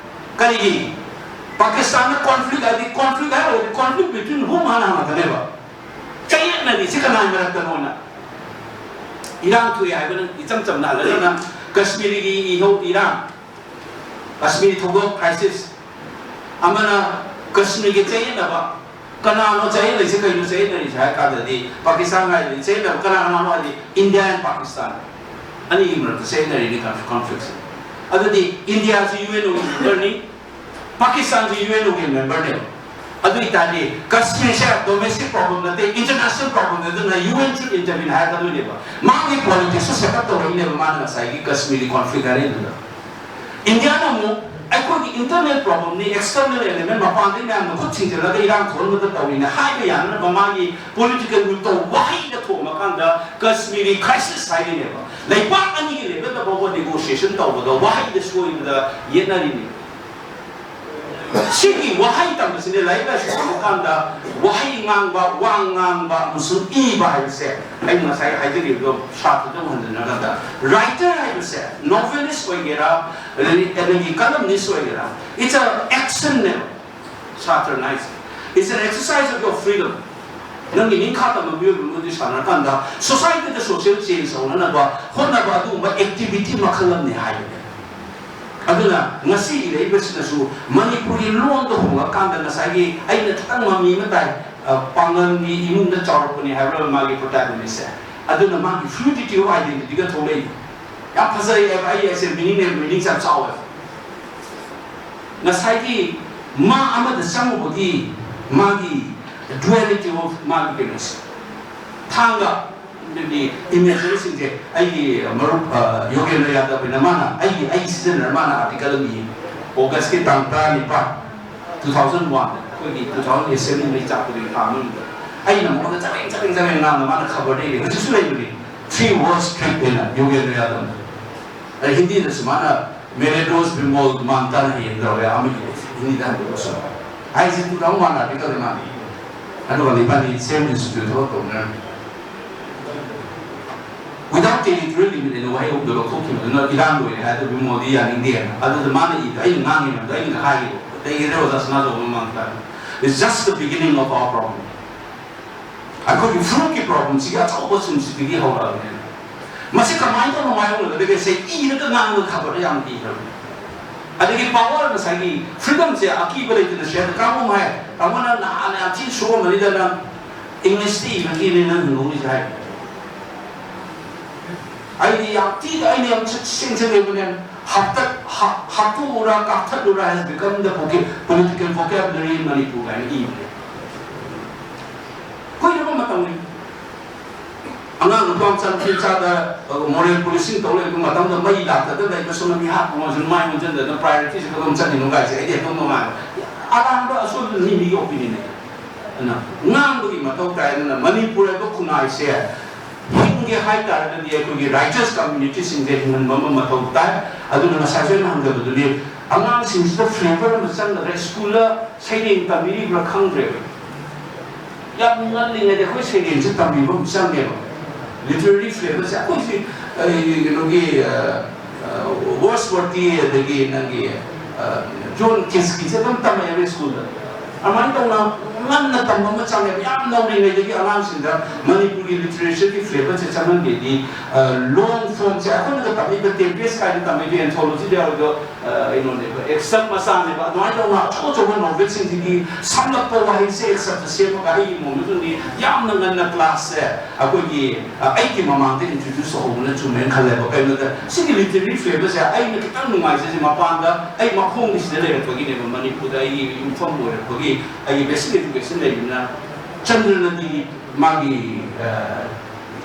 ꯀꯔꯤꯒꯤ? ꯄꯥꯀꯤꯁꯇꯥꯟꯅ ꯀꯣꯟꯐ꯭ꯂꯤꯛ ꯍꯥꯏꯗꯤ ꯀꯣꯟꯐ꯭ꯂꯤꯛ ꯍꯥꯏꯔꯒꯗꯤ ꯀꯣꯟꯐ꯭ꯂꯤꯛ ꯕꯤꯇ꯭ꯋꯤꯟ ꯍꯨꯝ ꯍꯥꯟꯅ ꯍꯪꯉꯛꯀꯅꯦꯕ꯫ ꯆꯌꯦꯠꯅꯔꯤꯁꯤ ꯀꯅꯥꯒꯤ ꯃꯔꯛꯇꯅꯣꯅ? ꯏꯔꯥꯡ ꯊꯣꯛꯑꯦ ꯍꯥꯏꯕꯅ ꯏꯆꯝ ꯆꯝꯅ ꯍꯜꯂꯒꯅ ꯀꯁꯃꯤꯔꯒꯤ ꯏꯍꯧ ꯏꯔꯥꯡ, ꯀꯁꯃꯤꯔ ꯊꯧꯗꯣꯛ ꯈ꯭ꯔꯥꯏꯁꯤꯁ, ꯑꯃꯅ ꯀꯁꯃꯤꯔꯒꯤ ꯆꯌꯦꯠꯅꯕ꯫ ꯀꯅꯥꯅꯣ ꯆꯌꯦꯠꯅꯔꯤꯁꯦ? ꯀꯩꯅꯣ ꯆꯌꯦꯠꯅꯔꯤꯁꯦ ꯍꯥꯏ ꯀꯥꯟꯗꯗꯤ ꯄꯥꯀꯤꯁꯇꯥꯟ ꯍꯥꯏꯔꯗꯤ ꯆꯌꯦꯠꯅꯕ ꯀꯅꯥ ꯀꯅꯥꯅꯣ ꯍꯥꯏꯗꯤ ꯏꯟꯗꯤꯌꯥ and ꯄꯥꯀꯤꯁꯇꯥꯟ ꯑꯅꯤꯒꯤ ꯃꯔꯛꯇ ꯆꯌꯦꯠꯅꯔꯤꯅꯤ ꯀꯟꯐ꯭ꯂꯤꯛꯁꯦ꯫ ꯑꯗꯨꯗꯤ ꯏꯟꯗꯤꯌꯥꯁꯨ ꯌꯨ ꯑꯦꯟ ꯑꯣꯒꯤ ꯃꯦꯝꯕꯔꯅꯤ, ꯄꯥꯀꯤꯁꯇꯥꯟꯁꯨ ꯌꯨ ꯑꯦꯟ ꯑꯣꯒꯤ ꯃꯦꯝꯕꯔꯅꯦꯕ꯫ ꯑꯗꯨ ꯑꯣꯏꯇꯥꯔꯗꯤ ꯀꯁꯃꯤꯔꯁꯦ ꯗꯣꯃꯦꯁꯇꯤꯛ ꯄ꯭ꯔꯣꯕ꯭ꯂꯦꯝ ꯅꯠꯇꯦ, ꯏꯟꯇꯔꯅꯦꯁꯅꯦꯜ ꯄ꯭ꯔꯣꯕ꯭ꯂꯦꯝꯅꯦ꯫ ꯑꯗꯨꯅ ꯌꯨ ꯑꯦꯟ should intervene ꯍꯥꯏꯔꯛꯀꯗꯣꯏꯅꯦꯕ꯫ ꯃꯥꯒꯤ ꯄꯣꯂꯤꯇꯤꯛꯁꯁꯨ ꯁꯦꯠ ꯑꯞ ꯇꯧꯔꯛꯏꯅꯦꯕ ꯃꯥꯅ ꯉꯁꯥꯏꯒꯤ ꯀꯁꯃꯤꯔꯤ ꯀꯣꯟꯐ꯭ꯂꯤꯛ ꯍꯥꯏꯔꯛꯏꯗꯨꯗ꯫ ꯏꯟꯗꯤꯌꯥꯅ ꯑꯃꯨꯛ ꯑꯩꯈꯣꯏꯒꯤ ꯏꯟꯇꯔꯅꯦꯜ ꯄ꯭ꯔꯣꯕ꯭ꯂꯦꯝꯅꯤ, ꯑꯦꯛꯁꯇꯔꯅꯦꯜ ꯑꯦꯂꯤꯃꯦꯟ ꯃꯄꯥꯟꯗꯩ ꯃꯌꯥꯝꯅ ꯈꯨꯠ ꯊꯤꯡꯖꯤꯜꯂꯒ ꯏꯔꯥꯡ ꯊꯣꯛꯍꯟꯕꯗ ꯇꯧꯔꯤꯅꯦ ꯍꯥꯏꯕ ꯌꯥꯅꯅꯕ ꯃꯥꯒꯤ ꯄꯣꯂꯤꯇꯤꯀꯦꯜ ꯋꯤꯜ ꯇꯧ ꯋꯥꯍꯩꯗ ꯊꯣꯛꯑꯝꯃꯀꯥꯟꯗ ꯀꯁꯃꯤꯔꯤ ꯈ꯭ꯔꯥꯏꯁꯤꯁ ꯍꯥꯏꯔꯤꯅꯦꯕ꯫ ꯂꯩꯕꯥꯛ ꯑꯅꯤꯒꯤ ꯂꯦꯚꯦꯜꯗ ꯐꯥꯎꯕ ꯅꯦꯒꯣꯁꯤꯌꯦꯁꯟ ꯇꯧꯕꯗ ꯋꯥꯍꯩꯗ ꯁꯣꯏꯕꯗ ꯌꯦꯠꯅꯔꯤꯅꯦ꯫ ꯁꯤꯒꯤ ꯋꯥꯍꯩ ꯇꯝꯕꯁꯤꯅꯦ ꯂꯥꯏꯔꯤꯛ ꯂꯥꯏꯁꯨ ꯇꯝꯕ ꯀꯥꯟꯗ ꯋꯥꯍꯩ ꯉꯥꯡꯕ, ꯋꯥ ꯉꯥꯡꯕ ꯑꯃꯁꯨꯡ ꯏꯕ ꯍꯥꯏꯕꯁꯦ ꯑꯩꯅ ꯉꯁꯥꯏ ꯍꯥꯏꯖꯈꯤꯕꯗꯣ ꯁꯥꯇ꯭ꯔꯗ ꯎꯍꯟꯗꯅꯕꯗ꯫ ꯔꯥꯏꯇꯔ ꯍꯥꯏꯕꯁꯦ, ꯅꯣꯚꯦꯂꯤꯁ ꯑꯣꯏꯒꯦꯔꯥ, ꯑꯗꯒꯤ ꯀꯂꯝꯅꯤꯁ ꯑꯣꯏꯒꯦꯔꯥ, it's a action ꯅꯦꯕ꯫ ꯁꯥꯇ꯭ꯔꯅ ꯍꯥꯏꯁꯦ, it's an exercise of your freedom꯫ ꯅꯪꯒꯤ ꯅꯤꯡꯈꯥ ꯇꯝꯕ ꯃꯤꯑꯣꯏꯕ ꯑꯃꯗꯤ ꯁꯥꯟꯅꯔꯀꯥꯟꯗ ꯁꯣꯁꯥꯏꯇꯤꯗ ꯁꯣꯁꯤꯌꯦꯜ ꯆꯦꯟꯖ ꯇꯧꯅꯅꯕ ꯍꯣꯠꯅꯕ ꯑꯗꯨꯒꯨꯝꯕ ꯑꯦꯛꯇꯤꯚꯤꯇꯤ ꯃꯈꯜ ꯑꯃꯅꯤ ꯍꯥꯏꯕꯅꯦ꯫ ꯑꯗꯨꯅ ꯉꯁꯤ ꯏꯔꯛꯏꯕꯁꯤꯅꯁꯨ ꯃꯅꯤꯄꯨꯔꯤ ꯂꯣꯟꯗ ꯍꯣꯡꯉꯀꯥꯟꯗ ꯉꯁꯥꯏꯒꯤ ꯑꯩꯅ ꯈꯤꯇꯪ ꯃꯃꯤ ꯑꯃ ꯇꯥꯏ, ꯑ, ꯄꯥꯡꯒꯜꯒꯤ ꯏꯃꯨꯡꯗ ꯆꯥꯎꯔꯛꯄꯅꯤ ꯍꯥꯏꯕ ꯃꯥꯒꯤ ꯄ꯭ꯔꯣꯇꯥꯒꯣꯅꯤꯁꯁꯦ꯫ ꯑꯗꯨꯅ ꯃꯥꯒꯤ ꯐ꯭ꯂꯨꯏꯗꯤꯇꯤ ꯑꯣꯐ ꯑꯥꯏꯗꯦꯟꯇꯤꯇꯤꯒ ꯊꯣꯛꯂꯛꯏ꯫ ꯌꯥꯝ ꯐꯖꯩꯌꯦꯕ, ꯑꯩ ꯑꯩꯁꯦ ꯃꯤꯅꯤꯡꯅꯦ, ꯃꯤꯅꯤꯡꯁꯦ ꯌꯥꯝ ꯆꯥꯎꯋꯦꯕ꯫ ꯉꯁꯥꯏꯒꯤ ꯃꯥ ꯑꯃꯗ ꯆꯪꯉꯨꯕꯒꯤ ꯃꯥꯒꯤ ꯗ꯭ꯌꯨꯑꯦꯂꯤꯇꯤ ꯑꯣꯐ ꯃꯥꯒꯤ ꯀꯩꯅꯣꯁꯦ, ꯊꯥꯡꯒ ꯑꯗꯨꯗꯤ ꯏꯃꯦꯖꯔꯤꯁꯤꯡꯁꯦ ꯑꯩꯒꯤ ꯃꯔꯨꯞ, ꯑ, ꯌꯣꯒꯦꯟꯗ꯭ꯔ ꯌꯥꯗꯕꯅ ꯃꯥꯅ ꯑꯩꯒꯤ, ꯑꯩ ꯁꯤꯖꯤꯟꯅꯔ ꯃꯥꯅ ꯑꯥꯔꯇꯤꯀꯜ ꯑꯃ ꯏꯌꯦ꯫ ꯑꯣꯒꯁꯀꯤ ꯇꯥꯡ ꯇꯔꯥꯅꯤꯄꯥꯟ, two thousand one, ꯑꯩꯈꯣꯏꯒꯤ two thousand assembly ꯃꯩ ꯆꯥꯛꯄꯗꯨꯒꯤ ꯊꯥ ꯃꯅꯨꯡꯗ꯫ ꯑꯩꯅ ꯃꯉꯣꯟꯗ ꯆꯕꯦꯡ ꯆꯕꯦꯡ ꯆꯕꯦꯡ ꯉꯥꯡꯅ ꯃꯥꯅ ꯈꯕꯔꯗ ꯏꯔꯦ꯫ ꯍꯧꯖꯤꯛꯁꯨ ꯂꯩꯕꯅꯤ, "Three words trick" ꯍꯥꯏꯅ ꯌꯨꯒꯦꯟꯗ꯭ꯔ ꯌꯥꯗꯕꯅ꯫ ꯑꯩ ꯍꯤꯟꯗꯤꯗꯁꯨ ꯃꯥꯅ "ꯃꯦꯔꯦ ꯗꯣꯁ ꯕꯤꯃꯣꯜ ꯃꯥꯟꯇꯥ ꯅꯍꯤ" ꯍꯥꯏꯅ ꯇꯧꯔꯦ, ꯑꯃ ꯏꯔꯦ ꯍꯤꯟꯗꯤꯗ ꯍꯟꯗꯣꯛꯑꯁꯨ꯫ ꯑꯩꯁꯦ ꯇꯨ ꯊꯥꯎꯖꯟ ꯋꯥꯟ ꯑꯥꯔꯇꯤꯀꯜꯗ ꯃꯥꯅ ꯏꯕꯅꯤ꯫ ꯑꯗꯨꯒ ꯏꯕꯥꯅꯤ ꯁꯦꯝ ꯏꯟꯁꯇꯤꯇ꯭ꯌꯨꯠ ꯊꯕꯛ ꯇꯧꯅꯔꯝꯃꯤ꯫ Without territorial limit ꯑꯩꯅ ꯋꯥꯍꯩ ꯑꯍꯨꯝꯗꯣ ꯂꯧꯊꯣꯛꯈꯤꯕꯗꯨꯅ ꯏꯔꯥꯡ ꯂꯣꯏꯔꯦ ꯍꯥꯏꯗꯣ ꯕꯤꯃꯣꯜꯗꯤ ꯌꯥꯅꯤꯡꯗꯦꯅ꯫ ꯑꯗꯨꯗ ꯃꯥꯅ ꯏꯕꯗꯣ ꯑꯩꯅ ꯉꯥꯡꯉꯤ ꯃꯌꯥꯝꯗꯣ ꯑꯩꯅ ꯍꯥꯏꯔꯤꯕ꯫ ꯂꯩꯒꯦꯗ꯭ꯔꯦ ꯑꯣꯖꯥ ꯁꯅꯥꯇꯣꯝꯕ ꯃꯃꯥꯡꯗ? It's just the beginning of our problem. ꯑꯩꯈꯣꯏꯒꯤ ꯐ꯭ꯔꯨꯠꯀꯤ ꯄ꯭ꯔꯣꯕ꯭ꯂꯦꯝꯁꯤꯒꯤ ꯑꯆꯧꯕ ꯁꯤꯝꯁꯤꯗꯒꯤ ꯍꯧꯔꯛꯑꯕꯅꯦ꯫ ꯃꯁꯤ ꯀꯃꯥꯏꯅ ꯇꯧꯅ ꯃꯥꯌꯣꯛꯅꯒꯗꯒꯦ? ꯁꯦ ꯏꯔꯒ ꯉꯥꯡꯕ ꯈꯕꯔꯗ ꯌꯥꯝ ꯏꯈ꯭ꯔꯕꯅꯤ꯫ ꯑꯗꯒꯤ ꯄꯥꯋꯔ, ꯉꯁꯥꯏꯒꯤ ꯐ꯭ꯔꯤꯗꯝꯁꯦ ꯑꯀꯤꯕ ꯂꯩꯇꯅ ꯁꯦꯜ ꯀꯥꯡꯕꯨ ꯍꯥꯏ꯫ ꯇꯥꯃꯣꯅ ꯅꯍꯥꯟ ꯌꯥꯝ ꯊꯤꯅ ꯁꯣꯛꯑꯝꯕꯅꯤꯗ ꯅꯪ ꯏꯪꯂꯤꯁꯇ ꯏꯕꯒꯤꯅꯦ ꯅꯪ ꯍꯤꯡꯍꯧꯔꯤꯁꯦ ꯍꯥꯏ꯫ ꯑꯩꯗꯤ ꯌꯥꯝ ꯊꯤꯅ, ꯑꯩꯅ ꯌꯥꯝ ꯁꯦꯡ ꯁꯦꯡ ꯂꯩꯕꯅꯦ꯫ ꯍꯥꯠꯇꯠ-, ꯍꯥ-, ꯍꯥꯠꯇꯣꯛꯎꯔꯥ, ꯀꯥꯞꯊꯠꯂꯨꯔꯥ has become the voca-, political vocabulary in Manipur ꯍꯥꯏꯅ ꯏꯕꯅꯦ꯫ ꯀꯨꯏꯔꯕ ꯃꯇꯝꯅꯤ꯫ ꯑꯉꯥꯡ ꯅꯨꯄꯥ ꯃꯆꯥ ꯅꯨꯄꯤ ꯃꯆꯥꯗ, ꯑ, ꯃꯣꯔꯦꯜ ꯄꯨꯂꯤꯁꯤꯡ ꯇꯧ ꯂꯩꯕ ꯃꯇꯝꯗ ꯃꯩ ꯂꯥꯛꯇꯗꯅ ꯂꯩꯕ ꯁꯣꯝꯗ ꯃꯤꯍꯥꯠ ꯑꯃꯁꯨꯡ ꯃꯥꯏ ꯑꯣꯟꯁꯤꯟꯗꯅ ꯄ꯭ꯔꯥꯏꯌꯣꯔꯤꯇꯤꯁꯦ ꯀꯗꯣꯝ ꯆꯠꯂꯤꯅꯣ ꯀꯥꯏꯁꯦ ꯑꯩꯗꯤ ꯑꯗꯨꯝ ꯅꯨꯡꯉꯥꯏꯕ꯫ ꯑꯔꯥꯟꯕ ꯑꯁꯣꯏꯕ ꯃꯤ ꯃꯤꯒꯤ ꯑꯣꯄꯤꯅꯤꯌꯟꯅꯦ꯫ ꯑꯗꯨꯅ ꯉꯥꯡꯕꯒꯤ ꯃꯊꯧ ꯇꯥꯏ꯫ ꯑꯗꯨꯅ ꯃꯅꯤꯄꯨꯔ ꯍꯥꯏꯕ ꯈꯨꯟꯅꯥꯏꯁꯦ ꯍꯤꯡꯒꯦ ꯍꯥꯏ ꯇꯥꯔꯒꯗꯤ ꯑꯩꯈꯣꯏꯒꯤ ꯔꯥꯏꯆꯁ ꯀꯝꯃ꯭ꯌꯨꯅꯤꯇꯤꯁꯤꯡꯁꯦ ꯍꯤꯡꯍꯟꯕ ꯑꯃ ꯃꯊꯧ ꯇꯥꯏ꯫ ꯑꯗꯨꯅ ꯉꯁꯥꯏꯁꯨ ꯑꯩꯅ ꯍꯪꯖꯕꯗꯨꯅꯤ, ꯑꯉꯥꯡꯁꯤꯡꯁꯤꯗ ꯐ꯭ꯂꯦꯕꯔ ꯑꯃ ꯆꯪꯒꯗ꯭ꯔꯥ, ꯁ꯭ꯀꯨꯜꯗ ꯁꯩꯔꯦꯡ ꯇꯝꯕꯤꯔꯤꯕ꯭ꯔꯥ ꯈꯪꯗ꯭ꯔꯦꯕ꯫ ꯌꯥꯝ ꯉꯜꯂꯤꯉꯩꯗ ꯑꯩꯈꯣꯏ ꯁꯩꯔꯦꯡꯁꯦ ꯇꯝꯕꯤꯕ ꯑꯃ ꯆꯪꯉꯦꯕ꯫ ꯂꯤꯇꯔꯦꯔꯤ ꯐ꯭ꯂꯦꯕꯔꯁꯦ ꯑꯩꯈꯣꯏꯁꯤ, ꯑ, ꯀꯩꯅꯣꯒꯤ, ꯑ, ꯑ, ꯋꯔꯗꯁꯋꯔꯊꯀꯤ ꯑꯗꯒꯤ ꯅꯪꯒꯤ, ꯑ, ꯖꯣꯟ ꯀꯤꯠꯁꯀꯤꯁꯦ ꯑꯗꯨꯝ ꯇꯝꯃꯛꯑꯦꯕ ꯁ꯭ꯀꯨꯜꯗ꯫ ꯑꯗꯨꯃꯥꯏꯅ ꯇꯧꯅ ꯉꯟꯅ ꯇꯝꯕ ꯑꯃ ꯆꯪꯉꯦꯕ꯫ ꯌꯥꯝ ꯅꯧꯔꯤꯉꯩꯗꯒꯤ ꯑꯉꯥꯡꯁꯤꯡꯗ ꯃꯅꯤꯄꯨꯔꯒꯤ ꯂꯤꯇꯔꯦꯆꯔꯒꯤ ꯐ꯭ꯂꯦꯕꯔꯁꯦ ꯆꯪꯍꯟꯒꯦꯗꯤ, ꯑ, ꯂꯣꯡ ꯐꯣꯝꯁꯦ ꯑꯩꯈꯣꯏꯅꯒ ꯇꯝꯃꯛꯏꯕ ꯇꯦꯝꯄꯦꯁ ꯀꯥꯏꯅ ꯇꯝꯃꯛꯏꯕ ꯑꯦꯟꯊꯣꯂꯣꯖꯤꯗ ꯌꯥꯎꯔꯤꯗꯣ, ꯑ, ꯀꯩꯅꯣꯅꯦꯕ, ꯑꯦꯛꯁꯇ꯭ꯔꯥꯛ ꯃꯆꯥꯅꯦꯕ꯫ ꯑꯗꯨꯃꯥꯏꯅ ꯇꯧꯅ ꯑꯆꯧ ꯑꯆꯧꯕ ꯅꯣꯕꯦꯜꯁꯤꯡꯁꯤꯒꯤ ꯁꯝꯂꯞꯄ ꯋꯥꯍꯩꯁꯦ ꯑꯦꯛꯁꯇ꯭ꯔꯥꯛꯇ ꯁꯦꯝꯃꯒ ꯑꯩꯒꯤ ꯃꯣꯠꯇꯗꯤ ꯌꯥꯝꯅ ꯉꯟꯅ ꯀ꯭ꯂꯥꯁꯁꯦ ꯑꯩꯈꯣꯏꯒꯤ, ꯑ, ꯑꯩꯠꯀꯤ ꯃꯃꯥꯡꯗ ꯏꯟꯇ꯭ꯔꯣꯗ꯭ꯌꯨꯁ ꯇꯧꯍꯧꯕꯅ ꯆꯨꯝꯃꯦꯅ ꯈꯜꯂꯦꯕ꯫ ꯀꯩꯅꯣꯗ ꯁꯤꯒꯤ ꯂꯤꯇꯔꯦꯔꯤ ꯐ꯭ꯂꯦꯕꯔꯁꯦ ꯑꯩꯅ ꯈꯤꯇꯪ ꯅꯨꯡꯉꯥꯏꯖꯔꯤꯁꯦ ꯃꯄꯥꯟꯗ ꯑꯩ ꯃꯈꯣꯡꯒꯤ ꯁꯤꯗ ꯂꯩꯔꯛꯄꯒꯤꯅꯦꯕ, ꯃꯅꯤꯄꯨꯔꯗ ꯑꯩꯒꯤ ꯌꯨꯝꯐꯝ ꯑꯣꯏꯔꯛꯄꯒꯤ ꯑꯩꯒꯤ ꯕꯦꯁꯤꯛ ꯑꯦꯖꯨꯀꯦꯁꯟ ꯂꯩꯕꯅꯤꯅ꯫ ꯆꯟꯗ꯭ꯔ ꯅꯗꯤꯒꯤ ꯃꯥꯒꯤ, ꯑ,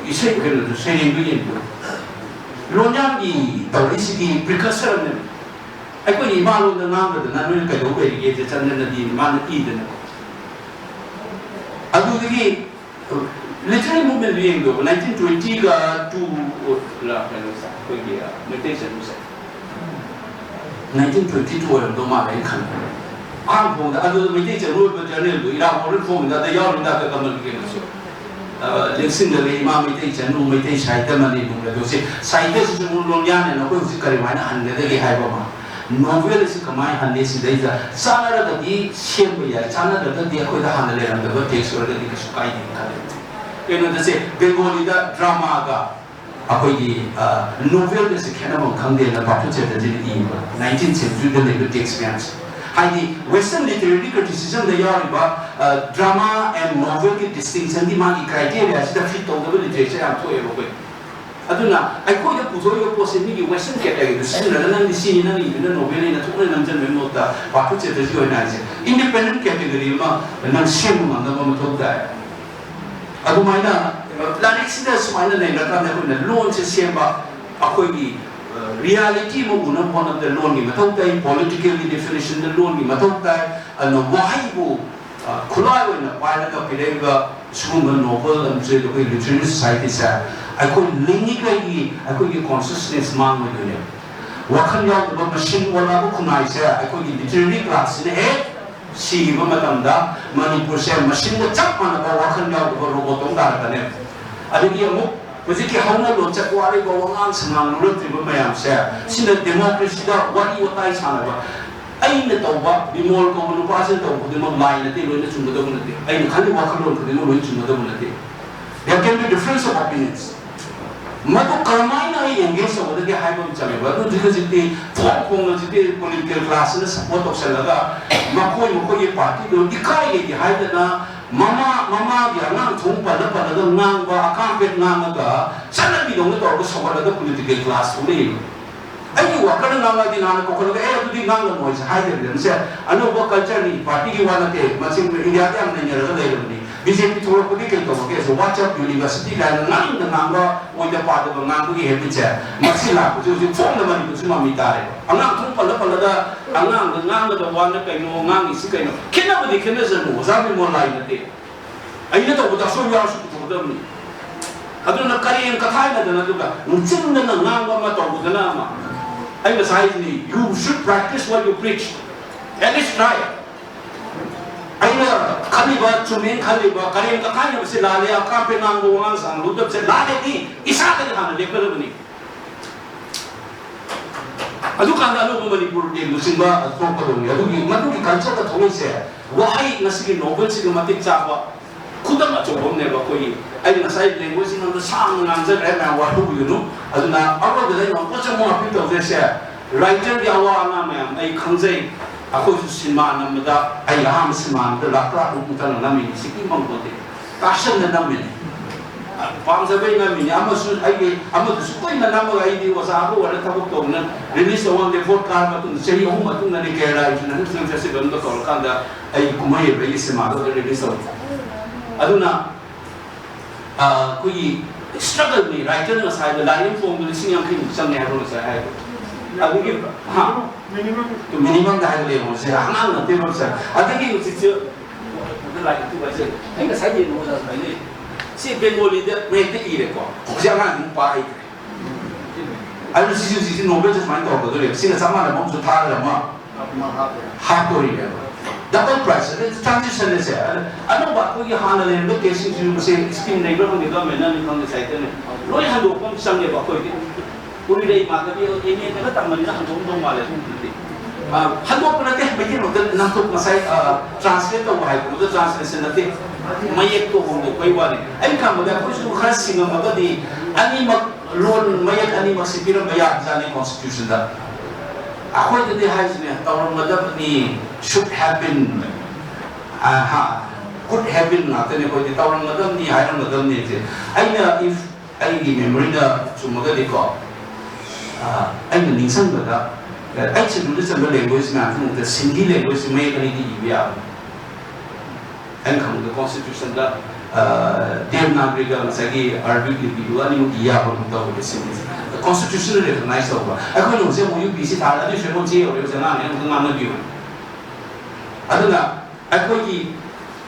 ꯏꯁꯩ ꯀꯩꯅꯣꯗꯣ, ꯁꯩꯔꯦꯡꯗꯣ ꯌꯦꯡꯕꯤꯌꯨ꯫ ꯂꯣꯟꯌꯥꯟꯒꯤ ꯇꯧꯔꯛꯏꯁꯤꯗꯤ ꯄ꯭ꯔꯤꯀꯁꯔꯅꯦꯕ꯫ ꯑꯩꯈꯣꯏꯒꯤ ꯏꯃꯥ ꯂꯣꯟꯗ ꯉꯥꯡꯗꯗꯅ ꯅꯣꯏꯅ ꯀꯩꯗꯧ ꯂꯩꯔꯤꯒꯦꯁꯦ ꯆꯟꯗ꯭ꯔ ꯅꯗꯤꯅ ꯃꯥꯅ ꯏꯗꯅ꯫ ꯑꯗꯨꯗꯒꯤ ꯂꯤꯇꯔꯦꯔꯤ ꯃꯨꯚꯃꯦꯟꯗꯨ ꯌꯦꯡꯗꯧꯕ, ꯅꯥꯏꯟꯇꯤꯟ ꯇ꯭ꯋꯦꯟꯇꯤꯒ ꯇꯨ ꯂ ꯀꯩꯅꯣꯁꯦ, ꯑꯩꯈꯣꯏꯒꯤ ꯃꯩꯇꯩ ꯆꯅꯨꯁꯦ, ꯅꯥꯏꯟꯇꯤꯟ ꯇ꯭ꯋꯦꯟꯇꯤ ꯇꯨ ꯑꯣꯏꯔꯝꯗꯧ ꯃꯥꯜꯂꯦ ꯑꯩꯅ ꯈꯟꯕꯗ꯫ ꯑꯍꯥꯟꯕ ꯐꯣꯡꯕꯗ, ꯑꯗꯨꯗ ꯃꯩꯇꯩ ꯆꯅꯨ ꯑꯣꯏꯕ ꯖꯔꯅꯦꯜꯗꯨ ꯏꯔꯥꯕꯣꯠ ꯍꯣꯏ ꯐꯣꯡꯕꯗ ꯑꯗ ꯌꯥꯎꯔꯤ ꯗꯥꯛꯇꯔ ꯀꯃꯜꯒꯤ ꯀꯩꯅꯣꯁꯨ, ꯑ, ꯂꯦꯡꯁꯤꯟꯗ ꯂꯩ ꯏꯃꯥ ꯃꯩꯇꯩ ꯆꯅꯨ, ꯃꯩꯇꯩ ꯁꯥꯍꯤꯇ꯭ꯌ ꯃꯅꯤ ꯅꯨꯡꯒꯗꯣꯁꯦ, ꯁꯥꯍꯤꯇ꯭ꯌꯁꯤꯁꯨ ꯑꯃꯨꯛ ꯂꯣꯟꯌꯥꯟꯅꯦꯅ ꯑꯩꯈꯣꯏ ꯍꯧꯖꯤꯛ ꯀꯔꯤꯃꯥꯏꯅ ꯍꯟꯒꯗꯒꯦ ꯍꯥꯏꯕ ꯑꯃ, ꯅꯣꯚꯦꯜ ꯑꯁꯤ ꯀꯃꯥꯏꯅ ꯍꯟꯅꯤ? ꯁꯤꯗꯩꯗ ꯆꯥꯟꯅꯔꯒꯗꯤ ꯁꯦꯝꯕ ꯌꯥꯏ, ꯆꯥꯟꯅꯗ꯭ꯔꯒꯗꯤ ꯑꯩꯈꯣꯏꯗ ꯍꯥꯟꯅ ꯂꯩꯔꯝꯗꯕ ꯇꯦꯛꯁ ꯑꯣꯏꯔꯒꯗꯤ ꯀꯩꯁꯨ ꯀꯥꯏꯗꯦꯅ ꯈꯜꯂꯦ꯫ ꯀꯩꯅꯣꯗ ꯁꯦ, ꯕꯦꯡꯒꯣꯂꯤꯗ ꯗ꯭ꯔꯃꯥꯒ ꯑꯩꯈꯣꯏꯒꯤ, ꯑ, ꯅꯣꯚꯦꯜꯒꯁꯦ ꯈꯦꯠꯅꯕ ꯑꯃ ꯈꯪꯗꯦꯅ ꯄꯥꯊꯨ ꯆꯦꯇꯔꯖꯤꯅ ꯏꯕ ꯅꯥꯏꯟꯇꯤꯟ ꯁꯦꯟꯆꯨꯔꯤꯗ ꯂꯩꯕ ꯇꯦꯛꯁ ꯃꯌꯥꯝꯁꯦ꯫ ꯍꯥꯏꯗꯤ ꯋꯦꯁꯇꯔꯟ ꯂꯤꯇꯔꯦꯔꯤ ꯀ꯭ꯔꯤꯇꯤꯁꯤꯖꯝꯗ ꯌꯥꯎꯔꯤꯕ, ꯑ, ꯗ꯭ꯔꯃꯥ ꯑꯦꯟ ꯅꯣꯚꯦꯜꯒꯤ ꯗꯤꯁꯇꯤꯡꯁꯟꯗꯤ ꯃꯥꯒꯤ ꯀ꯭ꯔꯥꯏꯇꯦꯔꯤꯌꯥꯁꯤꯗ ꯐꯤꯠ ꯇꯧꯗꯕ ꯂꯤꯇꯔꯦꯆꯔ ꯌꯥꯝ ꯊꯣꯛꯑꯦꯕ ꯑꯩꯈꯣꯏ꯫ ꯑꯗꯨꯅ ꯑꯩꯈꯣꯏꯗ ꯄꯨꯊꯣꯛꯏꯕ ꯄꯣꯠꯁꯦ ꯃꯤꯒꯤ ꯋꯦꯁꯇꯔꯟ ꯀꯦꯇꯦꯒꯣꯔꯤꯗ ꯁꯤꯖꯤꯟꯅꯔꯒ ꯅꯪꯗꯤ ꯁꯤꯅꯤ, ꯅꯪ ꯏꯗꯨꯅ ꯅꯣꯚꯦꯜꯅꯤ ꯅꯊꯣꯛꯅ ꯅꯝꯁꯤꯟꯕꯒꯤ ꯃꯍꯨꯠꯇ ꯄꯥꯊꯨ ꯆꯦꯇꯔꯖꯤ ꯑꯣꯏꯅ ꯍꯥꯏꯁꯦ ꯏꯟꯗꯤꯄꯦꯟꯗꯦꯟ ꯀꯦꯇꯦꯒꯣꯔꯤ ꯑꯃ ꯅꯪ ꯁꯦꯝꯕ ꯉꯝꯅꯕ ꯃꯊꯧ ꯇꯥꯏ꯫ ꯑꯗꯨꯃꯥꯏꯅ ꯂꯥꯏꯔꯤꯛꯁꯤꯗ ꯁꯨꯃꯥꯏꯅ ꯂꯩꯔꯀꯥꯟꯗ ꯑꯩꯈꯣꯏꯅ ꯂꯣꯟꯁꯦ ꯁꯦꯝꯕ, ꯑꯩꯈꯣꯏꯒꯤ, ꯑ, ꯔꯤꯌꯥꯂꯤꯇꯤ ꯑꯃ ꯎꯅꯕ ꯍꯣꯠꯅꯕꯗ ꯂꯣꯟꯒꯤ ꯃꯊꯧ ꯇꯥꯏ, ꯄꯣꯂꯤꯇꯤꯀꯦꯜꯒꯤ ꯗꯤꯐꯤꯅꯤꯁꯟꯗ ꯂꯣꯟꯒꯤ ꯃꯊꯧ ꯇꯥꯏ꯫ ꯑꯗꯨꯅ ꯋꯥꯍꯩꯕꯨ, ꯑ, ꯈꯨꯠꯂꯥꯏ ꯑꯣꯏꯅ ꯄꯥꯏꯔꯒ ꯄꯤꯔꯛꯏꯕ ꯁꯤꯒꯨꯝꯕ ꯅꯣꯕꯦꯜ ꯑꯃꯁꯨ ꯑꯩꯈꯣꯏ ꯂꯤꯇꯔꯦꯔꯤ ꯁꯣꯁꯥꯏꯇꯤꯁꯦ ꯑꯩꯈꯣꯏ ꯂꯤꯡꯉꯤꯈꯩꯒꯤ ꯑꯩꯈꯣꯏꯒꯤ ꯀꯣꯟꯁꯤꯌꯁꯅꯦꯁ ꯃꯥꯡꯉꯣꯏꯗꯣꯏꯅꯦ꯫ ꯋꯥꯈꯜ ꯌꯥꯎꯗꯕ ꯃꯦꯁꯤꯟ ꯑꯣꯜꯂꯛꯑꯕ ꯈꯨꯟꯅꯥꯏꯁꯦ ꯑꯩꯈꯣꯏꯒꯤ ꯂꯤꯇꯔꯦꯔꯤ ꯀ꯭ꯂꯥꯁꯁꯤꯅ ꯍꯦꯛ ꯁꯤꯈꯤꯕ ꯃꯇꯝꯗ ꯃꯅꯤꯄꯨꯔꯁꯦ ꯃꯦꯁꯤꯟꯒ ꯆꯞ ꯃꯥꯟꯅꯕ ꯋꯥꯈꯜ ꯌꯥꯎꯗꯕ ꯔꯣꯕꯣꯠ ꯑꯃ ꯇꯥꯔꯛꯀꯅꯦꯕ꯫ ꯑꯗꯒꯤ ꯑꯃꯨꯛ ꯍꯧꯖꯤꯛꯀꯤ ꯍꯧꯅ ꯂꯣꯟꯆꯠ ꯋꯥꯔꯤꯕ ꯋꯥꯉꯥꯡ ꯁꯉꯥꯡ ꯂꯨꯔꯛꯇ꯭ꯔꯤꯕ ꯃꯌꯥꯝꯁꯦ, ꯁꯤꯅ ꯗꯦꯃꯣꯀ꯭ꯔꯦꯁꯤꯗ ꯋꯥꯔꯤ ꯋꯥꯇꯥꯏ ꯁꯥꯟꯅꯕ, ꯑꯩꯅ ꯇꯧꯕ, ꯕꯤꯃꯣꯜ ꯀꯧꯕ ꯅꯨꯄꯥꯁꯤꯅ ꯇꯧꯕ ꯈꯨꯗꯤꯡꯃꯛ ꯂꯥꯏ ꯅꯠꯇꯦ, ꯂꯣꯏꯅ ꯆꯨꯝꯒꯗꯕ ꯅꯠꯇꯦ꯫ ꯑꯩꯅ ꯈꯜꯂꯤꯕ ꯋꯥꯈꯜꯂꯣꯟ ꯈꯨꯗꯤꯡꯃꯛ ꯂꯣꯏꯅ ꯆꯨꯝꯒꯗꯕ ꯅꯠꯇꯦ꯫ There can be difference of opinions. ꯃꯗꯨ ꯀꯔꯝꯍꯥꯏꯅ ꯑꯩ ꯑꯦꯡꯒꯦꯖ ꯇꯧꯒꯗꯒꯦ ꯍꯥꯏꯕ ꯑꯃ ꯆꯪꯉꯦꯕ꯫ ꯑꯗꯨ ꯍꯧꯖꯤꯛ ꯍꯧꯖꯤꯛꯇꯤ ꯐꯣꯡ ꯐꯣꯡꯅ ꯍꯧꯖꯤꯛꯇꯤ ꯄꯣꯂꯤꯇꯤꯀꯦꯜ ꯀ꯭ꯂꯥꯁꯁꯤꯅ ꯁꯄꯣꯔꯠ ꯇꯧꯁꯜꯂꯒ ꯃꯈꯣꯏ ꯃꯈꯣꯏꯒꯤ ꯄꯥꯔꯇꯤꯗꯨ ꯏꯀꯥꯏ ꯂꯩꯇꯦ ꯍꯥꯏꯗꯅ ꯃꯃꯥ, ꯃꯃꯥꯒꯤ ꯑꯉꯥꯡ ꯊꯣꯡ ꯄꯜꯂ ꯄꯜꯂꯒ ꯉꯥꯡꯕ, ꯑꯀꯥꯝꯄꯦꯠ ꯉꯥꯡꯉꯒ ꯆꯠꯅꯕꯤꯗꯧꯅ ꯇꯧꯔꯒ ꯁꯧꯒꯠꯂꯒ ꯄꯣꯂꯤꯇꯤꯀꯦꯜ ꯀ꯭ꯂꯥꯁ ꯊꯣꯛꯂꯛꯏꯕ꯫ ꯑꯩꯒꯤ ꯋꯥꯀꯔꯅ ꯉꯥꯡꯉꯗꯤ ꯅꯍꯥꯟꯅ ꯀꯧꯈꯠꯂꯒ "ꯑꯦ, ꯑꯗꯨꯗꯤ ꯉꯥꯡꯒꯅꯨ" ꯍꯥꯏꯁꯦ ꯍꯥꯏꯗꯕꯤꯗ, ꯃꯁꯦ ꯑꯅꯧꯕ ꯀꯜꯆꯔꯅꯤ, ꯄꯥꯔꯇꯤꯒꯤ ꯋꯥ ꯅꯠꯇꯦ, ꯃꯁꯤ ꯏꯟꯗꯤꯌꯥꯗ ꯌꯥꯝ ꯅꯩꯅꯔꯒ ꯂꯩꯔꯕꯅꯤ꯫ ꯕꯤ ꯖꯦ ꯄꯤ ꯊꯣꯛꯂꯛꯄꯗꯤ ꯀꯩ ꯇꯧꯔꯒꯦ? "ꯋꯥꯠꯁ ꯑꯞ ꯌꯨꯅꯤꯚꯔꯁꯤꯇꯤ" ꯀꯥꯏꯅ ꯉꯥꯡꯗ ꯉꯥꯡꯕ, ꯑꯣꯏꯗ ꯄꯥꯗꯕ ꯉꯥꯡꯕꯒꯤ ꯍꯦꯕꯤꯠꯁꯦ ꯃꯁꯤ ꯂꯥꯛꯄꯁꯦ ꯍꯧꯖꯤꯛ ꯐꯣꯡꯅ ꯃꯅꯤꯄꯨꯔꯁꯨ ꯃꯃꯤ ꯇꯥꯔꯦ꯫ ꯑꯉꯥꯡ ꯊꯣꯡ ꯄꯜꯂ ꯄꯜꯂꯒ ꯑꯉꯥꯡꯗ ꯉꯥꯡꯒꯗꯕ ꯋꯥꯅ ꯀꯩꯅꯣ, ꯉꯥꯡꯉꯤꯁꯤ ꯀꯩꯅꯣ? ꯈꯦꯠꯅꯕꯗꯤ ꯈꯦꯠꯅꯖꯅꯨ, ꯑꯣꯖꯥ ꯕꯤꯃꯣꯜ ꯂꯥꯏ ꯅꯠꯇꯦ꯫ ꯑꯩꯅ ꯇꯧꯕꯗ ꯑꯁꯣꯏꯕ ꯌꯥꯎꯔꯁꯨ ꯄꯨꯊꯣꯛꯀꯗꯕꯅꯤ꯫ ꯑꯗꯨꯅ ꯀꯔꯦꯝ ꯀꯊꯥꯏꯅꯗꯅ ꯑꯗꯨꯒ ꯅꯨꯡꯆꯤꯟꯗꯅ ꯉꯥꯡꯕ ꯑꯃ ꯇꯧꯕꯗꯅ ꯑꯃ꯫ ꯑꯩ ꯉꯁꯥꯏ ꯍꯥꯏꯁꯤꯅꯤ, "You should practice what you preach." At least try꯫ ꯑꯩꯅ ꯈꯜꯂꯤꯕ, ꯆꯨꯝꯃꯦꯅ ꯈꯜꯂꯤꯕ, ꯀꯔꯦꯝ ꯀꯊꯥꯏꯅꯕꯁꯦ ꯂꯥꯜꯂꯦ, ꯑꯀꯥꯝꯄꯩ ꯉꯥꯡꯕ ꯋꯥꯉꯥꯡ ꯁꯉꯥꯡ ꯂꯨꯗꯕꯁꯦ ꯂꯥꯜꯂꯦꯗꯤ ꯏꯁꯥꯗꯒꯤ ꯍꯥꯟꯅ ꯂꯦꯞꯀꯗꯕꯅꯤ꯫ ꯑꯗꯨꯀꯥꯟꯗ ꯑꯅꯧꯕ ꯃꯅꯤꯄꯨꯔꯒꯤ ꯂꯨꯆꯤꯡꯕ ꯊꯣꯛꯀꯗꯧꯅꯤ꯫ ꯑꯗꯨꯒꯤ, ꯃꯗꯨꯒꯤ culture ꯗ ꯊꯣꯛꯂꯛꯏꯁꯦ ꯋꯥꯍꯩ, ꯉꯁꯤꯒꯤ novel ꯁꯤꯒ ꯃꯇꯤꯛ ꯆꯥꯕ ꯈꯨꯗꯝ ꯑꯆꯧꯕ ꯑꯃꯅꯦꯕ ꯑꯩꯈꯣꯏꯒꯤ꯫ ꯑꯩꯅ ꯉꯁꯥꯏ language ꯁꯤ ꯅꯉꯣꯟꯗ ꯁꯥꯡꯅ ꯉꯥꯡꯖꯈ꯭ꯔꯦ, ꯃꯌꯥꯝ ꯋꯥꯍꯧꯕꯤꯒꯅꯨ꯫ ꯑꯗꯨꯅ ꯑꯔꯣꯏꯕꯗ ꯑꯩꯅ ꯑꯃꯨꯛꯀꯁꯨ ꯑꯃꯨꯛ appeal ꯇꯧꯖꯩꯁꯦ, writer ꯒꯤ ꯑꯋꯥ ꯑꯅꯥ ꯃꯌꯥꯝ ꯑꯩ ꯈꯪꯖꯩ꯫ ꯑꯩꯈꯣꯏꯁꯨ ꯁꯤꯅꯦꯃꯥ ꯅꯝꯕꯗ, ꯑꯩ ꯑꯍꯥꯟꯕ ꯁꯤꯅꯦꯃꯥ ꯅꯝꯕꯗ ꯂꯥꯛ ꯇꯔꯥ ꯇꯔꯨꯛ ꯃꯨꯛꯇꯪ ꯅꯝꯃꯤꯅꯤ, ꯁꯤꯀꯤ ꯐꯪꯄꯣꯟꯇꯦ꯫ Passion ꯗ ꯅꯝꯃꯤꯅꯤ꯫ ꯄꯥꯝꯖꯕꯩ ꯅꯝꯃꯤꯅꯤ꯫ ꯑꯃꯁꯨ ꯑꯩꯒꯤ, ꯑꯃꯗꯨꯁꯨ ꯇꯣꯏꯅ ꯅꯝꯃꯒ ꯑꯩꯗꯤ ꯑꯣꯖꯥ ꯑꯃ ꯑꯣꯏꯔ ꯊꯕꯛ ꯇꯧꯕꯅ release ꯇꯧꯕ ꯉꯝꯗꯦ꯫ Vote ꯀꯥꯔ ꯃꯇꯨꯡꯗ, ꯆꯍꯤ ꯑꯍꯨꯝ ꯃꯇꯨꯡꯗꯅꯤ ꯀꯦꯔꯂꯥ International Film Festival ꯗ ꯀꯧꯔꯀꯥꯟꯗ ꯑꯩ ꯀꯨꯝꯍꯩ ꯑꯣꯏꯕ ꯑꯩꯒꯤ ꯁꯤꯅꯦꯃꯥꯗꯨꯗ release ꯇꯧꯕ꯫ ꯑꯗꯨꯅ, ꯑ, ꯑꯩꯈꯣꯏꯒꯤ struggle ꯅꯤ꯫ Writer ꯅ ꯉꯁꯥꯏꯗ ꯂꯥꯏꯔꯤꯛ ꯑꯃ ꯐꯣꯡꯕꯗ ꯂꯤꯁꯤꯡ ꯌꯥꯡꯈꯩꯃꯨꯛ ꯆꯪꯉꯦ ꯍꯥꯏꯕ ꯉꯁꯥꯏ ꯍꯥꯏꯕ꯫ ꯑꯗꯨꯒꯤ, ꯍꯥ? Minimum꯫ Minimum ꯗ ꯍꯥꯏꯒꯠꯂꯦ ꯌꯦꯡꯉꯣ, ꯁꯤ ꯑꯉꯥꯡ ꯅꯠꯇꯦꯕ ꯁꯥꯔ꯫ ꯑꯗꯒꯤ ꯍꯧꯖꯤꯛꯁꯦ ꯑꯗ ꯂꯥꯏꯔꯤꯛ ꯇꯨ ꯍꯥꯏꯖꯔꯦ꯫ ꯑꯩ ꯉꯁꯥꯏ ꯌꯦꯡꯕ ꯑꯣꯖꯥ ꯁꯨꯃꯥꯏꯅ ꯂꯩ꯫ ꯁꯤ ꯕꯦꯡꯒꯣꯂꯤꯗ ꯃꯌꯦꯛꯇ ꯏꯔꯦꯀꯣ꯫ ꯍꯧꯖꯤꯛ ꯑꯉꯥꯡꯁꯤꯡ ꯄꯥ ꯍꯩꯇ꯭ꯔꯦ꯫ ꯑꯗꯨ ꯁꯤꯁꯨ ꯍꯧꯖꯤꯛꯁꯤ novel ꯁꯦ ꯁꯨꯃꯥꯏꯅ ꯇꯧꯔꯛꯀꯗꯧꯔꯤꯕ꯫ ꯁꯤꯒ ꯆꯞ ꯃꯥꯟꯅꯕ ꯑꯃꯁꯨ ꯊꯥꯔꯒ ꯑꯃ ꯍꯥꯞꯇꯣꯔꯤꯅꯦꯕ꯫ Double price, ꯑꯗꯩ transition ꯁꯦ꯫ ꯑꯗ ꯑꯅꯧꯕ ꯑꯩꯈꯣꯏꯒꯤ ꯍꯥꯟꯅ ꯂꯩꯔꯝꯕ case ꯁꯤꯡꯁꯤꯁꯨ ꯃꯁꯤ scheme ꯂꯩꯕ꯭ꯔꯥ ꯈꯪꯗꯦ, government ꯅꯅꯤ ꯈꯪꯗꯦ, ꯁꯥꯏꯠꯇꯅꯤ꯫ ꯂꯣꯏ ꯍꯟꯗꯣꯛꯄ ꯑꯃ ꯆꯪꯉꯦꯕ ꯑꯩꯈꯣꯏꯗꯤ꯫ ꯎꯔꯤꯔꯩ ꯏꯃꯥꯟꯅꯕꯤ ꯑꯦꯝ ꯑꯦꯗꯒ ꯇꯝꯕꯅꯤꯅ ꯍꯟꯗꯣꯛꯑꯝꯗꯧ ꯃꯥꯜꯂꯦ ꯑꯗꯨꯒꯨꯝꯕꯗꯨꯗꯤ꯫ ꯑ, ꯍꯟꯗꯣꯛꯄ ꯅꯠꯇꯦ, ꯃꯩꯇꯩꯂꯣꯟꯗ ꯅꯝꯊꯣꯛ-, ꯉꯁꯥꯏ, ꯑ, translate ꯇꯧꯕ ꯍꯥꯏꯕꯗꯨꯗ translation ꯅꯠꯇꯦ, ꯃꯌꯦꯛꯇꯣ ꯍꯣꯡꯗꯣꯛꯄꯩ ꯋꯥꯅꯤ꯫ ꯑꯩꯅ ꯈꯪꯕꯗ ꯑꯩꯈꯣꯏꯁꯨ ꯈꯔ ꯁꯤꯡꯉꯝꯃꯒꯗꯤ ꯑꯅꯤꯃꯛ ꯂꯣꯟ ꯃꯌꯦꯛ ꯑꯅꯤꯃꯛꯁꯤ ꯄꯤꯔꯝꯕ ꯌꯥꯕꯖꯥꯠꯅꯤ constitution ꯗ꯫ ꯑꯩꯈꯣꯏꯗꯗꯤ ꯍꯥꯏꯁꯤꯅꯦ, ꯇꯧꯔꯝꯒꯗꯕꯅꯤ, should have been, ꯑ, ꯍꯥ, could have been ꯉꯥꯛꯇꯅꯤ ꯑꯩꯈꯣꯏꯗꯤ, ꯇꯧꯔꯝꯒꯗꯕꯅꯤ, ꯍꯥꯏꯔꯝꯒꯗꯕꯅꯤ ꯍꯥꯏꯁꯦ꯫ ꯑꯩꯅ if ꯑꯩꯒꯤ memory ꯗ ꯆꯨꯝꯃꯒꯗꯤꯀꯣ, ꯑ, ꯑꯩꯅ ꯅꯤꯡꯁꯤꯡꯕꯗ, ꯑ, eighth schedule ꯗ ꯆꯟꯕ language ꯃꯌꯥꯝꯁꯤ ꯃꯅꯨꯡꯗ Sindhi language ꯁꯤ ꯃꯌꯦꯛ ꯑꯅꯤꯗꯤ ꯏꯕ ꯌꯥꯕꯅꯤ꯫ ꯑꯩꯅ ꯈꯪꯕꯗ constitution ꯗ, ꯑ, Devanagari ꯒ ꯉꯁꯥꯏꯒꯤ Arabic ꯂꯤꯄꯤꯗꯨꯒ ꯑꯅꯤꯃꯛ ꯏ ꯌꯥꯕ ꯑꯃ ꯇꯧꯕꯅꯦ Sindhi ꯁꯦ꯫ Constitution ꯅ recognize ꯇꯧꯕ꯫ ꯑꯩꯈꯣꯏꯅ ꯍꯧꯖꯤꯛ ꯑꯃꯨꯛ UPSC ꯊꯥꯔꯒ ꯑꯗꯨꯏꯁꯨ ꯑꯩꯉꯣꯟꯗ ꯆꯦ ꯌꯧꯔꯦ, ꯍꯧꯖꯤꯛ ꯑꯉꯥꯡꯅꯦ ꯑꯃꯨꯛꯇ ꯉꯥꯡꯅꯕꯤꯌꯨ꯫ ꯑꯗꯨꯅ ꯑꯩꯈꯣꯏꯒꯤ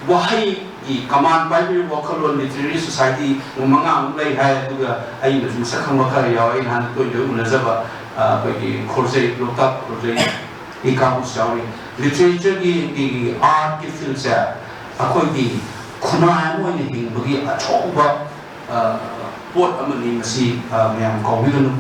ꯋꯥꯍꯩ ꯀꯃꯥꯟ ꯄꯥꯏꯕꯒꯤ ꯋꯥꯈꯜꯂꯣꯟ ꯂꯤꯇꯔꯦꯔꯤ ꯁꯣꯁꯥꯏꯇꯤ ꯃꯉꯥꯃꯨꯛ ꯂꯩ ꯍꯥꯏ꯫ ꯑꯗꯨꯒ ꯑꯩꯅꯁꯨ ꯃꯁꯛ ꯈꯪꯕ ꯈꯔ ꯌꯥꯎꯋꯦ꯫ ꯑꯩꯅ ꯍꯥꯟꯅ ꯇꯣꯏ ꯇꯣꯏ ꯎꯅꯖꯕ, ꯑ, ꯑꯩꯈꯣꯏꯒꯤ ꯈꯣꯔꯖꯩ, ꯂꯣꯛꯇꯥꯛ ꯈꯣꯔꯖꯩ ꯏ ꯀꯥꯡꯕꯨꯁꯨ ꯌꯥꯎꯔꯤ꯫ ꯂꯤꯇꯔꯦꯆꯔꯒꯤ, ꯑꯥꯔꯠꯀꯤ ꯐꯤꯜꯁꯦ ꯑꯩꯈꯣꯏꯒꯤ ꯈꯨꯟꯅꯥꯏ ꯑꯃ ꯑꯣꯏꯅ ꯍꯤꯡꯕꯒꯤ ꯑꯆꯧꯕ, ꯑ, ꯄꯣꯠ ꯑꯃꯅꯤ꯫ ꯃꯁꯤ, ꯑ, ꯃꯌꯥꯝ ꯀꯥꯎꯕꯤꯒꯅꯨ꯫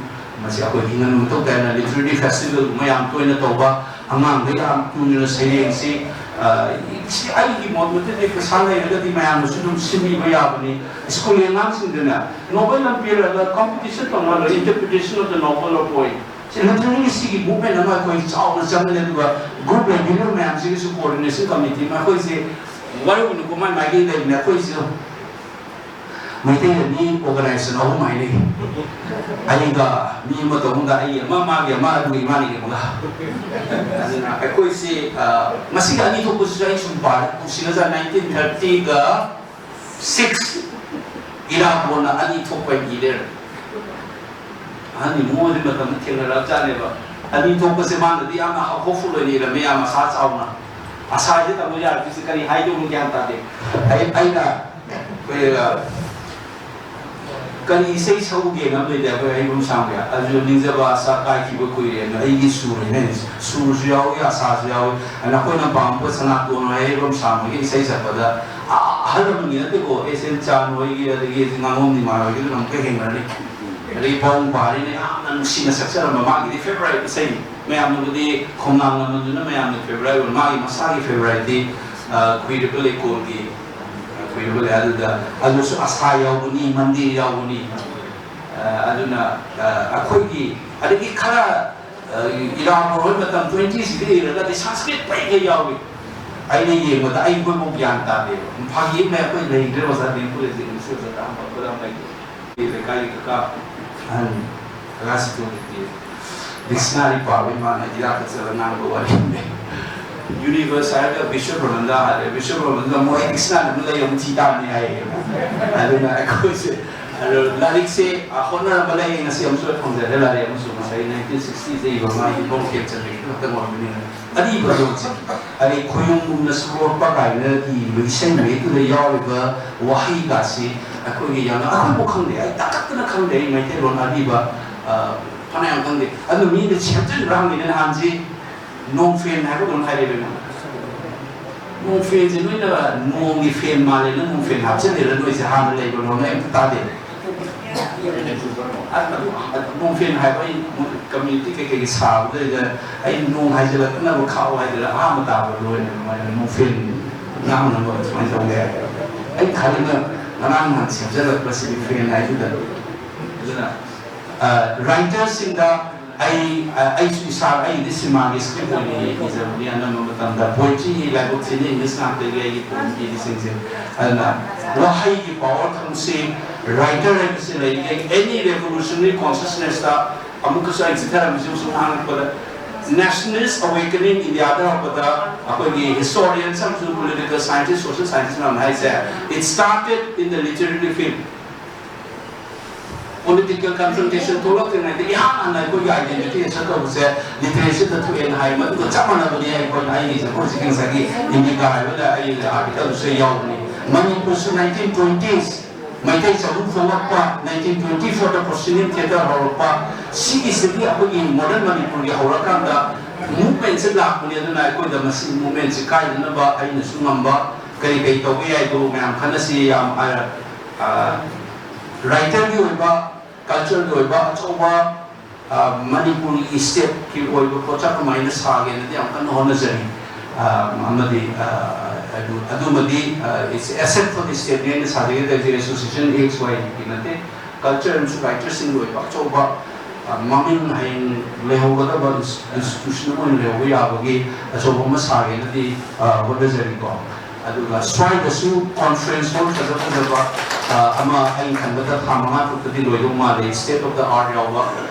ꯃꯁꯤ ꯑꯩꯈꯣꯏ ꯍꯤꯡꯍꯟꯕ ꯃꯊꯧ ꯇꯥꯏ꯫ ꯂꯤꯇꯔꯦꯔꯤ ꯐꯦꯁꯇꯤꯚꯦꯜꯒꯨꯝꯕ ꯌꯥꯝ ꯇꯣꯏꯅ ꯇꯧꯕ, ꯑꯉꯥꯡꯗ ꯌꯥꯝ ꯇꯨꯅ ꯁꯩꯔꯦꯡꯁꯤ, ꯑ, ꯁꯤ ꯑꯩꯒꯤ ꯃꯣꯠ ꯃꯇꯨꯡꯗꯤ ꯄꯩꯁꯥ ꯂꯩꯔꯒꯗꯤ ꯃꯌꯥꯝꯅꯁꯨ ꯑꯗꯨꯝ ꯁꯤꯟꯕꯤꯕ ꯌꯥꯕꯅꯤ꯫ ꯁ꯭ꯀꯨꯜꯒꯤ ꯑꯉꯥꯡꯁꯤꯡꯗꯅꯦ ꯅꯣꯕꯦꯜ ꯑꯃ ꯄꯤꯔꯒ competition ꯇꯧꯅꯍꯜꯂꯣ, interpretation of the novel or poem꯫ ꯁꯤ literary ꯁꯤꯒꯤ movement ꯑꯃ ꯑꯩꯈꯣꯏ ꯆꯥꯎꯅ ꯆꯪꯒꯅꯤ꯫ ꯑꯗꯨꯒ group regular ꯃꯌꯥꯝꯁꯤꯒꯤꯁꯨ coordination committee ꯑꯃ ꯑꯩꯈꯣꯏꯁꯦ ꯋꯥꯔꯧꯅꯨꯀꯣ, ꯃꯥꯏ ꯃꯥꯏꯒꯤ ꯂꯩꯕꯅꯦ꯫ ꯑꯩꯈꯣꯏꯁꯨ ꯃꯩꯇꯩꯗ ꯃꯤ organization ꯑꯍꯨꯝ ꯍꯥꯏꯅꯩ꯫ ꯑꯩꯒ ꯃꯤ ꯑꯃ ꯇꯧꯕꯗ ꯑꯩ ꯑꯃ, ꯃꯥꯒꯤ ꯑꯃ, ꯑꯗꯨꯒ ꯏꯃꯥꯅꯤꯒꯤ ꯑꯃꯒ꯫ ꯑꯗꯨꯅ ꯑꯩꯈꯣꯏꯁꯤ, ꯑ, ꯃꯁꯤꯒꯤ ꯑꯅꯤ ꯊꯣꯛꯄꯁꯤꯁꯨ ꯑꯩ ꯁꯨꯝ ꯄꯥꯔꯦ꯫ ꯀꯨꯝꯁꯤꯒ nineteen thirty ꯒ six ꯏꯔꯥꯕꯣꯠꯅ ꯑꯅꯤ ꯊꯣꯛꯄ ꯍꯥꯏꯅ ꯏ ꯂꯩꯔꯝꯃꯤ꯫ ꯑꯍꯟꯒꯤ ꯃꯑꯣꯡꯁꯦ ꯃꯇꯝꯗ ꯊꯦꯡꯅꯔꯛꯑꯕꯖꯥꯠꯅꯦꯕ꯫ ꯑꯅꯤ ꯊꯣꯛꯄꯁꯦ ꯃꯥꯅꯗꯤ ꯌꯥꯝꯅ hopeful ꯑꯣꯏꯅ ꯏꯔꯝꯃꯦ, ꯌꯥꯝ ꯑꯁꯥ ꯆꯥꯎꯅ꯫ ꯑꯁꯥꯁꯦ ꯇꯝꯕ ꯌꯥꯔꯛꯇ꯭ꯔꯤꯁꯦ ꯀꯔꯤ ꯍꯥꯏꯗꯧꯅꯣ ꯒ꯭ꯌꯥꯟ ꯇꯥꯗꯦ꯫ ꯑꯩ, ꯑꯩꯅ ꯑꯩꯈꯣꯏ, ꯑ, ꯀꯔꯤ ꯏꯁꯩ ꯁꯛꯎꯒꯦꯅ ꯑꯃ ꯂꯩꯗꯥꯏ ꯑꯩꯈꯣꯏ ꯑꯍꯩꯕꯝ ꯁꯥꯡꯕꯒꯤ? ꯑꯗꯨ ꯅꯤꯡꯖꯕ ꯑꯁꯥ ꯀꯥꯏꯈꯤꯕ ꯀꯨꯏꯔꯦꯅ ꯑꯩꯒꯤ ꯁꯨꯔ ꯍꯥꯏꯅ ꯁꯨꯔꯁꯨ ꯌꯥꯎꯏ, ꯑꯁꯥꯁꯨ ꯌꯥꯎꯏ꯫ ꯑꯗꯨꯅ ꯑꯩꯈꯣꯏꯅ ꯄꯥꯝꯕ ꯁꯅꯥꯇꯣꯟ ꯍꯣꯏ ꯑꯍꯩꯕꯝ ꯁꯥꯡꯕꯒꯤ ꯏꯁꯩ ꯁꯛꯄꯗ, ꯑ-, ꯑꯍꯜ ꯂꯃꯟꯒꯤ ꯅꯠꯇꯦꯀꯣ, ꯑꯦꯁ ꯑꯦꯟ ꯆꯥꯟ ꯍꯣꯏꯒꯤ, ꯑꯗꯒꯤ ꯉꯥꯉꯣꯝ ꯅꯤꯃꯥꯟ ꯍꯣꯏꯒꯤꯗꯨꯅ ꯑꯃꯨꯛꯀ ꯍꯦꯟꯅꯔꯅꯤ꯫ ꯑꯗꯒꯤ ꯄꯥꯕꯨꯡ ꯄꯥꯔꯤꯅ ꯌꯥꯝꯅ ꯅꯨꯡꯁꯤꯅ ꯁꯛꯆꯔꯝꯕ ꯃꯥꯒꯤꯗꯤ favourite ꯏꯁꯩꯅꯤ꯫ ꯃꯌꯥꯝꯅꯕꯨꯗꯤ ꯈꯣꯡꯅꯥꯡ ꯂꯃꯟꯗꯨꯅ ꯃꯌꯥꯝꯅ favourite ꯑꯣꯏ, ꯃꯥꯒꯤ ꯃꯁꯥꯒꯤ favouriteꯇꯤ, ꯑ, ꯈꯨꯏꯔꯕ ꯂꯩꯀꯣꯜꯒꯤ, ꯑ, ꯈꯨꯏꯔꯕ ꯂꯩ-, ꯑꯗꯨꯗ, ꯑꯗꯨꯁꯨ ꯑꯁꯥ ꯌꯥꯎꯕꯅꯤ, ꯃꯟꯗꯤꯔ ꯌꯥꯎꯕꯅꯤ꯫ ꯑ, ꯑꯗꯨꯅ, ꯑ, ꯑꯩꯈꯣꯏꯒꯤ, ꯑꯗꯒꯤ ꯈꯔ, ꯑ, ꯏꯔꯥꯕꯣꯠ ꯍꯣꯏ ꯃꯇꯝ twentyꯁꯤꯗ ꯏꯔꯒꯗꯤ Sanskrit ꯄꯩꯒꯩ ꯌꯥꯎꯏ꯫ ꯑꯩꯅ ꯌꯦꯡꯕꯗ ꯑꯩꯈꯣꯏꯐꯥꯎ ꯒ꯭ꯌꯥꯟ ꯇꯥꯗꯦꯕ꯫ ꯐꯥꯒꯤ ꯑꯃ ꯑꯩꯈꯣꯏ ꯂꯩꯈ꯭ꯔꯦ ꯑꯣꯖꯥ ꯗꯦꯝꯕꯨ ꯂꯩꯖꯩ, ꯉꯁꯤ ꯑꯣꯖꯥ ꯇꯔꯥꯃꯥꯄꯜ ꯄ꯭ꯔꯣꯒ꯭ꯔꯥꯝ ꯂꯩꯇꯦ꯫ ꯂꯩꯀꯥꯏꯒꯤ ꯀꯀꯥ ꯑꯍꯟ ꯀꯀꯥꯁꯤꯡꯗꯨꯒꯤ dictionary ꯄꯥꯕ ꯏꯃꯥꯅ ꯏꯔꯥꯛꯇ ꯆꯠꯂ ꯉꯥꯡꯕ ꯋꯥꯔꯤꯅꯤ꯫ Universe ꯍꯥꯏꯔꯒ ꯕꯤꯁ꯭ꯋ ꯕ꯭ꯔꯍꯃꯟꯗ ꯍꯥꯏꯔꯦ, ꯕꯤꯁ꯭ꯋ ꯕ꯭ꯔꯍꯃꯟꯗ ꯃꯣꯏ dictionary ꯑꯃ ꯂꯩ ꯑꯃꯨꯛ ꯊꯤ ꯇꯥꯕꯅꯤ ꯍꯥꯏꯌꯦ꯫ ꯑꯗꯨꯅ ꯑꯩꯈꯣꯏꯁꯦ ꯑꯗꯣ ꯂꯥꯏꯔꯤꯛꯁꯦ, ꯑ, ꯍꯣꯠꯅꯔꯝꯕ ꯂꯩ, ꯉꯁꯤ ꯑꯃꯁꯨ ꯐꯪꯖꯔꯦ ꯂꯥꯏꯔꯤꯛ ꯑꯃꯁꯨ ꯉꯁꯤ꯫ ꯅꯥꯏꯟꯇꯤꯟ ꯁꯤꯛꯁꯇꯤꯗ ꯏꯕ ꯃꯥꯒꯤ ꯅꯣꯡꯊꯦꯝ ꯆꯟꯕꯤꯗꯨ ꯈꯛꯇꯪ ꯑꯣꯏꯔꯕꯅꯤꯅ, ꯑꯔꯤꯕ ꯂꯣꯟꯁꯦ, ꯑꯗꯩ ꯈꯣꯏꯔꯨꯝꯒꯨꯝꯅ ꯁꯨꯔꯣꯠꯄ ꯀꯥꯏꯅ ꯏꯕ ꯏꯁꯩ ꯃꯌꯦꯛꯇꯨꯗ ꯌꯥꯎꯔꯤꯕ ꯋꯥꯍꯩꯒꯁꯤ ꯑꯩꯈꯣꯏꯒꯤ ꯌꯥꯝꯅ, ꯑꯩꯈꯣꯏꯕꯨ ꯈꯪꯗꯦ, ꯑꯩ ꯇꯥꯀꯠꯇꯅ ꯈꯪꯗꯦ, ꯑꯩ ꯃꯩꯇꯩꯂꯣꯟ ꯑꯔꯤꯕ, ꯑ, ꯐꯅꯌꯥꯝ ꯈꯪꯗꯦ꯫ ꯑꯗꯨ ꯃꯤꯅ ꯁꯦꯝꯖꯤꯟꯕ꯭ꯔꯥ ꯍꯪꯉꯤꯅꯦ꯫ ꯅꯍꯥꯟꯁꯤ ꯅꯣꯡꯐꯦꯟ ꯍꯥꯏꯕ ꯑꯗꯨꯝ ꯍꯥꯏꯔꯦꯕ ꯏꯃꯥ꯫ ꯅꯣꯡꯐꯦꯟꯁꯦ ꯅꯣꯏꯅ ꯅꯣꯡꯒꯤ ꯐꯦꯟ ꯃꯥꯜꯂꯦꯅ ꯅꯣꯡꯐꯦꯟ ꯍꯥꯞꯆꯤꯜꯂꯦꯅ ꯅꯣꯏꯁꯦ ꯍꯥꯟꯅ ꯂꯩꯕ ꯂꯣꯟꯅ ꯑꯝꯇ ꯇꯥꯗꯦ꯫ ꯑꯗꯨ, ꯑꯗꯨ ꯅꯣꯡꯐꯦꯟ ꯍꯥꯏꯕ ꯑꯩ ꯃꯣꯏ ꯀꯝꯃ꯭ꯌꯨꯅꯤꯇꯤ ꯀꯩꯀꯩꯒꯤ ꯁꯥꯕꯗꯩꯗ ꯑꯩ ꯅꯣꯡ ꯍꯥꯏꯖꯤꯜꯂꯛꯇꯅꯕ ꯈꯥꯛꯑꯣ ꯍꯥꯏꯗꯅ ꯑꯍꯥꯟꯕ ꯇꯥꯕ ꯂꯣꯏꯔꯦ꯫ ꯑꯗꯨꯃꯥꯏꯅ ꯅꯣꯡꯐꯦꯟ ꯉꯥꯡꯅꯕ ꯁꯨꯃꯥꯏꯅ ꯇꯧꯕ ꯌꯥꯏ꯫ ꯑꯩ ꯈꯜꯂꯤꯅ ꯉꯔꯥꯡ ꯅꯍꯥꯟ ꯁꯦꯝꯖꯤꯜꯂꯛꯄꯁꯤꯗꯤ ꯐꯦꯟ ꯍꯥꯏꯗꯨꯗ꯫ ꯑꯗꯨꯅ, ꯑ, ꯔꯥꯏꯇꯔꯁꯤꯡꯗ ꯑꯩ, ꯑ, ꯑꯩꯁꯨ ꯏꯁꯥ, ꯑꯩꯒꯤꯗꯤ ꯁꯤꯅꯦꯃꯥꯒꯤ ꯁ꯭ꯀ꯭ꯔꯤꯞ ꯑꯣꯏꯅ ꯏꯖꯕꯅꯤ꯫ ꯑꯅꯝꯕ ꯃꯇꯝꯗ ꯄꯣꯏꯇ꯭ꯔꯤ ꯂꯥꯏꯕꯛꯁꯤꯅꯤ ꯏꯪꯂꯤꯁ ꯉꯥꯛꯇꯒꯤ ꯑꯩꯒꯤ ꯄꯣꯏꯝ ꯏꯔꯤꯁꯤꯡꯁꯦ꯫ ꯑꯗꯨꯅ ꯋꯥꯍꯩꯒꯤ ꯄꯥꯋꯔ ꯊꯝꯁꯤ꯫ ꯔꯥꯏꯇꯔ ꯍꯥꯏꯕꯁꯤ ꯂꯩꯔꯤꯉꯩ ꯑꯦꯅꯤ ꯔꯦꯚꯣꯂꯨꯁꯅꯔꯤ ꯀꯣꯟꯁꯤꯌꯁꯅꯦꯁꯇ ꯑꯃꯨꯛꯀꯁꯨ ꯑꯩ ꯆꯤꯊꯔꯝꯃꯤꯁꯤ ꯁꯨꯝ ꯍꯥꯡꯉꯛꯄꯗ, ꯅꯦꯁꯅꯦꯂꯤꯁ ꯑꯋꯦꯀꯅꯤꯡ ꯏꯟꯗꯤꯌꯥꯗ ꯍꯧꯔꯛꯄꯗ ꯑꯩꯈꯣꯏꯒꯤ ꯍꯤꯁꯇꯣꯔꯤꯌꯟꯁ ꯑꯃꯁꯨꯡ ꯄꯣꯂꯤꯇꯤꯀꯦꯜ ꯁꯥꯏꯟꯇꯤꯁ, ꯁꯣꯁꯤꯌꯦꯜ ꯁꯥꯏꯟꯇꯤꯁ ꯃꯌꯥꯝꯅ ꯍꯥꯏꯁꯦ, it started in the literary field꯫ Political confrontation ꯊꯣꯛꯂꯛꯇ꯭ꯔꯤꯉꯩꯗ ꯏꯍꯥꯟ ꯍꯥꯟꯅ ꯑꯩꯈꯣꯏꯒꯤ ꯑꯥꯏꯗꯦꯟꯇꯤꯇꯤ ꯑꯦꯁꯔꯠ ꯇꯧꯕꯁꯦ ꯂꯤꯇꯔꯦꯆꯔꯗ ꯊꯣꯛꯑꯦꯅ ꯍꯥꯏ꯫ ꯃꯗꯨꯒ ꯆꯞ ꯃꯥꯟꯅꯕꯅꯤ ꯑꯩꯈꯣꯏꯅ ꯑꯩꯒꯤꯁꯦ, ꯑꯩꯈꯣꯏ ꯍꯧꯖꯤꯛꯀꯤ ꯉꯁꯥꯏꯒꯤ ꯏꯟꯗꯤꯀꯥ ꯍꯥꯏꯕꯗ ꯑꯩꯒꯤ ꯑꯥꯔꯇꯤꯀꯜꯗꯨꯁꯨ ꯌꯥꯎꯕꯅꯤ꯫ ꯃꯅꯤꯄꯨꯔꯁꯨ ꯅꯥꯏꯟꯇꯤꯟ ꯇ꯭ꯋꯦꯟꯇꯤꯁ ꯃꯩꯇꯩ ꯆꯍꯨꯝ ꯐꯣꯡꯂꯛꯄ, ꯅꯥꯏꯟꯇꯤꯟ ꯇ꯭ꯋꯦꯟꯇꯤ ꯐꯣꯔꯗ ꯄ꯭ꯔꯣꯁꯤꯅꯤꯌꯝ ꯊꯤꯌꯦꯇꯔ ꯍꯧꯔꯛꯄ, ꯁꯤꯒꯤꯁꯤꯗꯒꯤ ꯑꯩꯈꯣꯏꯒꯤ ꯃꯣꯗꯔꯟ ꯃꯅꯤꯄꯨꯔꯒꯤ ꯍꯧꯔꯀꯥꯟꯗ ꯃꯨꯚꯃꯦꯟꯁꯦ ꯂꯥꯛꯄꯅꯤ꯫ ꯑꯗꯨꯅ ꯑꯩꯈꯣꯏꯗ ꯃꯁꯤ ꯃꯨꯚꯃꯦꯟꯁꯦ ꯀꯥꯏꯗꯅꯕ ꯑꯩꯅꯁꯨ ꯉꯝꯕ ꯀꯔꯤ ꯀꯔꯤ ꯇꯧꯕ ꯌꯥꯏꯗꯣ ꯃꯌꯥꯝ ꯈꯟꯅꯁꯤ꯫ ꯌꯥꯝ, ꯑ, ꯑ, ꯔꯥꯏꯇꯔꯒꯤ ꯑꯣꯏꯕ, ꯀꯜꯆꯔꯒꯤ ꯑꯣꯏꯕ ꯑꯆꯧꯕ, ꯑ, ꯃꯅꯤꯄꯨꯔꯒꯤ ꯁ꯭ꯇꯦꯠꯀꯤ ꯑꯣꯏꯕ ꯄꯣꯠꯁꯛ ꯀꯃꯥꯏꯅ ꯁꯥꯒꯦꯅꯗꯤ ꯌꯥꯝ ꯀꯟꯅ ꯍꯣꯠꯅꯖꯔꯤ꯫ ꯑ, ꯑꯃꯗꯤ, ꯑ, ꯑꯗꯨ, ꯑꯗꯨꯃꯗꯤ, ꯑ, it's asset for the stateꯅꯤ ꯑꯩꯅ ꯁꯥꯖꯒꯦ ꯇꯧꯔꯤꯁꯦ, ꯑꯦꯁꯣꯁꯤꯌꯦꯁꯟ ꯑꯦꯛꯁ ꯋꯥꯏꯒꯤ ꯅꯠꯇꯦ꯫ ꯀꯜꯆꯔ ꯑꯃꯁꯨꯡ ꯔꯥꯏꯇꯔꯁꯤꯡꯒꯤ ꯑꯣꯏꯕ ꯑꯆꯧꯕ, ꯑ, ꯃꯃꯤꯡ ꯍꯌꯦꯡ ꯂꯩꯍꯧꯒꯗꯕ ꯏꯟꯁ-, ꯏꯟꯁꯇꯤꯇ꯭ꯌꯨꯁꯟ ꯑꯃ ꯑꯣꯏꯅ ꯂꯩꯍꯧꯕ ꯌꯥꯕꯒꯤ ꯑꯆꯧꯕ ꯑꯃ ꯁꯥꯒꯦꯅꯗꯤ, ꯑ, ꯍꯣꯠꯅꯖꯔꯤꯀꯣ꯫ ꯑꯗꯨꯒ ꯁ꯭ꯋꯥꯏꯗꯁꯨ ꯀꯣꯟꯐ꯭ꯔꯦꯟꯁ ꯍꯣꯜ ꯐꯖ ꯐꯖꯕ, ꯑ, ꯑꯃ ꯑꯩꯅ ꯈꯟꯕꯗ ꯊꯥ ꯃꯉꯥ ꯇꯔꯨꯛꯇꯗꯤ ꯂꯣꯏꯗꯧ ꯃꯥꯜꯂꯦ, state of the art ꯌꯥꯎꯕ,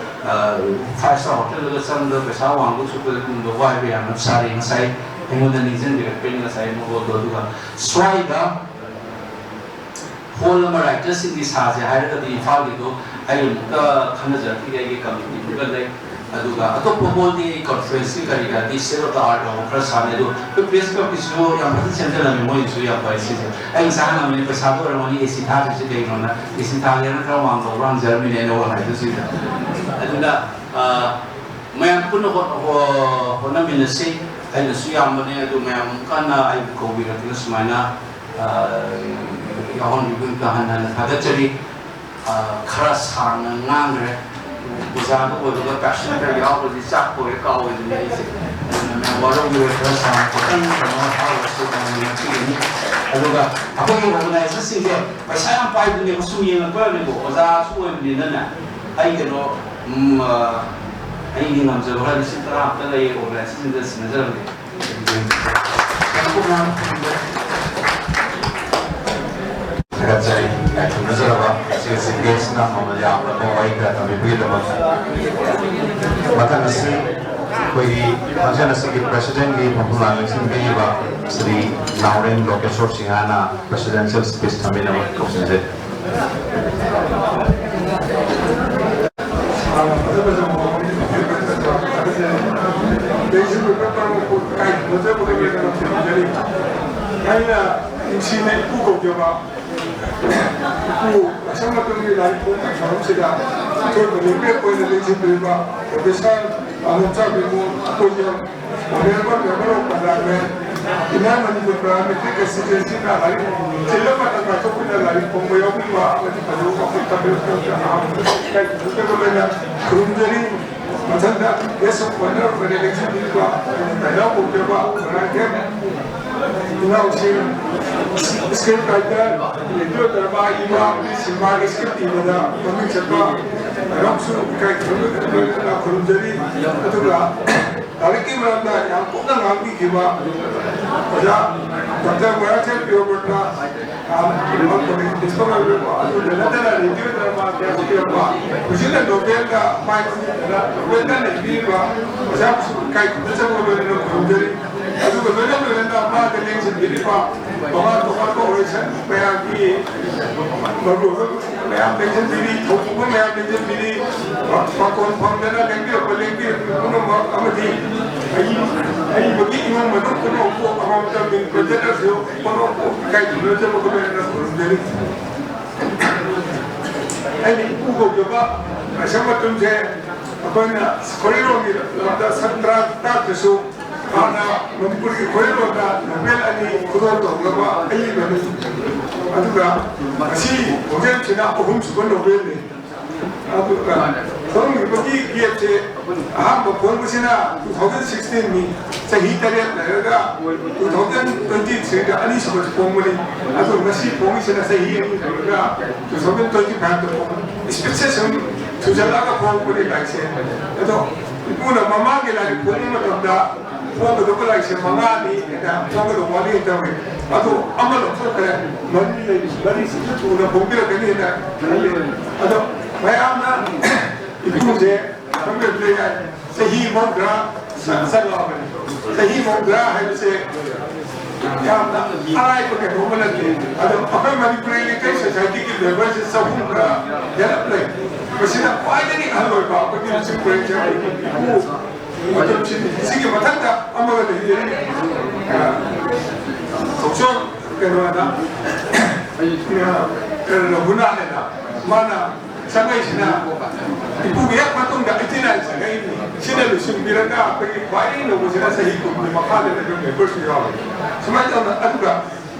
ꯑ, five star ꯍꯣꯇꯦꯜꯗꯒ ꯆꯪꯕꯗ ꯄꯩꯁꯥ ꯋꯥꯡꯕ ꯆꯨꯞꯄꯗ ꯀꯨꯝꯕ ꯋꯥꯏꯕ ꯌꯥꯝꯅ ꯁꯥꯔꯦ꯫ ꯉꯁꯥꯏ ꯑꯩꯉꯣꯟꯗ ꯅꯤꯡꯁꯤꯡꯕꯤꯔꯛꯄꯩꯅ ꯉꯁꯥꯏ ꯃꯈꯣꯜꯗꯣ꯫ ꯑꯗꯨꯒ ꯁ꯭ꯋꯥꯏꯗ ꯍꯣꯜ ꯑꯃ ꯔꯥꯏꯇꯔꯁꯤꯡꯒꯤ ꯁꯥꯁꯦ ꯍꯥꯏꯔꯒꯗꯤ ꯏꯝꯐꯥꯜꯒꯤꯗꯣ ꯑꯩ ꯑꯃꯨꯛꯇ ꯈꯟꯅꯖꯔꯛꯈꯤꯒꯦ, ꯑꯩꯒꯤ ꯀꯃꯤꯇꯤꯗꯨꯒ ꯂꯩ꯫ ꯑꯗꯨꯒ ꯑꯇꯣꯞꯄ ꯍꯣꯜꯗꯤ ꯀꯟꯐ꯭ꯔꯦꯟꯁꯀꯤ ꯀꯔꯤ ꯀꯔꯥꯗꯤ ꯁꯦꯠ ꯑꯣꯐ ꯗ ꯑꯥꯔꯠ ꯑꯃ ꯈꯔ ꯁꯥꯟꯅꯩ꯫ ꯑꯗꯨ ꯑꯩꯈꯣꯏ ꯄ꯭ꯔꯦꯁ ꯀ꯭ꯂꯕꯀꯤꯁꯨ ꯌꯥꯝ ꯐꯖꯅ ꯁꯦꯝꯖꯤꯜꯂꯝꯃꯤ, ꯃꯣꯏꯒꯤꯁꯨ ꯌꯥꯝ ꯐꯔꯦ꯫ ꯁꯤꯁꯦ ꯑꯩ ꯉꯁꯥꯏ ꯍꯪꯉꯝꯃꯤꯅꯦ, ꯄꯩꯁꯥꯗꯣ ꯑꯣꯏꯔꯝꯒꯅꯤ, ꯑꯦ ꯁꯤ ꯊꯥꯗ꯭ꯔꯤꯁꯦ ꯀꯩꯒꯤꯅꯣꯅ꯫ ꯑꯦ ꯁꯤ ꯊꯥꯒꯦꯅ ꯈꯔ ꯋꯥꯡ ꯇꯧꯕ꯭ꯔꯥ ꯍꯪꯖꯔꯝꯃꯤꯅꯦ ꯑꯩꯅ ꯍꯣꯜ ꯍꯥꯏꯗꯣꯏꯁꯤꯗ꯫ ꯑꯗꯨꯅ, ꯑ, ꯃꯌꯥꯝ ꯄꯨꯟꯅ ꯍꯣꯠ-, ꯍꯣ-, ꯍꯣꯠꯅꯃꯤꯟꯅꯁꯤ꯫ ꯑꯩꯅꯁꯨ ꯌꯥꯝꯕꯅꯦ, ꯑꯗꯨ ꯃꯌꯥꯝ ꯑꯃꯨꯛ ꯀꯟꯅ ꯑꯩꯕꯨ ꯀꯧꯕꯤꯔꯛꯇꯨꯅ ꯁꯨꯃꯥꯏꯅ, ꯑ, ꯌꯥꯎꯍꯟꯕꯤꯕꯒꯤꯗꯃꯛꯇ ꯍꯟꯅ ꯍꯟꯅ ꯊꯥꯒꯠꯆꯔꯤ꯫ ꯑ, ꯈꯔ ꯁꯥꯡꯅ ꯉꯥꯡꯈ꯭ꯔꯦ꯫ ꯑꯣꯖꯥꯒ ꯑꯣꯏꯕꯒ ꯄꯦꯁꯦꯟ ꯈꯔ ꯌꯥꯎꯔꯗꯤ ꯆꯥꯛ ꯀꯧꯔꯦ ꯀꯥꯎꯔꯣꯏꯗꯣꯏꯅꯦ ꯑꯩꯁꯦ꯫ ꯑꯗꯨꯅ ꯃꯌꯥꯝ ꯋꯥꯔꯧꯕꯤꯔꯣꯏ, ꯈꯔ ꯁꯥꯡꯅ ꯈꯤꯇꯪ ꯀꯩꯅꯣ ꯍꯥꯏꯔꯁꯨ ꯃꯌꯥꯝꯅ ꯉꯥꯛꯄꯤꯒꯅꯤ꯫ ꯑꯗꯨꯒ ꯑꯩꯈꯣꯏꯒꯤ ꯑꯣꯔꯒꯅꯥꯏꯖꯔꯁꯤꯡꯁꯦ ꯄꯩꯁꯥ ꯌꯥꯝ ꯄꯥꯏꯕꯅꯦꯕ, ꯁꯨꯝ ꯌꯦꯡꯉꯛꯄꯅꯦꯀꯣ, ꯑꯣꯖꯥꯁꯨ ꯑꯣꯏꯕꯅꯤꯅꯅꯦ꯫ ꯑꯩ ꯀꯩꯅꯣ, ꯎꯝ, ꯑ, ꯑꯩꯒꯤ ꯉꯝꯖꯕ ꯈꯔ ꯂꯤꯁꯤꯡ ꯇꯔꯥ ꯃꯨꯛꯇ ꯂꯩꯌꯦ, ꯑꯣꯔꯒꯅꯥꯏꯖꯔꯁꯤꯡꯗ ꯁꯤꯟꯅꯖꯔꯝꯒꯦ꯫ ꯊꯥꯒꯠꯆꯔꯤ꯫ ꯌꯥꯏꯐꯅꯖꯔꯕ ꯆꯤꯐ ꯒꯦꯁꯅ ꯃꯃꯜ ꯌꯥꯝꯂꯕ ꯋꯥꯍꯩ ꯈꯔ ꯊꯝꯕꯤꯕꯒꯤꯗꯃꯛ꯫ ꯃꯊꯪ ꯑꯁꯤ ꯑꯩꯈꯣꯏꯒꯤ ꯐꯪꯁꯟ ꯑꯁꯤꯒꯤ ꯄ꯭ꯔꯦꯁꯤꯗꯦꯟꯒꯤ ꯃꯄꯨꯡ ꯂꯥꯡ ꯂꯦꯡꯁꯤꯟꯕꯤꯔꯤꯕ ꯁ꯭ꯔꯤ ꯅꯥꯎꯔꯦꯝ ꯂꯣꯀꯦꯁꯣꯔ ꯁꯤꯡꯍꯅ ꯄ꯭ꯔꯦꯁꯤꯗꯦꯟꯁꯤꯌꯦꯜ ꯁ꯭ꯄꯤꯆ ꯊꯝꯕꯤꯅꯕ ꯀꯧꯁꯤꯟꯖꯔꯤ꯫ ꯑꯩꯅ ꯅꯨꯡꯁꯤꯅ ꯏꯄꯨ ꯀꯧꯖꯕ ꯏꯄꯨ ꯑꯁꯪ ꯃꯇꯝꯒꯤ ꯂꯥꯏꯔꯤꯛ ꯐꯣꯡꯕꯒꯤ ꯊꯧꯔꯝꯁꯤꯗ ꯑꯩꯈꯣꯏ ꯃꯅꯤꯄꯨꯔꯒꯤ ꯑꯣꯏꯅ ꯂꯦꯡꯁꯤꯟꯕꯤꯔꯤꯕ ꯄ꯭ꯔꯣꯐꯦꯁꯔ ꯄꯥꯕꯣꯝꯆꯥꯎꯕꯤ ꯏꯃꯣꯝ, ꯑꯩꯈꯣꯏꯒꯤ Honorable Member of Parliament, Inner Manipur Parliamentary Constituencyꯅ ꯂꯥꯏꯔꯤꯛ ꯆꯤꯜꯂ ꯃꯇꯝ ꯀꯥꯏꯊꯣꯛꯇꯨꯅ ꯂꯥꯏꯔꯤꯛ ꯐꯣꯡꯕ ꯌꯥꯎꯕꯤꯕ ꯑꯃꯗꯤ ꯐꯖꯕ ꯋꯥꯐꯝ ꯇꯝꯕꯤꯔꯛꯄ ꯂꯣꯏꯅ ꯈꯨꯔꯨꯝꯖꯔꯤ꯫ ꯃꯊꯪꯗ guest of honour ꯑꯣꯏꯅ ꯂꯦꯡꯁꯤꯟꯕꯤꯔꯤꯕ ꯇꯥꯏꯅꯥꯎ ꯀꯧꯖꯕ ꯃꯔꯥꯡꯊꯦꯝ ꯏꯅꯥꯎꯁꯤꯡ, script writer, ꯔꯦꯗꯤꯑꯣ ꯗ꯭ꯔꯃꯥ ꯏꯕ, ꯁꯤꯅꯦꯃꯥꯒꯤ script ꯏꯕꯗ ꯃꯃꯤꯡ ꯆꯠꯄ ꯃꯌꯥꯝꯁꯨ ꯏꯀꯥꯏ ꯈꯨꯝꯅꯅ ꯈꯨꯔꯨꯝꯖꯔꯤ꯫ ꯑꯗꯨꯒ ꯂꯥꯏꯔꯤꯛꯀꯤ ꯃꯔꯝꯗ ꯌꯥꯝ ꯀꯨꯞꯅ ꯉꯥꯡꯕꯤꯈꯤꯕ ꯑꯣꯖꯥ ꯗꯣꯛꯇꯔ ꯃꯣꯏꯔꯥꯡꯊꯦꯝ ꯄ꯭ꯔꯤꯌꯣꯕ꯭ꯔꯇ, ꯄ꯭ꯔꯤꯟꯁꯤꯄꯥꯜ ꯑꯣꯏꯕꯤꯔꯕ, ꯑꯗꯨꯗ ꯅꯠꯇꯅ ꯔꯦꯗꯤꯑꯣ ꯗ꯭ꯔꯃꯥ ꯀꯌꯥ ꯄꯤꯔꯛꯄ, ꯍꯧꯖꯤꯛꯅ ꯅꯣꯕꯦꯜꯗ ꯃꯥꯏ ꯑꯣꯟꯁꯤꯟꯗꯅ ꯅꯣꯕꯦꯜ ꯀꯟꯅ ꯏꯕꯤꯔꯤꯕ ꯑꯣꯖꯥꯕꯨꯁꯨ ꯏꯀꯥꯏ ꯈꯨꯝꯅꯖꯕ ꯂꯣꯏꯅꯅ ꯈꯨꯔꯨꯝꯖꯔꯤ꯫ ꯑꯗꯨꯒ ꯂꯣꯏꯅ ꯂꯣꯏꯅꯅ ꯃꯥꯗ ꯂꯦꯡꯁꯤꯟꯕꯤꯔꯤꯕ ꯇꯣꯉꯥꯟ ꯇꯣꯉꯥꯟꯕ ꯑꯣꯔꯦꯁꯟ ꯃꯌꯥꯝꯒꯤ ꯃꯔꯨꯑꯣꯏꯕ ꯃꯌꯥꯝ ꯂꯦꯡꯁꯤꯟꯕꯤꯔꯤ, ꯊꯧꯄꯨꯕ ꯃꯌꯥꯝ ꯂꯦꯡꯁꯤꯟꯕꯤꯔꯤ, ꯃꯇꯣꯟ ꯐꯝꯗꯅ ꯂꯦꯡꯕꯤꯔꯛꯄ ꯂꯦꯡꯕꯤꯔꯛꯄ ꯄꯨꯝꯅꯃꯛ ꯑꯃꯗꯤ ꯑꯏ-, ꯑꯏꯕꯒꯤ ꯏꯃꯨꯡ ꯃꯅꯨꯡ ꯄꯨꯝꯅꯃꯛꯄꯨ ꯑꯃꯃꯝꯇ ꯃꯤꯡ ꯄꯟꯖꯗ꯭ꯔꯁꯨ ꯄꯨꯝꯅꯃꯛꯄꯨ ꯏꯀꯥꯏ ꯈꯨꯝꯅꯖꯕ ꯈꯨꯕꯦꯔꯅ ꯈꯨꯔꯨꯝꯖꯔꯤ꯫ ꯑꯩꯅ ꯏꯄꯨ ꯀꯧꯖꯕ ꯂꯥꯏꯁ꯭ꯔꯝ ꯃꯇꯨꯝꯁꯦ ꯑꯩꯈꯣꯏꯅ ꯈꯣꯔꯤꯔꯣꯝꯒꯤ ꯂꯝꯗ ꯁꯛ ꯇꯔꯥ ꯇꯥꯛꯇ꯭ꯔꯁꯨ ꯍꯥꯟꯅ ꯃꯅꯤꯄꯨꯔꯒꯤ ꯈꯣꯔꯤꯔꯣꯝꯗ ꯅꯣꯕꯦꯜ ꯑꯅꯤ ꯈꯨꯗꯣꯜ ꯇꯧꯈ꯭ꯔꯕ ꯑꯏꯕꯅꯤ꯫ ꯑꯗꯨꯒ ꯉꯁꯤ ꯈꯣꯡꯖꯦꯜꯁꯤꯅ ꯑꯍꯨꯝꯁꯨꯕ ꯅꯣꯕꯦꯜꯅꯤ꯫ ꯑꯗꯨꯒ ꯐꯣꯡꯉꯤꯕꯒꯤ ꯒꯦꯞꯁꯦ ꯑꯍꯥꯟꯕ ꯐꯣꯡꯕꯁꯤꯅ two thousand sixteen ꯅꯤ, ꯆꯍꯤ ꯇꯔꯦꯠ ꯂꯩꯔꯒ two thousand twenty three ꯗ ꯑꯅꯤꯁꯨꯕꯁꯤ ꯐꯣꯡꯕꯅꯤ꯫ ꯑꯗꯨ ꯉꯁꯤ ꯐꯣꯡꯉꯤꯁꯤꯅ ꯆꯍꯤ ꯑꯅꯤ ꯂꯩꯔꯒ two thousand twenty five ꯗ ꯐꯣꯡꯕꯅꯤ꯫ ꯏꯁꯄꯤꯠꯁꯦ ꯁꯨꯝ ꯊꯨꯖꯜꯂꯒ ꯐꯣꯡꯕꯅꯤ ꯂꯥꯏꯔꯤꯛꯁꯦ꯫ ꯑꯗꯣ ꯏꯄꯨꯅ ꯃꯃꯥꯡꯒꯤ ꯂꯥꯏꯔꯤꯛ ꯐꯣꯡꯕ ꯃꯇꯝꯗ ꯐꯣꯡꯒꯗꯧꯕ ꯂꯥꯏꯔꯤꯛꯁꯦ ꯃꯉꯥꯅꯤ ꯍꯥꯏꯅ ꯐꯣꯡꯒꯗꯧꯕ ꯋꯥꯔꯤ ꯇꯧꯏ꯫ ꯑꯗꯣ ꯑꯃ ꯂꯧꯊꯣꯛꯈ꯭ꯔꯦ, ꯃꯔꯤ ꯂꯩꯔꯤ, ꯃꯔꯤꯁꯤꯁꯨ ꯊꯨꯅ ꯐꯣꯡꯕꯤꯔꯛꯀꯅꯤ ꯍꯥꯏꯅ ꯈꯜꯂꯤ꯫ ꯑꯗꯣ ꯃꯌꯥꯝꯅ ꯏꯄꯨꯁꯦ ꯈꯪꯕꯤꯔꯝꯕ ꯌꯥꯏ, ꯆꯍꯤ ꯃꯧꯗ꯭ꯔꯥ ꯆꯪꯂꯛꯑꯕꯅꯤ꯫ ꯆꯍꯤ ꯃꯧꯗ꯭ꯔꯥ ꯍꯥꯏꯕꯁꯦ ꯌꯥꯝꯅ ꯑꯔꯥꯏꯕ ꯀꯩꯅꯣ ꯑꯃ ꯅꯠꯇꯦ꯫ ꯑꯗꯣ ꯑꯩꯈꯣꯏ ꯃꯅꯤꯄꯨꯔꯤ ꯂꯤꯇꯔꯦꯆꯔ ꯁꯣꯁꯥꯏꯇꯤꯒꯤ ꯃꯦꯝꯕꯔꯁꯦ ꯆꯍꯨꯝ ꯈꯔ ꯍꯦꯜꯂꯞ ꯂꯩ꯫ ꯃꯁꯤꯗ ꯈ꯭ꯋꯥꯏꯗꯒꯤ ꯑꯍꯜ ꯑꯣꯏꯕ ꯑꯩꯈꯣꯏꯒꯤ ꯂꯨꯆꯤꯡ ꯄꯨꯔꯦꯜꯁꯦ ꯑꯩꯈꯣꯏꯒꯤ ꯏꯄꯨ ꯃꯇꯝꯁꯤꯅꯤ꯫ ꯁꯤꯒꯤ ꯃꯊꯛꯇ ꯑꯃꯒ ꯂꯩꯔꯤ, ꯑ, ꯊꯣꯛꯆꯣꯝ ꯀꯩꯅꯣꯗ, ꯑ, ꯀꯩꯅꯣ, ꯔꯘꯨꯅꯥꯊ ꯍꯥꯏꯅ ꯃꯥꯅ ꯆꯪꯉꯛꯏꯁꯤꯅ ꯏꯄꯨꯒꯤ ꯍꯦꯛ ꯃꯇꯨꯡꯗ eighty nine ꯆꯪꯉꯛꯏꯅꯤ꯫ ꯁꯤꯅ ꯂꯣꯏꯁꯤꯟꯕꯤꯔꯒ ꯑꯩꯈꯣꯏꯒꯤ ꯈ꯭ꯋꯥꯏꯗꯒꯤ ꯅꯧꯕꯁꯤꯅ ꯆꯍꯤ ꯀꯨꯟꯒꯤ ꯃꯈꯥꯗ ꯂꯩꯕ ꯃꯦꯝꯕꯔꯁꯨ ꯌꯥꯎꯔꯦ꯫ ꯁꯨꯃꯥꯏꯅ ꯇꯧꯅ ꯑꯗꯨꯒ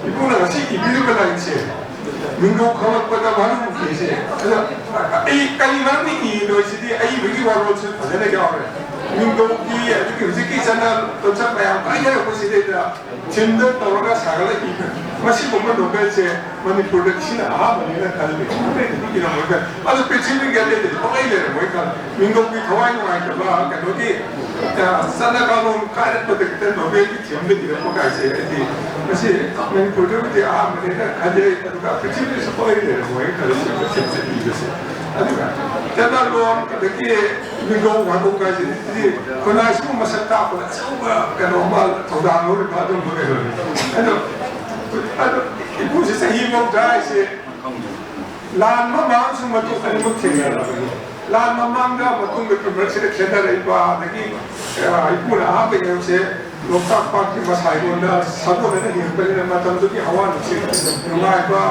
ꯏꯄꯨꯅ ꯉꯁꯤ ꯏꯕꯤꯔꯤꯕ ꯂꯥꯏꯔꯤꯛꯁꯦ ꯃꯤꯡꯒꯧ ꯈꯪꯂꯛꯄꯗ ꯃꯔꯨ ꯎꯈꯤꯁꯦ꯫ ꯑꯗꯣ ꯑꯩ ꯀꯔꯤ ꯃꯔꯝꯒꯤ ꯏꯔꯤꯅꯣ ꯁꯤꯗꯤ ꯑꯏꯕꯒꯤ ꯋꯥꯔꯣꯜꯁꯨ ꯐꯖꯅ ꯌꯥꯎꯔꯦ꯫ ꯃꯤꯡꯒꯧꯒꯤ ꯑꯗꯒꯤ ꯍꯧꯖꯤꯛꯀꯤ ꯆꯠꯅ ꯂꯣꯟꯆꯠ ꯃꯌꯥꯝ ꯀꯥꯏꯅꯔꯛꯄꯁꯤꯗꯩꯗ ꯊꯤꯝꯗ ꯇꯧꯔꯒ ꯁꯥꯒꯠꯂꯛꯏꯕ ꯃꯁꯤꯒꯨꯝꯕ ꯅꯣꯕꯦꯜꯁꯦ ꯃꯅꯤꯄꯨꯔꯗ ꯁꯤꯅ ꯑꯍꯥꯟꯕꯅꯦꯅ ꯈꯜꯂꯤ꯫ ꯑꯇꯩꯗꯗꯤ ꯏꯔꯝꯃꯣꯏ ꯈꯜꯂꯤ꯫ ꯑꯗꯣ ꯄ꯭ꯔꯤꯊꯤꯕꯤꯒꯤ ꯑꯇꯩꯗꯗꯤ ꯄꯪꯂꯩ ꯂꯩꯔꯝꯃꯣꯏ ꯈꯜꯂꯤ꯫ ꯃꯤꯡꯒꯧꯒꯤ ꯊꯋꯥꯏ ꯅꯨꯡꯉꯥꯏꯇꯕ ꯀꯩꯅꯣꯒꯤ, ꯑ, ꯆꯠꯅ ꯀꯥꯡꯂꯣꯟ ꯀꯥꯏꯔꯛꯄꯗ ꯈꯤꯇꯪ ꯅꯣꯕꯦꯜꯒꯤ ꯊꯤꯝꯗ ꯏꯔꯛꯄ ꯀꯥꯏꯁꯦ ꯑꯩꯗꯤ ꯃꯁꯤ ꯃꯅꯤꯄꯨꯔꯗꯕꯨꯗꯤ ꯑꯍꯥꯟꯕꯅꯦꯅ ꯈꯟꯖꯩ꯫ ꯑꯗꯨꯒ ꯄ꯭ꯔꯤꯊꯤꯕꯤꯗꯁꯨ ꯄꯪꯂꯩ ꯂꯩꯔꯝꯃꯣꯏ ꯈꯜꯂꯤ ꯁꯤꯒꯨꯝꯕ ꯊꯤꯝꯁꯦ ꯏꯕꯁꯦ꯫ ꯑꯗꯨꯒ ꯇꯦꯅꯔꯂꯣꯟ, ꯑꯗꯒꯤ ꯃꯤꯒꯧ ꯍꯥꯏꯕ ꯀꯥꯏꯁꯤꯗꯤ ꯈꯨꯟꯅꯥꯏꯁꯤꯕꯨ ꯃꯁꯛ ꯇꯥꯛꯄꯗ ꯑꯆꯧꯕ ꯀꯩꯅꯣ ꯑꯃ ꯊꯧꯗꯥꯡ ꯂꯧꯔꯤꯕ ꯑꯗꯨꯒꯨꯝꯕ ꯀꯩꯅꯣꯅꯤ꯫ ꯑꯗꯣ, ꯑꯗꯣ ꯏꯄꯨꯁꯦ ꯆꯍꯤ ꯃꯧꯗ꯭ꯔꯥ ꯍꯥꯏꯁꯦ ꯂꯥꯟ ꯃꯃꯥꯡꯁꯨ ꯃꯇꯨꯡ ꯑꯅꯤꯃꯛ ꯊꯦꯡꯅꯔꯕꯅꯤ꯫ ꯂꯥꯟ ꯃꯃꯥꯡꯗ ꯃꯇꯨꯡꯗ ꯃꯔꯛꯁꯤꯗ ꯈꯦꯠꯅꯔꯛꯏꯕ, ꯑꯗꯒꯤ, ꯑ, ꯏꯄꯨꯅ ꯑꯍꯥꯟꯕ ꯌꯦꯡꯉꯨꯁꯦ, ꯂꯣꯛꯇꯥꯛ ꯄꯥꯠꯀꯤ ꯃꯁꯥꯏꯔꯣꯟꯗ ꯁꯥꯒꯣꯟꯅꯅ ꯍꯤꯡꯕꯅꯤꯅ ꯃꯇꯝꯗꯨꯒꯤ ꯍꯋꯥ ꯅꯨꯡꯁꯤꯠ ꯅꯨꯡꯉꯥꯏꯕ,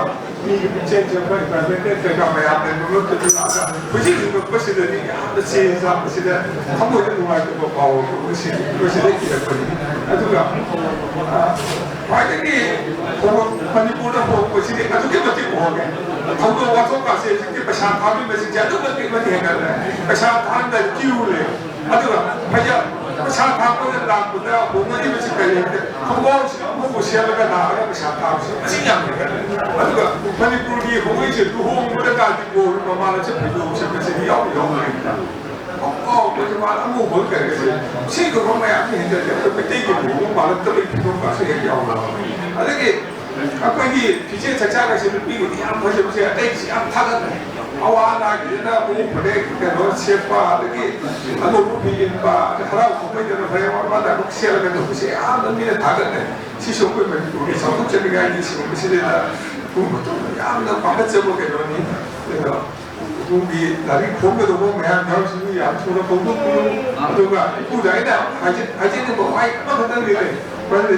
ꯃꯤꯒꯤ ꯄꯨꯛꯆꯦꯜ ꯆꯦꯟꯕ, environmental ꯀꯩꯀꯥ ꯃꯌꯥꯝ ꯂꯩꯕ ꯃꯔꯛꯇꯁꯨ ꯂꯥꯛꯑꯒ ꯍꯧꯖꯤꯛ ꯍꯤꯡꯉꯛꯄꯁꯤꯗꯗꯤ ꯌꯥꯝꯅ ꯆꯦꯟ ꯆꯥꯛꯄꯁꯤꯗ ꯊꯃꯣꯏꯗ ꯅꯨꯡꯉꯥꯏꯇꯕ ꯐꯥꯎꯕ ꯃꯁꯤ, ꯃꯁꯤꯗ ꯏꯔꯛꯄꯅꯤ꯫ ꯑꯗꯨꯒ, ꯑ, ꯈ꯭ꯋꯥꯏꯗꯒꯤ ꯍꯣꯡꯕ, ꯃꯅꯤꯄꯨꯔꯗ ꯍꯣꯡꯕꯁꯤꯗꯤ ꯑꯗꯨꯛꯀꯤ ꯃꯇꯤꯛ ꯍꯣꯡꯉꯦ꯫ ꯊꯧꯗꯣꯛ ꯋꯥꯊꯣꯛ ꯀꯥꯁꯦ ꯍꯧꯖꯤꯛꯇꯤ ꯄꯩꯁꯥ ꯊꯥꯕꯒꯤ ꯃꯁꯤꯡꯁꯦ ꯑꯗꯨꯛꯀꯤ ꯃꯇꯤꯛ ꯍꯦꯟꯒꯠꯂꯦ꯫ ꯄꯩꯁꯥ ꯊꯥꯍꯟꯕ queue ꯂꯩ꯫ ꯑꯗꯨꯒ ꯄꯩꯁꯥ, ꯄꯩꯁꯥ ꯊꯥꯕꯗ ꯂꯥꯛꯄꯗ ꯍꯣꯡꯅꯔꯤꯕꯁꯤ ꯀꯔꯤ ꯍꯥꯏꯕꯗ ꯈꯣꯡꯒ꯭ꯔꯥꯎꯁꯤ ꯑꯃꯕꯨ ꯁꯦꯠꯂꯒ ꯂꯥꯛꯑꯒ ꯄꯩꯁꯥ ꯊꯥꯕꯁꯤ ꯃꯁꯤꯡ ꯌꯥꯝ ꯍꯦꯟꯒꯠꯂꯦ꯫ ꯑꯗꯨꯒ ꯃꯅꯤꯄꯨꯔꯒꯤ ꯍꯣꯡꯂꯛꯏꯁꯦ ꯂꯨꯍꯣꯡꯕꯗ ꯀꯥꯗꯤ ꯕꯣꯔ ꯃꯃꯥꯟꯅꯁꯦ ꯐꯩꯖꯣꯝ ꯁꯦꯠꯄꯁꯦ ꯌꯥꯎ ꯌꯥꯎꯅꯔꯦ꯫ ꯑꯣ, ꯑꯣ, ꯑꯩꯈꯣꯏꯁꯨ ꯃꯥꯅ ꯑꯃꯨꯛ ꯍꯣꯏ ꯀꯔꯤ ꯀꯔꯤ ꯁꯤꯒꯨꯝꯕ ꯃꯌꯥꯝꯁꯤ ꯍꯦꯟꯖꯜꯂꯦ꯫ ꯑꯩꯈꯣꯏ ꯃꯩꯇꯩꯒꯤ ꯂꯨꯍꯣꯡꯕ ꯃꯥꯜꯂꯛꯇꯕꯒꯤ ꯐꯤꯕꯝ ꯀꯥꯁꯨ ꯍꯦꯛ ꯌꯥꯎꯔꯕꯅꯤ꯫ ꯑꯗꯒꯤ ꯑꯩꯈꯣꯏꯒꯤ ꯐꯤꯖꯦꯠ ꯆꯛꯆꯥꯒꯁꯦ ꯅꯨꯄꯤꯒꯤꯗꯤ ꯌꯥꯝ ꯐꯖꯕꯁꯦ ꯑꯇꯩꯁꯤ ꯌꯥꯝ ꯊꯥꯒꯠꯅꯩ꯫ ꯑꯋꯥ ꯑꯅꯥꯒꯤꯗꯅ ꯃꯑꯣꯡ ꯐꯅꯦꯛ ꯀꯩꯅꯣ ꯁꯦꯠꯄ, ꯑꯗꯒꯤ ꯑꯅꯧꯕ ꯐꯤ ꯏꯟꯕ, ꯑꯗꯩ ꯍꯔꯥꯎ ꯀꯨꯝꯍꯩꯗꯅ ꯐꯅꯦꯛ ꯃꯄꯥꯟ ꯅꯥꯏꯕ ꯁꯦꯠꯂꯒ ꯇꯧꯕꯁꯦ ꯌꯥꯝꯅ ꯃꯤꯅ ꯊꯥꯒꯠꯅꯩ꯫ ꯁꯤꯁꯨ ꯑꯩꯈꯣꯏ ꯃꯅꯤꯄꯨꯔꯒꯤ ꯆꯥꯎꯊꯣꯛꯆꯅꯤꯡꯉꯥꯏꯒꯤ ꯁꯤꯒꯨꯝꯕꯁꯤꯗ ꯌꯥꯝꯅ ꯄꯥꯈꯠꯆꯕ ꯀꯩꯅꯣꯅꯤ꯫ ꯑꯗꯣ ꯏꯄꯨꯒꯤ ꯂꯥꯏꯔꯤꯛ ꯐꯣꯡꯒꯗꯧꯕ ꯃꯌꯥꯝ ꯌꯥꯎꯔꯤꯁꯤꯡꯗꯨ ꯌꯥꯝ ꯊꯨꯅ ꯐꯣꯡꯗꯣꯛꯄꯤꯌꯨ꯫ ꯑꯗꯨꯒ ꯏꯄꯨꯗ ꯑꯩꯅ ꯍꯥꯏꯖ-, ꯍꯥꯏꯖꯅꯤꯡꯕ ꯋꯥꯍꯩ ꯑꯃꯈꯛꯇꯪꯗꯤ ꯂꯩ꯫ ꯃꯔꯝꯗꯤ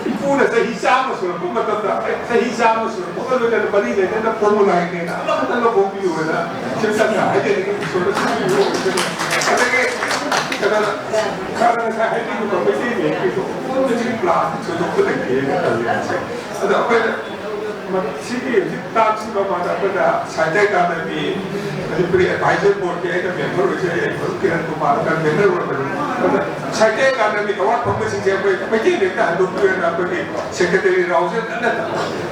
ꯏꯄꯨꯅ ꯆꯍꯤ ꯆꯥꯝꯃ ꯁꯨꯔꯛꯄ ꯃꯇꯝꯗ, ꯑꯩ ꯆꯍꯤ ꯆꯥꯝꯃ ꯁꯨꯔꯛꯄꯒ ꯂꯣꯏꯅꯅ ꯃꯔꯤ ꯂꯩꯅꯅ ꯐꯣꯡꯕ ꯂꯥꯏꯔꯤꯛꯅꯦꯅ ꯑꯃꯈꯛꯇꯪꯒ ꯐꯣꯡꯕꯤꯌꯨ ꯍꯥꯏꯅ ꯁꯤꯝꯇꯪꯒ ꯍꯥꯏꯖꯅꯤꯡꯉꯤ꯫ ꯏꯁꯣꯔꯅ ꯆꯥꯟꯕꯤꯌꯨ꯫ ꯑꯗꯒꯤ ꯀꯩꯅꯣꯗ, ꯁꯥꯔꯅ ꯉꯁꯥꯏ ꯍꯥꯏꯕꯤꯈꯤꯕ ꯃꯩꯇꯩ ꯃꯌꯦꯛꯀꯤꯗꯣ ꯄꯨꯟꯕꯒꯤ plan ꯊꯣꯏꯗꯣꯛꯄ ꯂꯩꯇꯦꯅ ꯈꯜꯂꯤ꯫ ꯑꯗꯣ ꯑꯩꯈꯣꯏꯅ ꯃ-, ꯁꯤꯒꯤ ꯍꯧꯖꯤꯛ ꯇꯥꯛꯁꯤ ꯃꯃꯥꯡꯗ ꯑꯩꯈꯣꯏꯅ ꯁꯥꯍꯤꯇ꯭ꯌ ꯑꯦꯀꯥꯗꯃꯤ, ꯃꯅꯤꯄꯨꯔꯤ ꯑꯦꯗꯚꯥꯏꯖꯔ ꯕꯣꯔꯗꯀꯤ ꯑꯩꯅ ꯃꯦꯝꯕꯔ ꯑꯣꯏꯖꯩ, ꯑꯩ ꯃꯔꯨꯞ ꯀꯤꯔꯟ ꯀꯨꯃꯥꯔ ꯃꯦꯝꯕꯔ ꯑꯣꯏꯕꯅꯤ꯫ ꯑꯗ ꯁꯥꯍꯤꯇ꯭ꯌ ꯑꯦꯀꯥꯗꯃꯤ ꯑꯦꯋꯥꯔꯗ ꯐꯪꯕꯁꯤꯡꯁꯦ ꯑꯩꯈꯣꯏ ꯃꯩꯇꯩ ꯃꯌꯦꯛꯇ ꯍꯟꯗꯣꯛꯄꯤꯌꯨꯅ ꯑꯩꯈꯣꯏꯒꯤ ꯁꯦꯀ꯭ꯔꯦꯇꯔꯤ ꯔꯥꯎꯖꯦꯟ ꯀꯟꯅ ꯇꯧꯔꯤ꯫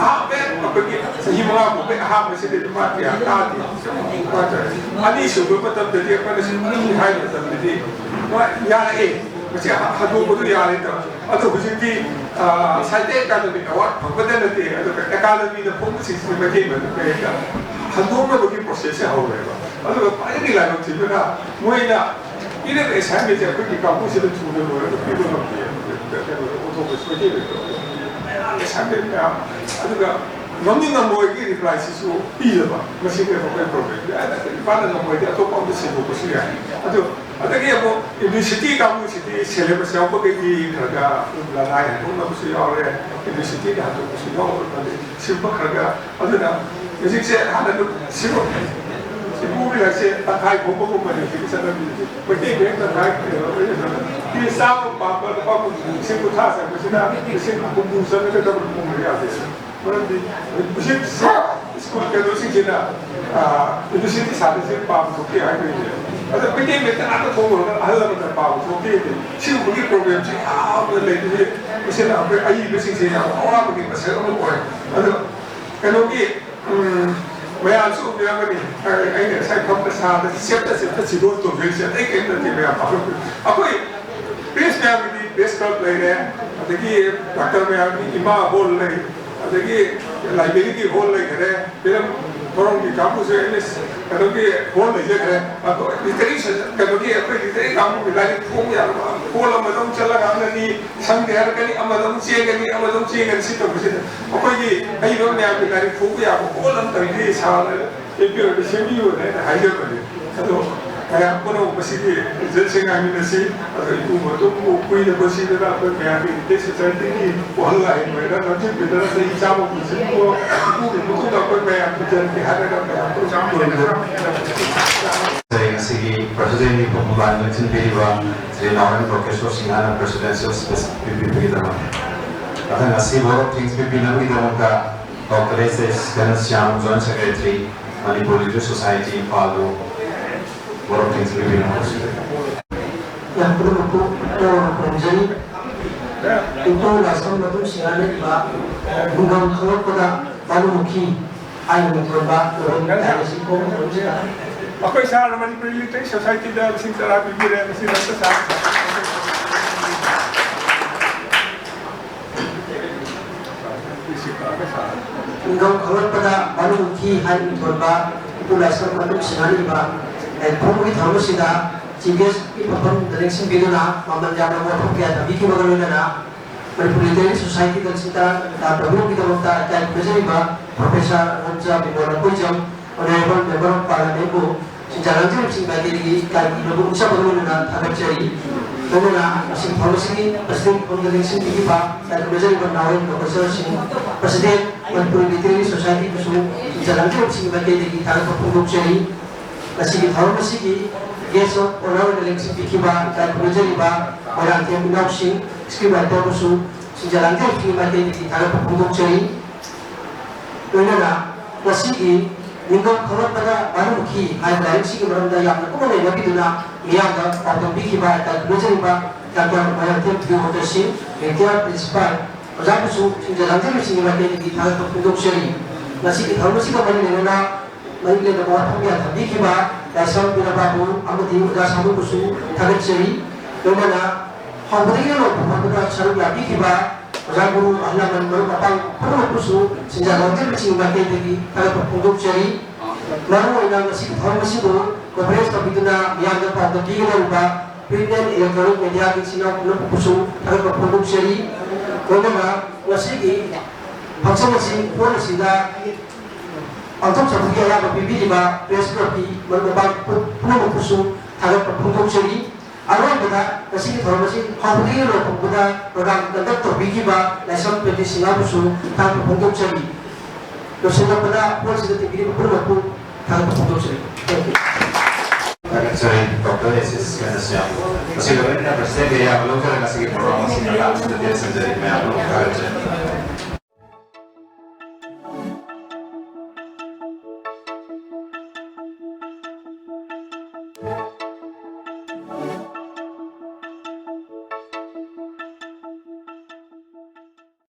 ꯑꯍꯥꯟꯕ ꯑꯩꯈꯣꯏꯒꯤ ꯆꯍꯤ ꯃꯉꯥ ꯐꯥꯎꯕꯒꯤ ꯑꯍꯥꯟꯕꯁꯤꯗꯗꯤ ꯃꯥ ꯀꯌꯥ ꯇꯥꯗꯦ꯫ ꯑꯅꯤꯁꯨꯕ ꯃꯇꯝꯗꯗꯤ ꯑꯩꯈꯣꯏꯅ ꯁꯨꯝ ꯍꯥꯏꯕ ꯃꯇꯝꯗꯗꯤ ꯃꯥ ꯌꯥꯔꯛꯑꯦ꯫ ꯃꯁꯤ ꯍꯟꯗꯣꯛꯄꯗꯨ ꯌꯥꯔꯦ ꯇꯧꯔꯦ꯫ ꯑꯗꯣ ꯍꯧꯖꯤꯛꯇꯤ, ꯑ, ꯁꯥꯍꯤꯇ꯭ꯌ ꯑꯦꯀꯥꯗꯃꯤ ꯑꯦꯋꯥꯔꯗ ꯐꯪꯕꯗ ꯅꯠꯇꯦ, ꯑꯗꯨꯒ ꯑꯦꯀꯥꯗꯃꯤꯅ ꯐꯣꯡꯕꯁꯤꯡꯁꯤꯅ ꯃꯩꯇꯩ ꯃꯌꯦꯛꯇ ꯍꯟꯗꯣꯛꯅꯕꯒꯤ ꯄ꯭ꯔꯣꯁꯦꯁꯁꯦ ꯍꯧꯔꯦꯕ꯫ ꯑꯗꯨꯒ ꯈ꯭ꯋꯥꯏꯗꯒꯤ ꯂꯥꯏꯕꯛ ꯊꯤꯕꯅ, ꯃꯣꯏꯅ ꯄꯤꯔꯤꯕ ꯑꯦꯁꯥꯏꯟꯃꯦꯟꯁꯦ ꯑꯩꯈꯣꯏꯒꯤ ꯀꯥꯡꯕꯨꯁꯤꯗ ꯊꯨꯅ ꯂꯣꯏꯔꯒ ꯄꯤꯕ ꯉꯝꯗꯦ꯫ ꯀꯩꯅꯣꯗ ꯑꯣꯟꯊꯣꯛꯄꯁꯨ ꯃꯩꯇꯩ ꯃꯌꯥꯝ ꯑꯦꯁꯥꯏꯟꯃꯦꯟ ꯃꯌꯥꯝ, ꯑꯗꯨꯒ ꯉꯝꯅꯤ ꯉꯝꯃꯣꯏꯒꯤ ꯔꯤꯄ꯭ꯂꯥꯏꯁꯤꯁꯨ ꯄꯤꯗꯕ꯫ ꯃꯁꯤꯅꯤ ꯑꯩꯈꯣꯏ ꯄ꯭ꯔꯣꯕ꯭ꯂꯦꯝꯁꯦ꯫ ꯑꯗ ꯏꯄꯥꯅ ꯉꯝꯃꯣꯏꯗꯤ ꯑꯇꯣꯞꯄ ꯑꯃꯗ ꯁꯤꯟꯗꯣꯛꯄꯁꯨ ꯌꯥꯏ꯫ ꯑꯗꯣ ꯑꯗꯒꯤ ꯑꯃꯨꯛ ꯌꯨꯅꯤꯚꯔꯁꯤꯇꯤ ꯀꯥꯡꯕꯨꯁꯤꯗꯤ ꯁꯦꯂꯦꯕꯁ ꯌꯥꯎꯕꯈꯩꯗꯤ ꯈꯔ ꯈꯔ ꯑꯗꯨꯝ ꯂꯅꯥꯏ ꯍꯟꯗꯣꯛꯅꯕꯁꯨ ꯌꯥꯎꯔꯦ, ꯌꯨꯅꯤꯚꯔꯁꯤꯇꯤꯗ ꯍꯟꯗꯣꯛꯄꯁꯨ ꯌꯥꯎꯔꯕꯅꯤ꯫ ꯁꯤꯒꯨꯝꯕ ꯈꯔ ꯈꯔ꯫ ꯑꯗꯨꯅ ꯍꯧꯖꯤꯛꯁꯦ ꯍꯥꯟꯅ ꯑꯗꯨꯝ ꯁꯤꯕꯨ, ꯁꯤꯕꯨ ꯂꯥꯏꯔꯤꯛꯁꯦ ꯇꯪꯈꯥꯏ ꯐꯣꯡꯕꯒꯨꯝꯕꯅꯤ ꯍꯧꯖꯤꯛꯀꯤ ꯆꯠꯅꯕꯤꯁꯦ꯫ ꯃꯩꯇꯩ ꯃꯌꯦꯛ ꯇꯪꯈꯥꯏ ꯐꯣꯡꯕ, ꯆꯥꯝꯃ ꯄꯥꯝꯕ ꯂꯨꯄꯥ ꯀꯨꯟ, ꯂꯤꯁꯤꯡ ꯀꯨꯟꯊ꯭ꯔꯥ ꯆꯪꯕꯁꯤꯅ ꯂꯤꯁꯤꯡ ꯍꯨꯝꯐꯨ ꯆꯪꯒꯗꯕ ꯐꯣꯡꯕ ꯌꯥꯗꯦ꯫ ꯃꯔꯝꯗꯤ ꯍꯧꯖꯤꯛ ꯁ꯭ꯀꯨꯜ ꯀꯩꯅꯣꯁꯤꯡꯁꯤꯅ, ꯑꯥ, ꯌꯨꯅꯤꯚꯔꯁꯤꯇꯤ ꯁꯥꯇ꯭ꯔꯁꯤꯡ ꯄꯥꯝꯕ ꯊꯣꯛꯇꯦ ꯍꯥꯏꯗꯣꯏꯅꯦ꯫ ꯑꯗꯣ ꯃꯩꯇꯩ ꯃꯌꯦꯛꯇ ꯉꯥꯛꯇ ꯊꯣꯡꯕ ꯑꯣꯏꯔꯒꯅ ꯑꯍꯜ ꯂꯃꯟꯅ ꯄꯥꯝꯕ ꯊꯣꯛꯇꯦ꯫ ꯁꯤꯒꯨꯝꯕꯒꯤ ꯄ꯭ꯔꯣꯕ꯭ꯂꯦꯝꯁꯤ ꯌꯥꯝꯅ ꯂꯩꯕꯁꯦ, ꯃꯁꯤꯅ ꯑꯩꯈꯣꯏ ꯑꯏꯕꯁꯤꯡꯁꯦ ꯌꯥꯝ ꯑꯋꯥꯕꯒꯤ ꯃꯁꯛ ꯑꯃ ꯑꯣꯏ꯫ ꯑꯗꯣ ꯀꯩꯅꯣꯒꯤ, ꯎꯝ, ꯃꯌꯥꯝꯁꯨ ꯎꯕꯤꯔꯝꯒꯅꯤ꯫ ꯑꯩꯅ ꯉꯁꯥꯏ ꯐꯝꯕ ꯁꯥꯕꯗ ꯆꯦꯞꯇ ꯆꯦꯞꯇ ꯁꯤꯗꯣꯛ ꯇꯧꯖꯔꯤꯁꯦ ꯑꯇꯩ ꯀꯔꯤꯝ ꯅꯠꯇꯦ꯫ ꯃꯌꯥꯝ ꯄꯥꯡꯊꯣꯛꯄꯤꯌꯨ꯫ ꯑꯩꯈꯣꯏ ꯄ꯭ꯔꯦꯁ ꯃꯌꯥꯝꯒꯤꯗꯤ ꯄ꯭ꯔꯦꯁ ꯀ꯭ꯂꯕ ꯂꯩꯔꯦ, ꯑꯗꯒꯤ ꯗꯥꯛꯇꯔ ꯃꯌꯥꯝꯒꯤ ꯏꯃꯥ ꯍꯣꯜ ꯂꯩ, ꯑꯗꯒꯤ ꯂꯥꯏꯕ꯭ꯔꯦꯔꯤꯒꯤ ꯍꯣꯜ ꯂꯩꯈꯔꯦ, ꯐꯤꯂꯝ ꯊꯧꯔꯝꯒꯤ ꯀꯥꯡꯕꯨꯁꯨ ꯑꯦꯠꯂꯤꯁ ꯀꯩꯅꯣꯒꯤ ꯍꯣꯜ ꯂꯩꯖꯈ꯭ꯔꯦ꯫ ꯑꯗꯣ ꯂꯤꯇꯔꯦꯔꯤ ꯁꯦꯁꯟ, ꯀꯩꯅꯣꯒꯤ ꯑꯩꯈꯣꯏ ꯂꯤꯇꯔꯦꯔꯤ ꯀꯥꯡꯕꯨꯒꯤ ꯂꯥꯏꯔꯤꯛ ꯐꯣꯡ ꯌꯥꯅꯕ ꯍꯣꯜ ꯑꯃꯗ ꯑꯃꯨꯛ ꯆꯠꯂꯒ ꯉꯥꯡꯅꯅꯤ, ꯁꯪꯗꯦ ꯍꯥꯏꯔꯛꯀꯅꯤ, ꯑꯃꯗ ꯑꯃꯨꯛ ꯆꯦꯟꯒꯅꯤ, ꯑꯃꯗ ꯑꯃꯨꯛ ꯆꯦꯟꯒꯅꯤ꯫ ꯁꯤ ꯇꯧꯕꯁꯤꯗ ꯑꯩꯈꯣꯏꯒꯤ ꯑꯏꯕ ꯃꯌꯥꯝꯒꯤ ꯂꯥꯏꯔꯤꯛ ꯐꯣꯡꯕ ꯌꯥꯕ ꯍꯣꯜ ꯑꯃꯇꯪꯗꯤ ꯁꯥꯔ ꯑꯦꯝ ꯄꯤ ꯑꯣꯏꯕ ꯁꯦꯝꯕꯤꯌꯨꯅ ꯑꯩꯅ ꯍꯥꯏꯖꯕꯅꯤ꯫ ꯑꯗꯣ ꯃꯌꯥꯝ ꯄꯨꯝꯅꯃꯛ ꯃꯁꯤꯒꯤ ꯔꯤꯖꯜꯁꯦ ꯉꯥꯏꯃꯤꯟꯅꯁꯤ꯫ ꯑꯗꯣ ꯏꯄꯨ ꯃꯇꯨꯡꯕꯨ ꯀꯨꯏꯅ ꯄꯨꯟꯁꯤꯗꯅ ꯑꯩꯈꯣꯏ ꯃꯌꯥꯝꯒꯤ ꯔꯤꯇꯦꯜ ꯁꯣꯁꯥꯏꯇꯤꯒꯤ ꯋꯥꯍꯜ ꯂꯥꯏ ꯑꯣꯏꯔꯒ ꯂꯝꯖꯤꯡꯕꯤꯗꯅ ꯆꯍꯤ ꯆꯥꯝꯃ ꯄꯨꯟꯁꯤꯟꯕꯨ ꯏꯄꯨꯒꯤ ꯃꯇꯨꯡꯗ ꯑꯩꯈꯣꯏ ꯃꯌꯥꯝ ꯄꯨꯟꯁꯤꯟꯒꯦ ꯍꯥꯏꯔꯒ ꯃꯌꯥꯝ ꯄꯨꯝꯅꯃꯛ ꯉꯁꯤꯒꯤ ꯄ꯭ꯔꯖꯥꯁꯤꯡꯒꯤ ꯄꯨꯛꯅꯤꯡ ꯂꯨꯆꯤꯡꯕꯤꯔꯤꯕ ꯁ꯭ꯔꯤ ꯅꯥꯎꯔꯦꯝ ꯄ꯭ꯔꯣꯐꯦꯁꯣꯔ ꯁꯤꯡꯍꯥꯅ ꯄ꯭ꯔꯦꯁꯤꯗꯦꯟꯁꯤꯌꯦꯜ ꯁ꯭ꯄꯤꯆ ꯄꯤꯕꯤꯕꯒꯤꯗꯃꯛ꯫ ꯃꯊꯪ ꯑꯁꯤꯕꯨ ꯊꯦꯡꯛꯁ ꯄꯤꯕꯤꯅꯕꯒꯤꯗꯃꯛꯇ doctor S S Kanashyam, joint secretary, Manipur literature society, ꯏꯝꯐꯥꯜꯕꯨ ꯋꯥꯔꯣꯞ ꯊꯦꯡꯁ ꯄꯤꯕꯤꯅꯕ ꯈꯣꯝꯖꯔꯤ꯫ ꯏꯇꯣ ꯂꯥꯏꯁ꯭ꯔꯝ ꯃꯇꯨꯡ ꯁꯤꯡꯍꯥꯅ ꯏꯕ ꯈꯨꯡꯒꯪ ꯈꯪꯂꯛꯄꯗ ꯃꯥꯂꯨꯃꯨꯈꯤ ꯍꯥꯏꯅ ꯃꯤꯡꯊꯣꯟꯕ ꯅꯣꯕꯦꯜ ꯂꯥꯏꯔꯤꯛ ꯑꯁꯤ ꯐꯣꯡꯕ ꯊꯧꯔꯝꯁꯤꯗ ꯑꯩꯈꯣꯏ ꯁꯥꯔ ꯃꯅꯤꯄꯨꯔꯤ ꯂꯤꯇꯔꯦꯆꯔ ꯁꯣꯁꯥꯏꯇꯤꯗ ꯂꯤꯁꯤꯡ ꯇꯔꯥ ꯄꯤꯕꯤꯔꯦ꯫ ꯃꯁꯤꯗ ꯑꯝꯇ ꯁꯥꯔ ꯅꯤꯡꯊꯧ ꯈꯪꯂꯛꯄꯗ ꯃꯔꯨ ꯍꯨꯠꯈꯤ ꯍꯥꯏꯅ ꯃꯤꯡꯊꯣꯟꯕ ꯏꯄꯨ ꯂꯥꯏꯁ꯭ꯔꯝ ꯃꯅꯨꯡ ꯁꯤꯟꯅꯔꯤꯕ ꯐꯣꯡꯕꯒꯤ ꯊꯧꯔꯝ ꯑꯁꯤꯗ ꯆꯤꯐ ꯒꯦꯁꯀꯤ ꯐꯝꯐꯝꯗ ꯂꯦꯡꯁꯤꯟꯕꯤꯗꯨꯅ ꯃꯃꯜ ꯌꯥꯝꯅ ꯋꯥꯐꯝ ꯀꯌꯥ ꯊꯝꯕꯤꯈꯤꯕꯒ ꯂꯣꯏꯅꯅ ꯃꯅꯤꯄꯨꯔ ꯂꯤꯇꯔꯦꯔꯤ ꯁꯣꯁꯥꯏꯇꯤꯗ ꯁꯤꯟꯇꯥ ꯇꯧꯕꯤꯔꯝꯕꯒꯤꯗꯃꯛꯇ ꯏꯀꯥꯏ ꯈꯨꯝꯅꯖꯔꯤꯕ professor ꯔꯣꯝꯖꯥ Bimol Akoijam, honourable member of ꯄꯥꯔꯂꯥꯃꯦꯟꯕꯨ ꯁꯤꯟꯖꯥ ꯂꯥꯡꯖꯔꯤꯕꯁꯤꯡ ꯃꯥꯏꯀꯩꯗꯒꯤ ꯏꯀꯥꯏ ꯈꯨꯝꯅꯕ ꯎꯠꯆꯕꯒ ꯂꯣꯏꯅꯅ ꯊꯥꯒꯠꯆꯔꯤ꯫ ꯂꯣꯏꯅꯅ ꯉꯁꯤ ꯊꯧꯔꯝ ꯑꯁꯤꯒꯤ ꯄ꯭ꯔꯁꯤꯗꯦꯟ ꯐꯝꯗ ꯂꯦꯡꯁꯤꯟꯕꯤꯈꯤꯕ ꯏꯀꯥꯏ ꯈꯨꯝꯅꯖꯔꯤꯕ ꯅꯥꯎꯔꯦꯝ ꯄ꯭ꯔꯣꯐꯦꯁꯔꯁꯤꯡ, ꯄ꯭ꯔꯁꯤꯗꯦꯟ, ꯃꯅꯤꯄꯨꯔ ꯂꯤꯇꯔꯦꯔꯤ ꯁꯣꯁꯥꯏꯇꯤꯕꯨꯁꯨ ꯁꯤꯟꯖꯥ ꯂꯥꯡꯖꯔꯤꯕꯁꯤꯡꯒꯤ ꯃꯥꯏꯀꯩꯗꯒꯤ ꯊꯥꯒꯠꯄ ꯐꯣꯡꯗꯣꯛꯆꯔꯤ꯫ ꯉꯁꯤꯒꯤ ꯊꯧꯔꯝ ꯑꯁꯤꯒꯤ ꯒꯦꯁ ꯑꯣꯐ ꯑꯣꯅꯔ ꯑꯣꯏꯅ ꯂꯦꯡꯁꯤꯟꯕꯤꯈꯤꯕ ꯏꯀꯥꯏ ꯈꯨꯝꯅꯖꯔꯤꯕ ꯃꯣꯏꯔꯥꯡꯊꯦꯝ ꯏꯅꯥꯎꯁꯤꯡ, ꯁ꯭ꯀ꯭ꯔꯤꯞ ꯔꯥꯏꯇꯔꯕꯨꯁꯨ ꯁꯤꯟꯖꯥ ꯂꯥꯡꯖꯔꯤꯕꯁꯤꯡꯒꯤ ꯃꯥꯏꯀꯩꯗꯒꯤ ꯊꯥꯒꯠꯄ ꯐꯣꯡꯗꯣꯛꯆꯔꯤ꯫ ꯂꯣꯏꯅꯅ ꯉꯁꯤꯒꯤ ꯃꯤꯡꯒꯧ ꯈꯪꯂꯛꯄꯗ ꯃꯥꯡꯍꯟꯈꯤ ꯍꯥꯏꯕ ꯂꯥꯏꯔꯤꯛꯁꯤꯒꯤ ꯃꯔꯝꯗ ꯌꯥꯝꯅ ꯀꯨꯞꯅ ꯅꯩꯅꯕꯤꯗꯨꯅ ꯃꯤꯌꯥꯝꯗ ꯄꯥꯎꯗꯝꯕꯤꯈꯤꯕ ꯏꯀꯥꯏ ꯈꯨꯝꯅꯖꯔꯤꯕ ꯗꯥꯛꯇꯔ ꯃꯣꯏꯔꯥꯡꯊꯦꯝ ꯊꯤꯌꯣ ꯋꯥꯇꯔꯁꯤꯡ, ꯔꯤꯇꯥꯌꯔ ꯄ꯭ꯔꯤꯟꯁꯤꯄꯥꯜ ꯑꯣꯖꯥꯕꯨꯁꯨ ꯁꯤꯟꯖꯥ ꯂꯥꯡꯖꯔꯤꯕꯁꯤꯡꯒꯤ ꯃꯥꯏꯀꯩꯗꯒꯤ ꯊꯥꯒꯠꯄ ꯐꯣꯡꯗꯣꯛꯆꯔꯤ꯫ ꯉꯁꯤꯒꯤ ꯊꯧꯔꯝ ꯑꯁꯤꯒ ꯃꯔꯤ ꯂꯩꯅꯅ ꯃꯔꯤ ꯂꯩꯅꯕ ꯋꯥꯐꯝ ꯀꯌꯥ ꯊꯝꯕꯤꯈꯤꯕ ꯂꯥꯏꯁ꯭ꯔꯝ ꯕꯤꯔꯥꯕꯥꯕꯨ ꯑꯃꯗꯤ ꯑꯣꯖꯥ ꯁꯥꯃꯨꯕꯨꯁꯨ ꯊꯥꯒꯠꯆꯔꯤ꯫ ꯂꯣꯏꯅꯅ ꯍꯧꯕꯗꯒꯤ ꯂꯣꯏꯐꯥꯎꯕꯗ ꯁꯔꯨꯛ ꯌꯥꯕꯤꯈꯤꯕ ꯑꯣꯖꯥ ꯒꯨꯔꯨ ꯑꯍꯜ ꯂꯃꯟ ꯃꯔꯨꯞ ꯃꯄꯥꯡ ꯄꯨꯝꯅꯃꯛꯄꯨꯁꯨ ꯁꯤꯟꯖꯥ ꯂꯥꯡꯖꯔꯤꯕꯁꯤꯡꯒꯤ ꯃꯥꯏꯀꯩꯗꯒꯤ ꯊꯥꯒꯠꯄ ꯐꯣꯡꯗꯣꯛꯆꯔꯤ꯫ ꯃꯔꯨꯑꯣꯏꯅ ꯉꯁꯤꯒꯤ ꯊꯧꯔꯝ ꯑꯁꯤꯕꯨ ꯀꯣꯚꯔꯦꯖ ꯇꯧꯕꯤꯗꯨꯅ ꯃꯤꯌꯥꯝꯗ ꯄꯥꯎꯗꯝꯕꯤꯒꯗꯧꯔꯤꯕ ꯄ꯭ꯔꯤꯟꯠ ꯑꯦꯟ ꯏꯂꯦꯛꯇ꯭ꯔꯣꯅꯤꯛ ꯃꯦꯗꯤꯌꯥꯒꯤ ꯏꯆꯤꯟ ꯏꯅꯥꯎ ꯄꯨꯝꯅꯃꯛꯄꯨꯁꯨ ꯊꯥꯒꯠꯄ ꯐꯣꯡꯗꯣꯛꯆꯔꯤ꯫ ꯂꯣꯏꯅꯅ ꯉꯁꯤꯒꯤ ꯐꯪꯁꯟ ꯑꯁꯤ ꯍꯣꯜ ꯑꯁꯤꯗ ꯄꯥꯡꯊꯣꯛꯆꯕꯒꯤ ꯑꯌꯥꯕ ꯄꯤꯕꯤꯔꯤꯕ ꯄ꯭ꯔꯦꯁ ꯀ꯭ꯂꯕꯀꯤ ꯃꯔꯨꯞ ꯃꯄꯥꯡ ꯄꯨꯝꯅꯃꯛꯄꯨꯁꯨ ꯊꯥꯒꯠꯄ ꯐꯣꯡꯗꯣꯛꯆꯔꯤ꯫ ꯑꯔꯣꯏꯕꯗ ꯉꯁꯤꯒꯤ ꯊꯧꯔꯝ ꯑꯁꯤ ꯍꯧꯕꯗꯒꯤ ꯂꯣꯏꯐꯥꯎꯕꯗ ꯄ꯭ꯔꯣꯒ꯭ꯔꯥꯝ ꯀꯟꯗꯛ ꯇꯧꯕꯤꯈꯤꯕ ꯂꯥꯏꯁ꯭ꯔꯝ ꯄ꯭ꯔꯦꯝꯖꯤꯠ ꯁꯤꯡꯍꯕꯨꯁꯨ ꯊꯥꯒꯠꯄ ꯐꯣꯡꯗꯣꯛꯆꯔꯤ꯫ ꯂꯣꯏꯁꯤꯜꯂꯛꯄꯗ ꯍꯣꯜꯁꯤꯗ ꯇꯤꯟꯕꯤꯔꯤꯕ ꯄꯨꯝꯅꯃꯛꯄꯨ ꯊꯥꯒꯠꯄ ꯐꯣꯡꯗꯣꯛꯆꯔꯤ꯫ Thank you. ꯊꯥꯒꯠꯆꯔꯤ ꯗꯣꯛꯇꯔ ꯑꯦꯁꯤꯁ ꯀꯦꯟꯗ꯭ꯔꯁꯤꯌꯥ꯫ ꯃꯁꯤꯒ ꯂꯣꯏꯅꯅ ꯄ꯭ꯔꯁꯤꯗꯦꯟꯒꯤ ꯑꯌꯥꯕ ꯂꯧꯖꯔꯒ ꯉꯁꯤꯒꯤ ꯄ꯭ꯔꯣꯒ꯭ꯔꯥꯝ ꯑꯁꯤ ꯃꯇꯥꯡ ꯑꯁꯤꯗ ꯇꯦꯟꯁꯤꯟꯖꯔꯤ꯫ ꯃꯌꯥꯝꯕꯨ ꯊꯥꯒꯠꯆꯔꯤ꯫